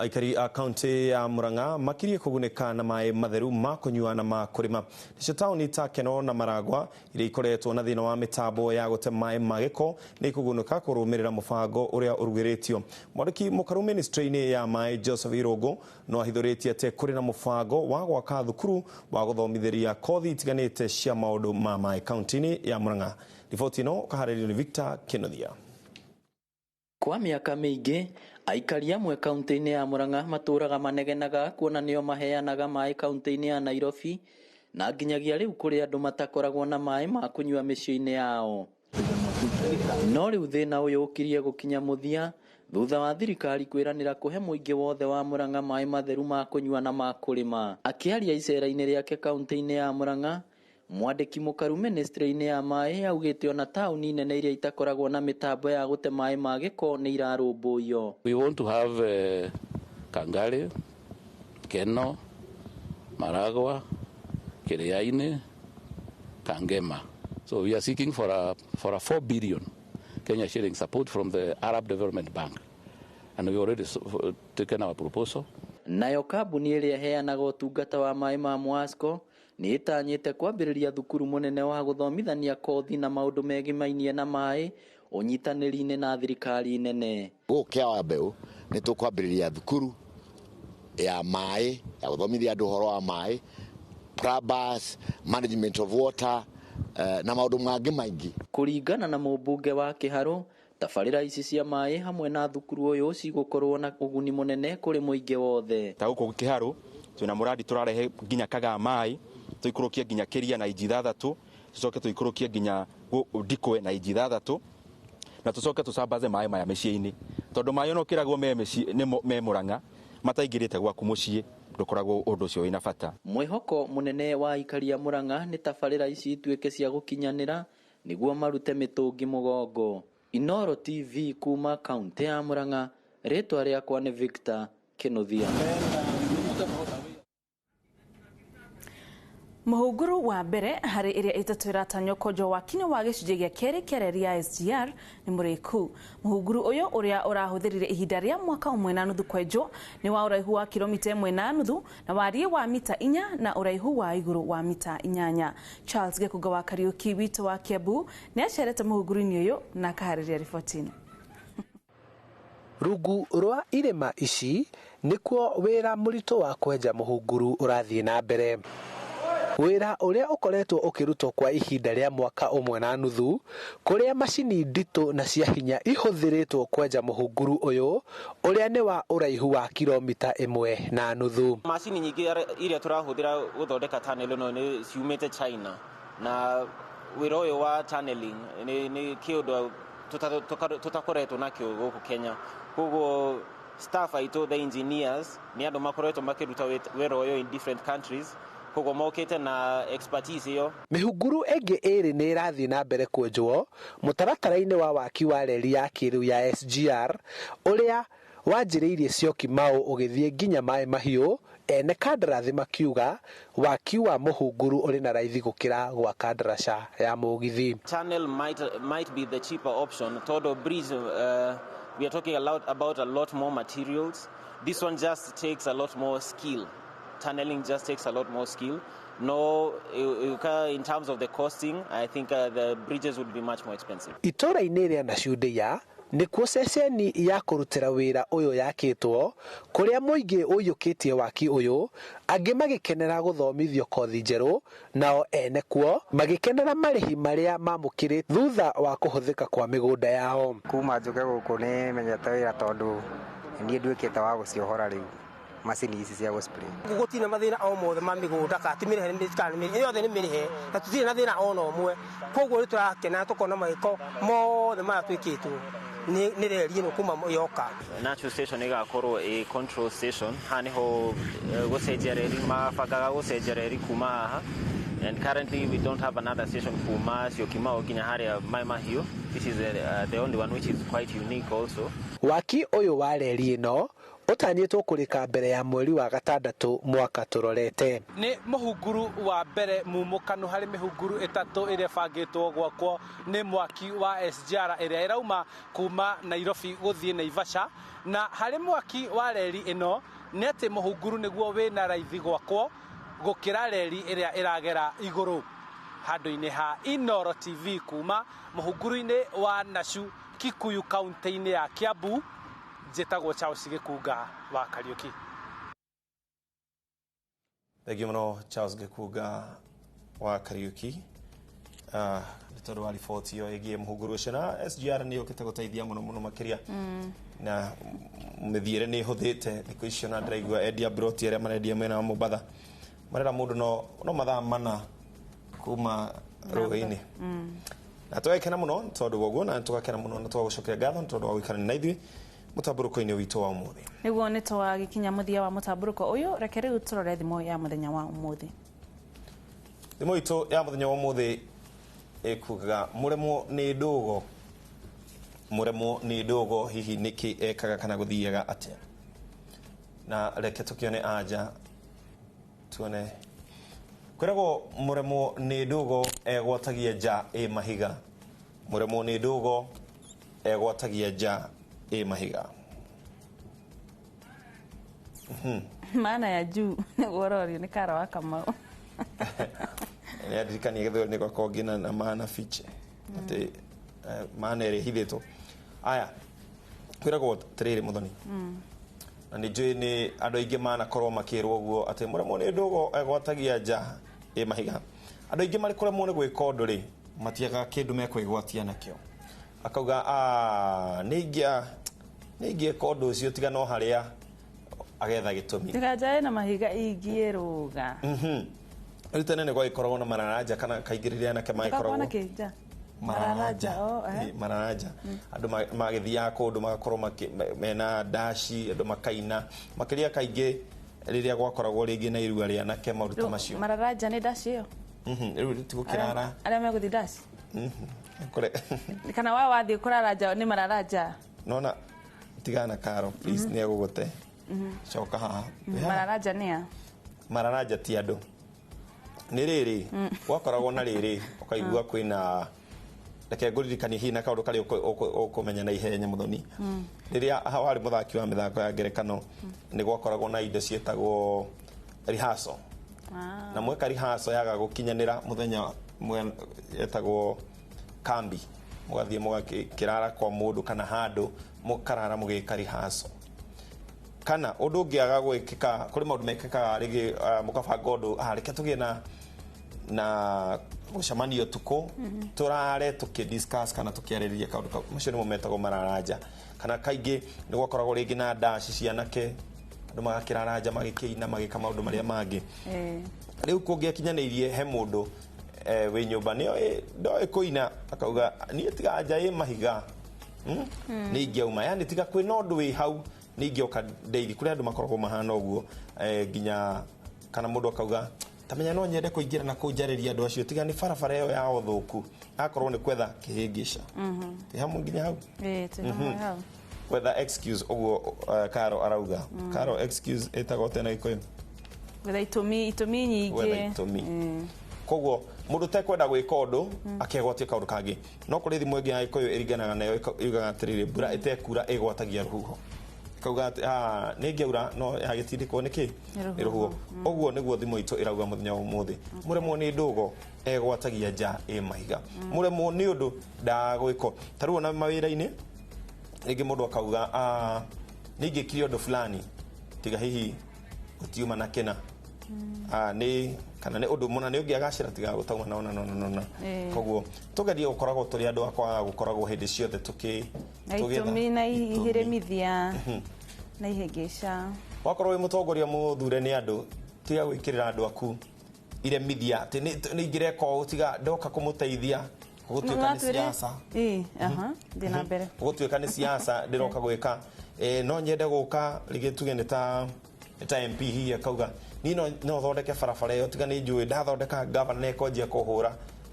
Aikari a kaunti ya Murang'a makirie kugunĩka na maĩ matheru ma kũnyua na ma kũrĩma. Nĩcio taũni ta Keno na Maragwa iria ikoretwo na thĩna wa mĩtambo ya gũte maĩ ma gĩko nĩ ikũgunĩka kũrũmĩrĩra mũbango ũrĩa ũrugĩrĩtio. Mwandĩki mũkaru ministry-inĩ ya maĩ Joseph Irũngũ no ahithũrĩtie atĩ kũrĩ na mũbango wa gwaka thukuru wa gũthomithĩria kothi itiganĩte cia maũndũ ma maĩ kaunti-inĩ ya Murang'a. Riboti ĩno ũkaharĩrĩrio nĩ Victor Kĩnuthia. Kwa mĩaka mĩingĩ aikari amwe kaunti-inĩ ya Murang'a matũraga manegenaga kuona nĩo maheanaga maĩ kaunti-inĩ ya Nairobi na nginyagia rĩu kũrĩ andũ matakoragwo na maĩ ma kũnyua mĩciĩ-inĩ yao. No rĩu thĩna ũyũ ũkirie gũkinya mũthia thutha wa thirikari kwĩranĩra kũhe mũingĩ wothe wa Murang'a maĩ matheru ma kũnyua na ma kũrĩma. Akĩaria icera-inĩ rĩake kaunti-inĩ ya Murang'a, mwandĩki mũkaru ministry-inĩ ya maĩ augĩte ona taũni nene iria itakoragwo na mĩtambo ya gũte maĩ ma gĩko nĩ irarũmbũiyo. We want to have Kangari, Keno, Maragwa, Kiriaini, Kangema. So we are seeking for a 4 billion Kenya shilling support from the Arab Development Bank. And we already taken our proposal. Nayo kambuni ĩrĩa ĩheanaga ũtungata wa maĩ ma Mwasco nĩ ĩtanyĩte kwambĩrĩria thukuru mũnene wa gũthomithania kothi na maũndũ megimainie na maĩ ũnyitanĩri-inĩ na thirikari nene. Gũkũ Kĩa Mbeũ nĩ tũkwambĩrĩria thukuru ya maĩ ya gũthomithia andũ ũhoro wa maĩ, plumbers, management of water, na maũndũ mangĩ maingĩ. Kũringana na mũmbunge wa Kĩharũ, tabarĩra ici cia maĩ hamwe na thukuru ũyũ cigũkorwo na ũguni mũnene kũrĩ mũingĩ wothe. Ta gũkũ Kĩharũ twĩna mũradi tũrarehe nginya Kagaa maĩ tũikũrũkie nginya Kĩria na inji 6, tũcoke tũikũrũkie nginya Ndikwe na inji 6, na tũcoke tũcambaze maĩ maya mĩciĩ-inĩ tondũ maĩ ona ũkĩragwo me mĩciĩ me Murang'a mataingĩrĩte gwaku mũciĩ ndũkoragwo ũndũ ũcio wĩna bata. Mwĩhoko mũnene wa aikari a Murang'a nĩ tabarĩra ici ituĩke cia gũkinyanĩra nĩguo marute mĩtũngi mũgongo. Inoro TV kuma kaunti ya Murang'a, rĩtwa rĩakwa nĩ Victor Kĩnuthia. Mũhunguru wa mbere harĩ ĩrĩa ĩtatũ ĩratanywo kwenjwo wakinyo wa gĩcunjĩ gĩa kerĩ kĩa reri ya SGR nĩ mũrĩku. Mũhunguru ũyũ ũrĩa ũrahũthĩrire ihinda rĩa mwaka 1.5 kwenjwo nĩ wa ũraihu wa kilomita 1.5 na wariĩ wa mita 4 na ũraihu wa igũrũ wa mita 8. Charles Gĩkũnga wa Kariũki witũ wa Kiambu nĩ acerete mũhunguru-inĩ ũyũ na akaharĩria riboti ĩno. Rungu rwa irĩma ici nĩkuo wĩra mũritũ wa kwenja mũhunguru ũrathiĩ na mbere. Wĩra ũrĩa ũkoretwo ũkĩrutwo kwa ihinda rĩa mwaka ũmwe na nuthu, kũrĩa macini nditũ na cia hinya ihũthĩrĩtwo kwenja mũhunguru ũyũ ũrĩa nĩ wa ũraihu wa kilomita 1.5. Macini nyingĩ iria tũrahũthĩra gũthondeka tunnel ĩno nĩ ciumĩte China, na wĩra ũyũ wa tunneling nĩ kĩũndũ tũtakoretwo nakĩo gũkũ Kenya. Koguo staff aitũ, the engineers, nĩ andũ makoretwo makĩruta wĩra ũyũ in different countries, koguo mokĩte na expertise ĩyo. Mĩhunguru ĩngĩ ĩrĩ nĩ ĩrathiĩ na mbere kwenjwo mũtaratara-inĩ wa waki wa reri ya kĩrĩu ya SGR ũrĩa wanjĩrĩirie Syokimau ũgĩthiĩ nginya Maĩ Mahiũ. Ene kandarathi makiuga waki wa mũhunguru ũrĩ na raithi gũkĩra gwaka ndaraca ya mũgithi. Tunnel might be the cheaper option tondũ bridge, we are talking about a lot more materials. This one just takes a lot more skill. Tunneling just takes a lot more skill. No, in terms of the costing, I think the bridges would be much more expensive. Itũra-inĩ rĩa Nacundeia nĩkuo ceceni ya kũrutĩra wĩra ũyũ yakĩtwo, kũrĩa mũingĩ ũiyũkĩtie waki ũyũ, angĩ magĩkenera gũthomithio kothi njerũ, nao ene kuo magĩkenera marĩhi marĩa mamũkĩrĩte thutha wa kũhũthĩka kwa mĩgũnda yao. Kuma njũke gũkũ nĩ menyete wĩra tondũ niĩ nduĩkĩte wa gũciohora rĩu macini ici cia gũ-spray. Gũtirĩ na mathĩna o mothe ma mĩgũnda kana ti mĩrĩhe kana nĩ yothe nĩ mĩrĩhe na tũtirĩ na thĩna ona ũmwe, koguo nĩ tũrakena tũkona magĩko mothe maya twĩkĩtwo nĩ reri ĩno kuma yoka. Natural station ĩgakorwo ĩ control station, haha nĩho gũcenjia reri, mabangaga gũcenjia reri kuma haha, and currently we don't have another station kuma Syokimau nginya harĩa Mai Mahiũ. This is the only one which is quite unique also. Waki ũyũ wa reri ĩno ũtanyĩtwo kũrĩka mbere ya mweri wa gatandatũ mwaka tũrorete. Nĩ mũhunguru wa mbere mumũkanu harĩ mĩhunguru ĩtatũ ĩrĩa ĩbangĩtwo gwakwo nĩ mwaki wa SGR ĩrĩa ĩrauma kuma Nairobi gũthiĩ Naivasha. Na harĩ mwaki wa reri ĩno nĩ atĩ mũhunguru nĩguo wĩna raithi gwakwo gũkĩra reri ĩrĩa ĩragera igũrũ. Handũ-inĩ ha Inooro TV kuma mũhunguru-inĩ wa Nashu, Kikuyu, kaunti-inĩ ya Kiambu, njĩtagwo Charles Gĩkunga wa Kariũki. Thengiũ mũno Charles Gĩkunga wa Kariũki nĩ tondũ wa riboti ĩyo ĩgiĩ mũhunguru ũcio, na SGR nĩ yũkĩte gũteithia mũno mũno makĩria na mĩthiĩre nĩ ĩhũthĩte thikũ icio, na ndĩraigua endia broti arĩa marendia mwena wa Mombatha marera mũndũ no mathaa 4 kuma rũĩ-inĩ. Na tũgakena mũno tondũ wa ũguo, na tũgakena mũno na tũgagũcokeria ngatho tondũ wa gũikarania na ithuĩ mũtambũrũko-inĩ witũ wa ũmũthĩ. Nĩguo nĩ twagĩkinya mũthia wa mũtambũrũko ũyũ, reke rĩu tũrore thimo ya mũthenya wa ũmũthĩ. Thimo itũ ya mũthenya wa ũmũthĩ ĩkugaga mũremwo nĩ ndũgo. Mũremwo nĩ ndũgo hihi nĩkĩ ekaga kana gũthiaga atĩa? Na reke tũkĩone anja tuone. Kwĩragwo mũremwo nĩ ndũgo egwatagia nja ĩ mahiga. Mũremwo nĩ ndũgo egwatagia nja ĩ mahiga. Maana ya juu nĩguo ũrorio nĩ Kara wa Kamau. Nĩ andirikania gĩthweri nĩ gwakorwo ngĩna na maana fiche atĩ maana ĩrĩa ĩhithĩtwo. Aya, kwĩragwo atĩrĩrĩ Mũthoni, na nĩ njũĩ nĩ andũ aingĩ manakorwo makĩrwo ũguo atĩ mũremwo nĩ ndũgo egwatagia nja ĩ mahiga. Andũ aingĩ marĩ kũremwo nĩ gwĩka ũndũ rĩ, matiagaga kĩndũ mekwĩgwatia nakĩo. Akauga nĩ ingĩeka ũndũ ũcio tiga no harĩa agetha gĩtũmi. Tiga nja ĩna mahiga ingĩrũga. Rĩu tene nĩ gwagĩkoragwo na mararanja kana kaingĩ rĩrĩa anake magĩkoragwo mararanja, mararanja. Andũ magĩthiaga kũndũ magakorwo mena ndaci, andũ makaina makĩria kaingĩ rĩrĩa gwakoragwo rĩngĩ na irua rĩa anake maũndũ ta macio. Mararanja nĩ ndaci ĩyo? Rĩu tigũkĩrara arĩa megũthiĩ ndaci kana wa wathiĩ kũraranja nĩ mararanja. Nona tigana Karo please, nĩ egũgũte. Coka haha. Mararanja nĩ a? Mararanja ti andũ. Nĩ rĩrĩ gwakoragwo na rĩrĩ ũkaigua kwĩna, reke ngũririkanie hihi na kaũndũ karĩa ũkũmenya na ihenya Mũthoni. Rĩrĩa warĩ mũthaki wa mĩthako ya ngerekano nĩ gwakoragwo na indo ciĩtagwo rehearsal. Na mweka rehearsal yaga gũkinyanĩra mũthenya yetagwo kambi, mũgathiĩ mũgakĩrara kwa mũndũ kana handũ mũkarara mũgĩka rehearsal. Kana ũndũ ũngĩaga gwĩkĩka, kũrĩ maũndũ mekĩkaga rĩngĩ mũkabanga ũndũ, reke tũgĩe na Na gũcemania ũtukũ tũrare tũkĩ-discuss kana tũkĩarĩrĩria kaũndũ kau. Macio nĩmo metagwo mararanja. Kana kaingĩ nĩ gwakoragwo rĩngĩ na ndaci cianake, andũ magakĩraranja magĩkĩina magĩka maũndũ marĩa mangĩ. Rĩu kũngĩakinyanĩirie he mũndũ wĩ nyũmba nĩoĩ ndoĩ kũina, akauga niĩ tiga nja ĩ mahiga, nĩ ingĩauma, yani tiga kwĩna ũndũ wĩ hau nĩ ingĩoka ndeithie. Kũrĩ andũ makoragwo mahana ũguo, nginya kana mũndũ akauga tamenya no nyende kũingĩra na kũu njarĩrie andũ acio, tiga nĩ barabara ĩyo yao thũku, akorwo nĩ kwetha kĩhĩngĩca. Twĩ hamwe nginya hau? Ĩĩ, twĩ hamwe hau. Gwetha excuse ũguo, Karo arauga. Karo, excuse ĩtagwo atĩa na Gĩkũyũ? Gwetha itũmi nyingĩ. Gwetha itũmi. Koguo mũndũ ũtekwenda gwĩka ũndũ akegwatia kaũndũ kangĩ. No kũrĩ thimũ ĩngĩ ya Gĩkũyũ ĩringanaga nayo, yugaga atĩrĩrĩ, mbura ĩtekura ĩgwatagia rũhuho. Kauga atĩ nĩ ĩngĩaura no yagĩtindĩkwo nĩ kĩ? Nĩ Nĩ rũhuho. Ũguo nĩguo thimũ itũ ĩrauga mũthenya wa ũmũthĩ. Mũremwo nĩ ndũgo egwatagia nja ĩ mahiga. Mũremwo nĩ ũndũ ndagwĩko. Ta rĩu ona mawĩra-inĩ rĩngĩ mũndũ akauga nĩ ingĩkire ũndũ fulani tiga hihi gũtiuma na kĩna, nĩ kana nĩ ũndũ mũna nĩ ũngĩagacĩra tiga gũtauma na ona na. Koguo tũgerie gũkoragwo tũrĩ andũ a kwaga gũkoragwo hĩndĩ ciothe tũkĩ na tũgĩetha itũmi na ihĩrĩmithia na ihĩngĩca. Wakorwo wĩ mũtongoria mũthure nĩ andũ, tiga gwĩkĩrĩra andũ aku iremithia atĩ nĩ ingĩreka ũũ tiga ndoka kũmũteithia, gũtuĩka nĩ siasa. Ĩĩ, aha, thiĩ na mbere. Gũtuĩka nĩ siasa ndĩroka gwĩka, no nyende gũka rĩngĩ tuge nĩ ta MP hihi akauga niĩ no thondeke barabara ĩyo tiga nĩ njũĩ ndathondeka gavana nĩ ekwanjia kũhũra.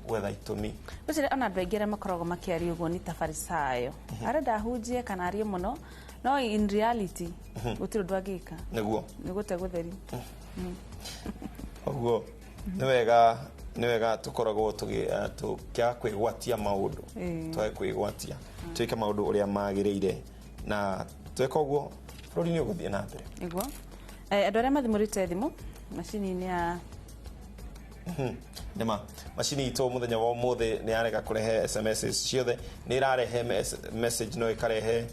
Gwetha itũmi. Gũtirĩ ona andũ aingĩ arĩa makoragwo makĩaria ũguo nĩ ta farisayo, arenda ahunjie kana arie mũno, no in reality gũtirĩ ũndũ angĩka. Nĩguo. Nĩ gũte gũtheri. Ũguo nĩ wega tũkoragwo tũkĩaga kwĩgwatia maũndũ. Twage kwĩgwatia, twĩke maũndũ ũrĩa magĩrĩire, na tweka ũguo bũrũri nĩ ũgũthiĩ na mbere. Nĩguo. Andũ arĩa mathimũrĩte thimũ macini-inĩ ya Nĩma macini itũ mũthenya wa ũmũthĩ nĩ yarega kũrehe SMS ciothe, nĩ ĩrarehe message no ĩkarehe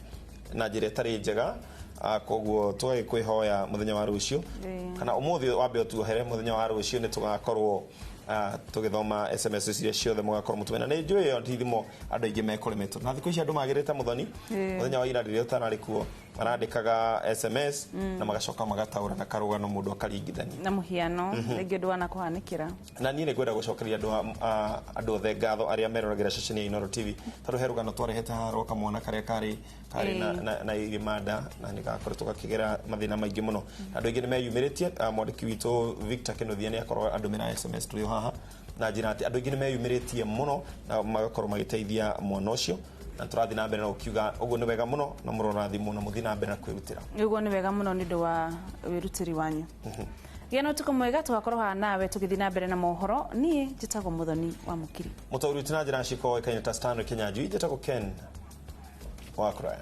na njĩra ĩtarĩ njega. Koguo tũgagĩkwĩhoya mũthenya wa rũciũ kana ũmũthĩ wambe ũtuohere, mũthenya wa rũciũ nĩ tũgakorwo tũgĩthoma SMS iria ciothe mũgakorwo mũtũmĩra. Na nĩ njũĩ ĩyo ti thimũ andũ aingĩ mekũremetwo na thikũ ici andũ magĩrĩte mũthoni. Mũthenya wa ira rĩrĩa ũtararĩ kuo marandĩkaga SMS na magacoka magataũra na karũgano mũndũ akaringithania na mũhiano rĩngĩ ũndũ wanakũhanĩkĩra. Na niĩ nĩ ngwenda gũcokeria andũ othe ngatho arĩa meroragĩra ceceni ya Inooro TV, tondũ he rũgano twarehete haha rwa kamwana karĩa karĩ na irima nda na nĩ gakoretwo gakĩgera mathĩna maingĩ mũno. Andũ aingĩ nĩ meyumĩrĩtie. Mwandĩki witũ Victor Kĩnuthia nĩ akorwo andũmĩra SMS tũrĩ o haha na njĩra atĩ andũ aingĩ nĩ meyumĩrĩtie mũno na magakorwo magĩteithia mwana ũcio, na tũrathiĩ na mbere na gũkiuga ũguo nĩ wega mũno na mũrorathimwo na mũthiĩ na mbere na kwĩrutĩra. Ũguo nĩ wega mũno nĩ ũndũ wa wĩrutĩri wanyu. Gĩa na ũtukũ mwega, tũgakorwo haha nawe tũgĩthiĩ na mbere na mohoro. Niĩ njĩtagwo Mũthoni wa Mũkiri. Mũtaũri witũ na njĩra ciko Kenya ta Stanley Kinyanjui, njĩtagwo Ken wa Kũraya.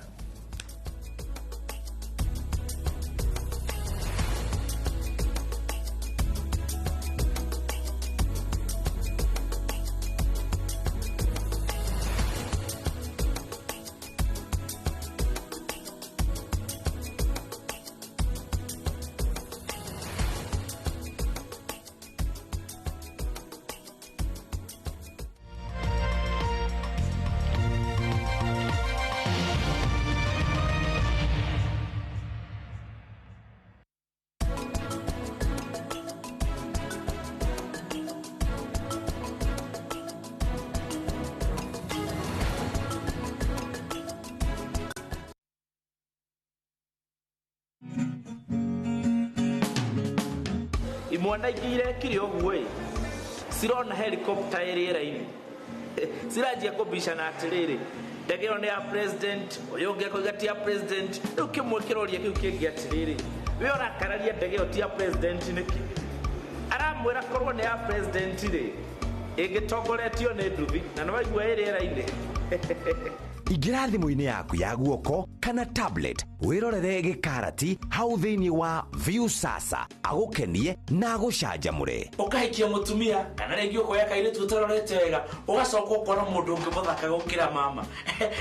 Imwana ingĩ irekire ũguo ĩ cirona helicopter ĩ rĩera-inĩ, ciranjia kũbicana atĩrĩrĩ, ndege ĩyo nĩ ya president, ũyũ ũngĩ akoiga ti ya president. Rĩu kĩmwe kĩroria kĩu kĩngĩ atĩrĩrĩ, we ũrakararia ndege ĩyo ti ya president nĩkĩ? Aramwĩra korwo nĩ ya president rĩ, ĩngĩtongoretio nĩ nduthi na nĩ waigua ĩ rĩera-inĩ. Ingĩra thimũ-inĩ yaku ya guoko kana tablet wĩrorere gĩkarati hau thĩinĩ wa Viusasa agũkenie na agũcanjamũre. Ũkahikia mũtumia kana rĩngĩ ũkoya kairĩtu ũtarorete wega ũgacoka ũkona mũndũ ũngĩ mũthaka gũkĩra mama.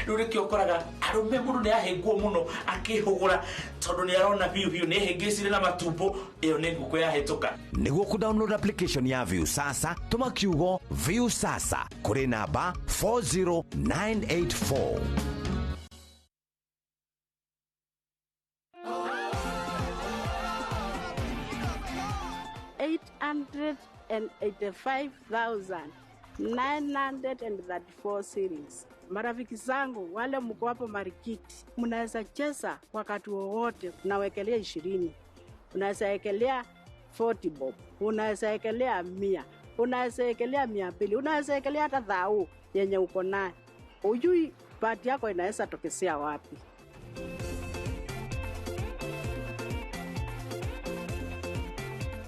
Rĩu nĩkĩo ũkoraga arũme mũndũ nĩ ahĩngwo mũno akĩhũgũra tondũ nĩ arona biũ biũ nĩ ehĩngĩcire na matumbo ĩyo nĩ ngũkũ yahĩtũka. Nĩguo kũ-download application ya Viusasa tũma kiugo Viusasa kũrĩ namba 40984. $885,934 shillings. Marafiki zangu wale mko hapo Marikiti, mnaweza cheza wakati wowote. Unawekelea 20, unaweza wekelea 40 bob, unaweza wekelea 100, unaweza wekelea 200, unaweza wekelea hata 1000 yenye uko nayo. Ujui bahati yako inaweza tokezea wapi.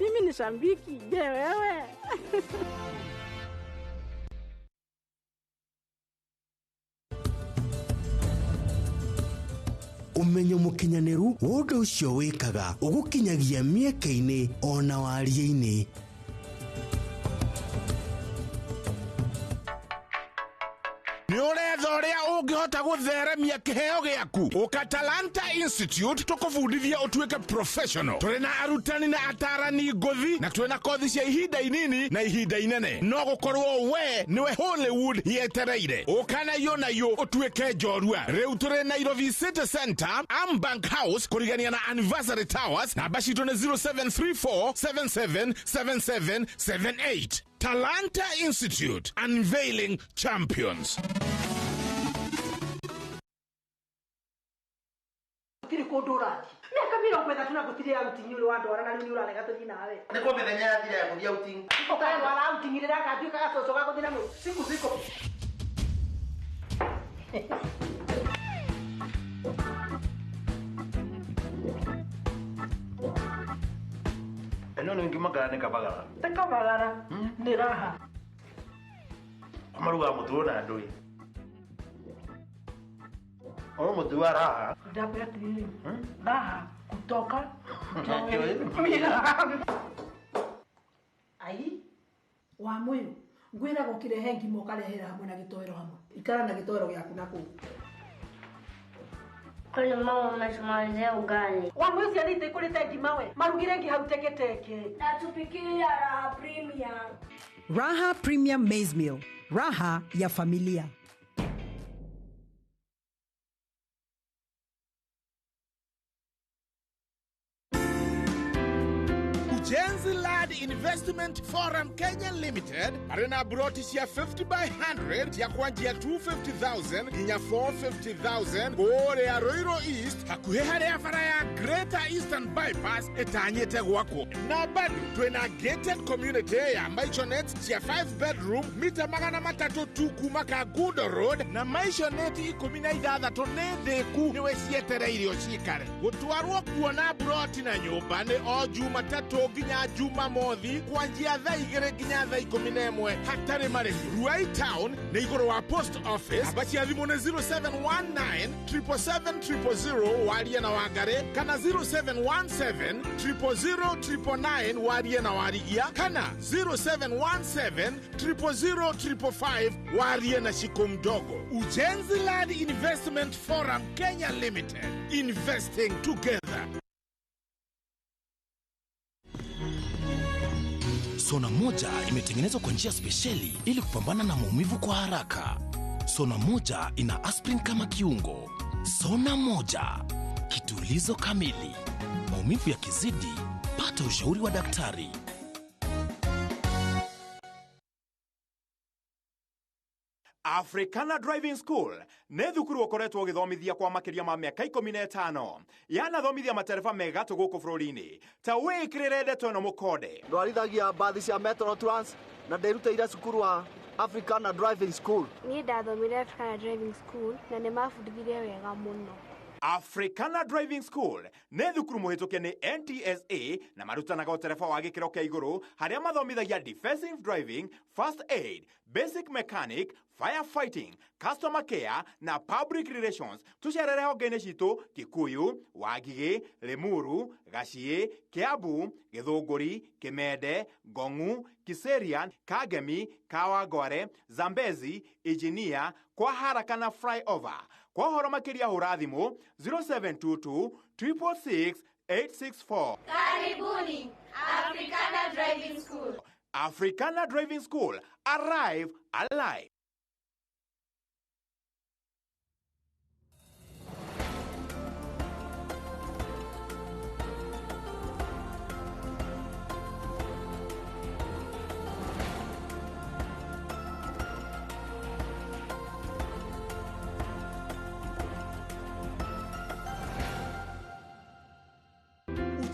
Mimi ni shabiki, je wewe? Umenyo mukinyaniru wa undu ucio wikaga ugukinyagia mieke-ini ona warie-ini. Nĩ ũretha ũrĩa ũngĩhota gũtheremia kĩheo gĩaku. Ũka Talanta Institute tũkũbundithie ũtuĩke professional. Tũrĩ na arutani na atarani ngũthi na twĩna kothi cia ihinda inini na ihinda inene. No gũkorwo we nĩwe Hollywood yetereire. Ũka na iyo na iyo ũtuĩke njorua. Rĩu tũrĩ Nairobi City Center, Ambank House, kũrigania na Anniversary Towers. Namba citũ nĩ 0734777778. Talanta Institute, unveiling champions. Gũtirĩ kũndũ ũrathiĩ. Mĩaka 30 na gũtirĩ outing ũrĩ wandwara na rĩu nĩ ũrarega tũthiĩ nawe. Nĩ kwa mĩthenya yathira ya gũthiĩ outing. Ũkandwara outing rĩrĩa agatuĩka gacũcũ ga gũthiĩ na mũciĩ. Siku ziko. Ĩno nĩ ngima kana nĩ kabagara? Ti kabagara, nĩ raha. Marugaga mũtu na ndũĩ. O mũtu wa raha. Ndakwĩra atĩrĩrĩ, raha kutoka Ai, wa mũyũ, ngwĩraga ũkĩrehe ngima ũkarehera hamwe na gĩtoero hamwe. Ikara na gĩtoero gĩaku na kũu. Kwani mama umetumalizia ugali? Wa mũyũ ciana itikũrĩte ngima we. Marugire ngi hau teketeke. Natupikia Raha Premium. Raha Premium Maize Meal. Raha ya familia. Ujenzi Land Investment Forum Kenya Limited arena broti cia 50 by 100 ya kwanjia 250,000 nginya 450,000 kũrĩa Ruiru East hakuhĩ harĩa bara ya Greater Eastern Bypass ĩtanyĩte gwakwo. Na bado twĩna gated community ya maisonet cia 5 bedroom mita 300 tu kuma Kangundo Road na maisonet 16 nĩ thĩku nĩwe cietereirio cikare. Gũtwarwo kuona broti na nyũmba nĩ o Jumatatũ nginya Jumamothi kwanjia thaa 2 nginya thaa 11 hatarĩ marĩhi. Ruai Town nĩ igũrũ wa post office. Namba cia thimũ nĩ 0719 777 000 warie na Wangari kana 0717 000 999 warie na Warigia kana 0717 000 555 warie na Shiko Mdogo. Ujenzi Land Investment Forum Kenya Limited, investing together. Sona moja imetengenezwa kwa njia spesheli ili kupambana na maumivu kwa haraka. Sona moja ina aspirin kama kiungo. Sona moja, kitulizo kamili. Maumivu yakizidi, pata ushauri wa daktari. Africana Driving School nĩ thukuru ũkoretwo ũgĩthomithia kwa makĩria ma mĩaka 15 yanathomithia matereba megatũ gũkũ bũrũri-inĩ. Ta wĩkĩrĩre ndeto ĩno mũkonde. Ndwarithagia mbathi cia Metro Trans na ndĩrutĩire cukuru wa Africana Driving School. Niĩ ndathomire Africana Driving School na nĩ mabundithirie wega mũno. Africana Driving School nĩ thukuru mũhĩtũke nĩ NTSA na marutanaga ũtereba wa gĩkĩro kĩa igũrũ harĩa mathomithagia defensive driving, first aid, basic mechanic, firefighting, customer care na public relations. Tucerere honge-inĩ citũ Kikuyu, Wangigĩ, Limuru, Gaciĩ, Kiambu, Gĩthũngũri, Kĩmende, Ngong'u, Kiserian, Kangemi, Kawangware, Zambezi, Engineer, kwa haraka na flyover. Kwa ũhoro makĩria hũra thimũ 0722 666 864. Karibuni Africana Driving School. Africana Driving School. Arrive alive.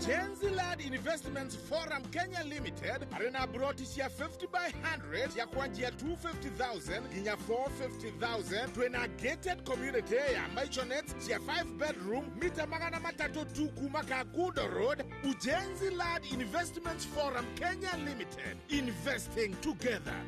Ujenzi Land Investments Forum Kenya Limited arĩ broti cia 50 by 100 ya kwanjia 250,000 nginya 450,000. Twĩna gated community ya maisonettes cia 5 bedroom mita 300 tu kuma Kangundo Road. Ujenzi Land Investments Forum Kenya Limited, investing together.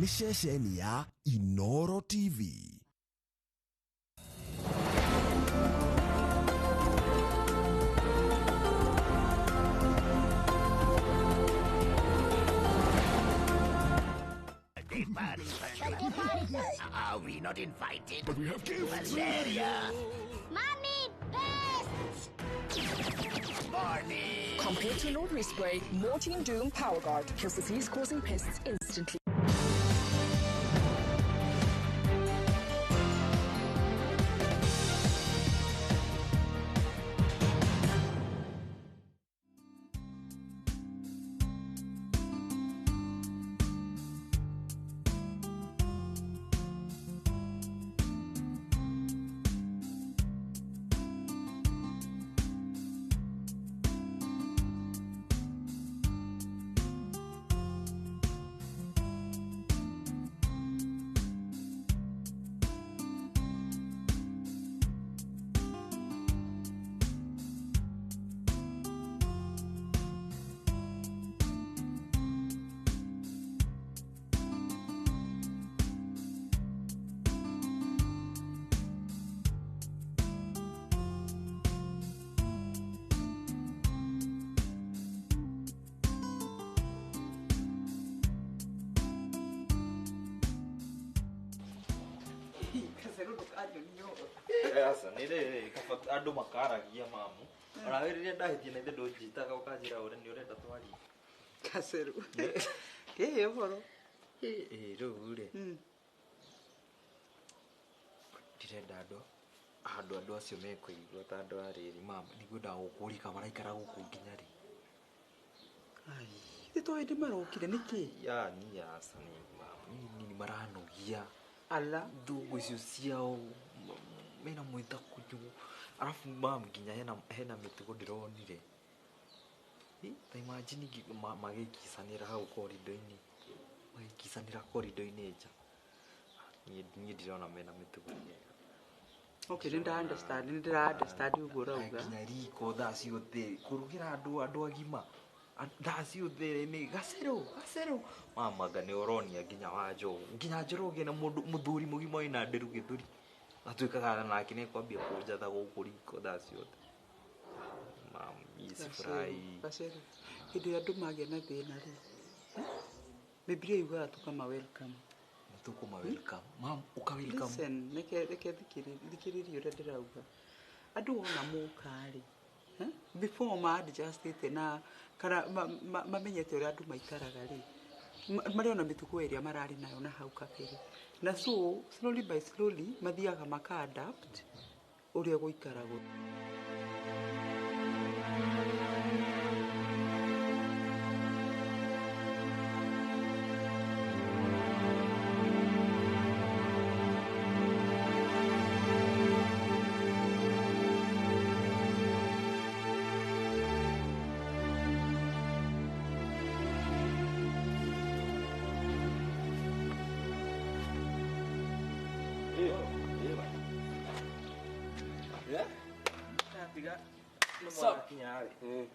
Nĩ ceceni ya Inoro TV. Are we not invited? But we have gifts. Valeria. Mommy, best. Morning. Compared to an ordinary spray, Mortein Doom Power Guard kills disease-causing pests instantly. Aca nĩ rĩrĩ kaba andũ makaragia mamu onawe rĩrĩa ndahĩtia na ithe ndũnjĩtaga ũkanjĩra ũrĩa nĩ ũrenda twarie Kaceru kĩhĩ ũhoro. Ĩ rĩu rĩ ndirenda andũ handũ andũ acio mekũigua ta andũ a rĩrĩ mama nĩngwenda gũkũria maraikara gũkũ nginya rĩ. Ai ithe to hĩndĩ marokire nĩkĩ? Ya ni aca nĩ mama nini maranogia ala thũngũ icio ciao mena mwĩta kũnyũ arabu mam nginya hena mĩtugo ndĩronire. Ta imagine magĩkicanĩra hau korido-inĩ, magĩkicanĩra korido-inĩ nja. Niĩ ndirona mena mĩtugo mĩega. Okay, nĩ nda understand, nĩ ndĩra understand ũguo ũrauga. Nginya riko thaa ciothe kũrugĩra andũ agima thaa ciothe nĩ gacerũ gacerũ. Mama anga nĩ ũronia nginya wa Njogu, nginya Njoroge na mũndũ mũthuri mũgima wĩna nderu gĩthũri atuĩkaga nake nĩ kwambia kũnjatha gũkũ riko thaa ciothe. Mam, sifurahi. Gacerũ, hĩndĩ ĩrĩa andũ magĩa na thĩna rĩ, Biblia yugaga tũkama welcome. Tũkũma welcome. Mam, ũka welcome. Listen, reke thikĩrĩrie ũrĩa ndĩrauga. Andũ wona moka rĩ, before ma adjustĩte na kana mamenyete ũrĩa andũ maikaraga rĩ, marĩ ona mĩtugo ĩrĩa mararĩ nayo na hau kabere. Na so slowly by slowly mathiaga maka adapt ũrĩa gũikaragwo. Tiga nĩ mwarakinya rĩ.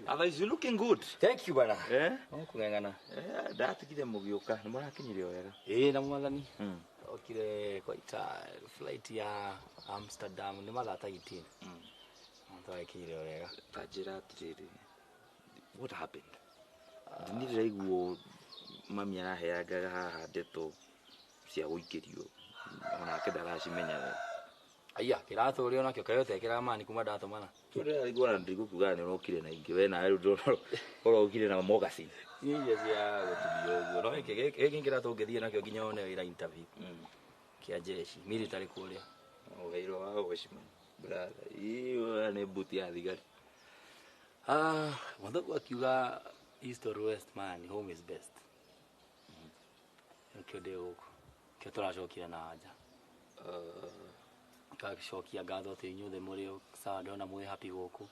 Otherwise, you looking good. Thank you bana. Eh? Kung'ang'ana. Eh, ndatigire mũgĩũka, nĩ mũrakinyire wega. Ĩĩ na mwathani. Okire kwaita flight ya Amsterdam nĩ mathaa ta 18. Twakinyire wega. Ta njĩra atĩrĩrĩ, what happened? Niĩ ndĩraiguo mami araheangaga haha ndeto cia gũikĩrio onake ndaracimenya wega. Aya, kĩratũ ũrĩa onakĩo kaĩ ũtekĩraga mani kuma ndatũmana. Ndĩraigua na ndigũkugaga nĩ ũrokire na ingĩ we nawe rĩu ndĩrona ũrokire na mogaci. Iria cia gũtumia ũguo. No gĩkĩ gĩkĩ kĩratũ ũngĩthiĩ nakĩo nginya wone wĩra interview. Kĩa jeshi, military kũrĩa. Ũheirwo wa watchman. Brother, iyo nĩ mbuti ya thigari. Ah, Mũthũngũ akiuga east or west man, home is best. Nĩkĩo ndĩ gũkũ. Kĩo tũracokire na nja. Ngacokia ngatho atĩ inyuothe mũrĩ sawa, ndona mwĩ happy gũkũ.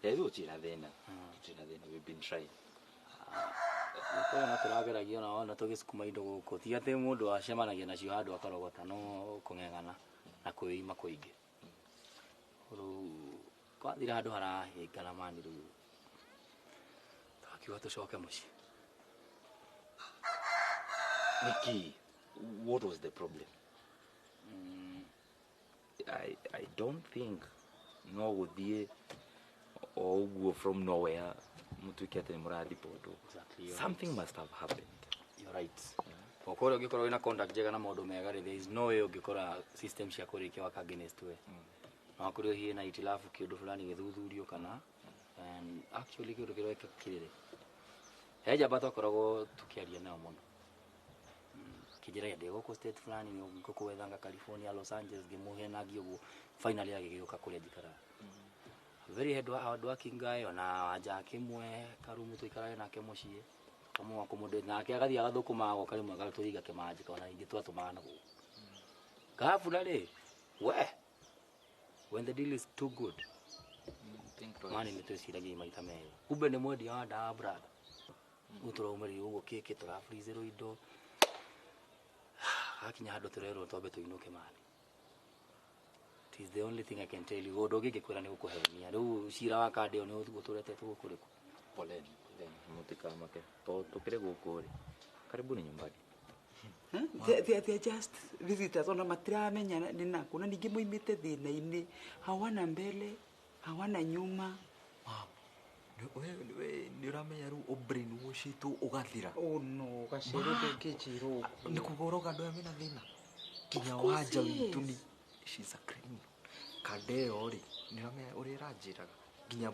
Yeah, rĩu gũtirĩ na thĩna. Gũtirĩ na thĩna, we've been trying. Nĩkũrona tũrageragia ona wona tũgĩcukuma indo gũkũ. Ti atĩ mũndũ acemanagia nacio handũ akarogota, no kũng'eng'ana na kwĩima kũingĩ. Rĩu kwathira handũ harahĩngana mani rĩu twakiuga tũcoke mũciĩ. Nĩkĩ? What was the problem? I don't think no gũthiĩ o ũguo from nowhere mũtuĩke atĩ nĩ mũradipotwo. Exactly, you're Something right. must have happened. You're right. O kũrĩa ũngĩkorwo wĩna contact njega na maũndũ mega rĩ, there is no way ũngĩkora system cia kũrĩa ikĩwaka against we. No akorwo hihi na itilafu kĩũndũ fulani gĩthuthurio kana and actually kĩũndũ kĩrĩa kĩrĩ he njamba twakoragwo tũkĩaria nao mũno. Kĩnjĩragia ndĩ gũkũ state fulani nĩ ngũkwethanga California, Los Angeles, ngĩmũhenagia ũguo finally agĩgĩũka kũrĩa njikaraga. Very hard working guy, ona wanja kĩmwe karumu tũikarage nake mũciĩ kamwe kũmũndĩ nake agathiĩ agathũkũma agoka rĩmwe agatũriga kĩmanjĩka ona ingĩ twatũmaga na gũkũ. Gabuna rĩ, we when the deal is too good mani nĩ twĩciragia maita merĩ, kumbe nĩ mwendia wa ndawa brother. Rĩu tũraumĩrire ũguo kĩkĩ tũrabrizĩrwo indo hakinya handũ tũrerwo twambe tũinũke mani. It is the only thing I can tell you. Ũndũ ũngĩ ingĩkwĩra nĩ gũkũhenia. Rĩu cira wa kandi ĩyo nĩ ũtũretetwo gũkũ rĩkũ. Poleni, poleni, mũtikamake. To tũkĩrĩ gũkũ rĩ. Karibuni nyumbani. They are just visitors ona matiramenya nĩ nakũ na ningĩ moimĩte thĩna-inĩ, hawana mbele hawana nyuma. Nĩ ũramenya rĩu ũbrainwashĩtwo ũgathira. Oh no, gacere ndũngĩnjĩra ũguo. Nĩ kuga ũroga andũ aya mena thĩna. Nginya Of course wanja witũ nĩ yes. she's a criminal. Kanda ĩyo rĩ, nĩ ũramenya ũrĩa ĩranjĩraga. Nginya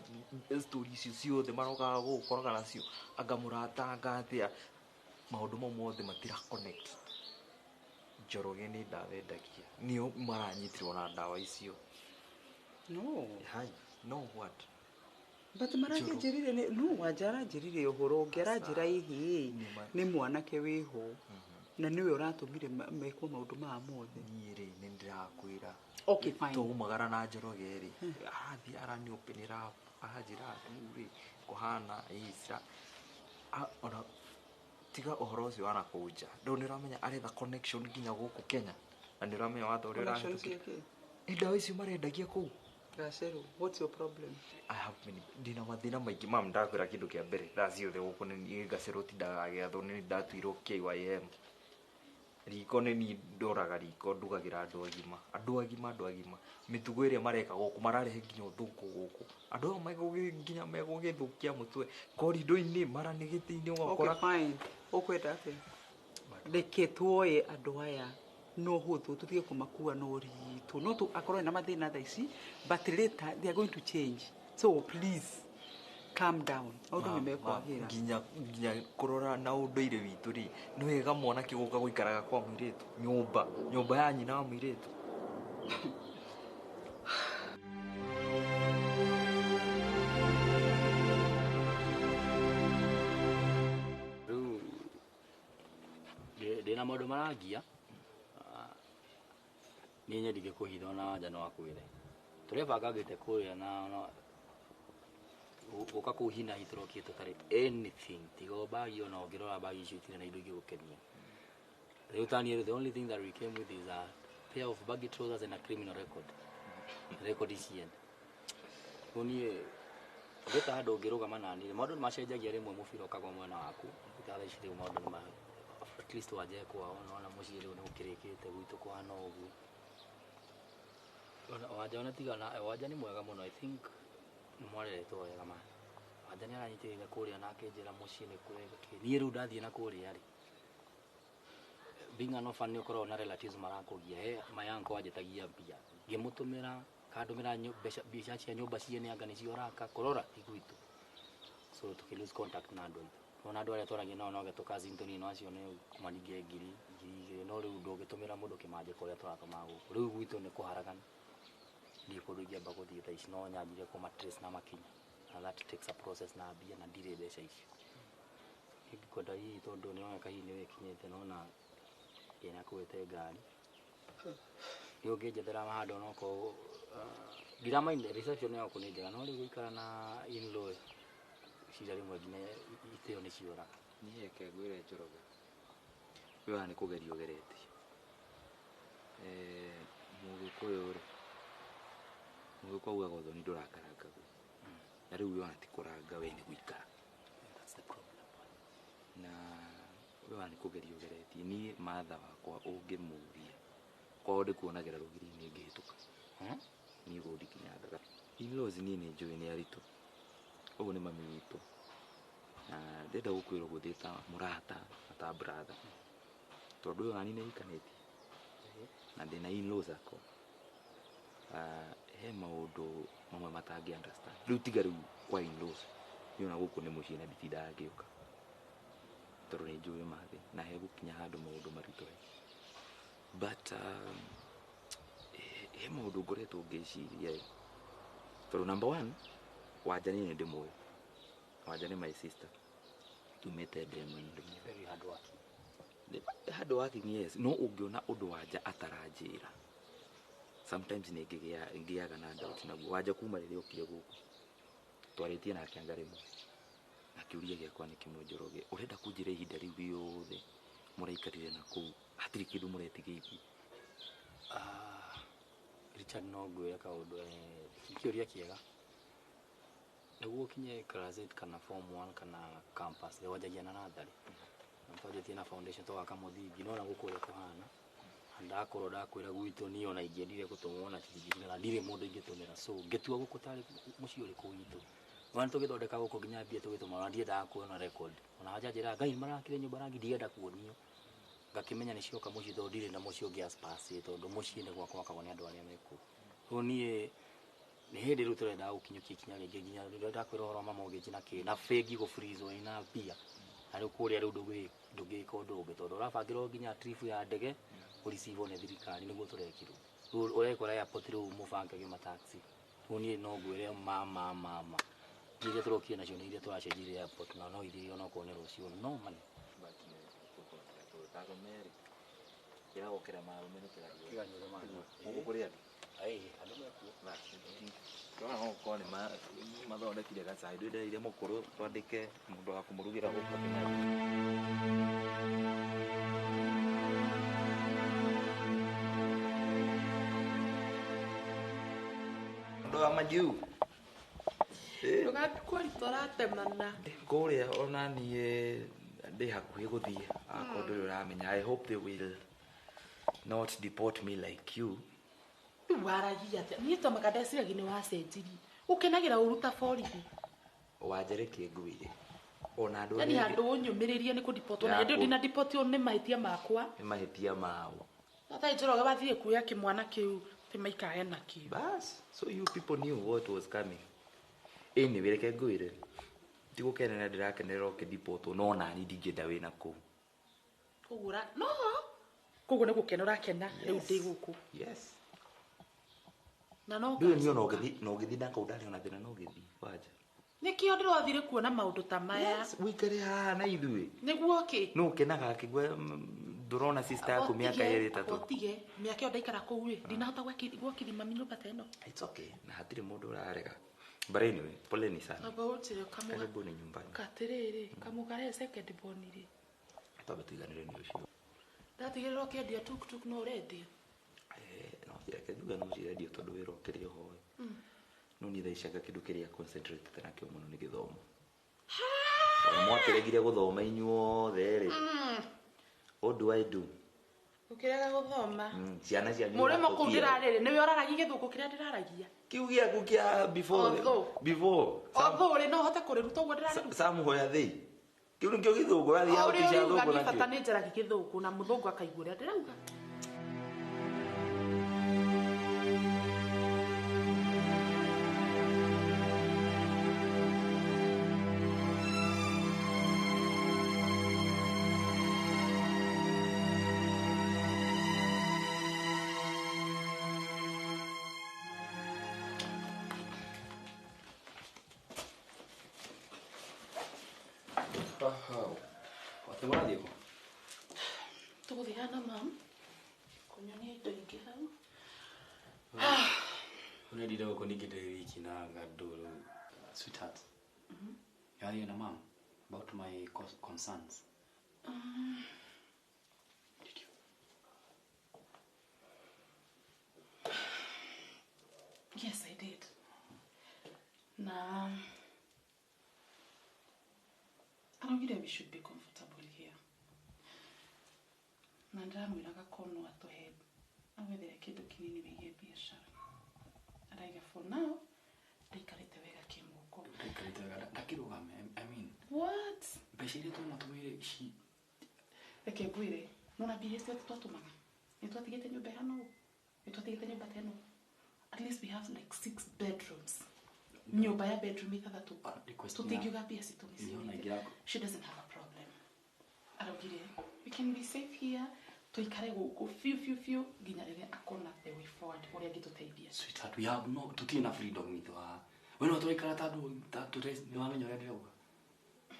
story icio ciothe marokaga gũgũkoraga nacio, anga mũrata anga atĩa, maũndũ mau mothe matira connect. Njoroge nĩ ndawa endagia, nĩo maranyitirwo na ndawa icio. No. Hai, no what? But marakĩnjĩrire nĩ no wanja aranjĩrire ũhoro ũngĩ, aranjĩra ĩhĩ nĩ mwanake wĩho na nĩwe ũratũmire mekwo maũndũ maya mothe. Niĩ rĩ nĩ ndĩrakwĩra. Okay, fine. Twaumagara na Njoroge rĩ, arathiĩ araniũpĩnĩra aranjĩra rĩu rĩ kũhana ĩ cira ona tiga ũhoro ũcio wa nakũu nja. Rĩu nĩ ũramenya aretha connection nginya gũkũ Kenya na nĩ ũramenya watho ũrĩa Connection ũrahĩtũkĩra. cia kĩ? Nĩ ndawa icio marendagia kũu. Gaceru, what's your problem? I have many, ndina mathĩna maingĩ mam, ndakwĩra kĩndũ kĩa mbere thaa ciothe gũkũ nĩ niĩ Gacerũ tindaga agĩathwo nĩ ndatuirwo KYM. Riko nĩ niĩ ndoraga riko ndugagĩra andũ agima, andũ agima, andũ agima. Mĩtugo ĩrĩa mareka gũkũ mararehe nginya ũthũngũ gũkũ. Andũ aya nginya megũgĩthũkia mũtwe korido-inĩ mara nĩ gĩtĩ-inĩ ũgakora. Okay, fine. Ũkwenda atĩa? Reke tuoye andũ aya no hũthũ tũtige kũmakua na ũritũ. No akorwo ena mathĩna thaa ici, but later they are going to change. So please calm down. Maũndũ nĩ mekwagĩra. Nginya kũrora na ũndũire witũ rĩ, nĩ wega mwanake gũka gũikaraga kwa mũirĩtu, nyũmba, nyũmba ya nyina wa mũirĩtu. Rĩu ndĩna maũndũ marangia. Niĩ nyendire kũhitha ona wanja no akwĩre. Tũrebangangĩte kũrĩa na gũka kũu hi na hi tũrokire tũtarĩ anything tiga o bagi, ona ũngĩrora bagi icio itirĩ na indo ingĩgũkenia. Rĩu ta niĩ the only thing that we came with is a pair of baggy trousers and a criminal record. Record ciene. Rĩu niĩ ũngĩta handũ ũngĩrũgama nani maũndũ nĩ macenjagia rĩmwe mũbira ũkagwa mwena waku. Ta thaa ici rĩu maũndũ nĩ ma at least wanjie kwao nona mũciĩ rĩu nĩ gũkĩrĩkĩte gwitũ kũhana ũguo. Ona Wanja ona tiga na Wanja nĩ mwega mũno, I think nĩ mwareretwo wega ma. Wanja nĩ aranyitĩrĩire kũrĩa na akĩnjĩra mũciĩ nĩ kwega kĩ. Niĩ rĩu ndathiĩ na kũrĩa rĩ, being an orphan nĩ ũkoragwo na relatives marakũgia. He my uncle anjĩtagia mbia ngĩmũtũmĩra kandũmĩra mbeca mbica cia nyũmba ciene anga nĩcio ũraka kũrora ti gwitũ, so tũkĩ lose contact na andũ aitũ. Ona andũ arĩa twaragia nao no tũkazi tũnini no acio nĩ kũmaningia ngiri 2,000, no rĩu ndũngĩtũmĩra mũndũ kĩmanjĩka ũrĩa tũratũmaga gũkũ. Rĩu gwitũ nĩ kũharagana, ndirĩ kũndũ ingĩamba gũthiĩ thaa ici, no nyanjire kũma trace na makinya, na that takes a process na mbia na ndirĩ mbeca icio. Ingĩkwenda hihi tondũ nĩroneka hihi nĩwĩkinyĩte nona nginya kuĩte ngari nĩ ũngĩnjethera handũ onokorwo ndiramainde reception yaku nĩ njega, no rĩu gũikara na in-law cira rĩmwe nginya itĩo nĩ ciũraga. Niĩ reke ngwĩre Njoroge, we haha nĩ kũgeria ũgeretie. Mũgĩkũyũ rĩ, mũgĩkũyũ augaga ũthoni ndũrangarangagwo, na rĩu we ona ti kũranga we nĩ gũikara. That's the problem. Na we haha nĩ kũgeria ũgeretie. Niĩ matha wakwa ũngĩmũria kwao ndĩkuonagĩra rũgiri-inĩ ngĩhĩtũka, niĩ gũkũ ndikinyangaga. In-laws niĩ nĩ njũĩ nĩ aritũ, ũguo nĩ mami witũ, na ndĩrenda gũkwĩra ũguo ndĩ ta mũrata na ta brother, tondũ ũyũ onani nĩ ahikanĩtie na ndĩna in-laws akwa. He maũndũ mamwe matangĩ understand. Rĩu tiga rĩu kwa in-laws, niĩ ona gũkũ nĩ mũciĩ na nditindaga ngĩũka tondũ nĩ njũĩ mathĩ na hegũkinya handũ maũndũ maritũhe. But he maũndũ ngoretwo ngĩciria ĩ, tondũ number one, Wanja niĩ nĩ ndĩmũĩ. Wanja nĩ my sister, tumĩte ndemwe nĩ ndĩmũĩ. Very hard working. Hard working, yes. No ũngĩona ũndũ Wanja ataranjĩra, sometimes nĩ ngĩaga na doubt naguo. Wanja kuma rĩrĩa okire gũkũ twarĩtie nake anga rĩmwe, na kĩũria gĩakwa nĩ kĩmwe, Njoroge, ũrenda kũnjĩra ihinda rĩu rĩothe mũraikarire na kũu hatirĩ kĩndũ mũretigĩirie? Richard, no ngwĩre kaũndũ, kĩũria kĩega. Nĩguo ũkinye class 8 kana form 1 kana campus nĩ wanjagia na natharĩ, na twanjĩtie na foundation tũgaka mũthingi, nona gũkũ ũrĩa kũhana. Na ndakorwo ndakwĩra gwitũ niĩ ona ingĩendire gũtũmwo na ciringi na ndirĩ mũndũ ingĩtũmĩra, so ngĩtua gũkũ tarĩ mũciĩ ũrĩkũ witũ. Ona tũgĩthondeka gũkũ nginya mbia tũgĩtũma, ona ndiendaga kuona record. Ona wanja njĩraga Ngai marakire nyũmba rangi, ndienda kuonio. Ngakĩmenya nĩ cioka mũciĩ tondũ ndirĩ na mũciĩ ũngĩ aspacĩ, tondũ mũciĩ nĩ gwakwa wakagwo nĩ andũ arĩa mekuo. Rĩu niĩ nĩ hĩndĩ rĩu tũrendaga gũkinyũkia ikinya rĩngĩ nginya rĩrĩa ndakwĩra ũhoro wa mama ũngĩ na kĩ na bengi gũbreezwo ĩna mbia, na rĩu kũrĩa rĩu ndũngĩka ũndũ ũngĩ tondũ ũrabangĩrwo nginya trip ya ndege ũricivwo nĩ thirikari nĩguo tũrekirwo. Rĩu ũrekora airport rĩu mũbange gĩma taxi. Rĩu niĩ no ngwĩre mama mama iria tũrokire nacio nĩ iria tũracenjirie airport, na no ithiĩ onokorwo nĩ rũciũ no money. Kĩragokera marũme nĩ Kĩganyũre maĩ. Gũkũ kũrĩ andũ? Ĩĩ, andũ mekuo. Ndĩrona no gũkorwo nĩ mathondekire gacai, ndĩreire mũkũrũ twandĩke mũndũ wa kũmũrugĩra gũkũ atĩ. Andũ a majuu. Ndũgakwari tũratemana. Kũrĩa ona niĩ ndĩ hakuhĩ gũthiĩ, akorwo ndũrĩ ũramenya. I hope they will not deport me like you. Rĩu waragia atĩa? Niĩ ta maka ndeciragia nĩ wacenjirie. Ũkenagĩra ũru ta borithi. Wanja reke ngwĩre, ona andũ Yani arĩa angĩ handũ ũnyũmĩrĩrie nĩ kũdipotwo, na Ya hĩndĩ ĩyo kũ- ndinadipotwo nĩ mahĩtia makwa. Nĩ mahĩtia mao. Tata Njoroge wathiĩ kuoya kĩmwana kĩu atĩ maikare nakĩo. Bas, so you people knew what was coming. Anyway, reke ngwĩre, ti gũkenera ndĩrakenerera ũkĩdipotwo, no nani ndingĩenda wĩna kũu. Koguo no koguo nĩ gũkena ũrakena rĩu ndĩ gũkũ. Yes. Na no Ndũĩ niĩ ona ũngĩthiĩ na ũngĩthiĩ na kũu ndarĩ ona thĩna no ũngĩthiĩ wanja. Nĩkĩo ndĩrothire kuona maũndũ ta maya. Yes, ũikare haha na ithuĩ. Nĩguo kĩ? No ũkenaga akĩgua ndũrona sister yaku mĩaka ĩrĩ ĩtatũ. Ũtige mĩaka ĩyo ndaikara kũu ĩ ndinahota gwakithia mami nyũmba ta ĩno. It's okay. Na hatirĩ mũndũ ũrarega. But anyway, poleni sana. Amba ũnjĩre kamũga. Karibuni nyumbani. Katĩrĩrĩ kamũgare second born rĩ. Twambe tuiganĩre nĩ ũcio. Ndatigĩrĩra ũkĩendia tuktuk no ũrendia. No Reke njuge no cirendio tondũ wĩra ũkĩrĩ oho. No niĩ thaa ici anga kĩndũ kĩrĩa concentrate nakĩo mũno nĩ gĩthomo. Ona mwakĩregire gũthoma inyuothe rĩ. What do I do? Ũkĩrega gũthoma. Ciana cianyu. Mũrĩmo kũu ndĩrarĩrĩ nĩwe ũraragia gĩthũngũ kĩrĩa ndĩraragia. Kiu gĩaku kĩa before. Before. Although rĩ no hote kũrĩruta ũguo ndĩrarĩruta. Somewhere thĩ. Kiu nĩkĩo gĩthũngũ wathiaga ũticia thũngũ nakĩo. Bata nĩ njaragia gĩthũngũ na mũthũngũ akaigua ũrĩa ndĩrauga. Tũgũthiĩ na mam kũnyonia indo ingĩ hau. Ũrendire gũkũ ningĩ ndĩ wiki na ngandũ rĩu. Sweetheart. Yaria na mam about my concerns. Did you? Yes, I did. Na araugire we should be comfortable here. Na ndĩramwĩraga ko no atũhe agwethere kĩndũ kĩnini wĩgiĩ biacara. Araiga for now ndaikarĩte wega kĩmũko. Ndaikarĩte wega ndakĩrũgame. I mean. What? Mbeca iria twamatũmĩire ici. Reke ngwĩre, nona mbia icio twatũmaga. Nĩ twatigĩte nyũmba ĩhana ũũ. Nĩ twatigĩte nyũmba ta ĩno. At least we have like 6 bedrooms. Nyũmba ya bedroom ithathatũ. Tũtingiuga mbia citũ nĩ ciũrĩte. She doesn't have a problem. Araugire we can be safe here. Tuikare gũkũ fiu fiu fiu nginya rĩrĩa akona the way forward ũrĩa angĩtũteithia. Sweetheart, we have no tũtirĩ na freedom itũ haha. We no tũraikara ta andũ ta nĩ wamenya ũrĩa ndĩrauga. We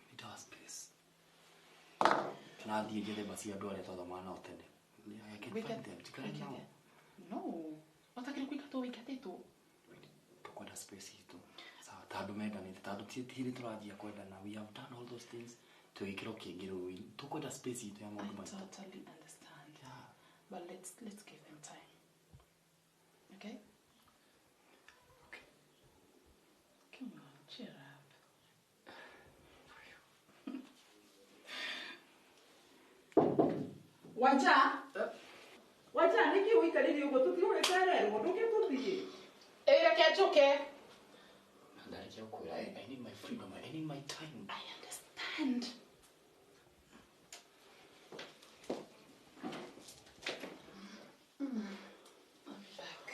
need our space. Tũrathiĩ njethe cia andũ arĩa twathomaga nao tene. I can find them. Tikare nao. No. Watakire kũingatwo wĩingatĩtwo. Tũkwenda space itũ. Sawa, ta andũ mendanĩte, ta andũ ti hĩndĩ tũranjia kwendana. We have done all those things. Tũgĩkĩro kĩngĩ rĩu tũkwenda space itũ ya maũndũ maitũ. I totally understand. Yeah. But let's give them time. Okay? Okay. Come on, cheer up. Wanja? Wanja, nĩkĩ ũikarĩire ũguo tũtigũgĩcererwo ndũke tũthiĩ. Ĩ reke njũke. Ndarĩkia gũkwĩra I need my freedom, I need my time. I understand. I'll be back.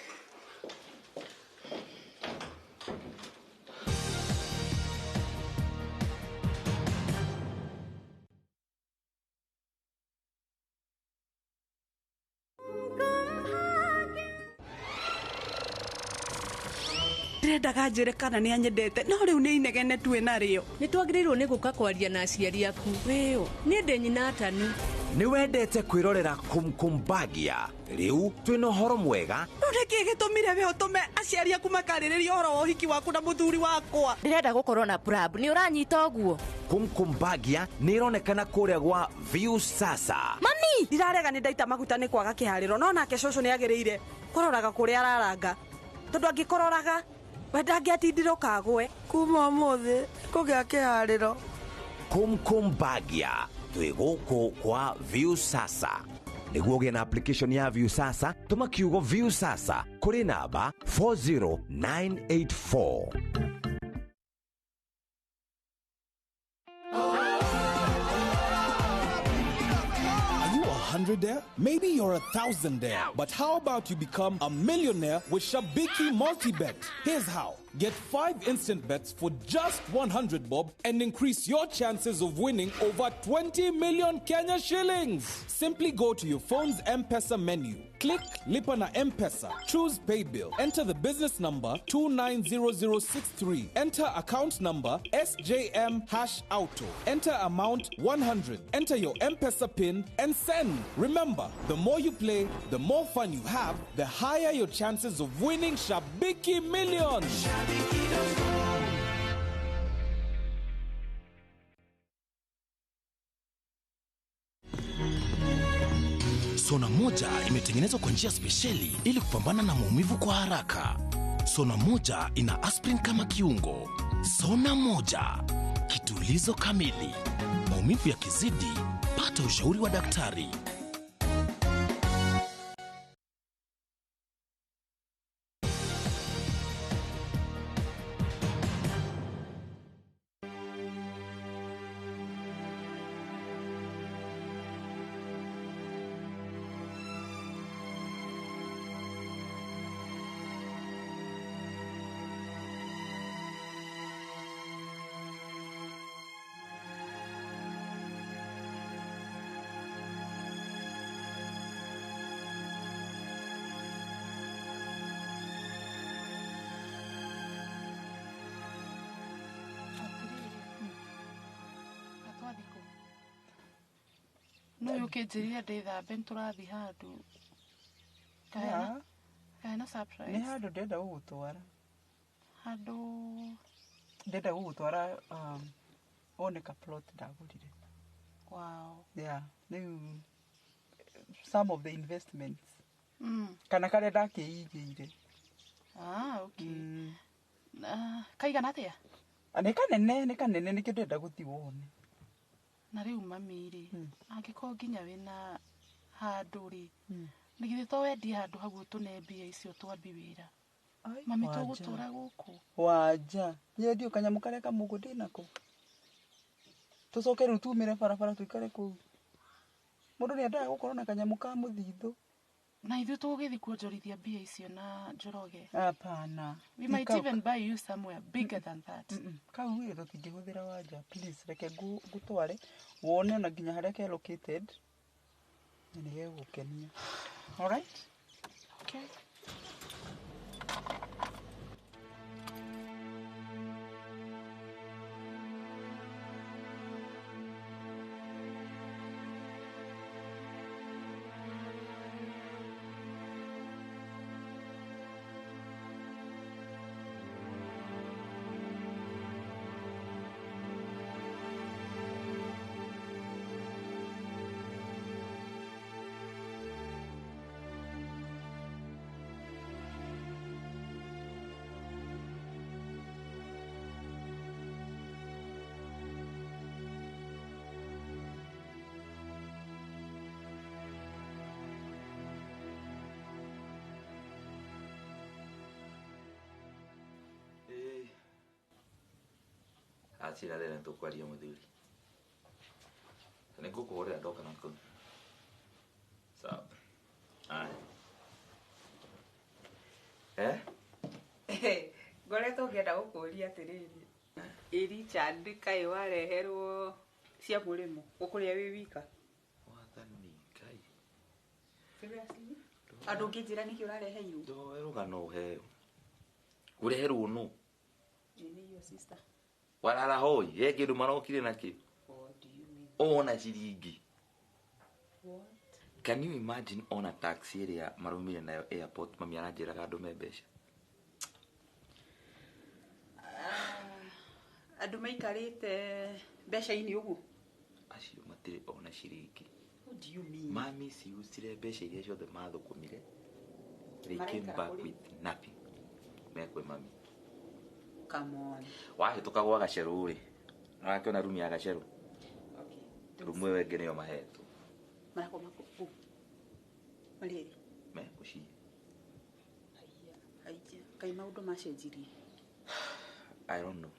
Ndirendaga njĩre kana nĩ anyendete no rĩu nĩ inegene tuĩ narĩo. Nĩ twagĩrĩirwo nĩ gũka kwaria na aciari aku. Wĩũ. Niĩ ndĩ nyina Atanu. Nĩ wendete kwĩrorera Kumkumbagia. Rĩu twĩna ũhoro mwega. No nĩkĩ gĩtũmire we ũtũme aciari aku makarĩrĩria ũhoro wa ũhiki waku na mũthuri wakwa? Ndĩrenda gũkorwo na prab. Nĩ ũranyita ũguo? Kumkumbagia nĩ ĩronekana kũrĩa gwa View Sasa. Mami! Ndirarega nĩ ndaita maguta nĩ kwaga kĩharĩro no nake cũcũ nĩ agĩrĩire kũroraga kũrĩa araranga. Tondũ angĩkũroraga we ndangĩatindire ũkagwe. Kuma ũmũthĩ kũgĩa kĩharĩro. Kumkumbagia twĩ gũkũ kwa View Sasa. Nĩguo ũgĩe na application ya View Sasa, tũma kiugo View Sasa kũrĩ namba 40984. Are you 100-aire? Maybe you're a 1,000-aire. But how about you become a millionaire with Shabiki Multibet? Here's how. Get 5 instant bets for just 100 bob and increase your chances of winning over 20 million Kenya shillings. Simply go to your phone's M-Pesa menu. Click Lipa na M-Pesa. Choose Paybill. Enter the business number 290063. Enter account number SJM#auto. Enter amount 100. Enter your M-Pesa PIN and send. Remember, the more you play, the more fun you have, the higher your chances of winning Shabiki Millions. Sona moja imetengenezwa kwa njia spesheli ili kupambana na maumivu kwa haraka. Sona moja ina aspirin kama kiungo. Sona moja, kitulizo kamili. Maumivu yakizidi, pata ushauri wa daktari. No ũkĩnjĩrire ndĩthambe nĩtũrathiĩ handũ. Kahena surprise. Nĩ handũ ndĩrenda gũgũtwara. Handũ ndĩrenda gũgũtwara wone ka plot ndagũrire. Wow. Yeah, rĩu some of the investments. Kana karĩa ndakĩigĩire. Ah, okay. Kaigana atĩa? Nĩ kanene, nĩ kanene nĩkĩo ndĩrenda gũthiĩ wone. Na rĩu mami rĩ, angĩkorwo nginya wĩna handũ rĩ, nĩ githĩ to wendie handũ hau ũtũne mbia icio twambi wĩra. Mami tũgũtũra gũkũ. Wanja, nyendio kanyamũ karĩa kamũgũ ndĩnako. Tũcoke rĩu tumĩre barabara tũikare kũu. Mũndũ nĩendaga gũkorwo na kanyamũ ka mũthithũ. Na ithuĩ tũgũgĩthiĩ kuonjorithia mbia icio na Njoroge. Hapana. We might even buy you somewhere bigger than that. Kau ĩ tũtingĩhũthĩra wanja. Please reke ngũtware wone ona nginya harĩa ke located. Na nĩ gegũkenia. All right? Okay. Acira rĩrĩa tũkwaria mũthuri. Nĩ ngũkũhũrĩra ndoka na kũu. Sawa. Aya. Eh? Ngoretwo ngĩenda gũkũria atĩrĩrĩ. Ĩ Richard kaĩ wareherwo cia mũrĩmo ũkũrĩa wĩ wika? Wathani Ngai. Seriously? Andũ ũngĩnjĩra nĩkĩ ũrareheirwo? Ndoe rũgano ũheo. Ũreherwo nũ? Nĩ your sister. Warara hoi, he kĩndũ marokire nakĩo. What do you mean? Ona ciringi. What? Can you imagine ona taxi ĩrĩa maraumire nayo airport mami aranjĩraga andũ me mbeca. Andũ maikarĩte mbeca-inĩ ũguo? Acio matirĩ ona ciringi. What do you mean? Mami ciucire mbeca iria ciothe mathũkũmire. They came back with nothing. Mekwĩ mami. Come on. Wahĩtũka gwa gacerũ rĩ, ũrakĩona rumu ya gacerũ. Okay. Rumu ĩyo ĩngĩ nĩyo mahetwo. Marakoma kũ? Marĩ erĩ? Me mũciĩ. Haiya, kaĩ maũndũ macenjirie? I don't know.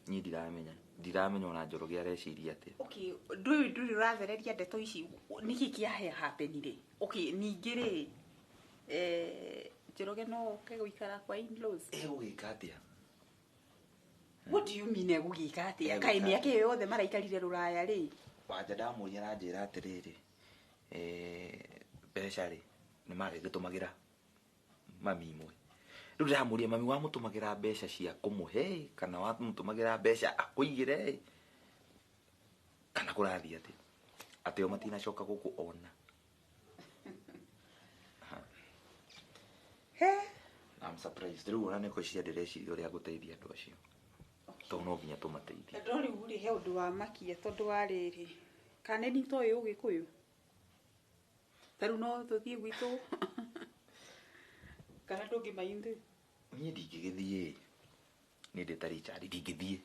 Niĩ ndiramenya. Ndiramenya ona Njoroge areciria atĩa. Okay, ndũrĩ ũrathereria ndeto ici nĩkĩ kĩa happenire? Okay, ningĩ rĩ, Njoroge no oke gũikara kwa in-laws? Egũgĩka atĩa? What do you mean egũgĩka atĩa? Kaĩ mĩaka ĩyo yothe maraikarire rũraya rĩ? Wanja ndamũria aranjĩra atĩrĩrĩ, mbeca rĩ nĩ marĩgĩtũmagĩra mami imwe. Rĩu ndĩramũria mami wamũtũmagĩra mbeca cia kũmũhe kana wamũtũmagĩra mbeca akũigĩre kana kũrathiĩ atĩa? Atĩ o matinacoka gũkũ ona. I'm surprised. Rĩu ona nĩ gwĩciria ndĩreciria ũrĩa ngũteithia andũ acio. Tondũ no nginya tũmateithie. No rĩu rĩ he ũndũ wa makia tondũ wa rĩrĩ. Kana nĩ itoĩ Ũgĩkũyũ? Ta rĩu no tũthiĩ gwitũ kana ndũngĩmaindi? Niĩ ndingĩgĩthiĩ, niĩ ndĩ ta Richard ndingĩthiĩ.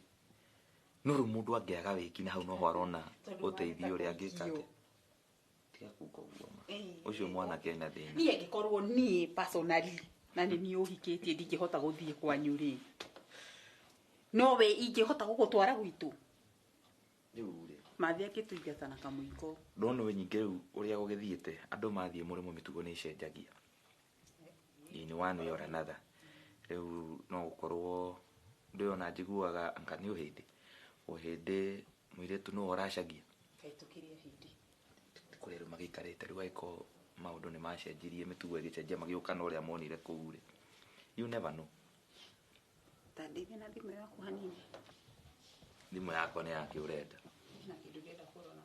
No rĩu mũndũ angĩaga wĩki na hau noho arona ũteithio ũrĩa angĩka atĩa. Tiga kuga ũguo ma. Ũcio mwanake ena thĩna. Niĩ angĩkorwo niĩ personally na nĩ niĩ ũhikĩtie ndingĩhota gũthiĩ kwanyu rĩ, no we ingĩhota gũgũtwara gwitũ? Rĩu rĩ, mathi angĩtũingata na kamũiko. Ndona we nyingĩ rĩu ũrĩa gũgĩthiĩte andũ mathiĩ mũrĩmo mĩtugo nĩ ĩcenjagia in one way or another. Rĩu no gũkorwo ndĩ ona njiguaga anga nĩ ũhĩndĩ, ũhĩndĩ mũirĩtu nĩwe ũracagia. Kaĩ tũkĩrĩ ahĩndĩ? Kũrĩa rĩu magĩikarĩte rĩu angĩkorwo maũndũ nĩ macenjirie mĩtugo ĩgĩcenjia magĩũka na ũrĩa monire kũu rĩ, you never know. Ta ndeithia na thimũ yaku hanini. Thimũ yakwa nĩ yakĩ ũrenda? Na kĩndũ ndĩrenda kũrora.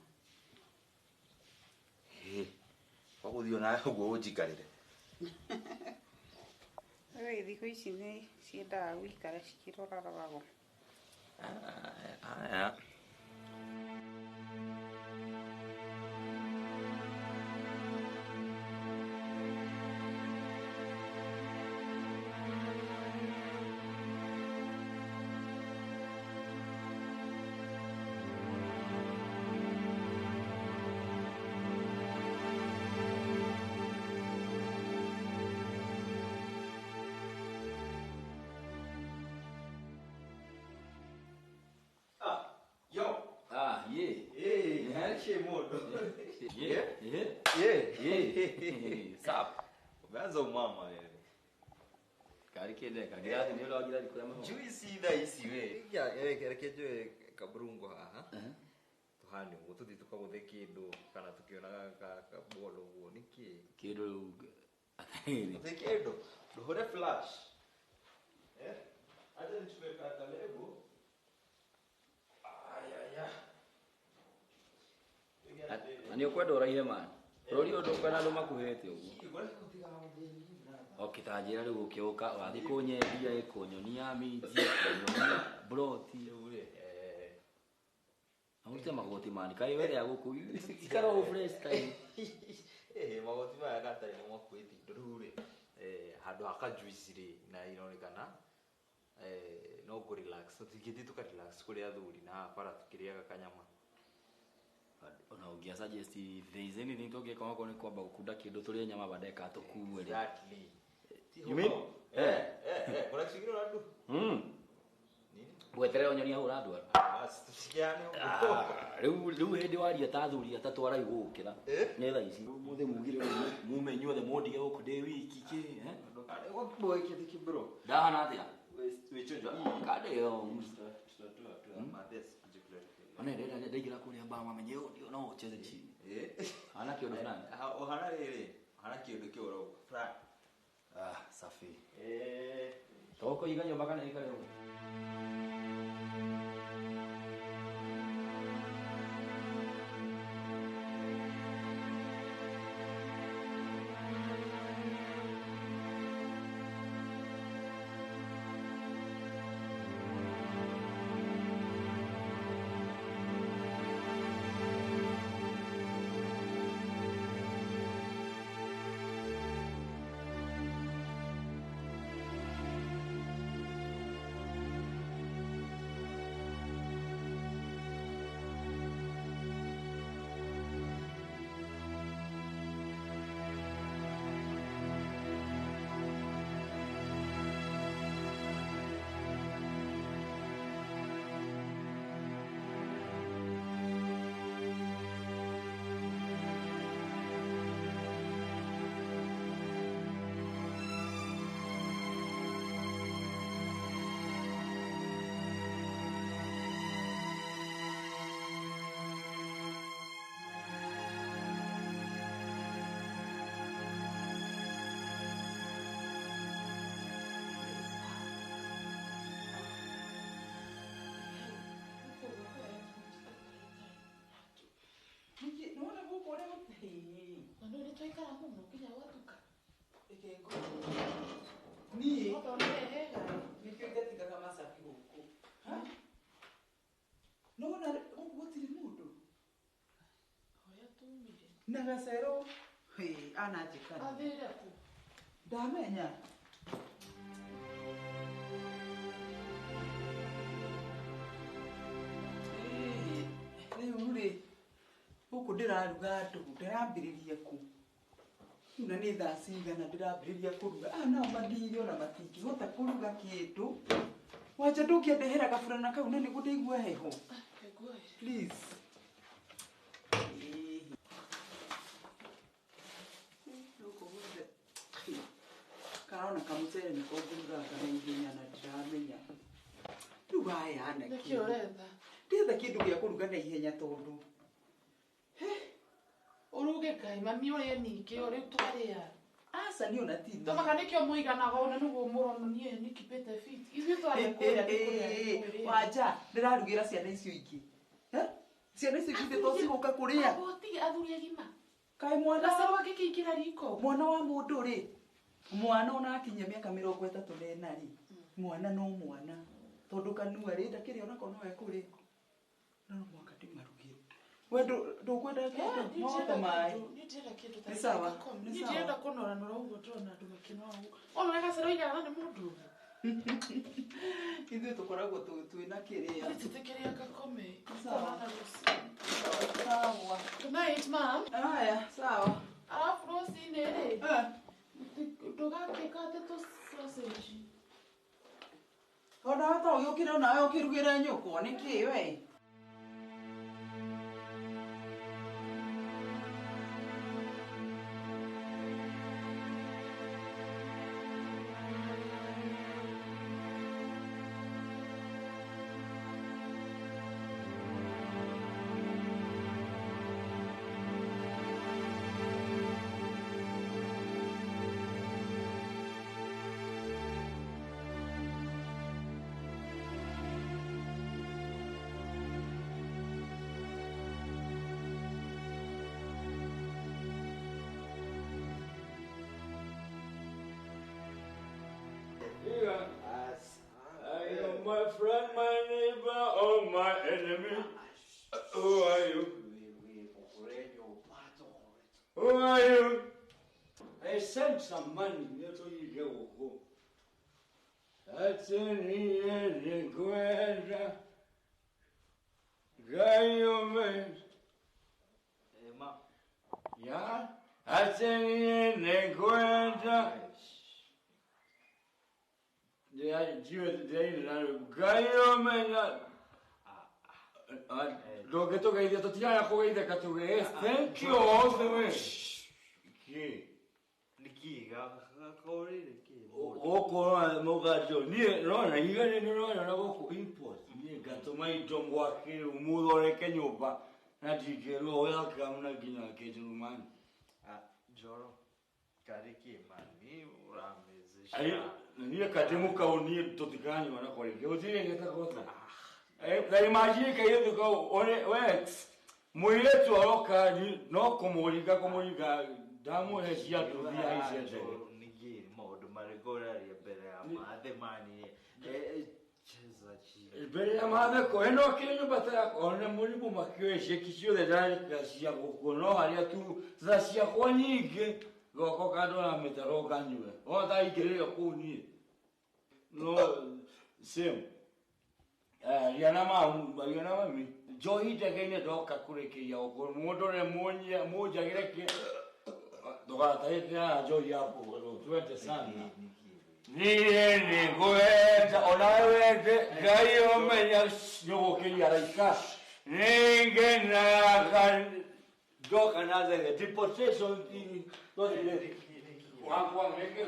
Hĩ, wagũthiĩ ona ũguo ũnjikarĩre. Rĩu thikũ ici nĩ ciendaga gũikara cikĩroraroragwo. Aya. Umeanza umama wewe. Kari kende kagirathi ni uragira kuri amaho. Juice thaa ici we. Ya reke njoe kaburungo haha. Tuhane uguo tuthi tukaguthe kindu kana tukionaga kabolo uguo niki. Kindu atĩrĩrĩ. Guthe kindu nduhure flash. Eh? Acha nichukue katalebo. Aya ya. Na nĩ ũkwenda ũraihe man. Bũrũri ũyũ ndũkwenda andũ makuhĩte ũguo. Okay, ta njĩra rĩu ũkĩũka wathiĩ kũnyendia ĩ kũnyonia minji kũnyonia broti na ũrute magoti mani kaĩ were gũkũ ikara o fresh time. Magoti maya gatarĩ nĩ makuĩte indo rĩu rĩ handũ ha kajuice rĩ na ironekana no kũ relax tũtingĩthiĩ tũka relax kũrĩ athuri na haha bara tũkĩrĩaga kanyama. Ona ũngĩa suggest if there is anything tũngĩka onakorwo nĩ kwamba gũkunda kĩndũ tũrĩe nyama baadaye kana tũkue rĩ. Exactly. You mean? Kuna kitu kingine unadu? Weterere ũnyonie hau ũrandwara. Basi tusikiane huko. Rĩu hĩndĩ waria ta athuri atatũ araigũkĩra. Nĩ thaa ici. Mũthĩ mugire mume inyuothe mũndige gũkũ ndĩ wiki kĩ, eh? Bro. Ndahana atĩa? Wĩchonjo. Kande ĩyo. Mathesi Ona ndenda ndaingĩra kũrĩa mbaa mamenye ũyũ no ũcheze chini. Hana kĩũndũ fulani. Ũhana rĩrĩ, hana kĩũndũ kĩu ũrauga. Fulani. Ah, safi. Tũkũiga nyũmba kana ĩikare ũguo? Twaikara mũno nginya gwatuka. Niĩ nĩkĩo ingatigaga macabi gũkũ. Nĩwona gũkũ gũtirĩ mũndũ? Hoya tumire. Na gacero Ananjĩkania. Athire kũ? Ndamenya. Rĩu rĩ, gũkũ ndĩraruga andũ, ndĩrambĩrĩria kũ? Rĩu na nĩ thaa cigana ndĩrambĩrĩria kũruga? Aya nao mandiire ona matingĩhota kũruga kĩndũ. Wanja ndũngĩandehera gaburana kau na nĩguo ndĩigue heho? Please. Gũkũ guothe karona kamũcere nĩko ngũrugaga na ihenya na ndiramenya. Rĩu aya anake. Nĩkĩ ũretha? Ndĩretha kĩndũ gĩa kũruga na ihenya tondũ Ũruge Ngai mami ũrĩe ningĩ o rĩu twarĩa. Aca niĩ ona ti Tũmaka nĩkĩo mũiganaga ũna nĩguo mũrono niĩ nĩkipĩte fit. Ithuĩ twarĩa kũrĩa nĩ kũrĩa nĩ kũrĩa. Wanja, ndĩrarugĩra ciana icio ingĩ. Ciana icio ingĩ to cigũka kũrĩa. Agoti athuri agima. Kaĩ mwana Gacerwa gĩkĩingĩra riko. Mwana wa mũndũ rĩ, mwana ona akinyia mĩaka 34 rĩ, mwana no mwana. Tondũ kanua rĩ, ndakĩrĩ onako no ekũrĩa. No mũhaka ndĩmarugĩre. We ndũkwenda kĩndũ? No ta maĩ. Niĩ ndirenda kĩndũ ta Nĩ sawa, gĩkĩ. nĩ Niĩ sawa. ndirenda kũnoranora ũguo ndĩrona andũ makĩnora ũguo. Ona ũrĩa gacerwa igana nĩ mũndũ ũmwe. Ithuĩ tũkoragwo twĩna kĩrĩa. Tũtĩkĩrĩa gakome. Sawa. Tũkonana rũciũ. Sawa. Good night, ma'am. Haya, sawa. Alafu rũcinĩ rĩ, ndũgakĩkate tũ sausage. Ona to ũgĩũkĩre onawe ũkĩrugĩre nyũkwa nĩkĩ we? I am my friend, my neighbor, or my enemy. Who are you? Who are you? I sent some money. That's in here, Yeah? That's in here, Thank you all the way. Niĩ katĩmũka niĩ tũtikanyua na kũrĩkia gũtirĩ gĩtagota na imagine kairĩtu kau we mũirĩtu aroka no kũmũringa kũmũringa ndamũhe cia nduthi haice ndege. Ningĩ maũndũ marĩkũ ũraria mbere ya mathe mani cheza chini mbere ya mathe ko ĩno kĩrĩ nyũmba ta yakwa ona mũrimũ makĩoe cieki ciothe ndarĩka cia gũkũ no harĩa tu tha ciakwa nyingĩ goko kandora mĩtaro nganyue ona ndaingĩrĩre kũu niĩ no same aria na mamu aria na mami njohi ndege-inĩ ndoka kũrĩkĩria gũkũ mũndore mũnjagĩre kĩ ndũgatahĩte haha njohi yaku twende sana niĩ nĩngwenda onawe wende Ngai ũmenya nĩũgũkĩria araika nĩngenaga ndoka na thege deportation wakwa ngeke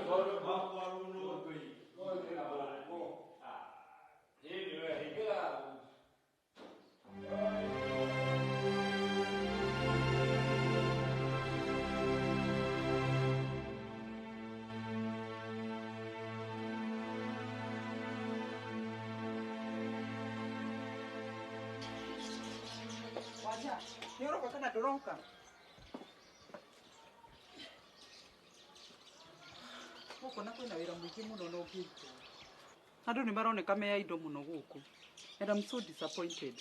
Wanja, nĩ ũroka kana ndũroka? Gũkũ na kwĩna wĩra mũingĩ mũno na ũngĩrutwo. Andũ nĩ maroneka me indo mũno gũkũ. And I'm so disappointed.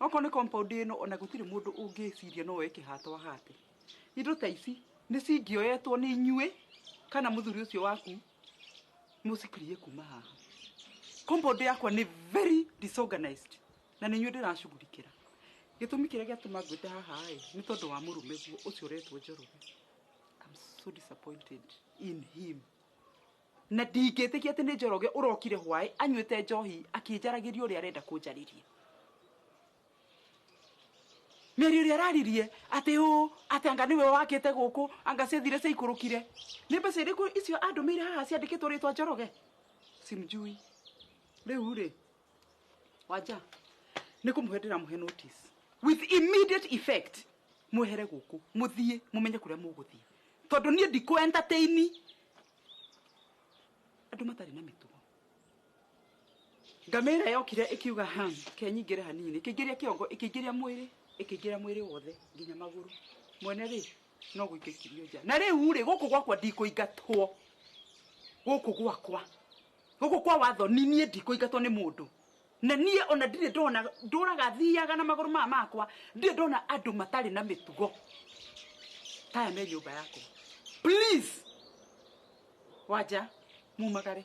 Okorwo nĩ compound ĩno ona gũtirĩ mũndũ ũngĩciria no oe kĩhato ahate. Indo ta ici nĩ cingĩoyetwo nĩ inyuĩ kana mũthuri ũcio waku mũcikurie kuma haha. Compound yakwa nĩ very disorganized na nĩ inyuĩ ndĩracugurikĩra. Gĩtũmi kĩrĩa gĩatũma ngwĩte haha ĩ nĩ tondũ wa mũrũme guo ũcio ũretwo Njoroge. I'm so disappointed in him. Na ndingĩtĩkia atĩ nĩ Njoroge ũrokire hwaĩ anyuĩte njohi akĩnjaragĩria ũrĩa arenda kũnjarĩria. Mĩario ĩrĩa araririe atĩ ũ atĩ anga nĩwe wakĩte gũkũ anga ciathire ciaikũrũkire. Nĩ mbeca irĩkũ icio andũmĩire haha ciandĩkĩtwo rĩtwa Njoroge? Simjui. Rĩu rĩ Wanja nĩ kũmũhe ndĩramũhe notice with immediate effect mwehere gũkũ mũthiĩ mũmenye kũrĩa mũgũthiĩ tondũ niĩ ndikũ entertain andũ matarĩ na mĩtugo. Ngamĩra yokire ĩkiuga ha kenyingĩre hanini ĩkĩingĩria kĩongo ĩkĩingĩria mwĩrĩ ĩkĩingĩra mwĩrĩ wothe nginya magũrũ mwene rĩ no gũikĩkirio nja. Na rĩu rĩ gũkũ gwakwa ndikũingatwo gũkũ gwakwa gũkũ kwa watho ni niĩ ndikũingatwo nĩ mũndũ. Na niĩ ona ndirĩ ndona ndũraga thiaga na magũrũ maya makwa ndirĩ ndona andũ matarĩ na mĩtugo taya me nyũmba yakwa. Please Wanja mumagare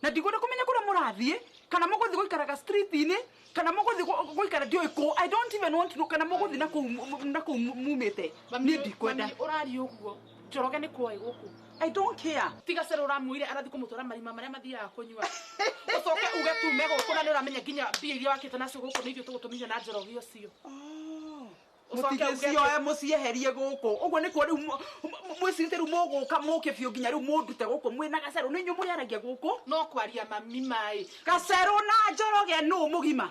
na ndikwenda kũmenya kũrĩa mũrathiĩ kana mũgũthiĩ gũikaraga street-inĩ kana mũgũthiĩ gũikara ndiũĩ kũ. I don't even want to know kana mũgũthiĩ na kũu mumĩte. Niĩ ndikwenda. Ũraria ũguo Njoroge nĩ kuoĩ gũkũ. I don't care. Tiga cero ũramwĩre arathiĩ kũmũtwara marima marĩa mathiaga kũnyua. Ũcoke uge tume gũkũ na nĩ ũramenya nginya mbia iria wakĩte nacio gũkũ nĩ ithuĩ tũgũtũmithia na Njoroge ũcio. Mũtigĩcioe mũcieherie gũkũ. Ũguo nĩkuo rĩu mwĩcirĩte rĩu mũgũka mũke biũ nginya rĩu mũndute gũkũ mwĩna gacerũ nĩ inyuĩ mũrĩaragia gũkũ. No kwaria mami maĩ. Gacerũ na Njoroge nũ mũgima.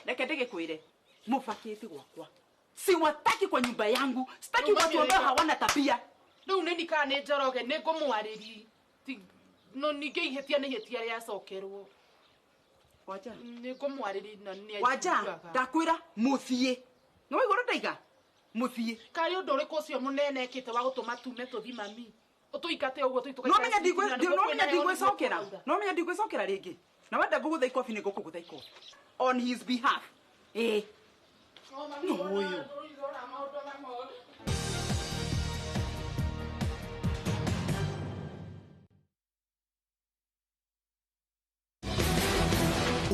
Reke ndĩgĩkwĩre mũbakĩte gwakwa. Siwataki kwa nyumba yangu. Sitaki watu ambao hawana tabia. Rĩu nĩ nikaa nĩ Njoroge nĩ ngũmwarĩria. No ningĩ ihĩtia nĩ ihĩtia rĩacokerwo. Wanja nĩ ngũmwarĩria na nĩ Wanja ndakwĩra mũthiĩ. Nĩ waigua ũrĩa ndaiga? Mũthiĩ. Karĩ ũndũ ũrĩkũ ũcio mũnene ekĩte wa gũtũma tume tũthiĩ mami? Ũtũingate ũguo tũthiĩ No menya ndigwĩcokera. No menya ndigwĩcokera rĩngĩ. Na wenda ngũgũtha ikobi nĩ ngũkũgũtha ikobi. On his behalf. Ĩĩ. No ũyũ.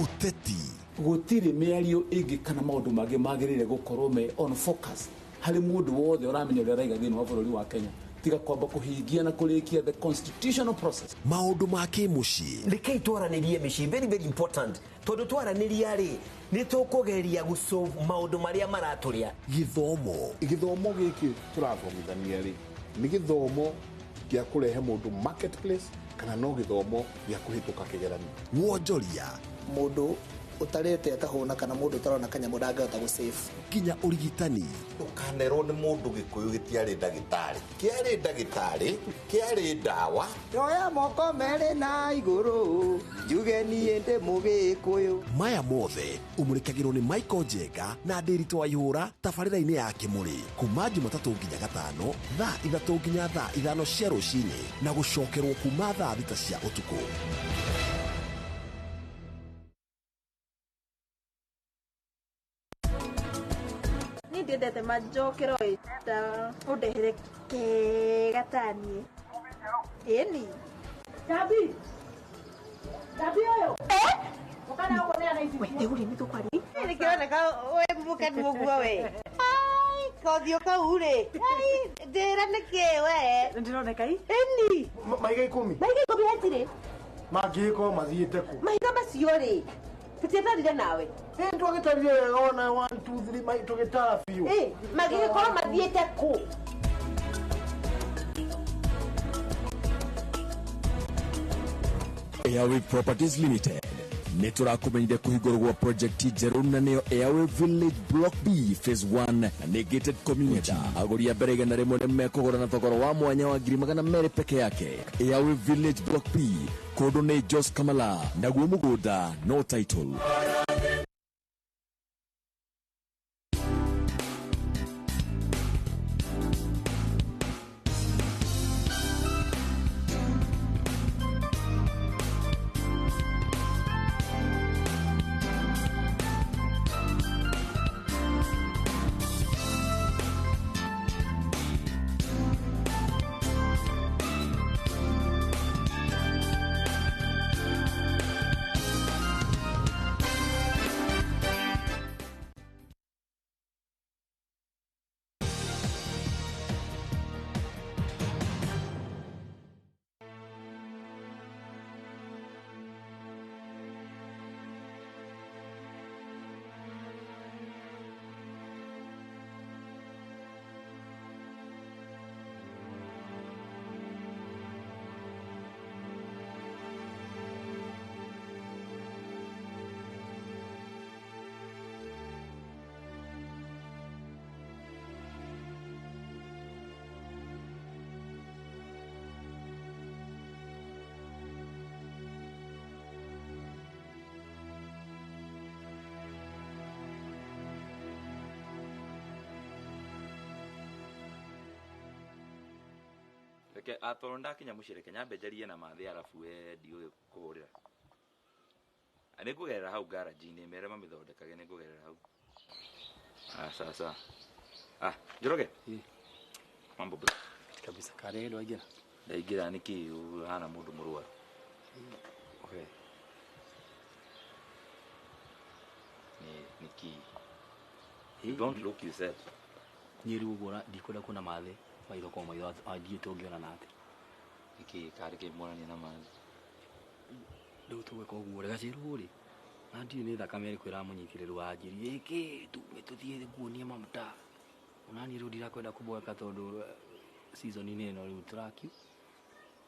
Uteti gutiri mĩario ĩngĩ kana maũndũ mangĩ magĩrĩire gũkorwo me on focus harĩ mũndũ wothe ũramenya ũrĩa araiga thĩinĩ wa bũrũri wa Kenya tiga kwamba kũhingia na kũrĩkia the constitutional process. Maũndũ ma kĩmũciĩ rekei twaranĩrie mĩciĩ very very important tondũ twaranĩria rĩ nĩ tũkũgeria gũsolve maũndũ marĩa maratũrĩa. Gĩthomo gĩthomo gĩkĩ tũrathomithania rĩ nĩ gĩthomo gĩa kũrehe mũndũ marketplace kana no gĩthomo gĩa kũhĩtũka kĩgeranio. Wonjoria mũndũ utarete akahũna kana mũndũ ũtarona kanyamũ ndangĩhota gũ save nginya ũrigitani. Ndũkanerwo nĩ mũndũ Gĩkũyũ gĩtiarĩ ndagĩtarĩ kĩarĩ ndagĩtarĩ kĩarĩ ndawa. Ndoya moko merĩ na igũrũ njuge niĩ ndĩ mũgĩkũyũ. Maya mothe ũmũrĩkagĩrwo nĩ Michael Njenga na Ndĩritũ Waihũra tabarĩra-inĩ ya Kĩmũrĩ kuma Jumatatũ nginya Gatano thaa 3 nginya thaa 5 cia rũcinĩ na gũcokerwo kuma thaa 6 cia ũtukũ. Ndiendete manjokero ta undehere kega tani ĩni Dabi Dabi ũyũ ũkana ũkũneana ici we rĩu nĩ tũkwari nĩ kĩroneka we mũkenu ũguo we ai kothiũ kau rĩ ai ndĩra nĩkĩ we ndĩroneka i ĩni mahiga 10 mahiga 10 hatirĩ mangĩgĩkorwo mathiĩte kũ mahiga macio rĩ tũtiatarire nawe. Twagĩtarire wega ona 1 2 3 tũgĩtara biũ. Magĩgĩkorwo mathiĩte kũ? Airway Properties Limited nĩ tũrakũmenyithia kũhingũrwo gwa project njerũ na nĩyo Airway Village Block B Phase 1 na nĩ gated community. Agũri a mbere 100 nĩ mekũgũra na thogora wa mwanya wa 200,000 peke yake. Airway Village Block B kũndũ nĩ Jos Kamala naguo mũgũnda no title. Reke atoro ndakinya muciĩ reke nyambe njarie na mathĩ arabu we ndiũĩ kũhũrĩra. Nĩ ngũgerera hau garage-inĩ mere mamĩthondekage nĩ ngũgerera hau. Ah, sawa sawa. Ah, Njoroge. Mambo bro. Kabisa kare ndo aingĩra. Ndaingĩra nĩkĩ ũhana mũndũ mũrwaru. Okay. Nĩ nĩkĩ? You don't look yourself. Niĩ rĩu ũguo ndikwenda kuona mathĩ maitho kwa maitho angiĩ tũngĩona na atĩ. Nĩkĩ karĩ kĩ mwarania na mathĩ? Rĩu tũgwĩka ũguo rĩ gacĩrũ rĩ na ndiũĩ nĩ thakame ĩrĩkũ ĩramũnyitire rĩu anjĩrire ĩkĩ tume tũthiĩ nguonie mamuta. Ona niĩ rĩu ndirakwenda kũboeka tondũ season-inĩ ĩno rĩu tũrakiu.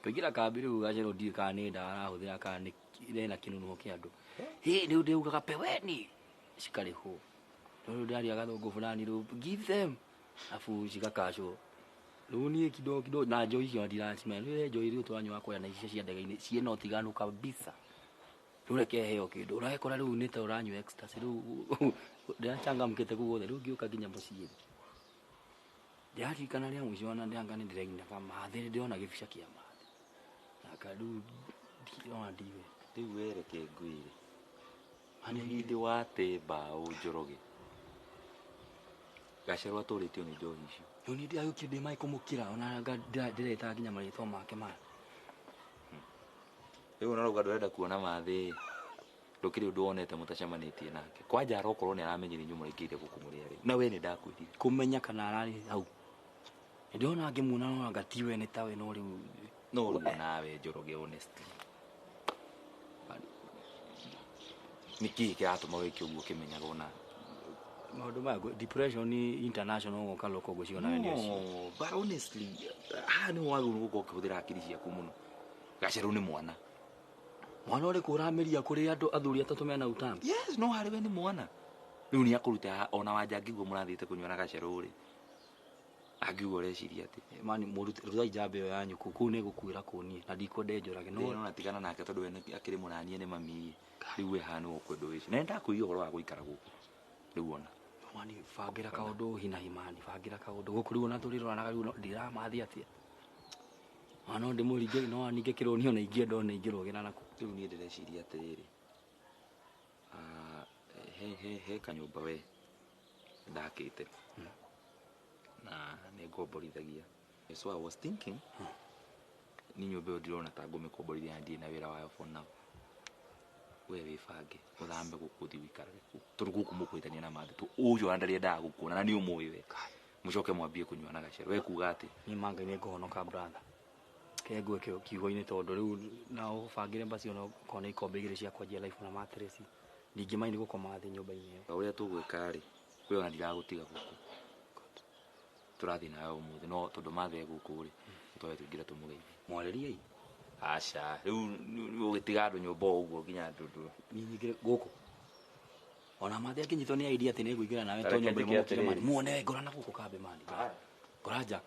Tũingĩra kambĩ rĩu gacĩrũ ndiũĩ kana nĩ ndawa arahũthĩra kana nĩ ena kĩnunuho kĩa andũ. Hĩ rĩu ndĩugaga peweni cikarĩhwo. Rĩu ndĩraria gathũngũ fulani rĩu give them afu cigakacwo. Rĩu niĩ kidogo kidogo na njohi icio ndiracimenya. Rĩu njohi rĩu tũranyua kũrĩa na icio cia ndege-inĩ ciĩna ũtiganu kabisa. Rĩu reke heo kĩndũ ũrakora rĩu nĩ ta ũranyua ecstasy rĩu ndĩrachangamkĩte kũu guothe rĩu ngĩũka nginya mũciĩ. Ndĩraririkana rĩa mũico ona ndĩranga nĩ ndĩrainaga mathĩ ndĩrona gĩbica kĩa mathĩ. Naka rĩu ndĩrona ndiwe. Rĩu we reke ngwĩre. Nĩ hĩndĩ wate mbaũ Njoroge. Gacerwa atũrĩtio nĩ njohi icio. Rĩu niĩ ndĩragĩũkire ndĩ maĩ kũmũkĩra ona ndĩretaga nginya marĩtwa make maya. Rĩu ona ũrauga ndũrenda kuona mathĩ ndũkĩrĩ ũndũ wonete mũtacemanĩtie nake. Kwanja arokorwo nĩ aramenyire inyuĩ mũraingĩrire gũkũ mũrĩ erĩ. Na we nĩ ndakwĩrire. Kũmenya kana ararĩ hau. Ndĩrona ngĩmuona no anga ti we nĩ tawe no rĩu. No rĩu nawe Njoroge honestly. Nĩkĩ kĩratũma wĩke ũguo ũkĩmenyaga ona maũndũ maya depression international gũka loko ngwĩciria onawe nĩ ũcio. No, but honestly haha nĩ wagĩrĩirwo gũkorwo ũkĩhũthĩra hakiri ciaku mũno. Gacerũ nĩ mwana. Mwana ũrĩkũ ũramĩria kũrĩ andũ athuri atatũ mena utambi? Yes, no harĩ we nĩ mwana. Rĩu nĩ akũruta haha ona wanja angĩigua mũrathiĩte kũnyua na gacerũ rĩ. Angiuga ũreciria atĩ. Mani rutai njamba ĩyo yanyu kũu kũu nĩ gũkuĩra kũu niĩ na ndikwenda ĩnjũrage no. No tigana nake tondũ we akĩrĩ mũranie nĩ mami. Rĩu we haha nĩwe ũkwenda wĩci. Na nĩndakwĩria ũhoro wa gũikara gũkũ. Rĩu ona. Mani bangĩra kaũndũ hinahi mani bangĩra kaũndũ gũkũ rĩu ona tũrĩroranaga rĩu ndĩramathi atĩa. Ona no ndĩmũringe no aninge kĩrũni ona ingĩenda ona ingĩrũgĩra naku. Rĩu niĩ ndĩreciria atĩrĩrĩ. He kanyũmba we ndakĩte. Na nĩ ngomborithagia. So I was thinking ni nyũmba ĩyo ndirona ta ngũmĩkomborithia na ndirĩ na wĩra wayo for now. We wĩbange ũthambe gũkũ ũthiĩ ũikarage kũu tondũ gũkũ mũkũhĩtania na mathĩ tu ũcio ona ndarĩendaga gũkuona na nĩ ũmũĩ we. Mũcoke mwambie kũnyua na gacero. We kuga atĩ niĩ ma Ngai nĩ ngũhonoka brother. Ke ngwĩke kiugo-inĩ tondũ rĩu na ũbangĩre mbaci ona okorwo nĩ ikombe igĩrĩ cia kwanjia life na mattress. Ndingĩmaini gũkoma thĩ nyũmba-inĩ ĩyo. Ũrĩa tũgwĩka rĩ we ona ndiragũtiga gũkũ. Tũrathiĩ nawe ũmũthĩ no tondũ mathe gũkũ rĩ tũtwae tũingĩre tũmũgeithie. Mwarĩriei. Aca rĩu ũgĩtiga andũ nyũmba o ũguo nginya andũ Niĩ nyingĩre gũkũ. Ona mathe akĩnyitwo nĩ idea atĩ nĩ ngũingĩra nawe Ta to reke nyũmba njĩke ĩmwe mũkire mani. atĩrĩrĩ. Muone ngora na gũkũ kambĩ mani. Ngora nja.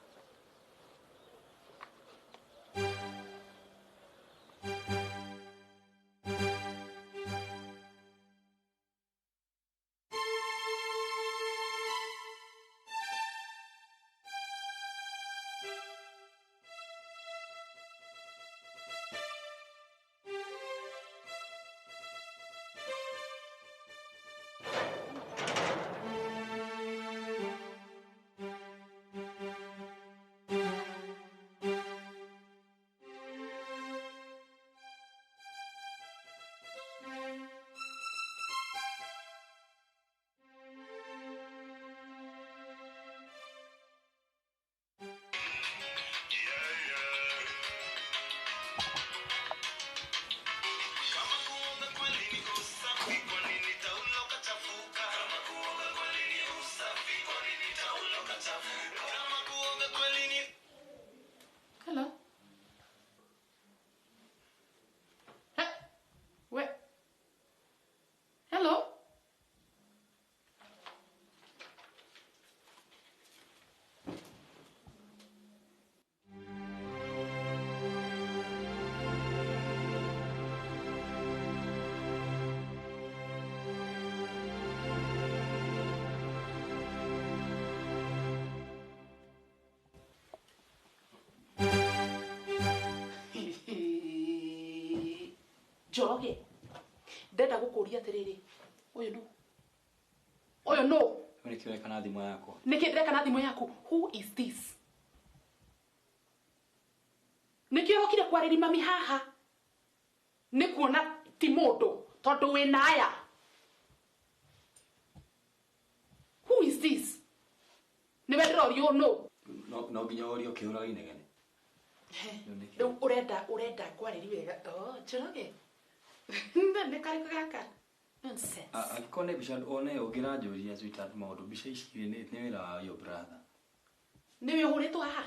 Njoroge ndenda gũkũria atĩrĩrĩ ũyũ nũ ũyũ nũ nĩkĩ ũreka na thimũ yakwa nĩkĩ ndĩreka na thimũ yaku who is this nĩkĩ ũrokire kwarĩria mami haha nĩ kuona ti mũndũ tondũ wĩna aya who is this nĩwe ndĩrorio nũ no nginya ũrio ũkĩhũraga inegene rĩu ũrenda kwarĩria wega oh Njoroge nĩ karĩkũ gaka nonsense angĩkorwo nĩ mbica one ũngĩranjũria sweetheart maũndũ mbica ici nĩ wĩra wa your brother nĩwe ũhũrĩtwo haha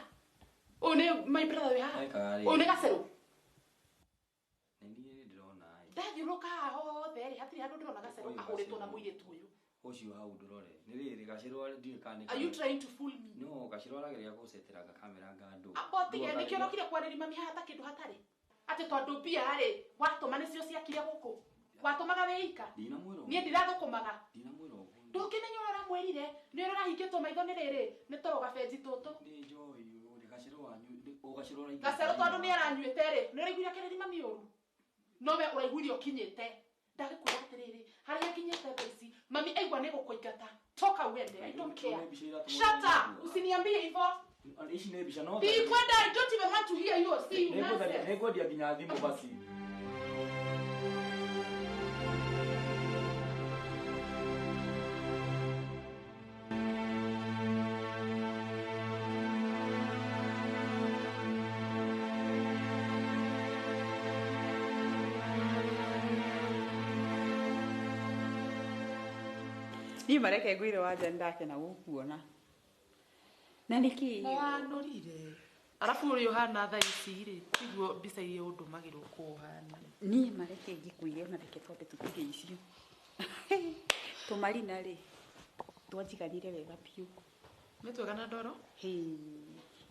ũyũ nĩ my brother wĩ haha ũyũ nĩ gacerũ nĩ niĩ ndĩrona ndathiũrũrũka haha hothe rĩ hatirĩ handũ ndĩrona gacerũ ahũrĩtwo na mũirĩtu ũyũ ũcio hau ndũrore nĩ rĩrĩ gacerũ ndiũĩ kana nĩ are you trying to fool me no gacerũ arageria gũceteraga kamera nga andũ amba tige nĩkĩo ũrokire kwarĩria mami haha ta kĩndũ hatarĩ atĩ tondũ mbia rĩ watũma nĩcio ciakire gũkũ watũmaga wĩ ika niĩ ndirathũkũmaga ndũngĩmenya ũrĩa ũramwĩrire nĩ ũrĩa ũrahingĩtwo maitho nĩ rĩrĩ nĩ toro gabenji tũtũ gacerũ tondũ nĩ aranyuĩte rĩ nĩ ũraiguire akĩrĩria mami ũru no we ũraiguire ũkinyĩte ndagĩkwĩra atĩrĩrĩ harĩa nginyĩte thaa ici mami aigua nĩ gũkũingata toka uende I don't care shut up usiniambie hivyo ici nĩ mbica no ndikwenda I don't even want to hear you see you nonsense nĩngwendia nginya thimũ basi niĩ mareke ngwĩre wanja nĩndakena gũkuona na nĩkĩ wanũrire arabu ũrĩa ũhana thaa ici rĩ tiguo mbica iria ũndũmagĩrwo kũ ũhana niĩ mareke ngĩkwĩre ona reke twambe tũtige icio tũmarina rĩ twanjiganire wega biũ nĩ twega na ndoro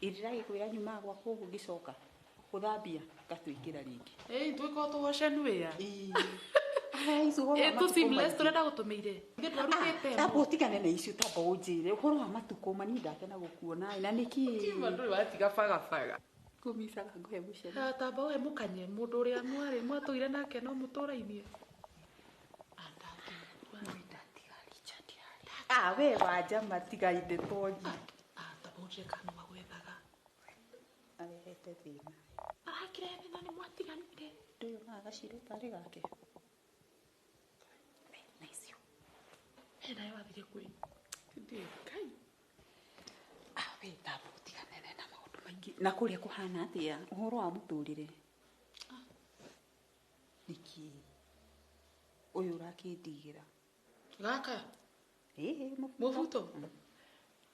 ĩndĩragĩkwĩra nyumaga gwakwa ũguo ngĩcoka gũthambia ngatwĩkĩra rĩngĩ ĩĩ twĩkorwo tũgocenu wĩa tũ seamless tũrenda gũtũmĩire tamba ũtigane na icio tamba ũnjĩre ũhoro wa matukũ ma niĩ ndakena gũkuona na nĩkĩ kiuma ndũrĩ watiga bagabaga ngũmicaga ngũhe mũcere tamba ũhe mũkanye mũndũ ũrĩa mwarĩ mwatũire nake no mũtũrainie we wanja matiga ithe tonyi tamba ũnjĩre kana nĩ wagwethaga arehete thĩna arakĩrehe thĩna nĩ mwatiganire ndũyũ ma gacirũ tarĩ gake nawe wathire kwĩ ndiĩ kai we tamba ũtigane na maũndũ maingĩ na kũrĩa kũhana atĩa ũhoro wa mũtũrĩre nĩkĩ ũyũ ũrakĩndigĩra gaka ĩĩ mũbuto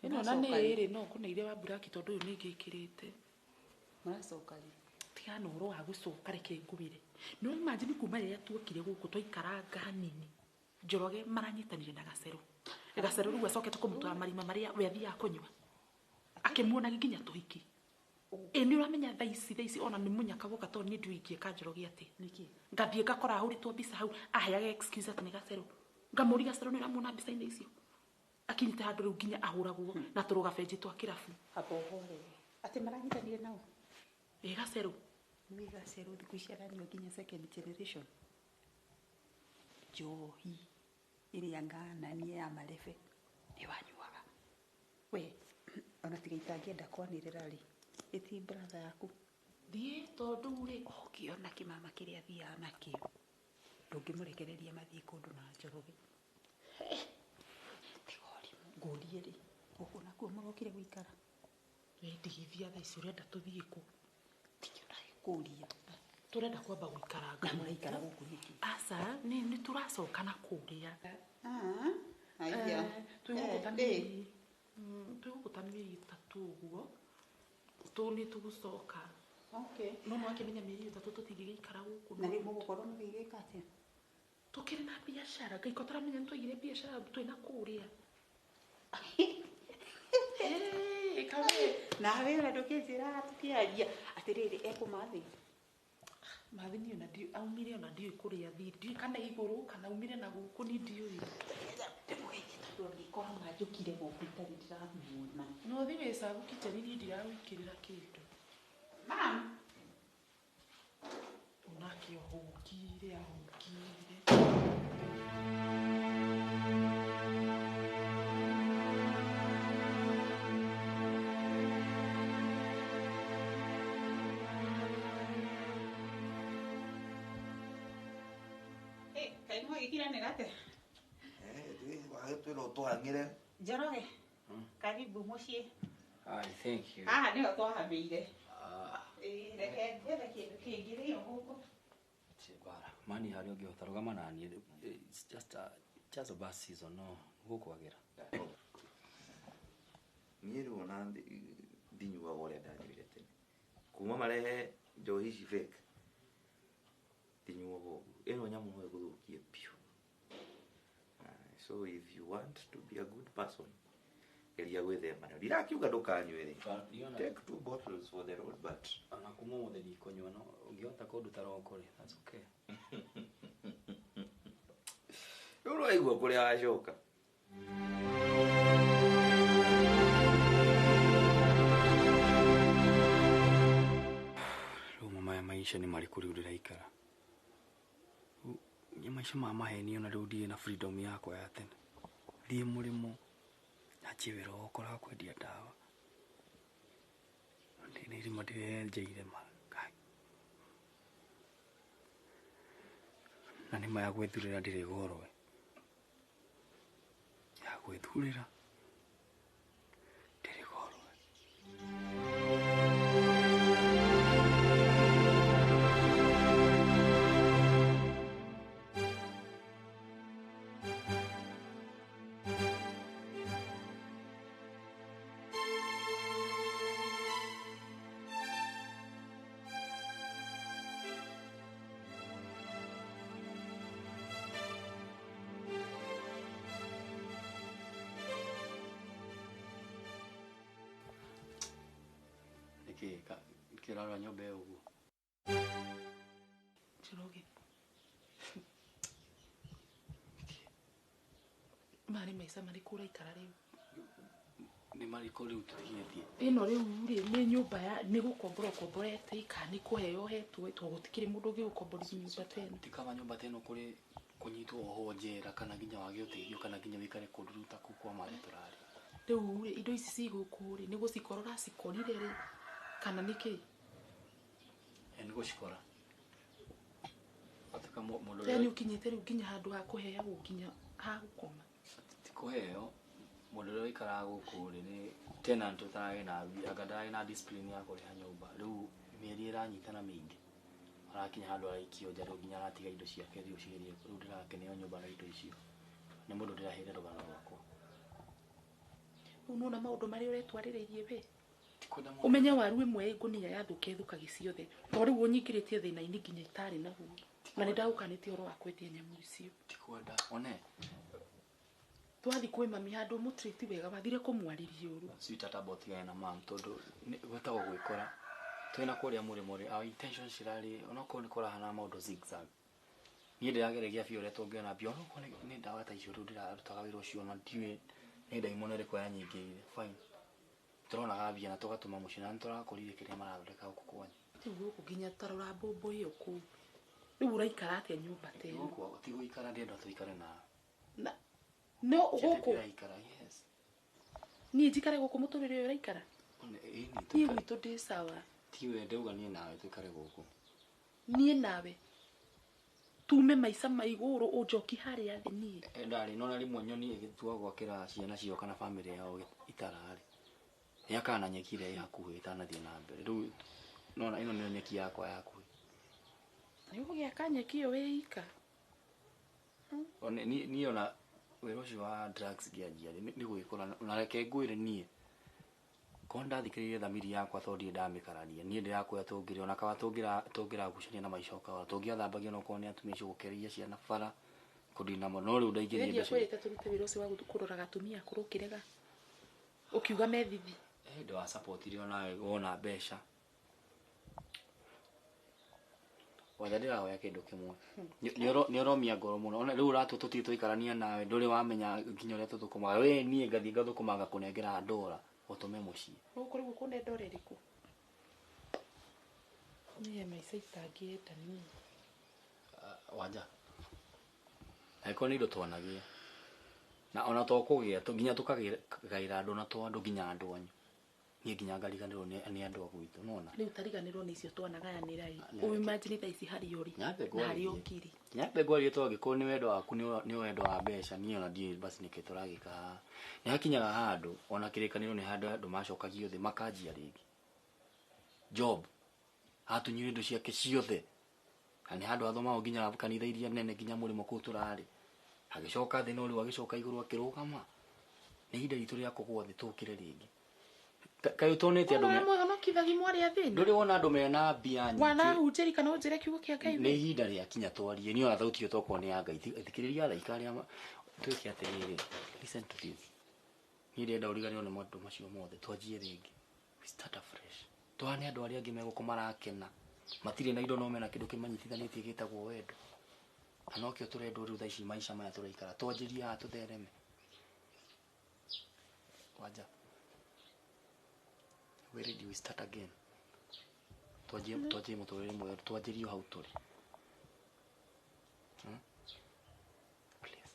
ĩno na nĩ ĩrĩ no ngũneire wa buraki tondũ ũyũ nĩ ngĩkĩrĩte mũracoka rĩ tigana na ũhoro wa gũcoka reke ngwĩre nĩ imagine kuma rĩrĩa tuokire gũkũ twaikaranga hanini Njoroge maranyitanire na gacerũ gacerũ rĩu acokete kũmũtwara marima marĩa we athiaga kũnyua akĩmuona nginya tũhiki ĩ nĩ ũramenya thaa ici ona nĩ mũnyaka gũka tondũ niĩ ndiũĩ ingĩka Njoroge atĩ ngathiĩ ngakora ahũrĩtwo mbica hau aheaga excuse atĩ nĩ gacerũ ngamũria gacerũ nĩ ũramuona mbica-inĩ icio akinyĩte handũ rĩu nginya ahũragwo na tũrũgabenji twa kĩrabu amba ũhorere atĩ maranyitanire nao ĩ gacerũ nĩ gacerũ thikũ ici aranyua nginya second generation njohi ĩrĩa ngananie ya marebe nĩ wanyuaga we ona tiga itangĩenda kwanĩrĩra rĩ ĩti brother yaku thiĩ tondũ rĩ ũngĩona kĩmama kĩrĩa athiaga nakĩo ndũngĩmũrekereria mathiĩ kũndũ na Njoroge tiga ũrimũ ngũrie rĩ gũkũ nakuo mũrokire gũikara we ndigithia thaa ici ũrenda tũthiĩ kũ tikĩo ndagĩkũria tũrenda kwamba gũikaranga na mũraikara gũkũ nĩkĩ aca nĩ tũracoka na kũrĩa aya twĩ gũkũ ta mĩeri ĩtatũ ũguo nĩ tũgũcoka no mwakĩmenya mĩeri ĩtatũ tũtingĩgĩikara gũkũ na rĩu mũgũkorwo mũgĩgĩka atĩa tũkĩrĩ na biacara ngaiko tũramenya nĩ twaigire biacara twĩ na kũrĩa nawe ona ndũkĩnjĩra tũkĩaria atĩrĩrĩ ekũmathĩ mathi niĩ ona ndiũĩ aumire ona ndiũĩ kũrĩa athiĩ ndiũĩ kana igũrũ kana aumire na gũkũ niĩ ndiũĩ ndĩmũgeithie tondũ angĩkorwo manjũkire gũkũ itarĩ ndĩramuona no ũthiĩ wĩcabu kitchen niĩ ndiragwĩkĩrĩra kĩndũ Mam onake ũhũkire Hĩndĩ ya ũngire. Kaĩ nĩmwagĩkiranĩra atĩa? Wagĩtwĩra ũtũhang'ĩre. Njoroge, karibu mũciĩ. Ai, thank you. Haha nĩho twahamĩire. Ĩĩ, reke njethe kĩndũ kĩngĩrĩo gũkũ. Bara, mani harĩa ũngĩhota rũgama na niĩ. It's just a bad season, no gũkwagĩra. Niĩ rĩu ona ndinyuaga ũrĩa ndanyuire tene. Kuma marehe njohi ici fake ndinyuaga ũguo. Ĩno nyamũ no ĩgũthũkie biũ. So if you want to be a good person, geria gwĩthema nayo. Ndirakiuga ndũkanyue rĩ. Take 2 bottles for the road, but ona kuma ũmũthĩ ndikũnyua, no ũngĩhota kũnduta roko rĩ, that's okay. Rĩu nĩwaigua kũrĩa wacoka. Rĩu maya maisha nĩ marĩkũ rĩu ndĩraikara? Nĩ maica ma maheni ona rĩu ndirĩ na freedom yakwa ya tene. Thiĩ mũrĩmo, nyanjie wĩra wakwa wa kwendia ndawa. Nĩ irima ndĩrenjeire ma. Na nĩ ma ya gwĩthurĩra ndĩrĩ goro. Ya gwĩthurĩra ndĩrĩ goro. Kĩrarora nyũmba ĩyo ũguo. Njoroge. Marĩ maica marĩkũ ũraikara rĩu? Nĩ marĩkũ rĩu tũtigĩtie? Ĩno rĩu rĩ nĩ nyũmba ya nĩ gũkombora ũkomborete kana nĩ kũheo ũhetwo tondũ gũtikĩrĩ mũndũ ũngĩgũkomborithia nyũmba ta ĩno. Ti kaba nyũmba ta ĩno kũrĩ kũnyitwo ohwo njera kana nginya wage ũteithio kana nginya wĩikare kũndũ rĩu ta kũu kwa marĩa tũrarĩ. Rĩu rĩ indo ici ci gũkũ rĩ nĩ gũcikora ũracikorire rĩ kana nĩ kĩ? Nĩ gũcikora. Ataka mũndũ ũrĩa nĩ ũkinyĩte rĩu nginya handũ ha kũheagwo nginya ha gũkoma. Ti kũheo, mũndũ ũrĩa ũikaraga gũkũ rĩ nĩ tenant ũtararĩ na anga ndararĩ na discipline ya kũrĩha nyũmba. Rĩu mĩeri ĩranyitana mĩingĩ. Arakinya handũ araikio nja rĩu nginya aratiga indo ciake rĩu cigerie rĩu ndĩrakeneo nyũmba na indo icio. Nĩ mũndũ ndĩraheire rũgano rwakwa. Rĩu nĩwona maũndũ marĩa ũretwarĩrĩirie we? Ũmenye waru ĩmwe ĩ ngũnia yathũka ĩthũkagia ciothe tondũ rĩu ũnyingĩrĩtie thĩna-inĩ nginya itarĩ naguo na nĩ ndagũkanĩtie ũhoro wa kwendia nyamũ icio. Tikwenda one twathi kwĩ mami handũ ũmũtrĩti wega wathire kũmwarĩria ũru. Sweetheart amba ũtigane na mam tondũ gwĩtagwo gwĩkora. Twĩna kũrĩa mũrĩmo rĩ our intentions cirarĩ onokorwo nĩ kũrahana maũndũ zigzag. Niĩ ndĩrageragia biũ ũrĩa tũngĩona mbia onokorwo nĩ ndawa ta icio rĩu ndĩrarutaga wĩra ũcio ona ndiũĩ nĩ ndaimono ĩrĩkũ yanyingĩrire. Fine. Tũronaga mbia na tũgatũma mũciĩ na nĩtũrakorire kĩrĩa marathondeka gũkũ kwanyu. Rĩu gũkũ nginya ta rora mbũmbũ ĩyo kũu. Rĩu ũraikara atĩa nyũmba ta ĩno? Gũkũ ti gũikara ndĩrenda tũikare nawe. Na no gũkũ? Ndĩraikara, yes. Niĩ njikare gũkũ mũtũrĩre ũyũ ũraikara? Niĩ gwitũ ndĩ sawa. Ti we ndauga niĩ nawe tũikare gũkũ. Niĩ nawe tume maica ma igũrũ ũnjoki harĩa thĩ niĩ. Ndarĩ nona rĩmwe nyoni ĩgĩtua gwakĩra ciana ciao kana bamĩrĩ yao itara-rĩ. Nĩakaga na nyeki ĩrĩa ĩ hakuhĩ ĩtanathiĩ na mbere. Rĩu nona ĩno nĩyo nyeki yakwa ya hakuhĩ. Nĩ ũgũgĩaka nyeki ĩyo wĩ ika? Niĩ ona wĩra ũcio wa drugs ngĩanjia rĩ nĩ gwĩkora na reke ngwĩre niĩ korwo nĩndathikĩrĩirie thamiri yakwa tondũ ndirĩ ndamĩkararia niĩ ndĩrakwĩra tũngĩrĩ ona kaba tũngĩragucania na maica o kahora tũngĩathambagia onokorwo nĩ atumia acio gũkereria ciana bara kũndina mũno no rĩu ndaingĩrire mbeca. Ndiakwĩrĩte tũrute wĩra ũcio wa kũroraga atumia akũrũ ũkĩrega ũkiuga methithi. Hĩndĩ wa support onawe wona mbeca. Wothe ndĩrahoya kĩndũ kĩmwe. Nĩ ũromia ngoro mũno. Ona rĩu ũratua tũtirĩ twaikarania nawe ndũrĩ wamenya nginya ũrĩa tũthũkũmaga. We niĩ ngathiĩ ngathũkũma ngakũnengera ndora ũtũme mũciĩ. Gũkũ rĩu ũkũne ndora ĩrĩkũ? Niĩ maica itangĩenda niĩ. Wanja angĩkorwo nĩ indo twanagia na ona to kũgĩa nginya tũkagaĩra andũ na to andũ nginya andũ anyu niĩ nginya ngariganĩrwo nĩ andũ a gwitũ nona rĩu tariganĩrwo nĩ icio twanagayanĩra ĩ ũimagine thaa ici harĩa ũrĩ na harĩa ũkiri nyambe ngwarie to angĩkorwo nĩ wendo waku nĩ wendo wa mbeca niĩ ona ndiũĩ basi nĩkĩ tũragĩka haha nĩ hakinyaga handũ ona kĩrĩkanĩro nĩ handũ andũ macokagio thĩ makanjia rĩngĩ Job atunyire indo ciake ciothe na nĩ handũ athomagwo nginya kanitha iria nene nginya mũrĩmo kũu tũrarĩ agĩcoka thĩ no rĩu agĩcoka igũrũ akĩrũgama nĩ ihinda ritũ rĩa kũgũa thĩ tũkĩre rĩngĩ kaĩ ũtonete andũ mwĩhonokithagia mwarĩ a thĩna ndũrĩ wona andũ mena mbia nyingĩ wanahunjĩri kana ũnjĩre kiugo kĩa Ngai nĩ ihinda rĩa kinya twarie niĩ ona thauti ĩyo tokorwo nĩ ya Ngai thikĩrĩria araika arĩa twĩke atĩrĩrĩ listen to this niĩ ndĩrenda ũriganĩrwo nĩ maũndũ macio mothe twanjie rĩngĩ we start afresh tũhane andũ arĩa angĩ megũkũ marakena matirĩ na indo no mena kĩndũ kĩmanyitithanĩtie gĩtagwo wendo na nokĩo tũrendwo rĩu thaa ici maica maya tũraikara twanjĩrie haha tũthereme Wanja we ready we start again twanjie mũtũrĩre mwerũ twanjĩrie hau tũrĩ please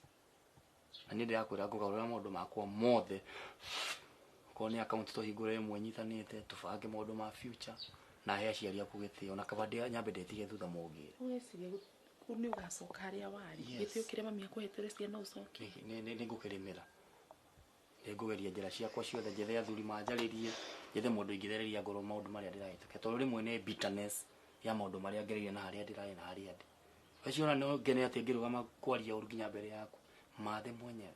na niĩ ndĩrakwĩra ngũgarũra maũndũ makwa mothe okorwo nĩ akaunti tũhingũre ĩmwe nyitanĩte tũbange maũndũ ma future na he aciari aku gĩtĩo na kaba nyambe ndetige thutha mũngĩre ũreciria nĩ ũgacoka harĩa warĩ gĩtĩo kĩrĩa mami akũhetire ciana ũcoke nĩ ngũkĩrĩmĩra nĩngũgeria njĩra ciakwa ciothe njethe athuri manjarĩrie njethe mũndũ ingĩthereria ngoro maũndũ marĩa ndĩrahĩtũkia tondũ rĩmwe nĩ bitterness ya maũndũ marĩa ngereire na harĩa ndĩrarĩ na harĩa ndĩ ũcio no ngene atĩ ngĩrũgama kwaria ũru nginya mbere yaku mathe mwenyewe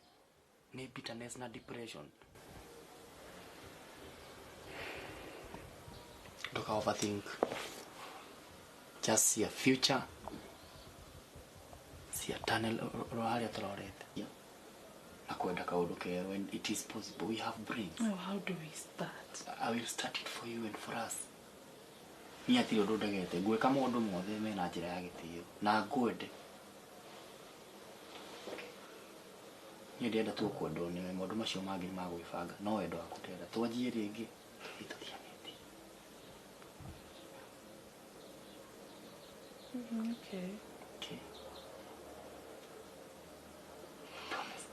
nĩ bitterness na depression Don't overthink just see a future see a tunnel harĩa tũrorete na kwenda kaũndũ kerũ and it is possible we have brains. Oh, how do we start? I will start it for you and for us. Niĩ hatirĩ ũndũ ndegete ngwĩka maũndũ mothe mena njĩra ya gĩtĩo na ngwende niĩ ndĩrenda tu kwendwo nĩwe maũndũ macio mangĩ nĩ magwĩbanga no wendo waku ndĩrenda twanjie rĩngĩ tũthianĩtie. Okay. Okay. Promise.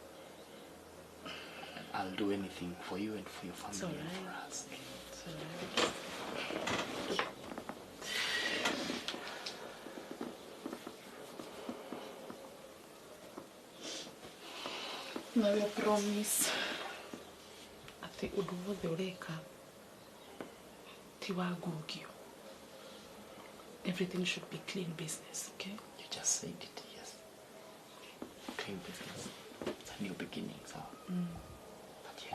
I'll do anything for you and for your family and for us. It's all right. Nawe promise atĩ ũndũ wothe ũreka ti wa ngũngio. Everything should be clean business, okay? You just said it, yes. Clean business. It's a new beginning, so. But yeah.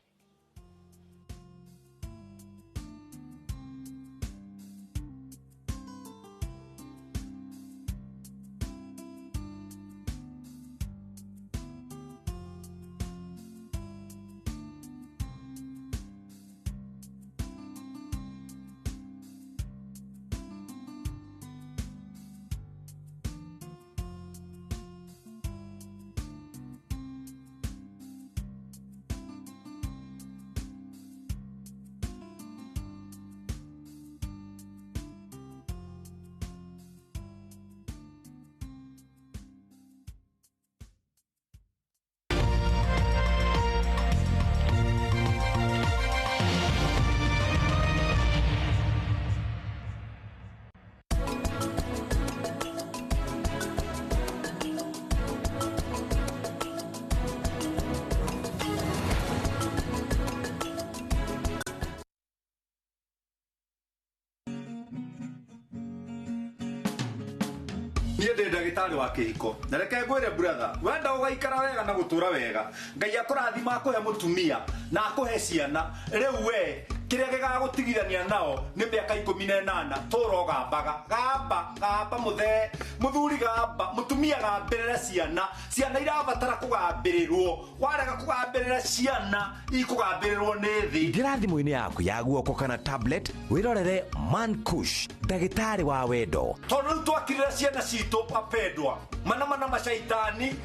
Niĩ ndĩ ndagĩtarĩ wa kĩhiko na reke ngwĩre brother wenda ũgaikara wega na gũtũra wega Ngai akũrathima akũhe mũtumia na akũhe ciana rĩu we kĩrĩa gĩgagũtigithania nao nĩ mĩaka 18 tũra ũgambaga gamba gamba mũthee mũthuri gamba mũtumia gambĩrĩra ciana ciana irabatara kũgambĩrĩrwo warega kũgambĩrĩra ciana ikũgambĩrĩrwo nĩ thĩ Ingĩra thimũ-inĩ yaku ya guoko kana tablet wĩrorere Man Kush ndagĩtarĩ wa wendo tondũ rĩu twakirĩra ciana citũ apendwa mana mana macaitani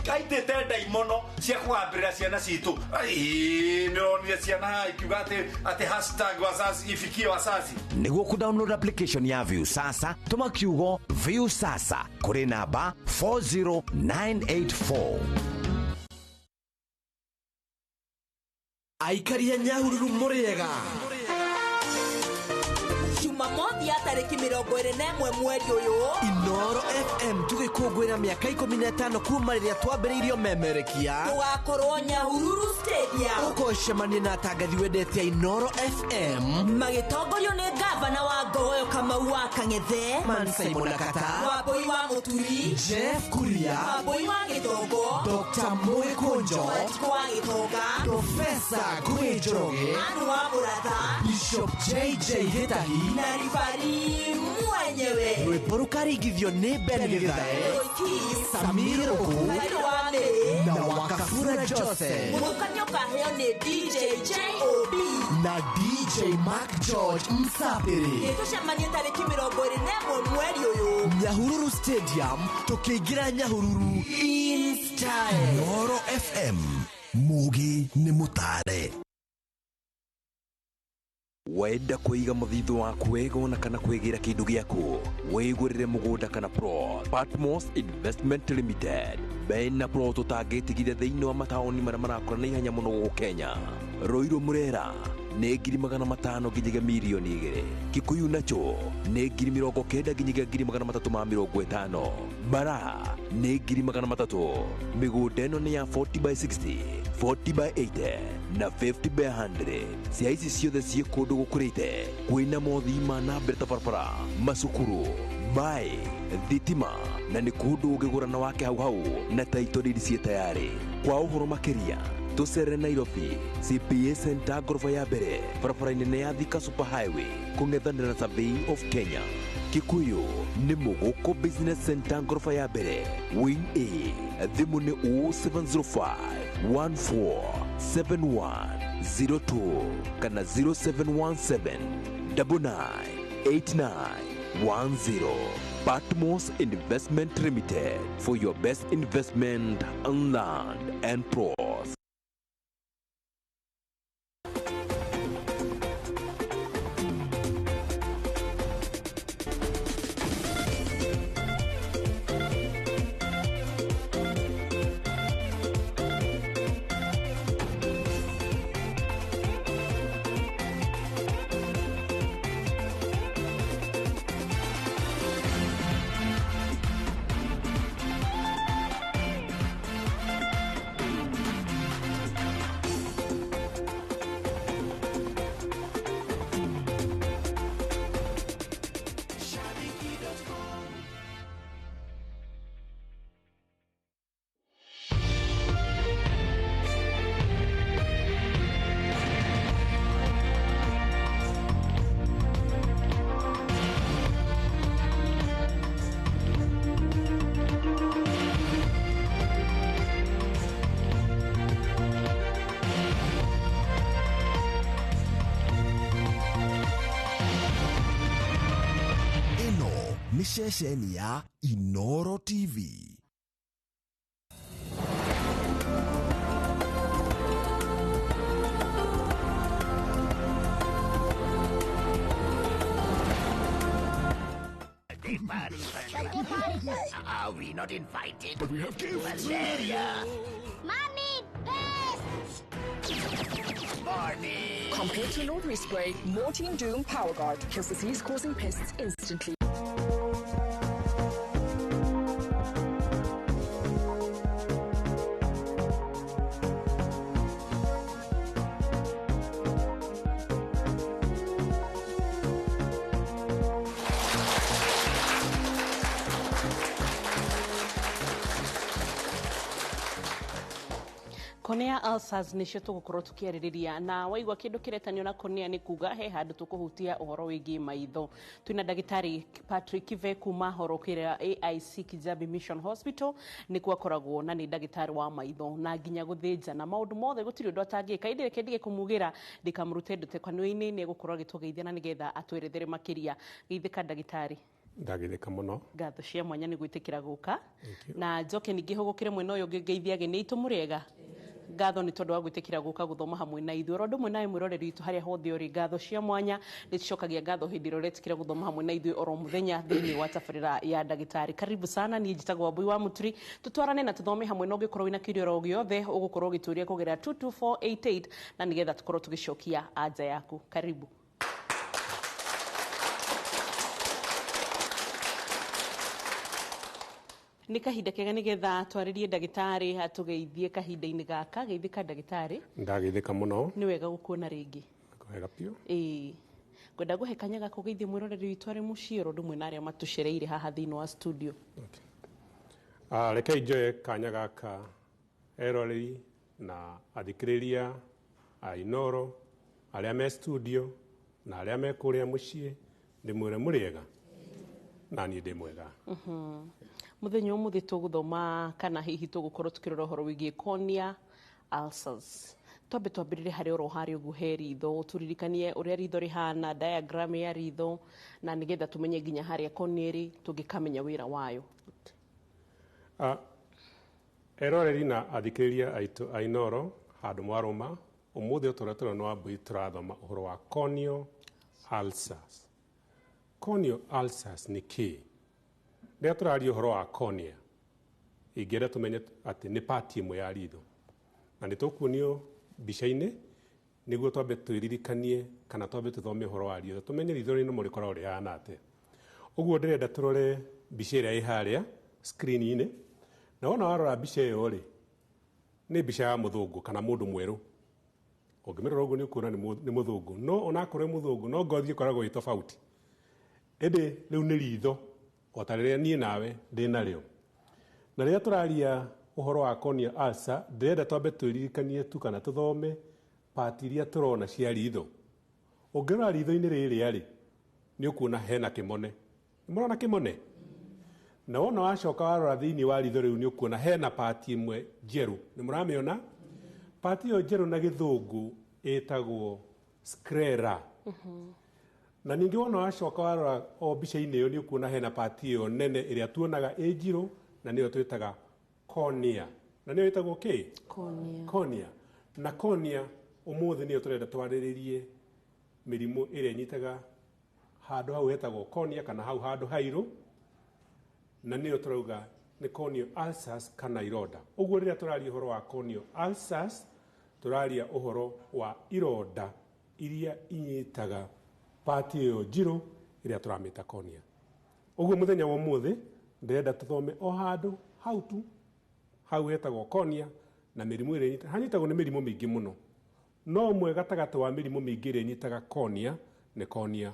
aitĩte ndaimono cia kũgambĩrĩra ciana citũ nĩronire ciana haha ikiuga atĩ Atĩ hashtag wazazi ifikie wazazi. Nĩguo kũ-download application ya Viusasa, tũma kiugo Viusasa kũrĩ namba 40984. Aikaria Nyahururu mũrĩega. Jumamothi ya tarĩki 21 mweri ũyũ, Inoro FM tũgĩkũngũĩra mĩaka 15 kuma rĩrĩa twambĩrĩirio memerekia, tũgakorwo Nyahururu Stadium. Ũkocemania na atangathi wendete a Inoro FM magĩtongorio nĩ gavana wa Ngogoyo Kamau wa Kang'ethe, Man Simon Akata, Wambũi wa Mũturi, Jeff Kuria, Wambũi wa Gĩtongo, Dr. Mũgĩkũnjo, Wanjikũ wa Gĩtonga, Profesa Ngũgĩ Njoroge, Anu wa Mũratha, Bishop JJ Gĩtahi na ribari mwenyewe. Rwĩmbo rũkaringithio nĩ Ben Gĩthae, Samir Rũkũ Kairũ wa Mĩrĩ na Wakafura Joseph. Mũthũkanio ũkaheo nĩ DJ JOB na DJ Mark George Msapiri. Gĩtũcemanie tarĩki 21 mweri ũyũ Nyahururu Stadium, tũkĩingĩra Nyahururu in style. Noro FM, mugi nĩ mũtare. Wenda kũiga mũthithũ waku wega ona kana kwĩgĩra kĩndũ gĩaku, wĩgũrĩre mũgũnda kana plot. Patmos Investment Limited mena plot ũtangĩtigithia thĩinĩ wa mataũni marĩa marakũra na ihenya mũno gũkũ Kenya. Ruiru Murera nĩ 500,000 nginyagia 2 mirioni. Kikuyu nacho nĩ 90,000 nginyagia 350,000. Bara nĩ 300,000. Mĩgũnda ĩno nĩ ya 40 by 60, 40 by 80 na 50 by 100. Cia ici ciothe ciĩ kũndũ gũkũrĩte kwĩna mothii ma na mbere ta barabara, macukuru, maĩ, thitima, na nĩ kũndũ ũngĩgũra na wake hau hau na title deed ciĩ tayarĩ. Kwa ũhoro makĩria tũcere Nairobi CPA Center, ngoroba ya mbere, barabara nene ya Thika Super Highway kũng'ethanĩra na Survey of Kenya. Kikuyu nĩ Mũgũkũ Business Center, ngoroba ya mbere, Wing A. Thimũ nĩ 0705 147102 kana 0717 998910. Patmos Investment Limited, for your best investment on land and plots. Ĩno nĩ ceceni ya Inoro TV. Are we not invited? But we have gifts. Valeria! Mommy, pests! Morning! Compared to an ordinary spray, Mortein Doom Power Guard kills disease-causing pests instantly. Cornea ulcers nĩcio tũgũkorwo tũkĩarĩrĩria, na waigua kĩndũ kĩretanio na cornea nĩ kuga he handũ tũkũhutia ũhoro wĩgiĩ maitho. Twĩna ndagĩtarĩ Patrick Kive kuma Horokĩra AIC Kijabi Mission Hospital, nĩkuo akoragwo na nĩ ndagĩtarĩ wa maitho na nginya gũthĩnja na maũndũ mothe, gũtirĩ ũndũ atangĩka. Ĩndĩ reke ndige kũmugĩra ndikamũrute ndute kanua-inĩ, nĩ egũkorwo agĩtũgeithia na nĩgetha atwerethere makĩria. Geithĩka ndagĩtarĩ. Ndagĩthĩka mũno. Ngatho cia mwanya nĩ gwĩtĩkĩra gũka, na njoke ningĩ hũgũkĩre mwena ũyũ ũngĩ ngeithia ageni aitũ. Mũrĩega? Ngatho nĩ tondũ wa gwĩtĩkĩra gũka gũthoma hamwe na ithuĩ. Oro ũndũ ũmwe nawe mwĩroreri witũ harĩa hothe ũrĩ, ngatho cia mwanya nĩ tũcokagia ngatho hĩndĩ ĩrĩa ũretĩkĩra gũthoma hamwe na ithuĩ oro mũthenya thĩinĩ wa tabarĩra ya ndagĩtarĩ. Karibu sana, niĩ njĩtagwo Wambui wa Mũturi. Tũtwarane na tũthome hamwe, na ũngĩkorwo wĩna kĩũria oro gĩothe ũgũkorwo ũgĩtũria kũgerera 22488 na nĩgetha tũkorwo tũgĩcokia anja yaku. Karibu. Nĩ kahinda kega nĩgetha twarĩrie ndagĩtarĩ atũgeithie kahinda-inĩ gaka. Geithĩka ndagĩtarĩ. Ndageithĩka mũno. Nĩ wega gũkuona rĩngĩ. Wega biũ. Ĩĩ, ngwenda ngũhe kanya ga kũgeithia mwĩroreri witũ arĩ mũciĩ oro ũndũ ũmwe na arĩa matũcereire haha thĩinĩ wa studio. Rekei njoe kanya gaka eroreri na athikĩrĩria a Inooro arĩa me studio na arĩa me kũrĩa mũciĩ ndĩmwĩre mũrĩega na niĩ ndĩ mwega. Mũthenya ũmũthĩ tũgũthoma kana hihi tũgũkorwo tũkĩrora ũhoro wĩgiĩ cornea ulcers. Twambe twambĩrĩre harĩa oro harĩa ũguo he ritho, tũririkanie ũrĩa ritho rĩhana, diagram ya ritho, na nĩgetha tũmenye nginya harĩa cornea ĩrĩ tũngĩkamenya wĩra wayo. Eroreri na athikĩrĩria aitũ a Inooro handũ mwarũma ũmũthĩ o tũrĩa tũrona Wambui tũrathoma ũhoro wa corneal ulcers. Corneal ulcers nĩ kĩĩ? Rĩrĩa tũraria ũhoro wa cornea, ingĩenda tũmenye atĩ nĩ part ĩmwe ya ritho, na nĩ tũkuonio mbica-inĩ nĩguo twambe twĩririkanie kana twambe tũthome ũhoro wa ritho, tũmenye ritho rĩno rĩkoragwo rĩhana atĩa. Ũguo ndĩrenda tũrore mbica ĩrĩa ĩ harĩa screen-inĩ, na wona warora mbica ĩyo rĩ, nĩ mbica ya mũthũngũ kana mũndũ mwerũ. Ũngĩmĩrora ũguo nĩ ũkuona nĩ mũthũngũ, no onakorwo nĩ mũthũngũ no ngothi ĩkoragwo ĩ tofauti. Ĩndĩ rĩu nĩ ritho o ta rĩrĩa niĩ nawe ndĩ narĩo. Na rĩrĩa tũraria ũhoro wa corneal ulcer, ndĩrenda twambe twĩririkanie tu kana tũthome part iria tũrona cia ritho. Ũngĩrora ritho-inĩ rĩrĩa rĩ, nĩ ũkuona hena kĩmone. Nĩ mũrona kĩmone? Na wona wacoka warora thĩinĩ wa ritho rĩu nĩ ũkuona hena part ĩmwe njerũ. Nĩ mũramĩona? Part ĩyo njerũ na gĩthũngũ ĩtagwo sclera. Na ningĩ wona wacoka warora o mbica-inĩ ĩyo nĩ ũkuona hena part ĩyo nene ĩrĩa tuonaga ĩ njirũ na nĩyo twĩtaga cornea. Na nĩyo ĩtagwo kĩ? Cornea. Cornea. Na cornea ũmũthĩ nĩyo tũrenda twarĩrĩrie mĩrimũ ĩrĩa ĩnyitaga handũ hau hetagwo cornea kana hau handũ hairũ, na nĩyo tũrauga nĩ corneal ulcers kana ironda. Ũguo rĩrĩa tũraria ũhoro wa corneal ulcers, tũraria ũhoro wa ironda iria inyitaga part ĩyo njirũ ĩrĩa tũramĩta cornea. Ũguo mũthenya wa ũmũthĩ ndĩrenda tũthome o handũ hau tu, hau hetagwo cornea na mĩrimũ ĩrĩa ĩnyitaga. Hanyitagwo nĩ mĩrimũ mĩingĩ mũno, no ũmwe gatagatĩ wa mĩrimũ mĩingĩ ĩrĩa ĩnyitaga cornea nĩ cornea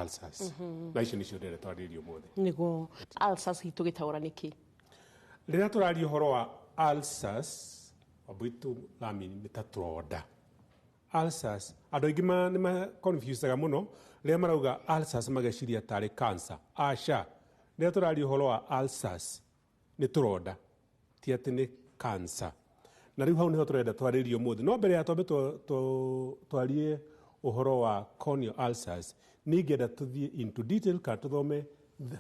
ulcers. Na icio nĩcio ndĩrenda twarĩrĩrie ũmũthĩ. Nĩguo ulcers tũgĩtaũra nĩkĩ? Rĩrĩa tũraria ũhoro wa ulcers, Wambui tũramini nĩ ta tũronda. Ulcers, andũ aingĩ nĩ ma confusaga mũno rĩrĩa marauga ulcers mageciria tarĩ cancer. Aca, rĩrĩa tũraria ũhoro wa ulcers nĩ tũronda, ti atĩ nĩ cancer. Na rĩu hau nĩho tũrenda twarĩrie ũmũthĩ. No mbere ya twambe twarie ũhoro wa corneal ulcers, nĩ ingĩenda tũthiĩ into detail kana tũthome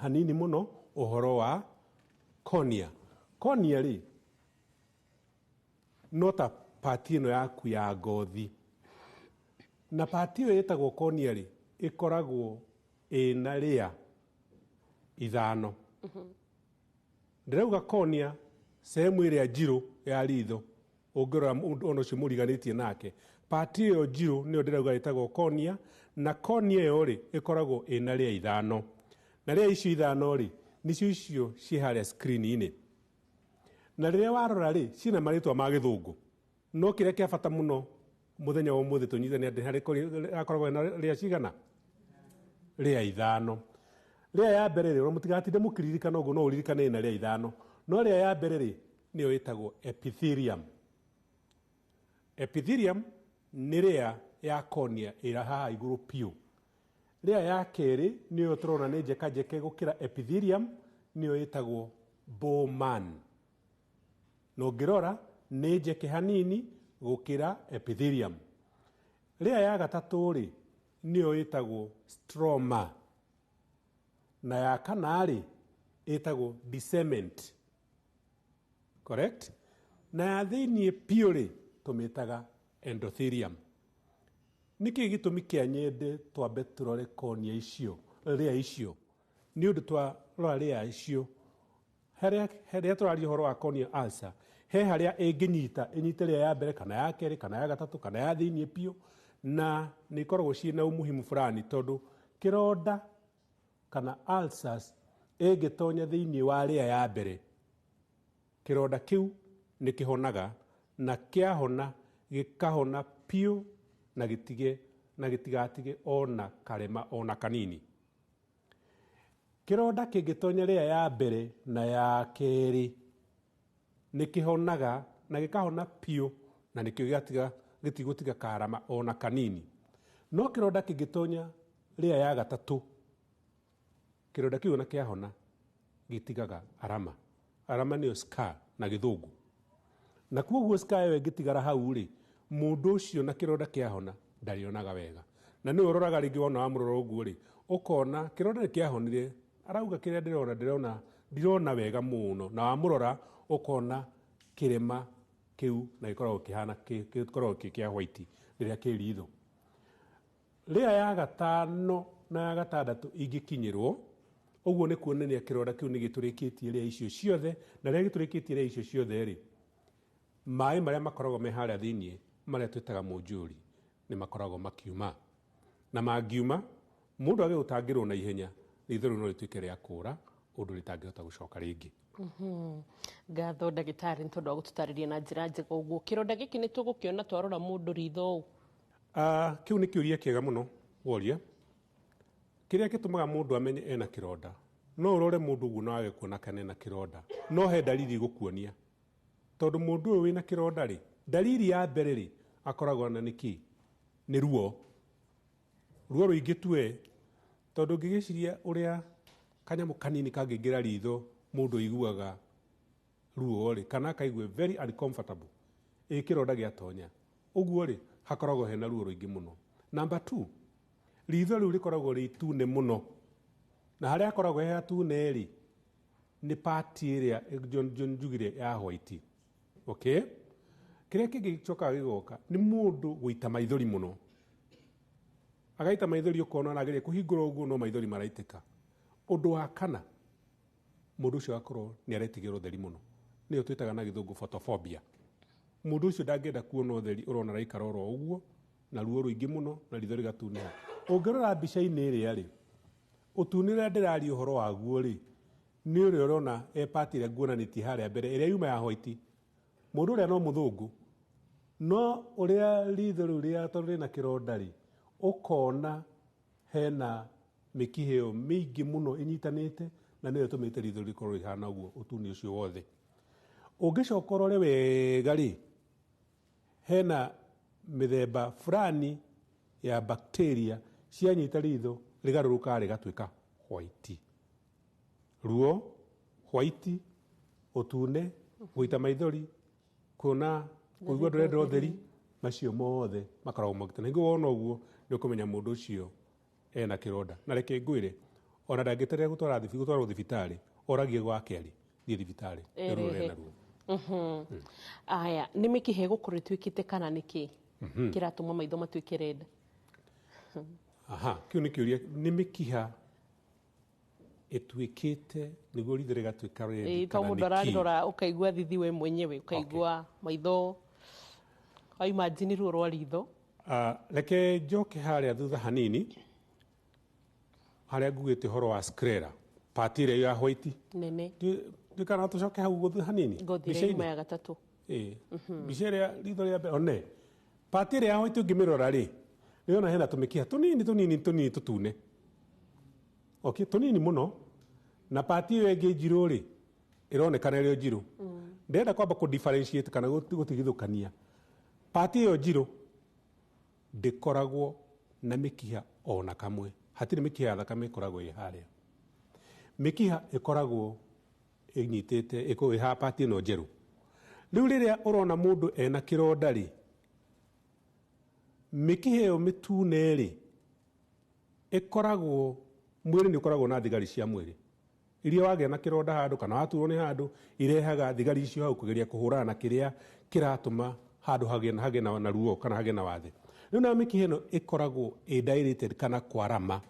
hanini mũno ũhoro wa cornea. Cornea rĩ, no ta part ĩno yaku ya ngothi. Na part ĩyo ĩtagwo cornea rĩ, ĩkoragwo ĩna rĩa ithano. Ndĩrauga cornea sehemu ĩrĩa njirũ ya ritho, ũngĩrora mũndũ ona ũcio mũriganĩtie nake, part ĩyo njirũ nĩyo ndĩrauga ĩtagwo cornea, na cornea ĩyo rĩ, ĩkoragwo ĩna rĩa ithano. Na rĩa icio ithano rĩ, nĩcio icio ciĩ harĩa screen-inĩ. Na rĩrĩa warora rĩ, ciĩna marĩtwa ma gĩthũngũ. No kĩrĩa kĩa bata mũno mũthenya wa ũmũthĩ tũnyitane atĩ harĩ akoragwo na rĩa cigana? Rĩa ithano. Rĩa ya mbere rĩ, mũtigatinde mũkĩririkana ũguo, no ũririkane ĩna rĩa ithano. No rĩa ya mbere rĩ, nĩyo ĩtagwo epithelium. Epithelium nĩ rĩa ya cornea ĩrĩa haha igũrũ piũ. Rĩa ya kerĩ nĩyo tũrona nĩ njeka njeke gũkĩra epithelium, nĩyo ĩtagwo Bowman. Na ũngĩrora nĩ njeke hanini gũkĩra epithelium. Rĩa ya gatatũ rĩ, nĩyo ĩtagwo stroma. Na ya kana rĩ, ĩtagwo descement. Correct? Na ya thĩiniĩ piũ rĩ, Tũmĩtaga endothelium. Nĩkĩ gĩtũmi kĩa nyende twambe tũrore cornea icio, rĩa icio? Nĩ ũndũ twarora rĩa icio, harĩa tũraria ũhoro wa corneal ulcer, he harĩa ĩngĩnyita, ĩnyite rĩa ya mbere kana ya kerĩ kana ya gatatũ kana ya thĩiniĩ biũ, na nĩ ikoragwo ciĩna umuhimu fulani tondũ kĩronda kana ulcers ĩngĩtonya thĩiniĩ wa rĩa ya mbere, kĩronda kĩu nĩ kĩhonaga, na kĩahona gĩkahona piũ na gĩtige na gĩtigatige ona karema ona kanini. Kĩronda kĩngĩtonya rĩa ya mbere na ya kerĩ nĩ kĩhonaga na gĩkahona piũ, na nĩkĩo gĩgatiga gĩtigũtiga karama ona kanini. No kĩronda kĩngĩtonya rĩa ya gatatũ, kĩronda kĩu ona kĩahona gĩtigaga arama. Arama nĩyo scar na gĩthũngũ. Na koguo scar ĩyo ĩngĩtigara hau rĩ, mũndũ ũcio na kĩronda kĩahona ndarĩonaga wega. Na nĩwe ũroraga rĩngĩ wona wamũrora ũguo rĩ, ũkona kĩronda nĩ kĩahonire, arauga kĩrĩa ndĩrona ndirona wega mũno, na wamũrora ũkona kĩrema kĩu na gĩkoragwo kĩhana gĩkoragwo kĩ kĩa white rĩrĩa kĩ ritho. Rĩa ya gatano na ya gatandatũ ingĩkinyĩrwo, ũguo nĩ kuonania kĩronda kĩu nĩ gĩtũrĩkĩtie rĩa icio ciothe, na rĩrĩa gĩtũrĩkĩtie rĩa icio ciothe rĩ, maĩ marĩa makoragwo me harĩa thĩiniĩ marĩa twĩtaga mũnjũri nĩ makoragwo makiuma. Na mangiuma, mũndũ age gũtangĩrwo na ihenya, ritho rĩu no rĩtuĩke rĩa kũra, ũndũ rĩtangĩhota gũcoka rĩngĩ. Ngatho ndagĩtarĩ nĩ tondũ wa gũtũtarĩria na njĩra njega ũguo. Kĩronda gĩkĩ nĩ tũgũkĩona twarora mũndũ ritho ũũ? Kĩu nĩ kĩũria kĩega mũno woria. Kĩrĩa gĩtũmaga mũndũ amenye ena kĩronda, no ũrore mũndũ ũguo na wage kuona kana ena kĩronda, no he dalili ĩgũkuonia. Tondũ mũndũ ũyũ wĩna kĩronda rĩ, dalili ya mbere rĩ, akoragwo na nĩkĩ? Nĩ ruo. Ruo rũingĩ tue, tondũ ũngĩgĩciria ũrĩa kanyamũ kanini kangĩingĩra ritho mũndũ aiguaga ruo rĩ, kana akaigue very uncomfortable, ĩ kĩronda gĩatonya. Ũguo rĩ, hakoragwo hena ruo rũingĩ mũno. Number 2, ritho rĩu rĩkoragwo rĩ itune mũno. Na harĩa hakoragwo he hatune rĩ, nĩ part ĩrĩa John njugire ya white. Okay? Kĩrĩa kĩngĩ gĩcokaga gĩgoka nĩ mũndũ gũita maithori mũno. Agaita maithori ũkona arageria kũhingũra ũguo no maithori maraitĩka. Ũndũ wa kana, mũndũ ũcio agakorwo nĩ aretigĩra ũtheri mũno. Nĩyo twĩtaga na gĩthũngũ photophobia. Mũndũ ũcio ndangĩenda kuona ũtheri, ũrona araikara oro ũguo na ruo rũingĩ mũno na ritho rĩgatunĩha. Ũngĩrora mbica-inĩ ĩrĩa rĩ, ũtune ũrĩa ndĩraria ũhoro waguo rĩ, nĩ ũrĩa ũrona e part ĩrĩa nguonanĩtie harĩa mbere ĩrĩa yuma ya white. Mũndũ ũrĩa no mũthũngũ, no ũrĩa ritho rĩu rĩa tondũ rĩna kĩronda rĩ, ũkona hena mĩkiha ĩyo mĩingĩ mũno ĩnyitanĩte, na nĩyo ĩtũmĩte ritho rĩkorwo rĩhana ũguo ũtune ũcio wothe. Ũngĩcoka ũrore wega rĩ, hena mĩthemba fulani ya bacteria cianyita ritho rĩgarũrũkaga rĩgatuĩka white. Ruo, white, ũtune, gũita maithori, kuona kũigua ndũrenda ũtheri, macio mothe makoragwo mokĩte. Na nĩguo wona ũguo nĩ ũkũmenya mũndũ ũcio ena kĩronda. Na reke ngwĩre, ona ndangĩeterera gũtwarwo thibitarĩ, oragie gwake arĩ, thiĩ thibitarĩ, nĩ ruo Erehe. ena ruo. Aya, nĩ mĩkiha ĩgũkorwo ĩtuĩkĩte kana nĩkĩ kĩratũma maitho matuĩke red? Aha, kĩu nĩ kĩũria. Nĩ mĩkiha ĩtuĩkĩte nĩguo ritho rĩgatuĩka red Ĩĩ, to kana mũndũ nĩ kĩ? ararĩrora ũkaigua thithi we mwenyewe, ũkaigua maitho, wa imagine ruo rwa ritho. Reke njoke harĩa thutha hanini, harĩa ngugĩte ũhoro wa sclera, part ĩrĩa ya white. Nene. Ndikana tũcoke hau ũguo hanini? Ngothi ĩrĩa Mbica-inĩ? yuma ya gatatũ. Ĩĩ. Mbica ĩrĩa ritho rĩa mbere, one. Part ĩrĩa ya white ũngĩmĩrora rĩ, nĩũrona hena tũmĩkiha tũnini tũnini tũnini tũtune. Okay, tũnini mũno. Na part ĩyo ĩngĩ njirũ rĩ, ĩronekana ĩrĩ o njirũ. Ndĩrenda kwamba kũ differentiate kana gũtigithũkania. Part ĩyo njirũ ndĩkoragwo na mĩkiha ona kamwe. Hatirĩ mĩkiha ya thakame ĩkoragwo ĩ harĩa. Mĩkiha ĩkoragwo ĩnyitĩte, ĩkoragwo ĩ haha part ĩno njerũ. Rĩu rĩrĩa ũrona mũndũ ena kĩronda rĩ, mĩkiha ĩyo mĩtune rĩ, ĩkoragwo, mwĩrĩ nĩ ũkoragwo na thigari cia mwĩrĩ. Iria wagĩa na kĩronda handũ kana waturwo nĩ handũ, irehaga thigari icio hau kũgeria kũhũrana na kĩrĩa kĩratũma Handũ hagĩe na ruo kana hagĩe na wathe. Rĩu nayo mĩkiha ĩno ĩkoragwo ĩ dilated kana kwarama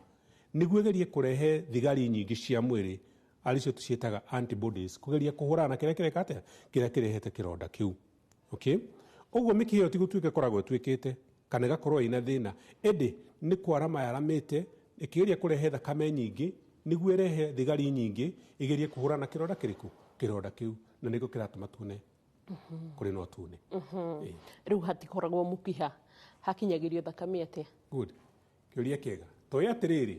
nĩguo ĩgerie kũrehe thigari nyingĩ cia mwĩrĩ, arĩ cio tũciĩtaga antibodies, kũgeria kũhũrana na kĩrĩa kĩreka atĩa, kĩrĩa kĩrehete kĩronda kĩu. Okay? Ũguo mĩkiha ĩyo ti gũtuĩka ĩkoragwo ĩtuĩkĩte kana ĩgakorwo ĩna thĩna, ĩndĩ nĩ kwarama yaramĩte ĩkĩgeria kũrehe thakame nyingĩ nĩguo ĩrehe thigari nyingĩ igerie kũhũrana na kĩronda kĩrĩkũ, kĩronda kĩu, na nĩkĩo kĩratũma tuone kũrĩ na ũtune. Rĩu hatikoragwo mũkiha, hakinyagĩrio thakame atĩa? Good. Kĩũria kĩega. Toĩ atĩrĩrĩ,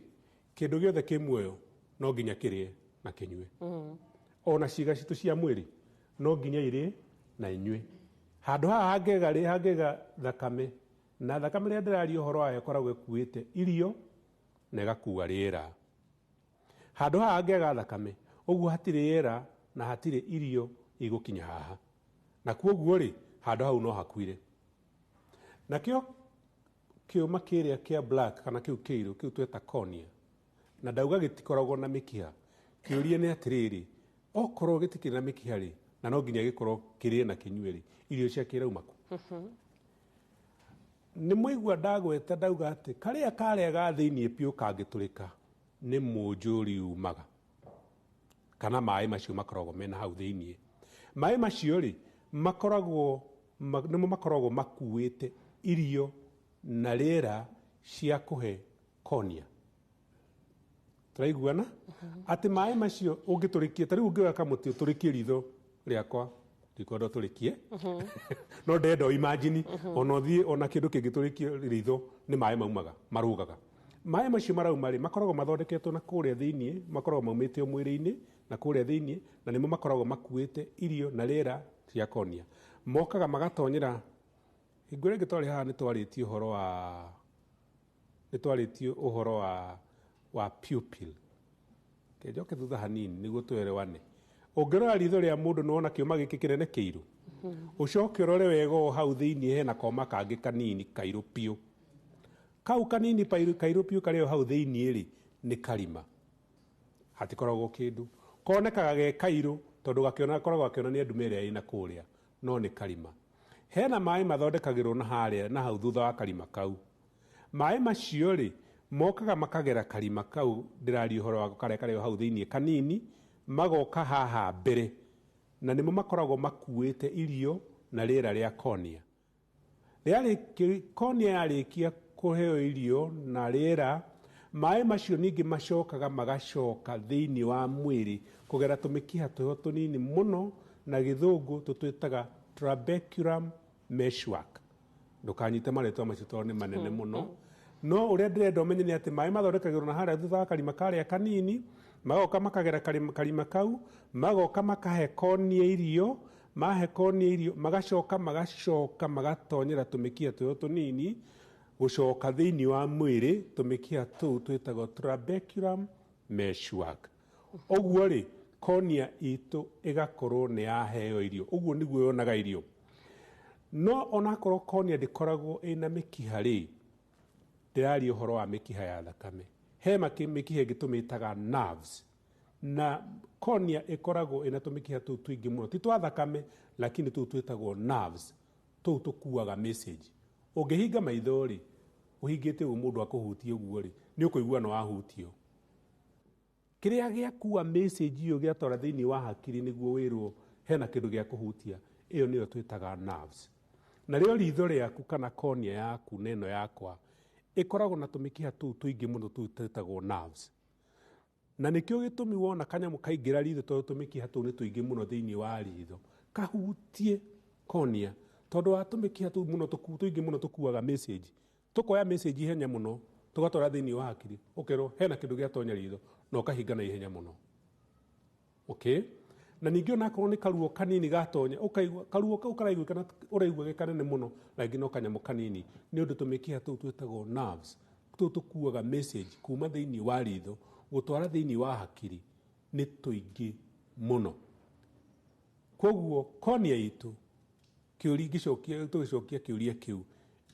kĩndũ gĩothe kĩ muoyo no nginya kĩrĩe na kĩnyue. Ona ciĩga citũ cia mwĩrĩ no nginya irĩe na inyue. Handũ haha hangĩaga rĩ, hangĩaga thakame, na thakame rĩrĩa ndĩraria ũhoro wayo ĩkoragwo ĩkuĩte irio na ĩgakua rĩera. Handũ haha hangĩaga thakame, ũguo hatirĩ rĩera na hatirĩ irio igũkinya haha. Na kwoguo rĩ, handũ hau no hakuire. Nakĩo kĩũma kĩrĩa kĩa black kana kĩu kĩirũ, kĩu tweta cornea, na ndauga gĩtikoragwo na mĩkiha. Kĩũria nĩ atĩrĩrĩ, okorwo gĩtikĩrĩ na mĩkiha rĩ, na no nginya gĩkorwo kĩrĩe na kĩnyue rĩ, irio ciake irauma kũ? Nĩ mwaigua ndagweta ndauga atĩ karĩa karĩa ga thĩiniĩ biũ kangĩtũrĩka nĩ mũnjũri umaga, kana maĩ macio makoragwo mena hau thĩiniĩ. Maĩ macio rĩ, makoragwo nĩmo makoragwo makuĩte irio na rĩera cia kũhe cornea. Tũraiguana? Atĩ maĩ macio ũngĩtũrĩkie, ta rĩu ũngĩoya kamũtĩ ũtũrĩkie ritho rĩakwa, ndikwenda ũtũrĩkie, no ndenda o imagine, ona ũthiĩ ona kĩndũ kĩngĩtũrĩkie ritho nĩ maĩ maumaga, marũgaga. Maĩ macio marauma rĩ, makoragwo mathondeketwo na kũrĩa thĩiniĩ, makoragwo maumĩte o mwĩrĩ-inĩ na kũrĩa thĩiniĩ, na nĩmo makoragwo makuĩte irio na rĩera cia cornea. Mokaga magatonyera. Hingo ĩrĩa ĩngĩ twarĩ haha nĩ twarĩtie ũhoro wa, nĩ twarĩtie ũhoro wa pupil. Reke njoke thutha hanini nĩguo tũerewane. Ũngĩrora ritho rĩa mũndũ nĩ wona kĩũma gĩkĩ kĩnene kĩirũ. Ũcoke ũrore wega o hau thĩiniĩ hena koma kangĩ kanini kairũ biũ. Kau kanini kairũ biũ karĩ o hau thĩiniĩ rĩ, nĩ karima. Hatikoragwo kĩndũ. Konekaga ge kairũ tondũ gakoragwo gakĩonania ndume ĩrĩa ĩna kũrĩa, no nĩ karima. Hena maĩ mathondekagĩrwo na harĩa na hau thutha wa karima kau. Maĩ macio rĩ, mokaga makagera karima kau ndĩraria ũhoro wako karĩa karĩ o hau thĩiniĩ kanini, magoka haha mbere, na nĩmo makoragwo makuĩte irio na rĩera rĩa cornea. Cornea yarĩkia kũheo irio na rĩera, maĩ macio ningĩ macokaga magacoka thĩiniĩ wa mwĩrĩ kũgera tũmĩkiha twĩho tũnini mũno, na gĩthũngũ tũtwĩtaga trabeculum meshwork. Ndũkanyite marĩtwa macio tondũ nĩ manene mũno. No ũrĩa ndĩrenda ũmenye nĩ atĩ maĩ mathondekagĩrwo na harĩa thutha wa karima karĩa kanini, magoka makagera karima kau, magoka makahe cornea irio, mahe cornea irio, magacoka magatonyera tũmĩkiha twĩho tũnini, gũcoka thĩiniĩ wa mwĩrĩ, tũmĩkiha tũu twĩtagwo trabeculum meshwork. Ũguo rĩ, cornea itũ ĩgakorwo nĩ yaheo irio. Ũguo nĩguo yonaga irio. No onakorwo cornea ndĩkoragwo ĩna mĩkiha rĩ, ndĩraria ũhoro wa mĩkiha ya thakame. He mĩkiha ĩngĩ tũmĩtaga nerves. Na cornea ĩkoragwo ĩna tũmĩkiha tũu tũingĩ mũno, ti twa thakame, lakini tũu twĩtagwo nerves. Tũu tũkuaga message. Ũngĩhinga maitho rĩ, ũhingĩte ũguo mũndũ akũhutie ũguo rĩ, nĩ ũkũigua no wahutio. Kĩrĩa gĩakua message ĩyo gĩatwara thĩiniĩ wa hakiri nĩguo wĩrwo hena kĩndũ gĩa kũhutia, ĩyo nĩyo twĩtaga nerves. Na rĩo ritho rĩaku kana cornea yaku na ĩno yakwa ĩkoragwo na tũmĩkiha tũu tũingĩ mũno tũu twĩtagwo nerves. Na nĩkĩo gĩtũmi wona kanyamũ kaingĩra ritho tondũ tũmĩkiha tũu nĩ tũingĩ mũno thĩiniĩ wa ritho, kahutie cornea, tondũ wa tũmĩkiha tũu mũno tũingĩ mũno tũkuaga message. Tũkoya message ihenya mũno, tũgatwara thĩiniĩ wa hakiri, ũkerwo hena kĩndũ gĩatonya ritho, na ũkahinga na ihenya mũno. Okay? Na ningĩ onakorwo nĩ karuo kanini gatonya, ũkaigua karuo kau karaiguĩkana, ũraigua ge kanene mũno, na ingĩ no kanyamũ kanini, nĩ ũndũ tũmĩkiha tũu twĩtagwo nerves, tũu tũkuaga message kuma thĩiniĩ wa ritho gũtwara thĩiniĩ wa hakiri nĩ tũingĩ mũno. Koguo cornea itũ, kĩũria tũgĩcokia kĩũria kĩu,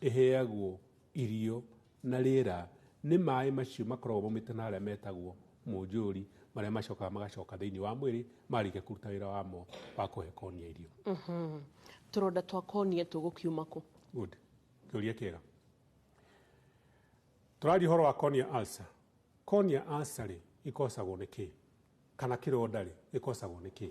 ĩheagwo irio na rĩera nĩ maĩ macio makoragwo maumĩte na harĩa metagwo mũnjũri, marĩa macokaga magacoka thĩiniĩ wa mwĩrĩ marĩkia kũruta wĩra wamo wa kũhe cornea irio. Tũronda twa cornea tũgũkiuma kũ? Good. Kĩũria kĩega. Tũraria ũhoro wa cornea ulcer. Cornea ulcer rĩ, ĩkosagwo nĩ kĩ? Kana kĩronda rĩ, gĩkosagwo nĩ kĩ?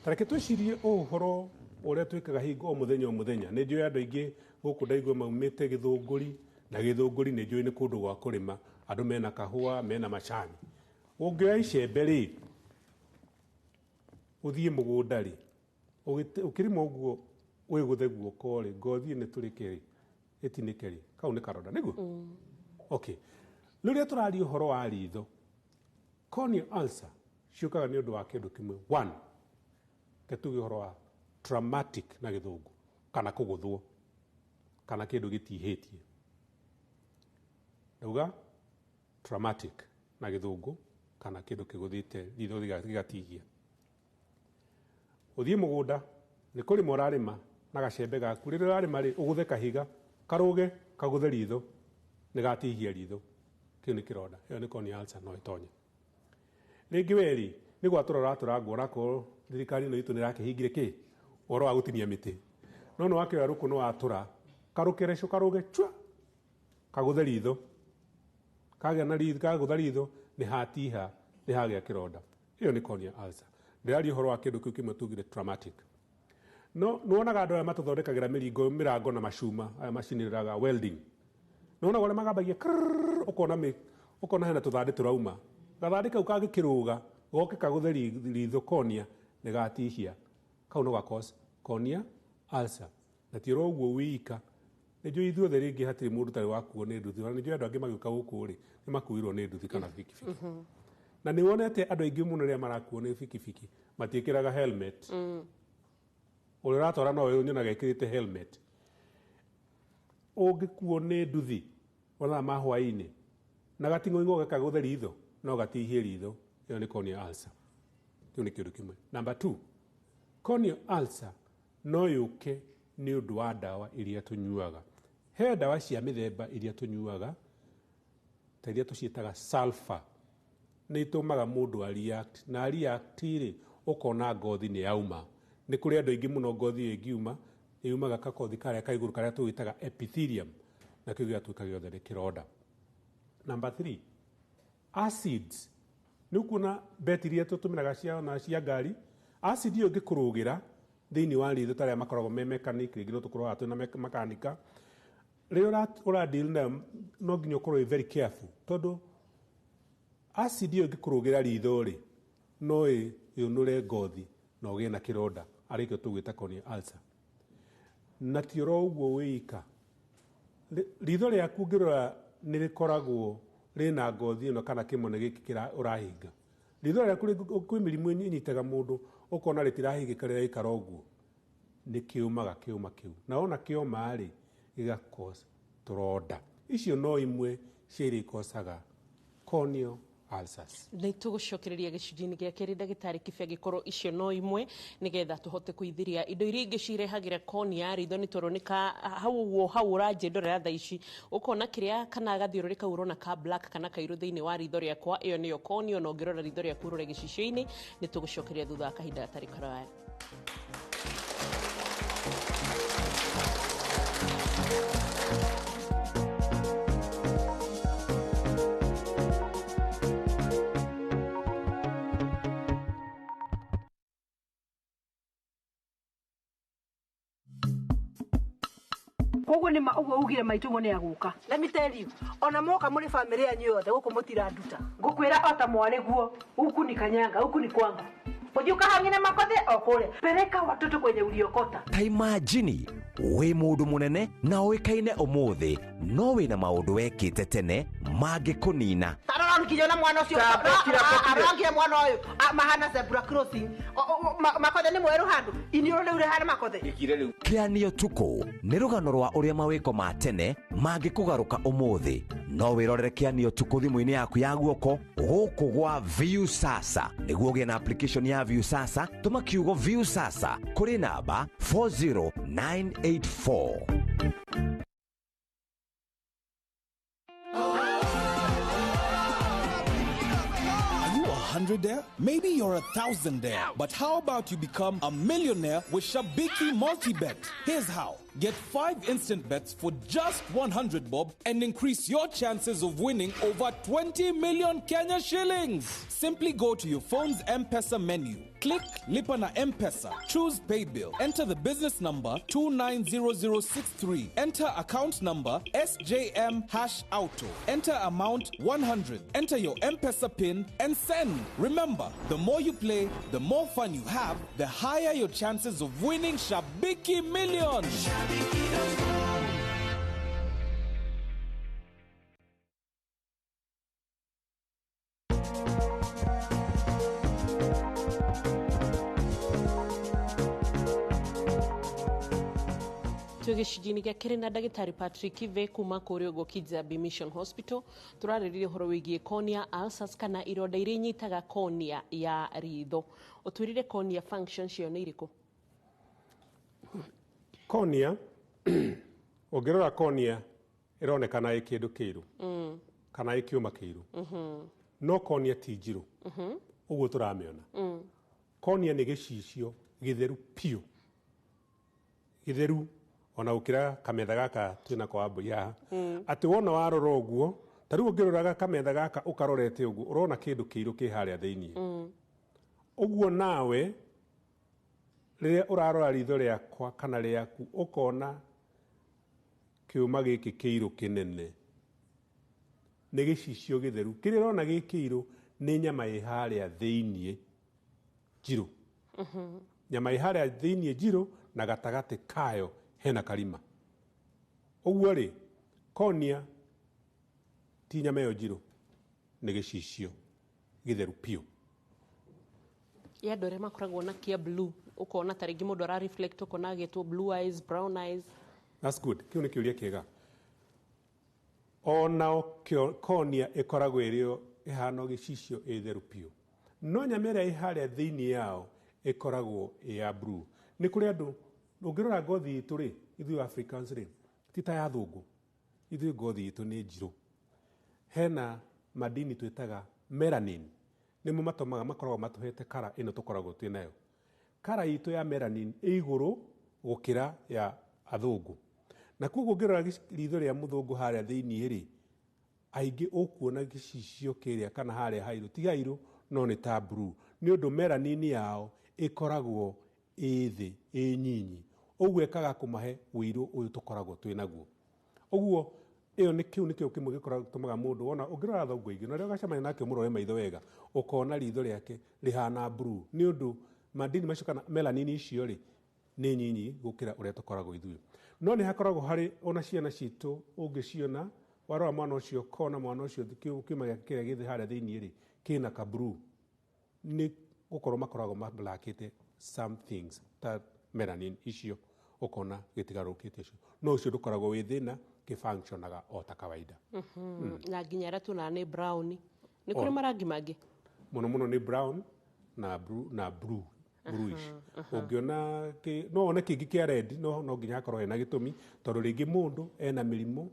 Ta reke twĩcirie ũhoro ũrĩa twĩkaga hingo o mũthenya o mũthenya. Nĩ njũĩ andũ aingĩ gũkũ ndaigua maumĩte Gĩthũngũri, na Gĩthũngũri nĩ njũĩ nĩ kũndũ gwa kũrĩma, andũ mena kahũa, mena macani. Ũngĩoya icembe rĩ, ũthiĩ mũgũnda rĩ, ũkĩrĩma ũguo wĩgũthe guoko rĩ, ngothi ĩno ĩtũrĩke rĩ, ĩtinĩke rĩ, kau nĩ karonda, nĩguo? Okay. Rĩrĩa tũraria ũhoro wa ritho, corneal ulcer ciũkaga nĩ ũndũ wa kĩndũ kĩmwe. One, reke tuge ũhoro wa traumatic na Gĩthũngũ, kana kũgũthwo, kana kĩndũ gĩtihĩtie. Ndauga traumatic na Gĩthũngũ, kana kĩndũ kĩgũthĩte ritho gĩgatihia. Ũthiĩ mũgũnda, nĩ kũrĩma ũrarĩma na gacembe gaku, rĩrĩa ũrarĩma rĩ, ũgũthe kahiga, karũge, kagũthe ritho, nĩ gatihia ritho. Kĩu nĩ kĩronda, ĩyo nĩ corneal ulcer no ĩtonye. Rĩngĩ we rĩ, nĩ gwatũra ũratũrangwo, onakorwo thirikari ĩno itũ nĩ ĩrakĩhingire kĩ? Ũhoro wa gũtinia mĩtĩ. No nĩ wakĩoya rũkũ nĩ watũra, karũkerecũ karũge chua, kagũthe ritho. Kagĩa na ritho, kagũtha ritho, nĩ hatiha, nĩ hagĩa kĩronda. Ĩyo nĩ corneal ulcer. Ndĩraria ũhoro wa kĩndũ kĩu kĩmwe tugire traumatic. No nĩwonaga andũ aya matũthondekagĩra mĩringo, mĩrango na macuma, aya macinĩrĩraga welding. Nĩwonaga ũrĩa magambagia krrrr, ũkona ũkona hena tũthandĩ tũrauma. Gathandĩ kau kangĩkĩrũga, goke kagũthe ritho cornea, nĩ gatihia. Kau no ga cause cornea ulcer. Na ti oro ũguo wika. Nĩ njũĩ ithuothe rĩngĩ hatirĩ mũndũ ũtarĩ wakuo nĩ nduthi. Ona nĩ njũĩ andũ angĩ magĩũka gũkũ rĩ, nĩ makuirwo nĩ nduthi kana bikibiki. Na nĩ wonete andũ aingĩ mũno rĩrĩa marakuo nĩ bikibiki, matiĩkĩraga helmet. Ũrĩa ũratwara nowe nyonaga ekĩrĩte helmet. Ũngĩkuo nĩ nduthi mathaa ma hwaĩ-inĩ, na gating'oing'o gakagũthe ritho, no gatihie ritho, ĩyo nĩ corneal ulcer. Kĩu nĩ kĩndũ kĩmwe. Number 2, corneal ulcer no yũke nĩ ũndũ wa ndawa iria tũnyuaga. He ndawa cia mĩthemba iria tũnyuaga, ta iria tũciĩtaga sulfur, nĩ itũmaga mũndũ a react, na a react rĩ, ũkona ngothi nĩ yauma. Nĩ kũrĩ andũ aingĩ mũno ngothi ĩyo ĩngiuma, nĩ yumaga kakothi karĩa ka igũrũ karĩa tũgĩtaga epithelium, na kĩu gĩgatuĩka gĩothe nĩ kĩronda. Number 3, acids. Nĩ ũkuona betiri iria tũtũmĩraga cia ona cia ngari, acid ĩyo ĩngĩkũrũgĩra thĩinĩ wa ritho ta arĩa makoragwo me mechanic, rĩngĩ no tũkorwo haha twĩna makanika, rĩrĩa ũra deal nayo no nginya ũkorwo wĩ very careful, tondũ acid ĩyo ĩngĩkũrũgĩra ritho rĩ, no ĩũnũre ngothi na ũgĩe na kĩronda, arĩkĩo tũgwĩta corneal ulcer. Na ti oro ũguo wĩika, ritho rĩaku ũngĩrora nĩ rĩkoragwo rĩna ngothi ĩno kana kĩmone gĩkĩ kĩra ũrahinga. Ritho rĩaku kwĩ mĩrimũ ĩnyitaga mũndũ ũkona rĩtirahingĩka rĩraikara ũguo, nĩ kĩũmaga kĩũma kĩu, na wona kĩoma rĩ, gĩga cause tũronda. Icio no imwe cia iria ikosaga corneal ulcers. Nĩ tũgũcokereria gĩcunjĩ-inĩ gĩa kerĩ ndagĩtarĩ Kibe, angĩkorwo icio no imwe, nĩgetha tũhote kũithiria indo iria ingĩ cirehagĩra cornea ritho. Nĩ tondũ nĩ ka hau ũguo hau ũranjĩndorera thaa ici, ũkona kĩrĩa kana gathiũrũrĩ kau ũrona ka black kana kairũ thĩinĩ wa ritho rĩakwa, ĩyo nĩyo cornea. Na ũngĩrora ritho rĩaku ũrore gĩcicio-inĩ. Nĩ tũgũcokeria thutha wa kahinda gatarĩ karaya. Koguo nĩ ma ũguo ugire maitũ ũguo nĩ agũka. Let me tell you, ona moka mũrĩ family yanyu yothe gũkũ mũtiranduta. Ngũkwĩra ota mwarĩ guo, huku ni kanyanga, huku ni kwangu. Ũthiĩ ũkahang'ine makothe o kũrĩa. Peleka watoto kwenye uliokota. Ta imagine wĩ mũndũ mũnene na ũĩkaine ũmũthĩ, no wĩna maũndũ wekĩte tene mangĩkũnina. Tarora nginya na mwana ũcio. Arangire mwana ũyũ. Mahana zebra crossing. Makothe nĩ mwerũ handũ. Iniũrũ rĩu rĩhana makothe. Gĩkire rĩu. Kĩanio Tukũ nĩ rũgano rwa ũrĩa mawĩko ma tene mangĩkũgarũka ũmũthĩ. No wĩrorere Kĩanio Tukũ thimũ-inĩ yaku ya guoko gũkũ gwa View Sasa. Nĩguo ũgĩe na application ya View Sasa, tũma kiugo View Sasa kũrĩ namba 40984. Are you a hundredaire? Maybe you're a thousandaire. But how about you become a millionaire with Shabiki Multibet? Here's how. Get 5 instant bets for just 100 bob and increase your chances of winning over 20 million Kenya shillings. Simply go to your phone's M-Pesa menu. Click Lipa na M-Pesa. Choose Paybill. Enter the business number 290063. Enter account number SJM hash auto. Enter amount 100. Enter your M-Pesa PIN and send. Remember, the more you play, the more fun you have, the higher your chances of winning Shabiki Millions. Twĩ gĩcunjĩ-inĩ gĩa kerĩ na ndagĩtarĩ Patrick Kibe kuma kũrĩa ũguo Kijabi Mission Hospital. Tũrarĩrĩria ũhoro wĩgiĩ cornea ulcers kana ironda iria inyitaga cornea ya ritho. Ũtwĩrire cornea function cio nĩ irĩkũ? Cornea, ũngĩrora cornea ĩronekana ĩ kĩndũ kĩirũ kana ĩ kĩũma kĩirũ, no cornea ti njirũ ũguo tũramĩona. Cornea nĩ gĩcicio gĩtheru piũ, gĩtheru ona gũkĩra kametha gaka twĩnako wa mbũi haha. Atĩ wona warora ũguo, ta rĩu ũngĩroraga kametha gaka ũkarorete ũguo, ũrona kĩndũ kĩirũ kĩ harĩa thĩiniĩ. Ũguo nawe rĩrĩa ũrarora ritho rĩakwa kana rĩaku ũkona kĩũma gĩkĩ kĩirũ kĩnene nĩ gĩcicio gĩtheru. Kĩrĩa ũrona gĩ kĩirũ nĩ nyama ĩ harĩa thĩiniĩ njirũ. Nyama ĩ harĩa thĩiniĩ njirũ na gatagatĩ kayo hena karima. Ũguo rĩ, cornea ti nyama ĩyo njirũ, nĩ gĩcicio gĩtheru piũ. Ya andũ arĩa makoragwo na kĩa blue, ũkona ta rĩngĩ mũndũ ara reflect, ũkona agĩtwo blue eyes, brown eyes. That's good. Kĩu nĩ kĩũria kĩega. Onao cornea ĩkoragwo ĩrĩ ĩhana gĩcicio ĩ theru piũ, no nyama ĩrĩa ĩ harĩa thĩiniĩ yao ĩkoragwo ĩ ya blue. Nĩ kũrĩ andũ ũngĩrora ngothi itũ rĩ, ithuĩ Africans rĩ, ti ta ya athũngũ, ithuĩ ngothi itũ nĩ njirũ. Hena madini twĩtaga melanin, nĩmo matũmaga makoragwo matũhete kara ĩno tũkoragwo twĩ nayo. Kara itũ ya melanin ĩ igũrũ gũkĩra ya athũngũ. Na koguo ũngĩrora ritho rĩa mũthũngũ harĩa thĩiniĩ rĩ, aingĩ ũkuona gĩcicio kĩrĩa kana harĩa hairũ ti hairũ no nĩ ta blue, nĩ ũndũ melanin yao ĩkoragwo ĩ thĩ, ĩ nyinyi. Ũguo ĩkaga kũmahe ũirũ ũyũ tũkoragwo twĩ naguo. Ũguo ĩyo nĩ kĩu nĩkĩo kĩmwe gĩtũmaga mũndũ wona ũngĩrora athũngũ aingĩ na rĩrĩa ũgacemania nake ũmũrore maitho wega, ũkona ritho rĩake rĩhana blue, nĩ ũndũ madini macio kana melanin icio rĩ nĩ nyinyi gũkĩra ũrĩa tũkoragwo ithuĩ. No nĩ hakoragwo harĩ ona ciana citũ ũngĩciona, warora mwana ũcio ũkona mwana ũcio kĩũma gĩake kĩrĩa gĩthĩ harĩa thĩiniĩ rĩ kĩna ka blue, nĩ gũkorwo makoragwo mablakĩte some things ta melanin icio, ũkona gĩtigarũrũkĩte ũcio. No ũcio ndũkoragwo wĩ thĩna, kĩfunctionaga o ta kawaida. Na nginya arĩa tuonaga nĩ brown, nĩ kũrĩ marangi mangĩ? Mũno mũno nĩ brown na blue, na blue bluish. Ũngĩona no wone kĩngĩ kĩa red, no nginya hakorwo hena gĩtũmi, tondũ rĩngĩ mũndũ ena mĩrimũ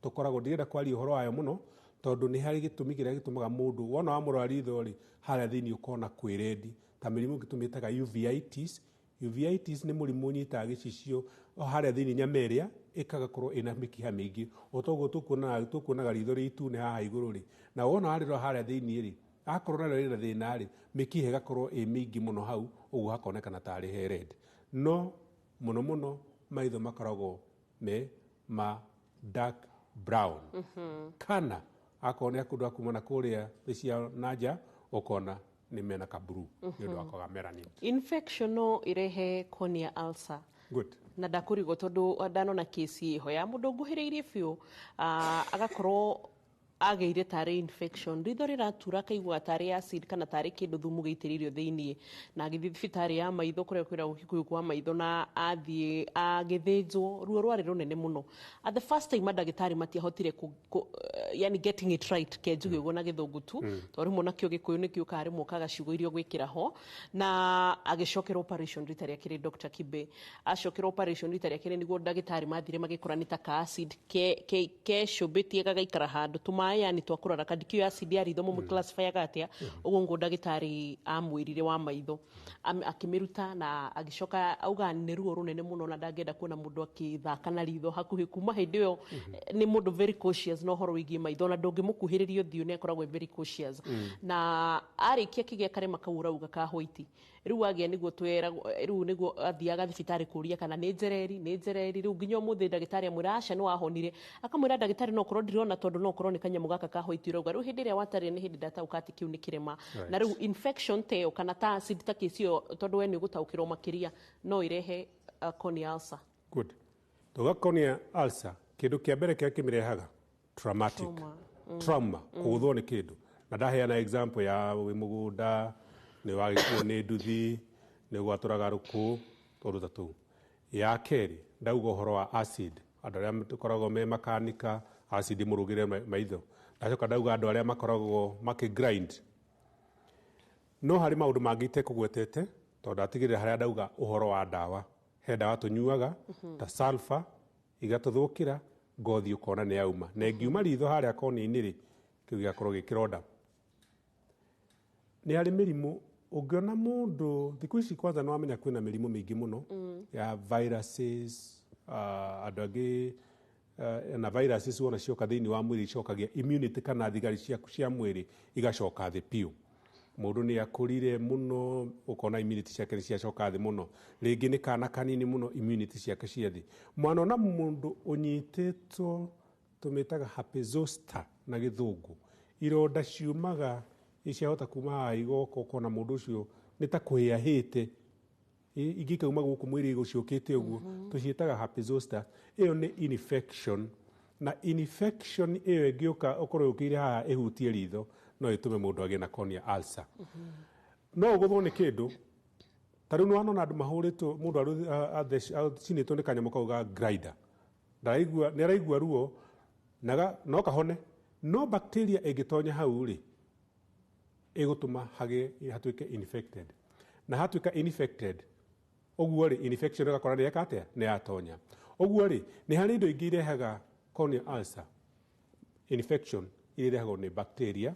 tũkoragwo, ndirenda kwaria ũhoro wayo mũno, tondũ nĩ harĩ gĩtũmi kĩrĩa gĩtũmaga mũndũ wona wamũrora ritho rĩ harĩa thĩiniĩ ũkona kwĩ red, ta mĩrimũ ĩngĩ tũmĩtaga uveitis. Uveitis nĩ mũrimũ ũnyitaga gĩcicio harĩa thĩiniĩ nyama ĩrĩa ĩkagakorwo ĩna mĩkiha mĩingĩ. O toguo tũkuonaga ritho rĩ itune haha igũrũ rĩ, na wona warĩrora harĩa thĩiniĩ rĩ, akorwo narĩo rĩna thĩna rĩ, mĩkiha ĩgakorwo ĩ mĩingĩ mũno hau, ũguo hakonekana tarĩ he red. No mũno mũno maitho makoragwo me ma dark brown. Kana akorwo nĩ kũndũ akuma na kũrĩa thĩ cia na nja, ũkona nĩ mena ka blue nĩ ũndũ wa kwaga melanin. Infection no ĩrehe cornea ulcer. Good. Na ndakũrigwo tondũ ndanona kesi ĩho ya mũndũ nguhĩrĩirie biũ, agakorwo agĩire tarĩ infection, ritho rĩratura akaigua tarĩ acid kana tarĩ kĩndũ thumu gĩitĩrĩirio thĩiniĩ, na agĩthiĩ thibitarĩ ya maitho kũrĩa kwĩragwo Kikuyu kwa maitho, na athiĩ agĩthĩnjwo, ruo rwarĩ rũnene mũno. At the first time ndagĩtarĩ matiahotire yani getting it right, ke njuge ũguo na gĩthũngũ tu, tondũ rĩmwe nakĩo gĩkũyũ nĩkĩũkaga rĩmwe ũkaga ciugo iria ũgwĩkĩra ho. Na agĩcokera operation rita rĩa kerĩ, Dr. Kibe acokera operation rita rĩa kerĩ nĩguo ndagĩtarĩ mathire magĩkora nĩ ta ka acid kecũmbĩtie gagaikara handũ tũmaĩ Tũmaĩ yani twa kũrora kandi kĩo acid ya ritho mũmũ-classifyaga atĩa ũguo nguo ndagĩtarĩ amwĩrire wa maitho. Akĩmĩruta na agĩcoka auga nĩ ruo rũnene mũno na ndangĩenda kuona mũndũ akĩthaka na ritho hakuhĩ. Kuma hĩndĩ ĩyo nĩ mũndũ very cautious na ũhoro wĩgiĩ maitho, na ndũngĩmũkuhĩrĩria ũthiũ, nĩ akoragwo e very cautious. Na arĩkia kĩgĩa karema kau ũrauga ka white, rĩu agĩa nĩguo tweragwo, rĩu nĩguo athiaga thibitarĩ kũria kana nĩ njereri, nĩ njereri. Rĩu nginya ũmũthĩ ndagĩtarĩ amwĩra aca, nĩ wahonire. Akamwĩra, "Ndagĩtarĩ, no korwo ndirona tondũ no korwo nĩ kanyamũ gaka ka white ũrauga." Rĩu hĩndĩ ĩrĩa watarire nĩ hĩndĩ ndataũka atĩ kĩu nĩ kĩrema. Na rĩu infection ta ĩyo kana ta acid ta kĩci ĩyo, tondũ we nĩ ũgũtaũkĩrwo makĩria, no ĩrehe corneal ulcer? Good. Tuga corneal ulcer, kĩndũ kĩa mbere kĩrĩa kĩmĩrehaga, traumatic Trauma. Trauma, kũgũthwo nĩ kĩndũ. Na ndaheana example ya wĩ mũgũnda, nĩ wagĩkuo nĩ nduthi, nĩ gwatũraga rũkũ, tũndũ ta tũu. Ya kerĩ, ndauga ũhoro wa acid, andũ arĩa tũkoragwo me makanika, acid mũrũgĩre maitho. Ndacoka ndauga andũ arĩa makoragwo makĩ grind. No harĩ maũndũ mangĩ itekũgwetete, tondũ ndatigĩrĩra harĩa ndauga ũhoro wa ndawa. He ndawa tũnyuaga ta sulfur, igatũthũkĩra ngothi, ũkona nĩ yauma, na ĩngiuma ritho harĩa koni-inĩ rĩ, kĩu gĩgakorwo gĩ kĩronda. Nĩ harĩ mĩrimũ ũngĩona mũndũ thikũ ici. Kwanza nĩ wamenya kwĩna mĩrimũ mĩingĩ mũno ya viruses, andũ angĩ, na viruses wona cioka thĩinĩ wa mwĩrĩ icokagia immunity kana thigari ciaku cia mwĩrĩ igacoka thĩ biũ. Mũndũ nĩ akũrire mũno, ũkona immunity ciake nĩ ciacoka thĩ mũno. Rĩngĩ nĩ kana kanini mũno, immunity ciake cia thĩ. Mwana ona mũndũ ũnyitĩtwo, tũmĩtaga herpes zoster na Gĩthũngũ, ironda ciumaga ciahota kuma haha igoka, ũkona mũndũ ũcio nĩ ta kũhĩa hĩte, ingĩ ikauma gũkũ mwĩrĩ gũciũkĩte ũguo. Tũciĩtaga herpes zoster. Ĩyo nĩ infection, na infection ĩyo ĩngĩũka ũkorwo yũkĩire haha ĩhutie ritho, no ĩtũme mũndũ agĩe na corneal ulcer. No ũgũthwo nĩ kĩndũ ta rĩu nĩ wanona andũ mahũrĩtwo, mũndũ acinĩtwo nĩ kanyamũ kau ga grinder, ndaraigua, nĩ araigua ruo na no kahone, no bacteria ĩngĩtonya hau rĩ, ĩgũtũma hagĩe hatuĩke infected, na hatuĩka infected ũguo rĩ, infection ĩgakora nĩ yeka atĩa, nĩ yatonya. Ũguo rĩ, nĩ harĩ indo ingĩ irehaga corneal ulcer, infection iria irehagwo nĩ bacteria,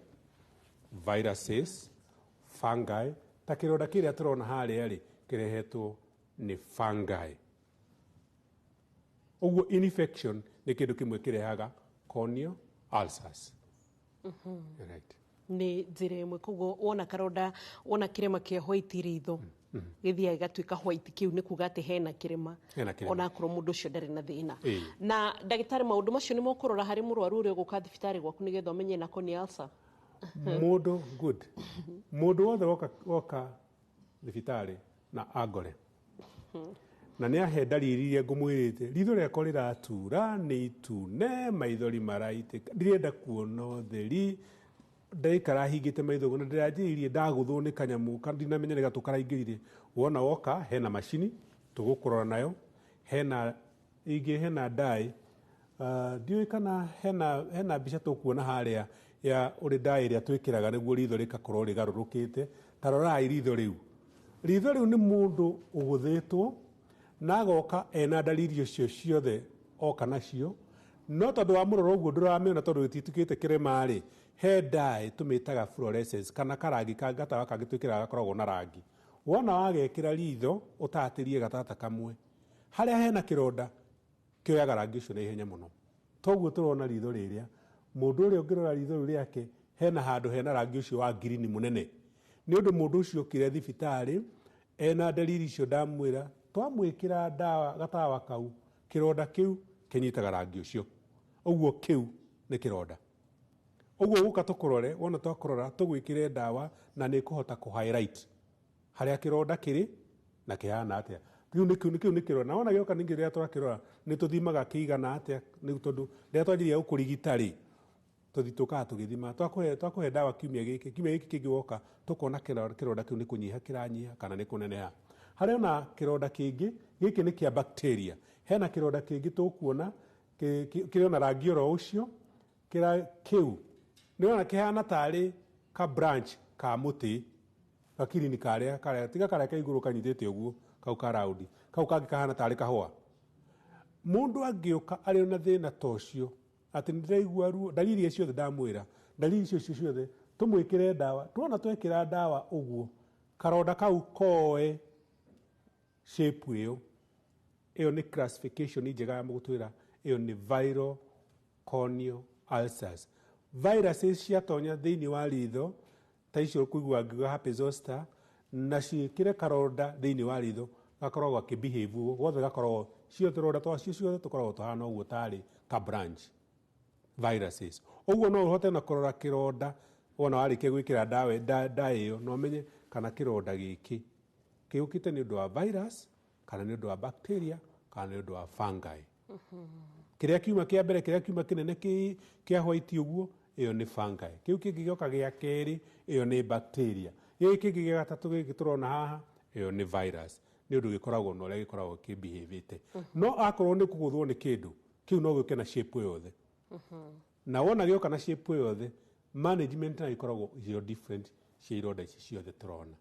viruses, fungi. Ta kĩronda kĩrĩa tũrona harĩa rĩ, kĩrehetwo nĩ fungi. Ũguo infection nĩ kĩndũ kĩmwe kĩrehaga corneal ulcers. Right. Nĩ njĩra ĩmwe. Koguo wona karonda, wona kĩrema kĩa white ritho gĩthiaga gĩgatuĩka white, kĩu nĩ kuga atĩ hena kĩrema. Hena kĩrema. Ona akorwo mũndũ ũcio ndarĩ na thĩna. Na ndagĩtarĩ, maũndũ macio nĩ mũkũrora harĩ mũrwaru ũrĩa ũgũka thibitarĩ gwaku nĩgetha ũmenye na corneal ulcer? Mũndũ, good, mũndũ wothe woka thibitarĩ na angore na nĩ ahe ndariri iria ngũmwĩrĩte, ritho rĩakwa rĩratura, nĩ itune, maithori maraitĩka, ndirenda kuona ũtheri, ndaikara hingĩte maitho ũguo, na ndĩranjĩrĩirie ndagũthwo nĩ kanyamũ ndinamenya nĩ gatũ karaingĩrire. Wona woka, hena macini tũgũkũrora nayo, hena ingĩ, hena dye. Ndiũĩ kana hena mbica tũkuona harĩa ya ũrĩ dye ĩrĩa twĩkĩraga nĩguo ritho rĩgakorwo rĩgarũrũkĩte. Ta rorai ritho rĩu. Ritho rĩu nĩ mũndũ ũgũthĩtwo na agoka ena ndariri icio ciothe oka nacio, no tondũ wa mũrora ũguo ndũramĩona tondũ gĩtitukĩte kĩrema rĩ, he dye tũmĩtaga fluorescence kana karangi ka gatawa kangĩ twĩkĩraga gakoragwo na rangi. Wona wagekĩra ritho ũtatĩrie gatata kamwe harĩa hena kĩronda, kĩoyaga rangi ũcio na ihenya mũno. Toguo tũrona ritho rĩrĩa mũndũ ũrĩa, ũngĩrora ritho rĩu rĩake, hena handũ hena rangi ũcio wa ngirini mũnene, nĩ ũndũ mũndũ ũcio okire thibitarĩ ena ndariri icio ndamwĩra. Twamwĩkĩra ndawa gatawa kau, kĩronda kĩu kĩnyitaga rangi ũcio. Ũguo kĩu nĩ kĩronda. Ũguo gũka tũkũrore, wona twakũrora tũgwĩkĩre ndawa na nĩ ĩkũhota kũ highlight harĩa kĩronda kĩrĩ na kĩhana atĩa. Kĩu nĩ kĩu nĩ kĩronda. Na wona gĩoka ningĩ, rĩrĩa twakĩrora nĩ tũthimaga kĩigana atĩa, nĩ tondũ rĩrĩa twanjĩrĩria gũkũrigita rĩ, tũthi tũkaga tũgĩthima. Twakũhe ndawa kiumia gĩkĩ, kiumia gĩkĩ kĩngĩ woka tũkona kĩronda kĩu nĩ kũnyiha kĩranyiha kana nĩ kũneneha. Harĩ ona kĩronda kĩngĩ, gĩkĩ nĩ kĩa bacteria. Hena kĩronda kĩngĩ tũkuona kĩrĩ ona rangi oro ũcio. Kĩu nĩ wona kĩhana tarĩ ka branch ka mũtĩ gakirini karĩa karĩa, tiga karĩa ka igũrũ kanyitĩte ũguo, kau ka raundi, kau kangĩ kahana tarĩ kahũa. Mũndũ angĩũka arĩ na thĩna ta ũcio, Atĩ nĩ ndĩraigua ruo, ndariri iria ciothe ndamwĩra, ndariri icio ciothe tũmwĩkĩre ndawa. Tuona twekĩra ndawa ũguo, karonda kau koe shape ĩyo. Ĩyo nĩ classification njega ya gũtwĩra ĩyo nĩ viral corneal ulcers. Viruses ciatonya thĩinĩ wa ritho ta icio ũkũigua ngiuga herpes zoster, na ciĩkĩre karonda thĩinĩ wa ritho gakoragwo gakĩbehave ũguo gothe, gakoragwo ciothe tũronda twacio ciothe tũkoragwo tũhana ũguo tarĩ ka branch viruses. Ũguo no ũhote na kũrora kĩronda wona warĩkia gwĩkĩra ndawa ĩyo, no ũmenye kana kĩronda gĩkĩ kĩũkĩte nĩ ũndũ wa virus kana nĩ ũndũ wa bacteria kana nĩ ũndũ wa fungi. Kĩrĩa kiuma kĩa mbere, kĩrĩa kiuma kĩnene kĩa white ũguo, ĩyo nĩ fungi. Kĩu kĩngĩ gĩoka gĩa kerĩ, ĩyo nĩ bacteria. Gĩkĩ kĩngĩ gĩa gatatũ gĩkĩ tũrona haha, ĩyo nĩ virus. Nĩ ũndũ gĩkoragwo na ũrĩa gĩkoragwo kĩbehavĩte. No akorwo nĩ kũgũthwo nĩ kĩndũ, kĩu no gĩũke na shape yothe. Na wona gĩoka na shape yothe, management nayo ĩkoragwo ĩrĩ different cia ironda ici ciothe tũrona.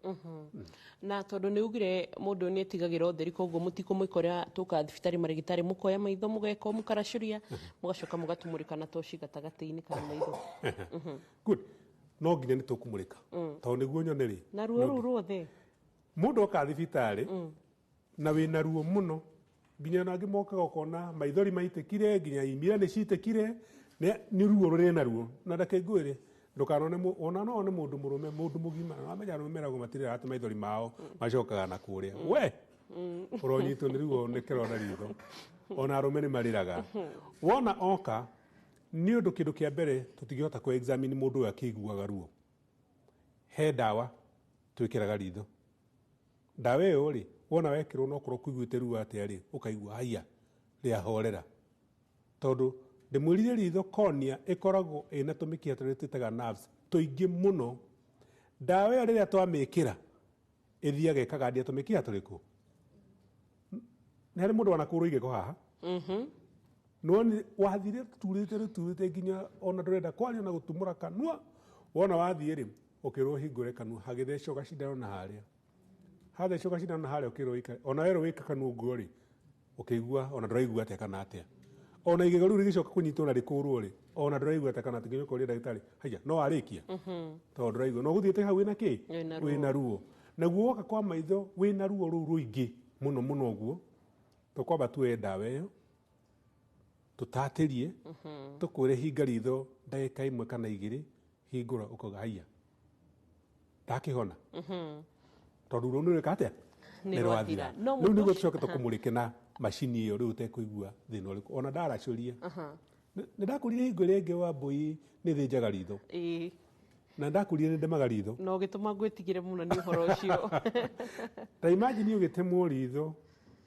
Na tondũ nĩ ugire mũndũ nĩ etigagĩra ũtheri, koguo mũtikũmwĩka ũrĩa tũkaga thibitarĩ marĩgĩtarĩ mũkoya maitho mũgeka mũkaracũria mũgacoka mũgatumũrĩka na toci gatagatĩ-inĩ ka maitho. Good. No nginya nĩ tũkũmũrĩka tondũ nĩguo nyone rĩ Na ruo rũu ruothe mũndũ oka thibitarĩ na wĩna ruo mũno, nginya ona angĩ mokaga ũkona maithori maitĩkire, nginya imira nĩ citĩkire, nĩ ruo rũrĩ na ruo. Na reke ngwĩre, ndũkanone ona no one mũndũ mũrũme, mũndũ mũgima, na wamenya arũme meragwo matirĩraga atĩ maithori mao macokaga na kũrĩa. We ũronyitwo nĩ ruo nĩ kĩronda ritho, ona arũme nĩ marĩraga. Wona oka, nĩ ũndũ kĩndũ kĩa mbere tũtingĩhota kũ examine mũndũ ũyũ akĩiguaga ruo. He ndawa twĩkĩraga ritho. Ndawa ĩyo rĩ, wona wekĩrwo no korwo kũiguĩte ruo atĩa rĩ, ũkaigua haiya rĩahorera. Tondũ ndĩmwĩrire ritho cornea ĩkoragwo ĩna tũmĩkiha tũrĩa twĩtaga nerves tũingĩ mũno. Ndawa ĩyo rĩrĩa twamĩkĩra ĩthiaga ĩkagandia tũmĩkiha tũrĩkũ? Nĩ harĩ mũndũ wanakũrwo igego haha? Nĩwonire wathire rũturĩte nginya ona ndũrenda kwaria na gũtumũra kanua. Wona wathiĩ rĩ, ũkĩrwo ũhingũre kanua, hagĩthecwo gacindano na harĩa. Hathecwo gacindano na harĩa ũkĩrwo ũikare. Ona werwo wĩke kanua ũguo rĩ, ũkĩigua ona ndũraigua atĩa kana atĩa. Ona igego rĩu rĩgĩcoka kũnyitwo na rĩkũrwo rĩ, ona ndũraigua atĩa kana atĩa, nginya ũkoria ndagĩtarĩ, haiya, no warĩkia? Tondũ ndũraigua. No ũgũthiĩte hau wĩna kĩ? Wĩna ruo. Naguo woka kwa maitho wĩna ruo rũu rũingĩ mũno mũno ũguo, tũkwamba tuoye ndawa ĩyo, tũtatĩrie, tũkwĩre hinga ritho ndagĩka ĩmwe kana igĩrĩ, hingũra ũkauga haiya, ndakĩhona. Tondũ ruo nĩ rwĩka atĩa? Nĩ rwathira. Rĩu nĩguo tũcoke tũkũmũrĩke na macini ĩyo rĩu ũtekũigua thĩna ũrĩkũ. Ona ndaracũria. Nĩ ndakũrire hingo ĩrĩa ĩngĩ wa mbũi nĩ thĩnjaga ritho. Na ndakũrire nĩ ndemaga ritho. Na ũgĩtũma ngwĩtigĩre mũno nĩ ũhoro ũcio. Ta imagine ũgĩtemwo ritho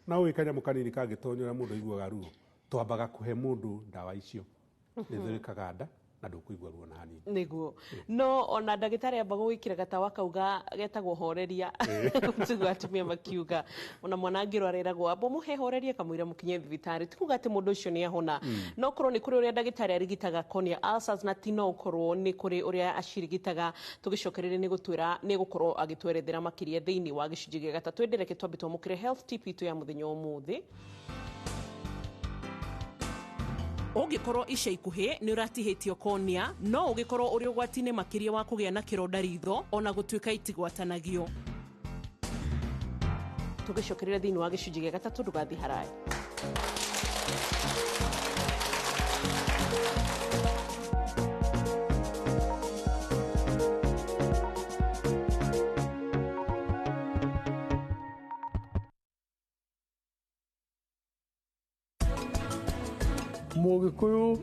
na ũĩ kanyamũ kanini kangĩtonya ũrĩa mũndũ aiguaga ruo. Twambaga kũhe mũndũ ndawa icio. Ritho rĩkaganda na ndũkũigua ruo na hanini. Nĩguo. No ona ndagĩtarĩ amba gũgwĩkĩra gatawa kau getagwo horeria. Tiguo atumia makiuga. Ona mwana angĩrwara eragwo amba mũhe horeria kamũira mũkinye thibitarĩ. Ti kuga atĩ mũndũ ũcio nĩ ahona. No korwo nĩ kũrĩ ũrĩa ndagĩtarĩ arigitaga cornea ulcers na ti no ũkorwo nĩ kũrĩ ũrĩa acirigitaga, tũgĩcokereria nĩ gũtwĩra nĩ gũkorwo agĩtwerethera makĩria thĩinĩ wa gĩcunjĩ gĩa gatatũ. Ĩndĩ reke twambe twamũkĩre health tip itũ ya mũthenya ũmũthĩ. Ũngĩkorwo ica ikuhĩ nĩ ũratihĩtio cornea, no ũgĩkorwo ũrĩ ũgwati-inĩ makĩria wa kũgĩa na kĩronda ritho ona gũtuĩka itigwatanagio. Tũgĩcokereria thĩinĩ wa gĩcunjĩ gĩa gatatũ, ndũgathiĩ haraya. Mũgĩkũyũ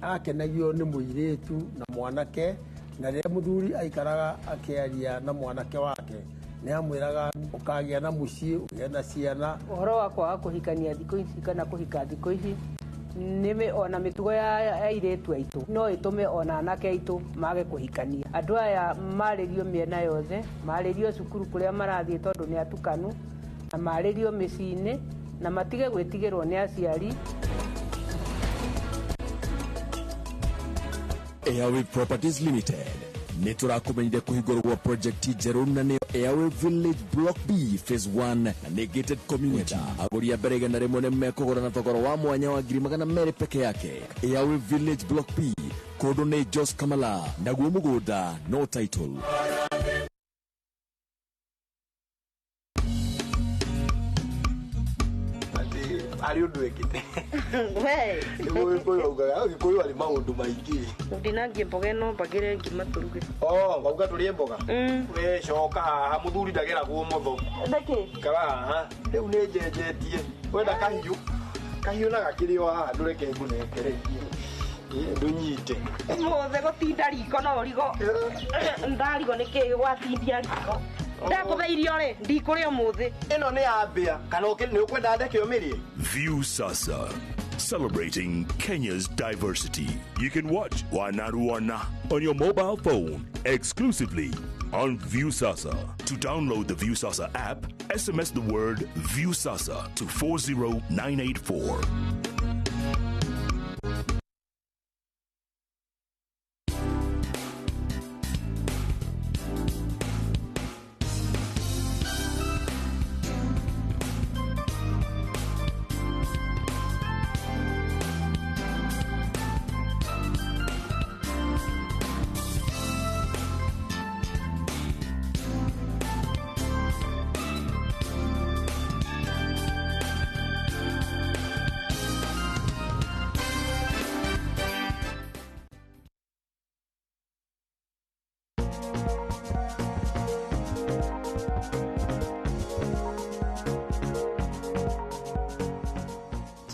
akenagio nĩ mũirĩtu na mwanake, na rĩrĩa mũthuri aikaraga akĩaria na mwanake wake nĩ amwĩraga ũkagĩa na mũciĩ, ũgĩe na ciana. Ũhoro wa kwaga kũhikania thikũ ici kana kũhika thikũ ici nĩ ona mĩtugo ya airĩtu aitũ no ĩtũme ona anake aitũ mage kũhikania. Andũ aya marĩrio mĩena yothe, marĩrio cukuru kũrĩa marathiĩ tondũ nĩ atukanu, na marĩrio mĩciĩ-inĩ, na matige gwĩtigĩrwo nĩ aciari. Airway Properties Limited nĩ tũrakũmenyithia kũhingũrwo gwa project njerũ na nĩyo Airway Village Block B Phase 1 na nĩ gated community. Agũri a mbere 100 nĩ mekũgũra na thogora wa mwanya wa 200,000 peke yake. Airway Village Block B, kũndũ nĩ Jos Kamala, naguo mũgũnda no title. Arĩ ũndũ ekĩte. We. Nĩguo Gĩkũyũ augaga, Gĩkũyũ arĩ maũndũ maingĩ. Ndinangie mboga ĩno mbagĩre ngima tũruge. Oh, wauga tũrĩe mboga? We coka haha, mũthuri ndageragwo ũmotho. Nĩkĩ? Ikara haha. Rĩu nĩ njenjetie. Wenda kahiũ? Kahiũ na gakĩrĩ o haha, ndũreke ngũnengere. Ndũnyite. Ũmũthĩ gũtinda riko no ũrigo. Ndarigwo nĩkĩ gwatindia riko. Ndakũhe irio rĩ, ndikũrĩa ũmũthĩ. Ĩno nĩ ya mbĩa, kana nĩ ũkwenda ndeke ũmĩrĩe? View Sasa, celebrating Kenya's diversity. You can watch Wanaruana on your mobile phone exclusively on View Sasa. To download the View Sasa app, SMS the word View Sasa to 40984.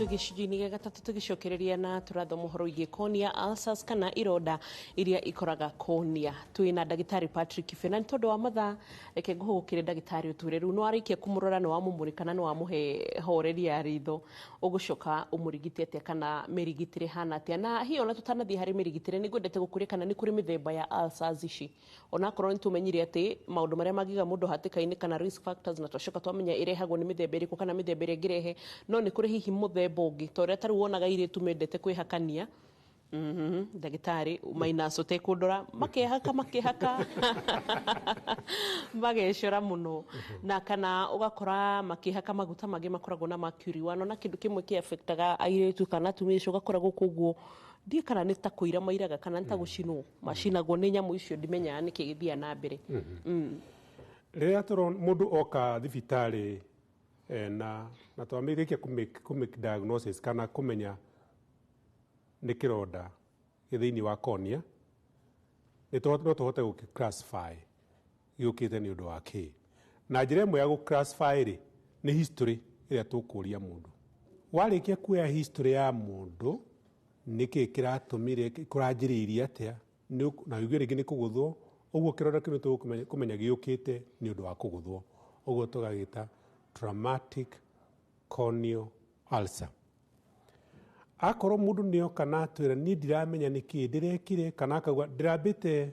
Gĩcunjĩ-inĩ gĩa gatatũ tũgĩcokereria na tũrathoma ũhoro wĩgiĩ cornea ulcers kana ironda iria ikoraga cornea. Twĩna ndagĩtarĩ Patrick Kibe, na nĩ tondũ wa mathaa reke ngũhũgũkĩre ndagĩtarĩ ũtwĩre rĩu nĩ warĩkia kũmũrora, nĩ wamũmũrĩka na nĩ wamũhe horeri ya ritho, ũgũcoka ũmũrigite atĩa kana mĩrigitĩre hana atĩa? Na hihi ona tũtanathiĩ harĩ mĩrigitĩre, nĩ ngwendete gũkũria kana nĩ kũrĩ mĩthemba ya ulcers ici, onakorwo nĩ tũmenyire atĩ maũndũ marĩa mangĩiga mũndũ hatĩka-inĩ kana risk factors, na twacoka twamenya ĩrehagwo nĩ mĩthemba ĩrĩkũ kana mĩthemba ĩrĩa ĩngĩrehe, no nĩ kũrĩ hihi mũthemba ũngĩ ta ũrĩa tarĩu wonaga airĩtu mendete kwĩhakania. Ndagĩtarĩ minus ũtekũndora, makehaka makehaka magecora mũno, na kana ũgakora makĩhaka maguta mangĩ makoragwo na mercury. Wanona kĩndũ kĩmwe kĩ affectaga airĩtu kana atumia icio, ũgakora gũkũ ũguo ndiĩ kana nĩ ta kũira mairaga kana nĩ ta gũcinwo macinagwo nĩ nyamũ icio, ndimenyaga nĩkĩ gĩthiaga na mbere. Rĩrĩa tũrona mũndũ oka thibitarĩ na twamĩrĩkia kũ diagnosis kana kũmenya nĩ kĩronda gĩ thĩinĩ wa cornea, no tũhote gũ classify gĩũkĩte nĩ ũndũ wa kĩ. Na njĩra ĩmwe ya gũ classify rĩ, nĩ history ĩrĩa tũkũria mũndũ. Warĩkia kuoya history ya mũndũ, nĩkĩ kĩratũmire, kũranjĩrĩirie atĩa, na uge rĩngĩ nĩ kũgũthwo, ũguo kĩronda kĩu nĩ tũkũmenya gĩũkĩte nĩ ũndũ wa kũgũthwo, ũguo tũgagĩta traumatic corneal ulcer. Akorwo mũndũ nĩoka na atwĩra niĩ ndiramenya nĩkĩ ndĩrekire, kana akauga ndĩrambĩte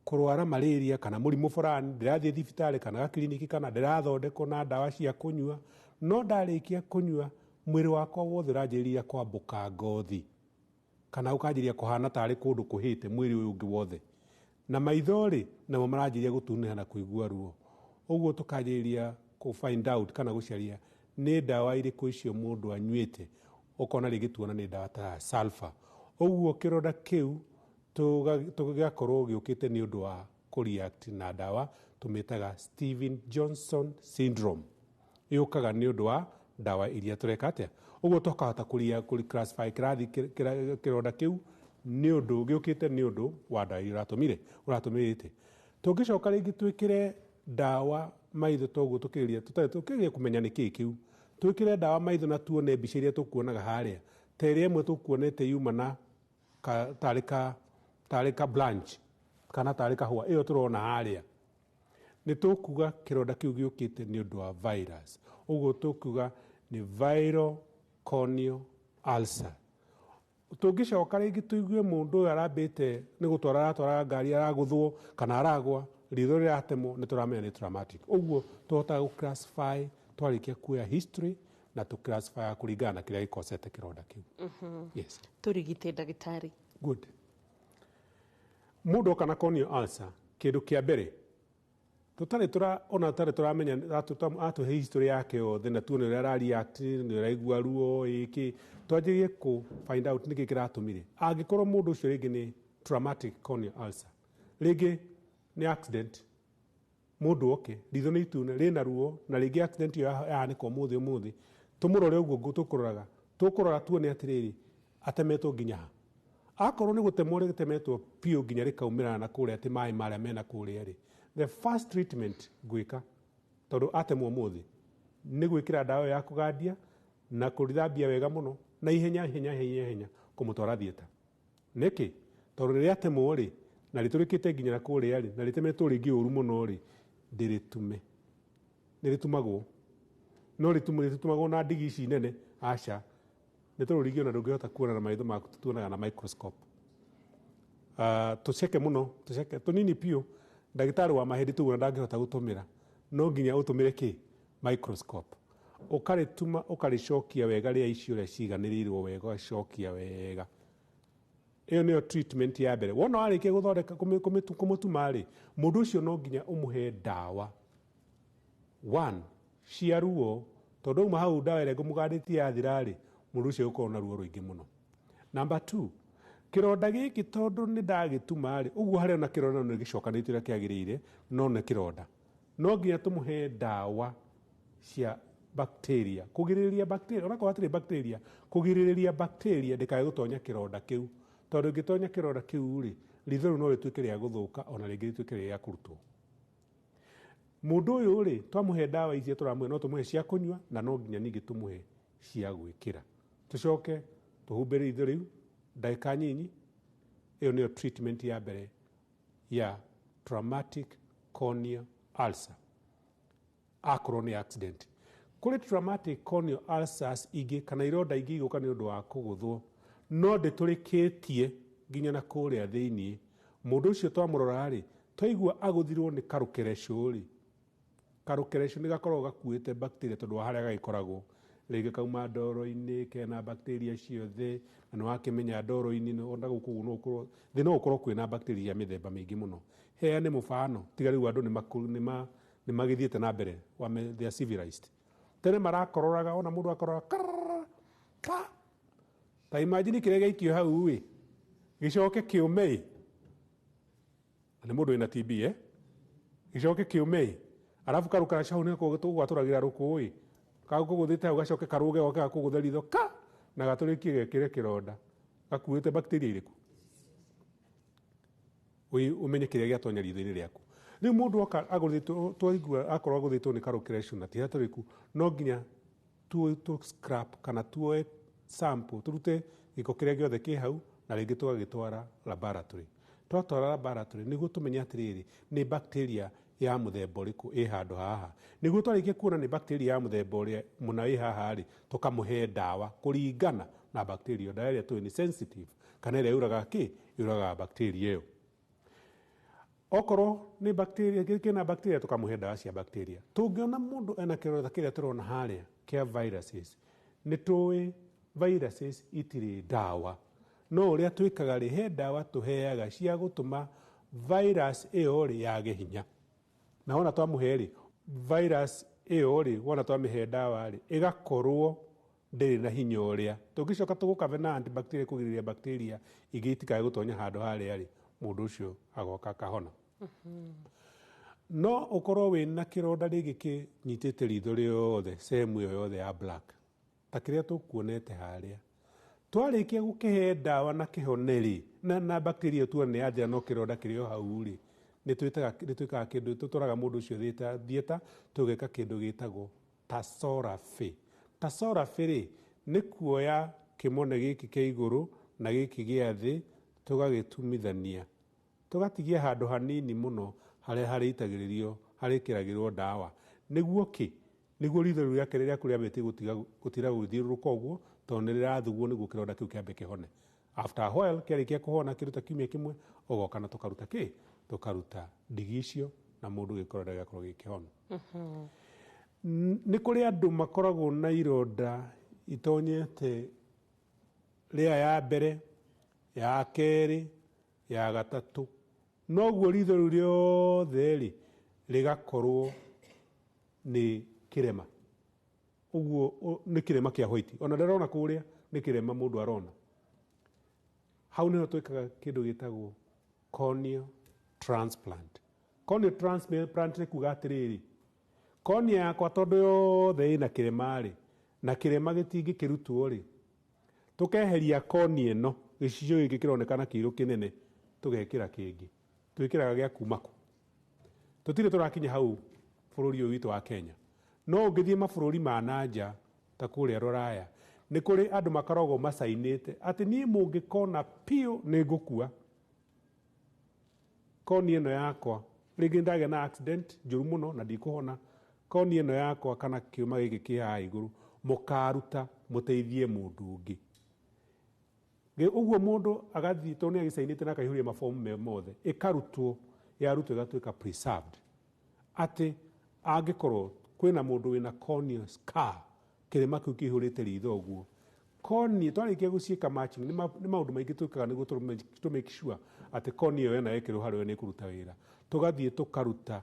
kũrwara malaria kana mũrimũ fulani, ndĩrathiĩ thibitarĩ kana gakiriniki kana ndĩrathondekwo na ndawa cia kũnyua, no ndarĩkia kũnyua mwĩrĩ wakwa wothe ũranjĩrĩria kwambũka ngothi kana ũkanjĩrĩria kũhana tarĩ kũndũ kũhĩte mwĩrĩ ũyũ ũngĩ wothe, na maitho rĩ namo maranjĩrĩria gũtunĩha na kũigua ruo, ũguo tũkanjĩrĩria kũ find out kana gũcaria nĩ ndawa irĩkũ icio mũndũ anyuĩte, ũkona rĩngĩ tuona nĩ ndawa ta sulfur. Ũguo kĩronda kĩu tũgakorwo gĩũkĩte nĩ ũndũ wa kũ-react na ndawa tũmĩtaga Steven Johnson syndrome, yũkaga nĩ ũndũ wa ndawa iria tũreka atĩa. Ũguo tũkahota kũ-classify kĩronda kĩu nĩ ũndũ gĩũkĩte nĩ ũndũ wa ndawa iria ũratũmĩrĩte. Tũngĩcoka rĩngĩ twĩkĩre ndawa maitho toguo tũkĩgeria kũmenya nĩkĩ kĩu, twĩkĩre ndawa maitho na tuone mbica iria tũkuonaga harĩa, ta ĩrĩa ĩmwe tũkuonete yuma na tarĩ ka blanch kana tarĩ kahũa, ĩyo tũrona harĩa, nĩ tũkuga kĩronda kĩu gĩũkĩte nĩ ũndũ wa virus, ũguo tũkuga nĩ viral corneal ulcer. Tũngĩcoka rĩngĩ tũigue mũndũ ũyũ arambĩte nĩ gũtwara aratwaraga ngari aragũthwo kana aragwa, ritho rĩratemwo, nĩ tũramenya nĩ traumatic. Ũguo tũhotaga gũ classify twarĩkia kuoya history na tũ classify kũringana na kĩrĩa gĩkosete kĩronda kĩu. Yes. Tũrigite ndagĩtarĩ. Good. Mũndũ oka na corneal ulcer, kĩndũ kĩa mbere Tũtarĩ tũra ona tũtarĩ tũramenya atũhe history yake yothe na tuone ũrĩa ara react, nĩ ũraigua ruo ĩkĩ, twanjĩrĩrie kũ find out nĩkĩ kĩratũmire. Angĩkorwo mũndũ ũcio rĩngĩ nĩ traumatic corneal ulcer, rĩngĩ nĩ accident, mũndũ oke ritho nĩ itune rĩna ruo, na rĩngĩ accident ĩyo yahanĩka ũmũthĩ ũmũthĩ, tũmũrore ũguo tũkũroraga, tũkũrora tuone atĩrĩrĩ, atemetwo nginya ha. Akorwo nĩ gũtemwo rĩtemetwo biũ nginya rĩkaumĩrana na kũrĩa atĩ maĩ marĩa mena kũrĩa rĩ, the first treatment ngwĩka, tondũ atemwo ũmũthĩ, nĩ gwĩkĩra ndawa ĩyo ya kũgandia na kũrĩthambia wega mũno na ihenya ihenya ihenya ihenya kũmũtwara theatre. Nĩkĩ? Tondũ rĩrĩa atemwo rĩ, na rĩtũrĩkĩte nginya na kũrĩa rĩ, na rĩtemetwo rĩngĩ ũru mũno rĩ, ndĩrĩtume. Nĩrĩtumagwo. No rĩtitumagwo na ndigi ici nene, aca. Nĩ tondũ rĩngĩ ona ndũngĩhota kuona na maitho maku, tuonaga na microscope. Tũceke mũno, tũceke tũnini biũ, ndagĩtarĩ wa mahĩndĩ tũguo ndangĩhota gũtũmĩra. No nginya ũtũmĩre kĩ? Microscope. Ũkarĩtuma, ũkarĩcokia wega rĩa icio ũrĩa ciganĩrĩirwo wega, ũgacokia wega. Ĩyo nĩyo treatment ya mbere. Wona warĩkia gũthondeka kũmũtuma rĩ, mũndũ ũcio no nginya ũmũhe ndawa. One, cia ruo, tondũ auma hau ndawa ĩrĩa ngũmũgandĩtie yathira rĩ, mũndũ ũcio egũkorwo na ruo rũingĩ mũno. Number two, kĩronda gĩkĩ tondũ nĩ ndagĩtuma rĩ, ũguo harĩa ona kĩronda nĩ gĩcokanĩte ũrĩa kĩagĩrĩire, no nĩ kĩronda. No nginya tũmũhe ndawa cia bacteria, kũgirĩrĩria bacteria, onakorwo hatirĩ bacteria, kũgirĩrĩria bacteria ndĩkae gũtonya kĩronda kĩu. Tondũ ĩngĩtonya kĩronda kĩu rĩ, ritho rĩu no rĩtuĩke rĩa gũthũka ona rĩngĩ rĩtuĩke rĩa kũrutwo. Mũndũ ũyũ rĩ, twamũhe ndawa icio tũramũhe, no tũmũhe cia kũnyua na no nginya ningĩ tũmũhe cia gwĩkĩra. Tũcoke tũhumbĩre ritho rĩu ndagĩka nyinyi. Ĩyo nĩyo treatment ya mbere ya traumatic corneal ulcer. Akorwo nĩ accident. Kũrĩ traumatic corneal ulcers ingĩ kana ironda ingĩ igũka nĩ ũndũ wa kũgũthwo, no ndĩtũrĩkĩtie nginya na kũrĩa thĩiniĩ. Mũndũ ũcio twamũrora rĩ, twaigua agũthirwo nĩ karũkerecũ rĩ, karũkerecũ nĩ gakoragwo gakuĩte bacteria tondũ wa harĩa gagĩkoragwo. Rĩngĩ kauma ndoro-inĩ, kena bacteria ciothe, na nĩ wakĩmenya ndoro-inĩ, ona gũkũ ũguo no gũkorwo, thĩ no gũkorwo kwĩna bacteria mĩthemba mĩingĩ mũno. Heane mũbano, tiga rĩu andũ nĩ magĩthiĩte na mbere, they are civilized. Tene marakororaga, ona mũndũ akorora, kararara, pa. Ta imagine kĩrĩa gĩaikio hau ĩ, gĩcoke kĩũme ĩ. Na nĩ mũndũ wĩna TB, eh? Gĩcoke kĩũme ĩ. Arabu karũkaraca hau nĩko gũatũragĩra rũkũ ĩ. Gakũgũthĩte hau gacoke karũge goke gakũgũthe ritho ka, na gatũrĩkie gekĩre kĩronda. Gakuĩte bacteria irĩkũ? Ũmenye kĩrĩa gĩatonya ritho-inĩ rĩaku. Rĩu mũndũ oka agũthĩtwo, twaigua akorwo agũthĩtwo nĩ karũkerecũ na ti hatũrĩku, no nginya tũ scrap kana tuoe sample, tũrute gĩko kĩrĩa gĩothe kĩ hau, na rĩngĩ tũgagĩtwara laboratory. Twatwara laboratory nĩguo tũmenye atĩrĩrĩ, nĩ bacteria ya mũthemba ũrĩkũ ĩ handũ haha. Nĩguo twarĩkia kuona nĩ bacteria ya mũthemba ũrĩa mũna ĩ haha rĩ, tũkamũhe ndawa kũringana na bacteria. Ndawa ĩrĩa tũĩ nĩ sensitive, kana ĩrĩa yũragaga kĩ? Yũragaga bacteria ĩyo. Okorwo nĩ bacteria, kĩna bacteria, tũkamũhe ndawa cia bacteria. Tũngĩona mũndũ ena kĩronda kĩrĩa tũrona harĩa kĩa viruses, nĩ tũĩ viruses itirĩ ndawa. No ũrĩa twĩkaga rĩ, he ndawa tũheaga cia gũtũma virus ĩyo rĩ yage hinya. Na wona twamũhe rĩ, virus ĩyo rĩ, wona twamĩhe ndawa rĩ, ĩgakorwo ndĩrĩ na hinya ũrĩa. Tũngĩcoka tũgũkave na antibacteria kũgirĩrĩria bacteria ingĩ itikae gũtonya handũ harĩa rĩ, mũndũ ũcio agoka akahona. No ũkorwo wĩna kĩronda rĩngĩ kĩnyitĩte ritho rĩothe, sehemu ĩyo yothe ya black, ta kĩrĩa tũkuonete harĩa. Twarĩkia gũkĩhe ndawa na kĩhone rĩ, na bacteria tuona nĩ yathira no kĩronda kĩrĩ o hau rĩ, nĩ twĩkaga kĩndũ, tũtwaraga mũndũ ũcio theatre, tũgeka kĩndũ gĩtagwo tasoraphy. Tasoraphy rĩ, nĩ kuoya kĩmone gĩkĩ kĩa igũrũ na gĩkĩ gĩa thĩ, tũgagĩtumithania. Tũgatigia handũ hanini mũno harĩa harĩitagĩrĩrio, harĩkĩragĩrwo ndawa. Nĩguo kĩ? Nĩguo ritho rĩu rĩake rĩrĩa rĩambĩtie gũtiga gũthiũrũrũka ũguo, tondũ nĩ rĩrathugwo nĩguo kĩronda kĩu kĩambe kĩhone. After a while, kĩarĩkia kũhona kĩndũ ta kiumia kĩmwe, ũgoka na tũkaruta kĩ? Tũkaruta ndigi icio na mũndũ gĩkoronda gĩgakorwo gĩkĩhona. Nĩ kũrĩ andũ makoragwo na ironda itonyete rĩa ya mbere, ya kerĩ, ya gatatũ. Noguo ritho rĩu rĩothe rĩ, rĩgakorwo nĩ kĩrema. Ũguo nĩ kĩrema kĩa white. Ona ndarona kũrĩa nĩ kĩrema mũndũ arona. Hau nĩho twĩkaga kĩndũ gĩtagwo corneal transplant. Corneal transplant nĩ kuga atĩrĩrĩ, cornea yakwa tondũ yothe ĩna kĩrema rĩ, na kĩrema gĩtingĩkĩrutwo rĩ, tũkeheria cornea ĩno, gĩcicio gĩkĩ kĩronekana kĩirũ kĩnene, tũgekĩra kĩngĩ. Twĩkĩraga gĩa kuma kũ? Tũtirĩ tũrakinya hau bũrũri ũyũ witũ wa Kenya. No ũngĩthiĩ mabũrũri ma na nja ta kũrĩa Rũraya, nĩ kũrĩ andũ makoragwo macainĩte atĩ niĩ mũngĩkona piũ nĩ ngũkua. Cornea ĩno yakwa, rĩngĩ ndagĩa na accident njũru mũno na ndikũhona, cornea ĩno yakwa kana kĩũma gĩkĩ kĩ haha igũrũ, mũkaruta mũteithie mũndũ ũngĩ. Ũguo mũndũ agathiĩ tondũ nĩ agĩcainĩte na akaihũria mabomu me mothe, ĩkarutwo, yarutwo ĩgatuĩka preserved. Atĩ angĩkorwo kwĩna mũndũ wĩna corneal scar, kĩrema kĩu kĩihũrĩte ritho ũguo, cornea twarĩkia gũciĩka matching, nĩ maũndũ maingĩ twĩkaga nĩguo tũ make sure atĩ cornea ĩyo yona yekĩrwo harĩ we nĩ ĩkũruta wĩra. Tũgathiĩ tũkaruta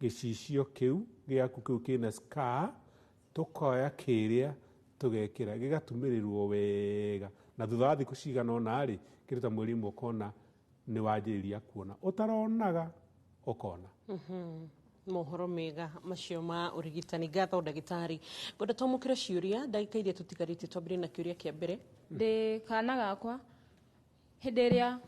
gĩcicio kĩu gĩaku kĩu kĩna scar, tũkoya kĩrĩa tũgekĩra, gĩgatumĩrĩrwo wega, na thutha wa thikũ cigana ũna rĩ, kĩndũ ta mweri ũmwe ũkona nĩ wanjĩrĩria kuona, ũtaronaga ũkona. Mohoro mega macio ma ũrigitani. Ngatho ndagĩtarĩ. Ngwenda twamũkĩre ciũria ndagĩka iria tũtigarĩtie, twambĩrĩrie na kĩũria kĩa mbere. Ndĩ kana gakwa hĩndĩ ĩrĩa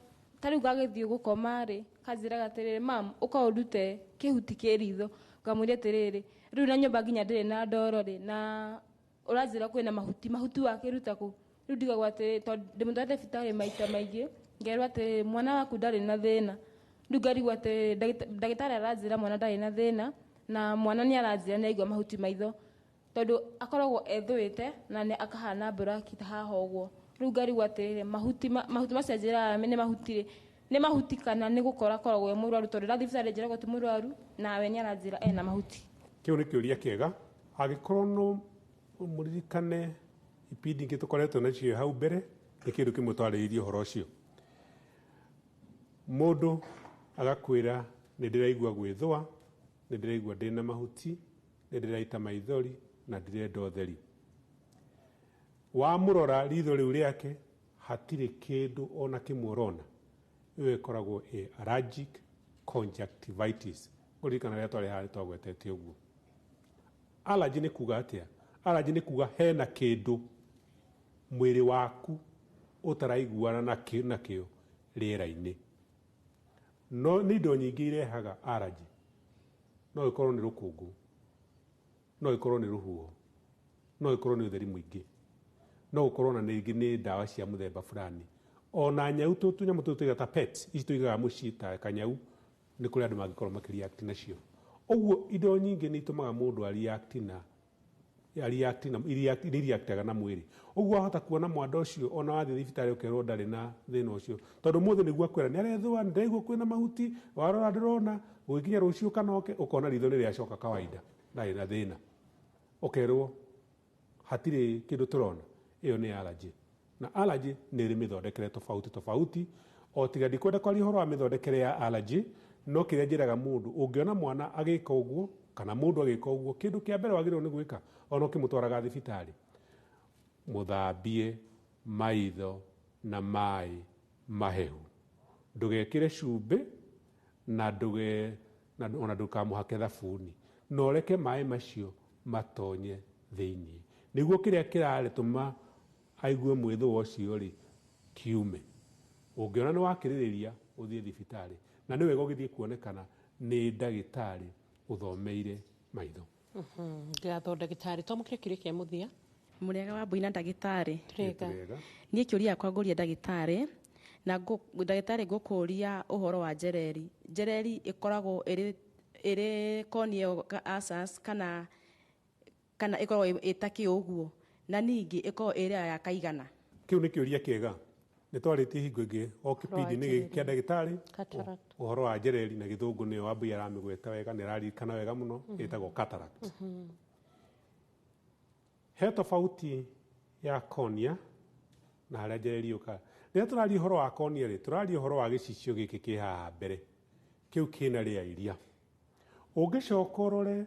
ta rĩu gagĩthiĩ gũkoma rĩ, kanjĩraga atĩrĩrĩ, mam, ũka ũndute kĩhuti kĩ ritho. Ngamwĩra atĩrĩrĩ, rĩu na nyũmba nginya ndĩrĩ na ndoro rĩ, na ũranjĩra kwĩna mahuti, mahuti wakĩruta kũ? Rĩu ndigagwo atĩrĩrĩ, tondũ ndĩmũtwarĩte thibitarĩ maita maingĩ, ngerwo atĩrĩrĩ, mwana waku ndarĩ na thĩna. Rĩu ngarigwo atĩrĩrĩ, ndagĩtarĩ aranjĩra mwana ndarĩ na thĩna, na mwana nĩ aranjĩra nĩ aigua mahuti maitho, tondũ akoragwo ethũĩte na nĩ akahana black ta haha ũguo. Rĩu ngarigwo atĩrĩrĩ, mahuti macio anjĩraga nĩ mahuti rĩ, nĩ mahuti kana nĩ gũkora akoragwo e mũrwaru? Tondũ ndathiĩ thibitarĩ njĩragwo ti mũrwaru, nawe nĩ aranjĩra ena mahuti. Kĩu nĩ kĩũria kĩega. Angĩkorwo no mũririkane ibindi ingĩ tũkoretwo nacio hau mbere, nĩ kĩndũ kĩmwe twarĩrĩirie ũhoro ũcio. Mũndũ agakwĩra nĩ ndĩraigua gwĩthũa, nĩ ndĩraigua ndĩna mahuti, nĩ ndĩraita maithori na ndirenda ũtheri. Wamũrora ritho rĩu rĩake, hatirĩ kĩndũ ona kĩmwe ũrona. Ĩyo ĩkoragwo ĩ allergic conjunctivitis. Ũririkana rĩrĩa twarĩ haha twagwetete ũguo. Allergy nĩ kuga atĩa? Allergy nĩ kuga hena kĩndũ mwĩrĩ waku ũtaraiguana nakĩo rĩera-inĩ. No nĩ indo nyingĩ irehaga allergy. No ĩkorwo nĩ rũkũngũ, no ĩkorwo nĩ rũhuho, no ĩkorwo nĩ ũtheri mũingĩ, no gũkorwo na rĩngĩ nĩ ndawa cia mũthemba fulani. Ona nyau, tũnyamũ tũtũ tũigaga ta pets, ici tũigaga mũciĩ ta kanyau, nĩ kũrĩ andũ mangĩkorwo makĩreact nacio. Ũguo indo nyingĩ nĩ itũmaga mũndũ areact na reactaga na mwĩrĩ. Ũguo wahota kuona mwanda ũcio ona wathiĩ thibitarĩ ũkerwo ndarĩ na thĩna ũcio, tondũ mũthĩ nĩguo akwĩra nĩ arethũa, ndĩraigua kwĩna mahuti, warora ndĩrona, gũgĩkinya rũciũ kana oke ũkona ritho nĩ rĩacoka kawaida, ndarĩ na thĩna. Ũkerwo hatirĩ kĩndũ tũrona. Ĩyo nĩ allergy. Na allergy nĩ ĩrĩ mĩthondekere tofauti tofauti. O tiga ndikwenda kwaria ũhoro wa mĩthondekere ya allergy, no kĩrĩa njĩraga mũndũ, ũngĩona mwana agĩka ũguo kana mũndũ agĩka ũguo, kĩndũ kĩa mbere wagĩrĩirwo nĩ gwĩka ona ũkĩmũtwaraga thibitarĩ, mũthambie maitho na maĩ mahehu. Ndũgekĩre cumbĩ na ona ndũkamũhake thabuni, na ũreke maĩ macio matonye thĩiniĩ, nĩguo kĩrĩa kĩraretũma aigue mwĩthũa ũcio rĩ kiume. Ũngĩona nĩ wakĩrĩrĩria, ũthiĩ thibitarĩ, na nĩ wega ũgĩthiĩ kuonekana nĩ ndagĩtarĩ ũthomeire maitho. Ngatho ndagĩtarĩ. Twamũkĩre kĩũria kĩa mũthia. Mũrĩega wa Mbui na ndagĩtarĩ. Tũrĩega. Niĩ kĩũria gĩakwa ngũria ndagĩtarĩ, na ndagĩtarĩ ngũkũria ũhoro wa njereri. Njereri ĩkoragwo ĩrĩ corneal ulcers kana ĩkoragwo ĩtakĩ ũguo, na ningĩ ĩkoragwo ĩrĩ ya kaigana. Kĩu nĩ kĩũria kĩega. Nĩ twarĩtie hingo ĩngĩ o kĩbindi-inĩ gĩkĩ kĩa ndagĩtarĩ ũhoro wa njereri, na gĩthũngũ nĩyo Wambui aramĩgweta wega, nĩ araririkana wega mũno, ĩtagwo cataract. He tofauti ya cornea na harĩa njereri yũkaga. Rĩrĩa tũraria ũhoro wa cornea rĩ, tũraria ũhoro wa gĩcicio gĩkĩ kĩ haha mbere, kĩu kĩna rĩa iria. Ũngĩcoka ũrore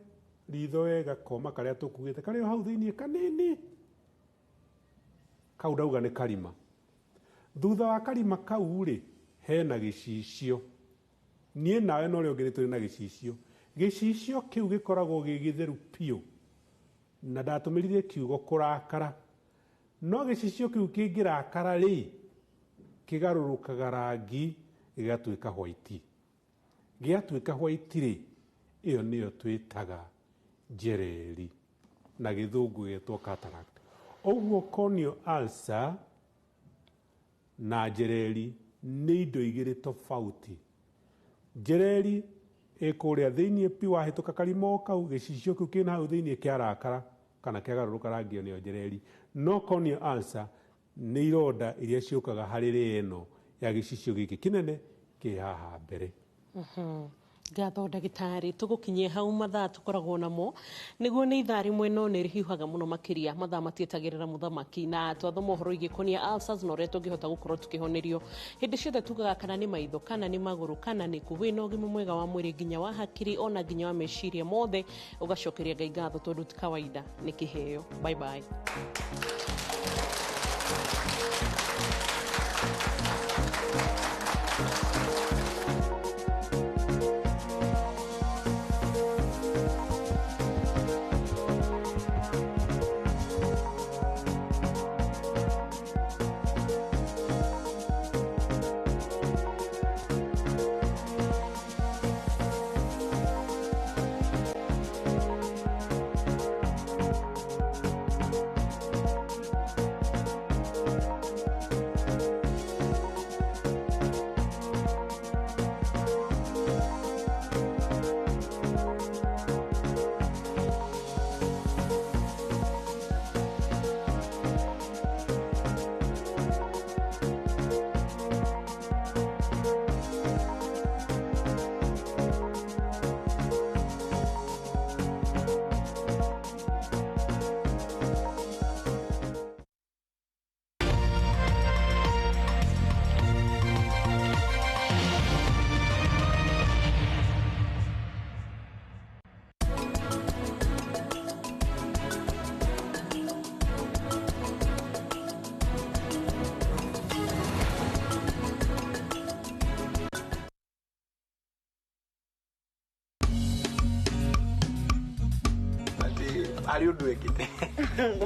ritho wega koma karĩa tũkugĩte karĩ o hau thĩiniĩ kanini, kau ndauga nĩ karima. Thutha wa karima kau rĩ, hena gĩcicio. Niĩ nawe na ũrĩa ũngĩ nĩ tũrĩ na gĩcicio. Gĩcicio kĩu gĩkoragwo gĩ gĩtheru biũ, na ndatũmĩrire kiugo kũrakara. No gĩcicio kĩu kĩngĩrakara rĩ, kĩgarũrũkaga rangi gĩgatuĩka white. Gĩatuĩka white rĩ, ĩyo nĩyo twĩtaga njereri, na gĩthũngũ gĩetwo cataract. Ũguo corneal ulcer na njereri nĩ indo igĩrĩ tofauti. Njereri ĩ kũrĩa thĩiniĩ pi, wahĩtũka karima o kau, gĩcicio kĩu kĩna hau thĩiniĩ kĩarakara kana kĩagarũrũka rangi, ĩyo nĩyo njereri. No corneal ulcer nĩ ironda iria ciũkaga harĩ rĩ ĩno ya gĩcicio gĩkĩ kĩnene kĩ haha mbere. Ngatho ndagĩtarĩ, tũgũkinyia hau mathaa tũkoragwo namo nĩguo nĩ ithaa rĩmwe no nĩ rĩhiũhaga mũno makĩria, mathaa matietagĩrĩra mũthamaki, na twathoma ũhoro wĩgiĩ cornea ulcers na ũrĩa tũngĩhota gũkorwo tũkĩhonerio. Hĩndĩ ciothe tugaga kana nĩ maitho, kana nĩ magũrũ, kana nĩ kũ, wĩna ũgima mwega wa mwĩrĩ nginya wa hakiri ona nginya wa meciria mothe, ũgacokeria Ngai ngatho tondũ ti kawaida, nĩ kĩheo. Bye bye. Harĩ ũndũ ekĩte.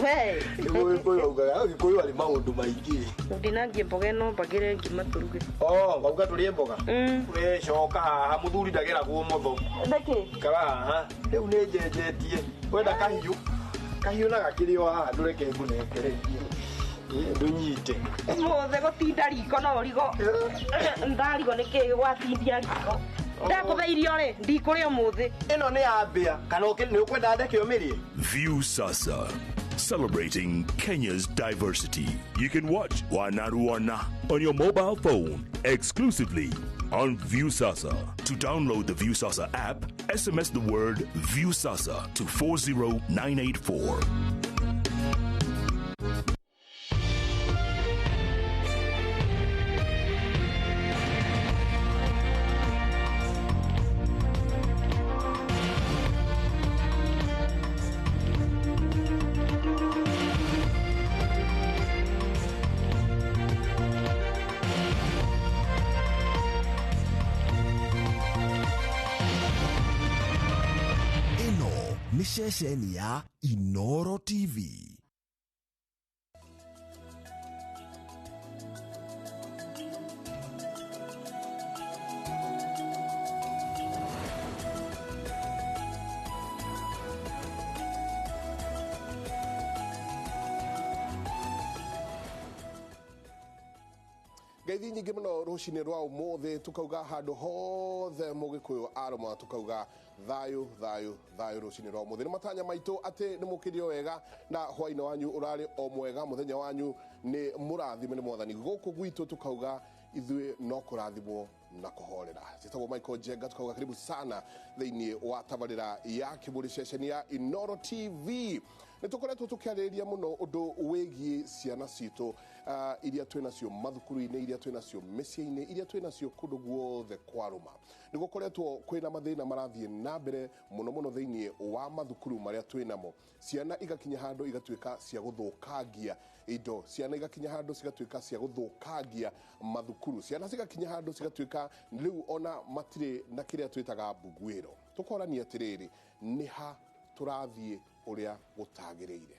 We. Nĩguo Gĩkũyũ augaga, Gĩkũyũ arĩ maũndũ maingĩ. Ndinangie mboga ĩno mbagĩre ngima tũruge. Oh, wauga tũrĩe mboga? We coka haha, mũthuri ndageragwo ũmotho. Nĩkĩ? Ikara haha. Rĩu nĩ njenjetie. Wenda kahiũ? Kahiũ na gakĩrĩ o haha, ndũreke ngũnengererie. Ndũnyite. Ũmũthĩ gũtinda riko no ũrigo. Ndarigwo nĩkĩ gwatindia riko. Ndakũhe irio rĩ, ndikũrĩa ũmũthĩ. Ĩno nĩ ya mbĩa, kana nĩ ũkwenda ndeke ũmĩrĩe? Viusasa, celebrating Kenya's diversity. You can watch Wanaruana on your mobile phone exclusively on Viusasa. To download the Viusasa app, SMS the word Viusasa to 40984. Nĩ ceceni ya Inoro TV. Ngeithi nyingĩ mũno rũcinĩ rwa ũmũthĩ, tukauga handũ hothe mũgĩkũyũ arũma, tukauga thayũ thayũ thayũ rũcinĩ rwa ũmũthĩ. Nĩ matanya maitũ atĩ nĩ mũkĩrio wega na hwainĩ wanyu ũrarĩ o mwega, mũthenya wanyu nĩ mũrathime nĩ mwathani. Gũkũ gwitũ tukauga ithuĩ no kũrathimwo na kũhorera. Njĩtagwo Michael Njenga, tukauga karibu sana thĩinĩ wa tabarĩra ya Kĩmũrĩ, ceceni ya Inoro TV. Nĩ tũkoretwo tũkĩarĩrĩria mũno ũndũ wĩgiĩ ciana citũ iria twĩ nacio mathukuru-inĩ, iria twĩ nacio mĩciĩ-inĩ, iria twĩ nacio kũndũ guothe kwarũma. Nĩ gũkoretwo kwĩna mathĩna marathiĩ na mbere mũno mũno thĩinĩ wa mathukuru marĩa twĩ namo. Ciana igakinya handũ igatuĩka cia gũthũkangia indo, ciana igakinya handũ cigatuĩka cia gũthũkangia mathukuru, ciana cigakinya handũ cigatuĩka rĩu ona matirĩ na kĩrĩa twĩtaga mbuguĩro. Tũkorania atĩrĩrĩ, nĩ ha tũrathiĩ ũrĩa gũtagĩrĩire?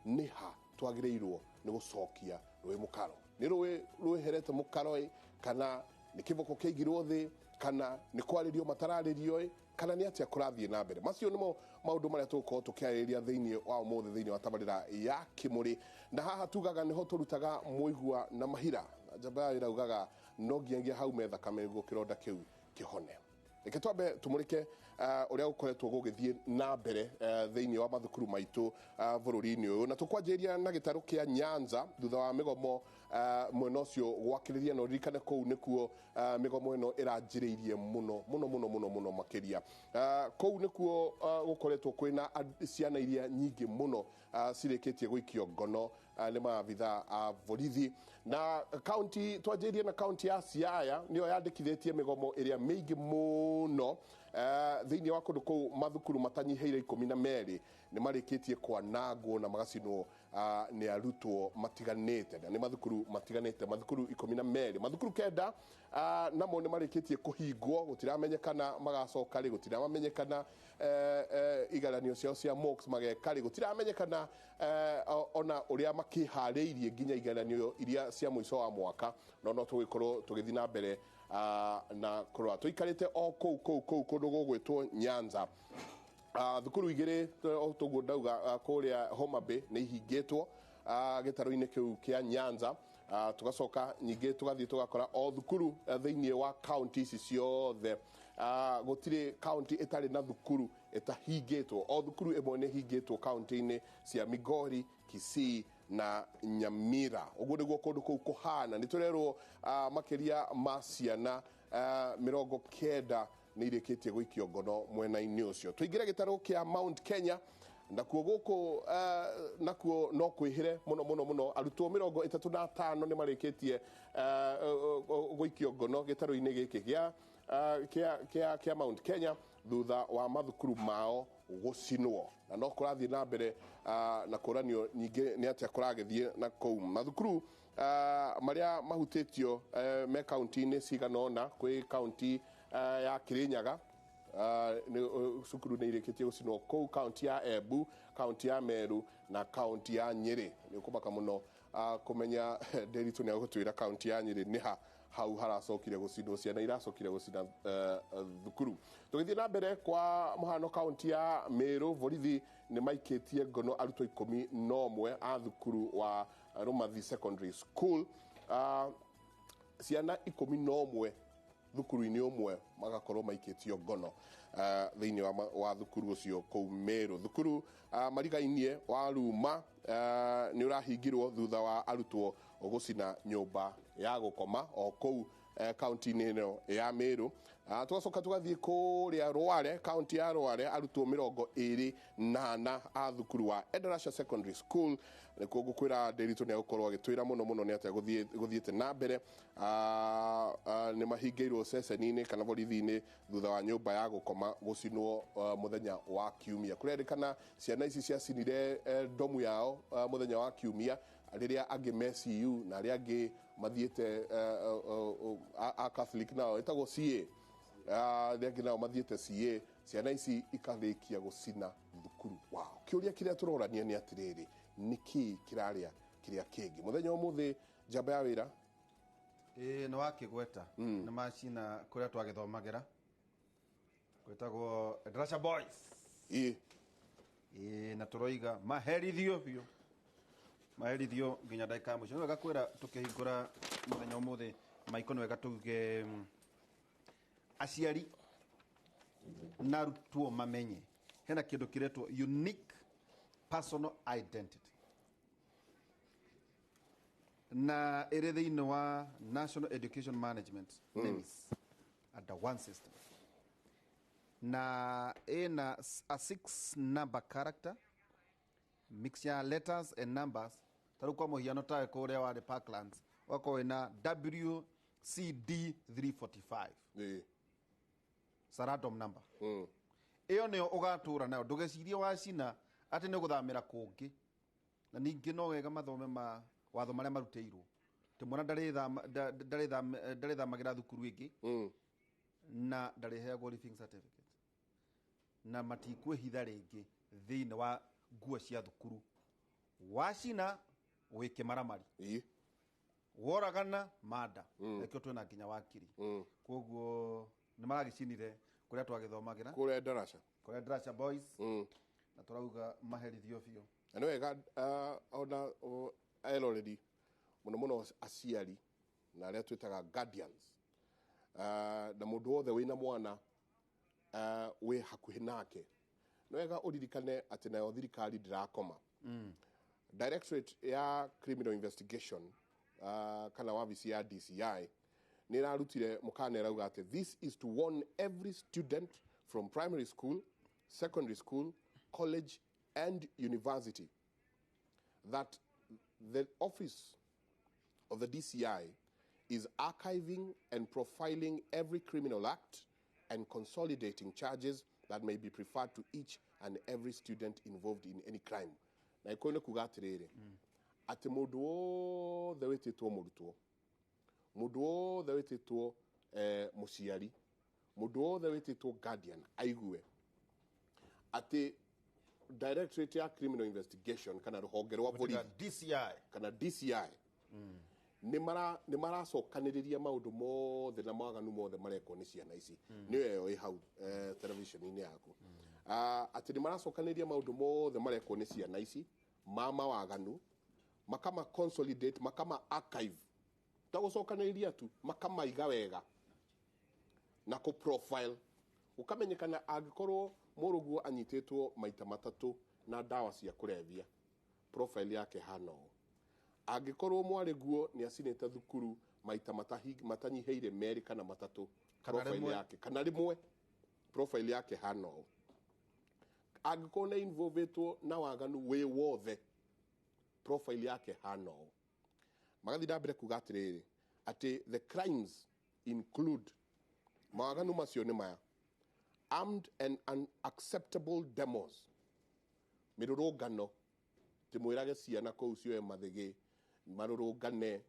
Nĩ ha twagĩrĩirwo nĩ gũcokia rũĩ mũkaro? Nĩ rũĩ rwĩherete mũkaro ĩ, kana nĩ kĩboko kĩaigirwo thĩ, kana nĩ kwarĩrio matararĩrio ĩ, kana nĩ atĩa kũrathiĩ na mbere? Macio nĩmo maũndũ marĩa tũgũkorwo tũkĩarĩrĩria thĩinĩ wa ũmũthĩ thĩinĩ wa tabarĩra ya Kĩmũrĩ. Na haha tugaga nĩho tũrutaga mũigua na mahira. Na njamba ya ĩraugaga no nginyagia haume thakame nĩguo kĩronda kĩu kĩhone. Reke twambe tumurike uria gukoretwo gugithie na mbere thiini wa mathukuru maitu bururi-ini uyu, na tukwanjĩrĩria na gĩtarũ kĩa Nyanza thutha wa mĩgomo mwena ũcio gwakĩrĩria, na ũririkane kũu nĩkuo mĩgomo ĩno ĩranjĩrĩirie mũno mũno mũno mũno mũno makĩria. Kũu nĩkuo gũkoretwo kwĩna ciana iria nyingĩ mũno cirĩkĩtie gũikio ngono nĩ maabitha a borithi. Na kaunti twanjĩrĩrie na kaunti ya Siaya nĩyo yandĩkithĩtie mĩgomo ĩrĩa mĩingĩ mũno thĩinĩ wa kũndũ kũu. Mathukuru matanyihĩire 12 nĩ marĩkĩtie kwanangwo na magacinwo nĩ arutwo matiganĩte, na nĩ mathukuru matiganĩte, mathukuru 12, mathukuru 9 namo nĩ marĩkĩtie kũhingwo, gũtiramenyekana magacoka rĩ, gũtiramenyekana igaranio ciao cia mocks mageka rĩ, gũtiramenyekana ona ũrĩa makĩharĩirie nginya igaranio iria cia mũico wa mwaka. No tũgĩkorwo tũgĩthiĩ na mbere na kũrora tũikarĩte o kũu kũu kũu kũndũ gũgwĩtwo Nyanza. Thukuru igĩrĩ tũguo ndauga kũrĩa Homa Bay nĩ ihingĩtwo gĩtarũ-inĩ kĩu kĩa Nyanza. Tugacoka nyingĩ tũgathiĩ tũgakora o thukuru thĩinĩ wa kaunti ici ciothe, gũtirĩ kaunti ĩtarĩ na thukuru ĩtahingĩtwo. O thukuru ĩmwe nĩ ĩhingĩtwo kaunti-inĩ cia Migori, Kisii na Nyamira. Ũguo nĩguo kũndũ kũu kũhana. Nĩ tũrerwo makĩria ma ciana 90 nĩ irĩkĩtie gũikio ngono mwena-inĩ ũcio. Tũingĩre gĩtarũ kĩa Mount Kenya, nakuo gũkũ nakuo no kwĩhĩre mũno mũno mũno. Arutwo 35 nĩ marĩkĩtie gũikio ngono gĩtarũ-inĩ gĩkĩ kĩa Mount Kenya thutha wa mathukuru mao gũcinwo. Na no kũrathiĩ na mbere na kũranio nyingĩ nĩ atĩa kũragĩthiĩ na kũu. Mathukuru marĩa mahutĩtio me kaunti-inĩ cigana ũna, kwĩ kaunti ya Kirinyaga cukuru nĩ irĩkĩtie gũcinwo kũu, kaunti ya Embu, kaunti ya Meru na kaunti ya Nyĩrĩ. Nĩ ũkũmaka mũno kũmenya Nderitu nĩ agũtwĩra kaunti ya Nyĩrĩ nĩ ha hau haracokire gũcinwo, ciana iracokire gũcina thukuru. Tũgĩthiĩ na mbere kwa mũhano kaunti ya Meru, borithi nĩ maikĩtie ngono arutwo 11 a thukuru wa Rumathi Secondary School. Ciana 11 thukuru-inĩ ũmwe magakorwo maikĩtio ngono thĩinĩ wa thukuru ũcio kũu Meru. Thukuru marigainie wa Ruma nĩ ũrahingirwo thutha wa arutwo gũcina nyũmba ya gũkoma o kũu kaunti-inĩ ĩno ya Meru. Tũgacoka tũgathiĩ kũrĩa Rware, kaunti ya Rware, arutwo 24 a thukuru wa Endarasha Secondary School. Nĩkuo ngũkwĩra Nderitu nĩ agũkorwo agĩtwĩra mũno mũno nĩ atĩa gũthiĩte na mbere. Nĩ mahingĩirwo ceceni-inĩ kana borithi-inĩ thutha wa nyũmba ya gũkoma gũcinwo mũthenya wa Kiumia. Kũrerĩkana ciana ici ciacinire ndomu yao mũthenya wa Kiumia, rĩrĩa angĩ me CU na arĩa angĩ mathiĩte a Catholic nao ĩtagwo CA, arĩa angĩ nao mathiĩte CA, ciana ici ikarĩkia gũcina thukuru wao. Kĩũria kĩrĩa tũrorania nĩ atĩrĩrĩ, nĩkĩĩ kĩrarĩa kĩrĩa kĩngĩ? Mũthenya ũmũthĩ njamba ya wĩra nĩ wakĩgweta nĩ macina kũrĩa twagĩthomagĩra gwĩtagwo Endarasha Boys. Na tũroiga maherithio biũ, maherithio nginya ndagĩka ya mũico. Nĩ wega kwĩra tũkĩhingũra mũthenya ũmũthĩ maiko, nĩ wega tuge aciari na arutwo mamenye hena kĩndũ kĩretwo unique personal identity, na ĩrĩ thĩinĩ wa National Education Management NEMIS under one system, na ĩna a 6 number character Mixture ya letters and numbers. Ta rĩu kwa mũhiano tawe kũrĩa warĩ Parklands ũgakorwo wĩna WCD 345. It's a random number. Ĩyo nĩyo ũgatũra nayo, ndũgecirie wacina atĩ nĩ ũgũthamĩra kũngĩ. Na ningĩ no wega mathome ma watho marĩa marutĩirwo atĩ mwana ndarĩthamagĩra thukuru ĩngĩ na ndarĩheagwo leaving certificate na matikwĩhitha rĩngĩ thĩinĩ wa nguo cia thukuru. Wacina wĩ kĩmaramari, woragana manda. Nĩkĩo twĩna nginya wakiri. Koguo nĩ maragĩcinire kũrĩa twagĩthomagĩra, kũrĩa Darasha, kũrĩa Darasha Boys, na tũrauga maherithio biũ. Na nĩ wega ona eroreri mũno mũno aciari na arĩa twĩtaga guardians, na mũndũ wothe wĩna mwana wĩ hakuhĩ nake, nĩ wega ũririkane atĩ nayo thirikari ndĩrakoma. Directorate ya Criminal Investigation, kana wabici ya DCI nĩ ĩrarutire mũkana, ĩrauga atĩ this is to warn every student from primary school, secondary school, college and university that the office of the DCI is archiving and profiling every criminal act and consolidating charges that may be preferred to each and every student involved in any crime. Na iko nĩ kuga atĩrĩrĩ, atĩ mũndũ wothe wĩtĩtwo mũrutwo, mũndũ wothe wĩtĩtwo mũciari, mũndũ wothe wĩtĩtwo guardian aigue atĩ Directorate ya Criminal Investigation kana rũhonge rwa borithi DCI kana DCI nĩ maracokanĩrĩria maũndũ mothe na mawaganu mothe marekwo nĩ ciana ici. Nĩyo ĩyo ĩ hau television-inĩ yaku. Atĩ nĩ maracokanĩrĩria maũndũ mothe marekwo nĩ ciana ici ma mawaganu, makama consolidate, makama archive, ta gũcokanĩrĩria tu, makamaiga wega na kũ profile, ũkamenyekana angĩkorwo mũrũguo anyitĩtwo maita matatũ na ndawa cia kũrebia, profile yake hana ũũ. Angĩkorwo mwarĩguo nĩ acinĩte thukuru maita matanyihĩire merĩ kana matatũ, profile yake kana rĩmwe, profile yake hana ũũ. Angĩkorwo nĩ involvetwo na waganu wĩ wothe, profile yake hana ũũ. Magathiĩ na mbere kuga atĩrĩrĩ, atĩ the crimes include, mawaganu macio nĩ maya: armed and unacceptable demos, mĩrũrũngano, timwĩrage ciana kũu cioe mathĩgĩ marũrũngane,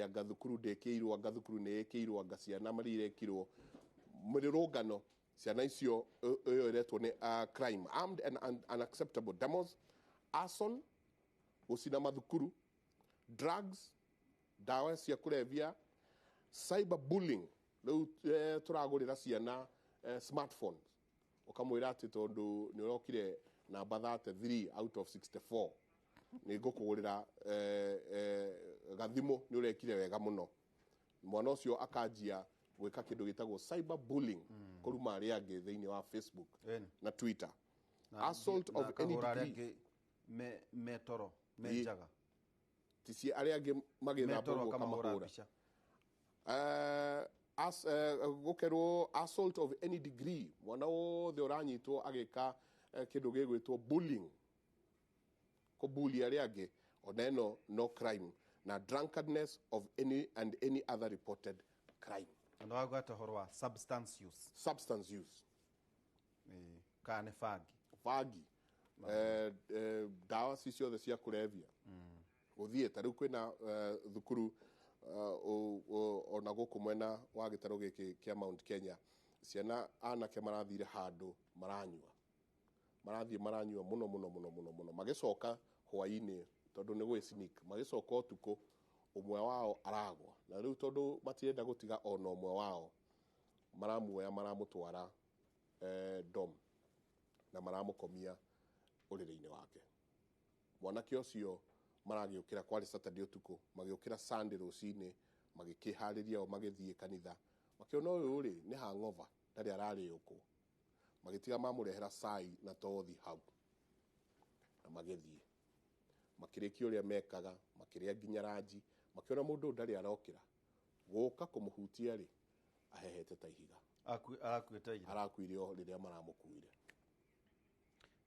anga thukuru ndĩkĩirwo, anga thukuru nĩ ĩkĩirwo, anga ciana marirekirwo, mĩrũrũngano ciana icio ĩyo ĩretwo nĩ crime, armed and unacceptable demos, arson, gũcina mathukuru, drugs, ndawa cia kũrebia, cyber bullying, rĩu tũragũrĩra ciana smartphones, ũkamwĩra atĩ tondũ nĩ ũrokire namba 33 out of 64 nĩ ngũkũgũrĩra gathimũ, nĩ ũrekire wega mũno. Mwana ũcio akanjia gwĩka kĩndũ gĩtagwo cyber bullying, kũruma arĩa angĩ thĩinĩ wa Facebook na Twitter. Assault of any degree, metoro menjaga tici arĩa angĩ magĩthamba ũguo ũkamahũra. Gũkerwo assault of any degree, mwana wothe ũranyitwo agĩka kĩndũ gĩgwĩtwo bullying, kũbully arĩa angĩ, ona ĩno no crime, na drunkenness of any and any other reported crime. Na wagwata ũhoro wa substance use. Substance use kana nĩ bangi, bangi, ndawa ci ciothe cia kũrebia gũthiĩ. Ta rĩu kwĩna thukuru ona gũkũ mwena wa gĩtarũ gĩkĩ kĩa Mount Kenya, ciana anake marathire handũ maranyua, marathiĩ maranyua mũno mũno mũno mũno mũno, magĩcoka hwaĩ-inĩ tondũ nĩ gwĩ sneak, magĩcoka ũtukũ ũmwe wao aragwa, na rĩu tondũ matirenda gũtiga ona ũmwe wao, maramuoya maramũtwara dom na maramũkomia ũrĩrĩ-inĩ wake. Mwanake ũcio maragĩũkĩra, kwarĩ Saturday ũtukũ, magĩũkĩra Sunday rũcinĩ, magĩkĩharĩria o magĩthiĩ kanitha, makĩona ũyũ rĩ nĩ hangover, ndarĩ ararĩũkwo, magĩtiga mamũrehera cai na tothi hau, na magĩthiĩ makĩrĩkia ũrĩa mekaga, makĩrĩa nginya ranji, makĩona mũndũ ndarĩ arokĩra, gũka kũmũhutia rĩ ahehete ta ihiga, arakuĩte arakuire o rĩrĩa maramũkuire.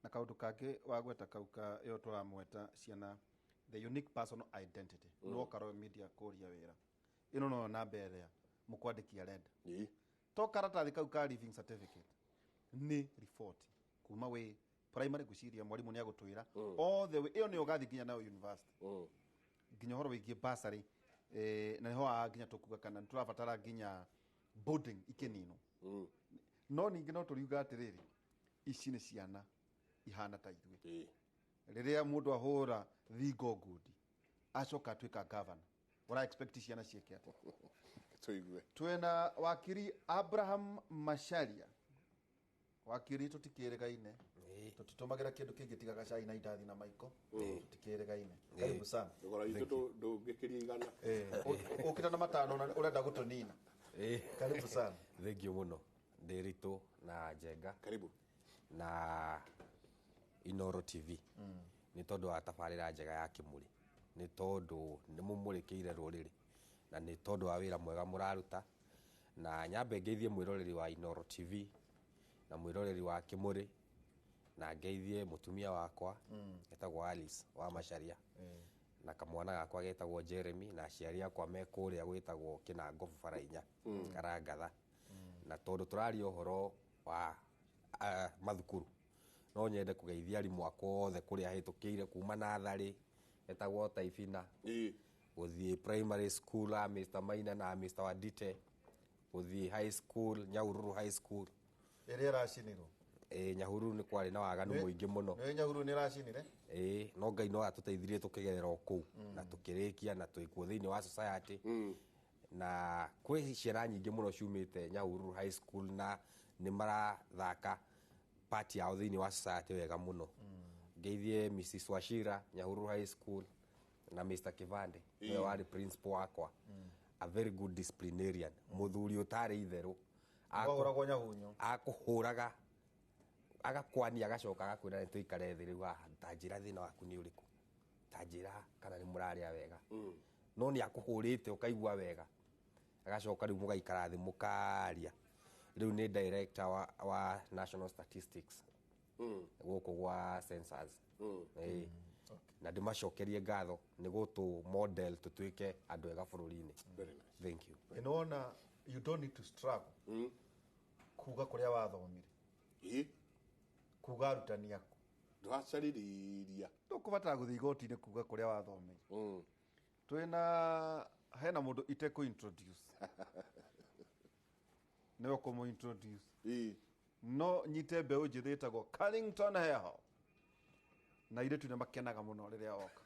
Na kaundu kangĩ wagweta kau ka ĩyo tũramweta ciana, the unique personal identity, no karo media kũria wĩra ĩno no namba ĩrĩa mũkwandĩki arenda to karatathi kau ka living certificate nĩ riboti kuma wĩ primary, ngwĩciria mwarimũ nĩ agũtwĩra all the way ĩyo nĩyo ũgathiĩ nginya nayo university, nginya ũhoro wĩgiĩ bursary, na nĩho haha nginya tũkuga kana nĩtũrabatara nginya boarding ikĩninwo. No ningĩ no tũriuga atĩrĩrĩ, ici nĩ ciana ihana ta ithuĩ. Rĩrĩa mũndũ ahũra thingo ngundi acoka atuĩka governor, ũra expect ciana ciĩke atĩa? Tũigue. Twĩna wakiri Abraham Macharia. Wakiri, tũtikĩrĩgaine, tũtitũmagĩra kĩndũ kĩngĩ tiga gacai na indathi na maiko. Tũtikĩrĩgaine, karibu sana. Thogora witũ ndũngĩkĩria 100. Ũkĩte na 5 na ũrenda gũtũnina. Karibu sana. Thank you mũno, Ndĩritũ na Njenga. Karibu. Na Inoro TV nĩ tondũ wa tabarĩra njega ya Kĩmũrĩ, nĩ tondũ nĩ mũmũrĩkĩire rũrĩrĩ na nĩ tondũ wa wĩra mwega mũraruta. Na nyambe ngeithie mwĩroreri wa Inoro TV na mwĩroreri wa Kĩmũrĩ, na ngeithie mũtumia wakwa etagwo Alice wa Macharia, na kamwana gakwa getagwo Jeremy, na aciari akwa me kũrĩa gwĩtagwo Kĩnangobu Barainya, Karangatha. Na tondũ tũraria ũhoro wa mathukuru, no nyende kũgeithia arimũ akwa othe kũrĩa hĩtũkĩire, kuma natharĩ etagwo Taibina, gũthiĩ primary school a Mr Maina na Mr Wadite, gũthiĩ high school Nyahururu High School ĩrĩa ĩracinirwo. Nyahururu nĩ kwarĩ na waganu mũingĩ mũno. Nĩ Nyahururu nĩ ĩracinire. No Ngai no atũteithirie tũkĩgerera o kũu na tũkĩrĩkia na twĩkuo thĩinĩ wa society. Na kwĩ ciana nyingĩ mũno ciumĩte Nyahururu High School na nĩ marathaka part yao thĩinĩ wa society wega mũno. Ngeithie Mrs Wachira Nyahururu High School na Mr Kivande, nĩwe warĩ principal wakwa, a very good disciplinarian, mũthuri ũtarĩ itherũ. Wahũragwo nyahunyo. Akũhũraga agakwania, agacoka agakwĩra nĩ tũikare thĩ rĩu haha, ta njĩra thĩna waku nĩ ũrĩkũ, ta njĩra kana nĩ mũrarĩa wega. No nĩ akũhũrĩte ũkaigua wega, agacoka rĩu mũgaikara thĩ mũkaria. Rĩu nĩ director wa National Statistics gũkũ gwa census. Na ndĩmacokerie ngatho nĩ gũtũ model tũtuĩke andũ ega bũrũri-inĩ. Thank you. Nĩwona, you don't need to struggle kuga kũrĩa wathomire, kuga arutani aku. Ndũracarĩrĩria. Ndũkũbatara gũthiĩ igoti-inĩ kuga kũrĩa wathomeire. Twĩna hena mũndũ itekũ introduce, nĩwe ũkũmũ introduce. No nyite mbeũ njĩthĩ ĩtagwo Carrington Heho, na airĩtu nĩ makenaga mũno rĩrĩa oka.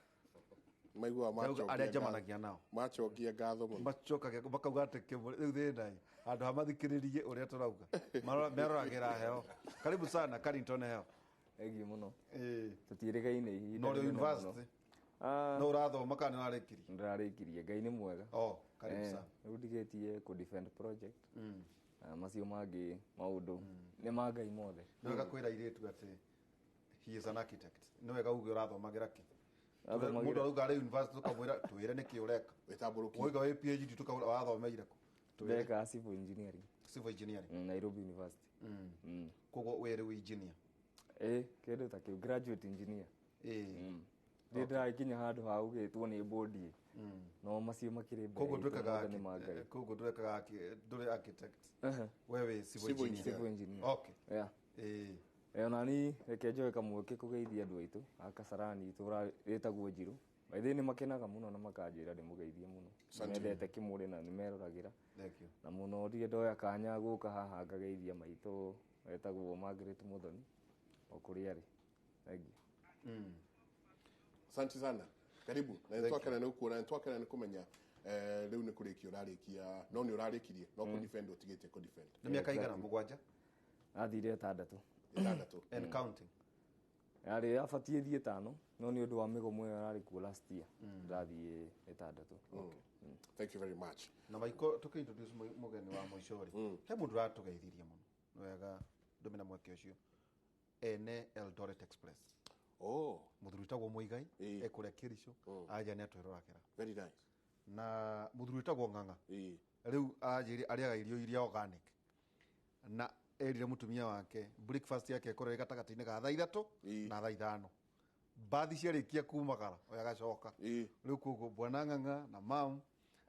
Maiguaga macokia arĩa njemanagia nao macokia ngatho mũno. Macokagia makauga atĩ Kĩmũrĩ rĩu thĩna handũ ha mathikĩrĩrie ũrĩa tũrauga meroragĩra Heho. Karibu sana Carrington Heho. Thengiũ mũno. Tũtiĩrĩgaine ihinda No rĩ rĩnene mũno. university no ũrathoma kana nĩ ũrarĩkirie? Ndĩrarĩkirie, Ngai nĩ mwega. Oh, karibu sana. Rĩu ndigĩtie kũ defend project. Macio mangĩ maũndũ nĩ ma Ngai mothe. Nĩ wega kwĩra airĩtu atĩ he is an architect. Nĩ wega uge ũrathomagĩra kĩ. Athomagĩra- Mũndũ arauga arĩ university tũkamwĩra twĩre nĩkĩ ũreka. Wĩtambũrũkie. Woiga wĩ PhD tũkamwĩra wathomeire kũ. Twĩre. Ndeka civil engineering. Civil engineering. Nairobi University. Koguo wĩ rĩu engineer. Kĩndũ ta kĩu, graduate engineer. Ndĩ ndĩragĩkinya handũ ha gũgĩtwo nĩ bodi. No macio makĩrĩ mbere Koguo itũ, ndwĩkaga mothe nĩ ma Ngai. Koguo ndwĩkaga ndũrĩ architect. We wĩ civil engineer. Civil engineer. Okay. Yeah. Onani reke njoe kamweke kũgeithia andũ aitũ a Kasarani, itũra rĩtagwo Njirũ. By the way, nĩ makenaga mũno na makanjĩra ndĩmũgeithie mũno. Asante. Mendete Kĩmũrĩ na nĩ meroragĩra. Thank you. Na mũno ndirĩ ndoya kanya gũka haha ngageithia maitũ etagwo Margaret Muthoni o kũrĩa arĩ. Thank you. Asante sana. Karibu. Na nĩ twakena nĩ gũkuona, nĩ twakena nĩ kũmenya rĩu nĩ kũrĩkia ũrarĩkia, no nĩ ũrarĩkirie, no kũ defend ũtigĩtie kũ defend. Nĩ mĩaka igana? 7? Athire 6. 6. And counting. Yarĩ yabatiĩ thiĩ 5, no nĩ ũndũ wa mĩgomo ĩyo yarĩ kuo last year ndathiĩ 6. Okay. Thank you very much. Na maiko tũkĩ introduce mũgeni wa mũico rĩ, he mũndũ ũratũgeithirie mũno. Nĩ wega ndũmĩra mweke ũcio. Ene Eldoret Express. Oh. Mũthuri wĩtagwo Mũigai ekũrĩa Kericho, anja nĩ atwĩroragĩra. Very nice. Na mũthuri wĩtagwo Ng'ang'a. Rĩu anjĩrire arĩaga irio iria organic. Na Erire mutumia wake breakfast yake ĩkorwo ĩ gatagatĩ-inĩ ga thaa 3 na thaa 5. Mbathi ciarĩkia kumagara oya agacoka. Rĩu koguo bwana Ng'ang'a na mam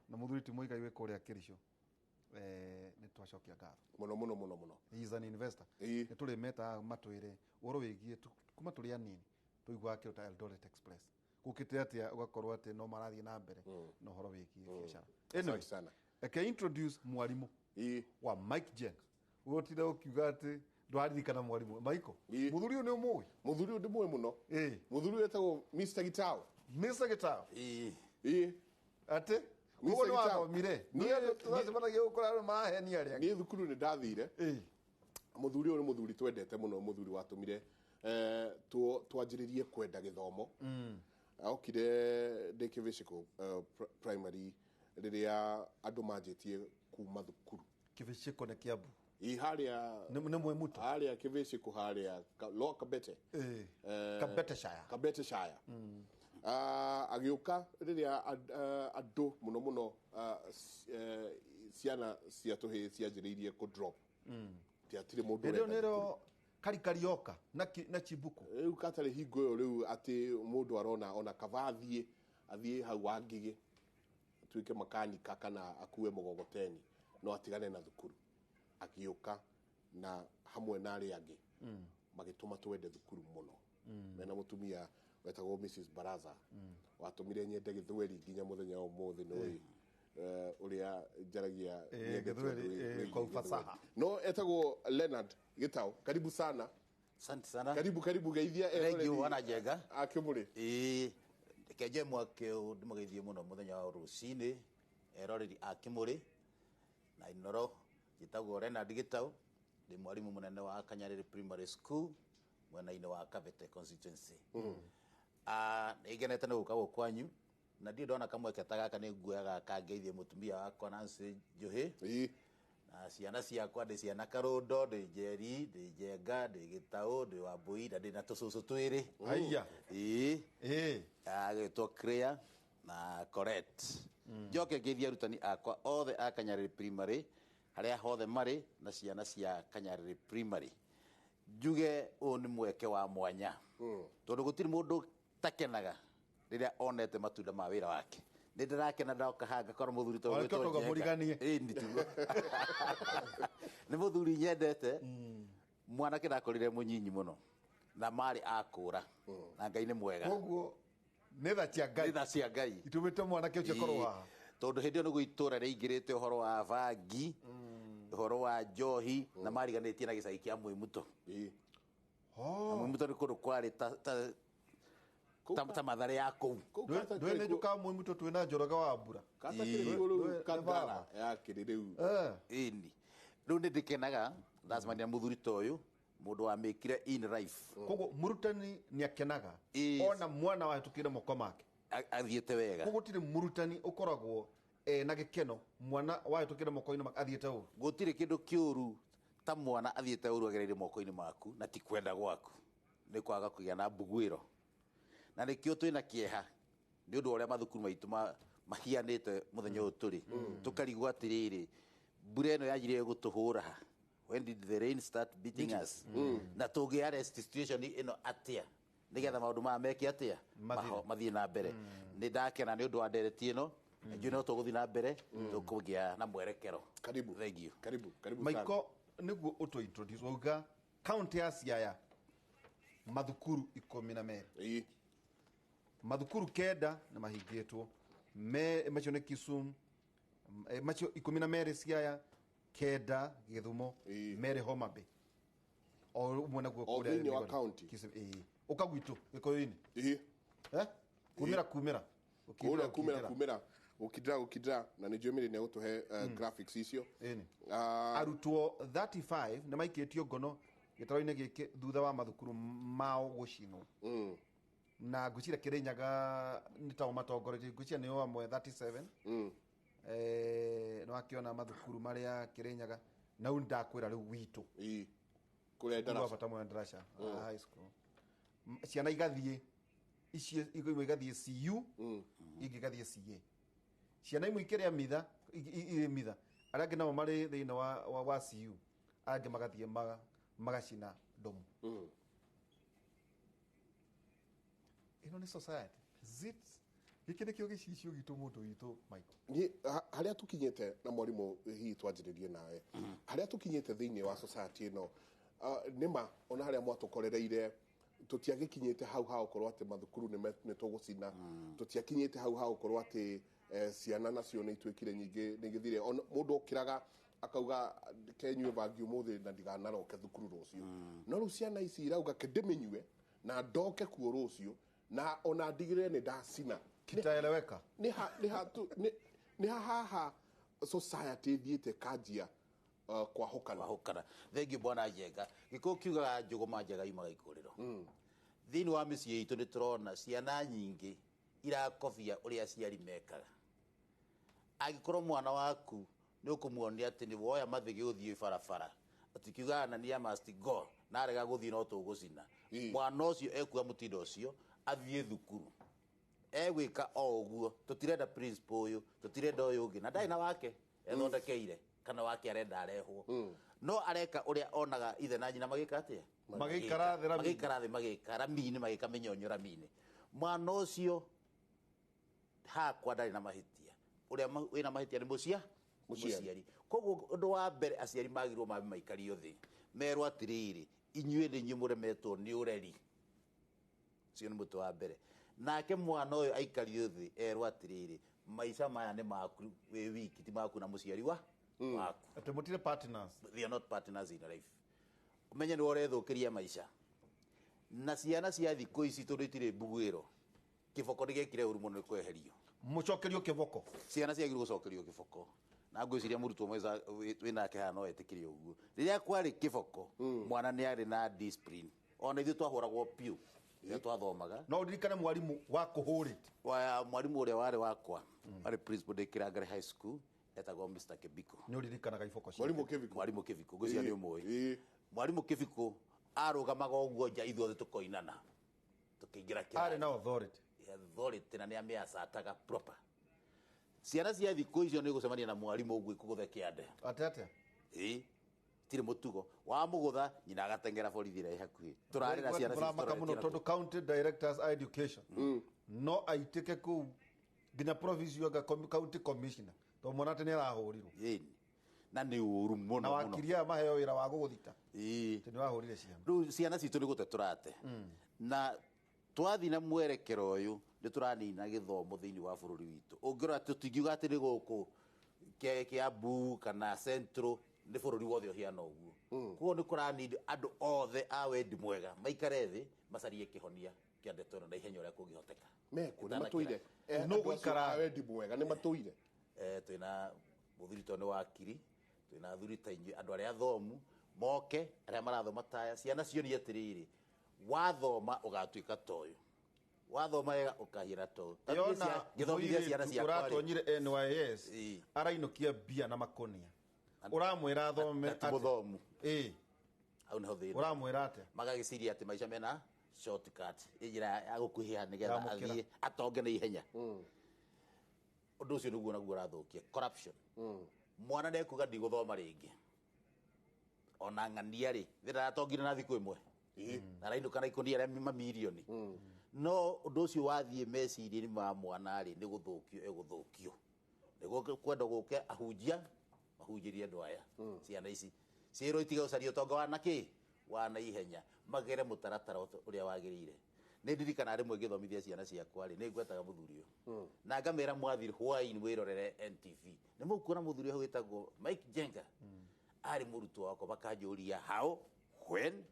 na mũthuri ti Muigai wĩ kũrĩa Kericho, nĩ twacokia ngatho mũno mũno mũno mũno. He is an investor. Nĩ tũrĩ metaga matwĩre ũhoro wĩgiĩ kuma tũrĩ anini tũiguaga kĩndũ ta Eldoret Express gũkĩte atĩa, ũgakorwo atĩ no marathiĩ na mbere na ũhoro wĩgiĩ biacara. Anyway, sana. Eke introduce mwarimu wa Mike Jenga. Ũtinde ũkiuga atĩ ndwaririkana mwarimu Michael. Mũthuri ũyũ nĩ ũmũĩ? Mũthuri ũyũ ndĩmũĩ mũno. Mũthuri ũyũ etagwo Mr. Gitau. Mr. Gitau. Atĩ Mr. koguo nĩ Gitau. wathomire? Tũracemanagia gũkũ andũ marahenia arĩa Niĩ thukuru nĩ ndathire. Mũthuri ũyũ nĩ mũthuri twendete mũno, mũthuri watũmire twanjĩrĩrie kwenda gĩthomo. Okire ndĩ Kĩbĩcĩkũ primary rĩrĩa andũ manjĩtie kuma thukuru. Kĩbĩcĩkũ nĩ Kiambu. Ĩ harĩa nĩ Mwimuto. Harĩa Kĩbĩcĩkũ harĩa Lower Kabete. Kabete Shire. Kabete Shire. Agĩũka rĩrĩa andũ mũno mũno ciana cia tũhĩĩ cianjĩrĩirie kũ drop. Tiatirĩ mũndũ Hĩndĩ ĩyo ũrenda nĩrĩo Karikarioka na Chibuko. Rĩu katarĩ hingo ĩyo rĩu atĩ mũndũ arona ona kaba athiĩ hau wa Ngigĩ atuĩke makanika kana akue mũgogoteni no atigane na thukuru. Agĩũka na hamwe na arĩa angĩ magĩtũma twende thukuru mũno. Mena mũtumia wetagwo Mrs. Baraza watũmire nyende gĩthweri nginya mũthenya wa ũmũthĩ nĩ ũrĩa njaragia nyendete Gĩthweri, ũndũ wĩgiĩ kwa ufasaha. No etagwo Leonard Gitau, karibu sana. Asante sana. Karibu karibu geithia Thank you wana Njenga. Akĩmũrĩ. Ĩĩ kenje mwake ũyũ ndĩmũgeithie mũno mũthenya wa rũcinĩ eroreri a Kĩmũrĩ na Inoro. Njĩtagwo Leonard Gitau, ndĩ mwarimũ mũnene wa Kanyarĩrĩ Primary School mwena-inĩ wa Kabete constituency. Nĩ ngenete nĩ gũka gũkũ kwanyu na ndirĩ ndona kamweke ta gaka nĩ nguoyaga kangeithie mũtumia wakwa Nancy Njohi na ciana ciakwa ndĩ ciana Karũndo, ndĩ Njeri, ndĩ Njenga, ndĩ Gĩtaũ, ndĩ Wambũi na ndĩ na tũcũcũ twĩrĩ. Aya. Ĩĩ. Agĩtwo Crea na Corette. Njoke ngeithie arutani akwa othe a Kanyarĩrĩ Primary harĩa hothe marĩ na ciana cia Kanyarĩrĩ Primary. Njuge ũyũ nĩ mweke wa mwanya tondũ gũtirĩ mũndũ takenaga rĩrĩa onete matunda ma wĩra wake. Nĩ ndĩrakena ndoka haha ngakorwo mũthuri ta Wareke ũgwĩtwo toga Njenga. mũriganie. Ĩĩ, nĩ tiguo. Nĩ mũthuri nyendete mwanake ndakorire mũnyinyi mũno na marĩ akũra na Ngai nĩ mwega. Koguo nĩ tha cia Ngai. Nĩ tha cia Ngai. Itũmĩte mwanake ũcio akorwo haha. Tondũ hĩndĩ ĩyo nĩguo itũra rĩaingĩrĩte ũhoro wa bangi, ũhoro wa njohi na mariganĩtie na gĩcagi kĩa Mwĩmuto. Na Mwĩmuto nĩ kũndũ kwarĩ ta Mathare ya kũu. Ndũĩ nĩ njũkaga Mwĩmuto twĩ na Njoroge wa Mbura. Kangara yakĩrĩ rĩu. Ĩni. Rĩu nĩ ndĩkenaga ndacemania na mũthuri ta ũyũ, mũndũ wamĩkire in life. Koguo mũrutani nĩ akenaga ona mwana wahĩtũkĩire moko make athiĩte wega. Koguo gũtirĩ mũrutani ũkoragwo na gĩkeno mwana wahĩtũkĩire moko-inĩ make athiĩte ũru. Gũtirĩ kĩndũ kĩũru ta mwana athiĩte ũru agereire moko-inĩ maku na ti kwenda gwaku, nĩ kwaga kũgĩa na mbuguĩro. Na nĩkĩo twĩna kĩeha nĩ ũndũ wa ũrĩa mathukuru maitũ mahianĩte mũthenya ũyũ tũrĩ. Tũkarigwo atĩrĩrĩ, mbura ĩno yanjirie gũtũhũra when did the rain start beating us? Na tũngĩ arrest situation ĩno atĩa nĩgetha maũndũ maya meke atĩa mathiĩ na mbere. Nĩ ndakena nĩ ũndũ wa ndereti ĩno, njũĩ no tũgũthiĩ na mbere tũkũgĩa na mwerekero. Karibu. Thank you. Karibu, karibu. Michael nĩguo ũtũ introduce wauga kaunti ya Siaya mathukuru 12. Mathukuru 9 nĩ mahingĩtwo. Macio nĩ Kisumu, macio 12 Siaya, 9 Gĩthumo, 2 Homa Bay. O ũmwe naguo O kũrĩa thĩinĩ wa Migori. county. Kisumu, ĩĩ. Ũka gwitũ Gĩkũyũ-inĩ. Kumĩra kumĩra. Kũrĩa kumĩra kumĩra gũkindĩra gũkindĩra na nĩ njũĩ Mĩrĩ nĩ egũtũhe graphics icio. Arutwo 35 nĩ maikĩtio ngono gĩtaro-inĩ gĩkĩ thutha wa mathukuru mao gũcinwo. Na ngwĩciria Kĩrĩnyaga nĩ tao matongoretie, ngwĩciria nĩo amwe 37. Nĩ wakĩona mathukuru marĩa Kĩrĩnyaga na rĩu ndakwĩra rĩu gwitũ. Kũrĩa Cukuru wa Ndaraca. bata mũno Ndaraca, high school. Ciana igathiĩ icio imwe igathiĩ CU, ingĩ igathiĩ CA. Ciana imwe ikĩrĩa mitha, irĩ mitha, arĩa angĩ nao marĩ thĩinĩ wa CU, Angĩ magathiĩ magacina ndomu. Ĩno nĩ society. Is it? Gĩkĩ nĩkĩo gĩcicio gitũ mũndũ witũ Michael. Niĩ harĩa tũkinyĩte na mwarimũ, hihi twanjĩrĩrie nawe, harĩa tũkinyĩte thĩinĩ wa society ĩno, nĩma ona harĩa mwatũkorereire tũtiagĩkinyĩte hau ha gũkorwo atĩ mathukuru nĩ tũgũcina, tũtiakinyĩte hau ha gũkorwo atĩ ciana nacio nĩ ituĩkire nyingĩ, nĩ igĩthire. Ona mũndũ okĩraga akauga kenyue bangi ũmũthĩ na ndiganaroke thukuru rũciũ. No rĩu ciana ici irauga ke ndĩmĩnyue na ndoke kuo rũciũ na ona ndigĩrĩre nĩ ndacina. Kitaeleweka. Nĩ ha haha society ĩthiĩte kanjia kwahũkana. Kwahũkana. Thengiũ bwana Njenga. Gĩkũyũ kiugaga njũgũma njega yumaga ikũrĩro. Thĩinĩ wa mĩciĩ itũ nĩ tũrona ciana nyingĩ irakobia ũrĩa aciari mekaga. Angĩkorwo mwana waku nĩ ũkũmuonia atĩ nĩ woya mathĩgĩ ũthiĩ barabara, atikiugaga nania must go, na arega gũthiĩ no tũgũcina, mwana ũcio ekuoya mũtindo ũcio athiĩ thukuru egwĩka o ũguo. Tũtirenda principal ũyũ, tũtirenda ũyũ ũngĩ, na ndarĩ na wake ethondekeire kana wake arenda arehwo, no areka ũrĩa onaga ithe na nyina magĩka atĩa. Magĩikara thĩ rami-inĩ. Magĩikara thĩ, magĩka rami-inĩ, magĩka mĩnyonyo rami-inĩ. Mwana ũcio hakwa ndarĩ na mahĩtia, ũrĩa wĩna mahĩtia nĩ mũciari. Koguo ũndũ wa mbere aciari magĩrĩirwo mambe maikario thĩ merwo atĩrĩrĩ, inyuĩ nĩ inyuĩ mũremetwo nĩ ũreri. Ũcio nĩ mũtĩ wa mbere. Nake mwana ũyũ aikario thĩ erwo atĩrĩrĩ, maica maya nĩ maku wĩ wiki, ti maku na mũciari wa waku. Atĩ mũtirĩ partners. They are not partners in life. Ũmenye nĩwe ũrethũkĩria maica. Na ciana cia thikũ ici tondũ itirĩ mbuguĩro, kĩboko nĩ gĩekire ũru mũno nĩ kweherio. Mũcokerio kĩboko. Ciana ciagĩrĩirwo gũcokerio kĩboko. Na ngwĩciria mũrutwo mweza wĩnake haha no etĩkĩre ũguo. Rĩrĩa kwarĩ kĩboko, mwana nĩ arĩ na discipline. Ona ithuĩ twahũragwo piũ rĩrĩa twathomaga. No ũririkane mwarimũ wa kũhũrĩte? Wa mwarimũ ũrĩa warĩ wakwa, warĩ principal ndĩ Kĩrangare High School, etagwo Mr. Kibiko. Nĩ ũririkanaga iboko ciake? Mwarimũ Kibiko. Mwarimũ Kibiko, ngwĩciria nĩ ũmũĩ. Mwarimũ Kibiko arũgamaga ũguo nja ithuothe tũkoinana tũkĩingĩra kĩrathi. Arĩ na authority. Authority na nĩ amĩacataga proper. Ciana cia thikũ icio nĩ gũcemania na mwarimũ ũguo ikũgũthe kĩande. Atĩ atĩa? Ĩĩ, tirĩ mũtugo. Wamũgũtha nyina agateng'era borithi ĩrĩa ĩ hakuhĩ. Tũrarĩra ciana citũ Mũramaka mũno tũrarĩra tondũ county directors a education no aitĩke kũu nginya provision anga county commissioner tondũ mwana atĩ nĩ arahũrirwo. Ĩni. Na nĩ ũru mũno Na mũno. wakiri aya maheo wĩra wa gũgũthita. Ĩĩ. Atĩ nĩ wahũrire ciana. Rĩu ciana citũ nĩ gũte tũrate. Na twathiĩ na mwerekero ũyũ nĩ tũranina gĩthomo thĩinĩ wa bũrũri witũ. Ũngĩrora tũtingiuga atĩ nĩ gũkũ Kiambu kana Central, nĩ bũrũri wothe ũhiana ũguo. Koguo nĩ kũranid andũ othe a wendi mwega maikare thĩ macarie kĩhonia kĩa ndeto ĩno na ihenya ũrĩa kũngĩhoteka. Mekuo nĩ matũire. Nũ Andũ acio gũikara a wendi mwega nĩ matũire. Twĩna mũthuri tondũ nĩ wakiri, twĩna athuri ta inyuĩ, andũ arĩa athomu moke, arĩa marathoma taya, ciana cionie atĩrĩrĩ, wathoma ũgatuĩka ta ũyũ, wathoma wega ũkahiana ta ũyũ. Ta niĩ Yona ngĩthomithia ciana mũirĩtu ciakwa rĩ. ũratonyire NYS arainũkia mbia na makũnia, ũramwĩra athome Na ti mũthomu. Ĩĩ. Hau nĩho thĩna. Ũramwĩra atĩa? Magagĩciria atĩ maica mena shortcut, ĩ njĩra ya gũkuhĩha nĩgetha Yamũkĩra. athiĩ atonge na ihenya. Ũndũ ũcio nĩguo naguo ũrathũkia corruption. Mwana nĩekuga ndigũthoma rĩngĩ. Ona ng'ania rĩ, thĩ ndaratongire na thikũ ĩmwe. Na arainũka na ikũnia rĩa mamirioni. No ũndũ ũcio wathiĩ meciria-inĩ ma mwana rĩ, nĩ gũthũkio egũthũkio. Nĩguo kwenda gũke ahunjia, mahunjĩrie andũ aya, ciana ici. Ciĩrwo itige gũcaria ũtonga wa nakĩ? Wa naihenya. Magere mũtaratara ũrĩa wagĩrĩire. Nĩ ndirikanaga rĩmwe ngĩthomithia ciana ciakwa rĩ, nĩ ngwetaga mũthuri ũyũ. Na ngamera mwathi hwaĩ-inĩ mwĩrorere NTV. Nĩ mũkuona mũthuri ũyũ wĩtagwo Mike Njenga. Arĩ mũrutwo wakwa, makanjũria how, when,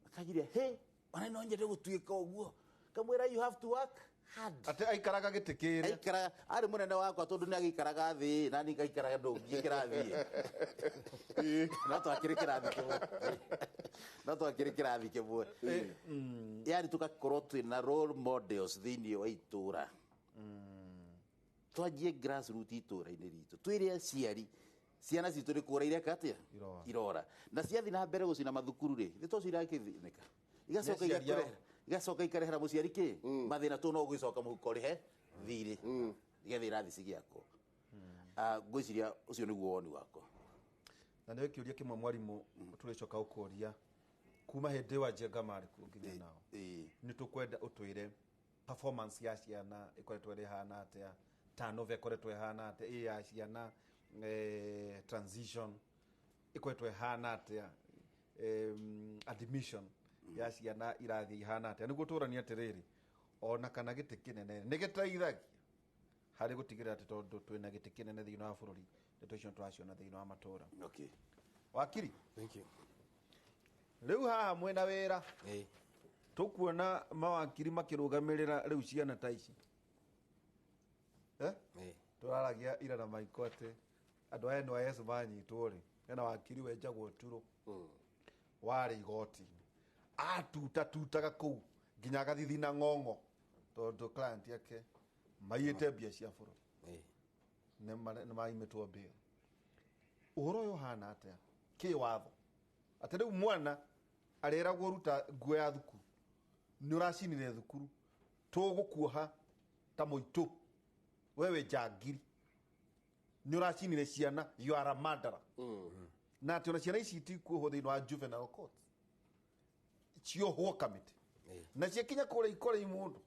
makanjũria he, ona no nyende gũtuĩka ũguo. Kamwĩra you have to work hard. Atĩ aikaraga gĩtĩ kĩrĩa. Aikaraga, arĩ mũnene wakwa tondũ nĩ agĩikaraga thĩ, na niĩ ngaikaraga ndũngiĩ kĩrathi. No twakĩrĩ kĩrathi kĩmwe. No twakĩrĩ kĩrathi kĩmwe. Yaani tũgakorwo twĩna role models thĩinĩ wa itũra. Twanjie grassroots itũra-inĩ ritũ. Twĩre aciari ciana citũ nĩ kũra ireka atĩa? Irora. Na ciathiĩ na mbere gũcina mathukuru rĩ, nĩ tocio irakĩthĩnĩka. Igacoka Nĩ aciari ao. igakorera. Igacoka ikarehera mũciari kĩ? Mathĩna tũ no gũgĩcoka mũhuko rĩhe thirĩ. Nĩgetha irathi cigĩakwo. Ngwĩciria ũcio nĩguo woni wakwa. Na nĩ kĩũria kĩmwe mwarimũ tũrĩcoka gũkũria kuma hĩndĩ wa Njenga marĩ kuo nginya nao, nĩ tũkwenda ũtwĩre performance ya ciana ĩkoretwo ĩrĩ hana atĩa, turnover ĩkoretwo ĩhana atĩa, ĩ ya ciana, transition ĩkoretwo ĩhana atĩa, admission ya ciana irathiĩ ihana atĩa, nĩguo tũranie atĩrĩrĩ, ona kana gĩtĩ kĩnene nĩ gĩteithagia harĩ gũtigĩrĩra atĩ tondũ twĩna gĩtĩ kĩnene thĩinĩ wa bũrũri, ndeto icio nĩtũraciona thĩinĩ wa matũra. Okay. Wakiri. Thank you. Rĩu haha mwĩna wĩra, tũkuona mawakiri makĩrũgamĩrĩra rĩu ciana ta ici. Tũraragia ira na Maiko atĩ andũ aya NYS manyitwo rĩ, hena wakiri wenjagwo turo warĩ igoti-inĩ, atutatutaga kũu nginya agathithina ng'ong'o tondũ client yake maiyĩte mbia cia bũrũri, nĩ maimĩtwo bail. Ũhoro ũyũ ũhana atĩa kĩwatho atĩ rĩu mwana areragwo ruta nguo ya thukuru, nĩ ũracinire thukuru, tũgũkuoha ta mũitũ, we wĩ njangiri, nĩ ũracinire ciana, you are a murderer. Na atĩ ona ciana ici itikuohwo thĩinĩ wa juvenile court, ciohwo kamĩtĩ na ciakinya kũrĩa ikore mũndũ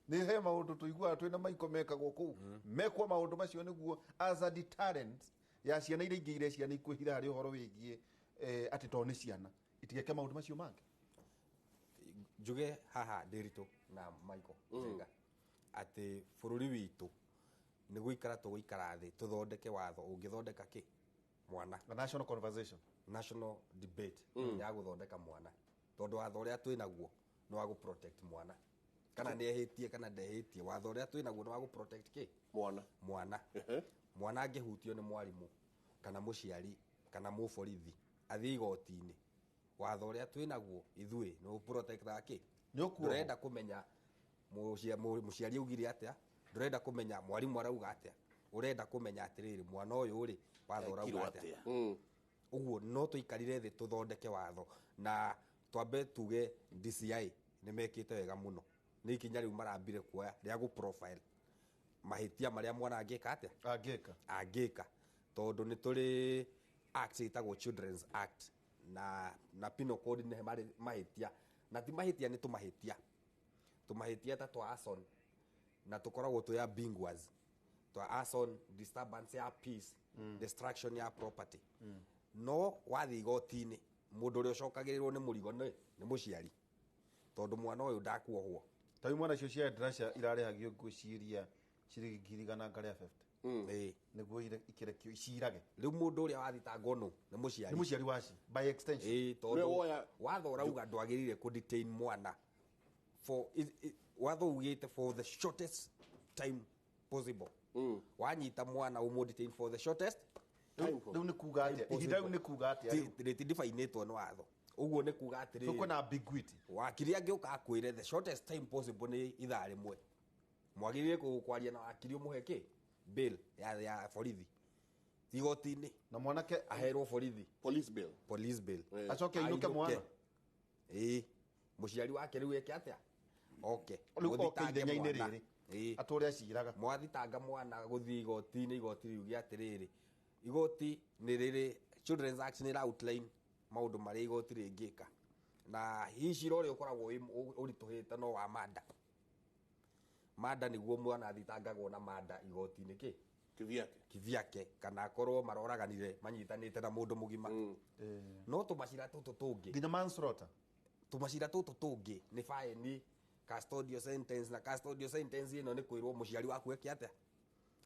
nĩ he maũndũ tũiguaga twĩna maiko mekagwo kũu, mekwo maũndũ macio nĩguo as a deterrent ya ciana iria ingĩ iria ciana ikwĩhitha harĩ ũhoro wĩgiĩ atĩ tondũ nĩ ciana itigeke maũndũ macio mangĩ. Njuge haha Ndiritu na Michael Njenga atĩ bũrũri witũ nĩ gũikara tũgũikara thĩ tũthondeke watho ũngĩthondeka kĩ mwana. A national conversation, national debate ya gũthondeka mwana, tondũ watho ũrĩa twĩ naguo nĩ wa gũ protect mwana, kana nĩ ehĩtie kana ndehĩtie, watho ũrĩa twĩ naguo nĩ wa gũ protect kĩ mwana. Mwana mwana angĩhutio nĩ mwarimũ kana mũciari kana mũborithi athiĩ igoti-inĩ, watho ũrĩa twĩ naguo ithuĩ nĩ ũprotectaga kĩ. Ndũrenda kũmenya mũciari augire atĩa, ndũrenda kũmenya mwarimũ arauga atĩa, ũrenda kũmenya atĩrĩrĩ mwana ũyũ rĩ watho ũrauga atĩa. Ũguo no tũikarire thĩ tũthondeke watho, na twambe tuge DCI nĩ mekĩte wega mũno, nĩ ikinya rĩu marambire kuoya rĩa gũ profile mahĩtia marĩa mwana angĩka atĩa, angĩka, tondũ nĩ tũrĩ act ĩtagwo Children's Act na Penal Code nĩ mahĩtia, na ti mahĩtia nĩ tũmahĩtia ta twa arson, na tũkoragwo twĩ ambiguous, twa arson, disturbance ya peace, destruction ya property. No wathiĩ igoti-inĩ mũndũ ũrĩa ũcokagĩrĩrwo nĩ mũrigo nĩ mũciari, tondũ mwana ũyũ ndakuohwo. Ta rĩu mwana cio cia ndraca irarĩhagio ngwĩciria ciringi ngiri igana rĩa 50 nĩguo ikĩrekio icirage. Rĩu mũndũ ũrĩa wathitangwo nũ nĩ mũciari, nĩ mũciari waci by extension. Tondũ watho ũrauga ndwagĩrĩire kũ detain mwana for watho ugĩte for the shortest time possible. Wanyita mwana ũmũ detain for the shortest time. Rĩu nĩ kuga atĩa? Ihinda rĩu nĩ kuga atĩa? Rĩtidefinĩtwo nĩ watho. Ũguo nĩ kuga atĩrĩrĩ, kwĩna ambiguity. Wakiri angĩũka akwĩre the shortest time possible nĩ ithaa rĩmwe, mwagĩrĩire kwaria na wakiri ũmũhe kĩ bail ya borithi igoti-inĩ, na mwanake aherwo borithi police bail, police bail, acoke ainũke mwana. Mũciari wake rĩu eke atĩa? Oke rĩu oke ithenya-inĩ rĩrĩ atũre aciraga. Mwathitanga mwana gũthiĩ igoti-inĩ, igoti riuge atĩrĩrĩ, igoti nĩ rĩrĩ Children's Act nĩ outline maũndũ marĩa igoti rĩngĩka, na hihi cira ũrĩa ũkoragwo ũritũhĩte no wa manda. Manda nĩguo mwana athitangagwo na manda igoti-inĩ kĩ kivyake, kana akorwo maroraganire manyitanĩte na mũndũ mũgima. No tũmacira tũtũ tũngĩ nginya manslaughter, tũmacira tũtũ tũngĩ nĩ fine, custodial sentence, na custodial sentence ĩno nĩ kwĩrwo mũciari waku eke atĩa,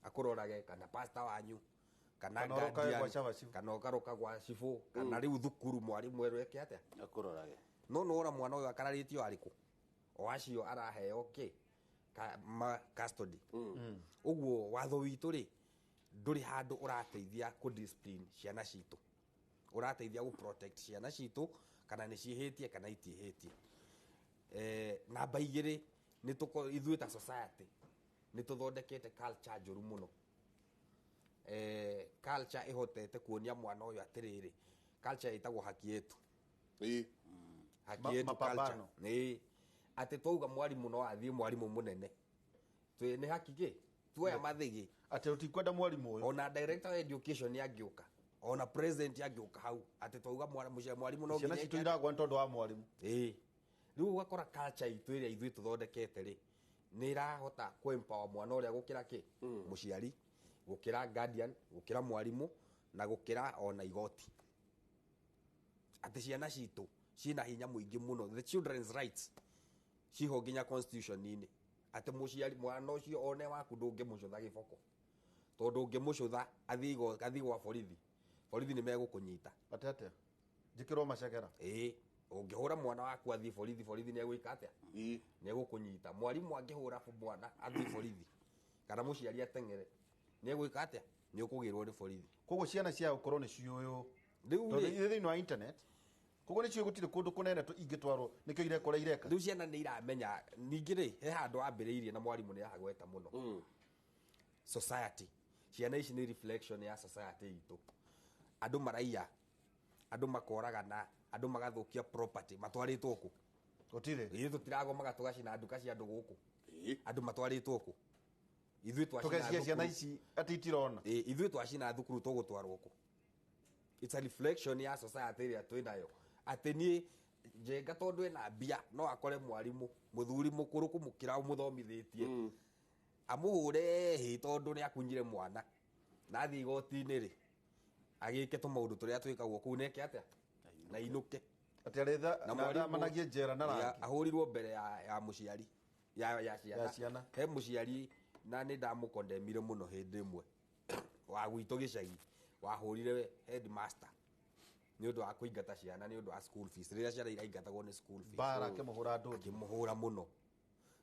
akũrorage, kana pastor wanyu, kana guardian, kana ũkaroka gwa cibũ, kana rĩu thukuru mwarimũ erwo eke atĩa, akũrorage. No nĩwona mwana ũyũ akararĩtio arĩkũ, o acio araheo kĩ custody. Ũguo watho witũ rĩ ndũrĩ handũ ũrateithia kũ discipline ciana citũ, ũrateithia gũ protect ciana citũ kana nĩ ciĩhĩtie kana itiĩhĩtie. Namba igĩrĩ nĩ ithuĩ ta society nĩ tũthondekete culture njũru mũno. Culture ĩhotete kuonia mwana ũyũ atĩrĩrĩ, culture ĩtagwo haki yetu. Haki yetu culture. Atĩ twauga mwarimũ no athiĩ mwarimũ mũnene, twĩ nĩ haki kĩ tuoya mathĩgĩ atĩ tũtikwenda mwarimũ ũyũ. Ona director wa education angĩũka Ona president angĩũka hau atĩ twauga mwarimũ no Ciana nginya citũ iragwa nĩ tondũ wa mwarimũ. Ĩĩ, rĩu ũgakora culture itũ ĩrĩa ithuĩ tũthondekete rĩ, nĩ ĩrahota kũ empower mwana ũrĩa gũkĩra kĩ mũciari, gũkĩra guardian, gũkĩra mwarimũ na gũkĩra ona igoti. Atĩ ciana citũ ciĩna hinya mũingĩ mũno, the children's rights ciho nginya constitution-inĩ, atĩ mũciari mwana ũcio one waku ndũngĩmũcũtha gĩboko, tondũ ũngĩmũcũtha athiĩ gwa borithi, borithi nĩ megũkũnyita. Atĩ atĩa? Njĩkĩrwo macegera? Ĩĩ, ũngĩhũra mwana waku athiĩ borithi, borithi nĩ egwĩka atĩa? Nĩ egũkũnyita. Mwarimũ angĩhũra mwana athiĩ borithi kana mũciari ateng'ere, nĩ egwĩka atĩa? Nĩ ũkũgĩrwo nĩ borithi. Koguo ciana cia gũkorwo nĩ ciũyũ. Rĩu Tondũ rĩ- irĩ thĩinĩ wa internet, koguo nĩ ciũĩ gũtirĩ kũndũ kũnene ingĩtwarwo nĩkĩo irekora ireka. Rĩu ciana nĩ iramenya. Ningĩ rĩ, he handũ wambĩrĩirie na mwarimũ nĩ ahagweta mũno, society. Ciana ici nĩ reflection ya society itũ. Andũ maraiya, andũ makoragana, andũ magathũkia property, matwarĩtwo kũ? Gũtirĩ. Ithuĩ tũtiragomaga tũgacina nduka cia andũ gũkũ. Andũ matwarĩtwo kũ? Ithuĩ twacina Tũgeciria ciana thukuru. ici atĩ itirona. Ĩĩ, ithuĩ twacina thukuru tũgũtwarwo kũ? It's a reflection ya society ĩrĩa twĩ nayo, atĩ niĩ Njenga tondũ ena mbia no akore mwarimũ mũthuri mũkũrũ kũmũkĩra ũmũthomithĩtie, amũhũre hĩ tondũ nĩ akunyire mwana, na athiĩ igoti-inĩ rĩ, agĩke tũmaũndũ tũrĩa twĩkagwo kũu neke atĩa na inũke. Atĩ arĩtha Na na mwarimũ- amanagie njera na Ya, rangi. ahũrirwo mbere ya mũciari ya ciana. Ya ciana. He mũciari na nĩ ndamũkondemire mũno hĩndĩ ĩmwe wa gwitũ gĩcagi, wahũrire headmaster nĩ ũndũ wa kũingata ciana nĩ ũndũ wa school fees, rĩrĩa ciana iraingatagwo nĩ school fees. Mbara akĩmũhũra ndũndũ. Akĩmũhũra mũno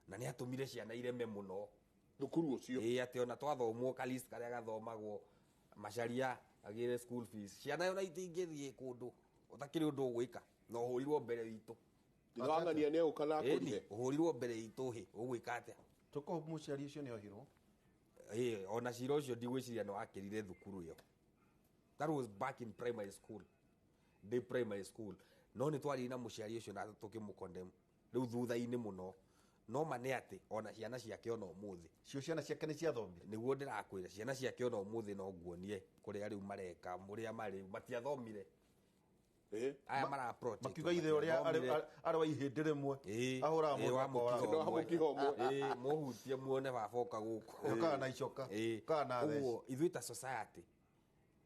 na nĩ atũmire ciana ireme mũno thukuru ũcio. Ĩĩ, atĩ ona twathomwo ka list karĩa gathomagwo Macharia agĩre school fees, ciana ona itingĩthiĩ kũndũ ũtakĩrĩ ũndũ ũgwĩka na ũhũrirwo mbere itũ. Ndĩrang'ania nĩ egũka na Ĩni, akũrire. ũhũrirwo mbere itũ hĩ, ũgwĩka atĩa? Tũkũ mũciari ũcio nĩ ohirwo. Ĩĩ, ona cira ũcio ndigwĩciria nĩ wakĩrire thukuru ĩyo. That was back in primary school, ndĩ primary school, no nĩ twaririe na mũciari ũcio na tũkĩmũkondem rĩu thutha-inĩ mũno. No ma nĩ atĩ ona ciana ciake ona ũmũthĩ, Cio ciana ciake nĩ ciathomire. Nĩguo ndĩrakwĩra, ciana ciake ona ũmũthĩ no nguonie kũrĩa rĩu mareka, ũrĩa marĩ, matiathomire. Aya mara protect Makiuga ithe ũrĩa arĩ wa ihĩndĩ rĩmwe ahũraga Ĩĩ, mũndũ wa akoraga. mũkigo ũmwe. Ĩĩ, mũhutie muone baba ũka gũkũ. Ũkaga na icoka. Ĩĩ. Ũkaga na theci. Ũguo ithuĩ ta society,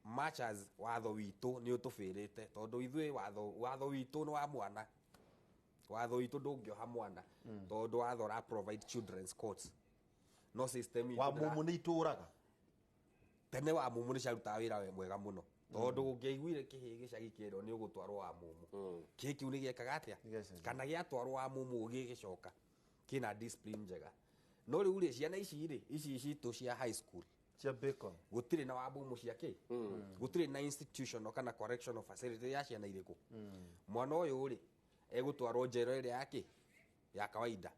much as watho witũ nĩ ũtũbĩrĩte, tondũ ithuĩ watho witũ nĩ wa mwana, watho witũ ndũngĩoha mwana, tondũ watho ũra provide children's courts, no system itũ Wa mumu nĩ itũraga. Tene wa mumu nĩ ciarutaga wĩra mwega mũno, tondũ ũngĩaiguire kĩhĩ gĩcagi kĩerwo nĩ ũgũtwarwo wa mumu, kĩhĩ kĩu nĩ gĩekaga atĩa? Kana gĩatwarwo wa mumu gĩgĩcoka kĩna discipline njega. No rĩu rĩ, ciana ici rĩ, ici citũ cia high school cia bacon, gũtirĩ na wa mumu cia kĩ, gũtirĩ na institutional kana correctional facility ya ciana irĩkũ. Mwana ũyũ rĩ, egũtwarwo njera ĩrĩa ya kĩ ya kawaida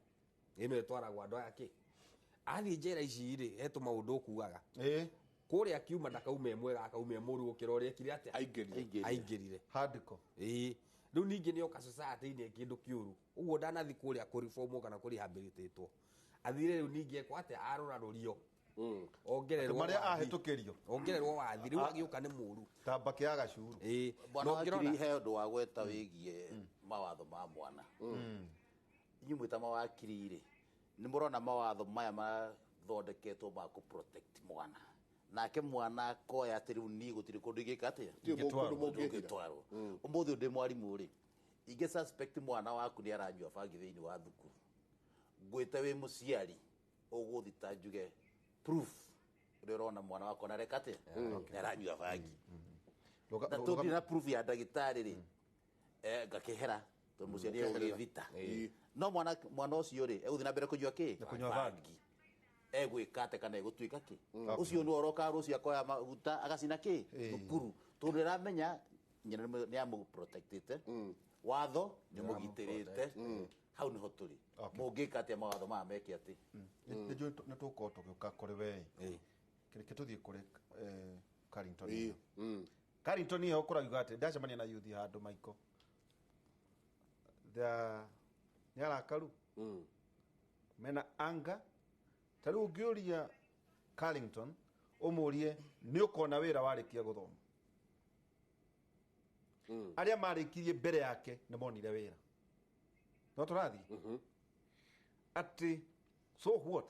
ĩno ĩtwaragwo andũ aya kĩ athiĩ njera ici rĩ, he tũmaũndũ ũkuaga kũrĩa akiuma ndakaume e mwega, akaume e mũru gũkĩra ũrĩa ekire atĩa, aingĩrire. Handiko. Ĩĩ, rĩu ningĩ nĩ oka society-inĩ kĩndũ kĩũru ũguo, ndanathi kũrĩa kũreformwo kana kũrehabilitatwo, athire rĩu ningĩ ekwo atĩa, arũrarũrio, ongererwo Atĩ marĩa wathi. ahĩtũkĩrio. Ongererwo wathi, rĩu agĩũka nĩ mũru. Ta mbakĩ ya gacuru. Ĩĩ. Bwana Na ũngĩrora- wakiri, he ũndũ wa gweta wĩgiĩ mawatho ma mwana. Inyuĩ mwĩ ta mawakiri rĩ, nĩ mũrona mawatho maya mathondeketwo ma kũ protect mwana, nake mwana akoya atĩ rĩu niĩ gũtirĩ kũndũ ingĩka atĩa? Gũtirĩ kũndũ mũngĩhitha. Ingĩtwarwo. Ũmũthĩ ndĩ mwarimũ rĩ, ingĩ suspect mwana waku nĩ aranyua bangi thĩinĩ wa thukuru, ngwĩte wĩ mũciari ũgũthita njuge proof ũrĩa ũrona mwana wakwa nareka atĩa, nĩ aranyua bangi, na tũndirĩ na proof ya ndagĩtarĩ rĩ, ngakĩhera tondũ mũciari egũgĩthita. No mwana ũcio rĩ, egũthiĩ na mbere kũnyua kĩ? Kũnyua bangi. Egwĩka atĩa kana egũtuĩka kĩ? Ũcio nĩ oroka rũciũ akoya maguta agacina kĩ thukuru, tondũ nĩaramenya nyina nĩ amũprotectĩte, watho nĩ mũgitĩrĩte. Hau nĩho tũrĩ. Mũngĩka atĩa mawatho maya meke atĩ? Nĩ njũĩ nĩ tũgũkorwo tũgĩũka kũrĩ we. Reke tũthiĩ kũrĩ Carrington. Carrington ĩyo kũrauga atĩ ndacemania na yuthi handũ Michael. Nĩ arakaru mena anga. Ta rĩu ũngĩũria Carrington ũmũrie nĩ ũkona wĩra warĩkia gũthoma, Arĩa marĩkirie mbere yake nĩ monire wĩra. No tũrathiĩ atĩ so what,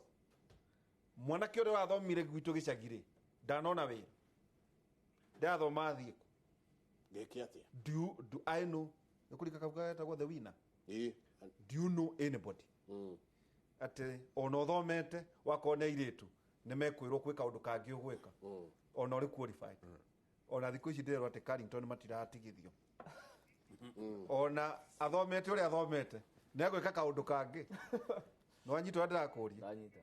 mwanake ũrĩa wathomire gwitũ gĩcagi rĩ ndanona wĩra, ndathoma athiĩ kũ? Ngeke atia? Do I know nĩ kũrika kabuku getagwo The Winner? Do you know anybody atĩ ona ũthomete wakorwo nĩ airĩtu nĩ mekwĩrwo kwĩ kaũndũ kangĩ ũgwĩka ona ũrĩ qualified? Ona thikũ ici ndĩrerwo atĩ Carrington matiratigithio, ona athomete ũrĩa athomete nĩ agwĩka kaũndũ kangĩ. Nĩ wanyita ũrĩa ndĩrakũria? Ndanyita.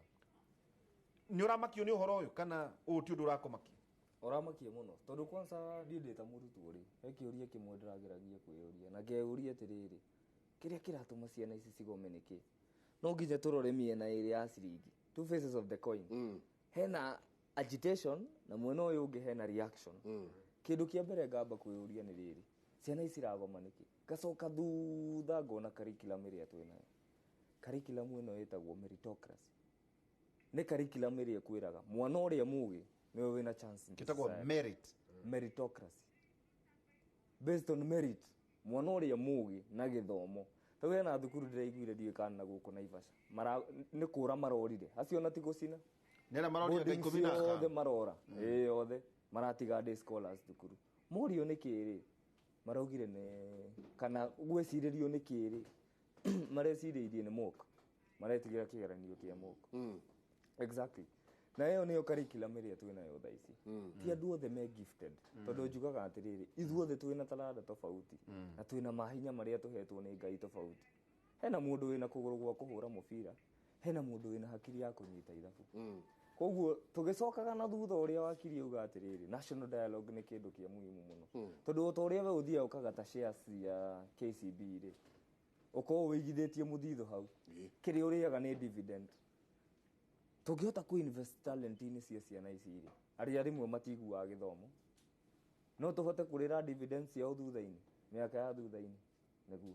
Nĩ ũramakio nĩ ũhoro ũyũ kana ũyũ ti ũndũ ũrakũmakia? Ũramakia mũno, tondũ kwanza niĩ ndĩ ta mũrutwo rĩ, he kĩũria kĩmwe ndĩrageragia kwĩyũria na ngeyũria atĩrĩrĩ, kĩrĩa kĩratũma ciana ici cigome nĩkĩ? No nginya tũrore mĩena ĩrĩ ya ciringi, two faces of the coin. Hena agitation na mwena ũyũ ũngĩ hena reaction. Kĩndũ kĩa mbere ngamba kwĩyũria nĩ rĩrĩ, ciana ici iragoma nĩkĩ? Ngacoka thutha ngona curriculum ĩrĩa twĩnayo. Curriculum ĩno ĩtagwo meritocracy. Nĩ curriculum ĩrĩa ĩkwĩraga mwana ũrĩa mũgĩ nĩwe wĩna chance in the Kĩtagwo society. Merit. Meritocracy based on merit, mwana ũrĩa mũgĩ na gĩthomo. Rĩu hena thukuru ndĩraiguire, ndiũĩ kana na gũkũ Naivasha, nĩ kũra marorire acio na ti gũcina. Nĩ arĩa marorire Boarding 15. ciothe marora, ĩĩ, othe maratiga day scholars thukuru. Morio nĩ kĩrĩ maraugire nĩ kana gwĩcirĩrio nĩ kĩrĩ marecirĩirie nĩ mock, maretigĩra kĩgeranio kĩa mock. Exactly, na ĩyo nĩyo curriculum ĩrĩa twĩnayo thaa ici. Ti andũ othe me gifted, tondũ njugaga atĩrĩrĩ, ithuothe twĩna taranda tofauti na twĩna mahinya marĩa tũhetwo nĩ Ngai tofauti. Hena mũndũ wĩna kũgũrũ gwa kũhũra mũbira, hena mũndũ wĩna hakiri ya kũnyita ithabu. Koguo tũgĩcokaga na thutha, ũrĩa wakiri auga atĩrĩrĩ, national dialogue nĩ kĩndũ kĩa muhimu mũno, tondũ o ta ũrĩa we ũthiaga ũkagata shares ya KCB rĩ, ũkorwo wĩigithĩtie mũthithũ hau, kĩrĩa ũrĩaga nĩ dividend. Tũngĩhota kũ invest talent-inĩ cia ciana ici rĩ, arĩa rĩmwe matiguaga gĩthomo, no tũhote kũrĩra dividends ciao thutha-inĩ, mĩaka ya thutha-inĩ. Nĩguo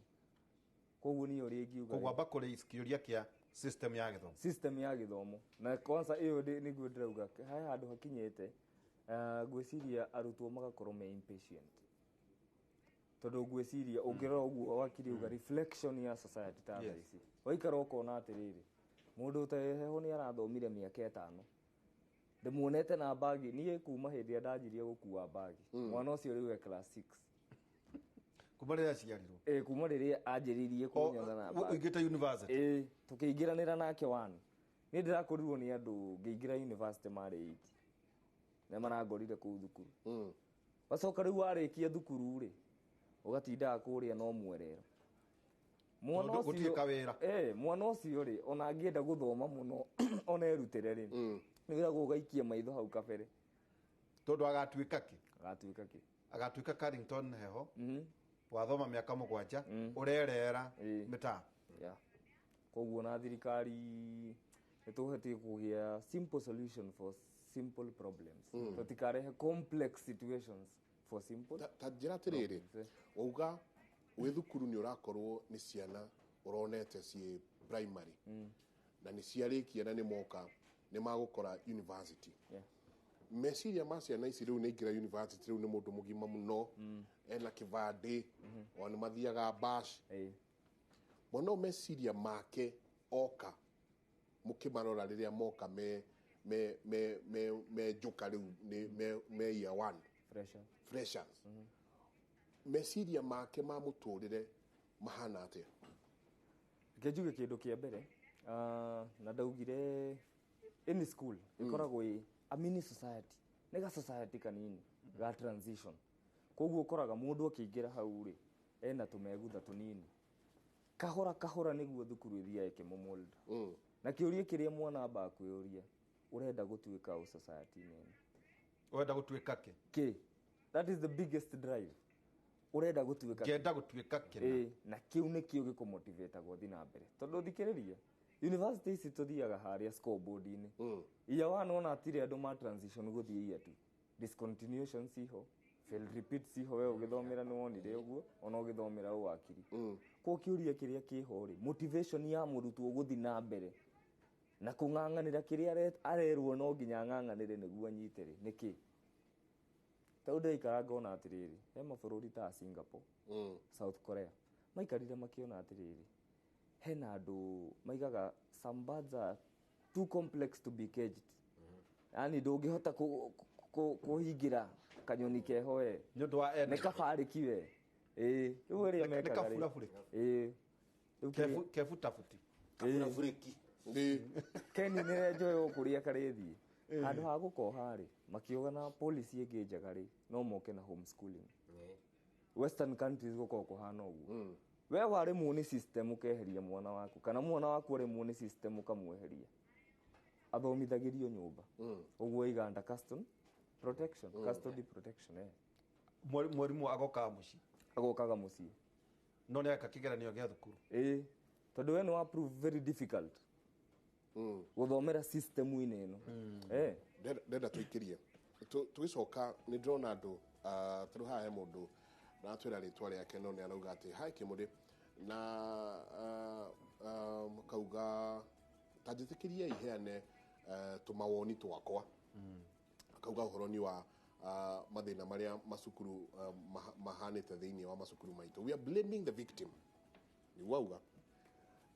koguo niĩ ũrĩa ingiuga Koguo amba kũrĩ kĩũria kĩa system ya gĩthomo. System ya gĩthomo, na kwanza ĩyo nĩguo ndĩrauga he handũ hakinyĩte, ngwĩciria arutwo magakorwo me impatient, tondũ ngwĩciria ũngĩrora ũguo wakiri uga reflection ya society ta thaa ici, waikara ũkona atĩrĩrĩ, mũndũ ũteheho nĩ arathomire mĩaka 5, ndĩmuonete na bagi niĩ kuma hĩndĩ ĩrĩa ndanjirie gũkua bagi. Mwana ũcio rĩu e class 6. Kuma rĩrĩa aciarirwo? Ĩ, kuma rĩrĩa anjĩrĩirie kũnyona na bagi. Ũingĩte university? Ĩ, tũkĩingĩranĩra nake one. Niĩ ndĩrakorirwo nĩ andũ ngĩingĩra university marĩ 80 na marangorire kũu thukuru. Wacoka rĩu warĩkia thukuru rĩ, ũgatindaga kũrĩa no mwerero. Mwana Tondũ gũtirĩ kawĩra. Ĩ, mwana ũcio rĩ, ona angĩenda gũthoma mũno ona erutĩre rĩ, nĩ wĩragwo ũgaikia maitho hau kabere. Tondũ agatuĩka kĩ? Agatuĩka kĩ? Agatuĩka Carrington Heho wathoma mĩaka 7 ũrerera mĩtaa. Yeah. Koguo na thirikari nĩ tũbatiĩ kũgĩa simple solution for simple problems. Tũtikarehe complex situations for simple Ta njĩra atĩrĩrĩ, wauga wĩ thukuru nĩ ũrakorwo nĩ ciana ũronete ciĩ primary na nĩ ciarĩkia na nĩ moka nĩ magũkora university. Meciria ma ciana ici rĩu nĩ aingĩra university, rĩu nĩ mũndũ mũgima mũno, ena kĩbandĩ, ona nĩ mathiaga bash. Mwana ũyũ meciria make oka mũkĩmarora rĩrĩa moka me njũka rĩu nĩ me year one. Fresher. Freshers, meciria make ma mũtũrĩre mahana atĩa? Reke njuge kĩndũ kĩa mbere, na ndaugire any school ĩkoragwo ĩ a mini society, nĩ ga society kanini ga transition. Koguo ũkoraga mũndũ akĩingĩra hau rĩ, ena tũmegutha tũnini kahora kahora nĩguo thukuru ĩthiaga ĩkĩmũmold. Na kĩũria kĩrĩa mwana ambaga kwĩyũria, ũrenda gũtuĩka ũ society-inĩ ĩno? Ũrenda gũtuĩka kĩ? Kĩ? That is the biggest drive. Ũrenda gũtuĩka kĩ? Ngĩenda gũtuĩka kĩna. Ĩ, na kĩu nĩkĩo gĩkũmotivate gũthiĩ na mbere, tondũ thikĩrĩria, university ici tũthiaga harĩa scoreboard-inĩ year one, ona atirĩ andũ ma transition gũthiĩ year two, discontinuation ciho, fail repeat ciho. We ũgĩthomera nĩ wonire ũguo, ona ũgĩthomera ũwakiri. Kwa kĩũria kĩrĩa kĩho rĩ, motivation ya mũrutwo gũthiĩ na mbere na kũng'ang'anĩra kĩrĩa arerwo no nginya ang'ang'anĩre nĩguo anyite rĩ, nĩkĩ? Tondũ ndĩraikara ngona atĩrĩrĩ, he mabũrũri ta Singapore, South Korea, maikarire makĩona atĩrĩrĩ, hena andũ maigaga some birds are too complex to be caged. Yani ndũngĩhota kũhingĩra kanyoni keho we. Nĩ ũndũ wa nĩ kabarĩki we. Ĩĩ, rĩu ũrĩa mekaga rĩ. Nĩ Ĩĩ. Rĩu kĩrĩa- Kebutabuti. Kaburabũrĩki. Keni nĩ njoe gũkũria karĩthiĩ. Handũ ha gũkoha rĩ, makiuga na policy ĩngĩ njega rĩ, no moke na homeschooling. Western countries gũkoragwo kũhana ũguo. We waremwo nĩ system ũkeheria mwana waku, kana mwana waku aremwo nĩ system ũkamweheria. Athomithagĩrio nyũmba. Ũguo Uganda custom protection, custody protection eh. Mwarimũ agokaga mũciĩ. Agokaga mũciĩ. No nĩ eka kĩgeranio gĩa thukuru. Ĩĩ, tondũ we nĩ wa prove very difficult gũthomera system-inĩ ĩno. Eh. Ndenda tũikĩrie tũgĩcoka nĩ ndĩrona andũ ta rĩu haha he mũndũ aratwĩra rĩtwa rĩake no nĩ arauga atĩ hi Kĩmũrĩ na kauga ta njĩtĩkĩriei heane tũmawoni twakwa. Akauga ũhoro ni wa mathĩna marĩa macukuru mahanĩte thĩinĩ wa macukuru maitũ. We are blaming the victim. Nĩguo auga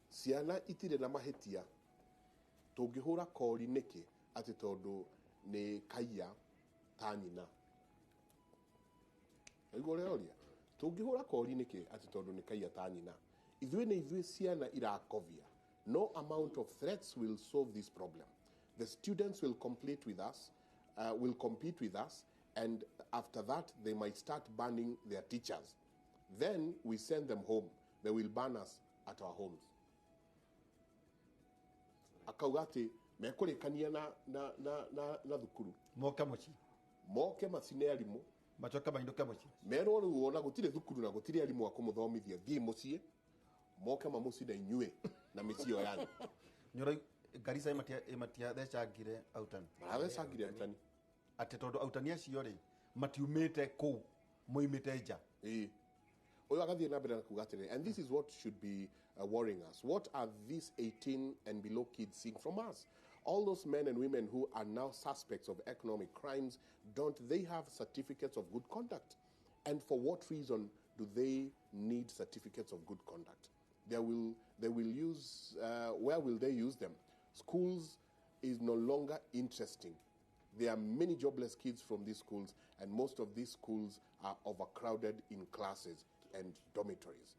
ciana itirĩ na mahĩtia, tũngĩhũra kori nĩkĩ atĩ tondũ nĩ kaiya ta nyina. Aigua ũrĩa oria, tũngĩhũra kori nĩkĩ atĩ tondũ nĩ kaiya ta nyina. Ithuĩ nĩ ithuĩ ciana irakovia. No amount of threats will solve this problem. The students will compete with us, and after that they might start banning their teachers. Then we send them home. They will ban us at our homes. Akauga atĩ mekũrĩkania na thukuru moke mũciĩ, moke macine arimũ, macoke mainũke mũciĩ, merwo rĩu ona gũtirĩ thukuru na gũtirĩ arimũ a kũmũthomithia, thiĩ mũciĩ, moke mamũcine inyuĩ na mĩciĩ ĩyo yanyu. Nyoro Garissa ĩmatiathecangire autani. Marathecangire autani. Atĩ tondũ autani acio rĩ matiumĩte kũu, moimĩte nja. Ĩĩ. Ũyũ agathiĩ na mbere na kuga atĩrĩrĩ, and this is what should be worrying us. What are these 18 and below kids seeing from us? All those men and women who are now suspects of economic crimes, don't they have certificates of good conduct? And for what reason do they need certificates of good conduct? They will use, where will they use them? Schools is no longer interesting. There are many jobless kids from these schools, and most of these schools are overcrowded in classes and dormitories.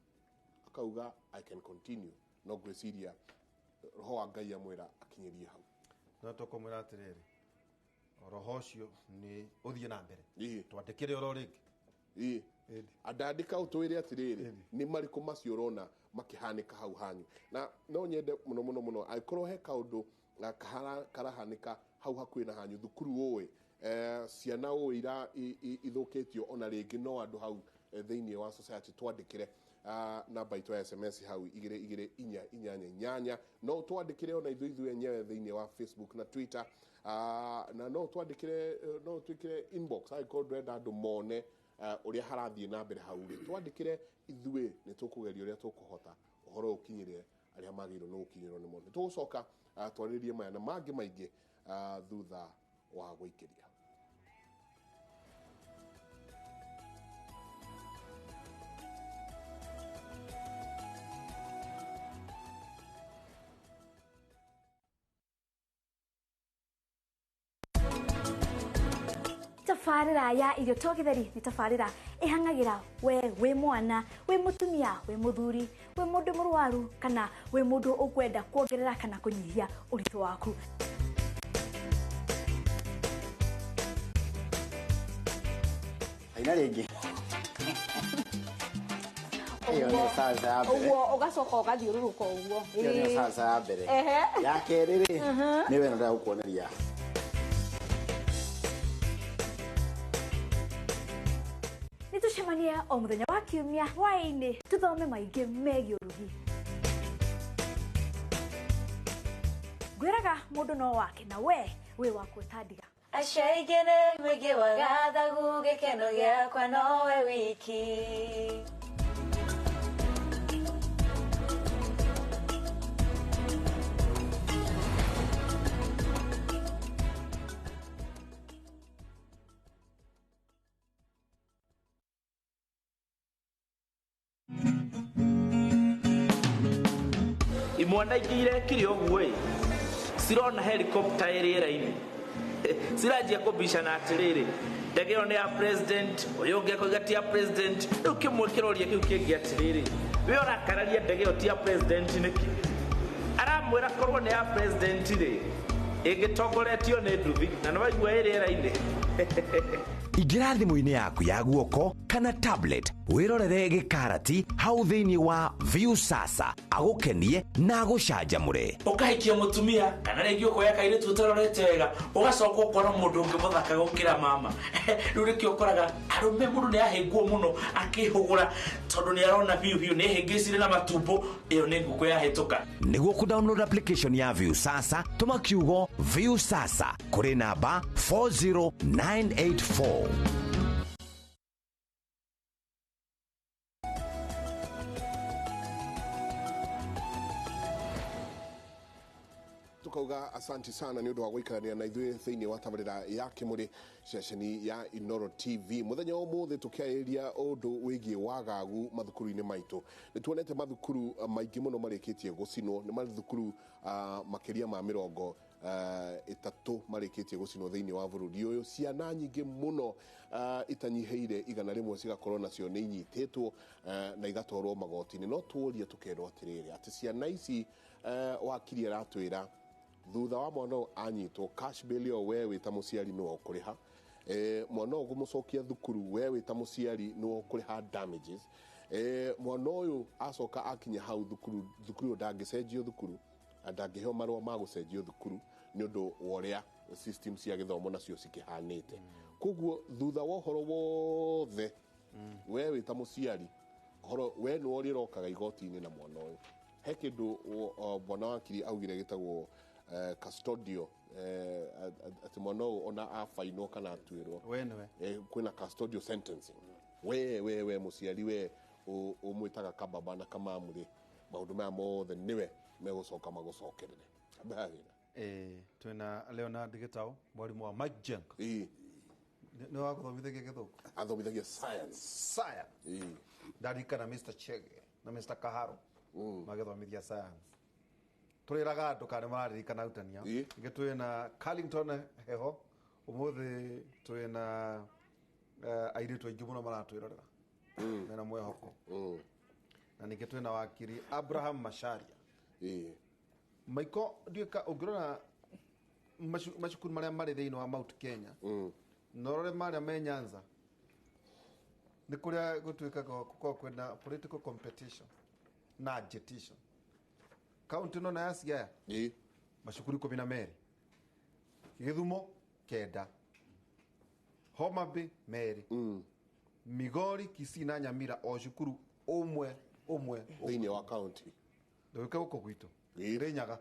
Akauga, I can continue. No gwĩciria roho wa Ngai amwĩra akinyirie hau. No tũkũmwĩra atĩrĩrĩ, roho ũcio nĩ ũthiĩ na mbere. Twandĩkĩre oro rĩngĩ. Ĩĩ. Andandĩka ũtwĩre atĩrĩrĩ, nĩ marĩkũ macio ũrona makĩhanĩka hau hanyu. Na no nyende mũno mũno mũno angĩkorwo he kaũndũ karahanĩka hau hakuhĩ na hanyu, thukuru ũĩ, ciana ũĩ ira ithũkĩtio ona rĩngĩ no andũ hau thĩinĩ wa society, twandĩkĩre namba itũ ya SMS hau 22488. No twandĩkĩre ona ithuĩ enyewe thĩinĩ wa Facebook na Twitter, na no twandĩkĩre, no twĩkĩre inbox angĩkorwo ndũrenda andũ mone ũrĩa harathiĩ na mbere hau rĩ, twandĩkĩre ithuĩ nĩ tũkũgeria ũrĩa tũkũhota ũhoro ũkinyĩre arĩa magĩrĩirwo nĩ gũkinyĩrwo nĩ mũndũ. Tũgũcoka twarĩrĩrie maya na mangĩ maingĩ thutha wa gũikĩria. Tabarĩra ya irio to gĩtheri nĩ tabarĩra ĩhang'agĩra we wĩ mwana, wĩ mũtumia, wĩ mũthuri, wĩ mũndũ mũrwaru, kana wĩ mũndũ ũkwenda kuongerera kana kũnyihia ũritũ waku. Aina rĩngĩ. Ĩyo nĩ salsa ya mbere. Ũguo ũgacoka ũgathiũrũrũka ũguo. Ĩyo nĩ salsa ya mbere. Ya kerĩ rĩ, nĩ we ndĩrenda gũkuoneria. Nĩtũcemanie o mũthenya wa kiumia hwaĩ-inĩ tũthome maingĩ megiĩ ũrugi. Ngwĩraga mũndũ no wake na we wĩ wa gwĩtandiga. Acio aingĩ nĩ mũingĩ wa gathagu, gĩkeno gĩakwa nowe wiki. Imwana ingĩ irekire ũguo ĩ, cirona helicopter ĩ rĩera-inĩ, ciranjia kũbicana atĩrĩrĩ, ndege ĩyo nĩ ya president, ũyũ ũngĩ akoiga ti ya president. Rĩu kĩmwe kĩroria kĩu kĩngĩ atĩrĩrĩ, we ũrakararia ndege ĩyo ti ya president nĩkĩ? Aramwĩra korwo nĩ ya president rĩ, ĩngĩtongoretio nĩ nduthi na nĩ waigua ĩ rĩera-inĩ. Ingĩra thimũ-inĩ yaku ya guoko kana tablet, wĩrorere gĩkarati hau thĩinĩ wa Viusasa, agũkenie na agũcanjamũre. Ũkahikia mũtumia kana rĩngĩ ũkoya kairĩtu ũtarorete wega, ũgacoka ũkona mũndũ ũngĩ mũthaka gũkĩra mama. Rĩu nĩkĩo ũkoraga arũme mũndũ nĩ ahĩngwo mũno akĩhũgũra, tondũ nĩ arona biũ biũ nĩ hĩngĩcire na matumbo, ĩyo nĩ ngũkũ yahĩtũka. Nĩguo kũdownload application ya Viusasa, tũma kiugo Viusasa kũrĩ namba 40984. Tukauga asanti sana nĩ ũndũ wa gũikarania na ithuĩ thĩinĩ wa tabarĩra ya Kĩmũrĩ, ceceni ya Inoro TV. Mũthenya wa ũmũthĩ tũkĩarĩrĩria ũndũ wĩgiĩ wagagu mathukuru-inĩ maitũ. Nĩ tuonete mathukuru maingĩ mũno marĩkĩtie gũcinwo, nĩ mathukuru makĩria ma 30 marĩkĩtie gũcinwo thĩinĩ wa bũrũri ũyũ. Ciana nyingĩ mũno itanyihĩire 100 cigakorwo nacio nĩ inyitĩtwo na igatwarwo magoti-inĩ. No tũrie tũkerwo atĩrĩrĩ, atĩ ciana ici wakiri aratwĩra thutha wa mwana ũyũ anyitwo, cash bail ĩyo we wĩ ta mũciari nĩwe ũkũrĩha. Mwana ũyũ kũmũcokia thukuru, we wĩ ta mũciari nĩwe ũkũrĩha damages. Mwana ũyũ acoka akinya hau thukuru, thukuru ĩyo ndangĩcenjio thukuru, na ndangĩheo marũa ma gũcenjio thukuru nĩ ũndũ wa ũrĩa system cia gĩthomo nacio cikĩhanĩte. Koguo thutha wa ũhoro wothe, we wĩ ta mũciari, ũhoro we nĩwe ũrĩa ũrokaga igoti-inĩ na mwana ũyũ. He kĩndũ bwana wakiri augire gĩtagwo custodial, atĩ mwana ũyũ ona abainwo kana atuĩrwo, we nĩwe kwĩna custodial sentencing. We mũciari, we ũmwĩtaga kababa na kamamu rĩ, maũndũ maya mothe nĩwe megũcoka magũcokerere. Ambia wĩra. Twĩna Leonard Gĩtaũ, mwarimũ wa Mike Jenk. Nĩ wagũthomithagia gĩthũngũ? Athomithagia science. Science. Ndarikana Mr. Chege na Mr. Kaharo magĩthomithia science. Tũrĩraga andũ kana mararirikana arutani ao. Ingĩ twĩna Carlington Heho, ũmũthĩ twĩna airĩtu aingĩ mũno maratwĩrorera mena mwĩhoko. Na ningĩ twĩna wakiri Abraham Macharia. Maiko ndiũĩ ũngĩrora macukuru marĩa marĩ thĩinĩ wa Mount Kenya, na ũrore marĩa me Nyanza, nĩ kũrĩa gũtuĩkaga gũkoragwo kwĩna political competition na agitation. Kaunti ĩno na ya Siaya, macukuru 12, Gĩthumo 9, Homa Bay 2, Migori, Kisii na Nyamira o cukuru ũmwe ũmwe thĩinĩ wa kaunti. Ndũgĩũke gũkũ gwitũ Kirinyaga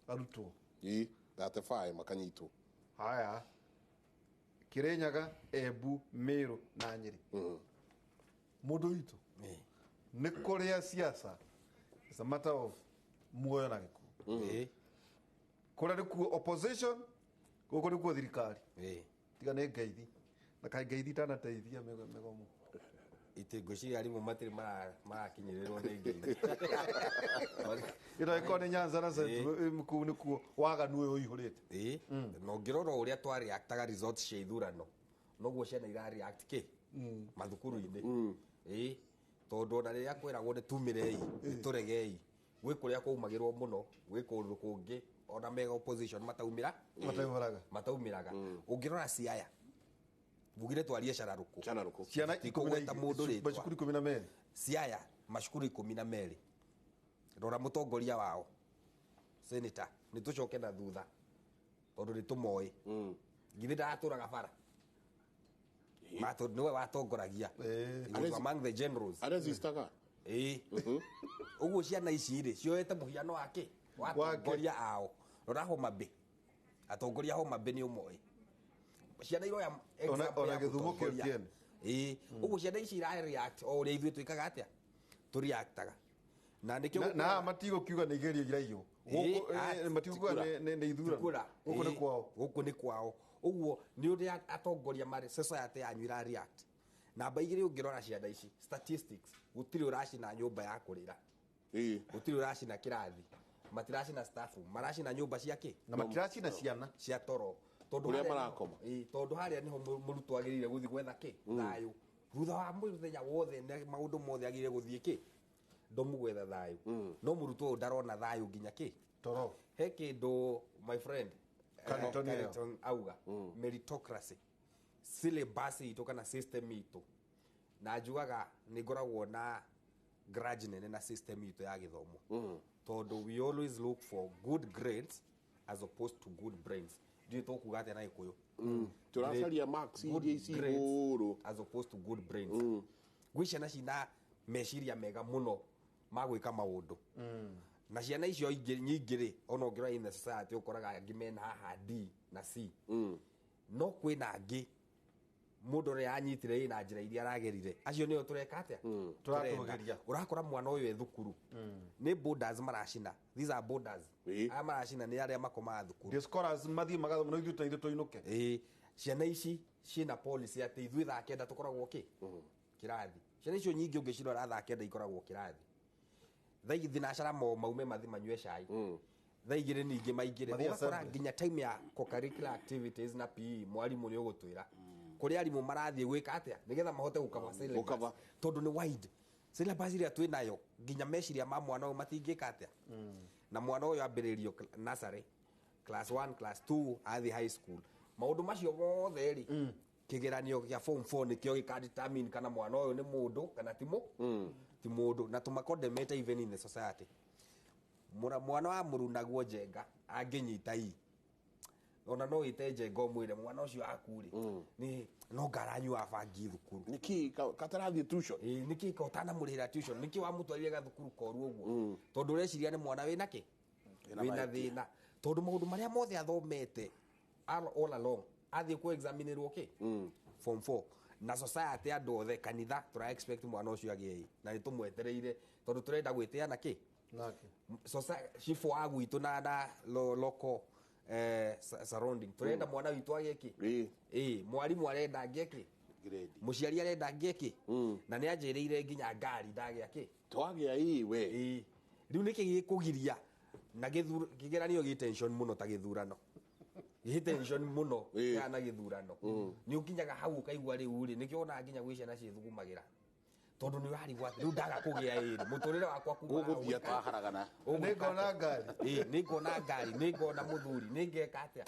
arutwo 35 makanyitwo. Haya, Kirinyaga, Embu, Meru na Nyeri. Mũndũ witũ nĩ kũrĩa siasa is a matter of muoyo na gĩkuũ. Kũrĩa nĩkuo opposition, gũkũ nĩkuo thirikari. Tiga nĩ ngeithi, na kaĩ ngeithi itanateithia mĩgomo. Itĩ ngwĩciria arimũ matirĩ marakinyĩrĩrwo nĩ ngeithi. Ĩno ĩkorwo nĩ Nyanza na Central, kũu nĩkuo waganu ũyũ ũihũrĩte. Na ũngĩrora ũrĩa twareactaga results cia ithurano, noguo ciana irareact kĩ mathukuru-inĩ. Tondũ ona rĩrĩa kwĩragwo nĩ tumĩrei, nĩ tũregei, gwĩ kũrĩa kwaumagĩrwo mũno, gwĩ kũndũ kũngĩ ona mega opposition mataumĩra Mataumĩraga. Mataumĩraga. Ũngĩrora Siaya, mbugire twarie cararũkũ. Cararũkũ. Ciana Tikũgweta mũndũ rĩtwa. Macukuru 12. Siaya macukuru 12. Rora mũtongoria wao senator, nĩ tũcoke na thutha tondũ nĩ tũmoĩ. Githĩ ndaratũraga bara, nĩwe watongoragia. He was among the generals. Aresistaga. Ũguo ciana ici rĩ cioete mũhiano wake wa atongoria ao. Rora Homa Bay, atongoria Homa Bay nĩ ũmoĩ. Ciana iroya example Ona ya gĩthumo kĩo mũtongoria. kĩene. Ũguo ciana ici irareact o ũrĩa ithuĩ twĩkaga atĩa, tũreactaga. Na nĩkĩo Na haha matigũkiuga nĩ igerio iraiywo. Gũkũ, matigũkiuga nĩ ithurano. Gũkũ nĩ kwao. Gũkũ nĩ kwao. Ũguo nĩ ũrĩa atongoria marĩ society yanyu ira react. Namba 2 ũngĩrora ciana ici statistics, gũtirĩ ũracina nyũmba ya kũrĩra. Gũtirĩ ũracina kĩrathi, matiracina staff room, maracina nyũmba cia kĩ Na matiracina ciana cia toro. Tondũ Kũrĩa harĩa marakoma. Ĩĩ, tondũ harĩa nĩho mũrutwo agĩrĩire gũthiĩ gwetha kĩ thayũ thutha wa mũthenya wothe na maũndũ mothe, agĩrĩire gũthiĩ kĩ ndomu gwetha thayũ, no mũrutwo ũyũ ndarona thayũ nginya kĩ toro. He kĩndũ my friend Carrington nĩyo. Carrington auga meritocracy, syllabus itũ kana system itũ, na njugaga nĩ ngoragwo na grudge nene na system itũ ya gĩthomo, tondũ we always look for good grades as opposed to good brains. Ndiũĩ tũkuga atĩa na Gĩkũyũ. Tũracaria marks Good iria ici grades igũrũ. as opposed to good brains. Gwĩ ciana cina meciria mega mũno ma gwĩka maũndũ, na ciana icio ingĩ nyingĩ rĩ, ona ũngĩrora in the society ũkoraga angĩ mena haha D na C, no kwĩna angĩ mũndũ ũrĩa anyitire ĩ na njĩra iria aragerire, acio nĩo tũreka atĩa? Tũratũgĩria. Ũrakora mwana ũyũ e thukuru nĩ borders maracina. These are borders. Aya maracina nĩ arĩa makomaga thukuru. The scholars mathiĩ magathoma no ithuĩ ta ithuĩ tũinũke. Ĩĩ, ciana ici ciĩna policy atĩ ithuĩ thaa 9 tũkoragwo kĩ kĩrathi. Ciana icio nyingĩ ũngĩcirora thaa 9 ikoragwo kĩrathi, thaa thinacara mo maume mathi manyue cai, thaa 2 ningĩ maingĩre. Mathiĩ Ũgakora assembly. nginya time ya co-curricular activities na PE, mwarimũ nĩ ũgũtwĩra kũrĩ arimũ marathiĩ gwĩka atĩa nĩgetha mahote gũkava syllabus, Gũcover. tondũ nĩ wide syllabus ĩrĩa twĩ nayo, nginya meciria ma mwana ũyũ matingĩka atĩa. Na mwana ũyũ ambĩrĩrio nursery class 1, class 2, athiĩ high school, maũndũ macio mothe rĩ, kĩgeranio gĩa form 4 nĩkĩo gĩka determine kana mwana ũyũ nĩ mũndũ kana ti mũndũ, na tũmakondemete even in the society. Mwana wa mũrunaguo Njenga angĩnyita i ona no ite Njenga ũmwĩre mwana ũcio aku rĩ nĩ no ngaranyua bangi thukuru. Nĩkĩ katarathiĩ tuition? Ĩĩ, nĩkĩ ka ũtanamũrĩhĩra tuition? Nĩkĩ wamũtwarire gathukuru koru ũguo? Tondũ ũreciria nĩ mwana wĩna kĩ, Wĩna wĩna mahĩtia. thĩna, tondũ maũndũ marĩa mothe athomete all along athiĩ kũ examinĩrwo kĩ form 4 na society, andũ othe, kanitha, tũra expect mwana ũcio agĩe ĩ, na nĩ tũmwetereire tondũ tũrenda gwĩtĩa na kĩ Nake. Cibũ wa gwitũ na local surrounding, turenda mwana witũ agĩe kĩ. Ĩ mwarimũ arenda angĩe kĩ, mũciari arenda angĩe kĩ, na nĩ anjĩrĩire nginya ngari ndagĩa kĩ. Twagĩa ĩ we. Ĩ rĩu nĩkĩ gĩkũgiria na kĩgeranio gĩ tension mũno ta gĩthurano, gĩ tension mũno kana gĩthurano nĩ ũkinyaga hau ũkaigua rĩu rĩ, nĩkĩo wonaga nginya gwĩ ciana ciĩthugumagĩra, tondũ nĩ ũrarigwo atĩ rĩu ndaga kũgĩa ĩrĩ mũtũrĩre wakwa kuma hau Ũgũthiĩ atwaharagana. Nĩngona ngari. Ĩ, nĩngona ngari, nĩngona mũthuri, nĩngeka atĩa?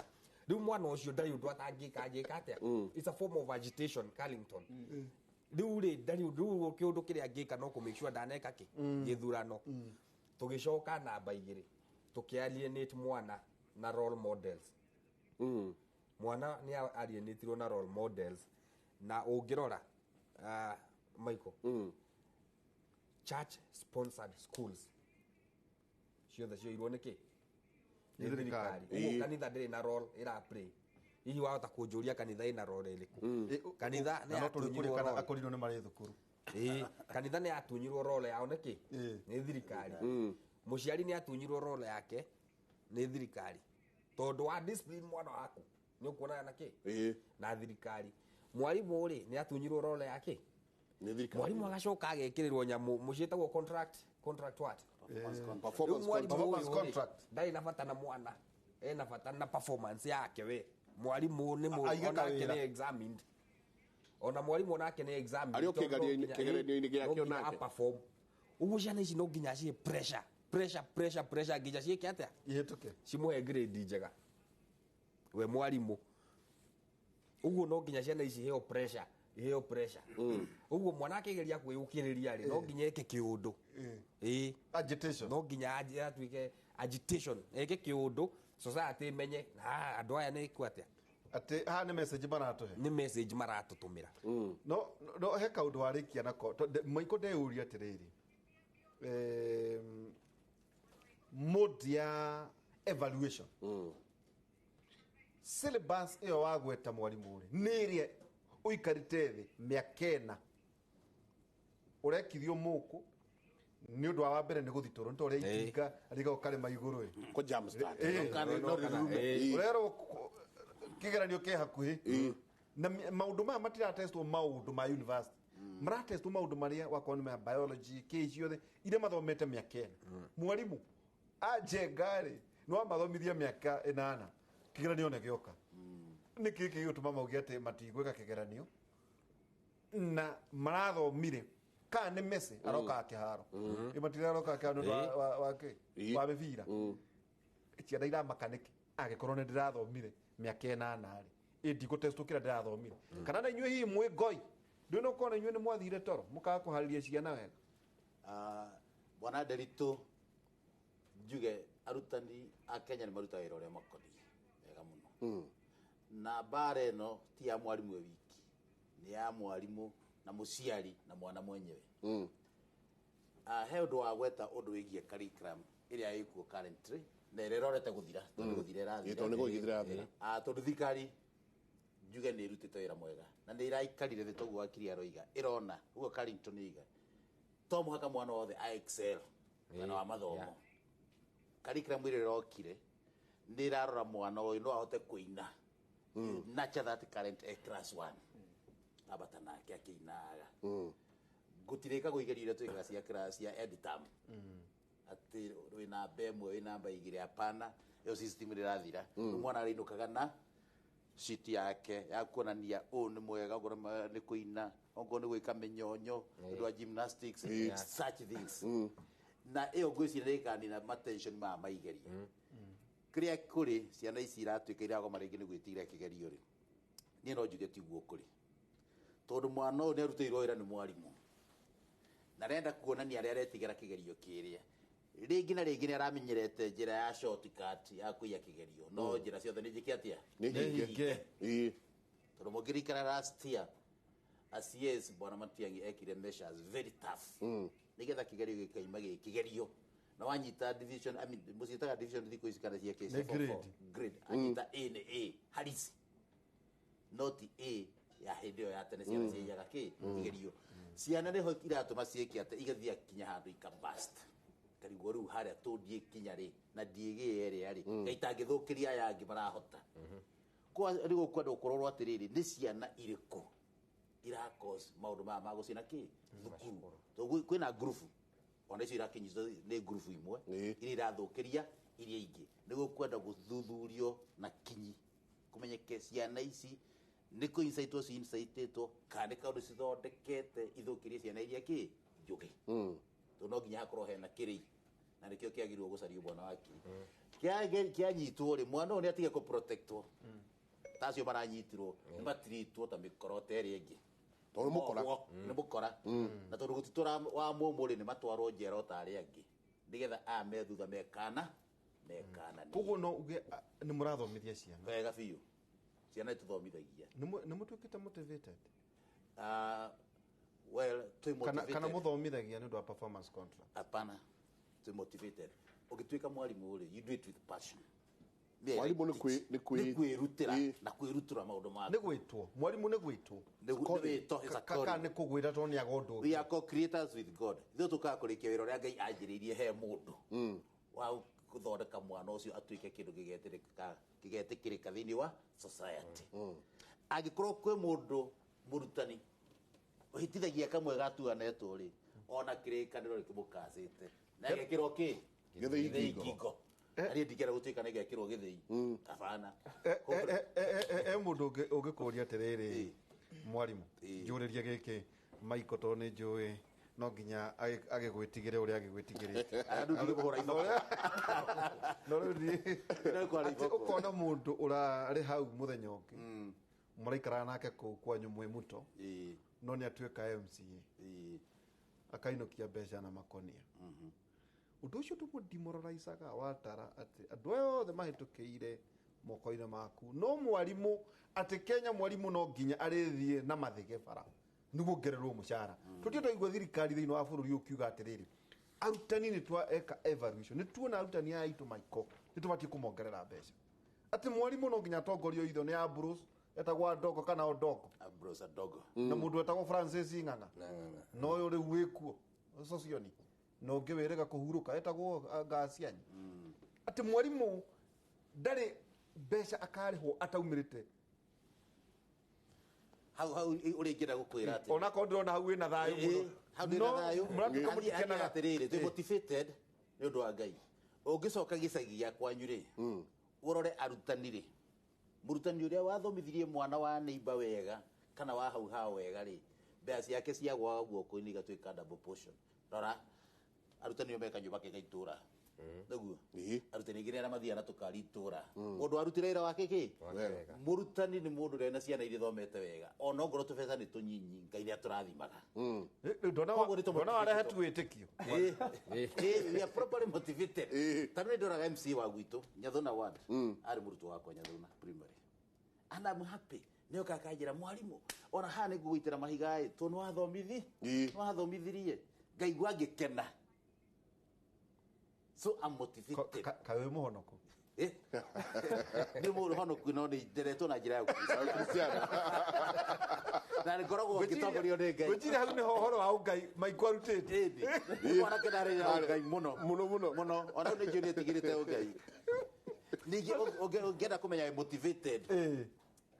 Rĩu mwana ũcio ndarĩ ũndũ atangĩka, angĩka atĩa? It's a form of agitation, Carlington. Rĩu rĩ, ndarĩ ũndũ rĩu kĩũndũ kĩrĩa angĩka no kũ make sure ndaneka kĩ gĩthurano. Tũgĩcoka namba 2, tũkĩ alienate mwana na role models. Mwana nĩ alienatirwo na role models, na ũngĩrora Michael, church sponsored schools ciothe cioirwo nĩ kĩ? Nĩ Nĩ thirikari. thirikari. Ũguo kanitha ndĩrĩ na role ĩra play. Hihi wahota kũnjũria kanitha ĩna role ĩrĩkũ? Kanitha nĩ Na no tũrĩ yatunyirwo kana role. akorirwo nĩ marĩ thukuru. Ĩĩ, kanitha nĩ yatunyirwo role yao nĩkĩ? Nĩ thirikari. Mũciari nĩ atunyirwo role yake nĩ thirikari, tondũ wa discipline mwana waku nĩ ũkuonana na kĩ na thirikari. Mwarimũ rĩ, nĩ atunyirwo role yake. Mwarimũ agacoka agekĩrĩrwo nyamũ mũciĩtagwo contract, contract what? Performance Rĩu mwarimũ Performance ũyũ rĩ, contract. ndarĩ na bata na mwana, ena bata na performance yake we mwarimũ nĩ Aige onake kawĩra. nĩ examined, ona mwarimũ onake nĩ examined Arĩ o tondũ no kĩgeranio-inĩ gĩake no nginya onake. a-perform. Ũguo ciana ici no nginya ciĩ pressure, pressure, pressure, pressure nginya ciĩke atĩa? Ihĩtũke. Cimũhe grade njega we mwarimũ. Ũguo no nginya ciana ici iheo pressure, iheo pressure. Ũguo mwana akĩgeria kwĩyũkĩrĩria rĩ, no nginya eke kĩũndũ. Ĩĩ, agitation. No nginya atuĩke agitation, eke kĩũndũ society ĩmenye ha andũ aya nĩ ku atĩa. Atĩ haha nĩ message maratũhe. Nĩ message maratũtũmĩra. No he kaũndũ warĩkia nako. Maiko ndeyũria atĩrĩrĩ, mode ya evaluation, syllabus ĩyo wagweta mwarimũ rĩ, nĩ ĩrĩa ũikarĩte thĩ mĩaka 4 ũrekithio mũkũ nĩ ũndũ wa mbere nĩ gũthitũrwo nĩ ta ũrĩa itinga rĩgoka karĩma igũrũ ĩ. Kũ jam start. Ĩ. No rĩrume. Ũrerwo kĩgeranio kĩ hakuhĩ na maũndũ maya matiratestwo, maũndũ ma university. Maratestwo maũndũ marĩa wakorwo nĩ ma biology kĩ ciothe iria mathomete mĩaka ĩna. Mwarimu anjenga rĩ nĩ wamathomithia mĩaka 8 kĩgeranio nĩ gĩoka. Nĩ kĩ gĩgũtũma mauge atĩ matigwĩka kĩgeranio na marathomire kana nĩ Messi arokaga kĩharo ĩ matirarokaga kĩharo nĩ ũndũ wa kĩ wa mĩbira. Ciana iramaka nĩkĩ angĩkorwo nĩ ndĩrathomire mĩaka 8 rĩ ĩ ndigũtestwo kĩrĩa ndĩrathomire. Kana na inyuĩ hihi mwĩ ngoi ndũĩ no korwo na inyuĩ nĩ mwathire toro mũkaga kũharĩria ciana wega. Bwana Nderitu, njuge arutani a Kenya nĩ marutaga wĩra ũrĩa makoniĩ wega mũno. Na mbara ĩno ti ya mwarimũ e wiki, nĩ ya mwarimũ na mũciari na mwana mwenyewe. He ũndũ wa gweta ũndũ wĩgiĩ curriculum ĩrĩa ĩkuo currently na ĩrĩa ĩrorete gũthira tondũ gũthira ĩrathira. Tondũ nĩ gũgĩthira ĩrathira. Tondũ thirikari njuge nĩ ĩrutĩte wĩra mwega na nĩ ĩraikarire thĩ toguo wakiri aroiga ĩrona ũguo Carrington oiga to mũhaka mwana wothe a excel mwena wa mathomo. Curriculum ĩrĩa ĩrokire nĩ ĩrarora mwana ũyũ no ahote kũina nurture that current class 1 ambata nake akĩinaga. Gũtirĩka gũigerio iria twĩkaga cia class cia end term atĩ wĩ namba 1 wĩ namba 2 hapana, ĩyo system ĩrathira. Mwana arĩinũkaga na sheet yake ya kuonania ũũ nĩ mwega, okorwo nĩ kũina, okorwo nĩ gwĩka mĩnyonyo ũndũ wa gymnastics, such things. Na ĩyo ngwĩciria nĩ ĩkanina matension ma maigerio. Kĩrĩa kũrĩ ciana ici iratuĩka iragoma rĩngĩ nĩ gwĩtigĩra kĩgerio rĩ, niĩ no njuge tiguo kũrĩ, tondũ mwana ũyũ nĩ arutĩirwo wĩra nĩ mwarimũ na arenda kuonania arĩa aretigĩra kĩgerio kĩrĩa. Rĩngĩ na rĩngĩ nĩ aramenyerete njĩra ya shortcut ya kũiya kĩgerio, no njĩra ciothe nĩ njĩke atĩa? Nĩ hinge. Tondũ mũngĩrikana last year ACS Bwana Matiang'i ekire measures very tough nĩgetha kĩgerio gĩkaima gĩ kĩgerio na wanyita division, I mean mũciĩtaga division thikũ ici kana cia Nĩ grade. Grade anyita A nĩ A harisi, not A ya hĩndĩ ĩyo ya tene ciana ciaiyaga kĩ kĩgerio. Ciana nĩho iratũma ciĩke atĩ igathiĩ kinya handũ ikabust karigwo rĩu harĩa tũndiĩ kinya rĩ na ndiĩgĩe ĩrĩa rĩ ngai itangĩthũkĩria aya angĩ marahota. Kwa rĩu ũkwenda gũkorwo atĩrĩrĩ nĩ ciana irĩkũ irakos maũndũ maya ma gũcina kĩ thukuru, tondũ kwĩna ngurubu ona icio irakinyitwo nĩ ngurubu imwe iria irathũkĩria iria ingĩ. Nĩguo kwenda gũthuthurio na kinyi kũmenyeke ciana ici nĩ kũ insightwo ci insightĩtwo kana nĩ kaũndũ cithondekete ithũkĩrie ciana iria kĩ njũgĩ. Tondũ no nginya hakorwo hena kĩrĩi na nĩkĩo kĩagĩrĩirwo gũcario bwana wakiri. Kĩanyitwo rĩ mwana ũyũ nĩ atige kũprotectwo ta acio maranyitirwo nĩ matiritwo ta mĩkorote ĩrĩa ĩngĩ tondũ mũkora nĩ mũkora na tondũ gũtitũra wa mũmũ rĩ nĩ matwarwo njera o ta arĩa angĩ nĩgetha aya me thutha mekana mekana. Koguo no uge nĩ mũrathomithia ciana wega biũ. Ciana nĩtũthomithagia. Nĩ mũtuĩkĩte motivated? Well, twĩ motivated. Kana mũthomithagia nĩ ũndũ wa performance contract? Hapana, twĩ motivated. Ũgĩtuĩka mwarimũ rĩ, you do it with passion. Mwarimũ nĩ kwĩrutĩra na kwĩrutĩra maũndũ maku. Nĩ gwĩtwo. Mwarimũ nĩ gwĩtwo. Nĩ gwĩtwo, it's a calling. Kana nĩ kũgwĩra tondũ nĩ aga ũndũ ũngĩ. We are co-creators with God. Ithuĩ tũkaga kũrĩkia wĩra ũrĩa Ngai anjĩrĩirie he mũndũ wa gũthondeka mwana ũcio atuĩke kĩndũ gĩgetĩkĩrĩka thĩinĩ wa society. Angĩkorwo kwĩ mũndũ mũrutani ũhĩtithagia kamwe gatuanetwo rĩ, ona kĩrĩkanĩro nĩkĩmũkacĩte na gĩkĩrwo kĩ Gĩthĩi ngingo. Ariĩ ndingĩenda gũtuĩka nĩ gekĩrwo gĩthĩi abana. E mũndũ ũngĩkũria atĩrĩrĩ mwarimũ njũrĩrie gĩkĩ maiko tondũ nĩ njũĩ no nginya agĩgwĩtigĩre ũrĩa agĩgwĩtigĩrĩte. No rĩu atĩ ũkona mũndũ ũrarĩ hau mũthenya ũngĩ mũraikaraga nake kũu kwanyu mwĩ mũto no nĩ atuĩka MCA akainũkia mbeca na makonia. Ũndũ ũcio tũmũdemoralizaga watara atĩ andũ aya othe mahĩtũkĩire moko-inĩ maku no mwarimũ atĩ Kenya mwarimũ no nginya arĩthiĩ na mathĩge bara nĩguo ongererwo mũcara. Tũtirĩ twaigua thirikari thĩinĩ wa bũrũri ũkiuga atĩrĩrĩ arutani nĩ twaeka evaluation nĩ tuona arutani aya aitũ maiko nĩ tũbatiĩ kũmongerera mbeca. Atĩ mwarimũ no nginya atongorio itho nĩ Ambrose etagwo Adongo kana Odongo Ambrose Adongo na mũndũ etagwo Francis Ng'ang'a na ũyũ rĩu wĩkuo Socioni na ũngĩ wĩrĩga kũhurũka etagwo Ngacianyi. Atĩ mwarimũ ndarĩ mbeca akarĩhwo ataumĩrĩte. Hau hau ũrĩa ingĩenda gũkwĩra atĩ Onakorwo ndĩrona hau wĩna thayũ mũno. Hau ndĩna No, thayũ. mũratuĩka mũtikenaga. Atĩrĩrĩ, twĩ motivated nĩ ũndũ wa Ngai. Ũngĩcoka gĩcagi gĩa kwanyu rĩ, ũrore arutani rĩ, mũrutani ũrĩa wathomithirie mwana wa neighbor wega kana wa hau hao wega rĩ, mbeca ciake ciagwaga guoko-inĩ igatuĩka double portion. Rora arutani meka nyũmba kega itũra nĩguo arutani aingĩ nĩ arĩa mathiaga na tũkari itũra. Mũndũ arutire wĩra wake kĩ mũrutani nĩ mũndũ ũrĩa na ciana iria ithomete wega, ona ongorwo tũbeca nĩ tũnyinyi, Ngai nĩ atũrathimaga. Ndona warehe tu wĩtĩkio. We are properly motivated. Tondũ nĩ ndoraga MC wa gwitũ Nyathuna ward, arĩ mũrutwo wakwa Nyathuna primary, and I'm happy nĩ oka akanjĩra, mwarimũ, ona haha nĩ ngũgũitĩra mahiga ĩ, tondũ nĩ wathomithirie, ngaigua ngĩkena. So I'm motivated. Kaĩ wĩ mũhonoku? Nĩ mũhonoku, no nĩ nderetwo na njĩra ya Ũkristiano na nĩ ngoragwo ngĩtongorio nĩ Ngai. Ngwĩciria hau nĩho ũhoro wa ũngai maikũ arutĩte. Mwanake ndarĩ na ũngai mũno mũno mũno mũno, ona nĩ njũĩ nĩ etigĩrĩte ũngai. Ningĩ ũngĩenda kũmenya wĩ motivated,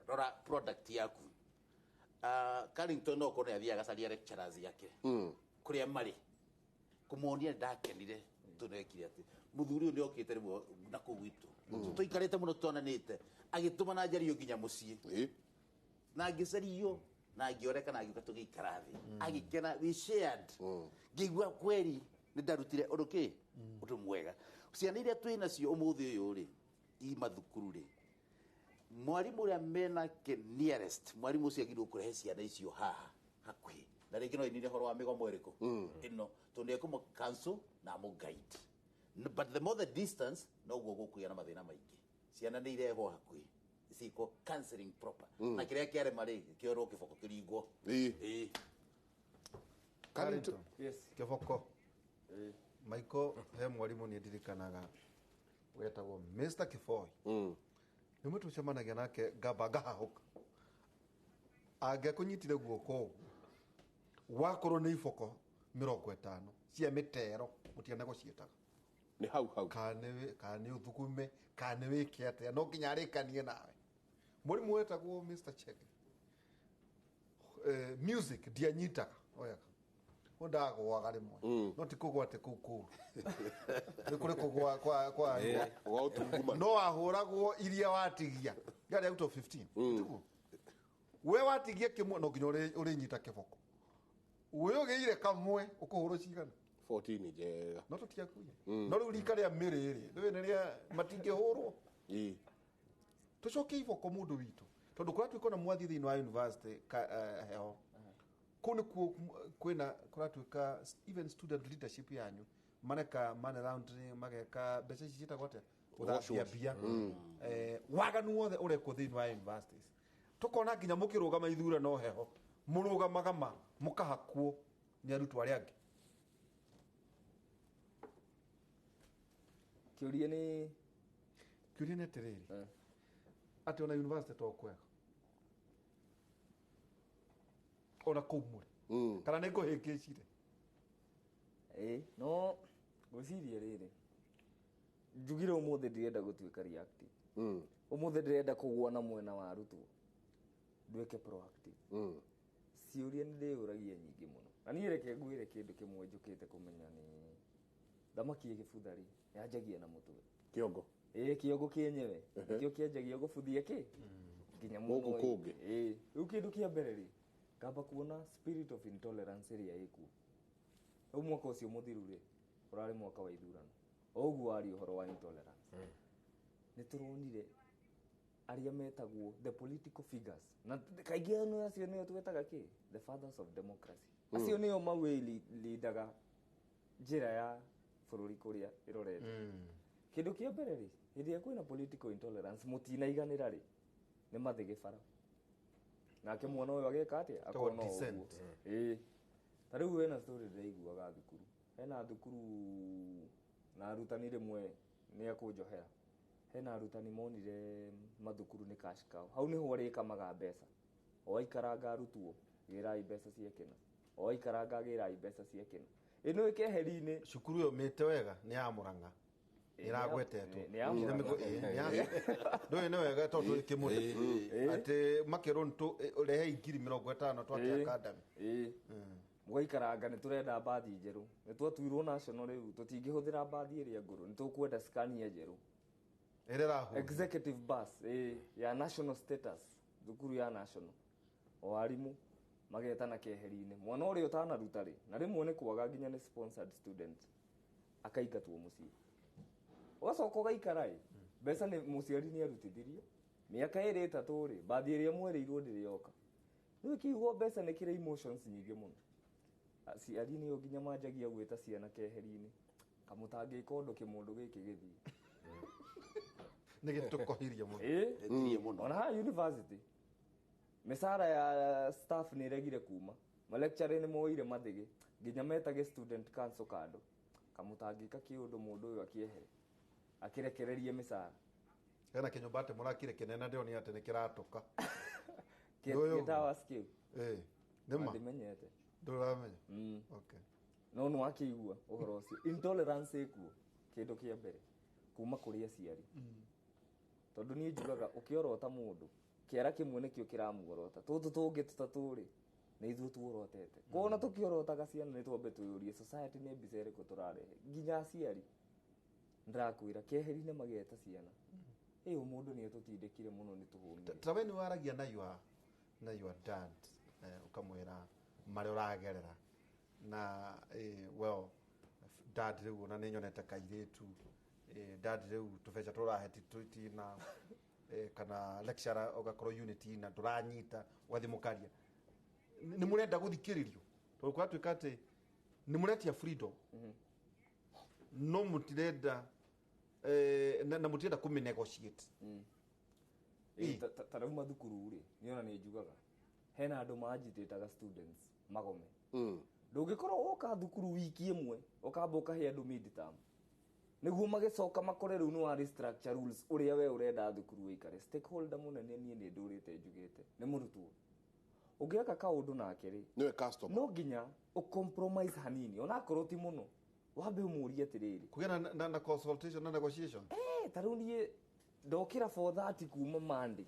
rora product yaku. Carrington no korwo nĩ athiaga agacaria lecturers yake kũrĩa marĩ kũmonia ndakenire tũnekire atĩ mũthuri ũyũ nĩ okĩte rĩmwe na kũu gwitũ, tũikarĩte mũno tũtonanĩte, agĩtũma na njario nginya mũciĩ, na ngĩcario na ngĩoreka na ngĩũka tũgĩikara thĩ, agĩkena, we shared, ngĩigua kweri nĩ ndarutire ũndũ kĩ ũndũ mwega. Ciana iria twĩ nacio ũmũthĩ ũyũ rĩ, i mathukuru rĩ, mwarimũ ũrĩa menake nearest, mwarimũ ũcio agĩrĩirwo kũrehe ciana icio haha hakuhĩ, na rĩngĩ no inire ũhoro wa mĩgomo ĩrĩkũ ĩno, tondũ nĩ ekũmũ counsel na amũ guide. But the more the distance, noguo gũkũgĩa na mathĩna maingĩ. Ciana nĩ irehwo hakuhĩ, ciĩkwo counseling proper, na kĩrĩa kĩarema rĩ, kĩorwo kĩboko kĩringwo. Ĩĩ. Carrington. Kĩboko Maiko, he mwarimũ niĩ ndirikanaga wetagwo Mr. Kĩboi, nĩmwe tũcemanagia nake ngamba ngahahũka, angĩakũnyitire guoko ũguo wakorwo nĩ iboko 50 cia mĩtero mũtiana gũciĩtaga nĩ hau hau, kana nĩ ũthugume kana nĩ wĩke atĩa, no nginya arĩkanie nawe. Mũrimũ wetagwo Mr. Chege, music ndianyitaga wega, ndagũaga rĩmwe, no ti kũgwa atĩ kũu kũũru, nĩ kũrĩ kũgwa kwa no wahũragwo iria watigia yarĩ out of 15, tiguo we watigia kĩmwe no nginya ũrĩnyita kĩboko, we ũgĩire kamwe ũkũhũrwo cigana? 14 njega. No tũtiakuire, no rĩu rika rĩa mĩrĩ rĩ, rĩu nĩ rĩa matingĩhũrwo. Tũcoke iboko mũndũ witũ, tondũ kũratuĩka ona mwathiĩ thĩinĩ wa university heho kũu nĩkuo kwĩna kũratuĩka even student leadership yanyu mareka money laundering, mageka mbeca ici ciĩtagwo atĩa, gũthambia mbia, waganu wothe ũrekwo thĩinĩ wa universities, tũkona nginya mũkĩrũgama ithurano heho mũrũgamaga ma mũkahakwo nĩ arutwo arĩa angĩ. Kĩũria nĩ Kĩũria nĩ atĩrĩrĩ, atĩ ona university to kwega ona kũu mũrĩ, kana nĩ ngũhĩngĩcire? Ĩĩ, no ngwĩciria rĩrĩ, njugire ũmũthĩ ndirenda gũtuĩka reactive. Ũmũthĩ ndĩrenda kũgũa na mwena wa arutwo, nduĩke proactive. Ciũria nĩ ndĩyũragia nyingĩ mũno, na niĩ reke ngwĩre kĩndũ kĩmwe njũkĩte kũmenya nĩ thamaki ĩgĩbutha rĩ, yanjagia na mũtwe. Kĩongo. Ĩĩ, kĩongo kĩenyewe nĩkĩo kĩanjagia gũbuthia kĩ nginya Gũkũ mũno. kũngĩ. Ĩĩ, rĩu kĩndũ kĩa mbere rĩ, ngamba kuona spirit of intolerance ĩrĩa ĩkuo. Rĩu mwaka ũcio mũthiru rĩ, ũrarĩ mwaka wa ithurano, o ũguo waria ũhoro wa intolerance, nĩ tũronire arĩa metagwo the political figures, na kaingĩ nĩ acio nĩo twetaga kĩ the fathers of democracy, acio nĩo mawĩlindaga njĩra ya bũrũri kũrĩa ĩrorete. Kĩndũ kĩa mbere rĩ, hĩndĩ ĩrĩa kwĩna political intolerance, mũtinaiganĩra rĩ, nĩ mathĩ gĩbara, nake mwana ũyũ ageka atĩa, akona ũguo. Dissent. Ĩĩ, ta rĩu hena story ndĩraiguaga thukuru, hena thukuru na arutani rĩmwe nĩ akũnjohera, hena arutani monire mathukuru nĩ cash cow, hau nĩho arĩkamaga mbeca, o aikaranga arutwo gĩrai mbeca cia kĩna, o aikaranga gĩrai mbeca cia kĩna, ĩno ĩkeheri-inĩ. Cukuru ĩyo mĩte wega nĩ ya Mũrang'a. Ĩragwetetwo. Nĩ ya Mũrang'a. Ndũĩ nĩ wega tondũ tũrĩ kĩmũrĩ atĩ makĩrwo nĩ rehei 50,000 twake academy. Ĩĩ. Mũgaikaranga nĩ tũrenda mbathi njerũ, nĩ twatuirwo national rĩu tũtingĩhũthĩra mbathi ĩrĩa ngũrũ, nĩ tũkwenda Scania njerũ ĩrĩa ĩrahũthĩra. Executive bus, ĩĩ, ya national status, thukuru ya national. O arimũ magetana keheri-inĩ, mwana ũrĩa ũtanaruta rĩ, na rĩmwe nĩ kwaga nginya nĩ sponsored student, akaingatwo mũciĩ. Ũgacoka ũgaikara ĩ, mbeca nĩ mũciari nĩ arutithirio mĩaka ĩrĩ ĩtatũ rĩ, mbathi ĩrĩa mwerĩirwo ndĩrĩ yoka. Rĩu kiugo mbeca nĩ kĩrĩ emotions nyingĩ mũno. Aciari nĩo nginya manjagia gwĩta ciana keheri-inĩ, kamũtangĩka ũndũ kĩmũndũ gĩkĩ gĩthiĩ. Nĩ gĩtũkohirie mũno. Ĩĩ. Ona haha university mĩcara ya staff nĩ ĩregire kuma, malecturer nĩ moire mathĩgĩ nginya metage student council kando, kamũtangĩka kĩũndũ mũndũ ũyũ akĩehere akĩrekererie mĩcara. Hena kĩnyũmba atĩ mũrakire kĩnene ndĩronire atĩ nĩ kĩratũka. Kĩ towers kĩu? Ĩĩ. Nĩ ma? Ndimenyete. Ndũramenya? Okay. No nĩ wakĩigua ũhoro ũcio. Intolerance ĩkuo kĩndũ kĩa mbere kuma kũrĩ aciari. Tondũ niĩ njugaga ũkĩorota mũndũ kĩara kĩmwe nĩkĩo kĩramuorota, tũtũ tũngĩ tũtatũ rĩ nĩ ithuĩ tuorotete. Kuona tũkĩorotaga ciana nĩ twambe twĩyũrie society nĩ mbica ĩrĩkũ tũrarehe, nginya aciari. Ndĩrakwĩra keheri-inĩ mageta ciana, ĩ mũndũ nĩ etũtindĩkire mũno nĩ tũhũnire. Ta we nĩ waragia na your dad, ũkamwĩra marĩa ũragerera na well dad rĩu ona nĩ nyonete kairĩtu, dad rĩu tũbeca tũrahe tina kana lecturer ũgakorwo unity na ndũranyita ũgathiĩ mũkaria. Nĩ mũrenda gũthikĩrĩrio tondũ kũratuĩka atĩ nĩ mũretia freedom no mũtirenda na mũtirenda kũmĩnegotiate. Ta rĩu mathukuru rĩ, niĩ ona nĩ njugaga hena andũ manjitĩtaga students magome. Ndũngĩkorwo woka thukuru wiki ĩmwe ũkamba ũkahe andũ midterm nĩguo magĩcoka makore rĩu nĩ wa restructure rules ũrĩa we ũrenda thukuru ĩikare. Stakeholder mũnene niĩ nĩ ndũrĩte njugĩte nĩ mũrutwo. Ũngĩeka kaũndũ nake rĩ, nĩwe customer, no nginya ũcompromise hanini onakorwo ti mũno, wambe ũmũrie atĩrĩrĩ, kũgĩa na consultation na negotiation. Ta rĩu niĩ ndokĩra 4:30 kuma Monday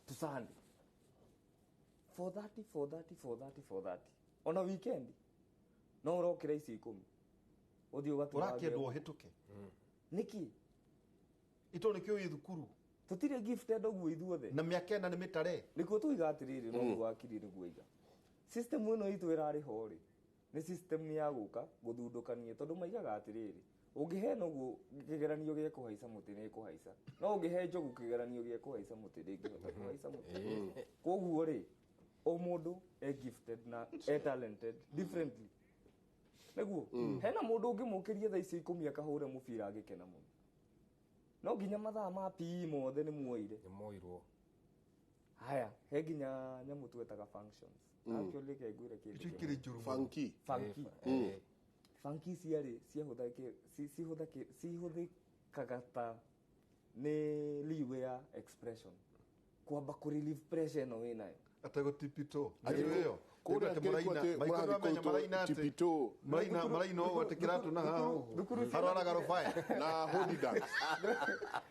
to Sunday, 4:30 4:30 4:30 4:30 ona weekend no ũrokĩra icio 10 ũthiĩ ũgatũra ũrakĩendwo ũhĩtũke nĩkĩ ito nĩkĩo wĩ thukuru tũtirĩ gifted ũguo ithuothe na mĩaka ĩna nĩ mĩtare nĩkuo tuiga atĩrĩrĩ, no ũguo wakiri nĩguo iga system ĩno itũ ĩrarĩ ho rĩ, nĩ system ya gũka gũthundũkania tondũ maigaga atĩrĩrĩ, ũngĩhe nũgũ kĩgeranio gĩa kũhaica mũtĩ nĩ kũhaica, no ũngĩhe njogu kĩgeranio gĩa kũhaica mũtĩ ndĩngĩhota kũhaica mũtĩ. Koguo rĩ, o mũndũ e gifted na e talented differently. Nĩguo hena mũndũ ũngĩmũkĩria thaa icio 10 akahũre mũbira agĩkena mũno, no nginya mathaa ma PE mothe nĩ muoire, nĩ moirwo. Haya, he nginya nyamũ twetaga functions. Actually ke ngwĩre kĩndũ Icio ikĩrĩ njũru mũno. Funky. Funky. Funky ciarĩ cihũthĩkaga ta nĩ leeway ya expression, kwamba kũ relieve pressure ĩno wĩnayo. Ategũtipito. Atĩ kũrĩa kĩrĩkũ atĩ mũrathiĩ kũu tipito. Maraina ũguo atĩ kĩratũ na haha ũguo. Harwaraga rũbaya. Na hodi dance.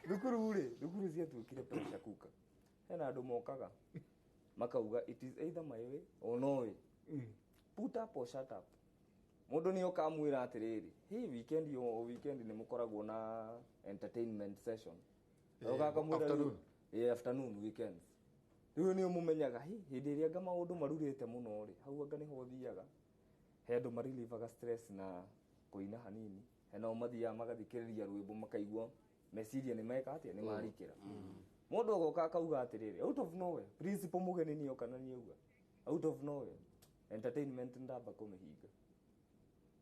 Thukuru rĩ, thukuru ciatuĩkire pressure cooker. Hena andũ mokaga makauga it is either my way or no way. Put up or shut up. Mũndũ nĩ oka amwĩra atĩrĩrĩ, hey weekend o weekend nĩ mũkoragwo na entertainment session. Oka akamwĩra Afternoon. Afternoon weekends. Rĩu nĩ ũmũmenyaga hĩndĩ ĩrĩa anga maũndũ marurĩte mũno rĩ, hau anga nĩho ũthiaga. He andũ marelivaga stress na kũina hanini, he nao mathiaga magathikĩrĩria rwĩmbo makaigua meciria nĩ meka atĩa, nĩ marikĩra. Mũndũ agoka akauga atĩrĩrĩ, out of nowhere, principal mũgeni nĩ oka na nĩ auga, out of nowhere, entertainment ndamba kũmĩhinga.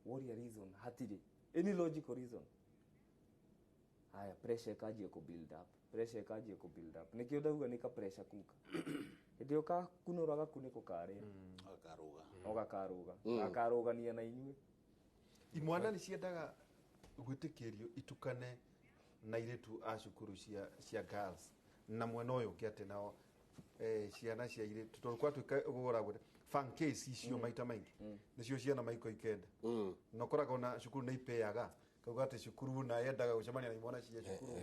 Warrior reason hatirĩ any logical reason. Haya, pressure ĩkanjia kũ build up, pressure ĩkanjia kũ build up. Nĩkĩo ndauga nĩ ka pressure kuka. Hĩndĩ ĩyo kakunũra gakunĩko karĩa. Gakaruga. O gakaruga. Gakarũgania na inyuĩ. Imwana nĩ ciendaga gwĩtĩkĩrio itukane na airĩtu a cukuru cia girls na mwena ũyũ ũngĩ atĩ nao ciana cia airĩtu tondũ kwatuĩka gũgũragwo fan case icio maita maingĩ nĩcio ciana maiko ikenda na ũkoraga ona cukuru nĩ ipeaga Kauga atĩ cukuru na yendaga gũcemania na imwana cia cukuru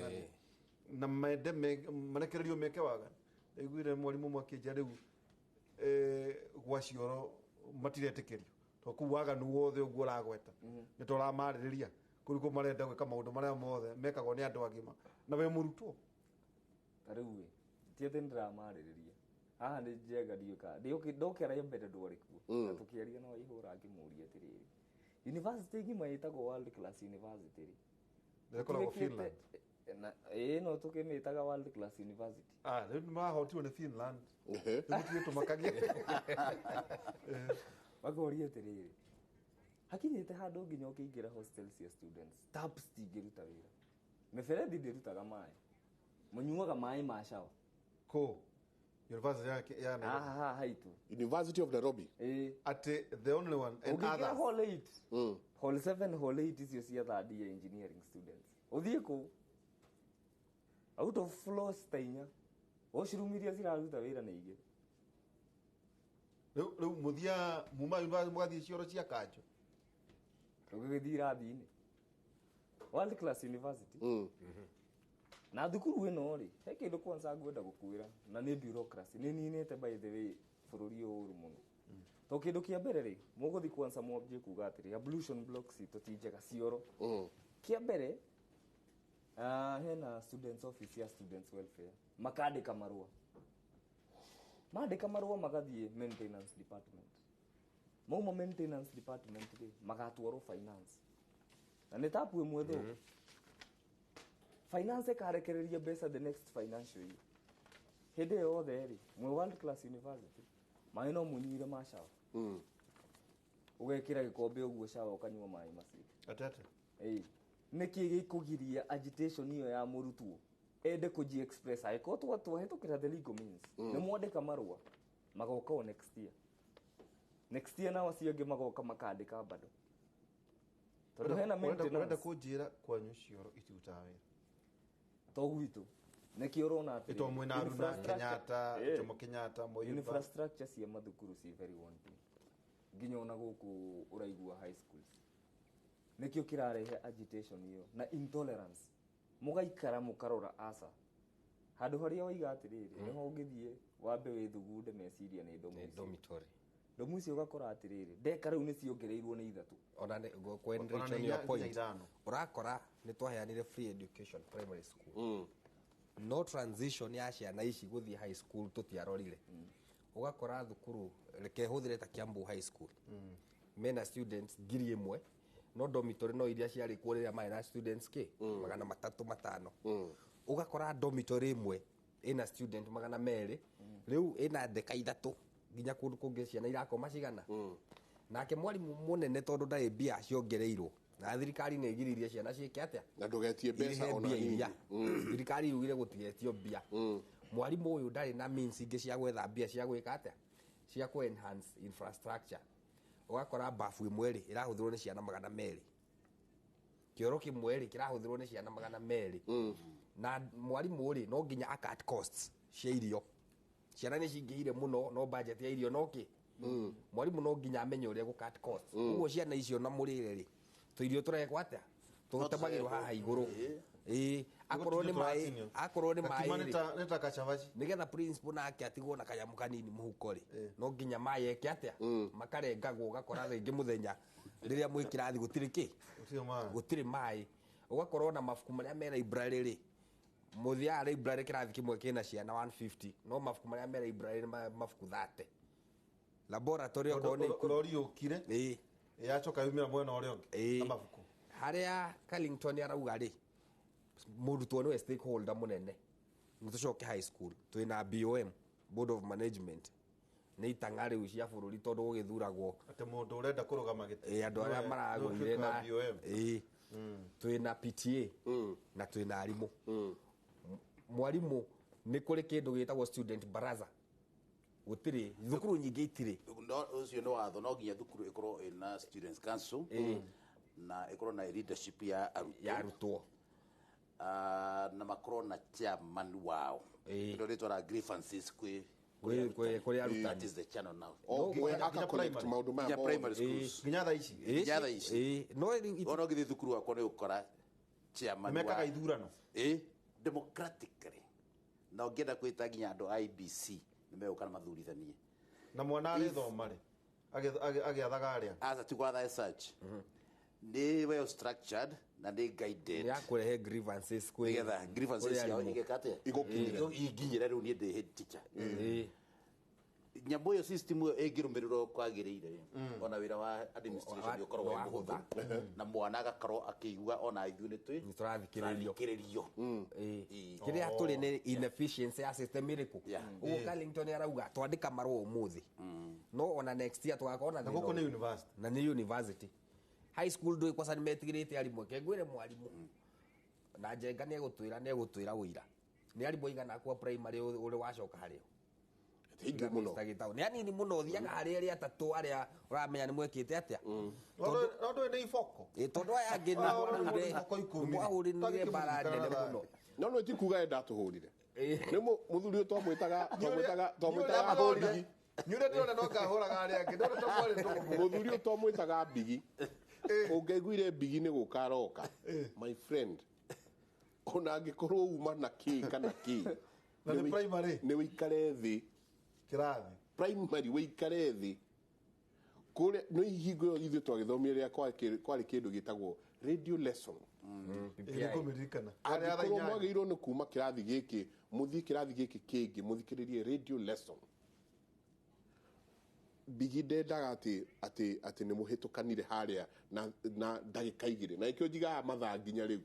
na mende marekererio meke waganu. Ndaiguire mwarimũ ũmwe akĩnjĩra rĩu gwa cioro matiretĩkĩrio to kũu waganu wothe ũguo ũragweta nĩ tũramarĩrĩria kũu nĩkuo marenda gwĩka maũndũ marĩa mothe mekagwo nĩ andũ agima na we mũrutwo. Ta rĩu ĩ ti atĩ nĩndĩramarĩrĩria haha nĩ Njenga ndiũka ndokera mbere ndwarĩ kuo na tũkĩaria na Waihũra ngĩmũria atĩrĩrĩ, university ng'ima ĩtagwo world class university rĩ, Ĩkoragwo Finland. Ĩĩ no tũkĩmĩtaga world class university. Ah, rĩu nĩmahotirwo nĩ Finland. Rĩu gũtirĩ tũmakagia. Makoria atĩrĩrĩ, hakinyĩte handũ nginya ũkĩingĩra hostel cia students taps cingĩruta wĩra, mĩberethi ndĩrutaga maĩ, mũnyuaga maĩ ma shower. Kũ? University ya Nairobi. Haha haitu. University of Nairobi. Ati the only one and Ũngĩingĩra others. Hall 8, hall 7, hall 8 icio cia third year engineering students, ũthiĩ kũu out of floors ta inya, washroom iria ciraruta wĩra nĩ igĩrĩ. Rĩu mũthia muma university mũgathiĩ cioro cia kanjũ. Tũgĩgĩthiĩ irathi-inĩ world class university. Na thukuru ĩno rĩ, he kĩndũ kwanza ngwenda gũkwĩra na nĩ bureaucracy nĩ ninĩte by the way bũrũri ũyũ ũru mũno. To kĩndũ kĩa mbere rĩ, mũgũthiĩ kwanza mwambie kuga atĩrĩ ablution blocks citũ ti njega cioro. Kĩa mbere hena students office ya students welfare makandĩka marũa, mandĩka marũa magathiĩ maintenance department, mauma maintenance department rĩ magatwarwo finance na nĩ tapu ĩmwe thũku. Finance ĩkarekereria mbeca the next financial year. Hĩndĩ ĩyo yothe rĩ, mwĩ world class university maĩ no mũnyuire ma shower, ũgekĩra gĩkombe ũguo shower ũkanyua maĩ macio. Atete. Ĩĩ nĩkĩ gĩkũgiria agitation ĩyo ya mũrutwo ende kũji express angĩkorwo twahĩtũkĩra the legal means? Nĩ mwandĩka marũa magoka o next year, next year nao acio angĩ magoka makandĩka bado tondũ hena Ũrenda maintenance. kũnjĩra kwanyu cioro itirutaga wĩra? To gwitũ nĩkĩo ũrona atĩrĩ, Ĩto mwĩna Aruna, Kenyatta, Ĩĩ. Jomo Kenyatta, Moi University. Infrastructure cia mathukuru ci very wanting nginya ona gũkũ ũraigua high schools nĩkĩo kĩrarehe agitation ĩyo na intolerance. Mũgaikara mũkarora aca handũ harĩa waiga atĩrĩrĩ nĩho ũngĩthiĩ wambe wĩthugunde meciria nĩ ndomu icio. Dormitory. Ndomu icio ũgakora atĩrĩrĩ ndeka rĩu nĩ ciongereirwo nĩ ithatũ. Ona nĩ your point, ũrakora nĩ twaheanire free education primary school, no transition ya ciana ici gũthiĩ high school tũtiarorire. Ũgakora thukuru reke hũthĩre ta Kiambu High School mena students 1,000 no dormitory no iria ciarĩ kuo rĩrĩa marĩ na students kĩ 305. Ũgakora dormitory ĩmwe ĩna student 200, rĩu ĩna ndeka ithatũ nginya kũndũ kũngĩ ciana irakoma cigana. Nake mwarimũ mũnene tondũ ndarĩ mbia ciongereirwo na thirikari nĩ ĩgiririe ciana ciĩke atĩa na ndũgetie mbeca Irĩhe ona mbia nini. iria thirikari yugire gũtigetio mbia. Mwarimũ ũyũ ndarĩ na means ingĩ cia gwetha mbia cia gwĩka atĩa cia kũ enhance infrastructure. Ũgakora bafu ĩmwe rĩ ĩrahũthĩrwo nĩ ciana 200, kĩoro kĩmwe rĩ kĩrahũthĩrwo nĩ ciana 200, na mwarimũ rĩ no nginya a cut costs cia irio. Ciana nĩ cingĩhire mũno no budget ya irio no kĩ mwarimũ no nginya amenye ũrĩa gũ cut costs. Ũguo ciana icio na mũrĩre rĩ tũirio tũrekwo atĩa tũtemagĩrwo haha igũrũ. Ĩĩ akorwo nĩ maĩ, akorwo nĩ Gakima maĩ nĩ ta kacabaci. Nĩgetha principal nake atigwo na kanyamũ kanini mũhuko rĩ no nginya maĩ eke atĩa makarengagwo. Ũgakora rĩngĩ mũthenya rĩrĩa mwĩ kĩrathi gũtirĩ kĩ gũtirĩ maĩ. Ũgakorwo na mabuku marĩa me library rĩ mũthiaga library kĩrathi kĩmwe kĩna ciana 150 no mabuku marĩa me library nĩ mabuku 30. Laboratory okorwo nĩ Rori yũkire ĩĩ yacoka yumĩra mwena ũrĩa ũngĩ na mabuku. Harĩa Carlington arauga rĩ mũrutwo nĩwe stakeholder mũnene. Nĩ tũcoke high school twĩna BOM, Board of Management, nĩ itang'a rĩu cia bũrũri tondũ gũgĩthuragwo atĩ mũndũ ũrenda kũrũgama gĩtĩ ĩĩ andũ arĩa maragũire na ĩĩ twĩna PTA na twĩna arimũ. Mwarimũ nĩ kũrĩ kĩndũ gĩtagwo student baraza, gũtirĩ thukuru nyingĩ itirĩ. No ũcio nĩ watho, no nginya thukuru ĩkorwo ĩna students council na ĩkorwo na leadership ya arutwo ya arutwo na makorwo na chairman wao ĩno rĩtwa la grievances kwĩ Kũrĩ arutani. That is the channel now. O, nginya aka connect maũndũ maya Nginya mothe. primary schools. Nginya thaa ici. Nginya thaa ici. No rĩu Ona ũngĩthiĩ thukuru wakwa nĩ ũkora chairman wa- Mekaga ithurano. Ĩ, democratically. Na ũngĩenda kwĩta nginya andũ a IBC nĩ megũka na mathurithanie. Na mwana arĩthoma rĩ, agĩathaga arĩa? Aca ti gwatha as such. Nĩ well structured na nĩ guided. Nĩ ya kũrehe grievances kwĩ Nĩgetha grievances kũrĩ ciao arimũ. igĩka atĩa? Igũkinyĩre. Ikinyĩre rĩu niĩ ndĩ head teacher. Nyamũ ĩyo system ĩyo ĩngĩrũmĩrĩrwo kwagĩrĩire ona wĩra wa administration ũkorwo wĩ mũhũthũ na mwana agakorwo akĩigua ona ithuĩ nĩ twĩ tũrathikĩrĩrio. Tũrathikĩrĩrio. Kĩrĩa tũrĩ nĩ inefficiency ya system ĩrĩkũ. Ũguo Carlington arauga twandĩka marũa ũmũthĩ no ona next year tũgakorwo na Na thĩna gũkũ nĩ ũyũ. university. Na nĩ university. High school ndũĩ kwaca nĩ metigĩrĩte arimũ. Reke ngwĩre mwarimũ na Njenga nĩ egũtwĩra ũira nĩ arimũ aigana kwa primary ũrĩ wacoka harĩo. Aingĩ mũno. Mr. Gitau. Nĩ anini mũno ũthiaga harĩ arĩa atatũ arĩa ũramenya nĩ mwekĩte atĩa. No ndũĩ nĩ iboko. Ĩ, tondũ aya angĩ nĩ mwahũrire mbara nene mũno. No no ti kuga enda tũhũrire. Nĩ mũthuri ũyũ twamwĩtaga twamwĩtaga Bigi. Nĩ ũrĩa ndĩrona no ngahũraga arĩa angĩ. Ndĩrona ta mwarĩ tũgũkũ. Mũthuri ũyũ twamwĩtaga Bigi. Ũngĩaiguire Bigi nĩ gũka aroka. My friend. Ona angĩkorwo uma na kĩ kana kĩ. Na nĩ primary. Nĩ wĩikare thĩ. Kĩrathi. Primary wĩikare thĩ. Kũrĩa nĩ hingo ĩyo ithuĩ twagĩthomire rĩrĩa kwarĩ kĩndũ gĩtagwo radio lesson. Ĩ, nĩngũmĩririkana. Arĩa thaa Angĩkorwo inyanya. mwagĩrĩirwo nĩ kuma kĩrathi gĩkĩ mũthiĩ kĩrathi gĩkĩ kĩngĩ mũthikĩrĩrie radio lesson. Bigi ndendaga atĩ nĩ mũhĩtũkanire harĩa na ndagĩka igĩrĩ na nĩkĩo njigaga mathaa nginya rĩu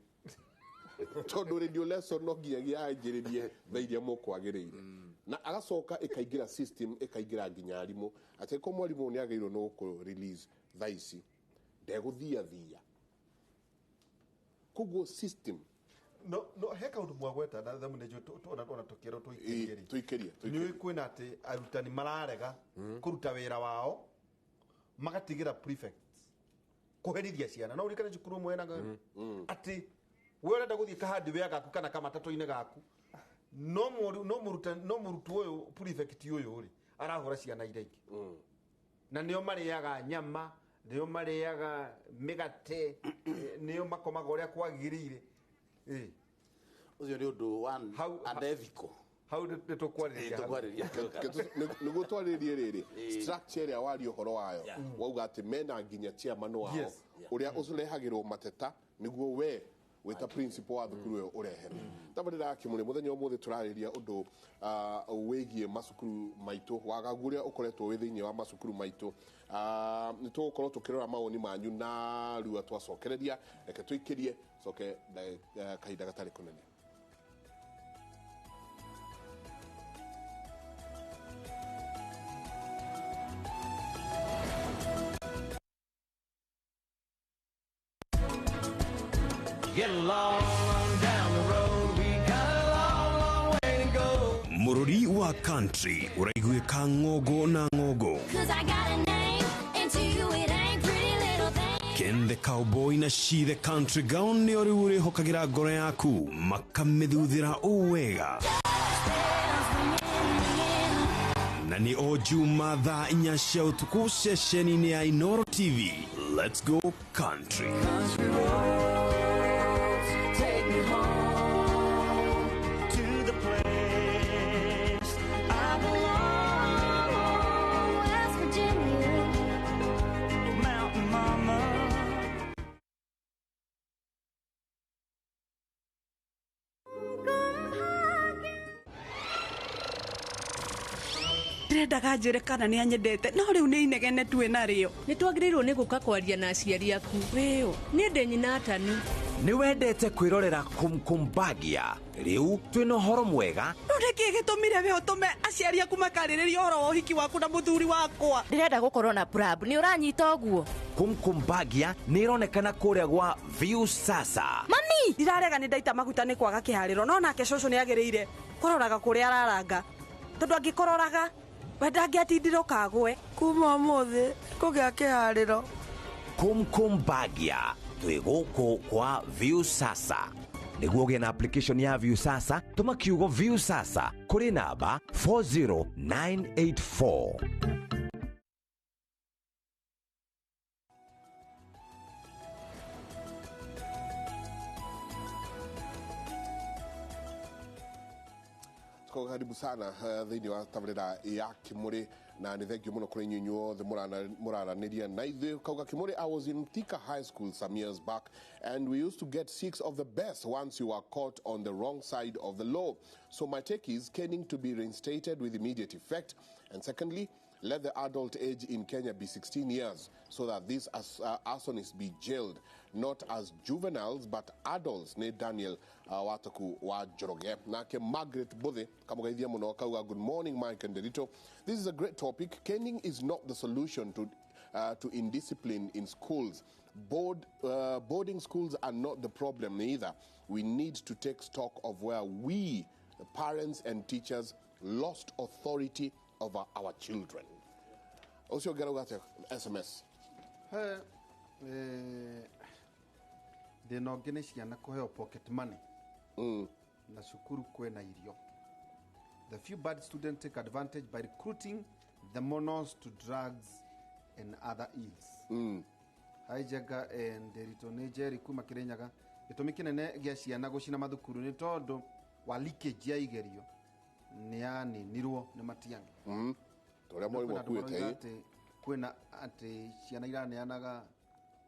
tondũ radio lesson no nginyagia yanjĩrĩrie thaa iria mũkwagĩrĩire na agacoka ĩkaingĩra system ĩkaingĩra nginya arimũ atĩ ko mwarimũ nĩ agĩrĩirwo nĩ gũkũ release thaa ici ndegũthia thia koguo system No no he kaũndũ mwagweta na thamu nĩ njũĩ ona tũkĩrwo tũikĩrie rĩ. Tũikĩrie. Nĩ ũĩ kwĩna atĩ arutani mararega kũruta wĩra wao magatigĩra prefects kũherithia ciana. No ũririkane cukuru ũmwe wena atĩ we ũrenda gũthiĩ kahandi wea gaku kana kamatatũ-inĩ gaku no no mũrutwo ũyũ prefect ũyũ rĩ arahũra ciana iria ingĩ na nĩo marĩaga nyama nĩo marĩaga mĩgate nĩo makomaga ũrĩa kwagĩrĩire. Ũcio nĩ ũndũ unethical. Hau nĩ tũkwarĩrĩria. Nĩguo twarĩrie rĩrĩ structure ĩrĩa waria ũhoro wayo wauga atĩ mena nginya chairman wao ũrĩa ũrehagĩrwo mateta nĩguo we wĩta principal wa thukuru ĩyo ũrehere. Tabarĩra ya Kĩmũrĩ mũthenya ũmũthĩ tũrarĩria ũndũ wĩgiĩ macukuru maitũ wagagu ũrĩa ũkoretwo wĩ thĩinĩ wa macukuru maitũ. Nĩ tũgũkorwo tũkĩrora mawoni manyu na rua twacokereria reke tũikĩrie coke kahinda gatarĩ kũnene. Get along down the road, we got a long, long way to go. Mũrũri wa country ũraiguĩka ng'ongo na ng'ongo. Cause I got a name, and to you it ain't pretty little thing. Ken the cowboy na she the country girl nĩo rĩu ũrĩhokagĩra ngoro yaku makamĩthuthĩra ũũ wega. Na nĩ o Juma thaa 4 cia ũtukũ ceceni-inĩ ya Inooro TV. Let's go country. Country roads, take me home to the place I belong. West Virginia. Mountain Mama. Ndirendaga njĩre kana nĩ anyendete no rĩu nĩ inegene tuĩ narĩo. Nĩ twagĩrĩirwo nĩ gũka kwaria na aciari aku. Wĩũ, niĩ ndĩ nyina Atanu. Nĩ wendete kwĩrorera Kumkumbagia rĩu twĩna ũhoro mwega. Rĩu nĩkĩ gĩtũmire we ũtũme aciari aku makarĩrĩria ũhoro wa ũhiki waku na mũthuri wakwa? Ndĩrenda gũkorwo na prab, nĩ ũranyita ũguo? Kumkumbagia nĩ ĩronekana kũrĩa gwa View Sasa. Mami! Ndirarega nĩ ndaita maguta nĩ kwaga kĩharĩro no nake cũcũ nĩ agĩrĩire kũroraga kũrĩa araranga tondũ angĩkũroraga we ndangĩatindire ũkagwe. Kuma ũmũthĩ kũgĩa kĩharĩro. Kumkumbagia twĩ gũkũ kwa View Sasa. Nĩguo ũgĩe na application ya Viusasa, tũma kiugo Viusasa kũrĩ namba 40984. Tuko karibu sana thĩinĩ wa tabarĩra ya Kĩmũrĩ, na nĩ thengiũ mũno kũrĩ inyuĩ inyuothe mũraranĩria na ithuĩ. Kauga Kĩmũrĩ, I was in Thika High School some years back and we used to get 6 of the best once you were caught on the wrong side of the law. So my take is caning to be reinstated with immediate effect, and secondly, let the adult age in Kenya be 16 years so that these arsonists be jailed, not as juveniles but adults. Ne Daniel Wataku wa Njoroge. Nake Margaret Bothe kamugeithia muno akauga, good morning Mike and Derito. This is a great topic. Caning is not the solution to indiscipline in schools. Boarding schools are not the problem either. We need to take stock of where we, the parents and teachers, lost authority over our children. Ũcio ũngĩ arauga atĩa? SMS. He, thĩna ũngĩ nĩ ciana kũheo pocket money na cukuru kwĩna irio. The few bad students take advantage by recruiting the monos to drugs and other ills. Hi Njenga and Nderitu, nĩ Njeri kuma Kĩrĩnyaga. Gĩtũmi kĩnene gĩa ciana gũcina mathukuru nĩ tondũ wa leakage ya igerio nĩ yaninirwo nĩ Matiang'i. Ũrĩa mwarimũ akuĩte ĩ. Kwĩna atĩ ciana iraneanaga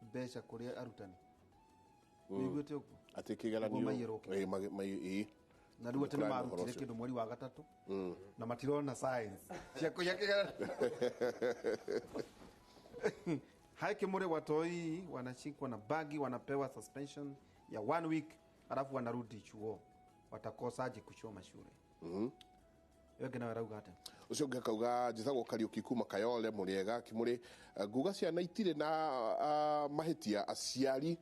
mbeca kũrĩ arutani. Wĩiguĩte ũguo? Atĩ kĩgeranio Nĩguo maiyĩrwo ĩ, na rĩu atĩ nĩ marutire kĩndũ mweri wa gatatũ na matirona science cia kũiya kĩgeranio. Hai Kĩmũrĩ, watoi wanashikwa na bagi wanapewa suspension ya 1 week alafu wanarudi chuo, watakosaje kuchoma shule? Ĩyo ĩngĩ nawe ĩrauga atĩa? Ũcio ũngĩ akauga, njĩtagwo Kariũki kuma Kayole, mũrĩega Kĩmũrĩ. Nguga ciana itirĩ na mahĩtia, aciari,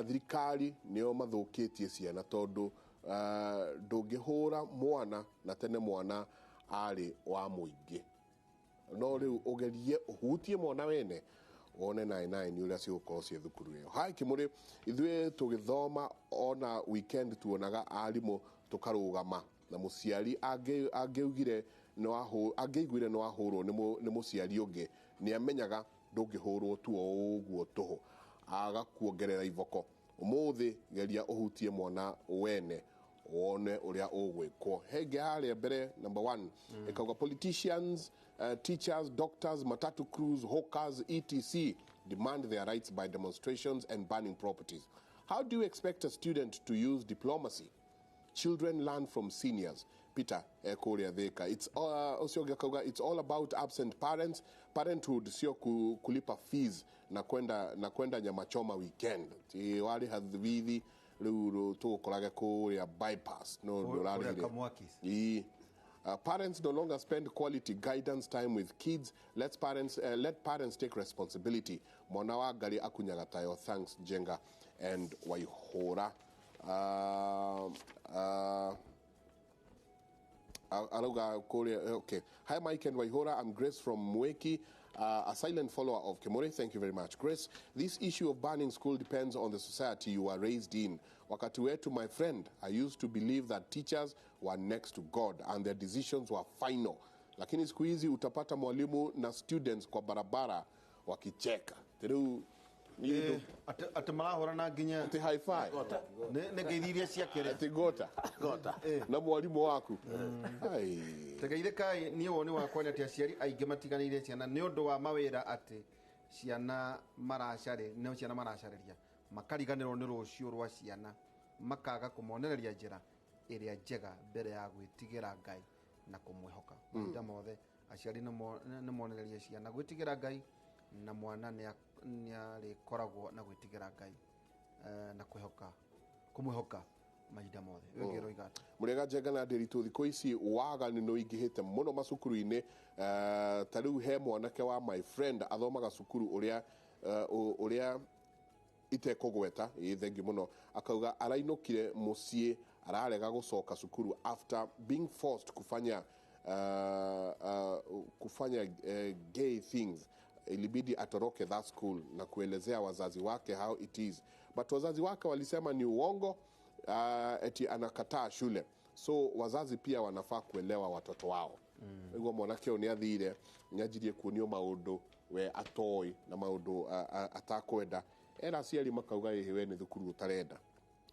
thirikari nĩo mathũkĩtie ciana tondũ ndũngĩhũra mwana na tene mwana arĩ wa mũingĩ, no rĩu ũgerie ũhutie mwana wene wone naĩ naĩ nĩ ũrĩa cigũkorwo ciĩ thukuru ĩyo. Hai Kĩmũrĩ, ithuĩ tũgĩthoma ona weekend tuonaga arimũ tũkarũgama na mũciari angĩaugire angĩaiguire nĩ wahũrwo nĩ mũciari ũngĩ nĩ amenyaga ndũngĩhũrwo tu o ũguo tũhũ, agakuongerera iboko. Ũmũthĩ geria ũhutie mwana wene wone ũrĩa ũgwĩkwo. Henge harĩa mbere number 1 ĩkauga politicians, teachers, doctors, matatu crews, hawkers, etc demand their rights by demonstrations and burning properties. How do you expect a student to use diplomacy? Children learn from seniors. Peter Kuria Thika. It's ũcio ũngĩ akauga, it's all about absent parents. Parenthood sio kulipa fees na kwenda nyama choma weekend. Ti warĩha bithi rĩu tũgũkorage kũrĩa bypass. No Kũrĩa ndũrarĩhire. Kamwakis. Ĩĩ. Parents no longer spend quality guidance time with kids. Let parents take responsibility. Mwana wa ngari akunyaga tayo. Thanks Njenga and Waihora. Arauga kũrĩa, okay. Hi Mike and Waihora, I'm Grace from Mweki, a silent follower of Kemore. Thank you very much, Grace. This issue of banning school depends on the society you are raised in. Wakati wetu, my friend, I used to believe that teachers were next to God and their decisions were final. Lakini siku hizi utapata mwalimu na students kwa barabara wakicheka. Teru Atĩ marahũrana nginya atĩ high five. Nĩ ngeithi iria cia kĩrĩa. Atĩ gota. Gota. Na mwarimũ waku. Ai. Tegeithĩkai, niĩ woni wakwa nĩ atĩ aciari aingĩ matiganĩire ciana nĩ ũndũ wa mawĩra atĩ ciana maracarĩ, nĩ ciana maracarĩria, makariganĩrwo nĩ rũciũ rwa ciana, makaga kũmonereria njĩra ĩrĩa njega mbere ya gwĩtigĩra Ngai na kũmwĩhoka. Mahinda mothe aciari nĩ monererie ciana gwĩtigĩra Ngai, na mwana nĩ arĩkoragwo na gwĩtigĩra Ngai na kũmwĩhoka mahinda mothe. Ũyũ ũngĩ ũroiga atĩa? Mũrĩega Njenga na Nderitu, thikũ ici waganu nĩ ũingĩhĩte mũno macukuru-inĩ. Ta rĩu he mwanake wa my friend athomaga cukuru ũrĩa itekũgweta, ĩ thengiũ mũno, akauga arainũkire mũciĩ ararega gũcoka cukuru after being forced kufanya gay things. Ilibidi atoroke that school na kuelezea wazazi wake how it is, but wazazi wake walisema ni uongo. Eti anakataa shule. So wazazi pia wanafaa kuelewa watoto wao. Niguo mwanake ũyũ nĩ athire nĩ kuonio maũndũ we atoĩ na maũndũ atakwenda. Era aciari makauga ĩhĩ we nĩ thukuru ũtarenda.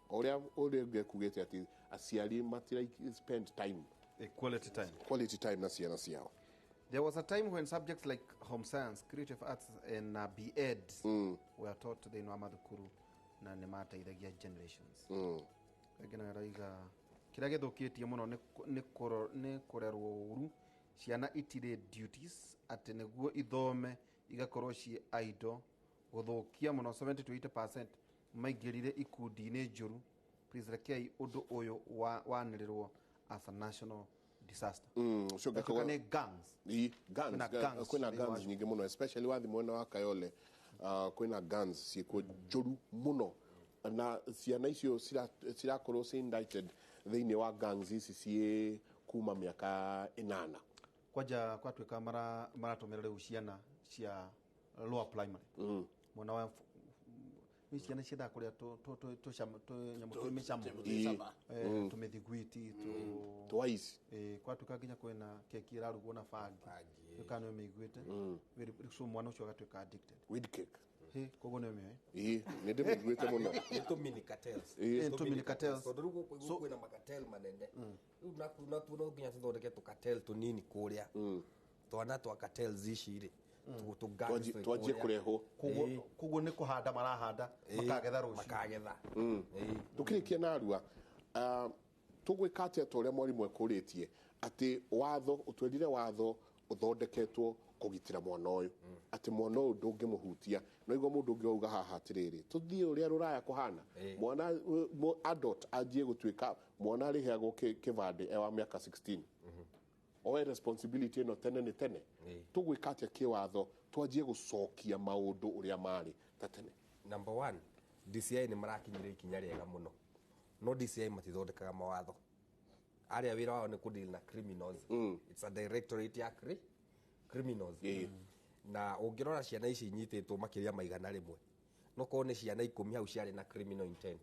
Ũrĩa ũrĩa ũngĩ ekugĩte atĩ aciari matira spend time. Quality time. Quality time na ciana ciao. There was a time when subjects like home science, creative arts and B.Ed were taught thĩinĩ wa mathukuru na nĩ mateithagia generations. Rĩngĩ nayo ĩrauga kĩrĩa gĩthũkĩtie mũno nĩ kũrerwo ũru, ciana itirĩ duties atĩ nĩguo ithome igakorwo ciĩ idle, gũthũkia mũno 70 to 80% maingĩrire ikundi-inĩ njũru. Please rekei ũndũ ũyũ wanĩrĩrwo as a national disaster. Ũcio Gatuĩka nĩ gangs. Gangs, Kwĩna gangs kwĩna thĩinĩ wa gangs nyingĩ mũno especially wathi mwena wa Kayole. Kwĩna gangs ciĩkuo njũru mũno na ciana icio cirakorwo ci indicted thĩinĩ wa gangs ici ciĩ kuma mĩaka 8. Kwanja kwatuĩka maratũmĩra rĩu ciana cia lower primary. Mwana wa nĩ ciana ciendaga kũrĩa tũnyamũ twĩ mĩcamo. Tũmĩthiguiti, Twice. Kwatuĩka nginya kwĩna keki ĩrarugwo na bangi. Kana nĩ ũmĩiguĩte. So mwana ũcio agatuĩka addicted. Weed cake. Koguo nĩ ũmĩoĩ? Ĩĩ, nĩ ndĩmĩiguĩte mũno. Nĩ tũ mini cartels. Ĩĩ, tũ mini cartels. Tondũ rĩu gũkũ kwĩna macartel manene. Rĩu natuo no nginya tũthondeke tũcartel tũnini kũrĩa. Twana twa cartels ici rĩ. Twanjie kũrehwo. Koguo nĩ kũhanda marahanda makagetha rũciũ. Makagetha. Tũkĩrĩkia na Arua, tũgwĩka atĩa ta ũrĩa mwarimũ ekũrĩtie atĩ watho ũtwĩrire watho ũthondeketwo kũgitĩra mwana ũyũ atĩ mwana ũyũ ndũngĩmũhutia no igua mũndũ ũngĩ wauga haha atĩrĩrĩ tũthiĩ ũrĩa rũraya kũhana mwana adult anjie gũtuĩka mwana arĩheagwo kĩbandĩ e wa mĩaka 16 oe responsibility ĩno tene nĩ tene. Tũgwĩka atĩa kĩwatho twanjie gũcokia maũndũ ũrĩa marĩ ta tene? Number 1, DCI nĩ marakinyire ikinya rĩega mũno. No DCI matithondekaga mawatho. Arĩa wĩra wao nĩ kũdeal na criminals. It's a directorate ya criminals. Na ũngĩrora ciana ici inyitĩtwo makĩria ma 100, no korwo nĩ ciana 10 hau ciarĩ na criminal intent.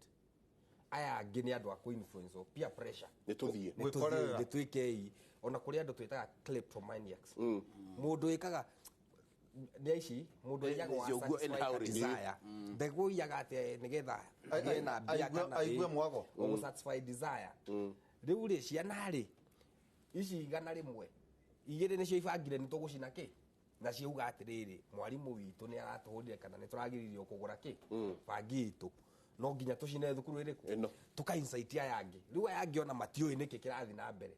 Aya angĩ nĩ andũ a kũ-influence peer pressure. Nĩ tũthiĩ. Nĩ tũthiĩ, nĩ twĩkei. Ona kũrĩ andũ twĩtaga kleptomaniacs. Mũndũ wĩkaga nĩ aici, mũndũ aiyaga wa satisfy desire. Ndegũiyaga atĩ nĩgetha agĩe na mbia kana aigue mwago. Ũgũ satisfy desire. Rĩu rĩ ciana rĩ ici 100 igĩrĩ nĩcio ibangire nĩ tũgũcina kĩ na ciauga atĩrĩrĩ mwarimũ witũ nĩ aratũhũrire kana nĩ tũragiririo kũgũra kĩ bangi itũ no nginya tũcine thukuru ĩrĩkũ tũka insight aya angĩ. Rĩu aya angĩ ona matiũĩ nĩkĩ kĩrathiĩ na mbere.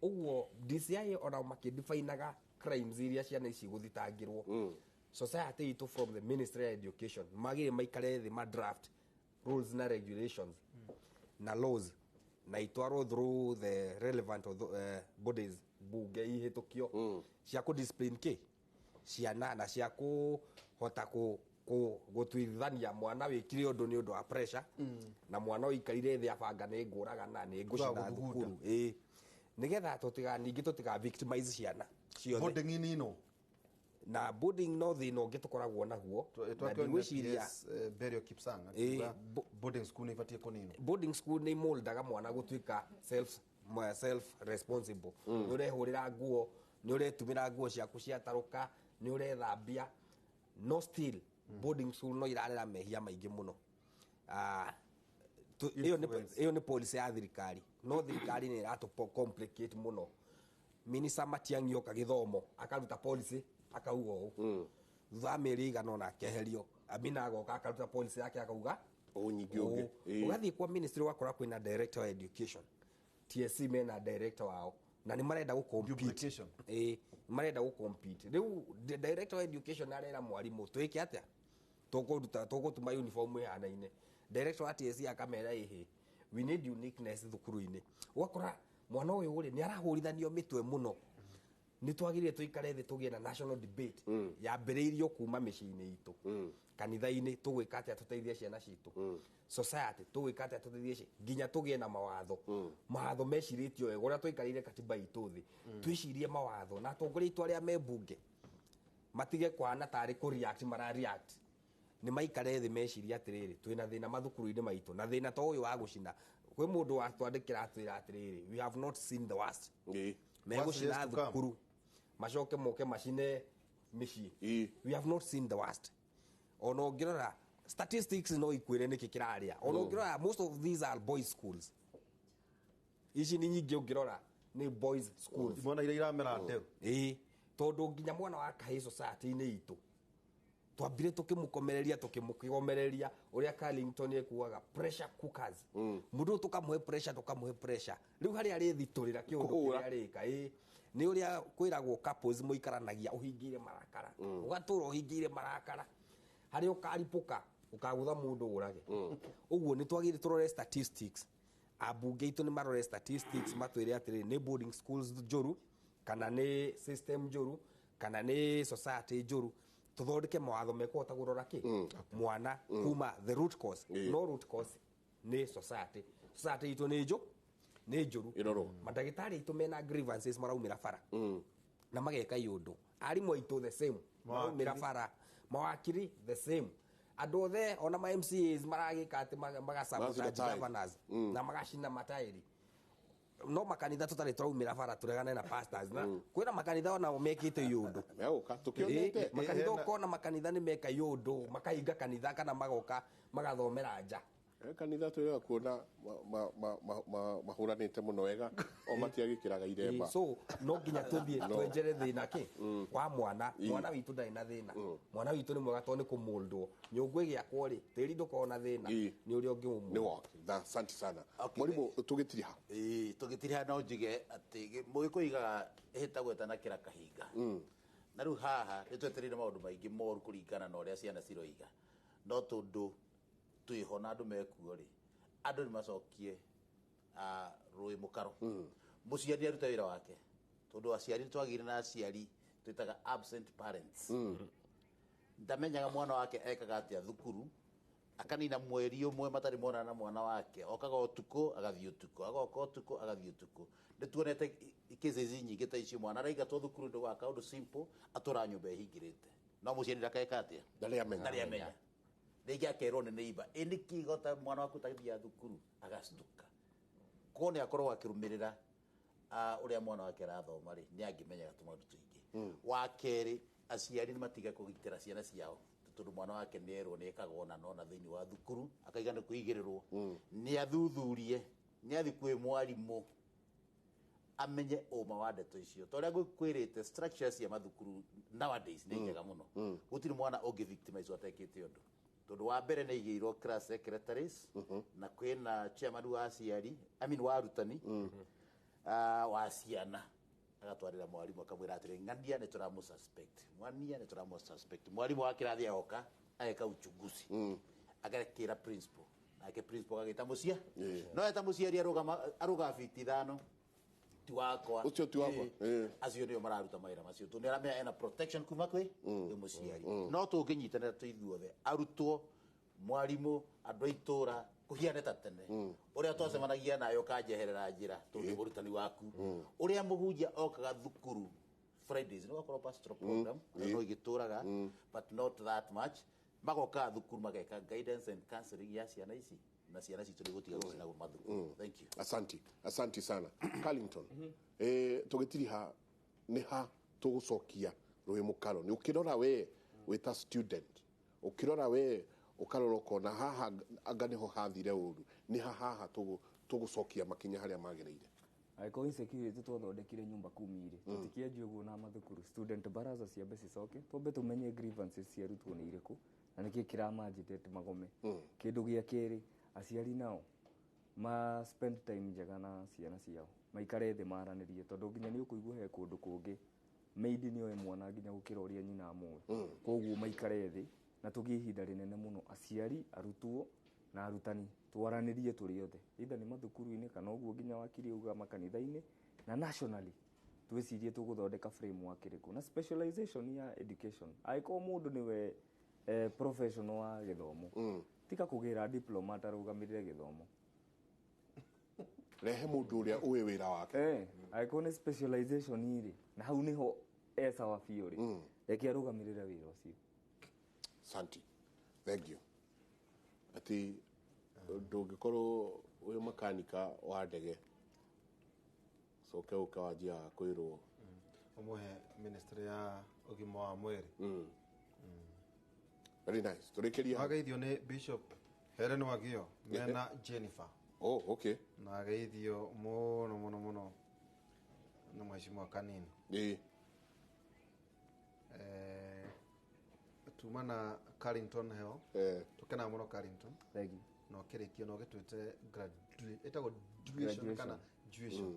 Ũguo DCI ona makĩdefinaga crimes iria ciana ici gũthitangĩrwo. Society itũ from the Ministry of Education magĩrĩ maikare thĩ ma draft rules na regulations na laws na itwarwo through the relevant bodies bunge ihĩtũkio cia kũ discipline kĩ ciana na cia kũhota gũtuithania mwana wĩkire ũndũ nĩ ũndũ wa pressure na mwana ũikarire thĩ abanga nĩ ngũragana nĩ ngũcina thukuru. Nĩgetha ningĩ tũtiga victimize ciana ciothe. Boarding ino na boarding no thĩna ũngĩ tũkoragwo naguo na ndigwĩciria Berio Kipsang boarding school nĩ ibatiĩ kũninwo. Boarding school nĩ moldaga mwana gũtuĩka self responsible. Nĩ ũrehũrĩra nguo, nĩ ũretumĩra nguo ciaku ciatarũka, nĩ ũrethambia. No still boarding school no irarera mehia maingĩ mũno. Ĩyo nĩ policy ya thirikari no thirikari nĩ ĩratũ complicate mũno. Minister Matiang'i oka gĩthomo akaruta policy akauga ũũ thutha wa mĩeri ĩigana ũna akeherio. Amina agoka akaruta policy yake akauga ũũ nyingĩ ũngĩ. Ũgathiĩ kwa ministry ũgakora kwĩna director wa education, TSC mena director wao na nĩ marenda gũ compete. Marenda gũ compete. Rĩu director wa education arera mwarimũ twĩke atĩa tũkũruta tũgũtuma uniform ĩhanaine. Director wa TSC akamera ĩhĩ we need uniqueness thukuru-inĩ. Ũgakora mwana ũyũ rĩ nĩ arahũrithanio mĩtwe mũno. Nĩ twagĩrĩire tũikare thĩ tũgĩe na national debate yambĩrĩirio kuma mĩciĩ-inĩ itũ kanitha-inĩ tũgwĩka atĩa tũteithie ciana citũ, society tũgwĩka atĩa tũteithie nginya tũgĩe na mawatho. Mawatho mecirĩtio wega ũrĩa tũikarĩire katiba itũ thĩ twĩcirie mawatho na atongoria aitũ arĩa me mbunge matige kũhana tarĩ kũ react mara react. Nĩ maikare thĩ mecirie atĩrĩrĩ twĩna thĩna mathukuru-inĩ maitũ na thĩna ta ũyũ wa gũcina Kwĩ mũndũ watwandĩkĩra atwĩra atĩrĩrĩ, we have not seen the worst. Megũcina thukuru macoke moke macine mĩciĩ. We have not seen the worst. Ona ũngĩrora statistics no ikwĩre nĩkĩ kĩrarĩa. Ona ũngĩrora most of these are boys schools. Ici nĩ nyingĩ ũngĩrora nĩ boys schools. Mwana iria iramera nderu. Ĩĩ, tondũ nginya mwana wa kahĩĩ society-inĩ itũ twambire tukĩmũkomereria tukĩmũkomereria ũrĩa Carlington ekuaga pressure cookers. Mũndũ ũyũ tũkamũhe pressure tũkamũhe pressure rĩu harĩa arĩthitũrĩra kĩũndũ kĩrĩa arĩka. Ĩĩ, nĩ ũrĩa kwĩragwo couples mũikaranagia ũhingĩire marakara, ũgatũra ũhingĩire marakara harĩa ũkaripũka ũkagũtha mũndũ ũrage. Ũguo nĩ twagĩrĩire tũrore statistics. Ambunge aitũ nĩ marore statistics matwĩre atĩrĩrĩ, nĩ boarding schools njũru kana nĩ system njũru kana nĩ society njũru, tuthondeke mawatho mekũhota kũrora kĩ mwana kuma the root cause. No root cause nĩ society. Society itũ nĩ njũru. Mandagĩtarĩ aitũ mena grievances maraumĩra bara na mageka iũndũ. Arimũ aitũ the same maraumĩra bara, mawakiri the same, andũ othe ona ma MCAs maragĩka atĩ magasabotage governors na magacina mataĩri. No makanitha tũtarĩ tũraumĩra bara tũregane na pastors na kwĩna makanitha onao mekĩte iũndũ. Makanitha ũkona makanitha nĩ meka iũndũ, makahinga kanitha kana magoka magathomera nja. Kanitha twĩrĩga kuona mahũranĩte mũno wega o matiagĩkĩraga iremba. So no nginya tũthiĩ twenjere thĩna kĩ wa mwana. Mwana witũ ndarĩ na thĩna, mwana witũ nĩ mwega tondũ nĩ kũmũldwo. Nyũngũ ĩgĩakwo rĩ, tĩri ndũkoragwo na thĩna, nĩ ũrĩa ũngĩũmũnda. Asante sana mwalimu. Tũgĩtiriha tũgĩtiriha no njige atĩ mũgĩkũyũ igaga ĩhĩtagwo ĩtanakĩra kahinga. Na rĩu haha nĩ twetereire maũndũ maingĩ moru kũringana na ũrĩa ciana ciroiga, no tondũ twĩho na andũ mekuo rĩ, andũ nĩ macokie rũĩ mũkaro. Mũciari arute wĩra wake, tondũ aciari twagĩire na aciari twĩtaga absent parents. Ndamenyaga mwana wake ekaga atĩa thukuru, akanina mweri ũmwe matarĩ monana na mwana wake, okaga ũtukũ agathiĩ ũtukũ, agoka ũtukũ agathiĩ ũtukũ. Nĩ tuonete cases nyingĩ ta icio, mwana araingatwo thukuru nĩ gwaka ũndũ simple, atũra nyũmba ĩhingĩrĩte, no mũciari ndakeka atĩa, ndarĩ amenya. Rĩngĩ akerwo nĩ neighbor, ĩ nĩkĩ gota mwana waku ũtagĩthiaga thukuru, agastuka. Koguo nĩ akorwo akĩrũmĩrĩra ũrĩa mwana wake arathoma rĩ, nĩ angĩmenyaga tũmaũndũ tũingĩ. Wa kerĩ, aciari nĩ matige kũgitĩra ciana ciao, tondũ mwana wake nĩ erwo nĩ ekaga ona na ona thĩinĩ wa thukuru, akaiga nĩ kũigĩrĩrwo. Nĩ athuthurie, nĩ athiĩ kwĩ mwarimũ amenye ũma wa ndeto icio. Ta ũrĩa ngũkwĩrĩte, structure cia mathukuru nowadays nĩ njega mũno. Gũtirĩ mwana ũngĩ victimize atekĩte ũndũ. Tondũ wa mbere nĩ igĩirwo class secretaries na kwĩna chairman wa aciari, I mean wa arutani, wa ciana, agatwarĩra mwarimũ akamwĩra atĩrĩ, ng'ania nĩ tũramũ suspect, ng'ania nĩ tũramũ suspect. Mwarimũ wa kĩrathi agoka ageka uchunguzi, agekĩra principal, nake principal agagĩta mũciari. No eta mũciari arũgama fiti 5 ti wakwa, ũcio ti wakwa, acio nĩo mararuta mawĩra macio, tondũ nĩaramenya ena protection kuma kwĩ mũciari. No tũngĩnyitanĩra twĩ ithuothe, arutwo, mwarimũ, andũ a itũra, kũhiane ta tene ũrĩa twacemanagia nawe ũkanjeherera njĩra tondũ mũrutani waku, ũrĩa mũhunjia okaga thukuru Fridays, nĩ gwakorwo pastoral program no igĩtũraga but not that much, magokaga thukuru mageka guidance and counseling ya ciana ici, na ciana citũ nĩ gũtiga gũcinagwo mathukuru. Thank you. Asanti, asanti sana Carlington. Tũgĩtiriha nĩ ha tũgũcokia rũĩ mũkaro? Nĩ ũkĩrora we wĩta student, ũkĩrora we ũkarora ũkona haha anga nĩho hathire ũru, nĩ ha haha tũgũcokia makinya harĩa magĩrĩire? Angĩkorwo insecurity twathondekire nyumba kumi rĩ, tũtikĩanjia ũguo na mathukuru. Student baraza ciambe cicoke, twambe tũmenye grievances cia arutwo nĩ irĩkũ na nĩkĩ kĩramagitate magome. Kĩndũ gĩa kerĩ, aciari nao ma spend time njega na ciana ciao, maikare thĩ maranĩrie, tondũ nginya nĩ ũkũigua he kũndũ kũngĩ maid nĩoĩ mwana nginya gũkĩra ũrĩa nyina amũĩ. Koguo maikare thĩ na tũgĩe ihinda rĩnene mũno, aciari, arutwo na arutani, twaranĩrie tũrĩ othe, either nĩ mathukuru-inĩ kana ũguo nginya wakiri auga makanitha-inĩ, na nationally twĩcirie tũgũthondeka framework ĩrĩkũ na specialization ya education. Angĩkorwo mũndũ nĩwe professional wa gĩthomo, tika kũgĩra diploma atarũgamĩrĩre gĩthomo, rehe mũndũ ũrĩa ũĩ wĩra wake. Angĩkorwo nĩ specialization rĩ, na hau nĩho esawa biũ rĩ, reke arũgamĩrĩre wĩra ũcio. Asante, thank you. Ati Ndũngĩkorwo wĩ makanika wa ndege coke ũke wanjia kwĩrwo ũmũhe ministry ya ũgima wa mwĩrĩ. Very nice. Tũrĩkĩrie hau. Wageithio nĩ Bishop Helen Wagio mena Jennifer. Oh, okay. Na ageithio mũno mũno mũno na mheshimiwa Kanini. Ĩĩ. Tuma na Carrington Hill. Tukenaga mũno Carrington. Thank you. Na ũkĩrĩkia na ũgĩtuĩte ĩtagwo graduation kana graduation.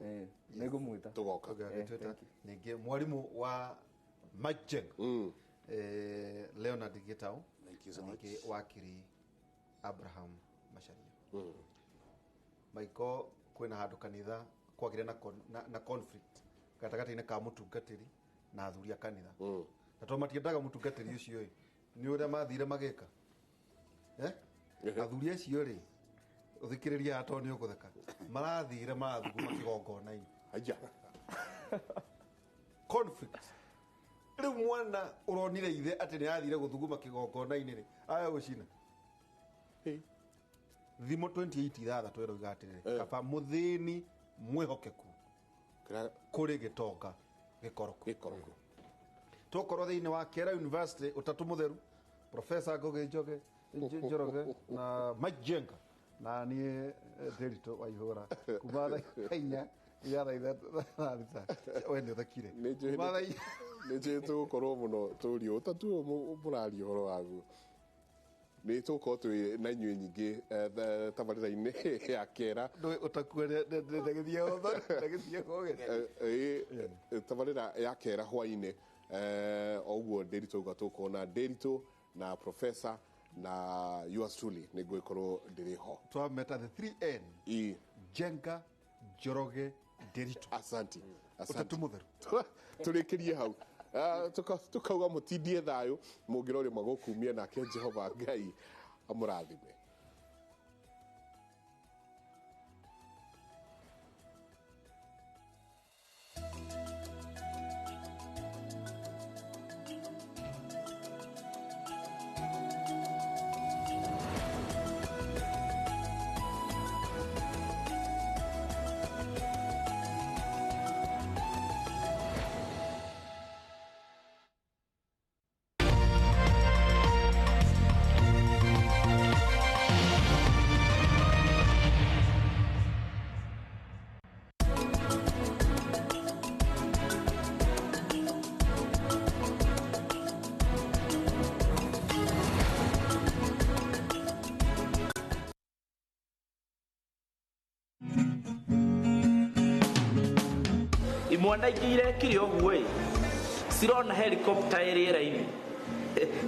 Nĩngũmwĩta. Tũgoka. Ũgĩtuĩte ningĩ mwarimũ wa Mike Jenga. Leonard Gitau. Thank you so na much. ningĩ wakiri Abraham Macharia. Maiko kwĩna handũ kanitha kwagĩire na conflict gatagatĩ-inĩ ka mũtungatĩri na athuri a kanitha. Na tondũ matiendaga mũtungatĩri ũcio ĩ, nĩ ũrĩa mathire magĩka. Athuri acio rĩ, ũthikĩrĩria haha tondũ nĩ ũgũtheka, marathire marathuguma kĩgongona-inĩ. Aya. Conflict. Rĩu mwana ũronire ithe atĩ nĩ athire gũthuguma kĩgongona-inĩ rĩ, aya gũcina. Thimo 28:6 ĩroiga atĩrĩrĩ, kaba mũthĩni mwĩhokeku kũrĩ gĩtonga gĩkoroku. Gĩkoroku. Tũkorwo thĩinĩ wa Kera University ũtatũ mũtheru, Professor Ngugi Njoroge na Mike Jenga na niĩ Nderitu Waihũra kuma thaa inya nginya thaa thita. We nĩ ũthekire. Kuma thaa inya Nĩ njũĩ tũgũkorwo mũno tũrio ũtatu ũyũ mũraria ũhoro waguo. Nĩ tũgũkorwo twĩ na inyuĩ nyingĩ tabarĩra-inĩ ya Kera. Ũtakua ndagĩthiĩ kũgĩ. Tabarĩra ya Kera hwainĩ o ũguo Nderitu auga tũgũkorwo na Nderitu na Professor na yours truly nĩ ngũgĩkorwo ndĩrĩ ho. Twameta the 3N. Jenga, Njoroge, Nderitu. Asante. Ũtatũ mũtheru. Tũrĩkĩrie hau. Tukauga mũtindie thayũ mũngĩroria magũkumia nake Jehova Ngai amũrathime. Imwana ingĩ irekire ũguo ĩ, cirona helicopter ĩ rĩera-inĩ,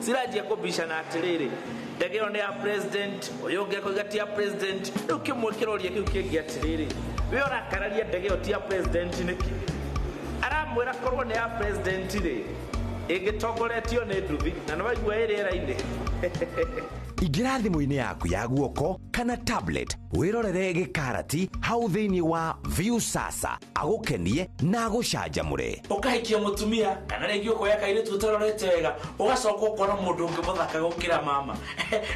ciranjia kũbicana atĩrĩrĩ, ndege ĩyo nĩ ya president, ũyũ ũngĩ akoiga ti ya president. Rĩu kĩmwe kĩroria kĩu kĩngĩ atĩrĩrĩ, we ũrakararia ndege ĩyo ti ya president nĩkĩ? Aramwĩra korwo nĩ ya president rĩ, ĩngĩtongoretio nĩ nduthi na nĩ waigua ĩ rĩera-inĩ. Ingĩra thimũ-inĩ yaku ya guoko kana tablet wĩrorere gĩkarati hau thĩinĩ wa Viusasa agũkenie na agũcanjamũre. Ũkahikia mũtumia kana rĩngĩ ũkoya kairĩtu ũtarorete wega, ũgacoka ũkona mũndũ ũngĩ mũthaka gũkĩra mama.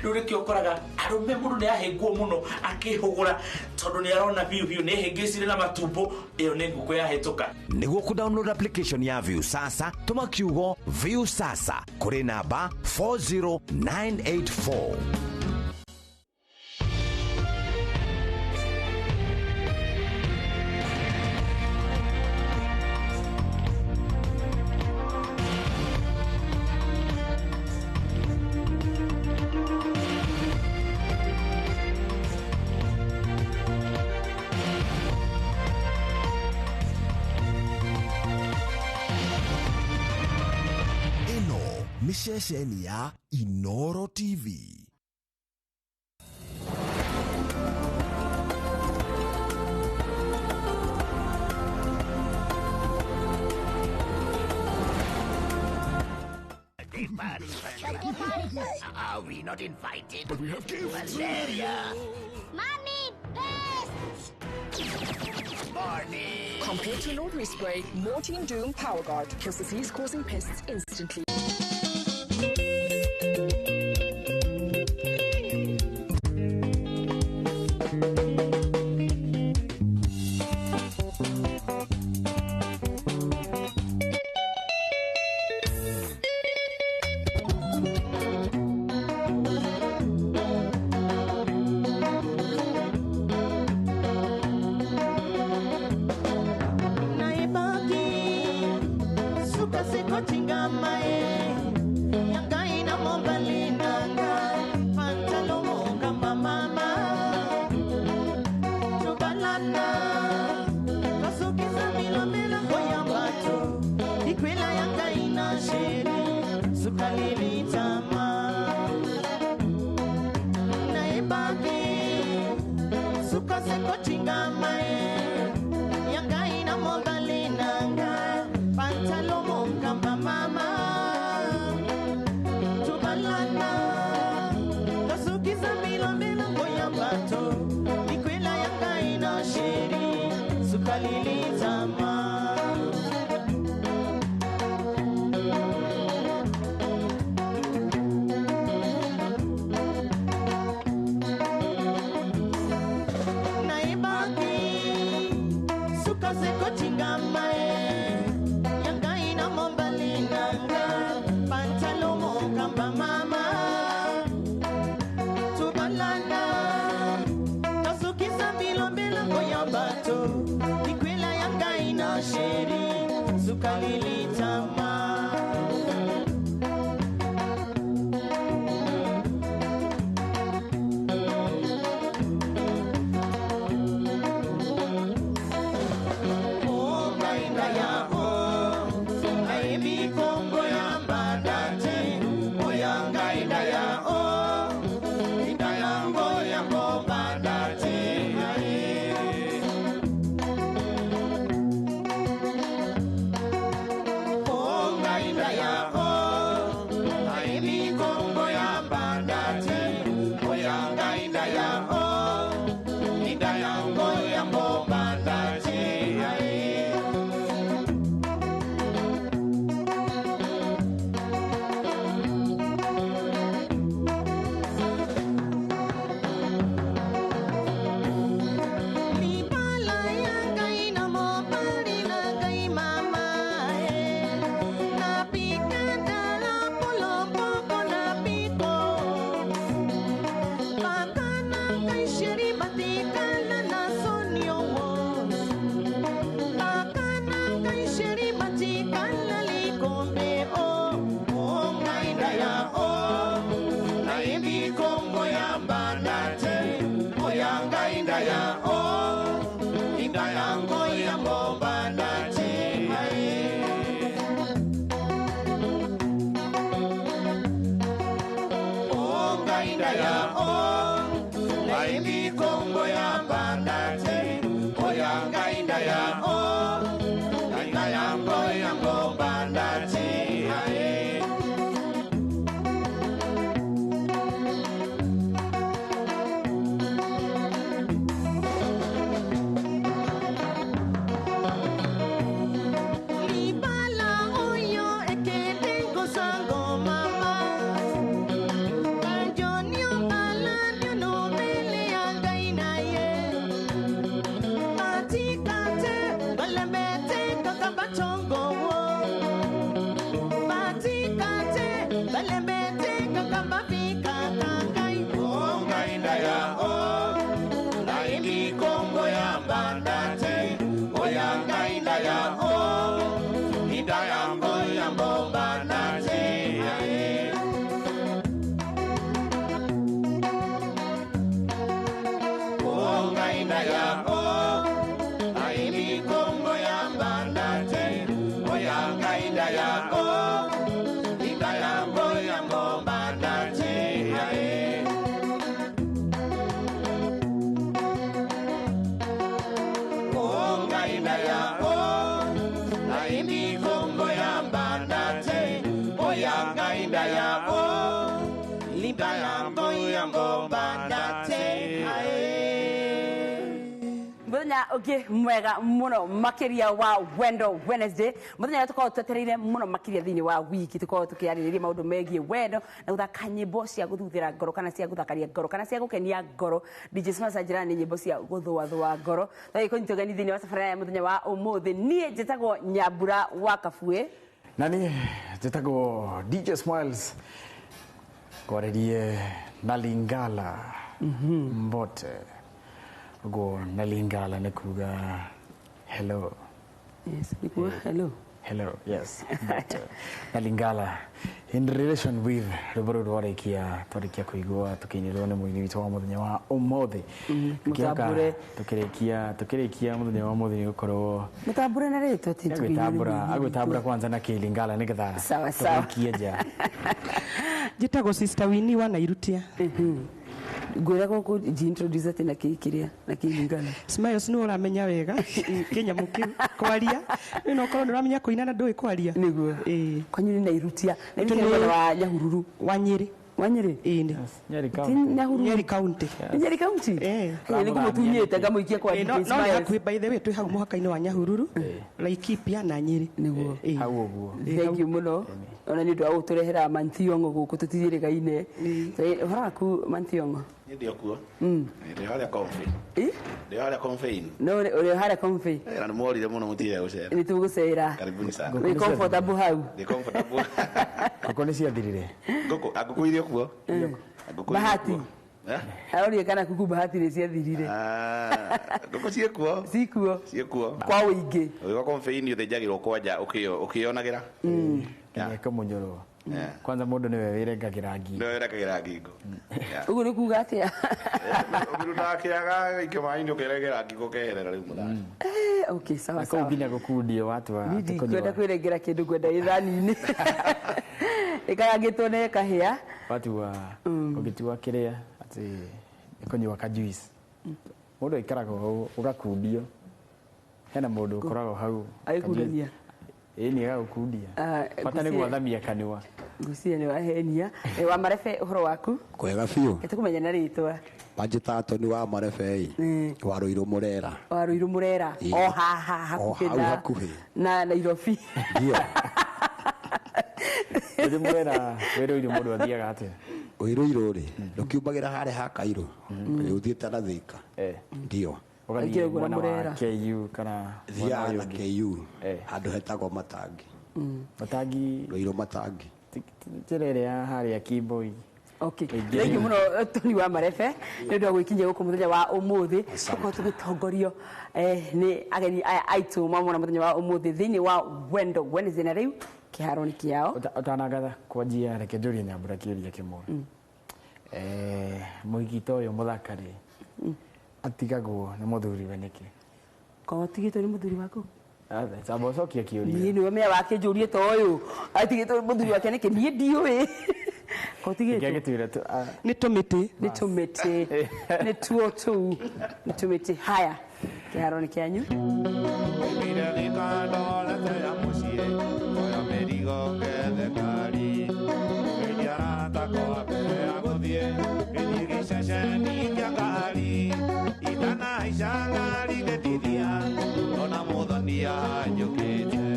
Rĩu nĩkĩo ũkoraga arũme mũndũ nĩ ahĩngwo mũno akĩhũgũra tondũ nĩ arona biũ biũ nĩ hĩngĩcire na matumbo, ĩyo nĩ ngũkũ yahĩtũka. Nĩguo kũ-download application ya Viusasa tũma kiugo Viusasa kũrĩ namba 40984. Nĩ ceceni ya Inoro TV. Party. Are we not invited? But we have gifts. Valeria. Mommy, pests! Morning. Compared to an ordinary spray, Mortein Doom Power Guard kills disease-causing pests instantly. Sukalilitama. Naibaki sukaseko chingamae yangai na mombali nanga pantalomo kamba mama tubalana kasukisa bilombela ngoya bato likwela yangai na sheri sukalilitama. Muthenya ungi mwega muno makiria wa Wendo Wednesday, muthenya tukorwo twetereire muno makiria thiini wa wiki, tukorwo tukiaririria maundu megie wendo na guthaka nyimbo cia guthuthira ngoro kana cia guthakaria ngoro kana cia gukenia ngoro. DJ Smash njira ni nyimbo cia guthuathua ngoro. Twagä kũnyita ũgeni thiini wa safari ya muthenya wa umuthi. Nie njĩtagwo Nyambura wa Kabue na niĩ njĩtagwo DJ Smiles, kwaririe na Lingala Mbote. Uguo na Lingala nĩ kuga hello. Yes, nĩ kuga hello. Hello, yes. But, na Lingala in relation with rwĩmbo rũrũ rwarikia twarikia kũigua tũkĩinĩrwo nĩ mũini witũ wa mũthenya wa ũmũthĩ. Mũtambũre. Tukĩrĩkia mũthenya wa ũmũthĩ nĩ gũkorwo mũtambũre na rĩtwa ti agwĩtambũra agwĩtambũra kwanza na kĩlingala nĩgetha Sawa, sawa. tũrĩkie nja. Njĩtagwo Sister Winnie wa Nairutia. Ngwĩra gũkũ nji-introduce atĩ na kĩ kĩrĩa na kĩlingala. Smiles nĩ ũramenya wega kĩnyamũ kĩu kwaria nĩ no korwo nĩ ũramenya kũina na ndũĩ kwaria. Nĩguo. Ĩĩ. Kwanyu nĩ Nairutia. Nairutia nĩ mwena wa Nyahururu. Wa Nyĩrĩ. Wa Nyeri? Ĩĩ. Nyeri Ti Nyahururu. Nyeri County. Nĩ Nyeri County? Eh. Nĩ ngũmũtunyĩte ngamũikia kwa No DK no nĩ Smiles. hakuhĩ, by the way, twĩ hau mũhaka-inĩ wa Nyahururu, Laikipia na Nyeri. Nĩguo. Hau ũguo. Thank you mũno ona nĩ ũndũ wa gũtũrehera Manthiongo gũkũ tũtithiĩrĩgaine. Ũhoro waku Manthiongo? Niĩ ndĩ o kuo. Ndĩ harĩa Comfy. Ndĩ harĩa Comfy. No ũrĩ harĩa Comfy. Na nĩ mworire mũno mũtigire gũcera. Nĩ tũgũcera. Karibuni sana. Wĩ comfortable hau? Ndĩ comfortable. Ngũkũ nĩ ciathirire. Ngũkũ, ngũkũ irĩ o kuo. Ngũkũ irĩ o Bahati. kuo. Eh? Aroria kana kuku bahati nĩ ciathirire. Ah, ngũkũ ciĩ kuo. Cikuo. Ciĩ kuo. Kwa ũingĩ. Ũgĩũka Comfy ũthĩnjagĩrwo kwanja ũkĩyonagĩra. Nginya ĩkamũnyorwo. Kwanza mũndũ nĩwe wĩrengagĩra ngingo. Nĩwe wĩrengagĩra ngingo. Ũguo nĩ kuga atĩa? Ũkĩrutaga kĩaga gĩikio maĩ-inĩ ũkeregera ngingo ũkeherera rĩu mũthanga. Okay, sawa Na kũu sawa. nginya gũkundio watua Niĩ atĩ ndikwenda kũnyua. kwĩrengera kĩndũ ngwenda ithani-inĩ. Ĩkarangĩtwo na ĩkahĩa. Watua ũgĩtua kĩrĩa atĩ nĩ kũnyua ka juice. Mũndũ aikaraga hau ũgakundio. Hena mũndũ ũkoragwo hau. Agĩkundania. Ĩĩ nĩ agagũkundia. Ah, Bata nĩ gwathamia kanua. Ngwĩciria nĩ wahenia. Wa Marebe, ũhoro waku? Kwega biũ. Tũkũmenya na rĩtwa. Manjĩtaga Tony wa Marebe ĩ wa Rũirũ Mũrera. Wa Rũirũ Mũrera. Ĩĩ. O haha O hakuhĩ hau na hakuhĩ. na Nairobi. Ndio. Rũirũ Mũrera, wĩ Rũirũ mũndũ athiaga atĩa? Rũirũ rĩ, rũkiumagĩra harĩa ha Kairũ, ũthiĩte na Thika. Ndio. Ũgathiĩ mwena wa KU kana mwena Thiaga ũyũ na ũngĩ. KU handũ hetagwo Matangi. Matangi. Rũirũ Matangi. Njĩra ĩrĩa ya harĩa Kiboi. Okay. Thank you mũno Tony wa Marebe nĩ ũndũ wa gwĩkinyia gũkũ mũthenya wa ũmũthĩ. Tũkorwo tũgĩtongorio nĩ ageni aya aitũ mamona mũthenya wa ũmũthĩ thĩinĩ wa Wendo Wednesday, na rĩu kĩharo nĩ kĩao. Ũtanangatha kwanjia reke njũrie Nyambura kĩũria kĩmwe. Mũhiki ta ũyũ mũthaka rĩ, atigagwo nĩ mũthuriwe nĩkĩ? Korwo ũtigĩtwo nĩ mũthuri waku? Tamba ũcokie kĩũria. Niĩ nĩwe mea wake njũrie ta ũyũ atigĩtwo nĩ mũthuri wake nĩkĩ? Niĩ ndiũĩ. Korwo ũtigĩtwo. Gĩtwĩre tu. Nĩ tũmĩtĩ. Nĩ tũmĩtĩ. Nĩ tuo tũu. Nĩ tũmĩtĩ. Haya, kĩharo nĩ kĩanyu.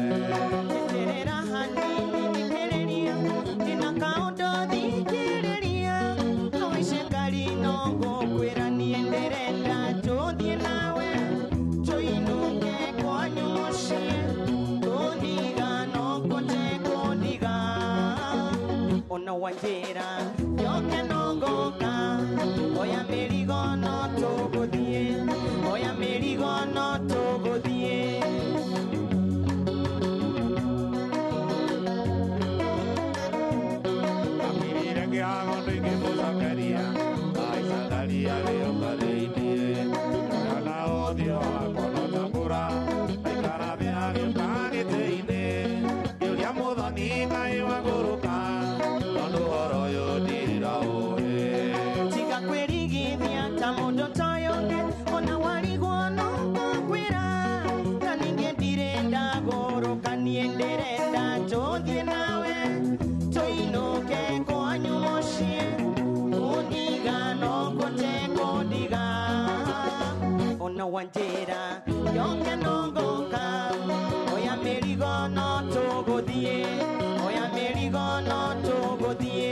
Njeterera hanini thikĩrĩria, ndĩna kaũndũ thikĩrĩria, no ice ngari no ngũkwĩra niĩ ndĩrenda tũthiĩ nawe, tũinũke kwanyu mũciĩ, kũndiga no kũte kũndiga, ona wanjĩra njoke no ngũka, oya mĩrigo no tũgũthiĩ, oya mĩrigo no tũgũthiĩ. Tiga kwĩrigithia ta mũndũ toyũ ũngĩ, ona warigwo no ngũkwĩra, na ningĩ ndirĩ ndagũrũka, niĩ ndĩrenda tũthiĩ nawe, tũinũke kwanyu mũciĩ, kũndiga no kũte kũndiga, ona wanjĩra njoke no ngũka, oya mĩrigo no tũgũthiĩ, oya mĩrigo no tũgũthiĩ.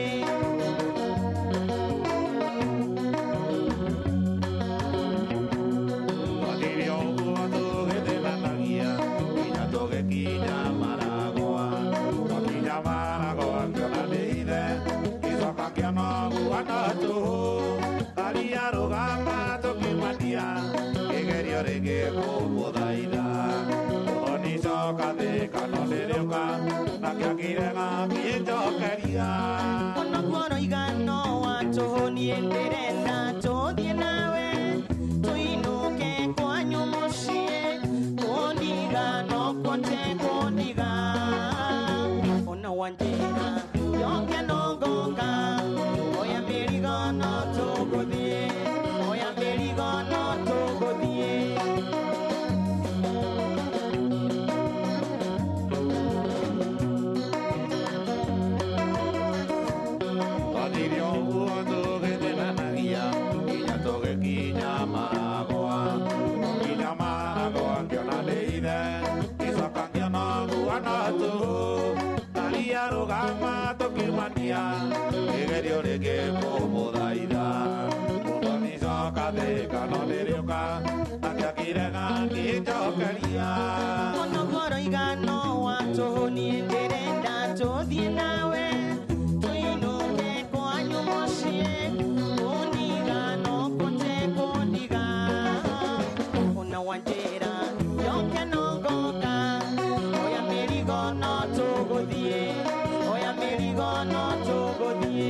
Onoguo roiga no watũhũ, niĩ ndĩrenda tũthiĩ nawe, tũinũke kwanyu mũciĩ, kũndiga no kũte kũndiga, ona wanjĩra njoke no ngũka, oya mĩrigo no tũgũthiĩ, oya mĩrigo no tũgũthiĩ. Thank you. rĩngĩ kũmũthaitha mũthonicoka thĩka no ndĩrĩũka akĩakirega ngĩnjokeria Onogoro igano wa tũhũ niĩ ndĩrenda tũthiĩ nawe tũinũke kwanyu mũciĩ kũndiga no kũte kũndiga ona wanjĩra njoke no ngoka oya mĩrigo no tũgũthiĩ oya mĩrigo no tũgũthiĩ.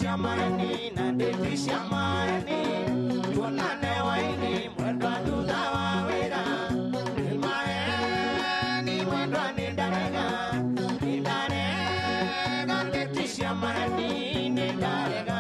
cia maheni na ndĩti cia maheni tuonane waini mwendwa thutha wa wĩra nĩ maheni mwendwa nĩ ndarega nĩ ndarega ndĩti cia maheni nĩ ndarega.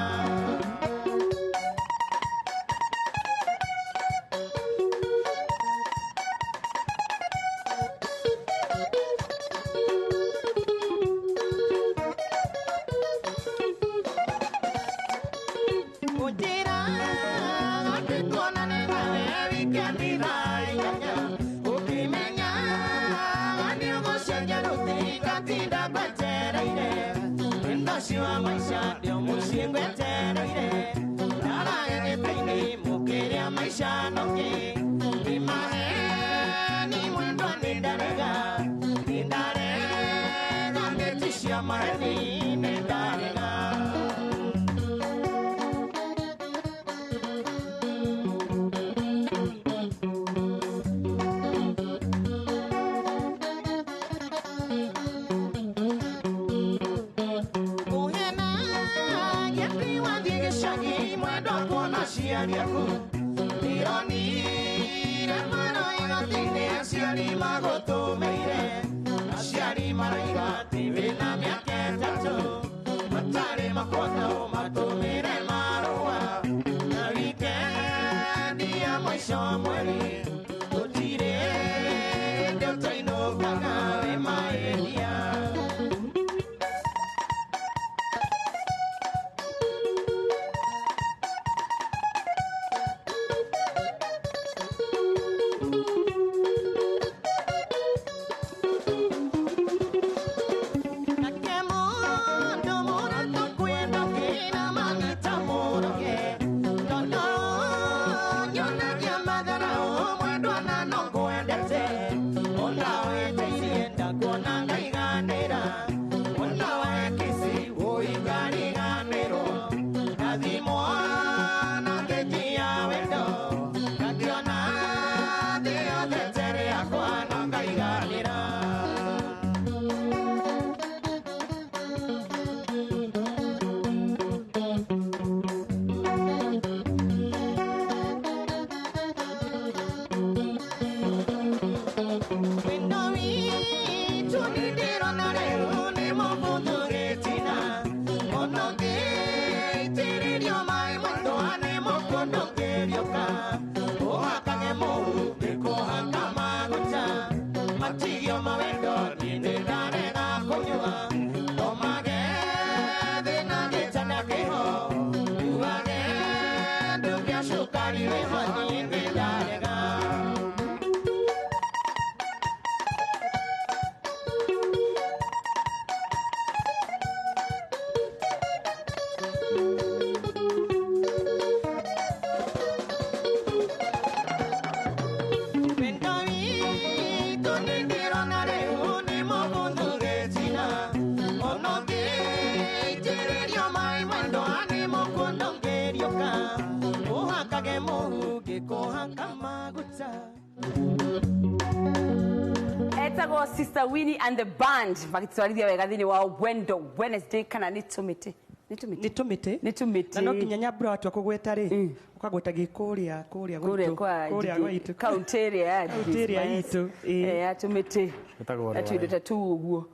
Etagwo Sister Winnie and the band magĩtwarithia wega thĩinĩ wa Wendo Wednesday kana nĩ tũmĩtĩ nĩ tũmĩtĩ nĩ tũmĩtĩ na no nginya Nyambura watua kũgweta rĩ ũkagweta gĩ kũrĩa kũrĩa kũrĩa kwa kũrĩa gwaitũ kaunti ĩrĩa ya kaunti ĩrĩa itũ ya tũmĩtĩ Gwĩtagwo tuindo ta tũu ũguo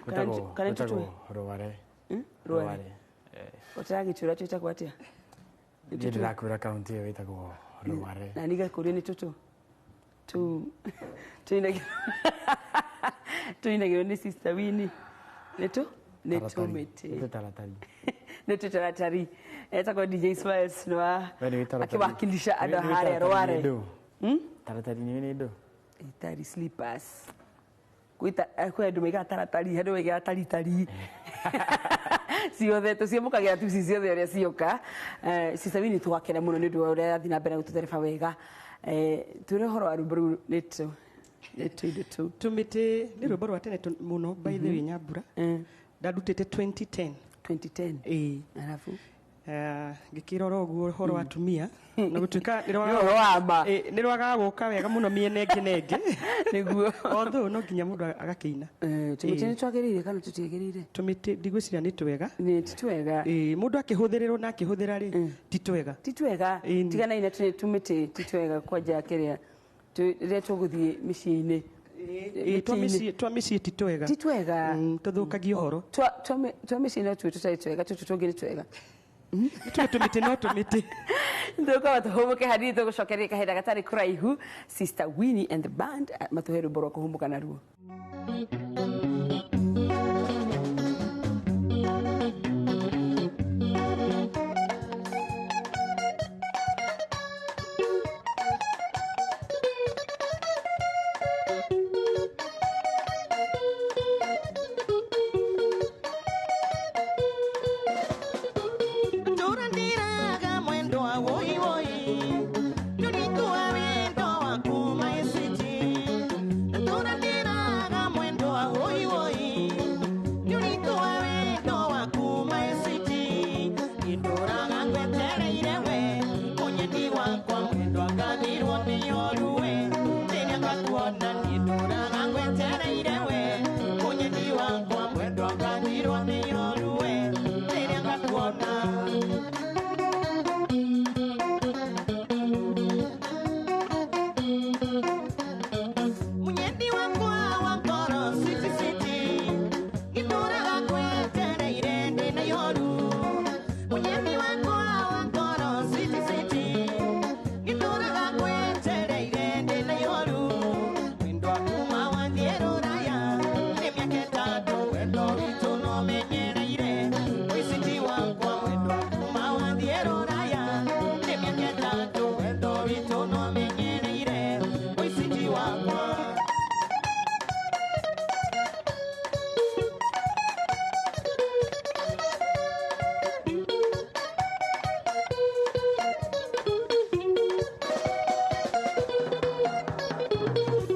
kana nĩ tũtũ Rware. Rware ũtaragĩtwĩra twĩtagwo atĩa? Niĩ ndĩrakwĩra kaunti ĩyo ĩtagwo Rware. Na nigakũria nĩ tũtũ tu tuinagĩrwo nĩ Sister Winnie nĩ tũ nĩ tũmĩtĩ Nĩ tũtaratari. nĩ tũtaratari. Etagwo DJ Smiles nĩ wa We nĩ taratari. akĩwakilisha andũ Nĩ harĩa taratari nĩ Rware. ndũ. Taratari nĩ nĩ ndũ. Tari slippers kwĩ andũ maigaga taratari andũ maigaga taritari ciothe tũciamũkagĩra tuci ciothe ũrĩa cioka. Sister Winnie tũgakena mũno nĩ ũndũ wa ũrĩa athiĩ na mbere gũtũtereba wega. Twĩre ũhoro wa rwĩmbo rũu nĩ tũ nĩ tũindo tũu. Tũmĩtĩ nĩ rwĩmbo rwa tene mũno by the way Nyambura. Ndarutĩte 2010. 2010. Ĩĩ. Arabu Ngĩkĩrora ũguo ũhoro wa atumia na gũtuĩka Nĩ ũhoro wa ma. Nĩ rwagaga gũka wega mũno mĩena ĩngĩ na ĩngĩ. Nĩguo. Although no nginya mũndũ agakĩina. Tũmĩtĩ nĩ twagĩrĩire kana tũtiagĩrĩire? Tũmĩtĩ ndigwĩciria nĩ twega. Nĩ ti twega. Mũndũ akĩhũthĩrĩrwo na akĩhũthĩra rĩ, ti twega. Ti twega. Tiganai na tũmĩtĩ ti twega kwanja kĩrĩa rĩrĩa tũgũthiĩ mĩciĩ-inĩ. Twa mĩciĩ ti twega. Ti twega. Tũthũkagia ũhoro. Twa mĩciĩ no tuo tũtarĩ twega, tũtũ tũngĩ nĩ twega. Tuo tũmĩtĩ no tũmĩtĩ. Tũkorwo tũhũmũke hanini tũgũcokeria kahinda gatarĩ kũraihu. Sister Winnie and the band matũhe rwĩmbo rwa kũhũmũka naruo. Ndũrandĩraga mwendwa woi woi Nũrĩtwa wendo waku maiciti Ndũrandĩraga mwendwa woi woi Nũrĩtwa wendo waku maiciti Ndũraga ngwetereire we Mũnyendi wakwa mwendwa ngathirwo nĩ ũru we Rĩrĩa ngakuona ndũraga ngwetereire we Mũnyendi wakwa mwendwa ngathirwo nĩ ũru we Rĩrĩa ngakuona. Munyendi wakwa wa ngoro city city Ngĩtũraga ngwetereire ndĩna ihoru. Munyendi wakwa wa ngoro city city Ngĩtũraga ngwetereire ndĩna ihoru. Wendo kuma wathiĩ rũraya nĩ mĩaka ĩtatũ wendo witũ no menyereire. Wĩciti wakwa wendo kuma wathiĩ rũraya nĩ mĩaka ĩtatũ wendo witũ no menyereire. Wĩciti wakwa.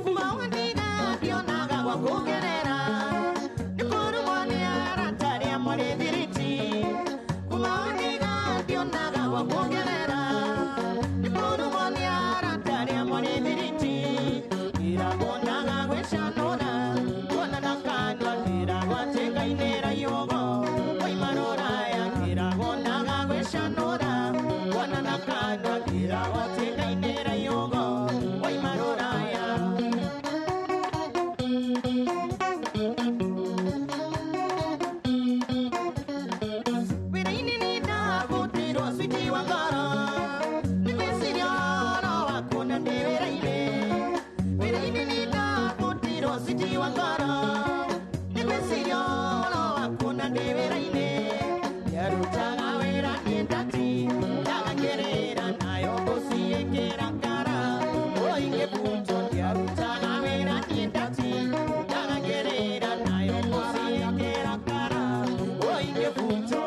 Kuma wandiga ndionaga gwa kũgerera nĩ kũrumwo nĩ arata arĩa marĩ thiriti. Kuma wandiga ndionaga gwa kũgerera nĩ kũrumwo nĩ arata arĩa marĩ thiriti. Ndĩrabonaga gwĩcanũra kuona na kanua ndĩragwo atĩ Ngai nĩraiũgo waima rũraya. Ndĩrabonaga gwĩcanũra kuona na kanua ndĩragwo atĩ Ngai nĩraiũgo waima rũraya. Wĩra-inĩ nĩ ndabutirwo switi wa ngoro nĩ gwĩciria ũhoro waku na ndĩ wĩra-inĩ. Wĩra-inĩ nĩ ndabutirwo switi wa ngoro nĩ gwĩciria ũhoro waku na ndĩ wĩra-inĩ. Ndiarutaga wĩra niĩ ndati ndagakĩrĩra nayo mbũci ĩkĩrakara ũi ngĩbutwo. Ndiarutaga wĩra niĩ ndati ndagakĩrĩra nayo mbũci ĩkĩrakara ũi ngĩbutwo.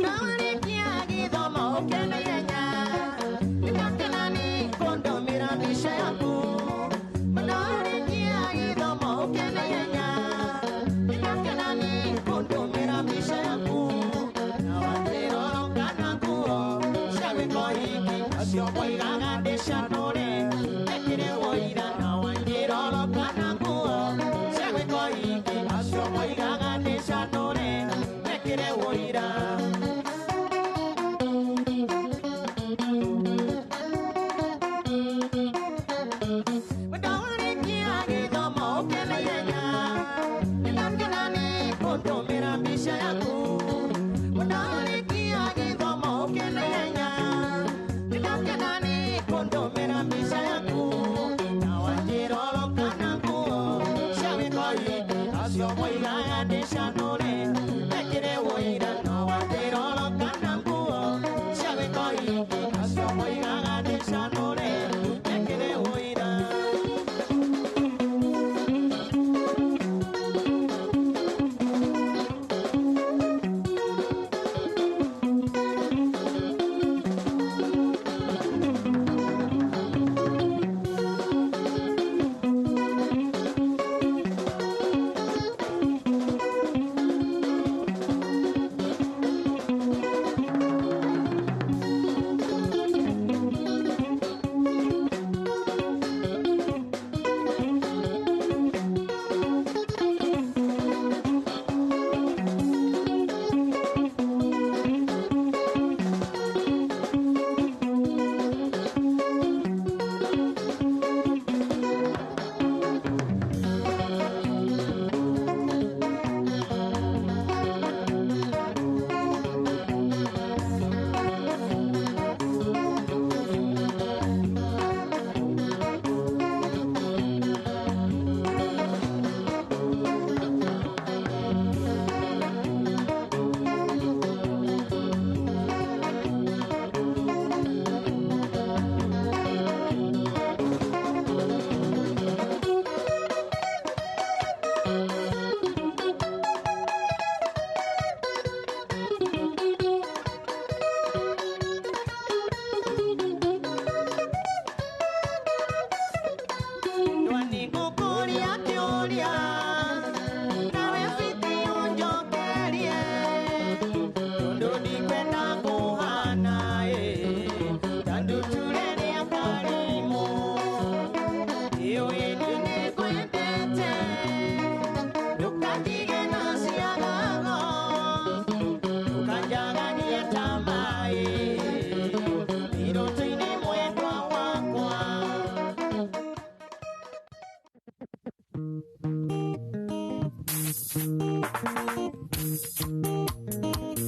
Ndawarĩkia gĩthomo ũke na ihenya nĩndakena nĩ kũndũmĩra mbica yaku. Ndawarĩkia gĩthomo ũke na ihenya nĩndakena nĩ kũndũmĩra mbica yaku. Na watĩroroka na nguo cia gwĩka ũhiki acio moigaga ndĩcanũre mekĩre ũira. Na wanjĩroroka na nguo cia gwĩka ũhiki acio moigaga ndĩcanũre mekĩre ũira. Ndawarĩkia gĩthomo ũke na ihenya nĩndakena nĩ kũndũmĩra mbica yaku. Ndawarĩkia gĩthomo ũke na ihenya nĩndakena nĩ kũndũmĩra mbica yaku. Na wanjĩroroka na nguo cia gwĩka ũhiki acio moigaga ndĩcanũre mekĩre ũira. Na wanjĩroroka na nguo cia gwĩka ũhiki acio moigaga ndĩcanũre mekĩre ũira.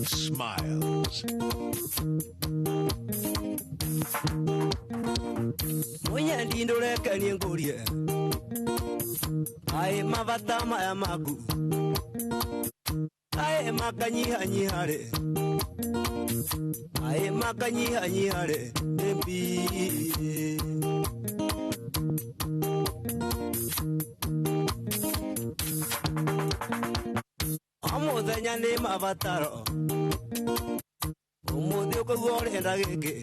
Smiles. Munyendi ndũrekenie ngũrie aĩ mabata maya maku aĩ makanyihanyiha rĩ aĩ makanyihanyiha rĩ nĩ o mũthenya nĩ mabataro ũmũthĩ ũkaigua ũrenda gĩkĩ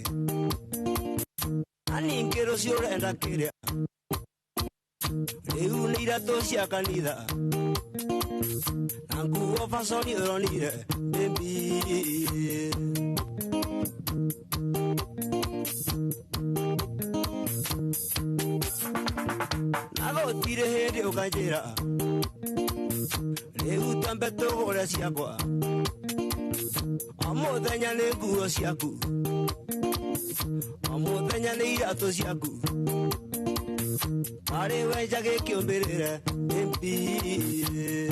na ningĩ rũciũ ũrenda kĩrĩa rĩu nĩ iratũ cia kanitha na nguo baconi ũronire nĩ mbia. Na gũtirĩ hĩndĩ ũkanjĩra rĩu twambe tũgũre ciakwa o mũthenya nĩ nguo ciaku o mũthenya nĩ iratũ ciaku marĩ wenja gĩkĩũmbĩrĩre nĩ mbia.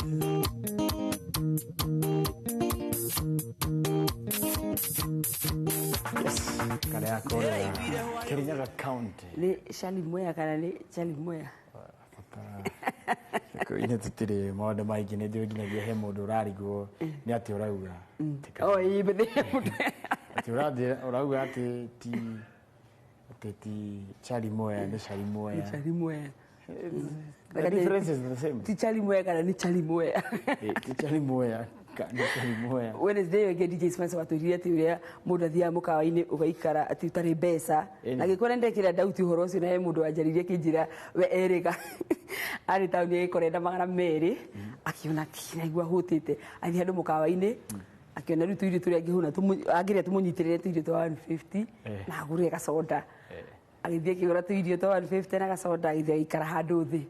Kana ya kũrĩa Kirinyaga County. Nĩ Charlie Mwea kana nĩ Charlie Mwea? Gĩkũyũ-inĩ tũtirĩ maũndũ maingĩ nĩ njũĩ nginyagia he mũndũ ũrarigwo nĩ atĩ ũrauga. Oh, ĩĩ mbere Atĩ ũrauga atĩ ti atĩ ti Charlie Mwea nĩ Charlie Mwea. Nĩ Charlie Mwea. The difference is the same. Ti Charlie Mwea kana nĩ Charlie Mwea. Ti Charlie Mwea nĩ Charlie Mwea. Wednesday ĩyo ĩngĩ DJ Spencer watwĩrire atĩ ũrĩa mũndũ athiaga mũkawa-inĩ ũgaikara atĩ ũtarĩ mbeca na gĩkora ndekĩra ndauti ũhoro ũcio na he mũndũ wanjarĩirie akĩnjĩra we erĩga arĩ taũni agĩkora enda 200 akiona kinaigua hũtĩte athiĩ handũ mũkawa-inĩ akiona rĩu tũirio tũrĩa angĩhũna angĩrĩa tũmũnyitĩrĩre tũirio twa 150 na agũre gacoda agĩthiĩ akĩgũra tũirio twa 150 na gacoda agĩthiĩ agĩikara handũ thĩ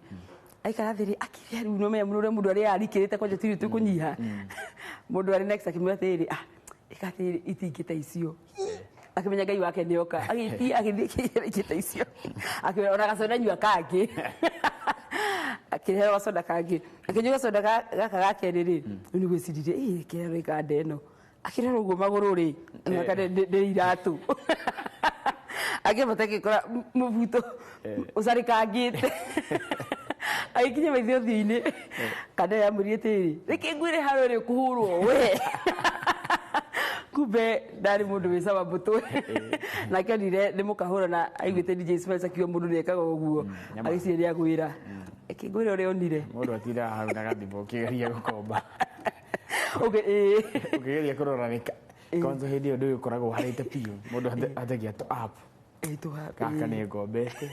aikara thĩ rĩ akĩrĩa rĩu no menya mũno ũrĩa mũndũ arĩa arikĩrĩte kwanja tũirio tũkũnyiha mũndũ arĩ next akĩmwĩra atĩrĩrĩ ah ĩka atĩrĩrĩ itingĩ ta icio akĩmenya Ngai wake nĩoka agĩthiĩ agĩthiĩ akĩrĩa ingĩ ta icio akĩmwĩra ona gacoda nyua kangĩ akĩreheo gacoda kangĩ akĩnyua gacoda gaka ga kerĩ rĩ rĩu nĩ gwĩciririe ĩ kĩrĩa rĩka nda ĩno akĩrora ũguo magũrũ rĩ naka ndĩ iratũ akĩambata agĩkora mũbuto ũcarĩkangĩte agĩkinya maitho ũthiũ-inĩ kana yamwĩrire atĩrĩrĩ reke ngwĩre harĩa ũrĩ kũhũrwo we kumbe ndarĩ mũndũ wĩ cama mbũtũ nake onire nĩ mũkahũra na aiguĩte DJ Spencer akiuga mũndũ nĩekaga ũguo agĩciria nĩagwĩra reke ngwĩre ũrĩa onire Mũndũ atindaga hau na gathimũ ũkĩgeria gũkomba. Ĩĩ. Ũkĩgeria kũrora nĩ kwanza hĩndĩ ĩyo ndũĩ ũkoragwo ũharĩte biũ mũndũ anjagia tũ app gaka nĩ ngombete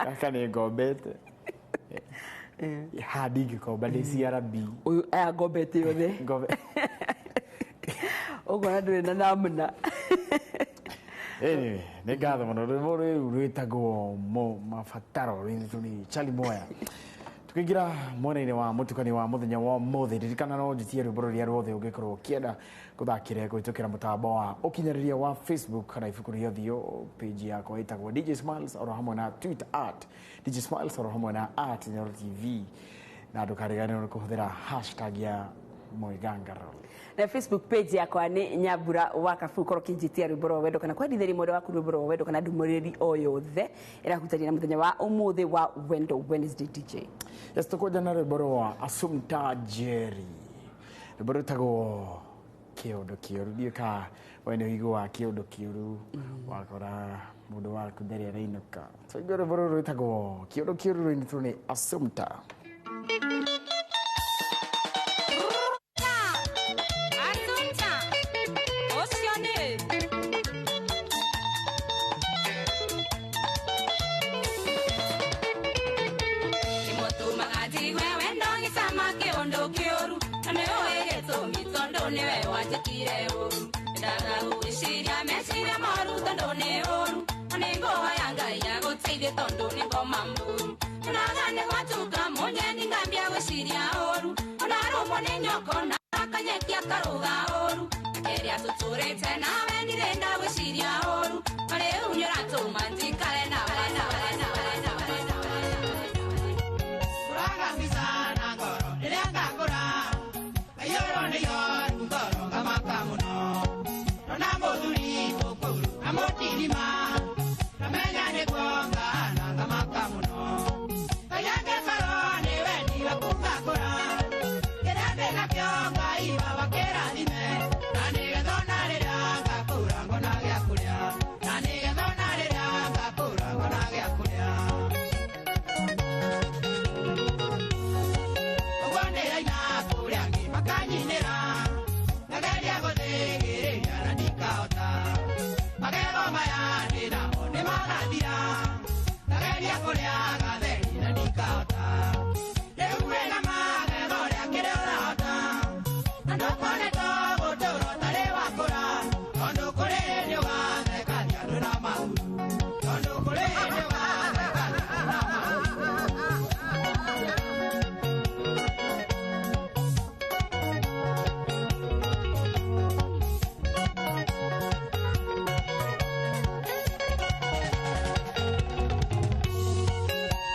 gaka nĩ ngombete haha ndingĩkomba nĩ CRB ũyũ aya ngombete yothe ũkona ndũrĩ na namna. Anyway, nĩ ngatho mũno rwĩmbo rũu rwĩtagwo mabataro rwĩnĩtwo nĩ Charlie Moya. Tukĩingĩra mwena-inĩ wa mũtukanio wa mũthenya wa ũmũthĩ ririkana no njĩtie rwĩmbo rũrĩa ruothe ũngĩkorwo ũkĩenda gũthakĩre kũhĩtũkĩra mũtambo wa ũkinyanĩria wa Facebook kana ibuku rĩa ũthiũ page yakwa ĩtagwo DJ Smiles oro hamwe na Twitter at DJ Smiles oro hamwe na at Inooro TV na ndũkariganĩrwo nĩ kũhũthĩra hashtag ya Mwĩgangaro. Na Facebook page yakwa nĩ Nyambura wa Kaburu korwo ũkĩnjĩtia rwĩmbo rwa wendo kana kwendithĩria mwendwa waku rwĩmbo rwa wendo kana ndũmĩrĩri o yothe ĩrahutania na mũthenya wa ũmũthĩ wa Wendo Wednesday DJ. Yes, tũkwenja na rwĩmbo rwa Assumpta Jerry rwĩmbo rwĩtagwo kĩũndũ kĩũru ndiũĩ kana we nĩ ũiguaga kĩũndũ kĩũru wakora mũndũ waku ndarĩ arainũka tũigue rwĩmbo rũrũ rwĩtagwo kĩũndũ kĩũru rũinĩtwo nĩ Assumpta. Ngai baba kĩrathime na nĩgetha ona rĩrĩa ngakũra ngona gĩa kũrĩa na nĩgetha ona rĩrĩa ngakũra ngona gĩa kũrĩa ũguo ndĩraina kũrĩa angĩ makanyinĩra ngageria gũthĩgĩrĩria na ndikahota magego maya ndĩnamo nĩ magathira ngageria kũrĩa gatheri na ndikahota rĩu wĩna magego ũrĩa kĩrĩa ũrahota na ndũkuonetwo gũtũra ũtarĩ wakũra tondũ kũrĩ hĩndĩ ũgathekagia andũ na mahuru tondũ kũrĩ hĩndĩ ũgathekagia andũ na mahuru.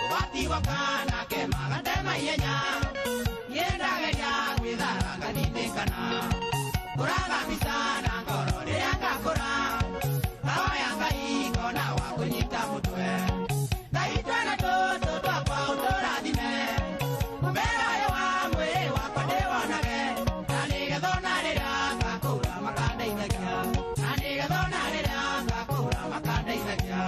Ũgwati woka nake magatema ihenya niĩ ndageria gwĩthara ngatindĩkana ngũraga mbica na ngoro rĩrĩa ngakũra ngahoya Ngai ngona wa kũnyita mũtwe Ngai twana tũtũ twakwa ũtũrathime mũmera ũyũ wa mwĩrĩ wakwa ndĩwonage na nĩgetha ona rĩrĩa ngakũra makandeithagia na nĩgetha ona rĩrĩa ngakũra makandeithagia.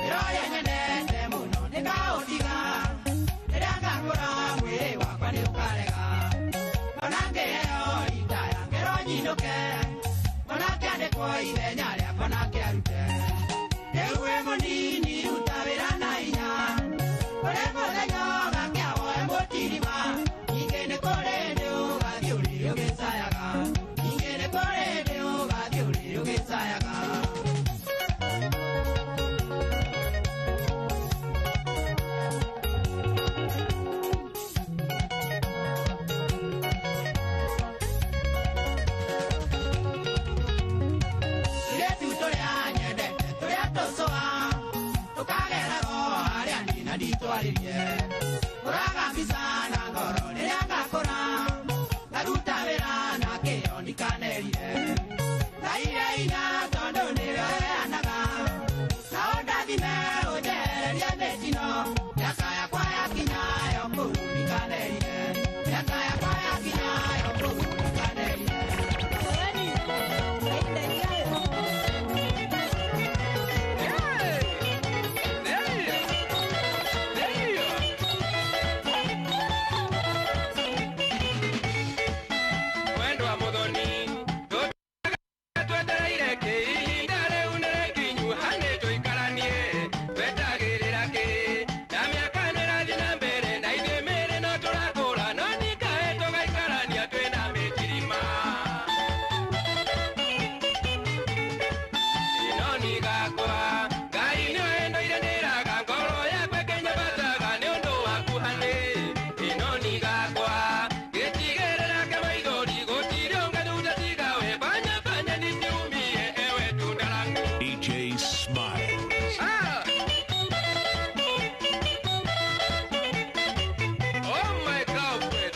Wĩra ũrĩa nyendete mũno nĩngaũtiga rĩrĩa ngakũra mwĩrĩ wakwa nĩũkarega ona ngĩheo ritaya ngerwo nyinũke ona ngĩandĩkwo ithenya rĩakwa nake arute rĩu wĩ mũnini ruta wĩra na hinya kũrĩ mũthenya ũgakĩa woe mũtirima ningĩ nĩ kũrĩ hĩndĩ ũgathiĩ ũrĩrĩ ũgĩcayaga ningĩ nĩ kũrĩ hĩndĩ ũgathiĩ ũrĩrĩ ũgĩcayaga. Tũirĩtu tũrĩa nyendete tũrĩa tũcũa tũkagerago harĩa niĩ na nditwarĩrie ngũraga mbica na ngoro rĩrĩa ngakũra ngaruta wĩra na kĩo ndikanerire Ngai he hinya tondũ nĩwe ũheanaga na ũndathime ũnjehererie mĩtino mĩaka yakwa yakinya yo kũu ndikanerire mĩaka yakwa yakinya yo kũu ndikanerire. Mwendwa muthoni twetereire kĩ ihinda rĩu nĩ rĩkinyu hanĩ tũikaranie twetagĩrĩra kĩ na mĩaka nĩrathiĩ na mbere na ithuĩ mĩĩrĩ no tũrakũra no nikaĩ tũgaikarania twĩna mĩtirima ĩno ni gakwa Ngai nĩwe ndoire nĩraga ngoro yakwa ĩkĩnyabataga nĩ ũndũ waku hanĩ ĩno ni gakwa gĩtigĩrĩra ke maithori gũtirĩ ũngĩthuta tiga we banya banya niciumie ewe tunda langu. DJ Smile. Ah! Oh my girlfriend.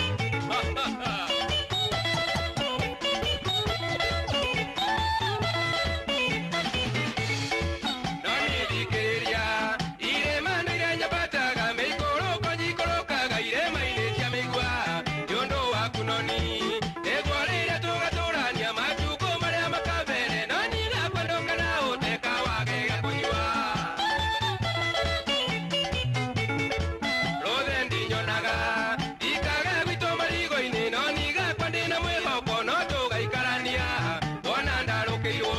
No nĩthikĩrĩria irĩma nĩ iria nyambataga mĩikũrũko nyikũrũkaga irĩma-inĩ cia mĩigua nĩ ũndũ waku noni nĩguo rĩrĩa tũgatũrania matukũ marĩa makabere no ningakwa ndũkana ũteka wage gĩa kũnyua rothe ndinyonaga ndikaga gwitũ marigo-inĩ no nigakwa ndĩna mwĩhoko no tũgaikarania wona ndarũkĩirwo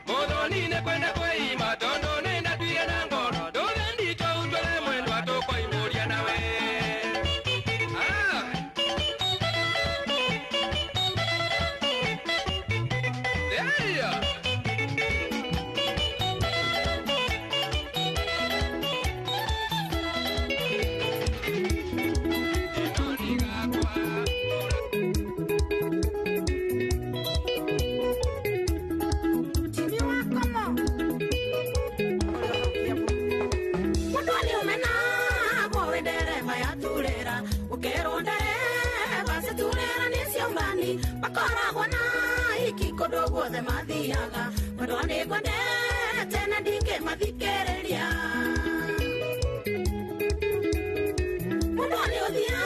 mũthoni nĩ kwenda kwĩima tondũ nĩ ndatuire na ngoro ndũthe nditũ utware mwendwa tũkoimũria nawe. Ah! There! Mundu nĩ ũmenagwo wĩ ndereba ya turĩra ũkerwo ndereba citurĩra nĩ ciũmbani makoragwo na iki kũndũ guothe mathiaga mwendwa nĩ ngwendete na ndingĩmathikĩrĩria. Mundu nĩ ũthiaga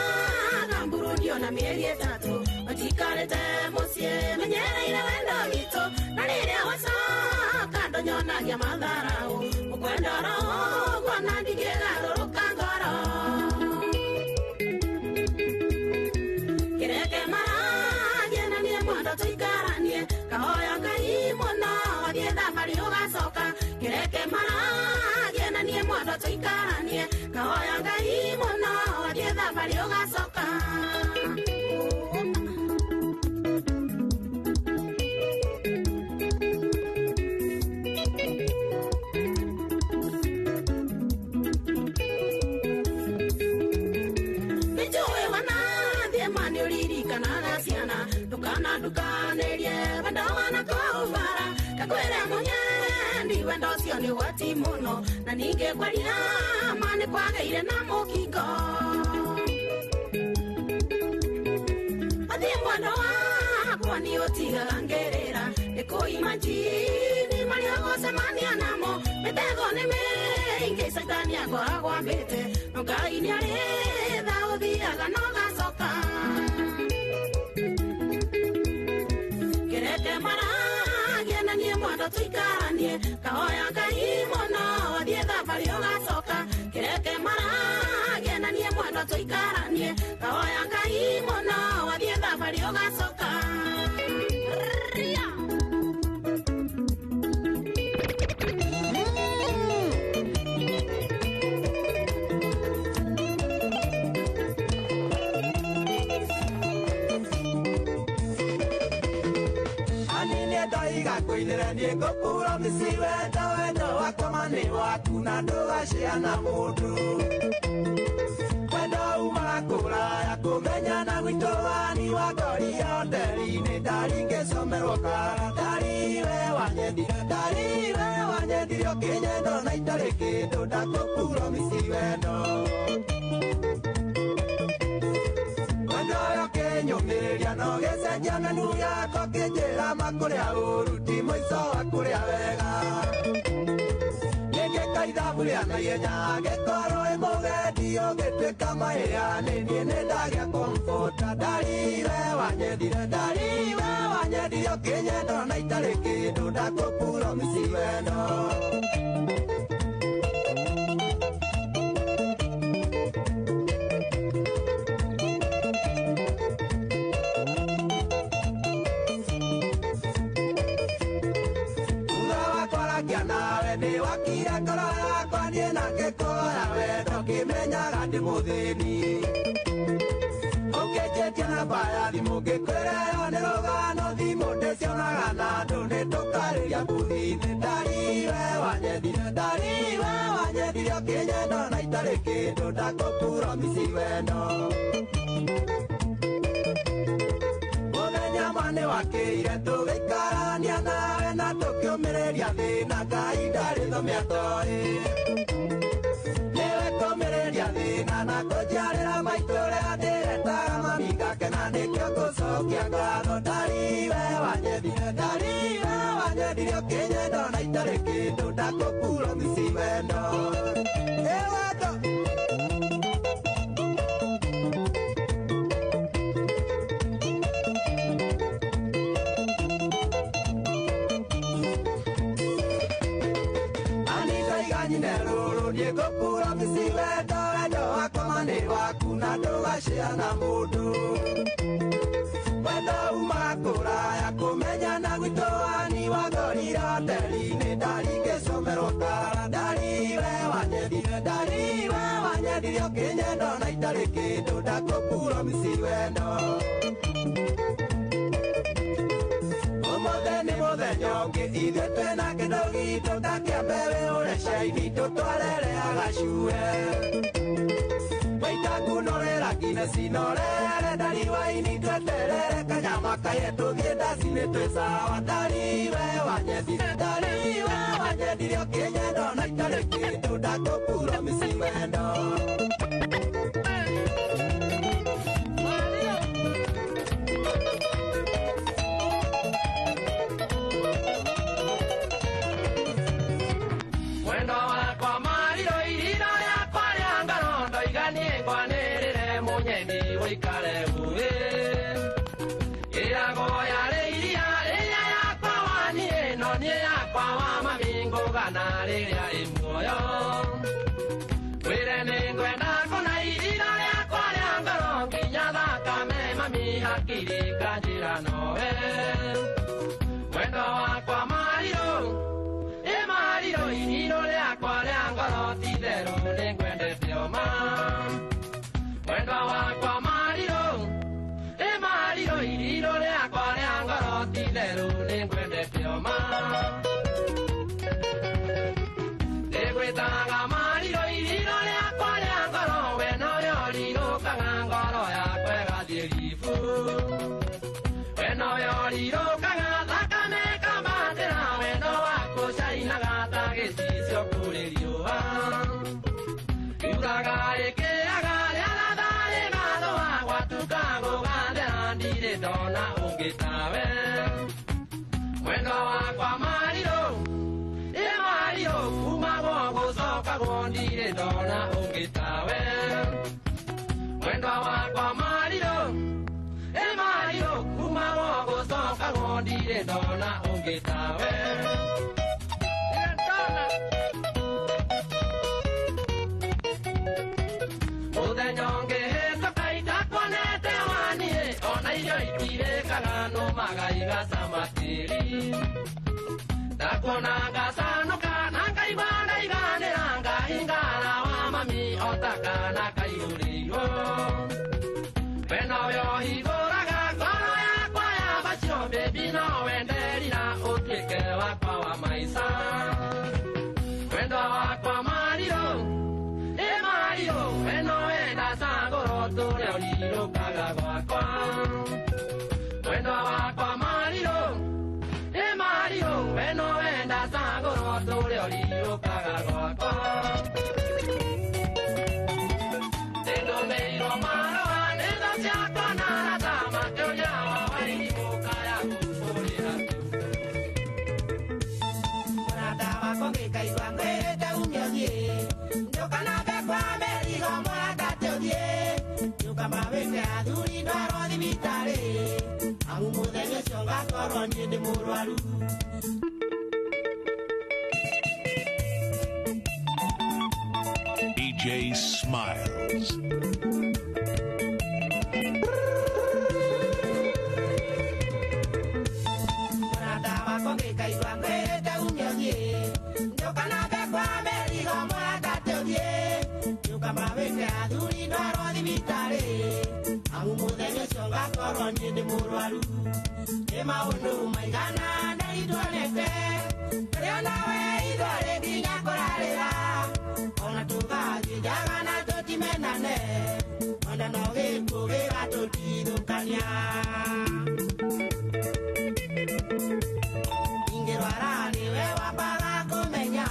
ona mĩeri 3 ũnjikarĩte mũciĩ menyereire wendo witũ na rĩrĩa wacoka ndũnyonagia matharaũ ũkwenda oro ũguo na ndingĩgarũrũka ngoro kĩreke maragie na niĩ mwendo tũikaranie kahoya Ngai mũno wathiĩ thabarĩ ũgacoka kĩreke maragie na niĩ mwendo tũikaranie kahoya Ngai mũno wathiĩ thabarĩ ũgacoka. Nĩnjũĩ wanathiĩ ma nĩũririkanaga ciana ndũkanandukanĩrie wendo wanakũu bara kakwĩre mũnyendi wendo ũcio nĩ ũgwati mũno na ningĩ kwaria ma nĩ kwagĩire na mũkingo athiĩ mwendo wakwa nĩ ũtigaga ngĩrĩra nĩ kũima njini marĩa ũgũcemania namo mĩtego nĩ mĩingĩ caitani akoragwo ambĩte no Ngai nĩarĩ tha ũthiaga na ũgacoka kĩreke maragie na niĩ mwendo tũikaranie kahoya Ngai mũno wathiĩ thabarĩ ũgacoka kĩreke maragie na niĩ mwendo tũikaranie kahoya Ngai mũno wathiĩ thabarĩ ũgacoka. Ndoiga niĩ ngũkũromisi wendo wendo wakwa ma nĩ waku na ndũgaciana mũndũ wendo umaga kũraya kũmenyana gwitũ wani wakoria hoteri-inĩ ndari ngĩcomerwo kara ndari we wanyendire ndari we wanyendire ũkĩnyenda ona itarĩ kĩndũ ndakũkũromisi wendo wendo ũyũ ũkĩnyũmĩrĩria na ũgĩcenjia menu yakwa ũkĩnjĩra makũrĩa ũru ti mũico wa kũrĩa wega nĩngĩka ithabu rĩa naihenya angĩkorwo ĩ mũgendi ũgĩtuĩka mahĩa nĩ niĩ nĩ ndagĩa komfota ndari we wanyendire ndari we wanyendire ũkĩnyenda ona itarĩ kĩndũ ndakũpuromisi wendo. Wakire ngoro yakwa niĩ na ngĩkuoya wendo ngĩmenyaga ndĩ mũthĩni ũkĩnjĩtie namba ya thimũ ngĩkwĩra ĩyo nĩ rũgano thimũ ndĩcionaga na andũ nĩ tũkarĩria bũthi-inĩ ndari we wanyendire ndari we wanyendire ũkĩnyenda ona itarĩ kĩndũ ndakũpuromisi wendo mũthenya mwa nĩ wakĩire tũgĩikarania nawe na tũkĩũmĩrĩria thĩna Ngai ndarĩ thome atoĩ nĩwe kũmĩrĩria thĩna na kũnjiarĩra maitũ ũrĩa ndĩretaga mami ngakena nĩkĩo ngũcokia ngatho ndari we wanyendire ndari we wanyendire ũkĩnyenda ona itarĩ kĩndũ ndakũpuromisi wendo. Ĩ wendo. Ngũkũromisi wendo wendo wakwa ma nĩ waku na ndũgaciana mũndũ wendo umaga kũraya kũmenyana gwitũ wani wangorire hoteri-inĩ ndari ngĩcomerwo kara ndari we wanyendire ndari we wanyendire ũkĩnyenda ona itarĩ kĩndũ ndakũpuromisi wendo. Ũmũthĩ nĩ mũthenya ũngĩ ithuĩ twĩna kĩndũ gitũ ta kĩambe wĩũre caini tũtwarere agacue maita ngunorĩra ngineci norere ndari waini tweterere kanyama kaye tũthiĩ ndacinĩ twĩ sawa ndari we wanyendire ndari we wanyendire ũkĩnyenda ona itarĩ kĩndũ ndakũpuromisi wendo. Wendo wakwa mariro irira yakwa rĩa ngoro ndoiga niĩ ngwanĩrĩre mũnyendi Ũikare ũĩ ĩragwo yarĩ iria rĩrĩa yakwa wa niĩ no niĩ yakwa wa mami ngũgana rĩrĩa ĩ muoyo wĩre nĩngwenda kũna irio rĩakwa rĩa ngoro nginya thakame mami hakiri nganjĩra nowe mwendo wakwa marirũ ĩ marirũ irirũ rĩakwa rĩa ngoro ti therũ nĩngwendete oma mwendo wakwa marirũ ĩ marirũ irirũ rĩakwa rĩa ngoro ti therũ nĩngwendete oma ndĩgwĩtaga marirũ irirũ rĩakwa rĩa ngoro we nowe ũrirũkaga ngoro yakwa ĩgathiĩ ribu we nowe ũrirũkaga thakame ĩkambatĩra wendo waku cainaga ta gĩcicio kũrĩ riũa yuraga ĩkĩaga rĩara tharĩ gathũa gwatuka gũgathera ndirĩ ndona ũngĩ tawe mwendo wakwa marirũ ĩ marirũ kumagwo gũcokagwo ndirĩ ndona ũngĩ tawe mwendo wakwa marirũ ĩ marirũ kumagwo gũcokagwo ndirĩ ndona ũngĩ tawe. Mũthenya ũngĩ hĩtũka itakuonete waniĩ ona irio itirĩkaga nũmaga igacama tĩri ndakuona ngacanũka na ngaigua ndaiganĩra ngahingara wa mami o ta kaana kaihũrĩirwo we nowe ũhingũraga ngoro yakwa ya bacio baby no wenderira ũtuĩke wakwa wa maica wendo wakwa marirũ ĩ marirũ we nowe ndacagũrwo tũrĩa ũrirũkaga gwakwa mwendo wakwa marirũ ĩ marirũ we nowe ndacagũrwo tũrĩa ũrirũkaga gwakwa ndĩndũmĩirwo marũa nĩ thũ ciakwa na arata makĩũria wa wairimũ kaya kũbũrĩra. Mũrata wakwa ngĩkaigua ngwĩrĩte ume ũthiĩ ndũkanambe kwa mĩrigo mũrata atĩ ũthiĩ ndũkamawĩte athuri ndwarwo thibitarĩ amu mũthenya ũcio ngakorwo niĩ ndĩ mũrwaru. DJ Smiles. Mũrata wakwa ngĩkaigua ngwĩrĩte ume ũthiĩ ndũkanambe kwa mĩrigo mũrata atĩ ũthiĩ ndũkamawĩte athuri ndwarwo thibitarĩ amu mũthenya ũcio ngakorwo niĩ ndĩ mũrwaru nĩ maũndũ maigana ndarituonete tũrĩ onawe ithuerĩ nginya kũrarĩra ona tũgathiĩ njaga na tũtimenane ona no gĩkuũ gĩgatũtigithũkania. Ingĩrwara nĩwe wambaga kũmenya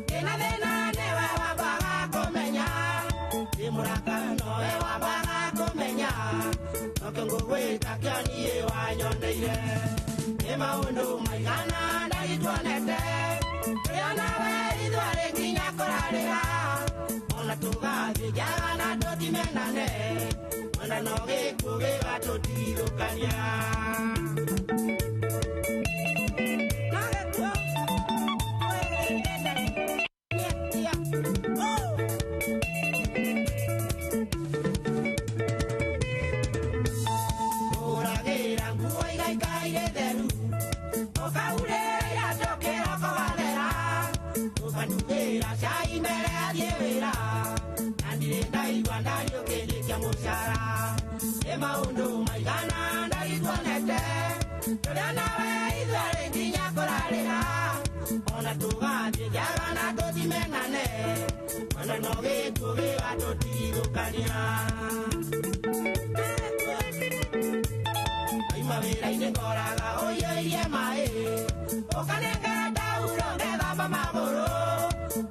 ndĩna thĩna nĩwe wambaga kũmenya ndĩ mũrakaru nowe wambaga kũmenya nokĩo ngũgwĩta kĩo niĩ wanyoneire nĩ maũndũ maigana ndarituonete tũrĩ onawe ithuerĩ nginya kũrarĩra ona tũgathiĩ njaga na tũtimenane ona no gĩkuũ gĩgatũtigithũkania. Ũragĩra nguo igaikaire theru ũkaurĩra iratũ kĩroko wathera ũkanugĩra cai mbere athiĩ wĩra na ndirĩ ndaigua ndariũkĩrĩkia mũcara nĩ maũndũ maigana ndarituonete tũrĩ onawe ithuerĩ nginya kũrarĩra ona tũgathiĩ njaga na tũtimenane ona no gĩkuũ gĩgatũtigithũkania. Aima wĩra-inĩ ngoraga ũiyũirie maĩ ũkanengera tauro ngethamba magũrũ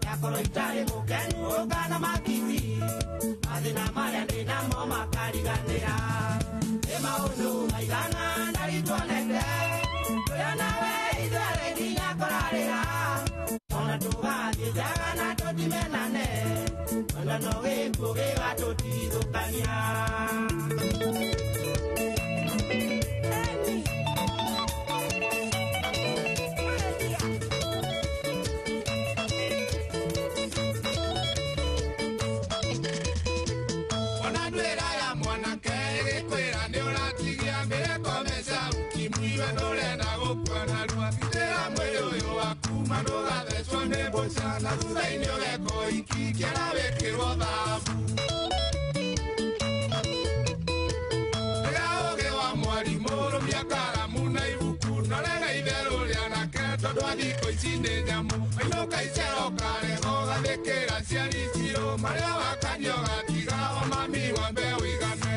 ndakorwo itarĩ mũkenu ũkana makiti mathĩna marĩa ndĩ namo makariganĩra nĩ maũndũ maigana ndarituonete tũrĩ onawe ithuerĩ nginya kũrarĩra ona tũgathiĩ njaga na tũtimenane ona na no gĩkuũ gĩgatũtigithũkania. Ona ndwĩra ya mwanake ĩgĩkwĩra nĩ ũratigia mĩreko meca ukimwiwe ndũrenda gũkua narua gitĩra mwĩrĩ ũyũ waku ma ndũgathecwo nĩ mbũca na thutha-inĩ ũgekwo iki kĩara wĩkĩrwo thabu. Tiga ũũgĩ wa mwarimũ rũmia karamu na ibuku norega itherũ rĩanake tondũ a thikũ ici nĩ nyamũ wainũka icero ũkarega ũgathĩkĩra ciari cirũ marĩa wakanio ũgatiga o mami wambe ũigane.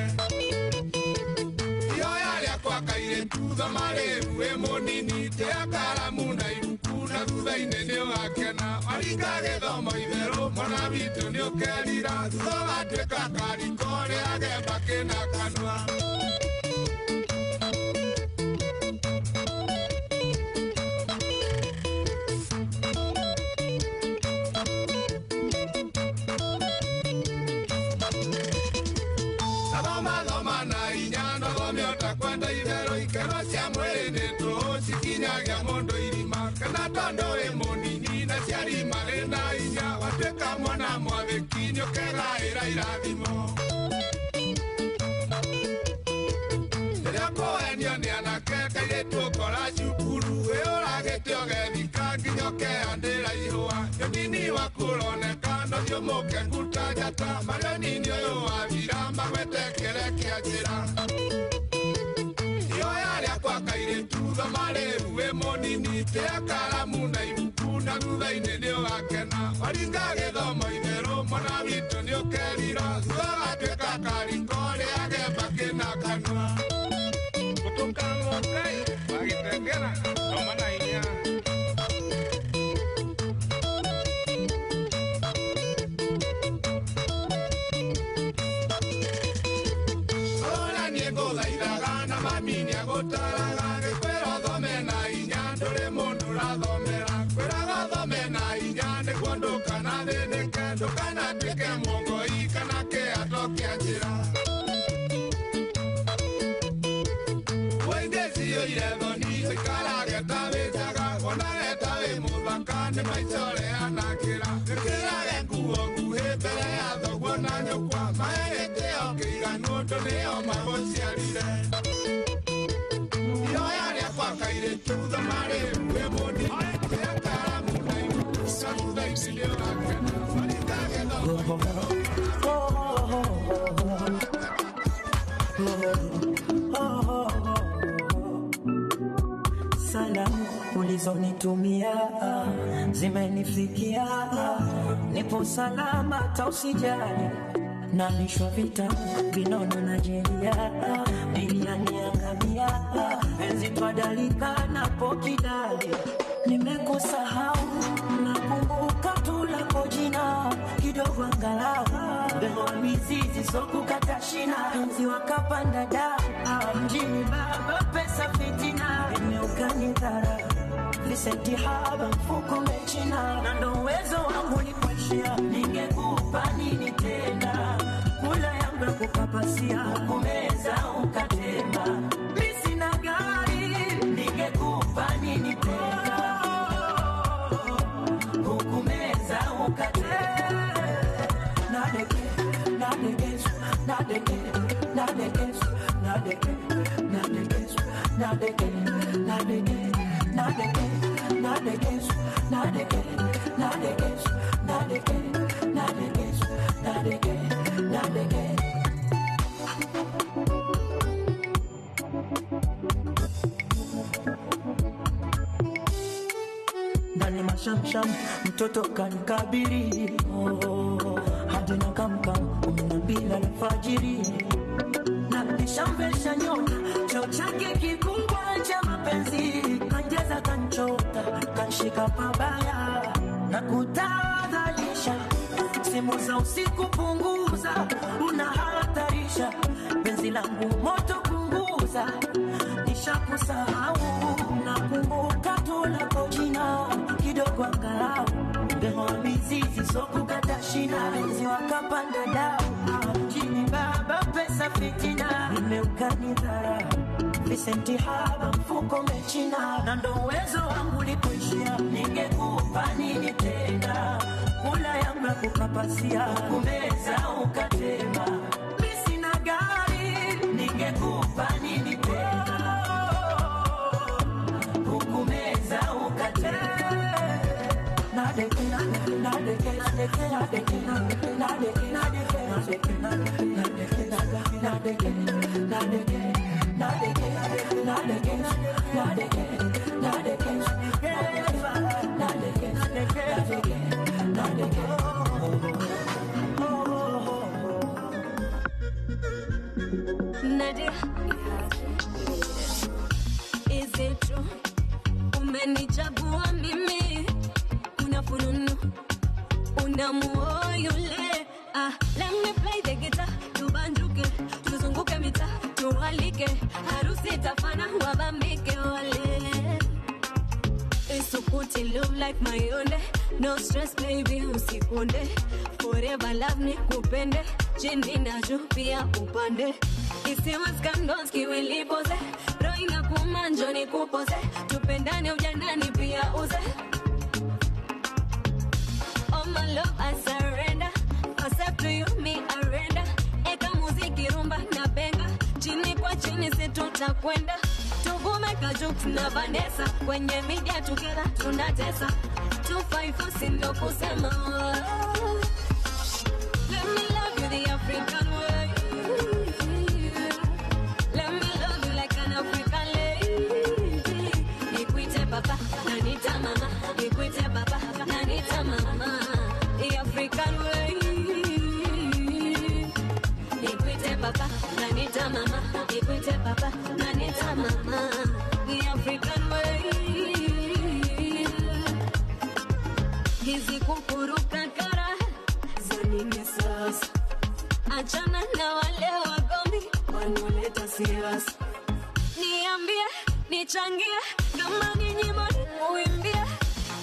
Ihoya rĩakwa kairĩtu thoma rĩu wĩ mũnini tĩa karamu na ibuku na thutha-inĩ nĩ ũgakena waringa gĩthomo itherũ mwana witũ nĩ ũkerira thutha ũgatuĩka kariko rĩagemba kĩna kanua. Thoma thoma na inya ndothome ũtakwenda itherũ ikeno cia mwĩrĩ nĩ tũhũ cikinyagia mũndũ irima kana tondũ wĩ mũnini na ciari marĩ na inya watuĩka mwana mwathĩki nĩ ũkegaĩra irathimo. Rĩrĩa ũkũhenio nĩ anake kairĩtu ũkora cukuru wĩ ũragĩte ũgethika nginya ũkehandĩra ihũa nĩ ũnini waku ũroneka nothiũ mũkengu ta njata marĩa ũnini ũyũ wathira magwete kĩere kĩa njĩra. Ihoya rĩakwa kairĩtu thoma rĩu wĩ mũnini tĩa karamu na ibuku na thutha-inĩ nĩ ũgakena waringa gĩthomo itherũ mwana witũ nĩ ũkerira thutha ũgatuĩka kariko rĩagemba kĩna kanua. Gũtũka mũkai wagĩtengera thoma na hinya. Ora niĩ ngũthaithaga na mami nĩagũtaraga gĩkwĩra ũthome na hinya ndũrĩ mũndũ ũrathomera kwĩraga ũthome na hinya nĩguo ndũkanathĩnĩke ndũkanatuĩke mwongoi kana kĩato kĩa njĩra. Nguo ingĩ ciyũire thoni ũikarage ta wĩ njaga wonage ta wĩ mũthaka nĩ maica ũreanakĩra ĩkĩrage nguo nguhĩ mbere ya thoguo na nyũkwa mahe gĩtĩo kĩiganu ũndũ nĩo magũciarire. Ihoya rĩakwa kairĩtu thoma rĩu wĩ mũnini tĩa karamu na ibuku na thutha-inĩ nĩ ũgakena waringa gĩthomo. Salamu ulizonitumia zimenifikia, nipo salama, hata usijali. Nalishwa vitamu vinono na jeria, biriani ya ngamia, penzi twadalika napo kidali. Nimekusahau, nakumbuka tu lako jina kidogo angalau, bewa mizizi so kukata shina, penzi wakapanda da mjini baba pesa fitina, imeukanidhara visenti haba mfuko mechina, na ndo uwezo wangu ni kuishia, ningekupa nini tena, kula yangu ya kukapasia, kumeza ukatema, mimi sina gari, ningekupa nini tena, hukumeza ukatema, nadeke nadekesu nadeke nadekesu nadeke nadekesu nadeke nadeke nadeke nadekesu nadeke nadekesu nadeke nadekesu nadeke nadeke. Ndani mashamsham mtoto kanikabiri, oh, hadi na kamkam 12 alfajiri, na nishamvesha nyota cheo chake kikubwa cha mapenzi, kanjaza kanchota kanshika pabaya na kutadhalisha, simu za usiku punguza, unahatarisha penzi langu moto punguza, nishakusahau nakumbuka tu lako jina kidogo angalau, Tungengoa mizizi so kukata shina, wenzi wakapanda dau mjini baba pesa fitina, nimeukanidharau visenti haba mfuko mechina, na ndo uwezo wangu likuishia, ningekupa nini tena? Kula yangu ya kukapasia, kumeza ukatema, mi sina gari, ningekupa nini tena? Hukumeza ukatema. Nadeke, nadeke, nadeke, nadeke, nadeke, nadeke, nadeke, nadeke, nadeke, nadeke, nadeke, nadeke, nadeke, nadeke, nadeke, nadeke, Nadia, is it true? Umenichagua mimi, una fununu, unamuo yule. Ah, let me play the guitar, tubanjuke, tuzunguke mita, tualike, harusi tafana, wabambike wale. Isukuti love like my own, no stress baby, usikonde. Forever love ni kupende, chini na juu pia upande. Isiwe scandals kiwilipoze, roho inakuuma njoo nikupoze, tupendane ujanani pia uze. Oh my love I surrender, accept to you me arenda. Eka muziki rumba na benga, chini kwa chini si tutakwenda. Tuvume Kajux na Vanessa, kwenye media together tunatesa. 254 si ndo kusema. Let me love you the African way. Let me love you like an African lady. Nikuite papa, nanita mama. Nikuite papa, nanita mama. The African way. Nikuite papa, nanita mama. Nikuite papa, nanita mama. The African way. Hizi kukuruka kara za nini sasa? Achana na wale wagombi wanaoleta siasa. Niambie, nichangie kama ni nyimbo nikuimbie.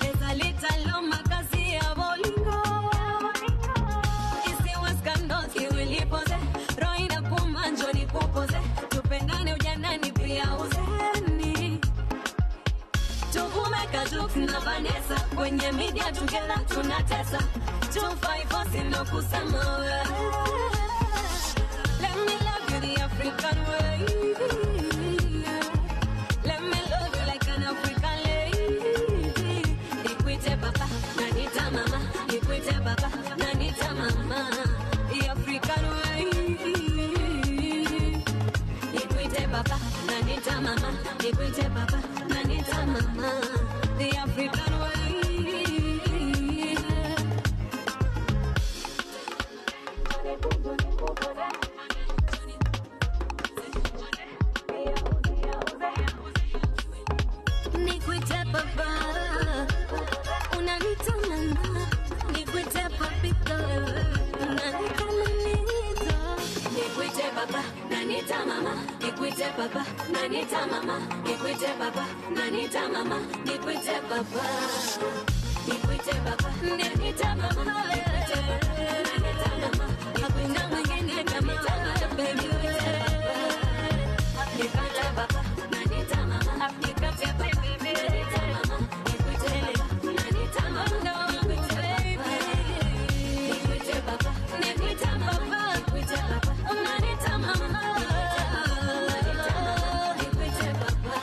Ezalitalo makazi ya bolingo. Isiwe scandals kiwilipoze, roho inakuuma njoo nikupoze, tupendane ujanani pia uzeni. Tuvume Kajux na Vanessa, kwenye media together tunatesa. 254 si ndo kusema. Let me love you the African way. Let me love you like an African lady. Nikuite papa, nanita mama. Nikuite papa, nanita mama. The African way. Nikuite papa, nanita mama. Nikuite papa, nanita mama. The African way. Nikuite papa, unanita mama. Nikuite papito, unanita manito. Nikuite papa, nanita mama. Nikuite papa, nanita mama. Nikuite papa, nanita mama. Nikuite papa. Nikuite papa, nanita mama. Nikuite papa, nanita mama. Hakuna mwingine kama wewe, baby. Nikuite papa, nanita mama. Nikuite papa, nanita mama. Nikuite papa, nanita mama. Nikuite papa, nanita mama. Nikuite papa, nanita mama. Nikuite papa.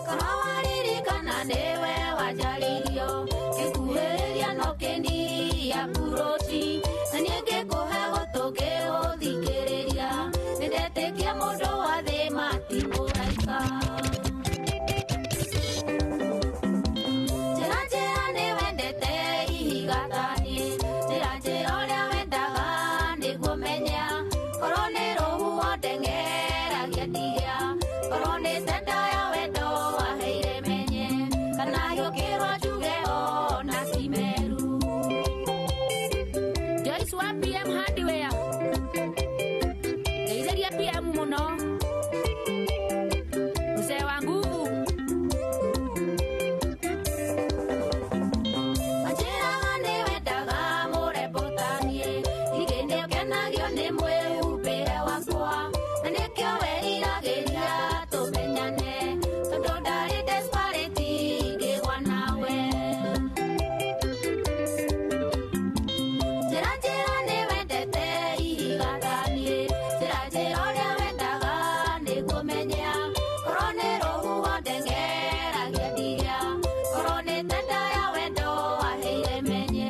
Kama waririkana nĩwe wanjarĩirio, ngĩkuhĩrĩria no kĩndia puroti, na niĩ ngĩkũhe gũtũ ngĩgũthikĩrĩria, nĩndetĩkia mũndũ wa thĩ mati mũraika. Njĩra njĩra nĩwendete ihiga taniĩ, njĩra njĩra ũrĩa wendaga nĩguo menya, korwo nĩ rũhuho ndeng'eragia ndigĩa, korwo nĩ tenda ya wendo waheire menye, kana Mwĩhumbĩre wakwa na nĩkĩo weriragĩria tũmenyane tondũ ndarĩ desperate ingĩgwa nawe. Njĩra njĩra nĩ wendete ihiga taniĩ, njĩra njĩra ũrĩa wendaga nĩguo menya. Korwo nĩ rũhuho ndengeragia ndigĩa, korwo nĩ tenda ya wendo waheire menye,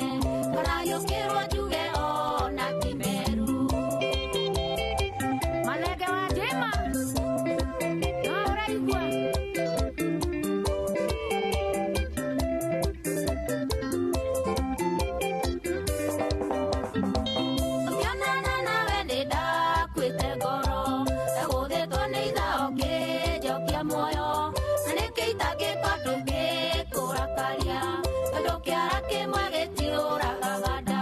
kana gĩũkĩrwo njuge ona ti meru. Malenge wa Jema, no ũraigua? Ngĩonana nawe nĩ ndakuĩte ngoro, ndagũthĩtwo nĩ ithao ngĩnjokia muoyo, na nĩkĩo itangĩka ndũngĩkũrakaria, tondũ kĩara kĩmwe gĩtiũragaga nda.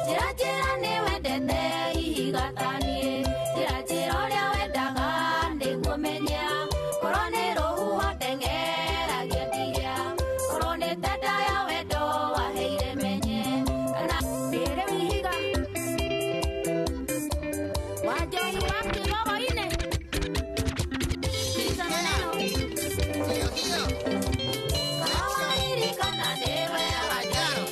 Njĩra njĩra nĩ wendete ihiga taniĩ, njĩra njĩra ũrĩa wendaga nĩguo menya, korwo nĩ rũhuho ndengeragia ndigĩa, korwo nĩ tenda ya wendo waheire menye, kana ndĩrĩ ihiga wa njohi wa kĩgogo-inĩ. Pizza maneno. Kana waririkana nĩwe wanjaro.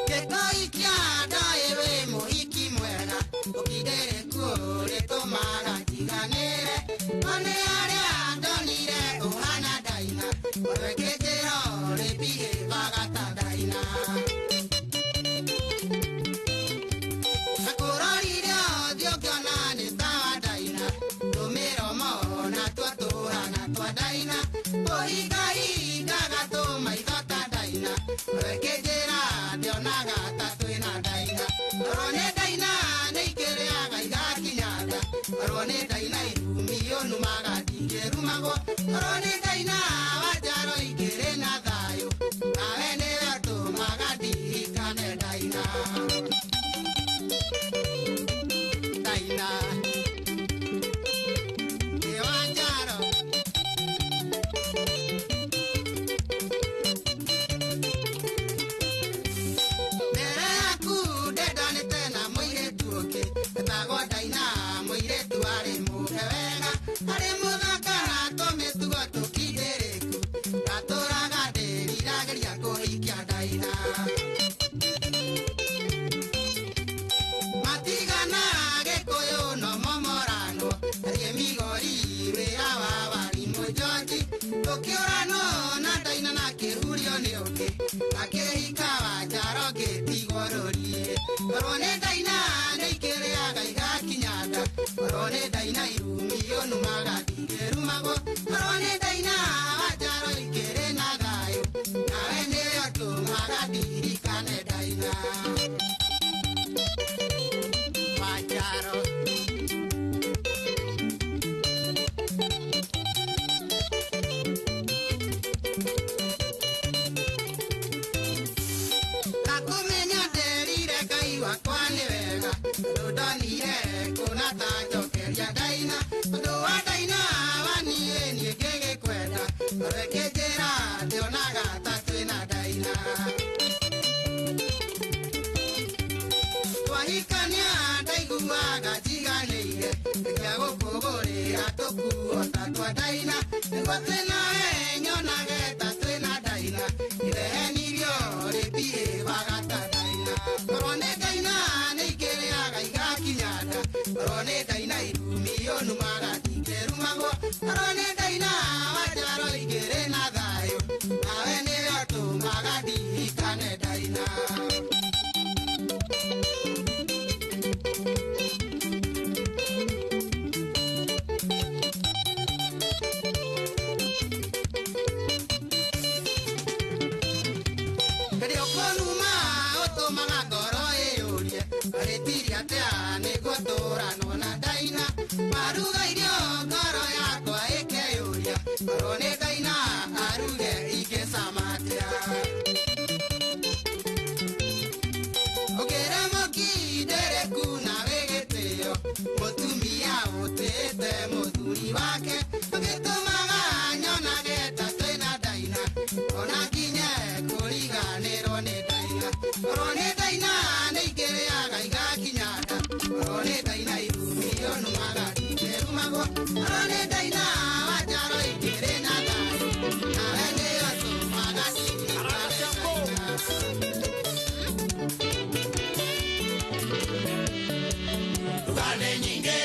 Gĩtoi kĩa ndaĩ wĩ mũhiki mwega, ũkindĩre kuo rĩtũmaga njiganĩre. No nĩ arĩa ndonire ũhana ndaina, ũrĩkĩnjĩra ũrĩbihĩbaga ta ndaina. Nakũrorire ũthiũ ngĩona nĩ sawa ndaina, tũmĩromo natuo tũhana twa ndaina, ũhingahingaga tũmaitho ta ndaina, ũrĩkĩnjĩra ndionaga ta twĩna ndaina. Orwo nĩ ndaina nĩ ikĩrĩaga igakinya nda, orwo nĩ ndaina irumi ũnumaga ndingĩrumagwo, orwo nĩ ndaina wa njaro ikĩrĩ na thayũ, nawe nĩwe ũtũmaga ndirikane ndaina. Ndaina ĩ wa njaro. Mbere yaku ndendanĩte na mũirĩtu ũngĩ etagwo Ndaina, mũirĩtu arĩ mũhe wega, arĩ mũthaka na tũmĩtugo tũkindĩrĩku, ndatũraga ndĩriragĩria kũhikia Ndaina. Matigana Gĩkũyũ no momoranwo, athiĩ Migori wĩra wa warimũ George, tũkĩũranwo na Ndaina na kĩhurio nĩ ũngĩ, akĩhika wa njaro ngĩtigwo rũriĩ. Orwo nĩ Ndaina nĩ ikĩrĩaga igakinya nda, orwo nĩ Ndaina irumi ũnumaga ndingĩrumagwo, orwo nĩ Ndaina wa njaro ikĩrĩ na thayũ, nawe nĩwe ũtũmaga ndirikane Ndaina. Wa njaro. Ndakũmenya nderire Ngai wakwa nĩ wega, tondũ ndonire kũna ta njokeria Ndaina, tondũ wa Ndaina wa niĩ niĩ ngĩgĩkwenda, tondũ ĩkĩnjĩra ndionaga ta twĩna Ndaina. Twahikania ndaiguaga njiganĩire, ngeria gũkũgũrĩra tũkuo ta twa Ndaina, nĩguo twĩnawe nyonage ta twĩna Ndaina, irehenirio rĩbihĩbaga ta Ndaina. Korwo nĩ Ndaina nĩ ikĩrĩaga igakinya nda, korwo nĩ Ndaina irumi ũnumaga ndingĩrumagwo, korwo nĩ Ndaina wa njaro ikĩrĩ na thayũ, nawe nĩwe ũtũmaga ndirikane Ndaina. Rĩrĩa ũkũnuma ũtũmaga ngoro ĩyũrie, arĩtirie atĩa nĩguo tũranwo na Ndaina, maruga irio ngoro yakwa ĩkeyũria, korwo nĩ Ndaina aruge ingĩcama atĩa. Ona nginye kũriganĩrwo nĩ ndaina. Korwo nĩ ndaina nĩ ingĩrĩaga igakinya nda. Korwo nĩ ndaina irumio numaga ndingĩrumagwo. Korwo nĩ ndaina wa njaro ingĩrĩ na thayũ. Nawe nĩyo tũmaga ndirikane ndaina. Lugha nĩ nyingĩ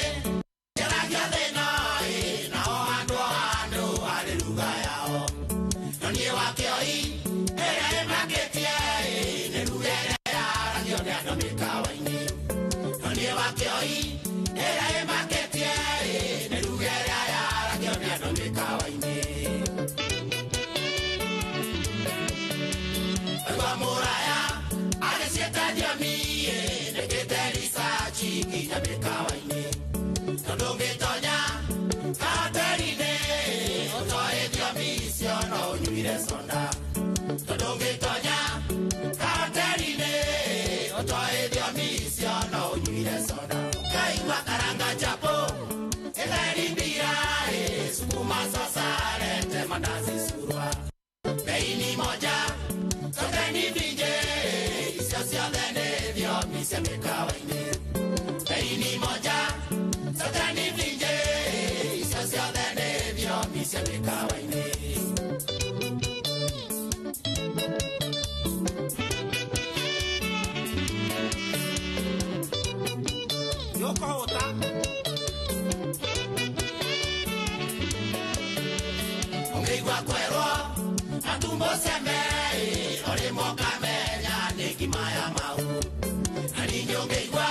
njaragia thĩna ĩ, nao handũ handũ harĩ lugha yao. No niĩ wa kĩoi ĩrĩa ĩmakĩtie ĩ, nĩ lugha ĩrĩa yaragio nĩ andũ mĩkawa-inĩ. No niĩ wa kĩoi ĩrĩa ĩmakĩtie ĩ, nĩ lugha ĩrĩa yaragio nĩ andũ mĩkawa-inĩ. Waigua mũraya agĩciĩta thiomi ĩ, nĩkĩte research nginya mĩkawa-inĩ. Tondũ ũngĩtonya kahoteri-inĩ ũtoĩ thiomi icio no ũnyuire soda. Tondũ ũngĩtonya kahoteri-inĩ ũtoĩ thiomi icio no ũnyuire soda. Ũkaigua karanga chapo ĩtheri mbira ĩ, sukuma sosa rete mandazi surwa. Bei ni moja sote ni vinje icio ciothe nĩ thiomi cia mĩkawa-inĩ. Bei ni moja sote ni vinje icio ciothe nĩ thiomi cia mĩkawa-inĩ. Nĩũkũhũta. Ũngĩigua kwerwo matumbo ceme ĩ, ũrĩmwe ũkamenya nĩ ngima ya mau. Na ningĩ ũngĩigua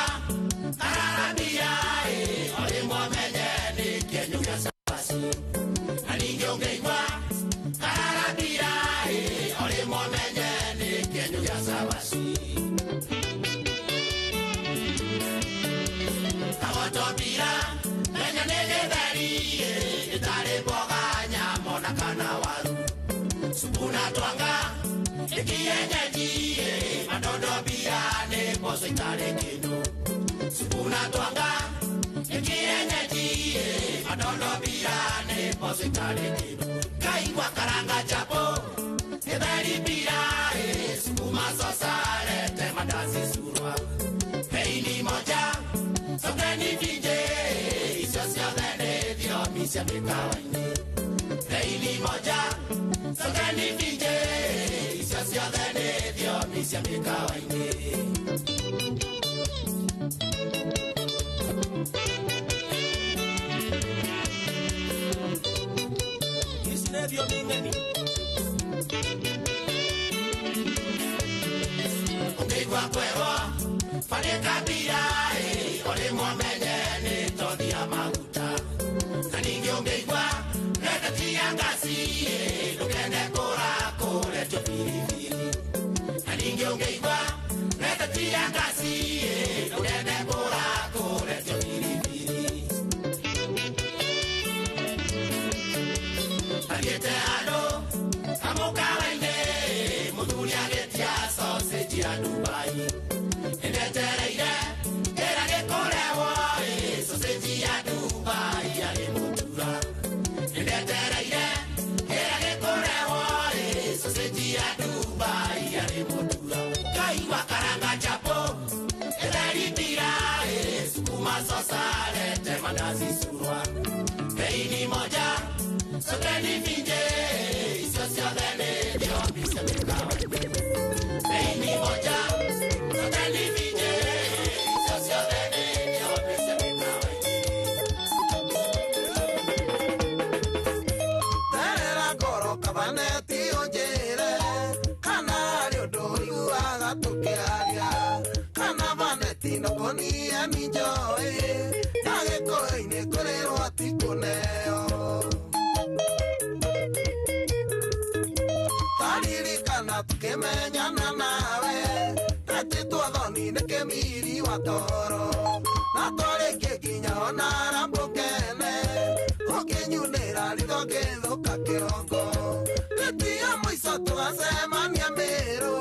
kararambia ĩ, ũrĩmwe ũmenye nĩ kĩenyũ gĩa cabaci. Na ningĩ ũngĩigua kararambia ĩ, ũrĩmwe ũmenye nĩ kĩenyũ gĩa cabaci. Kagoto mbira menya nĩ gĩtheri ĩ, ĩtarĩ mboga nyama ona kana waru. Supu na twanga nĩ kienyeji ĩ, madondo mbira nĩ mboco itarĩ kĩndũ. Supu na twanga nĩ kienyeji ĩ, madondo mbira nĩ mboco itarĩ kĩndũ. Kaigua karanga chapo gĩtheri mbira ĩ, sukuma sosa rete mandazi surwa. Bei ni moja sote ni vinje icio ciothe nĩ thiomi cia mĩkawa-inĩ. Bei ni moja sote ni vinje icio ciothe nĩ thiomi cia mĩkawa-inĩ. Ici nĩ thiomi ng'eni. Ũngĩigua kwerwo barĩka mbira ĩ, ũrĩmwe ũmenye nĩ tothi ya maguta. Na ningĩ ũngĩigua rete ya ngasi ĩ, ndũkende kũra kũretio biribiri. Na ningĩ ũngĩigua rete ya ngasi ĩ, ndũkende kũra kũretio biribiri. Athiĩte handũ kamũkawa-inĩ mũthuri agĩtia sausage ya Dubai. Nĩndetereire kĩrĩa gĩkũrehwo ĩ, sausage ya Dubai yarĩ mũtura. Nĩndetereire kĩrĩa gĩkũrehwo ĩ, sausage ya Dubai yarĩ mũtura. Kaigua karanga chapo ĩtheri mbira ĩ, sukuma sosa rete mandazi surwa. Bei ni moja sote ni vinje icio ciothe nĩ thiomi cia mĩkawa-inĩ. Bei ni moja sote ni vinje icio ciothe nĩ thiomi cia mĩkawa-inĩ. Terera ngoro kabaneti ũnjĩre kana harĩ ũndũ ũiguaga tũkĩaria kana baneti ndokonie minjoĩ na gĩkũyũ-inĩ kũrĩrwo ti kũneo. Taririkana tũkĩmenyana nawe tetĩtwo thoni nĩ kĩmiri wa toro na twarĩkie nginya ona rambũkene ũkĩnyunĩra ritho ngĩthũka kĩrongo gĩtia mũico tũgacemania Mĩrũ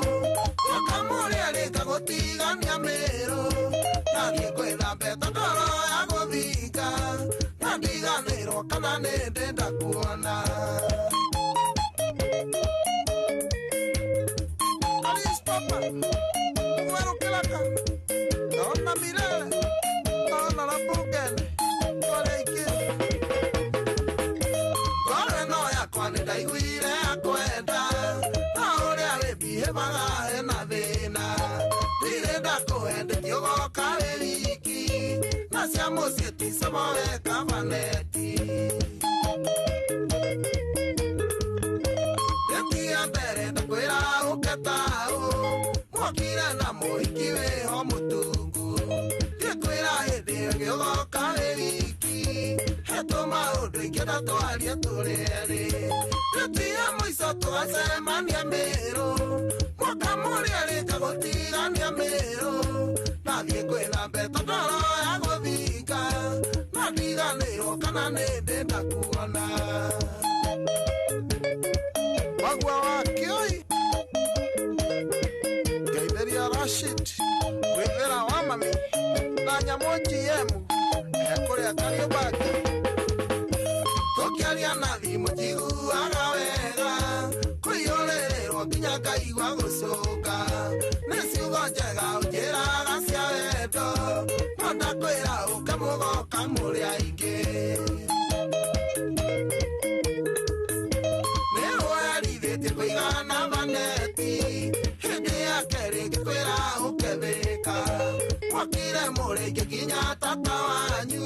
ũkamũrĩa rĩka gũtigania Mĩrũ nathiĩ kwĩthambeta ndoro ya gũthinga na ndiganĩrwo kana nĩ ndĩnda kuona. Ngĩmaga hena thĩna ndirĩ ndakũendetie ũgoka wĩ wiki na cia mũciĩ ti comoe kabaneti Ndetia mbere ndakwĩra ũke taũ mwokire na mũhiki wĩho mũtungu ngĩkwĩra hĩndĩ ĩngĩ ũgoka wĩ wiki hetũ maũndũ ingĩenda twarie tũrĩ erĩ Ndetia mũico tũgacemania Mĩrũ mwaka mũrĩa rĩka gũtigania Mĩrũ nathiĩ kwĩna mbeto ndoro ya gũthika na ndiganĩrwo kana nĩ ndĩ ndakuona Wagwa wa Kioi Ngeitheria Rashid Gwĩthĩra wa mami na nyamũ GM ekũrĩa Kariũmbangi Tũkĩaria na thimũ njiguaga wega kũiyũrĩrĩrwo nginya ngaigua gũcũnga nĩ ciugo njega ũnjĩraga cia wendo no ndakwĩra ũke mũgoka mũrĩ aingĩ Nĩ ũherithĩtie kũigana maneti hĩndĩ ya kerĩ ngĩkwĩra ũke Thĩka mwokire mũrĩ aingĩ nginya tata wanyu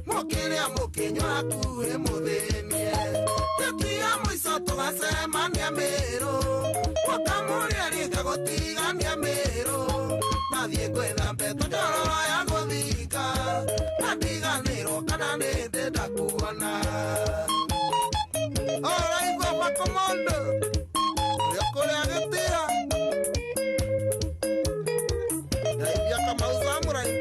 mũkĩrĩa mũkĩnyua hakuhĩ mũthĩnie Ndetia mũico tũgacemania Mĩrũ mwaka mũrĩa rĩka gũtigania Mĩrũ nathiĩ gwetha mbeto ndoro ya gũthika na ndiganĩrwo kana nĩ ndĩ ndakuona Ũraigua makomondo ũrĩa kũrĩa gĩtĩra Ndeithia Kamau Samurai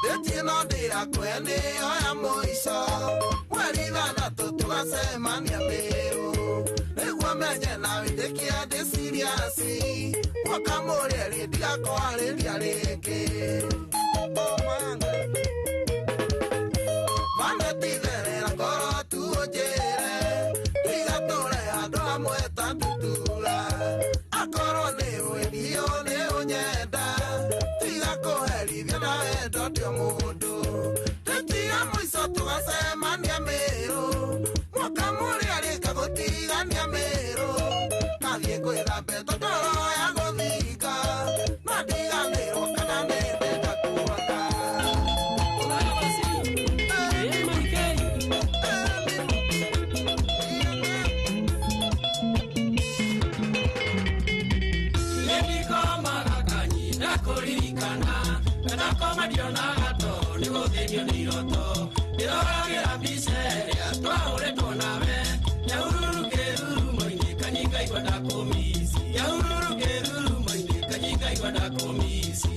Ndetie no ndĩrakũhe nĩyo ya mũico mweri ithathatũ tũgacemania Mĩrũ nĩguo menye na wĩtĩkie ndĩ serious mwaka mũrĩa rĩ ndigakwarĩria rĩngĩ Vanetitherera ngoro tu ũnjĩre ndigatũre handũ hamwe ta ndutura akorwo nĩ ũĩ biũ nĩ ũnyenda tiga kũherithia na wendo ndio mũndũ Ndetia mũico tũgacemania Mĩrũ mwaka mũrĩa rĩka gũtigania Mĩrũ nathiĩ gwetha mbeto ndoro ya gũthika na ndiganĩrwo kana nĩ ndĩ ndakuona Nĩndikomaga kanyi ndakũririkana na ndakoma ndionaga toro nĩ gũthĩnio nĩ iroto ndĩroragĩra mbica ĩrĩa twahũrĩtwo nawe Nyahururu kĩrurumo-inĩ kanyi ngaigua ndakũmici Nyahururu kĩrurumo-inĩ kanyi ngaigua ndakũmici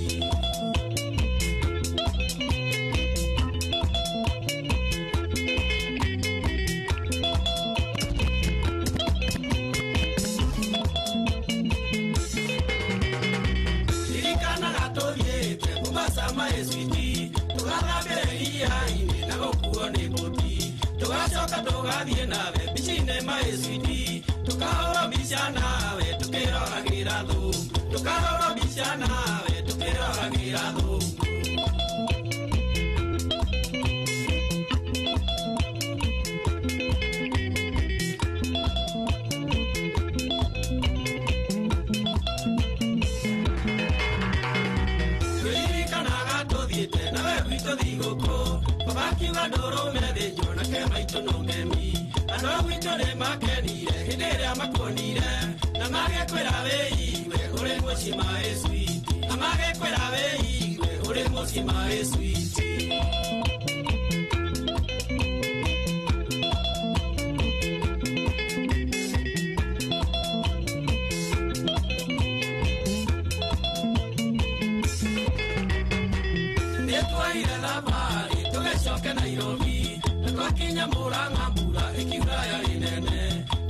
Ririkanaga tũthiĩte Mombasa maĩ switi tũgathambĩra iria-inĩ na gũkuo nĩ mbũti tũgacoka tũgathiĩ nawe mbica-inĩ maĩ switi tũkahũra mbica nawe tũkĩroragĩra thũngũ tũkahũra mbica nawe tũkĩroragĩra thũngũ Tũririkanaga tũthiĩte nawe gwitũ thigũkũ baba akiuga ndũrũme thĩnjwo nake maitũ nũmemi andũ a gwitũ nĩ makenire hĩndĩ ĩrĩa makuonire na magĩkwĩra wĩigue ũrĩ mũciĩ maĩ switi na magĩkwĩra wĩigue ũrĩ mũciĩ maĩ switi Nĩtwaire thabarĩ tũgĩcoke Nairobi na twakinya Murang'a mbura ĩkiura yarĩ nene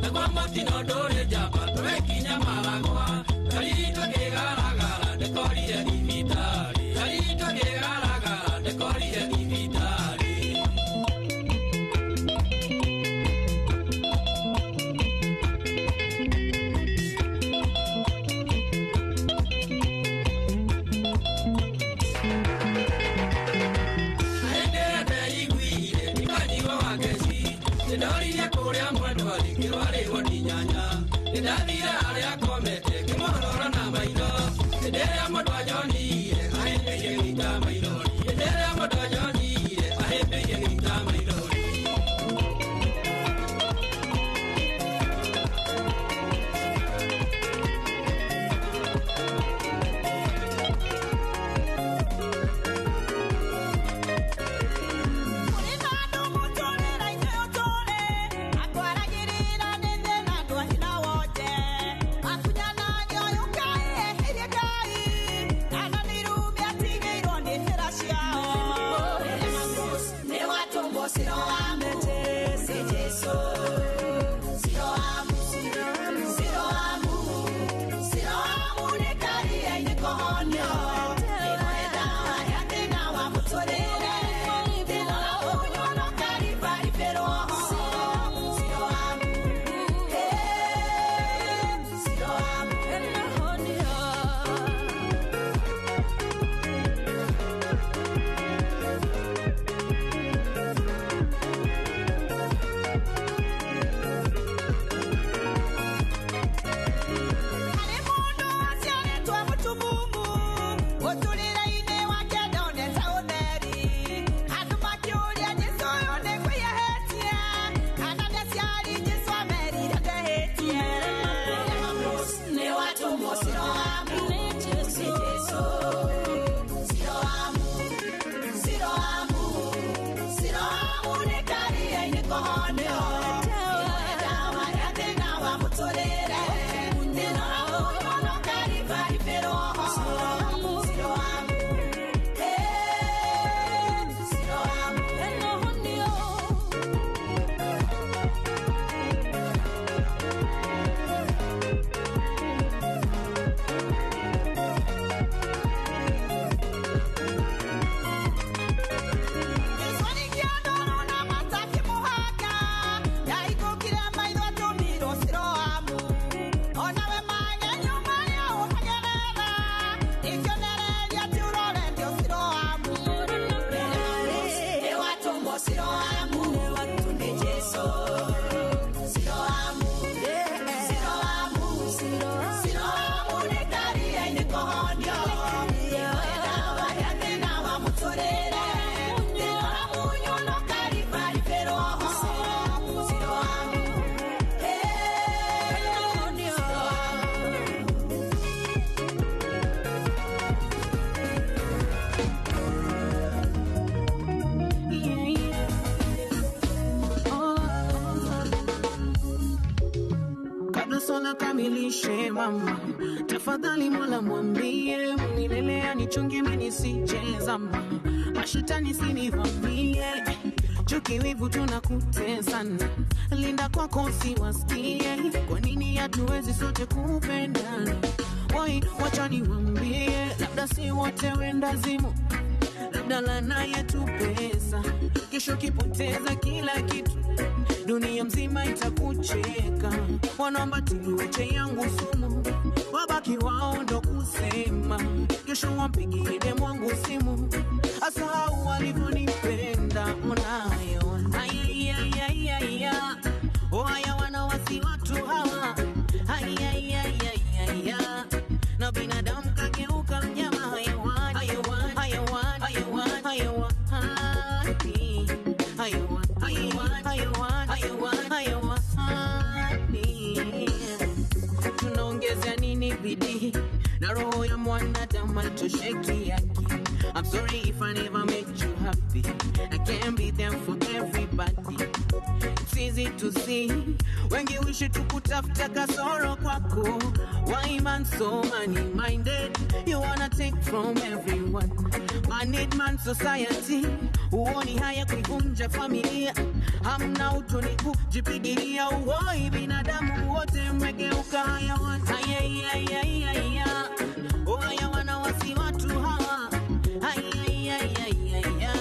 na kwa mũtino ndũrĩ njamba tũgĩkinya Maragwa ngari itũ ĩkĩgaragara ndĩkorire thibitarĩ ngari itũ ĩkĩgaragara ndĩkorire thibitarĩ Hĩndĩ ĩrĩa ndeiguire ndikanyigua wa ngeci ndoririe kũrĩa mwendwa rĩ kĩrwarĩrwo Nĩndathire harĩa akomete ngĩmũrora na maitho. Hĩndĩ ĩrĩa mũndũ anyonire ahĩmbĩirie gũita maithori. Hĩndĩ ĩrĩa mũndũ anyonire ahĩmbĩirie gũita maithori. Kamilishe mama, tafadhali Mola mwambie, mnilelea nichunge mimi nisichezama, mashetani sinivamie, chuki wivu tunakutesana, linda kwako usiwasikie, kwa nini hatuwezi sote kupendana? Woi, wacha niwaambie, labda si wote wendazimu, labda lana yetu pesa, kesho kipoteza kila kitu dunia mzima itakucheka. Wanaomba tiliweche yangu sumu, wabaki wao ndo kusema, kesho wampigie demu wangu simu, asahau walivyonipenda. Onayo ayayayaya, oh haya wanawasi watu hawa, ayayayaya, na binadamu kageuka mnyama. Hayawan hayawan hayawan hayawan hayawan hayawan hayawan hayawan hayawan. Tunaongeza nini bidii na roho ya mwanadamu haitosheki yaki. I'm sorry if I never made you happy. I can't be there for everybody. It's easy to see wengi wishi tukutafuta kasoro kwako. Why man so money minded? You wanna take from everyone. Man need man society. Uoni haya kuivunja familia. Hamna utu ni kujipigilia. Uoi binadamu wote mmegeuka hayawan. Ayayayayaya, oh hayawana wasi watu hawa. Ayayayayaya,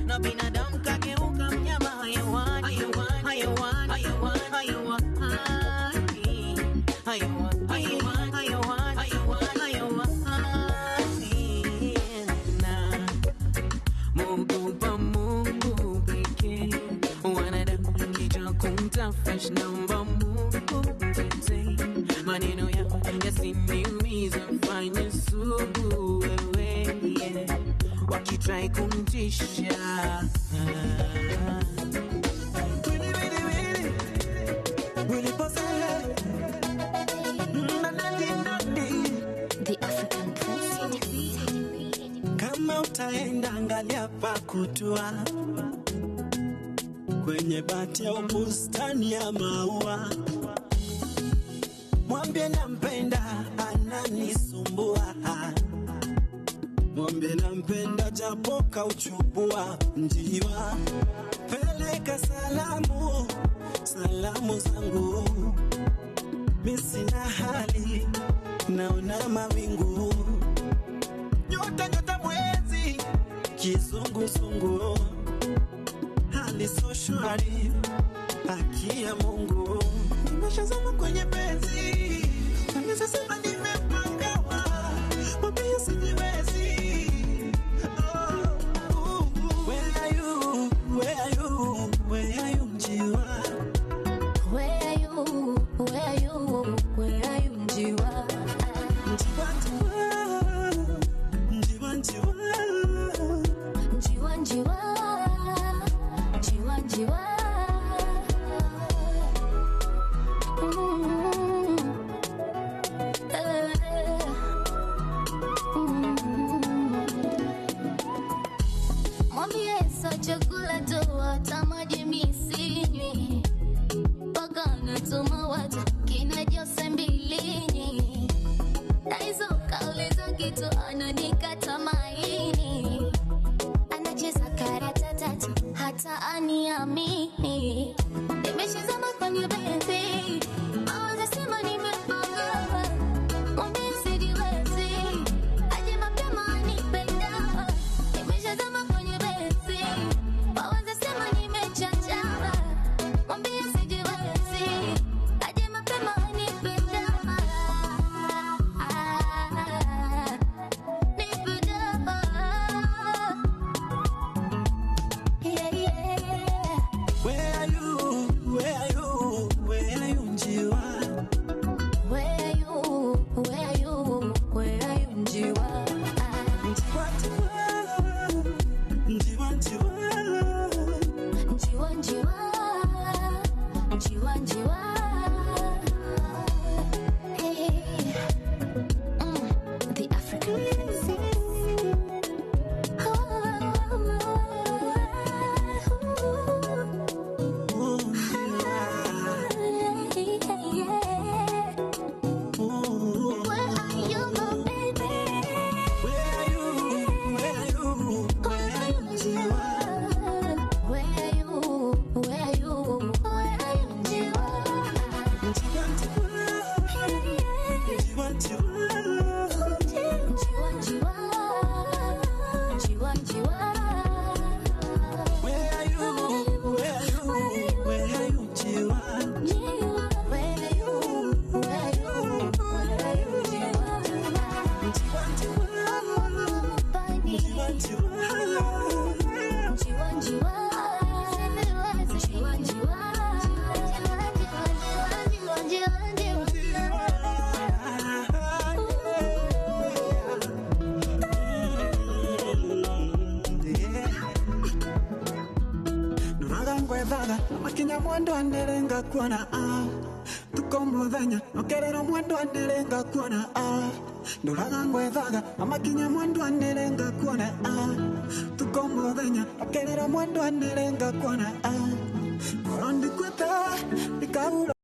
na binadamu kageuka mnyama. Hayawan hayawan hayawan hayawan hayawan hayawan hayawan hayawan hayawan hayawan. Na Mungu pa Mungu pekee, wanadamu kicha kumta fresh na Naomba Mungu mtetee, maneno yako yasiniumize, mfanye sugu wewe, yeah. Wakitrai kumtisha The African Princess. Kama utaenda angalia pa kutua kwenye bati au bustani ya maua, mwambie nampenda, ananisumbua. Mwambie nampenda japo kauchubua njiwa. Peleka salamu, salamu zangu, mi sina hali, naona mawingu, nyota nyota mwezi, kizunguzungu, hali so shwari, haki ya Mungu, nimeshazama kwenye penzi, naweza sema nimepangawa, mwambie sijiwezi. Oh, ooh, where are you? Where are you? Where are you, njiwa? Where are you? Where are you? Where are you, njiwa? Njiwa, njiwa, njiwa, Njiwa, njiwa, njiwa, njiwa. Mwambie sa chakula tu hata maji mi sinywi, mpaka anatuma watu kina Jose mbilinyi, na hizo kauli za kitu ananikata maini, anacheza karata tatu hata aniamini. Nimeshazama kwenye benzi, aweza sema nimepagawa. Mwambie sijiwezi, aje mapema anipe dawa. Nimeshazama kwenye benzi, waweza sema nimechachawa. Mwambie sijiwezi, aje mapema anipe dawa. Nipe dawa. Yeah, yeah. Where are you? Where are you? Where are you, njiwa? Where are you? Where are you? Where are you, njiwa? Njiwa, njiwa, Njiwa, njiwa, njiwa, njiwa. Hey. The African Princess. Oh, yeah. Where are you, my baby? Where are you? Where are you? Where are you, njiwa? Where are you? Where are you? Where are you, njiwa? Njiwa, njiwa, Njiwa, njiwa, njiwa, njiwa. Where are you? Where are you? Where are you, njiwa? Njiwa, where are you? Where are you? Where are you, njiwa? Njiwa, Njiwa, njiwa. Njiwa, njiwa. Njiwa, njiwa, njiwa, Nuraga ngwethaga na makinya mwendwa nĩrĩ kuona a tuko mũthenya nokerera mwendwa nĩrĩ ngakuona a ndũraga ngwethaga na makinya mwendwa nĩrĩ ngakuona a tuko mũthenya nokerera mwendwa nĩrĩ ngakuona a ngoro ndikuĩte ndikaura.